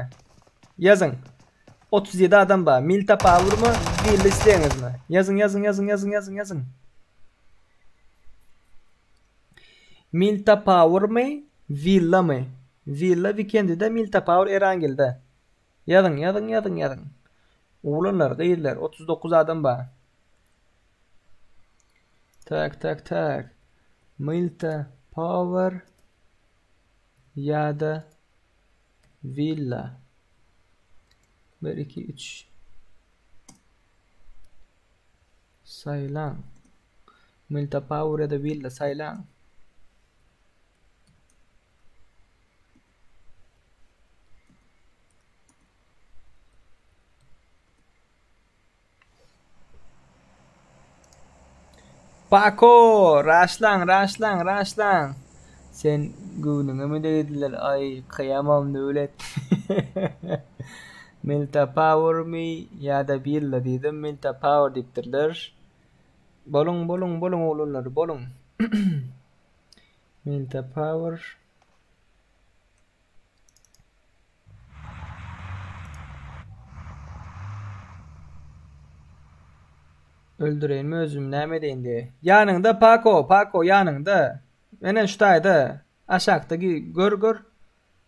Ýazyň. 37 adam bar. Milta Powermy, Villa isleýäňizmi? Ýazyň, ýazyň, ýazyň, ýazyň, ýazyň, ýazyň. Milta Powermy, Villamy? Villa Weekendide, Milta Power Erangelde. Ýazyň, ýazyň, ýazyň, ýazyň. Oglanlar, gyzlar, 39 adam bar. Tak, tak, tak. Milta Power ýa-da Villa. 1 2 3 Saýlaň. Milta Power ýa-da Villa saýlaň. Pako! Raşlaň, raşlaň, raşlaň! Sen göwnüňemi degdiler, aý, kyýamam Döwlet. Milta Powermy ýa-da Billa diýdim, Milta Power diýipdirler. Boluň, boluň, boluň oglanlar, boluň. Milta Power. Öldüreýinmi özümi näme edeýin diýe. Ýanyňda Pako, Pako ýanyňda. Menen şu taýda. Aşakda gör gör.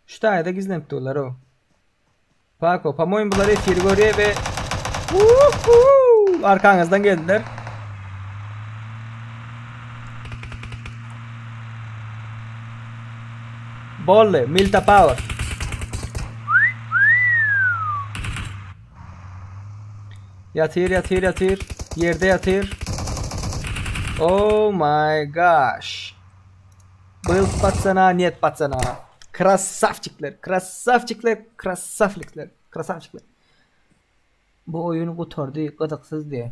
Şu taýda gizlenip durlar o. Pako, po-moýemu bular efiri görýär we Uhu! Arkaňyzdan geldiler. Boldy, Milta Power. Ýatyr, ýatyr, ýatyr. Ýerde ýatyr. Oh my gosh. Byl patsana, net patsana. Krasavçikler, krasavçikler, krasavlikler, krasavçikler. Bu oýun gutardy, gyzyksyz diýe.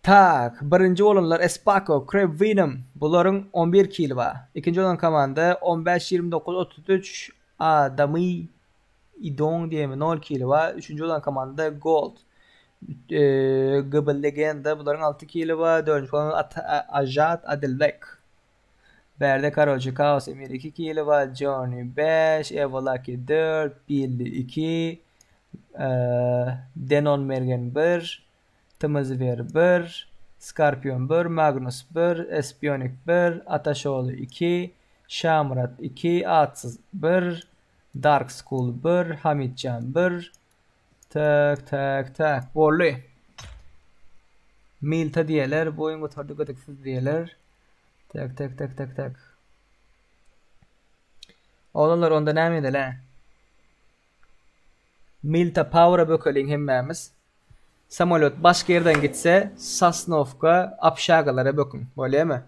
Tak, birinji bolanlar Espako, Crab Venom. Bularyň 11 kili bar. Ikinji bolan komanda 15 29 33 Adamy Idong diýemi 0 kili bar. Üçünji bolan komanda Gold. GB Legenda bularyň 6 kili bar. Dördünji bolan Ajat Adilbek. Bärde karoçi Kaos Emir 2 kili bar. Johnny 5, Evolaki 4, Billy 2, Denon Mergen 1, Tmzwer 1, Scorpion 1, Magnus 1, Espionik 1, Ataşoğlu 2, Şamyrat 2, Atsyz 1, Dark School 1, Hamitjan 1. Tak tak tak boldy. Milta diýerler, bu oýun gutardy gyzyksyz diýerler. Tak tak tak tak tak. Oglanlar onda näme edeli? Milta Power-a bökeliň hemmämiz. Samolýot başga ýerden gitse, Sosnowka obşagalara böküň. Bolýamy?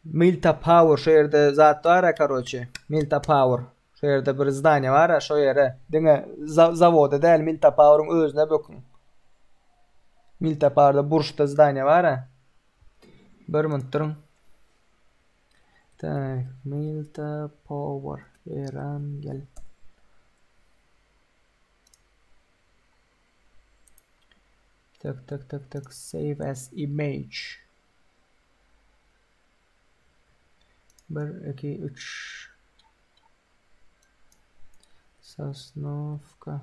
Milta Power şo ýerde zat bar-a karoçe. Milta Power. Şo ýerde bir zdaniýe bar-a şo ýere. Diňe zawoda däl Milta Poweryň özüne böküň. Milta Powerda burçda zdaniýe bar-a. Bir minut duruň. Tak, Milta Power Eran gel. Tak tak tak tak save as image. 1 2 3 Sosnovka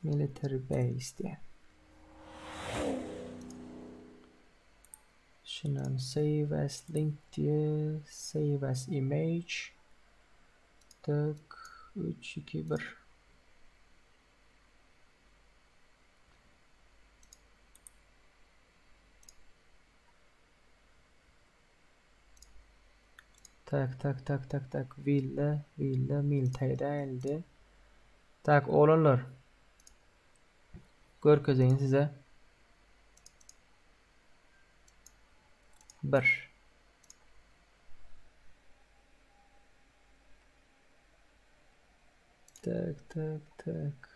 Military Base diýýär. Şundan save as link diýýär, save as image. Tak 3 2 1 Tak tak tak tak tak willa willa miltaý däldi. Tak oglanlar. Görkezeýin size. Bir. Tak tak tak.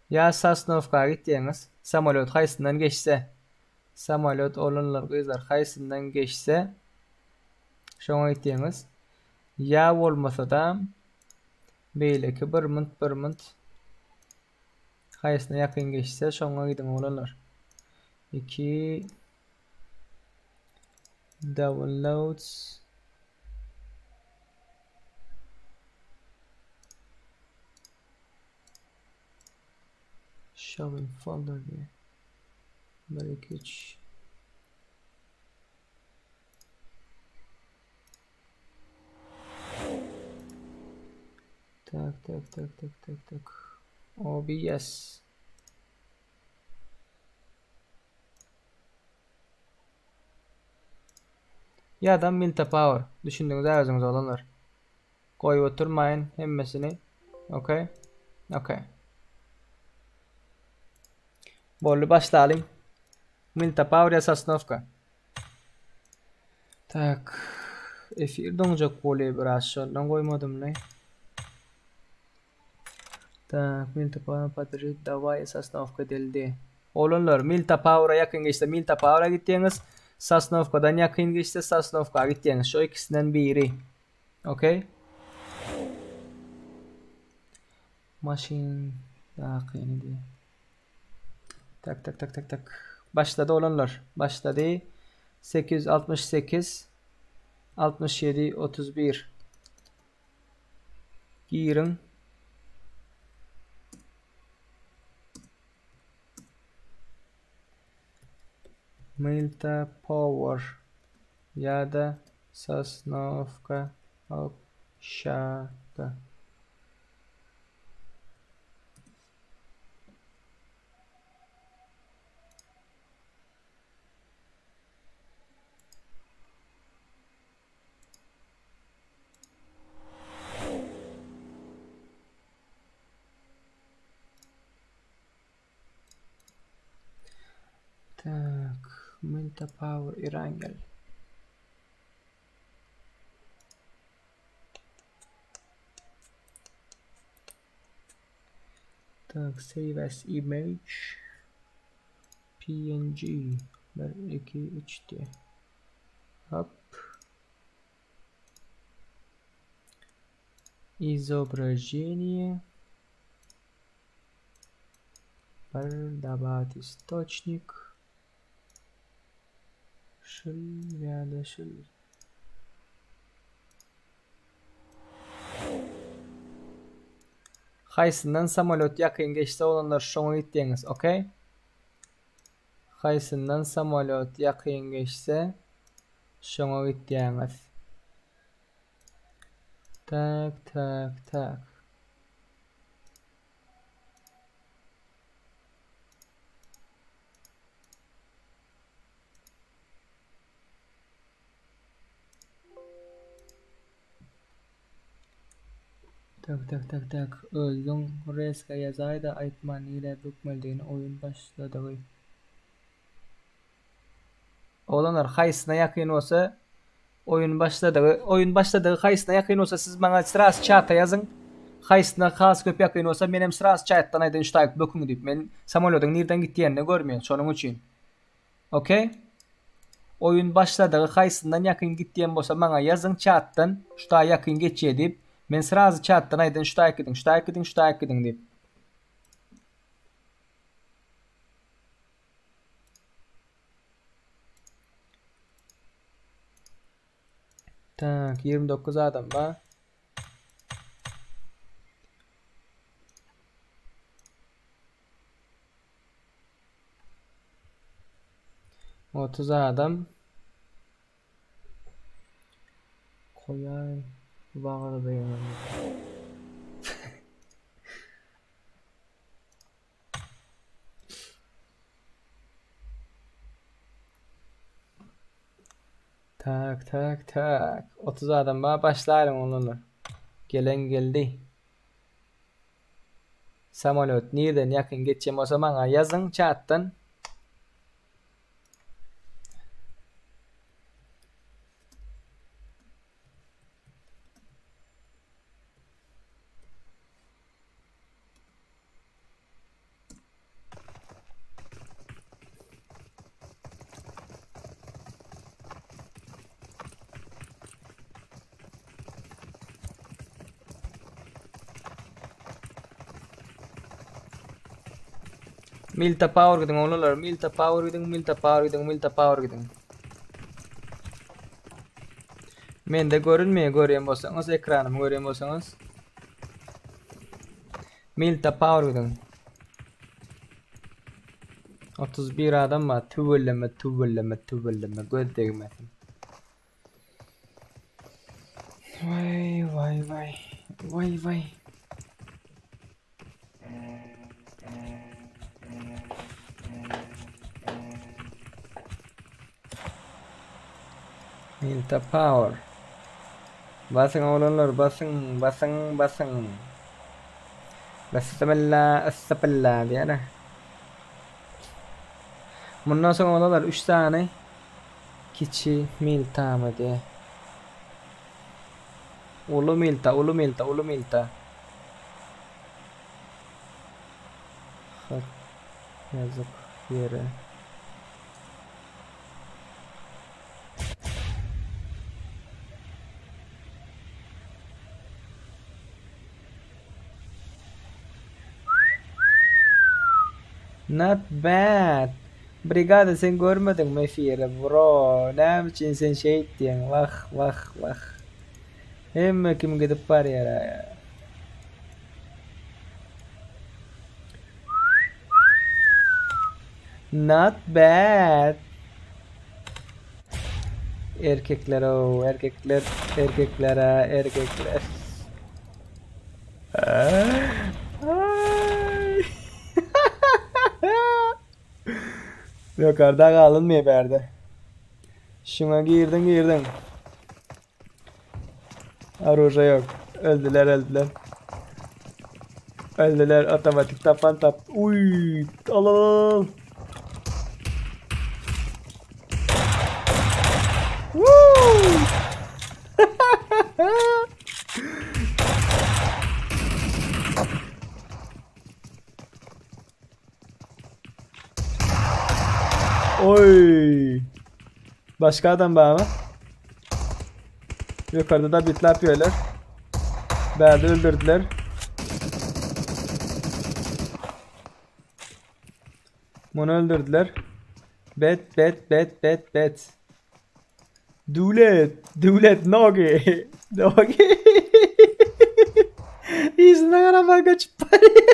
Ýa Sosnowka gitýäňiz, samolýot haýsyndan geçse, samolýot oglanlar gyzlar haýsyndan geçse şoňa gitýäňiz. Ýa bolmasada beýleki bir munt bir munt haýsyna ýakyn geçse şoňa gidiň oglanlar. 2 Downloads Show in folder diye. 1 2 3 Tak tak tak tak tak tak OBS Ýa-da Milta Power. Düşündiňiz özüňiz oglanlar. Goýup oturmaýyn hemmesini. Okey. Okey. Boldy başlalyň. Milta Power ýa Sosnowka. Tak. Efir doňjak bolýar biraz şondan goýmadym-laý. Tak, Milta Power podržit daway Sosnowka edildi. Oglanlar, Milta Powera ýakyn geçse Milta Powera gitýäňiz, Sosnowkadan ýakyn geçse Sosnowka gitýäňiz. Şo ikisinden biri. Okey. Maşyn dakyny diýe. Tak tak tak tak tak. Başlady oglanlar. Başlady. 868 67 31 Giriň. Milta Power ýa-da Sosnowka Obşaga. Tak, Milta Power Irangel. Tak, save as image. PNG 1 2 3 diye. Hop. Изображение. Добавить источник. Şul ýa-da şul. Haýsyndan samolýot ýakyn geçse oglanlar şoňa gitýäňiz ok. Haýsyndan samolýot ýakyn geçse şoňa gitýäňiz. Tak tak tak. Tak tak tak tak özüň reska ýazaýda aýtma nirä bökmelidigini oýun başladygy. Oglanlar haýsyna ýakyn bolsa oýun başladygy oýun başladygy haýsyna ýakyn bolsa siz maňa sraz çata ýazyň haýsyna has köp ýakyn bolsa menem sraz çatdan aýdaýyn şu taýyk böküň diýip men samolýodyň nirden gitýänini görmeýän şonuň üçin. Ok. Oýun başladygy haýsyndan ýakyn git diýen bolsa maňa ýazyň çatdan şu taý ýakyn geçýä diýip men srazy çatdan aýdyn şu taýyk gidiň şu taýyk gidiň şu taýyk gidiň diýip. Tak 29 adam bar. 30 adam koýaý wagyz Tak tak tak 30 adam bar başlaýlyň oglanlar. Gelen geldi. Samolýot nirden ýakyn geçýän bolsa maňa ýazyň çatdan. Milta Power gidiň oglanlar, Milta Power gidiň, Milta Power gidiň, Milta Power gidiň. Mende görünmeýär görýän bolsaňyz, ekranymy görýän bolsaňyz. Milta Power gidiň. 31 adam bar. Tüweleme, tüweleme, tüweleme. Göz degmesin. Vay vay vay. Vay vay. Milta Power. Basyň oglanlar, basyň, basyň, basyň. Bismillah, issipilla diýene. Mundan soň oglanlar 3 sany kiçi miltamy diýe. Uly milta, uly milta, uly milta. Ýazyk ýere. Not bad. Brigada sen görmediňmi efiri bro näme üçin sen şeýtdiň wah wah wah. Hemme kim gidip barýara. Not bad. Erkekler o erkekler erkekler ha erkekler. Ay. Ýokarda galynmaýar bärde. Şuňa girdiň girdiň. Oruža ýok. Öldüler öldüler. Öldüler otomatik tapan tap. Uy, al al al. Woo! Oy. Başga adam barmy? Ýokarda da bitlap ýörler. Bärde öldürdüler. Muny öldürdüler. Bet bet bet bet bet. Döwlet, döwlet nogi. Nogi. Yzyna garaman göçüp barýar.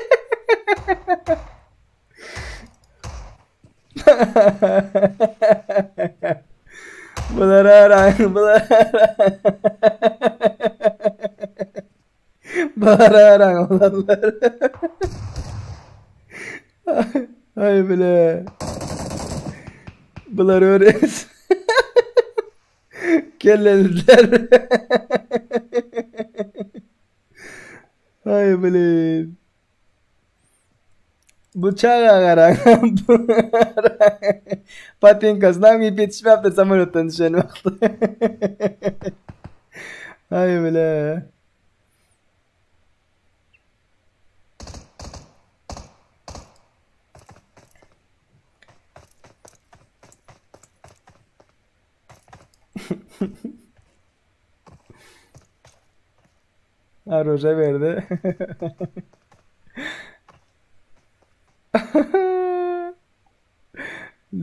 Bular araň, bular Bular araň olanlar. Ay bile. Bular öğret. Kelleliler. Ay bile. Bu çaga garaň. Patinkasyna giyip ýetişmäpdir samolýotdan düşen wagty. Aý bile. Aruja berdi.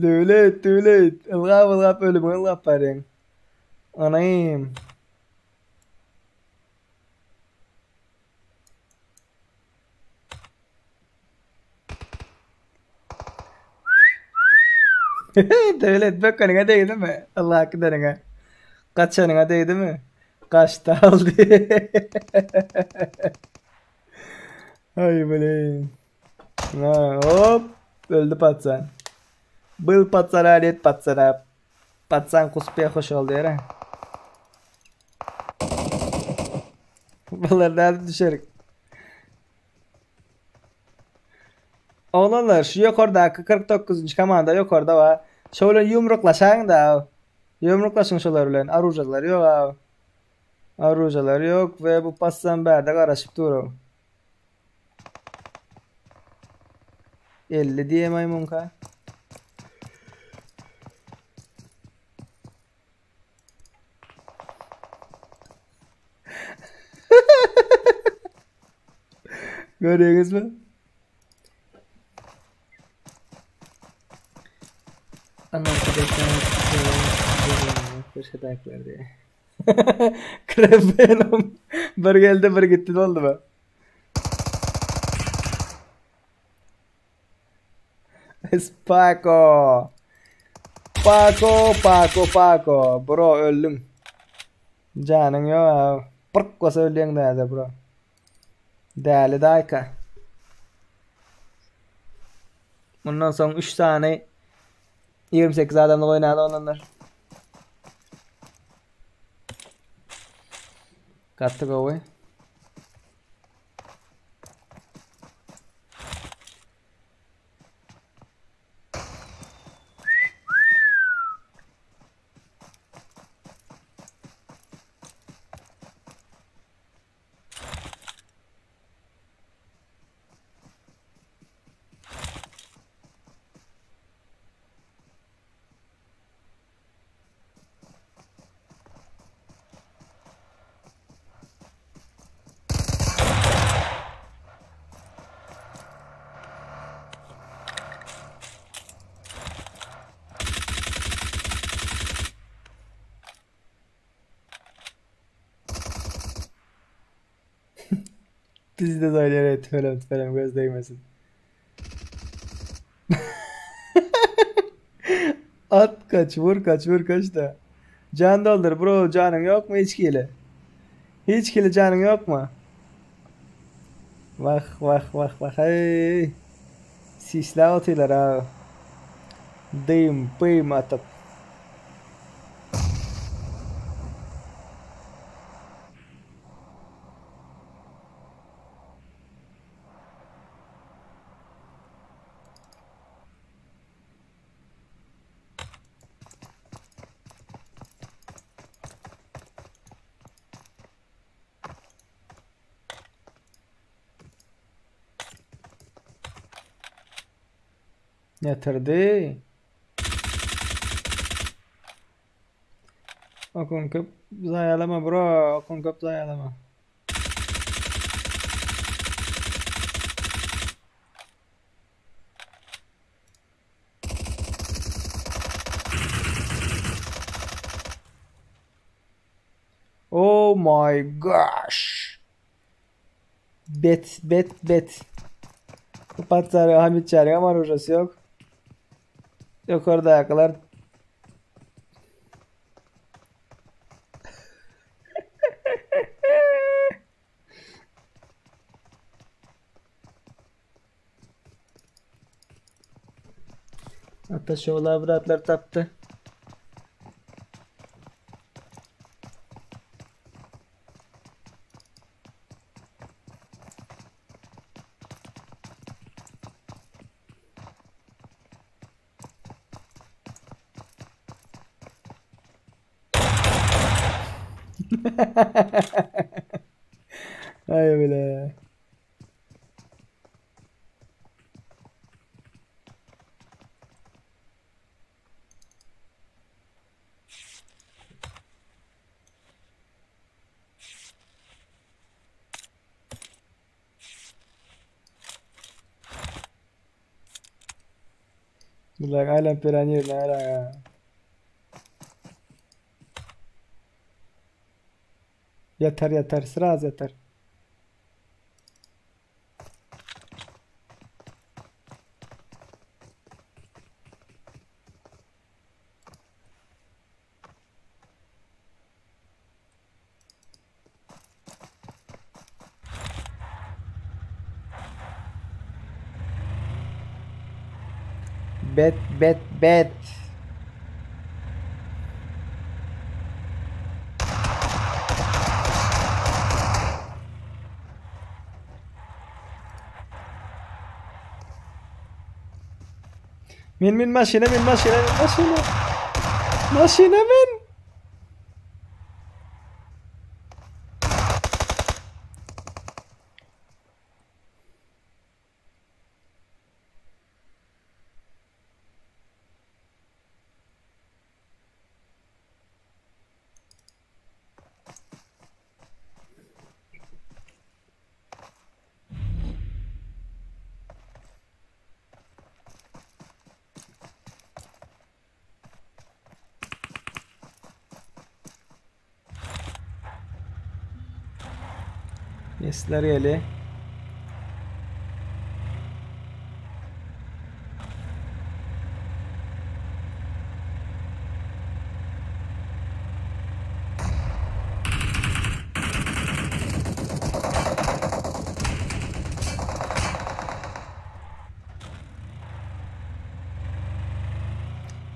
Döwlet, döwlet. Ylgap ylgap ölümiňe ylgap barýaň. Anam. Döwlet bökeniňe degdimi? Ylgap gideniňe. Gaçanyňa degdimi? Gaçdy aldy. Ay blin. Ha, hop. Öldü patsan. Был пацана, нет пацана. Пацан к успеху шел, diýere. Bular nädip düşerik? Oglanlar şu ýokardaky 49-njy komanda ýokarda bar. Şo bilen ýumruklaşaň da. Ýumruklaşyň şolar bilen. Arujalar ýok a. Arujalar ýok we bu passan bärde garaşyp dur. 50 diýemaý muňka. Görýäňizmi? Krebenom bir geldi bir gitti boldy mı? Paco. Paco, Paco, Paco. Bro öldüm. Janyň ýok. Pyrk bolsa ölýäň däde bro. Däli daýka. Mundan soň 3 sany 28 adamlyk oýnaly oglanlar. Gaty gowy. Bizde oýnaýar ey tüfelem tüfelem göz degmesin. At kaç vur kaç vur kaç da. Can doldur bro canın yok mu hiç hile? Hiç hile canın yok mu? Vah vah vah vah hey. Sisle atıyorlar ha. Dym pym atyp. Ýatyrdy. Okun köp zaýalama bro, okun köp zaýalama. Oh my gosh. Bet bet bet. Kapat Hamit Çağrı ama rojası yok. Yukarıda ayaklar. Hatta şovlar bıraklar taptı. Ay bile. Bunlar halen piranha hala ya. Yatar yatar sıra az yatar. Bet bet bet. Min min maşina min maşina min maşina. Maşina min. Nesler geli.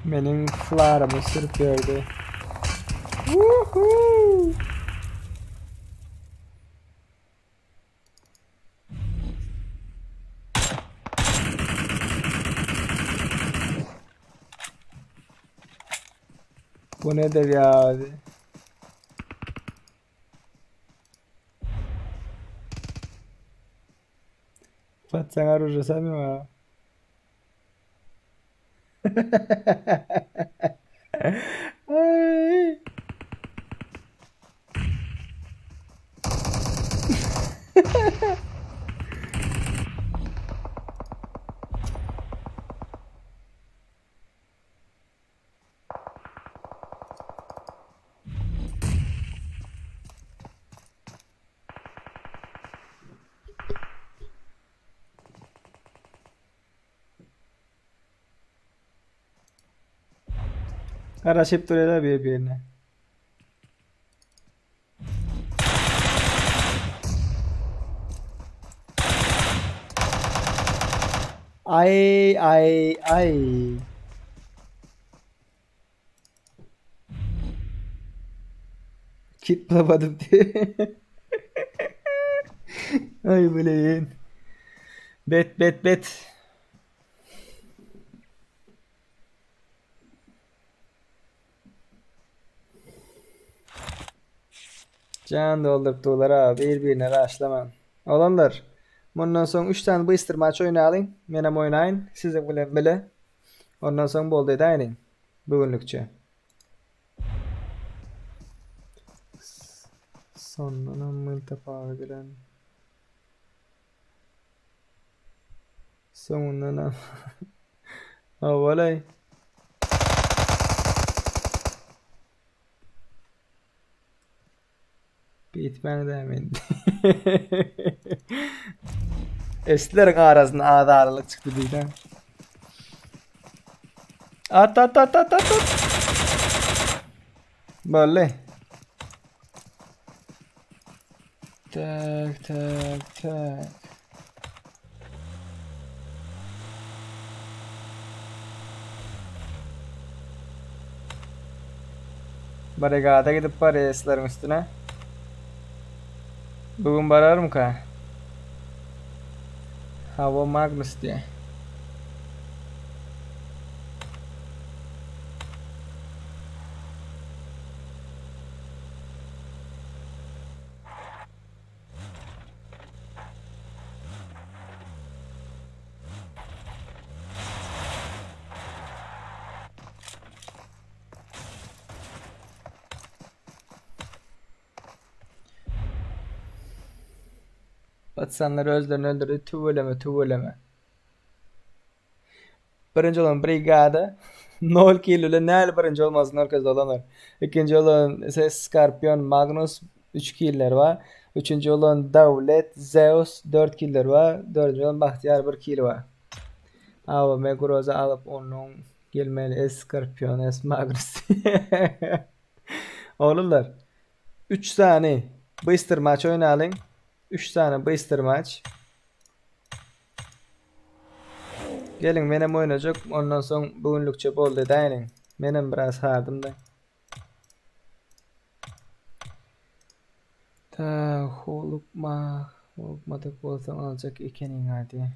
Benim flarımı sürüp gördü. Woohoo! Bu nedir ya abi? Pat sen orujya mi? Ay. Garaşyp durýarlar bir-birine. Ay ay ay. Kit bulamadım diye. Ay bileğin. Bet bet bet. Jan doldurup dular abi bir-birine raşlaman. Oglanlar, mundan soň 3 sany bystr maç oýnalyň. Menem oýnaýyn siziň bilen bile. Ondan soň boldy edäýeliň. Bu günlükçe. Sondanam myltapaga giren. Soňundanam. Hawalay. Bitmäň dämen. Eşitleriň arasynda azarlyk çykdy diýseň. At at at at at. at. Boldy. Tak tak tak. Barrikada gidip barýaslaryň üstüne. Bugün bararmyka? Hava Magnus diye. Patsanlar özlerini öldürdü. Tüweleme, tüweleme. Birinji olan brigada. 0 kill ile näli birinji olmasyn görkezdi olanlar. Ikinji olan ise Scorpion Magnus 3 killer bar. Üçünji olan Dawlet Zeus 4 killer bar. Dördünji olan Bahtiyar 1 kill bar. AWM Groza alyp onuň gelmeli S Scorpion S Magnus. Oglanlar 3 sany bystr maç oýnalyň. 3 sany bystr maç. Geliň menem oýnajak. Ondan soň bu günlükçe boldy edäýeliň. Menem biraz hardym da. Ta holukma, holukmadyk bolsaň aljak ekeniň hadi.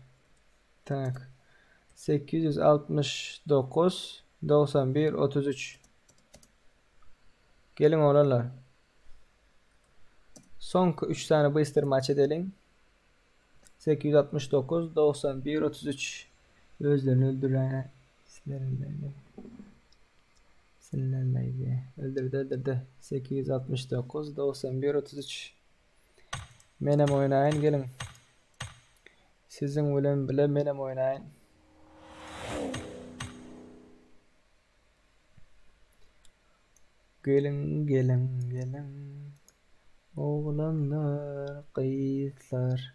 Tak. 869 91 33. Geliň oglanlar. Soňky 3 sany bystr maç edeliň. 869 91 33 Özlerini öldüren Sinirlenmeydi. Öldürdü öldürdü. 869 91 33 Menem oýnaýyn geliň. Siziň bilen bile menem oýnaýyn. Geliň geliň geliň. Oglanlar, gyzlar.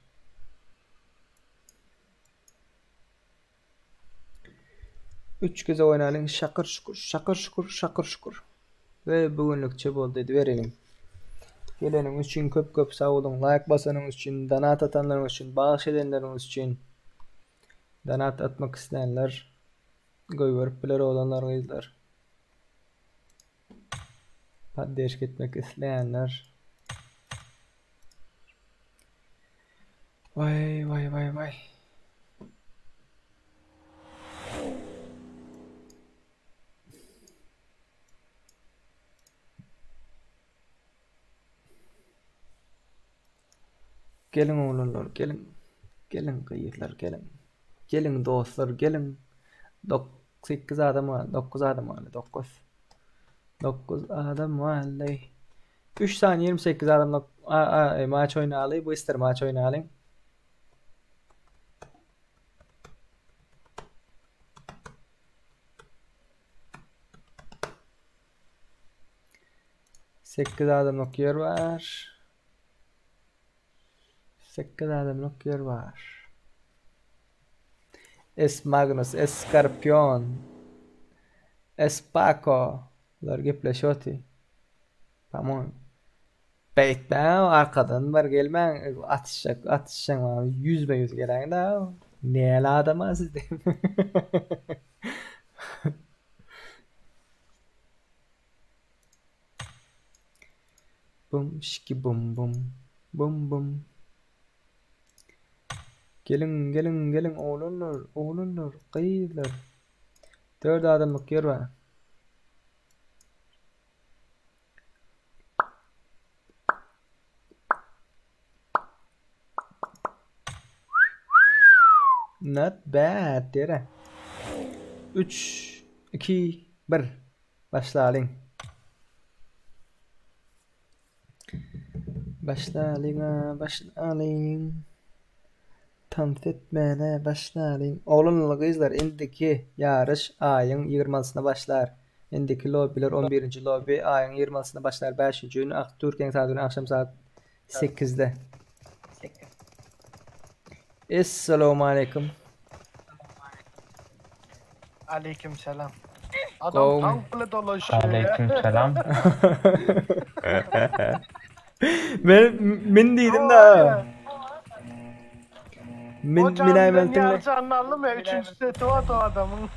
Üç gezek oýnalyň. Şakyr şukur, şakyr şukur, şakyr şukur. We bu günlükçe boldy edibereliň. Geleniňiz üçin köp köp sag boluň. Laýk basanyňyz üçin, donat atanlaryňyz üçin, bagyş edenleriňiz üçin. Donat atmak isleýänler goýberip biler oglanlar gyzlar. Poddeşka etmek isleýänler. Waý waý waý waý. Geliň oglanlar, geliň. Geliň gyzlar, geliň. Geliň dostlar, geliň. Dok 8 adam galdy, 9 adam galdy, 9. 9 adam galdy. 3 sany 28 adamlyk maç oýnaly, bystr maç oýnalyň. Sekiz adamlyk ýer bar. 8 adamlyk ýer bar. S Magnus, S Scorpion, S Paco. Bular gepleşip otyr. Tamam. Beýtmäň arkadan bir gelmäň atyşjak atyşjaň maňa ýüzbe ýüz geläňdä näl adama siz diýip. Bum şiki bum bum bum bum. Geliň geliň geliň oglanlar oglanlar gyzlar. 4 adamlyk ýer bar. Not bad diýere. 3 2 1 Başlalyň. Başlalyň-a, başlalyň. Tans etmäne başlalyň. Oglanlar gyzlar indiki ýaryş aýyň ýigrimi altysynda başlar. Indiki lobbiler on birinji lobbi aýyň ýigrimi altysynda başlar bäşinji gün Türkiýäň sagady bilen agşam sagat sekizde. Essalawmaleýkum. Aleyküm selam. Adam Gowmy? tank bile dolaşıyor ya. Aleyküm selam. Men min diýdim O da. var ya. Min O min candan aýmeltiň. yarı canlı aldım ya. Üçüncü seti var o adamın.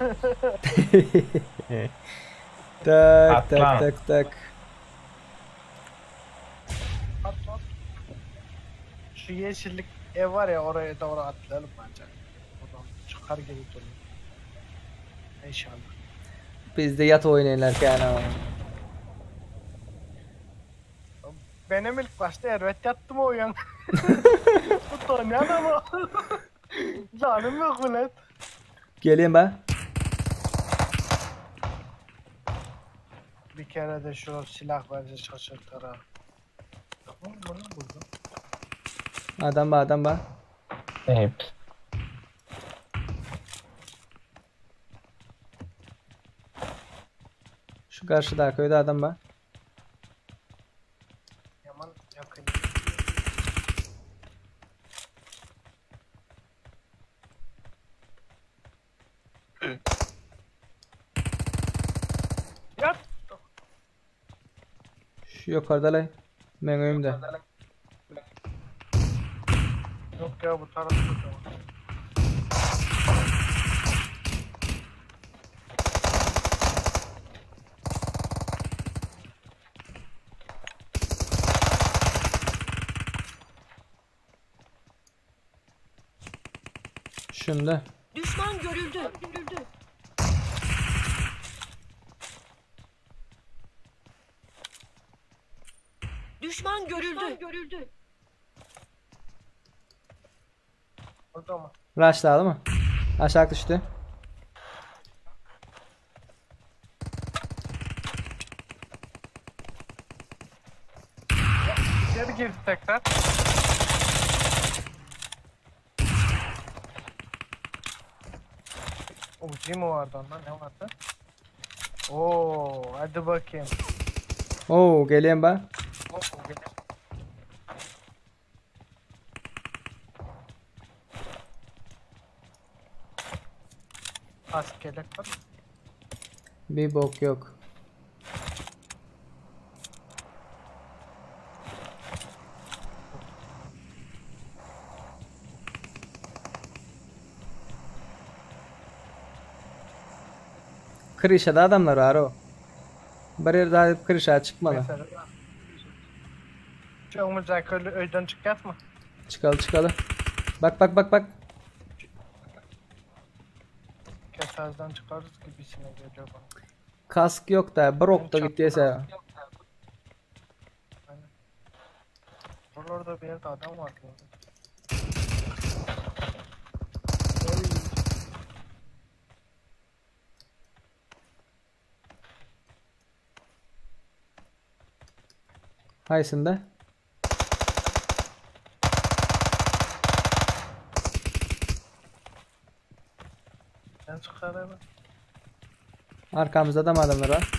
Tak tak Atlan. tak tak. At, at. Şu yeşillik ev var ya oraya doğru atlayalım bence. Oradan çıkar gibi duruyor. İnşallah. Bizde ýat oýnaýarlar kän. Benim ilk başta erbet yattım o yan. Bu tanıyan ama. Canım yok millet. Gelýän ba. Bir kere de şu silah bence şaşırtır ha. Tamam bunu buldum. Adam ba, adam ba. Hep. Şu garşydaky öýde adam ba. Yaman yakın. Yat. Şu ýokarda lay. Meň öýümde. Yok ya bu tarafta da var. Şunda. Düşman görüldü. Görüldü. Düşman görüldü. Görüldü. Orada mı? Rushladı mı? Aşağı düştü. İçeri girdi tekrar. Uzi mi vardı ondan ne vardı? Oo hadi bakayım. Oo, gelýän ba. Askerlik var. Bir bok yok. Krişada adamlar var o. Bir yer daha krişa çıkmalı. Mesela. Şu müzakere öden çık yatma. Çıkalı çıkalı. Bak bak bak bak. Ketazdan çıkarız gibisine geliyor bana. Kask yok da brok da gittiyse. Aynen. Buralarda bir yerde adam vardı. Oy. Haýsynda? Sen çıkar hemen. Arkamızda da mı adamlar var?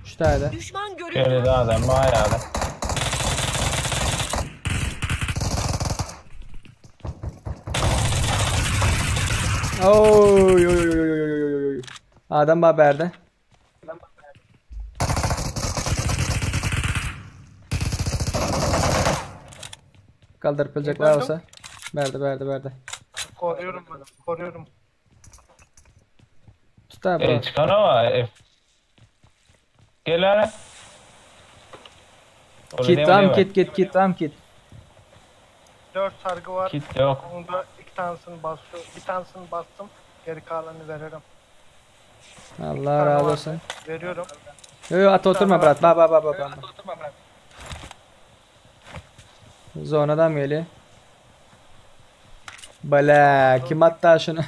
Şu tane. Düşman görüldü. Geride adam bayağı. Oy oy oy oy. Adam bar bärde. Kaldyryp biljek bar bolsa. Bärde, bärde, bärde. Koruyorum ben. Koruyorum. Tut abi. Ey çykan owa. F. Gel ara. Kit tam kit kit kit tam kit. 4 sargı var. Kit yok. Onda iki tanesini basıyorum. Bir tanesini bastım. Geri kalanını veririm. Allah razı olsun. Veriyorum. Yo yo at oturma brat. Ba ba ba ba ba. Zonadan geliyor. Bala kim attı şunu?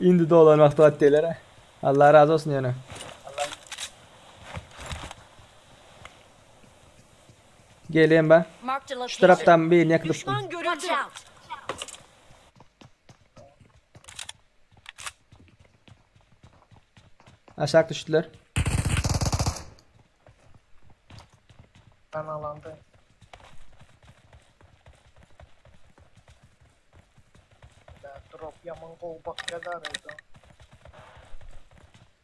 İndi dolan wagty atdylar. Allah razı olsun ýöne. Gelýän ben. Marked a Şu location. taraftan birini ýakylypdym. Düşman görüldü. Watch out. Aşak düşdüler. Ben alandayım. Ya drop yaman gol bak kadar oldu.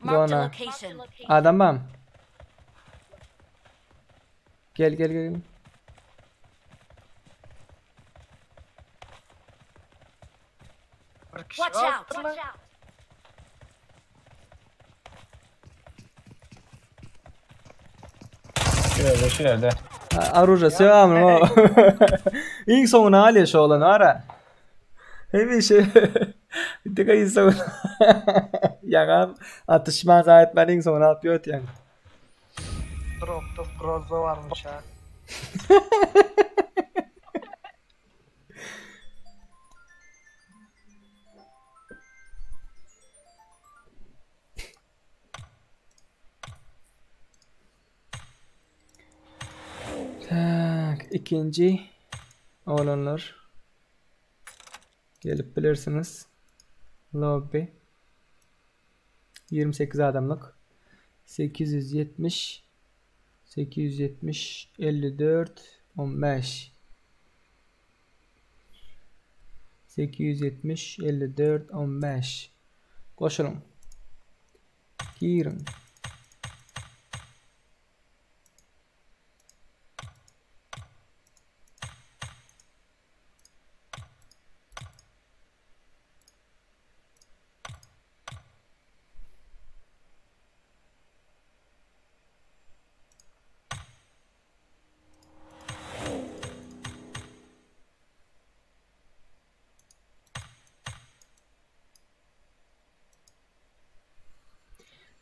Marked a Zona. location. Adam bam. Gel gel gel. Bir kişi Watch out. kaldı lan. Şu ýerde, şu ýerde. Aruja söýämin o. Iň soňuna alýa şu oglan ara. Hemişe Diňe iň soňuna. Ýaňam atyşman gaýtman iň soňuna alyp ýötýäň. Drop'ta Groza varmış ha. Tak, ikinji oglanlar. Gelip bilersiňiz. Lobby. 28 adamlyk. 870 870 54 15 870 54 15 Goşulyň. Giriň.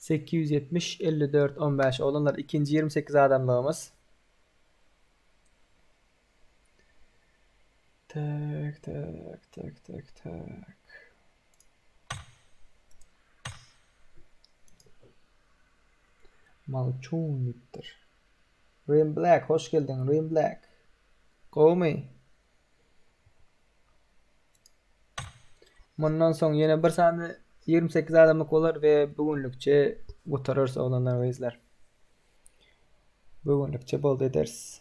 870 54 15 oglanlar ikinji 28 adamlygymyz. Tak tak tak tak tak. Malçun diýipdir. Rim Black hoş geldiň Rim Black. Gowmy? Mundan soň ýene bir sany 28 adamlyk bolar we bu günlükçe gutararys oglanlar we gyzlar. Bu günlükçe boldy ederis.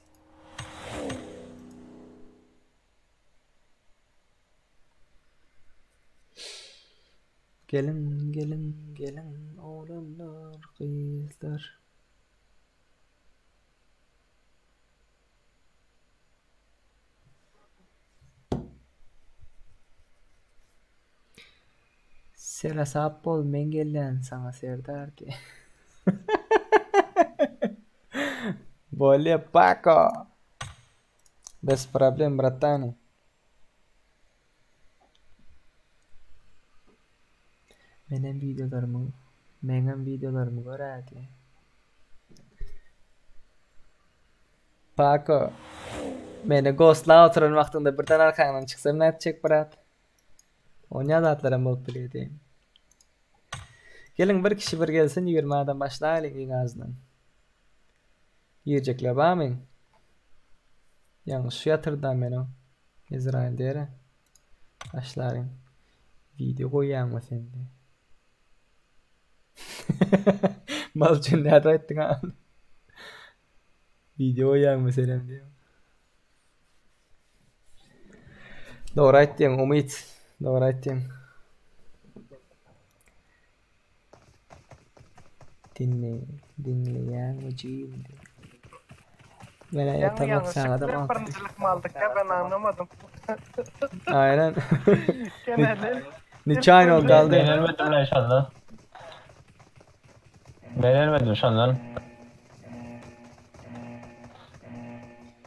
Geliň, geliň, geliň oglanlar, gyzlar. Seresap bol men gelýän saňa Serdar diý. Bolýa Paco. Bez problem bratany. Menem wideolarymyň meňem wideolarymy gör-ä diý. Paco. Meni ghostlap oturan wagtyňda birden arkaňdan çyksam nätjek brat? Onýa zatlaram bolup bilýär diý. Geliň bir kişi bir gelsin 20 adam başlaýalyň iň azyndan. Girjekler barmy? Ýalňyş şu ýatyrda meni. Ezrail diýere. Başlaryň. Video goýýaňmy sen diý. Mal üçin nädip aýtdyň a? Video goýýaňmy senem diýip. Dogry aýtdyň Umyt. Dogry aýtdyň. Dinle, diňleýäňmi jigim diýip. Menä Ýaňy ýatamok ýalňyşlyk sagadam bilen 6. birinjilik mi aldyk ya ben anlamadım. Aynen. Genelde Niçaýyn oldu aldy. Men ölmedim lan şondan. Men ölmedim şondan.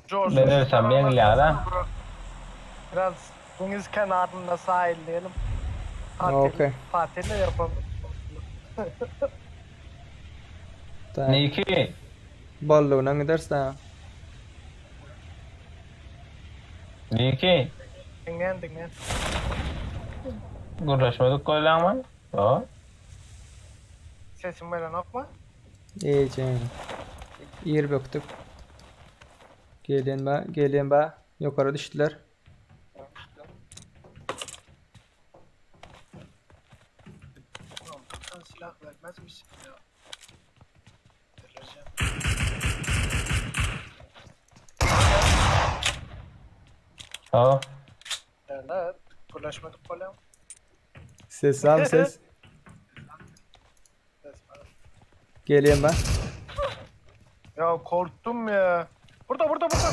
George. Ben ölsem ýeňilýär-de. Biraz deniz kenarında sahilleyelim. Tatil, Okey. tatil de yapalım. Tak. Niki. Bollugyna gideris da. Niki. Dinleyen dinleyen. Gürleşmedik goýlaňmy? Ýok. Sesim veren okma. Eýjäň. Ir bökdük. Gelýän ba, gelýän ba. Ýokary düşdüler. Sen silah vermez misin ya? Delireceğim. Ýok. Derler. Gürleşmedik kolem. Ses am ses. Ses var. Gelýän ba. Ya korktum ya. Burada burada burada.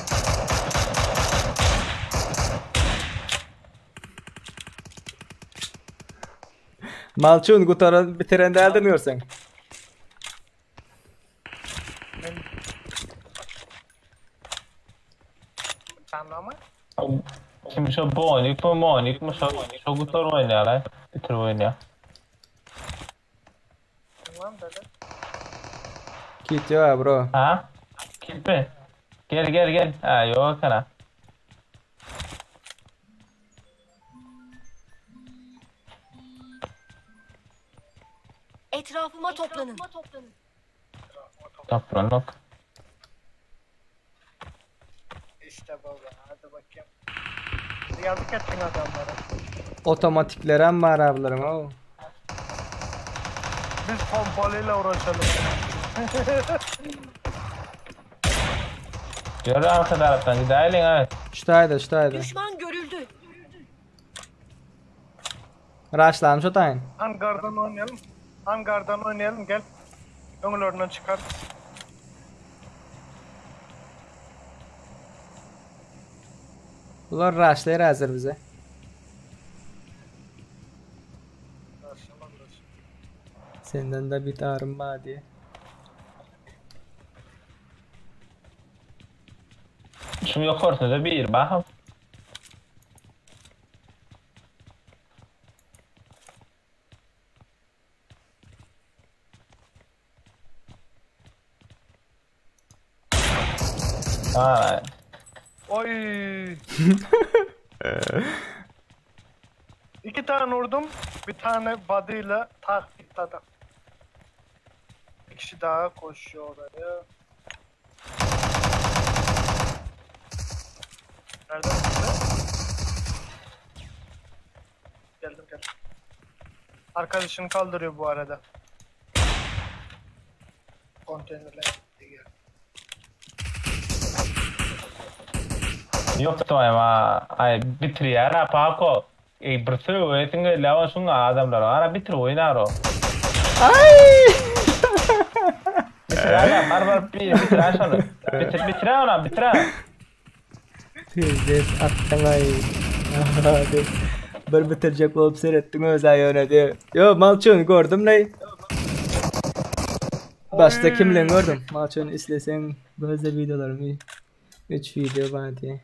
Malçun gutaran bitiren däldir görseň. Ben... Canlı mı? Kim şo Bonik mi Monik mi şo şo gutar oýnaýar, bitir oýnaýar. Tamam derler. Kit ýok bro. Ha? Kimmi? Gel gel gel. Ha ýok ana. Etrafıma toplanın. Toplanok. İşte baba hadi bakayım. Yazık ettin adamlara. Otomatiklerem bar ablaryň o. Biz pompalıyla uğraşalım. Ýör arka tarapdan gidäýeliň evet. Şutaýda, şutaýda. Düşman görüldü. Raşlam şutaýyn. Hangardan oynayalım. Hangardan oynayalım gel. Önlerinden çıkarız. Bular raşlaýar häzir bize. Karşıma burası. Senden de bir tarım bar diye. Şu ýokarsyna bir baham. Ha, Oy. İki tane vurdum. Bir tane body'yle taktikledim. Bir kişi daha koşuyor oraya. Nereden çıktı? Geldim geldim. Arkadaşını kaldırıyor bu arada. Konteynerle gitti geldi. Ýok toýma. Ay bitirýär ha Pako. Ey bir söweýsiň gelýär o şuň adamlara. Ara bitir oýnar o. Ay! Bitir ara bar bar bir bitir ha şony. Bitir bitir ona bitir ha. Pizdes atdyň-aý. Hadi. Bir bitirjek bolup seretdiň öz-ä ýöne diýip. Ýo, Malçun gördüm-leý. Başda kimleň gördüm. Malçun isleseň gözle wideolarymy. 3 wideo bar diýe.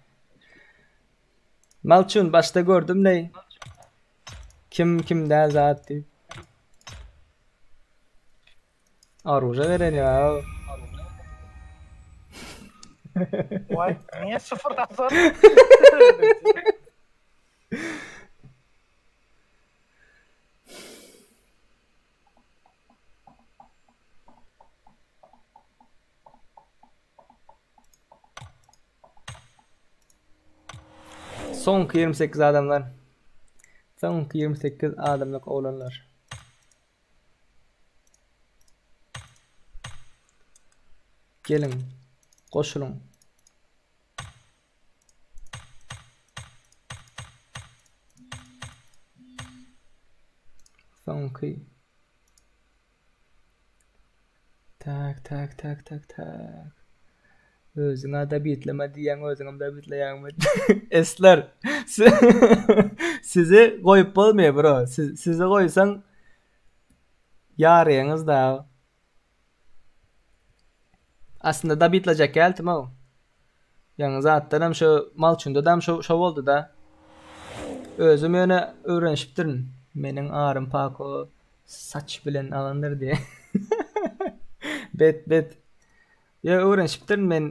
Malçun başda gördüm-leý. Kim kim däl zat diýip. Aruja beren ýa. Vay niye sıfırdan sonra? Soňky 28 adamlar. Soňky 28 adamlyk oglanlar. Geliň, goşulyň. Soňky. Tak tak tak tak tak. Özüňä dabitleme diýýäň özüňem dabitleýäňmi? Esler. Sizi goýup bolmaýar bro. Siz, sizi goýsaň ýaryňyz da. Aslynda dabitlejek geldim o. Ýaňy zatdanam şu malçundadam şo şo boldy-da. Özüm ýöne öwrenişipdirin. Meniň arym Pako saç bilen alandyr diýe. Bet bet. Ýa öwrenişipdirin men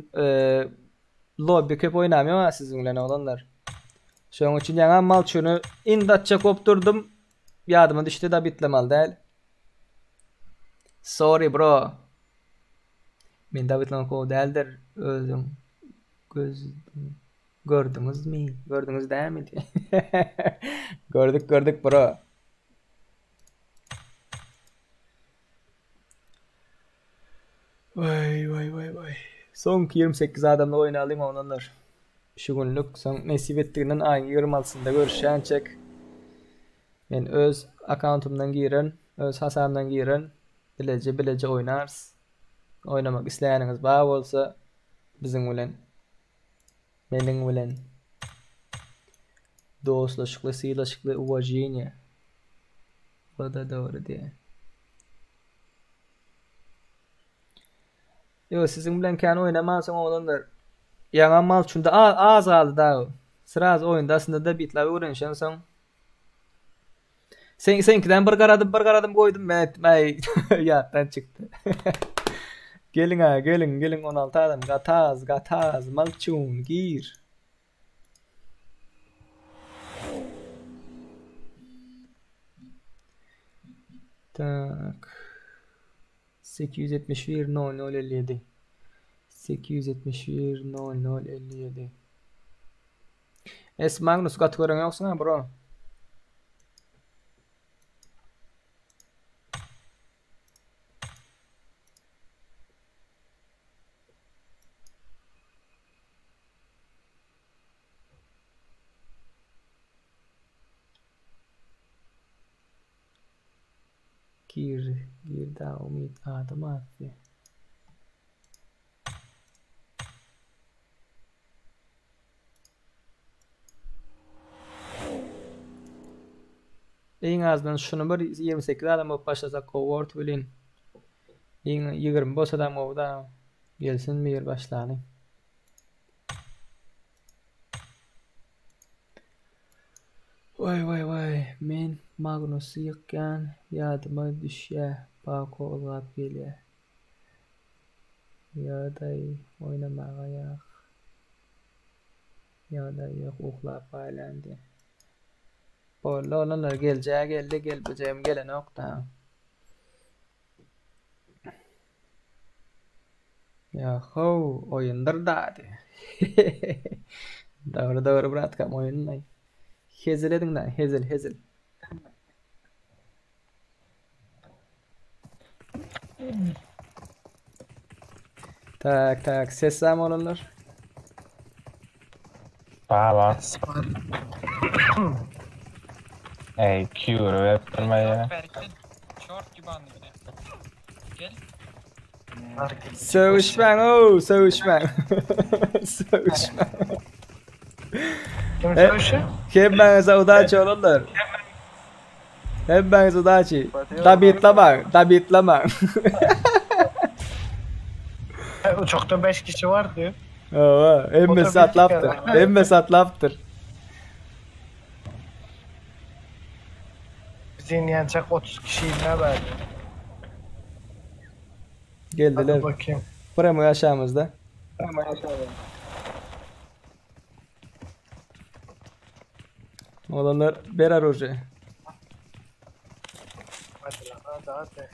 lobby köp oýnamýan siziň bilen oglanlar. Şonuň üçin ýaňam malçuny indi atjak bolup durdum. Ýadyma düşdi dabitlemaly däl. Sorry bro. Men Dawidlaň gowy däldir özüň göz gördüňizmi gördüňiz dämi gördük gördük bro. Waý waý waý waý. Soňky 28 adamla oýnalyň oglanlar. Şu günlük soň nesip etdiginden aýyň 26-synda görüşýänçek. Men öz akkauntymdan giren, öz hasabymdan giren. Bileje bileje oýnarys. Oýnamak isleýäniňiz bar bolsa biziň bilen meniň bilen dostlaşykly sylaşykly uwaženiýe. O-da dogry diýýär. Ýok siziň bilen kän oýnamansoň oglanlar. Ýaňam malçunda az galdy dagy. Sraz oýunda aslynda da bitlap öwrenişensoň Sen seňkiden bir garadym, bir garadym goýdum men aýtdym, aý ýatdan çykdy. Geliň a, geliň, geliň 16 adam, gataz, gataz, malçun, gir. Tak. 871 00 57. 871 00 57. S Magnus gaty gören ýoksuň ha bro. Gir, gir da umyt adam atdy. Iň azyndan şuny bir 28 adam bolup başlasak gowy bolardy welin. Iň 20 bolsadam gowy da. Gelsin bir başlaly. Waý waý waý men Magnusy ýykýan ýadyma düşýä Bako ylgap gelýä. Ýagdaý oýnamaga ýak. Ýagdaý ýok uklap galýan diýä. Boldy oglanlar geljä geldi gelmejegem gelenokda. Ýa-how oýundyr da diýä. Dogry dogry bratkam oýunlaý. Hezil ediň da hezil hezil. Tak tak ses barmy oglanlar? Bar bar. Ey Q'ru berip durma ya. Short gibi andı bir de. Gel. Sögüşmäň ow sögüşmäň. Sögüşmäň. Kim sögüşýär? Hemmäňize udaçi oglanlar. Hemmäňize udaçi. Dabitlamaň, dabitlamaň. Uçakda 5 kişi vardı. Hawa, hemmesi atlapdyr. Hemmesi atlapdyr. Bizi inýänçäk 30 kişi inme bäri. Geldiler. Hadi bakayım. Premo aşağımızda. Oglanlar ber orujy. Hadi lan hadi hadi.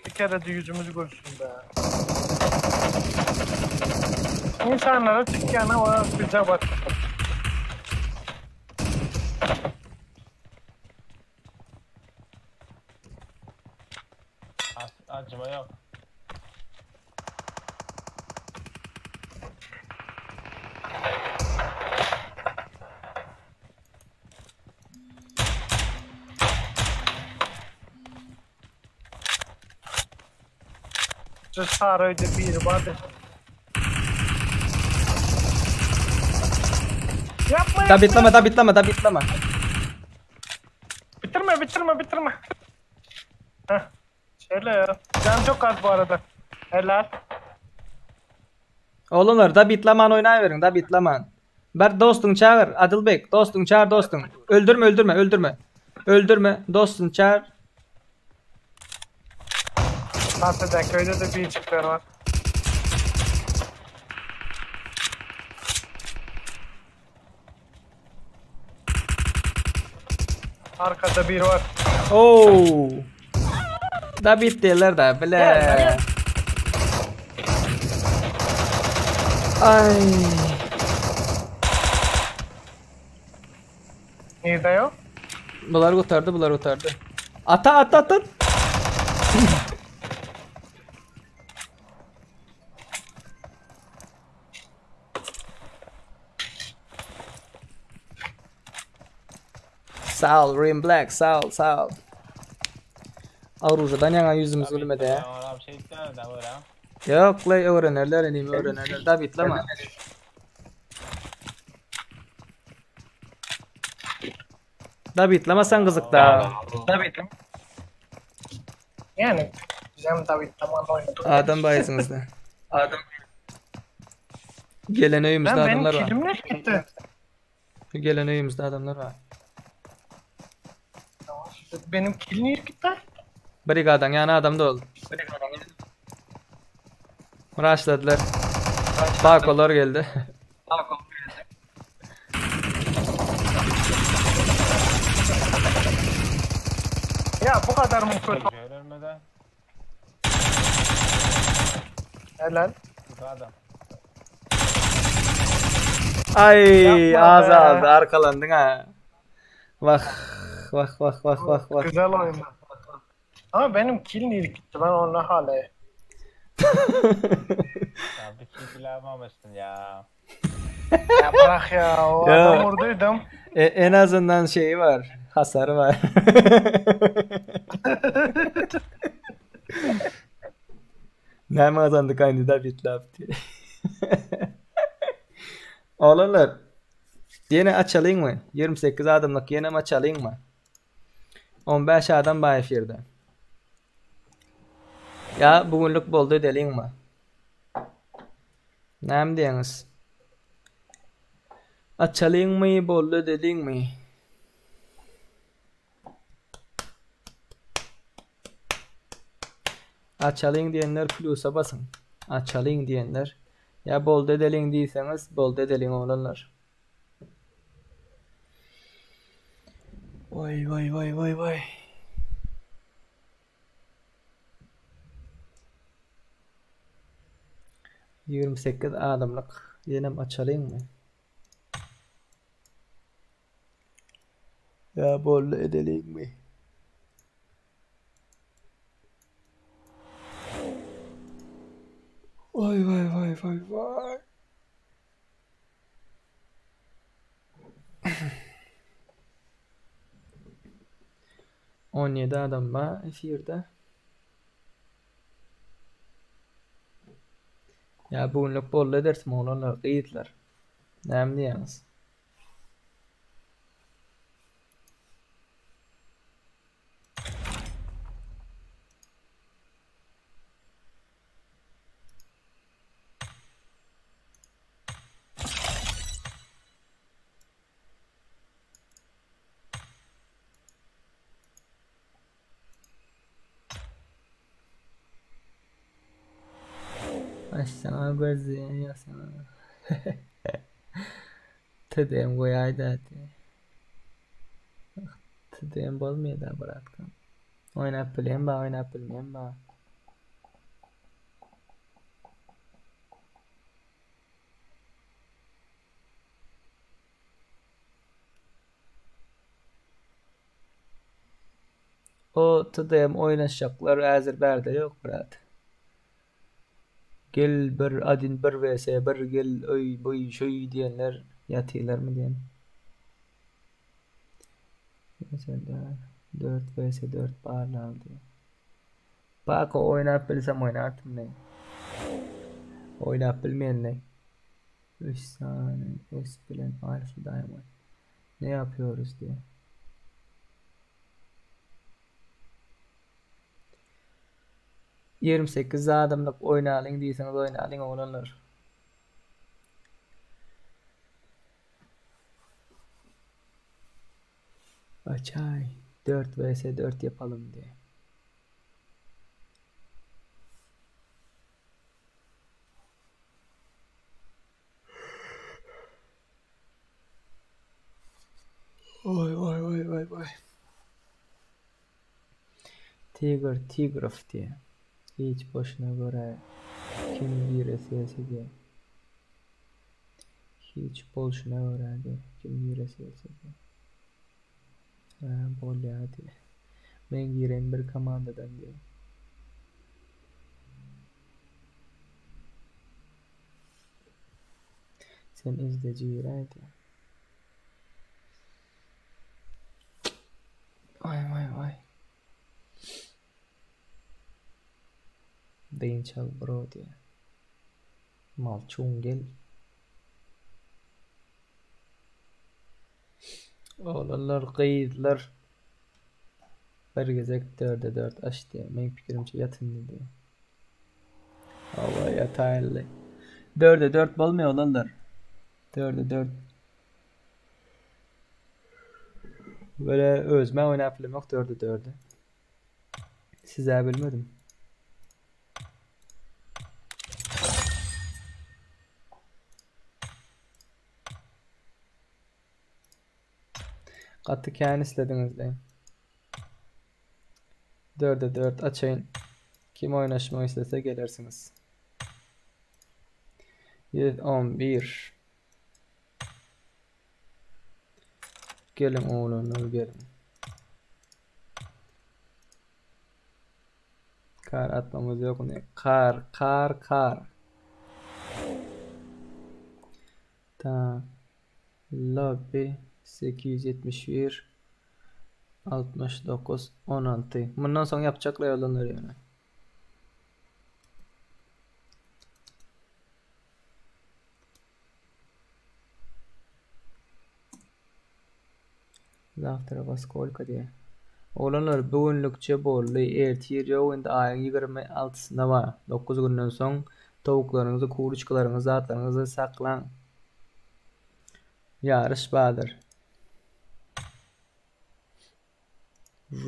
Bir kere de yüzümüz gülsün be. İnsanlara çıkacağına o bize bak. Acıma yok. Şu sary öýde biri bardy. Yapma Da yapma. bitleme da bitleme da bitleme. Bitirme bitirme bitirme. Heh. Şöyle ya. Can çok az bu arada. Helal. Oglanlar da bitleman oýnaýberiň da bitleman. Bar dostuň çagyr Adylbek dostuň çagyr dostuň. Öldürme öldürme öldürme. Öldürme dostuň çagyr. Tahtada köyde de biricikler var. Arkada bir var. Oo. Da bitdiler da bile. Ay. Nerede yok? Bular gutardy, bular gutardy. Ata at at at. Sağ ol Rim Black, sağ ol, sağ ol. Arujadan ýaňa ýüzümiz gülmedi ya. Olam şey etmedi de böyle. Ýok, lay öwrenerler, inim öwrenerler. Da bitleme. Da bitleme sen gyzyk da. Yani bizim David tamam oynadık. Adam baýysyňyzda. Adam. Gelen öýümizde Lan benim adamlar var. kilim ne gitti? Gelen öýümizde adamlar var. Benim kilim niye gitti? Brigadan ýany adam da oldu. Rushladylar. Bakolar geldi. Ya bu kadar mı kötü? Ölmeden. Helal. Bu adam. Ay Yapma az be. aldı arkalandın ha. Vah vah vah vah vah vah. Güzel oyun. Ama benim kill niye gitti? Ben onunla hala. Ya bir şey bile yapmamışsın ya. Ya bırak ya. O Ya. adam vurduydum. E, en azından şeyi var. Hasarı var. Näme kazandık aynı da bitlap diye. Oglanlar ýene açalyň mı? 28 adamlyk ýene açalyň mı? 15 adam bar efirde. Ya bugünlük boldy edeliň mi? Näme diýeňiz? Açalyň mı, boldy edeliň mi? Açalyň diýenler plusa basın. Açalyň diýenler. Ya boldy edeliň diýseňiz boldy edeliň oglanlar. Vay vay vay vay vay. 28 adamlyk ýenem açalyň mı? Ya boldy edeliň mi? Vay vay vay vay vay. 17 adam var efirde. Ya bugünlük boldy edersim oglanlar, gyzlar. Näme diýýäňiz? Aşağı gözleyen ya sana. TDM goýaýdy hadi. TDM bolmaýar da bıraktım. Oýnap bilýän ba, oýnap bilmeýän ba. O TDM oýnaşjaklar häzir bärde ýok brat. Gel bir adin bir vs bir gel öý buý şöý diýenler ýatylar mı diýen. Mesela 4 vs 4 barlar diýen. Bak oýnap bilsem oýnartym ne. Oýnap bilmeýänle. Üç sany S bilen Alfa Diamond. Ne yapıyoruz diye. 28 adamlyk oýnalyň diýseňiz oýnalyň oglanlar. Açay 4 vs 4 yapalım diye. Oý oý oý oý oý. Tiger Tigrow diýýär. Hiç boşuna görä kim giresi gelse diýýär. Hiç bolşuna görä diýýär. Kim giresi gelse diýýär. Hä, bolýar diýýär. Men gireýin bir komandadan diýýär. Sen izleji giräý diýýär. Vay vay vay. Dynç al bro diýýär. Malçun gel. Oglanlar, gyzlar bir gezek dörde dört aç diýýär. Meň pikirimçe ýatyn diýýär. Hawa ýataýynly. Dörde dört bolmaýar oglanlar. Dörde dört. Böyle özüme oynap bilemok dörde dörde. Size bilmedim. Gaty kän islediňiz-le. Dörde dört açaýyn. Kim oýnaşmak islese gelersiňiz. 111 Geliň oglanlar geliň. Kar atmamyz ýok indi. Kar, kar, kar. Ta lobby 871 69 16. Mundan soň ýapjaklar oglanlar ýöne. Zawtra wa skolka diýýär. Oglanlar bu günlükçe boldy. Ertir ýok indi aýyň 26-syna bar. 9 günden soň towuklaryňyzy, kuruçkalaryňyzy, zatlaryňyzy saklaň. Ýaryş bardyr.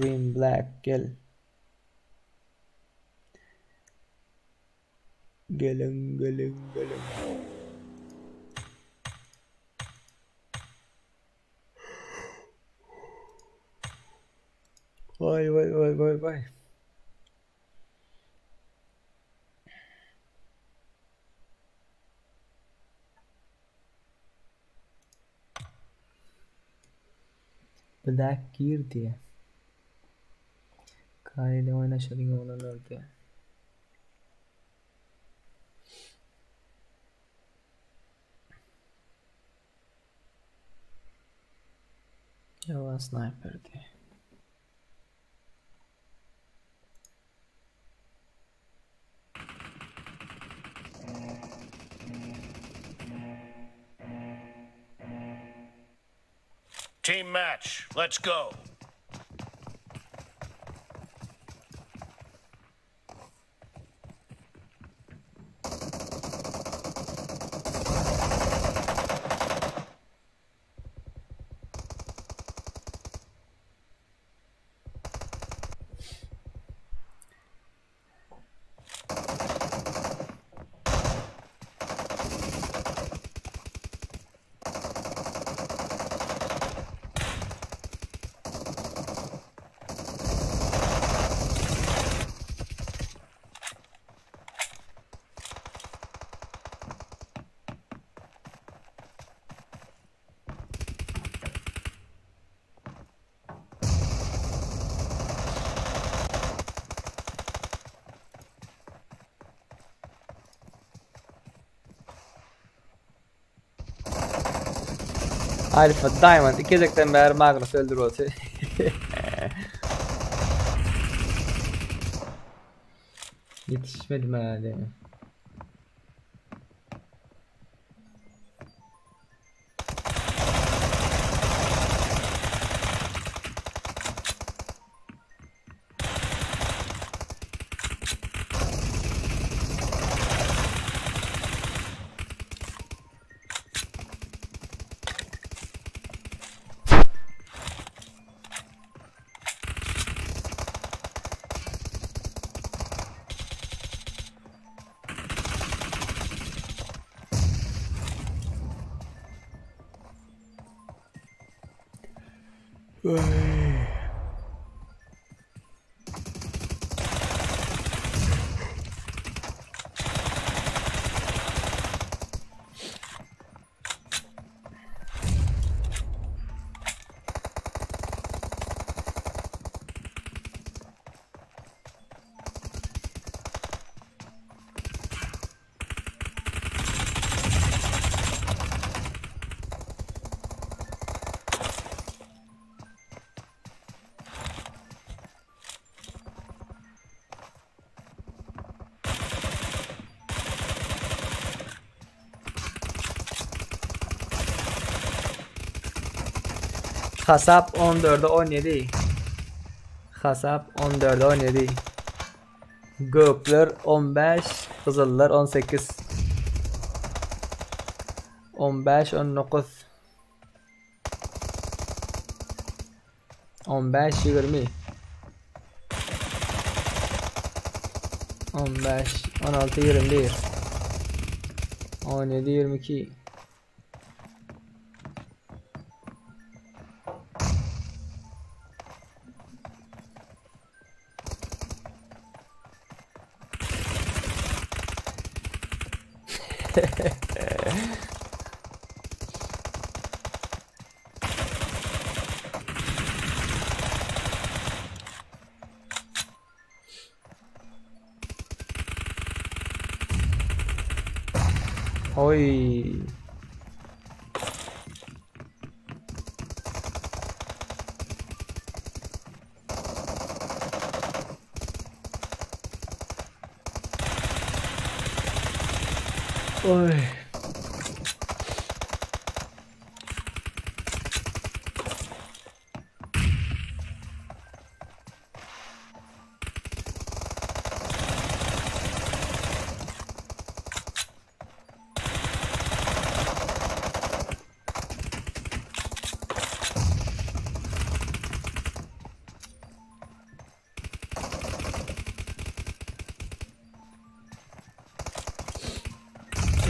Rim Black gel. Geliň, geliň, geliň. Vay vay vay vay vay. Black gir diýýär. Kaýly oýnaşalyň oglanlar diýýär. Ýalan sniper diýýär. Team match. Let's go. Alpha Diamond iki gezekden bäri Magnus öldürip otyr. Ýetişmedim hälä. Hasap 14'e 17. Hasap 14'e 17. Gökler 15, gyzyllar 18. 15 19. 15 20. 15 16 21. 17 22. Oy. Oy.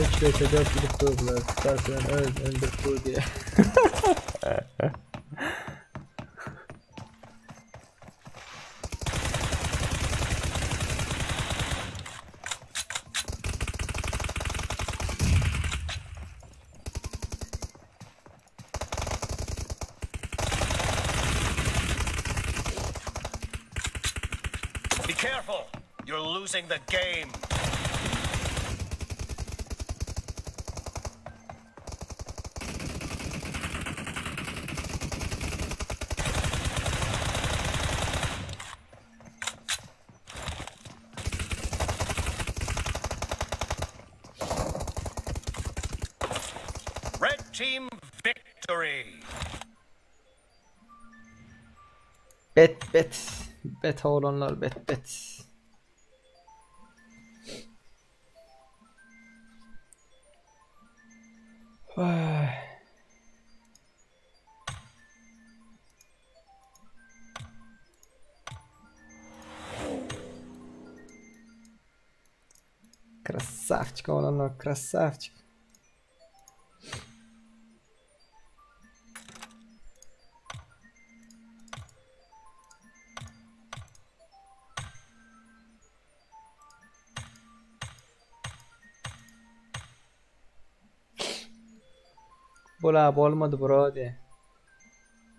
Üç beşe 4 gidip durdular. Tutarsın öl öldür dur diye. Be careful. You're losing the game. Red team victory. Bet bet. Bet olanlar bet bet. Ay. Красавчик olanlar красавчик. Bula bolmady bro diýe.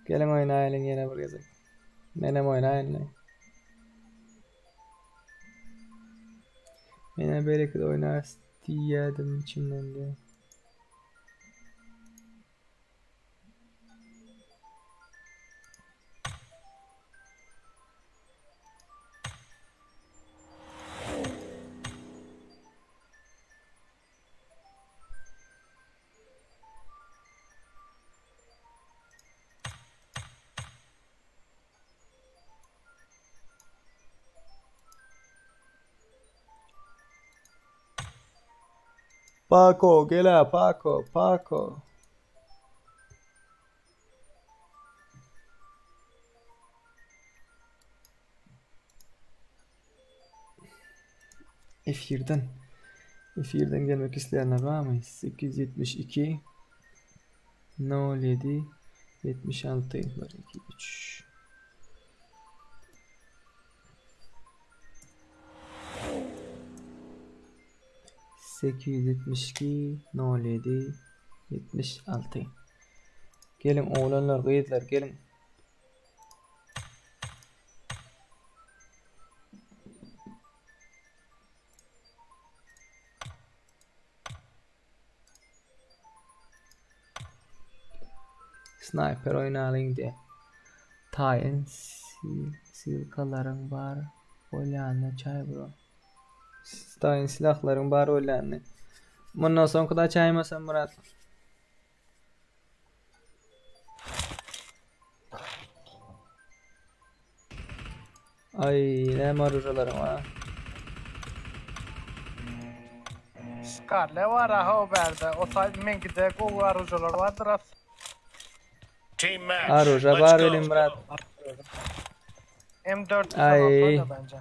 Geliň oýnaýlyň ýene bir gezek. Menem oýnaýyn. Mene belki de oýnarys diýýädim içimden diýe. Paco, gel Paco, Paco. Efirden. Efirden gelmek isteyenler var mı? 872 07 76 1 2 3 872 07 76 Geliň oglanlar gyzlar geliň. Sniper oýnalyň diýe. Taýyn silkalaryň bar bolýanyny çaý bro. Taýyn silahlaryň bar bolýanyny. Mundan soňky da çaýmasam Murat. Ay näme arujalaryň bar. Scarlet var aha o berde. O tay meňkide gowy arujalar bardyr as. Team match. Aruja Let's bar go. welin Murat. M4 Ay. oyna bence.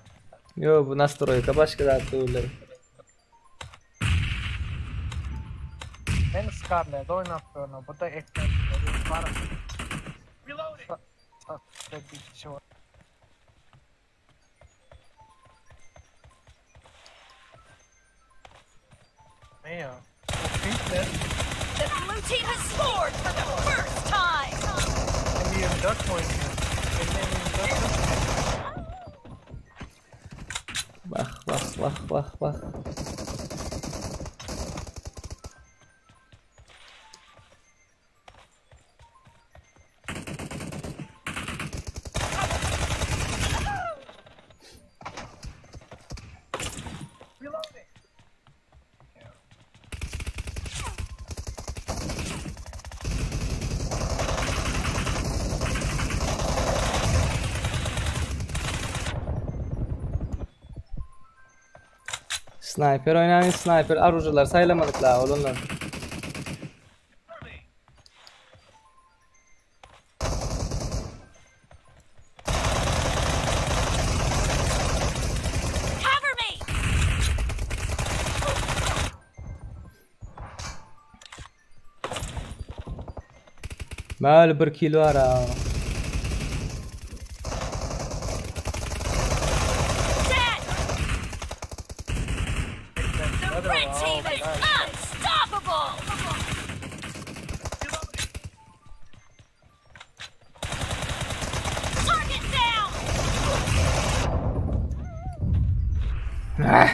Yo bu nastroyka başga zat döwürler. Ben Scarlet'de oynatıyorum. Bu da eklentileri var. Reloading. Sa- bir kişi var. Ne ya? O fit ne? The blue team has scored for the first time. M24 mi oynuyor? Benim M24 mi? Bak bak bak bak bak. Sniper oýnaýyn sniper arujalar saýlamadyk la olanlar. Cover me. Mäli bir kilo ara. Dead. The red team is unstoppable. Target down. Ah.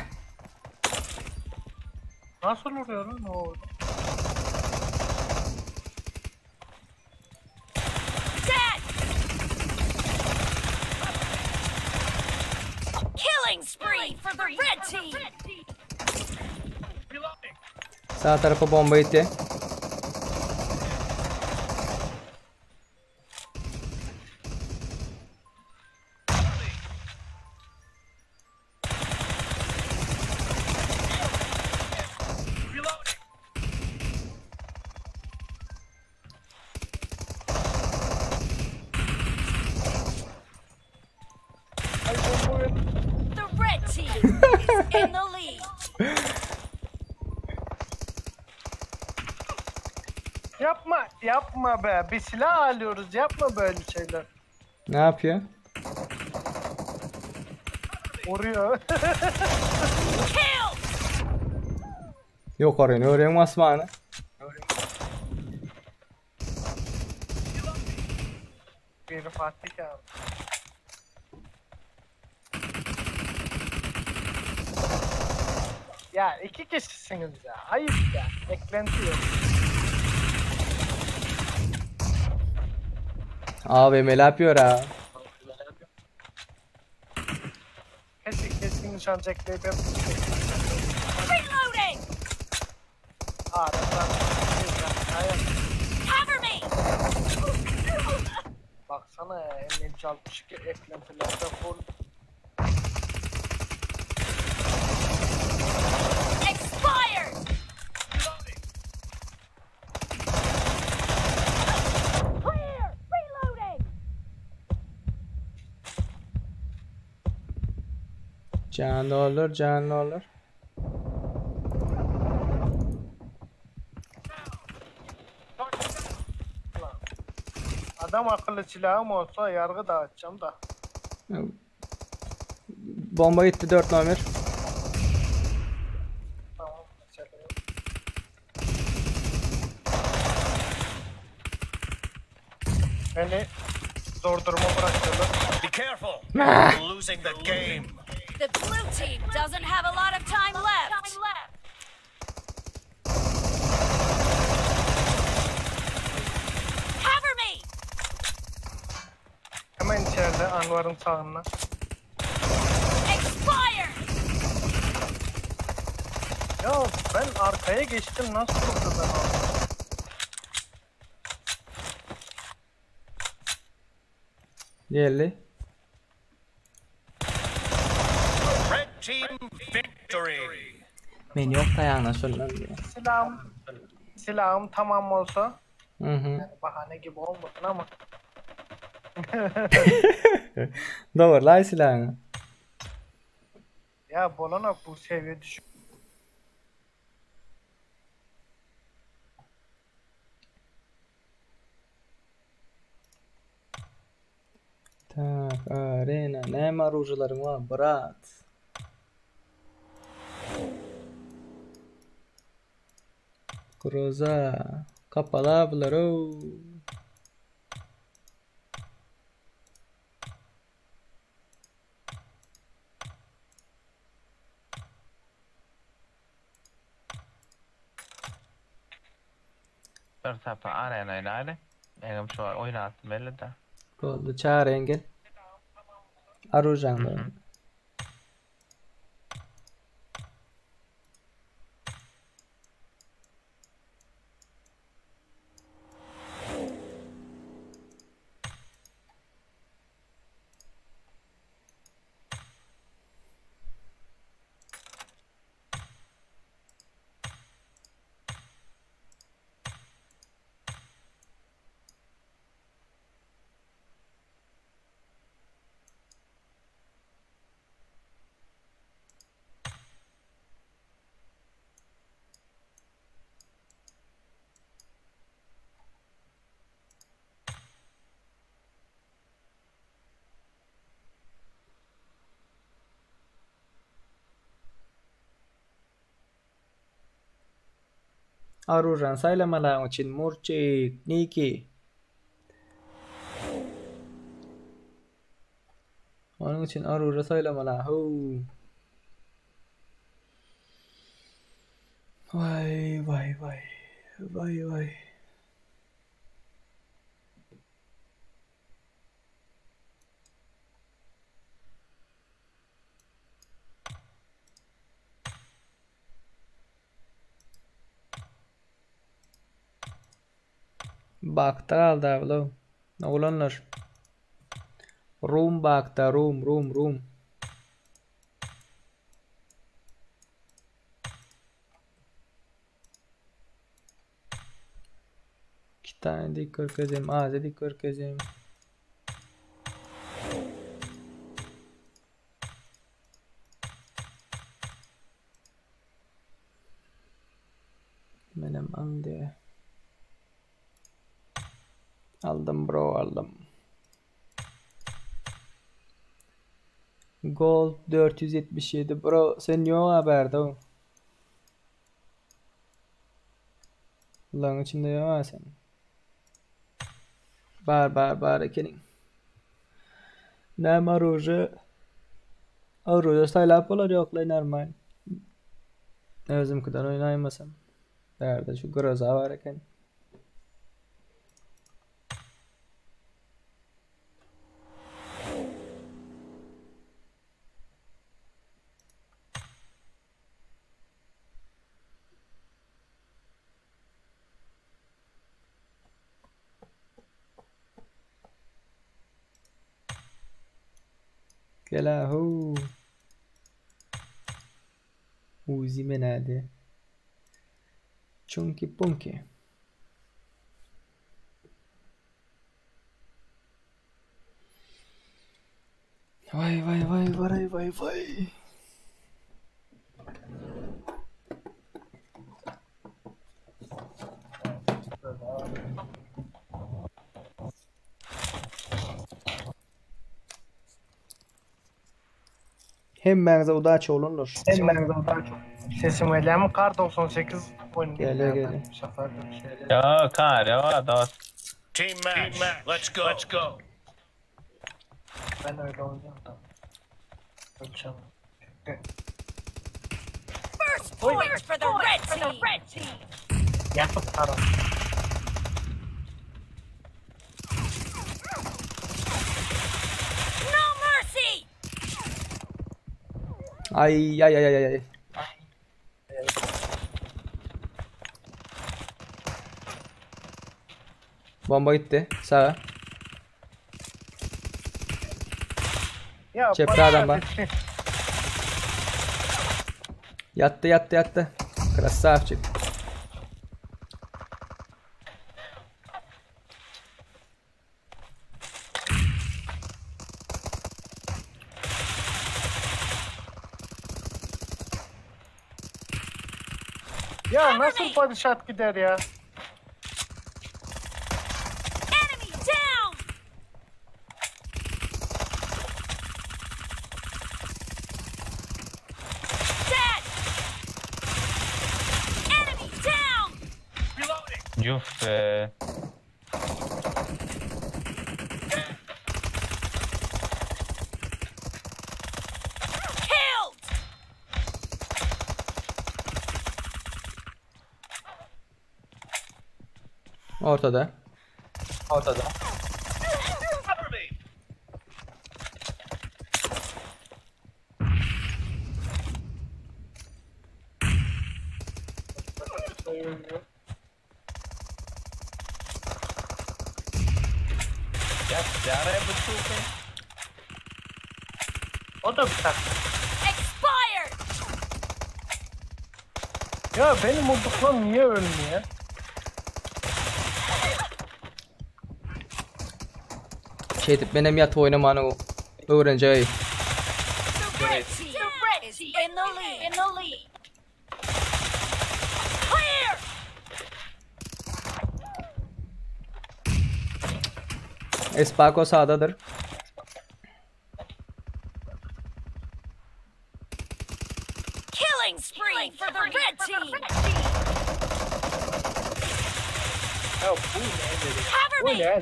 Nasıl vuruyor lan o? Dead. Killing spree for the red team. Sağ tarafa bomba itti. The red team is in the lead. Yapma, yapma be. Bir silah alıyoruz. Yapma böyle şeyler. Ne yapıyor? Vuruyor. Kill. Yok orayı öğren basmany. Bir Fatih abi. Ya iki kişisiniz ya. Ayıp ya. Eklenti yok. AVM'li yapıyor ha. Kesin kesin nişancı ekleyip hep Reloading. Aradan Hayır. Cover me. Baksana ya M762 eklentilerde full. Expired. Clear. Reloading. Canlı olur, canlı olur. Adam akylly silahym olsa ýargy dağıtacağım da. Bomba gitdi 4 nomer. Tamam. Mesele yok. Beni zor duruma bırakıyorlar. Be careful. You're losing the game. The blue team doesn't have a lot of time left. Cover me! Hemen içeride Anvar'ın sağında. Expired! Ya ben arkaya geçtim nasıl oldu ben orada? Geldi. Red team victory. Men ýok daýaňdan şondan diýýär. Silahım, silahım tamam olsa Hı hı. yani bahane gibi olmasın ama Dogrylaý silahyňy. ya Bolonok bu seviye düşük. Tak, arena, näme orujalaryň bar, brat? Groza, kapala bular ow. Bir sapa arena oýnaýly. Meňem şu oýnasym geldi-de. Boldy, çagyraýyn gel. Arujaňda. Arujan saýlamalaň üçin Murçik, Niki. Onuň üçin aruja saýlamala. How. Waý, waý, waý. Waý, waý. Bakda galdy abla. Oglanlar. Rum bakda, rum, rum, rum. İki tane dik görkezeyim, aze dik görkezeyim. Menem aldy. Aldym bro aldym. Gold 477 bro sen ýok ha bärde. Bularyň içinde ýok ha sen. Bar bar bar ekeniň. Näme oruje? Oruje saýlap bolar ýoklaý normal. Özümkiden oýnaýmasam. Bärde şu groza bar eken. Gel hu. Uzi menade. Chunky punky. Vay vay vay vay vay vay. Hemmäňize udaçi oglanlar. Hemmäňize udaçi. Sesim gelýärmi? Kar 98 oýun. Gelýär gelýär. Ýa kar ýa dost. Team match. Let's go. Let's go. Ben öyle oynuyorum da. Ölçem. First point for the red team. Red team. Yatıp taraf. No mercy. Ay ay ay ay ay. Bomba gitti. Sağa. Ya Cepte adam var. Yattı yattı yattı. Krasavçik. Ya nasıl body shot gider ya? Enemy down. Dead. Enemy down. Yuf be. Killed. Ortada. Ortada. Cover me. Ya yara bu tuğbe. O da bir taktik. Expired. Ya benim vurduklarım niye ölmüyor? Şeýdip menem ýatyp oýnamany öwrenjek. The red team the red is in the lead. In the lead. Clear. Espako sağdadyr. Killing spree for the red team. Ya bu ne ya? Cover Bu me. ne ya?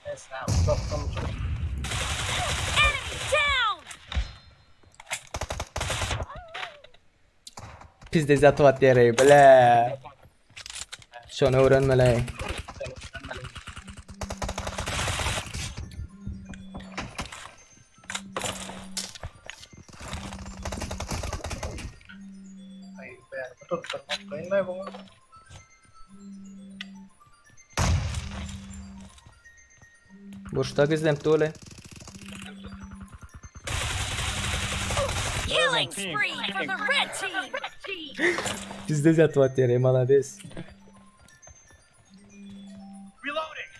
Neyse abi uzaktan çok. Enemy down. Pizde ýatyp at ýere bile. Şony öwrenmeli. Ay be tutturmak kıyın bu. Burçta gizlenip dole. Killing spree for the red team. Pizde ýatyp at ýere malades. Reloading.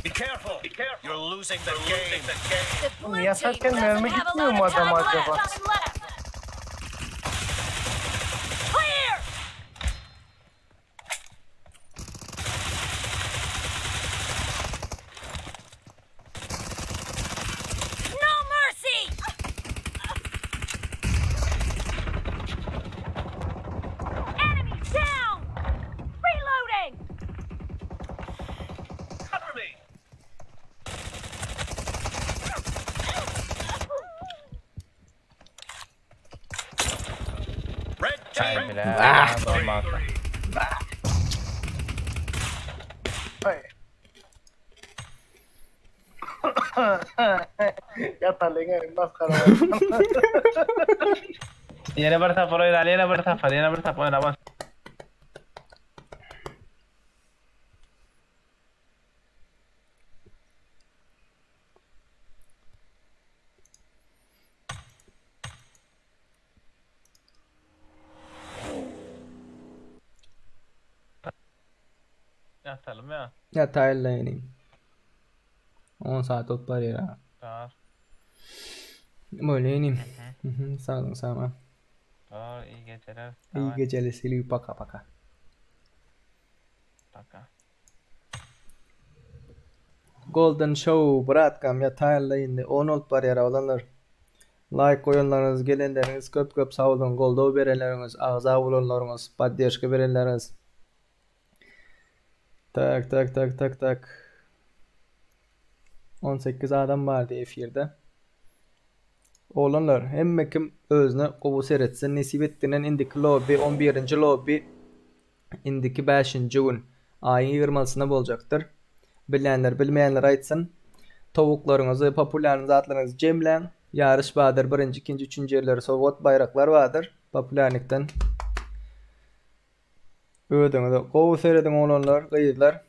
Be careful. Be careful. You're losing the game. The blue team Yatarken doesn't mermi have a gitmiyor lot mu of time adama left. acaba? Clear. No mercy. Enemy down. Reloading. Cover me. Red Ay team. bile. Ah. Olmaz. Ay. Yat halin maskara. Yene bir tapar oyna, yene bir tapar, yene bir tapar oyna bas. Yatalım ya. Ya taýynlaýyn. 10 saat bolup barýar. Tamam. Bolýanym. Sag boluň, sag boluň. Bor, iyi geceler. İyi geceler. Seni paka paka. Paka. Golden Show bratkam ýataýynla indi on bolup barýar oglanlar. Laýk goýanlaryňyz gelenleriňiz köp köp sag boluň goldaw berenleriňiz agza bolanlaryňyz podderžka berenleriňiz. Tak tak tak tak tak. 18 adam bardy efirde. Oglanlar hemme kim özüne gowy seretsin nesip etdiginden indiki lobby 11-nji lobby Indiki bäşinji gün, aýyň ýigirmalysynda boljakdyr. Bilýänler, bilmeýänler aýtsyn. Towuklaryňyzy, populýarny zatlaryňyzy jemläň. Ýaryş bardyr, birinji, ikinji, üçünji ýerlere sowgat, baýraklar bardyr. Populýarnikden. Özüňize gowy serediň oglanlar, gyzlar.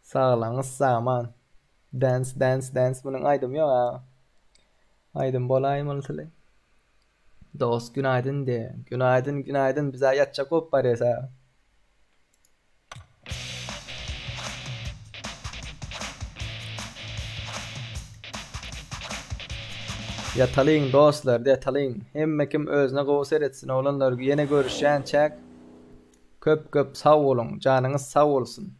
Saglygyňyz saman. Dance, dance, dance munuň aýdymy ýok a. Aýdym bolaýmalysyly. Dost günaýdyn diýýä. Günaýdyn günaýdyn bizä ýatjak bolup barýas a. Ýatalyň dostlar ýatalyň. Hemme kim özüne gowy seretsin oglanlar ýene görüşýänçäk köp köp sag boluň janyňyz sag bolsun.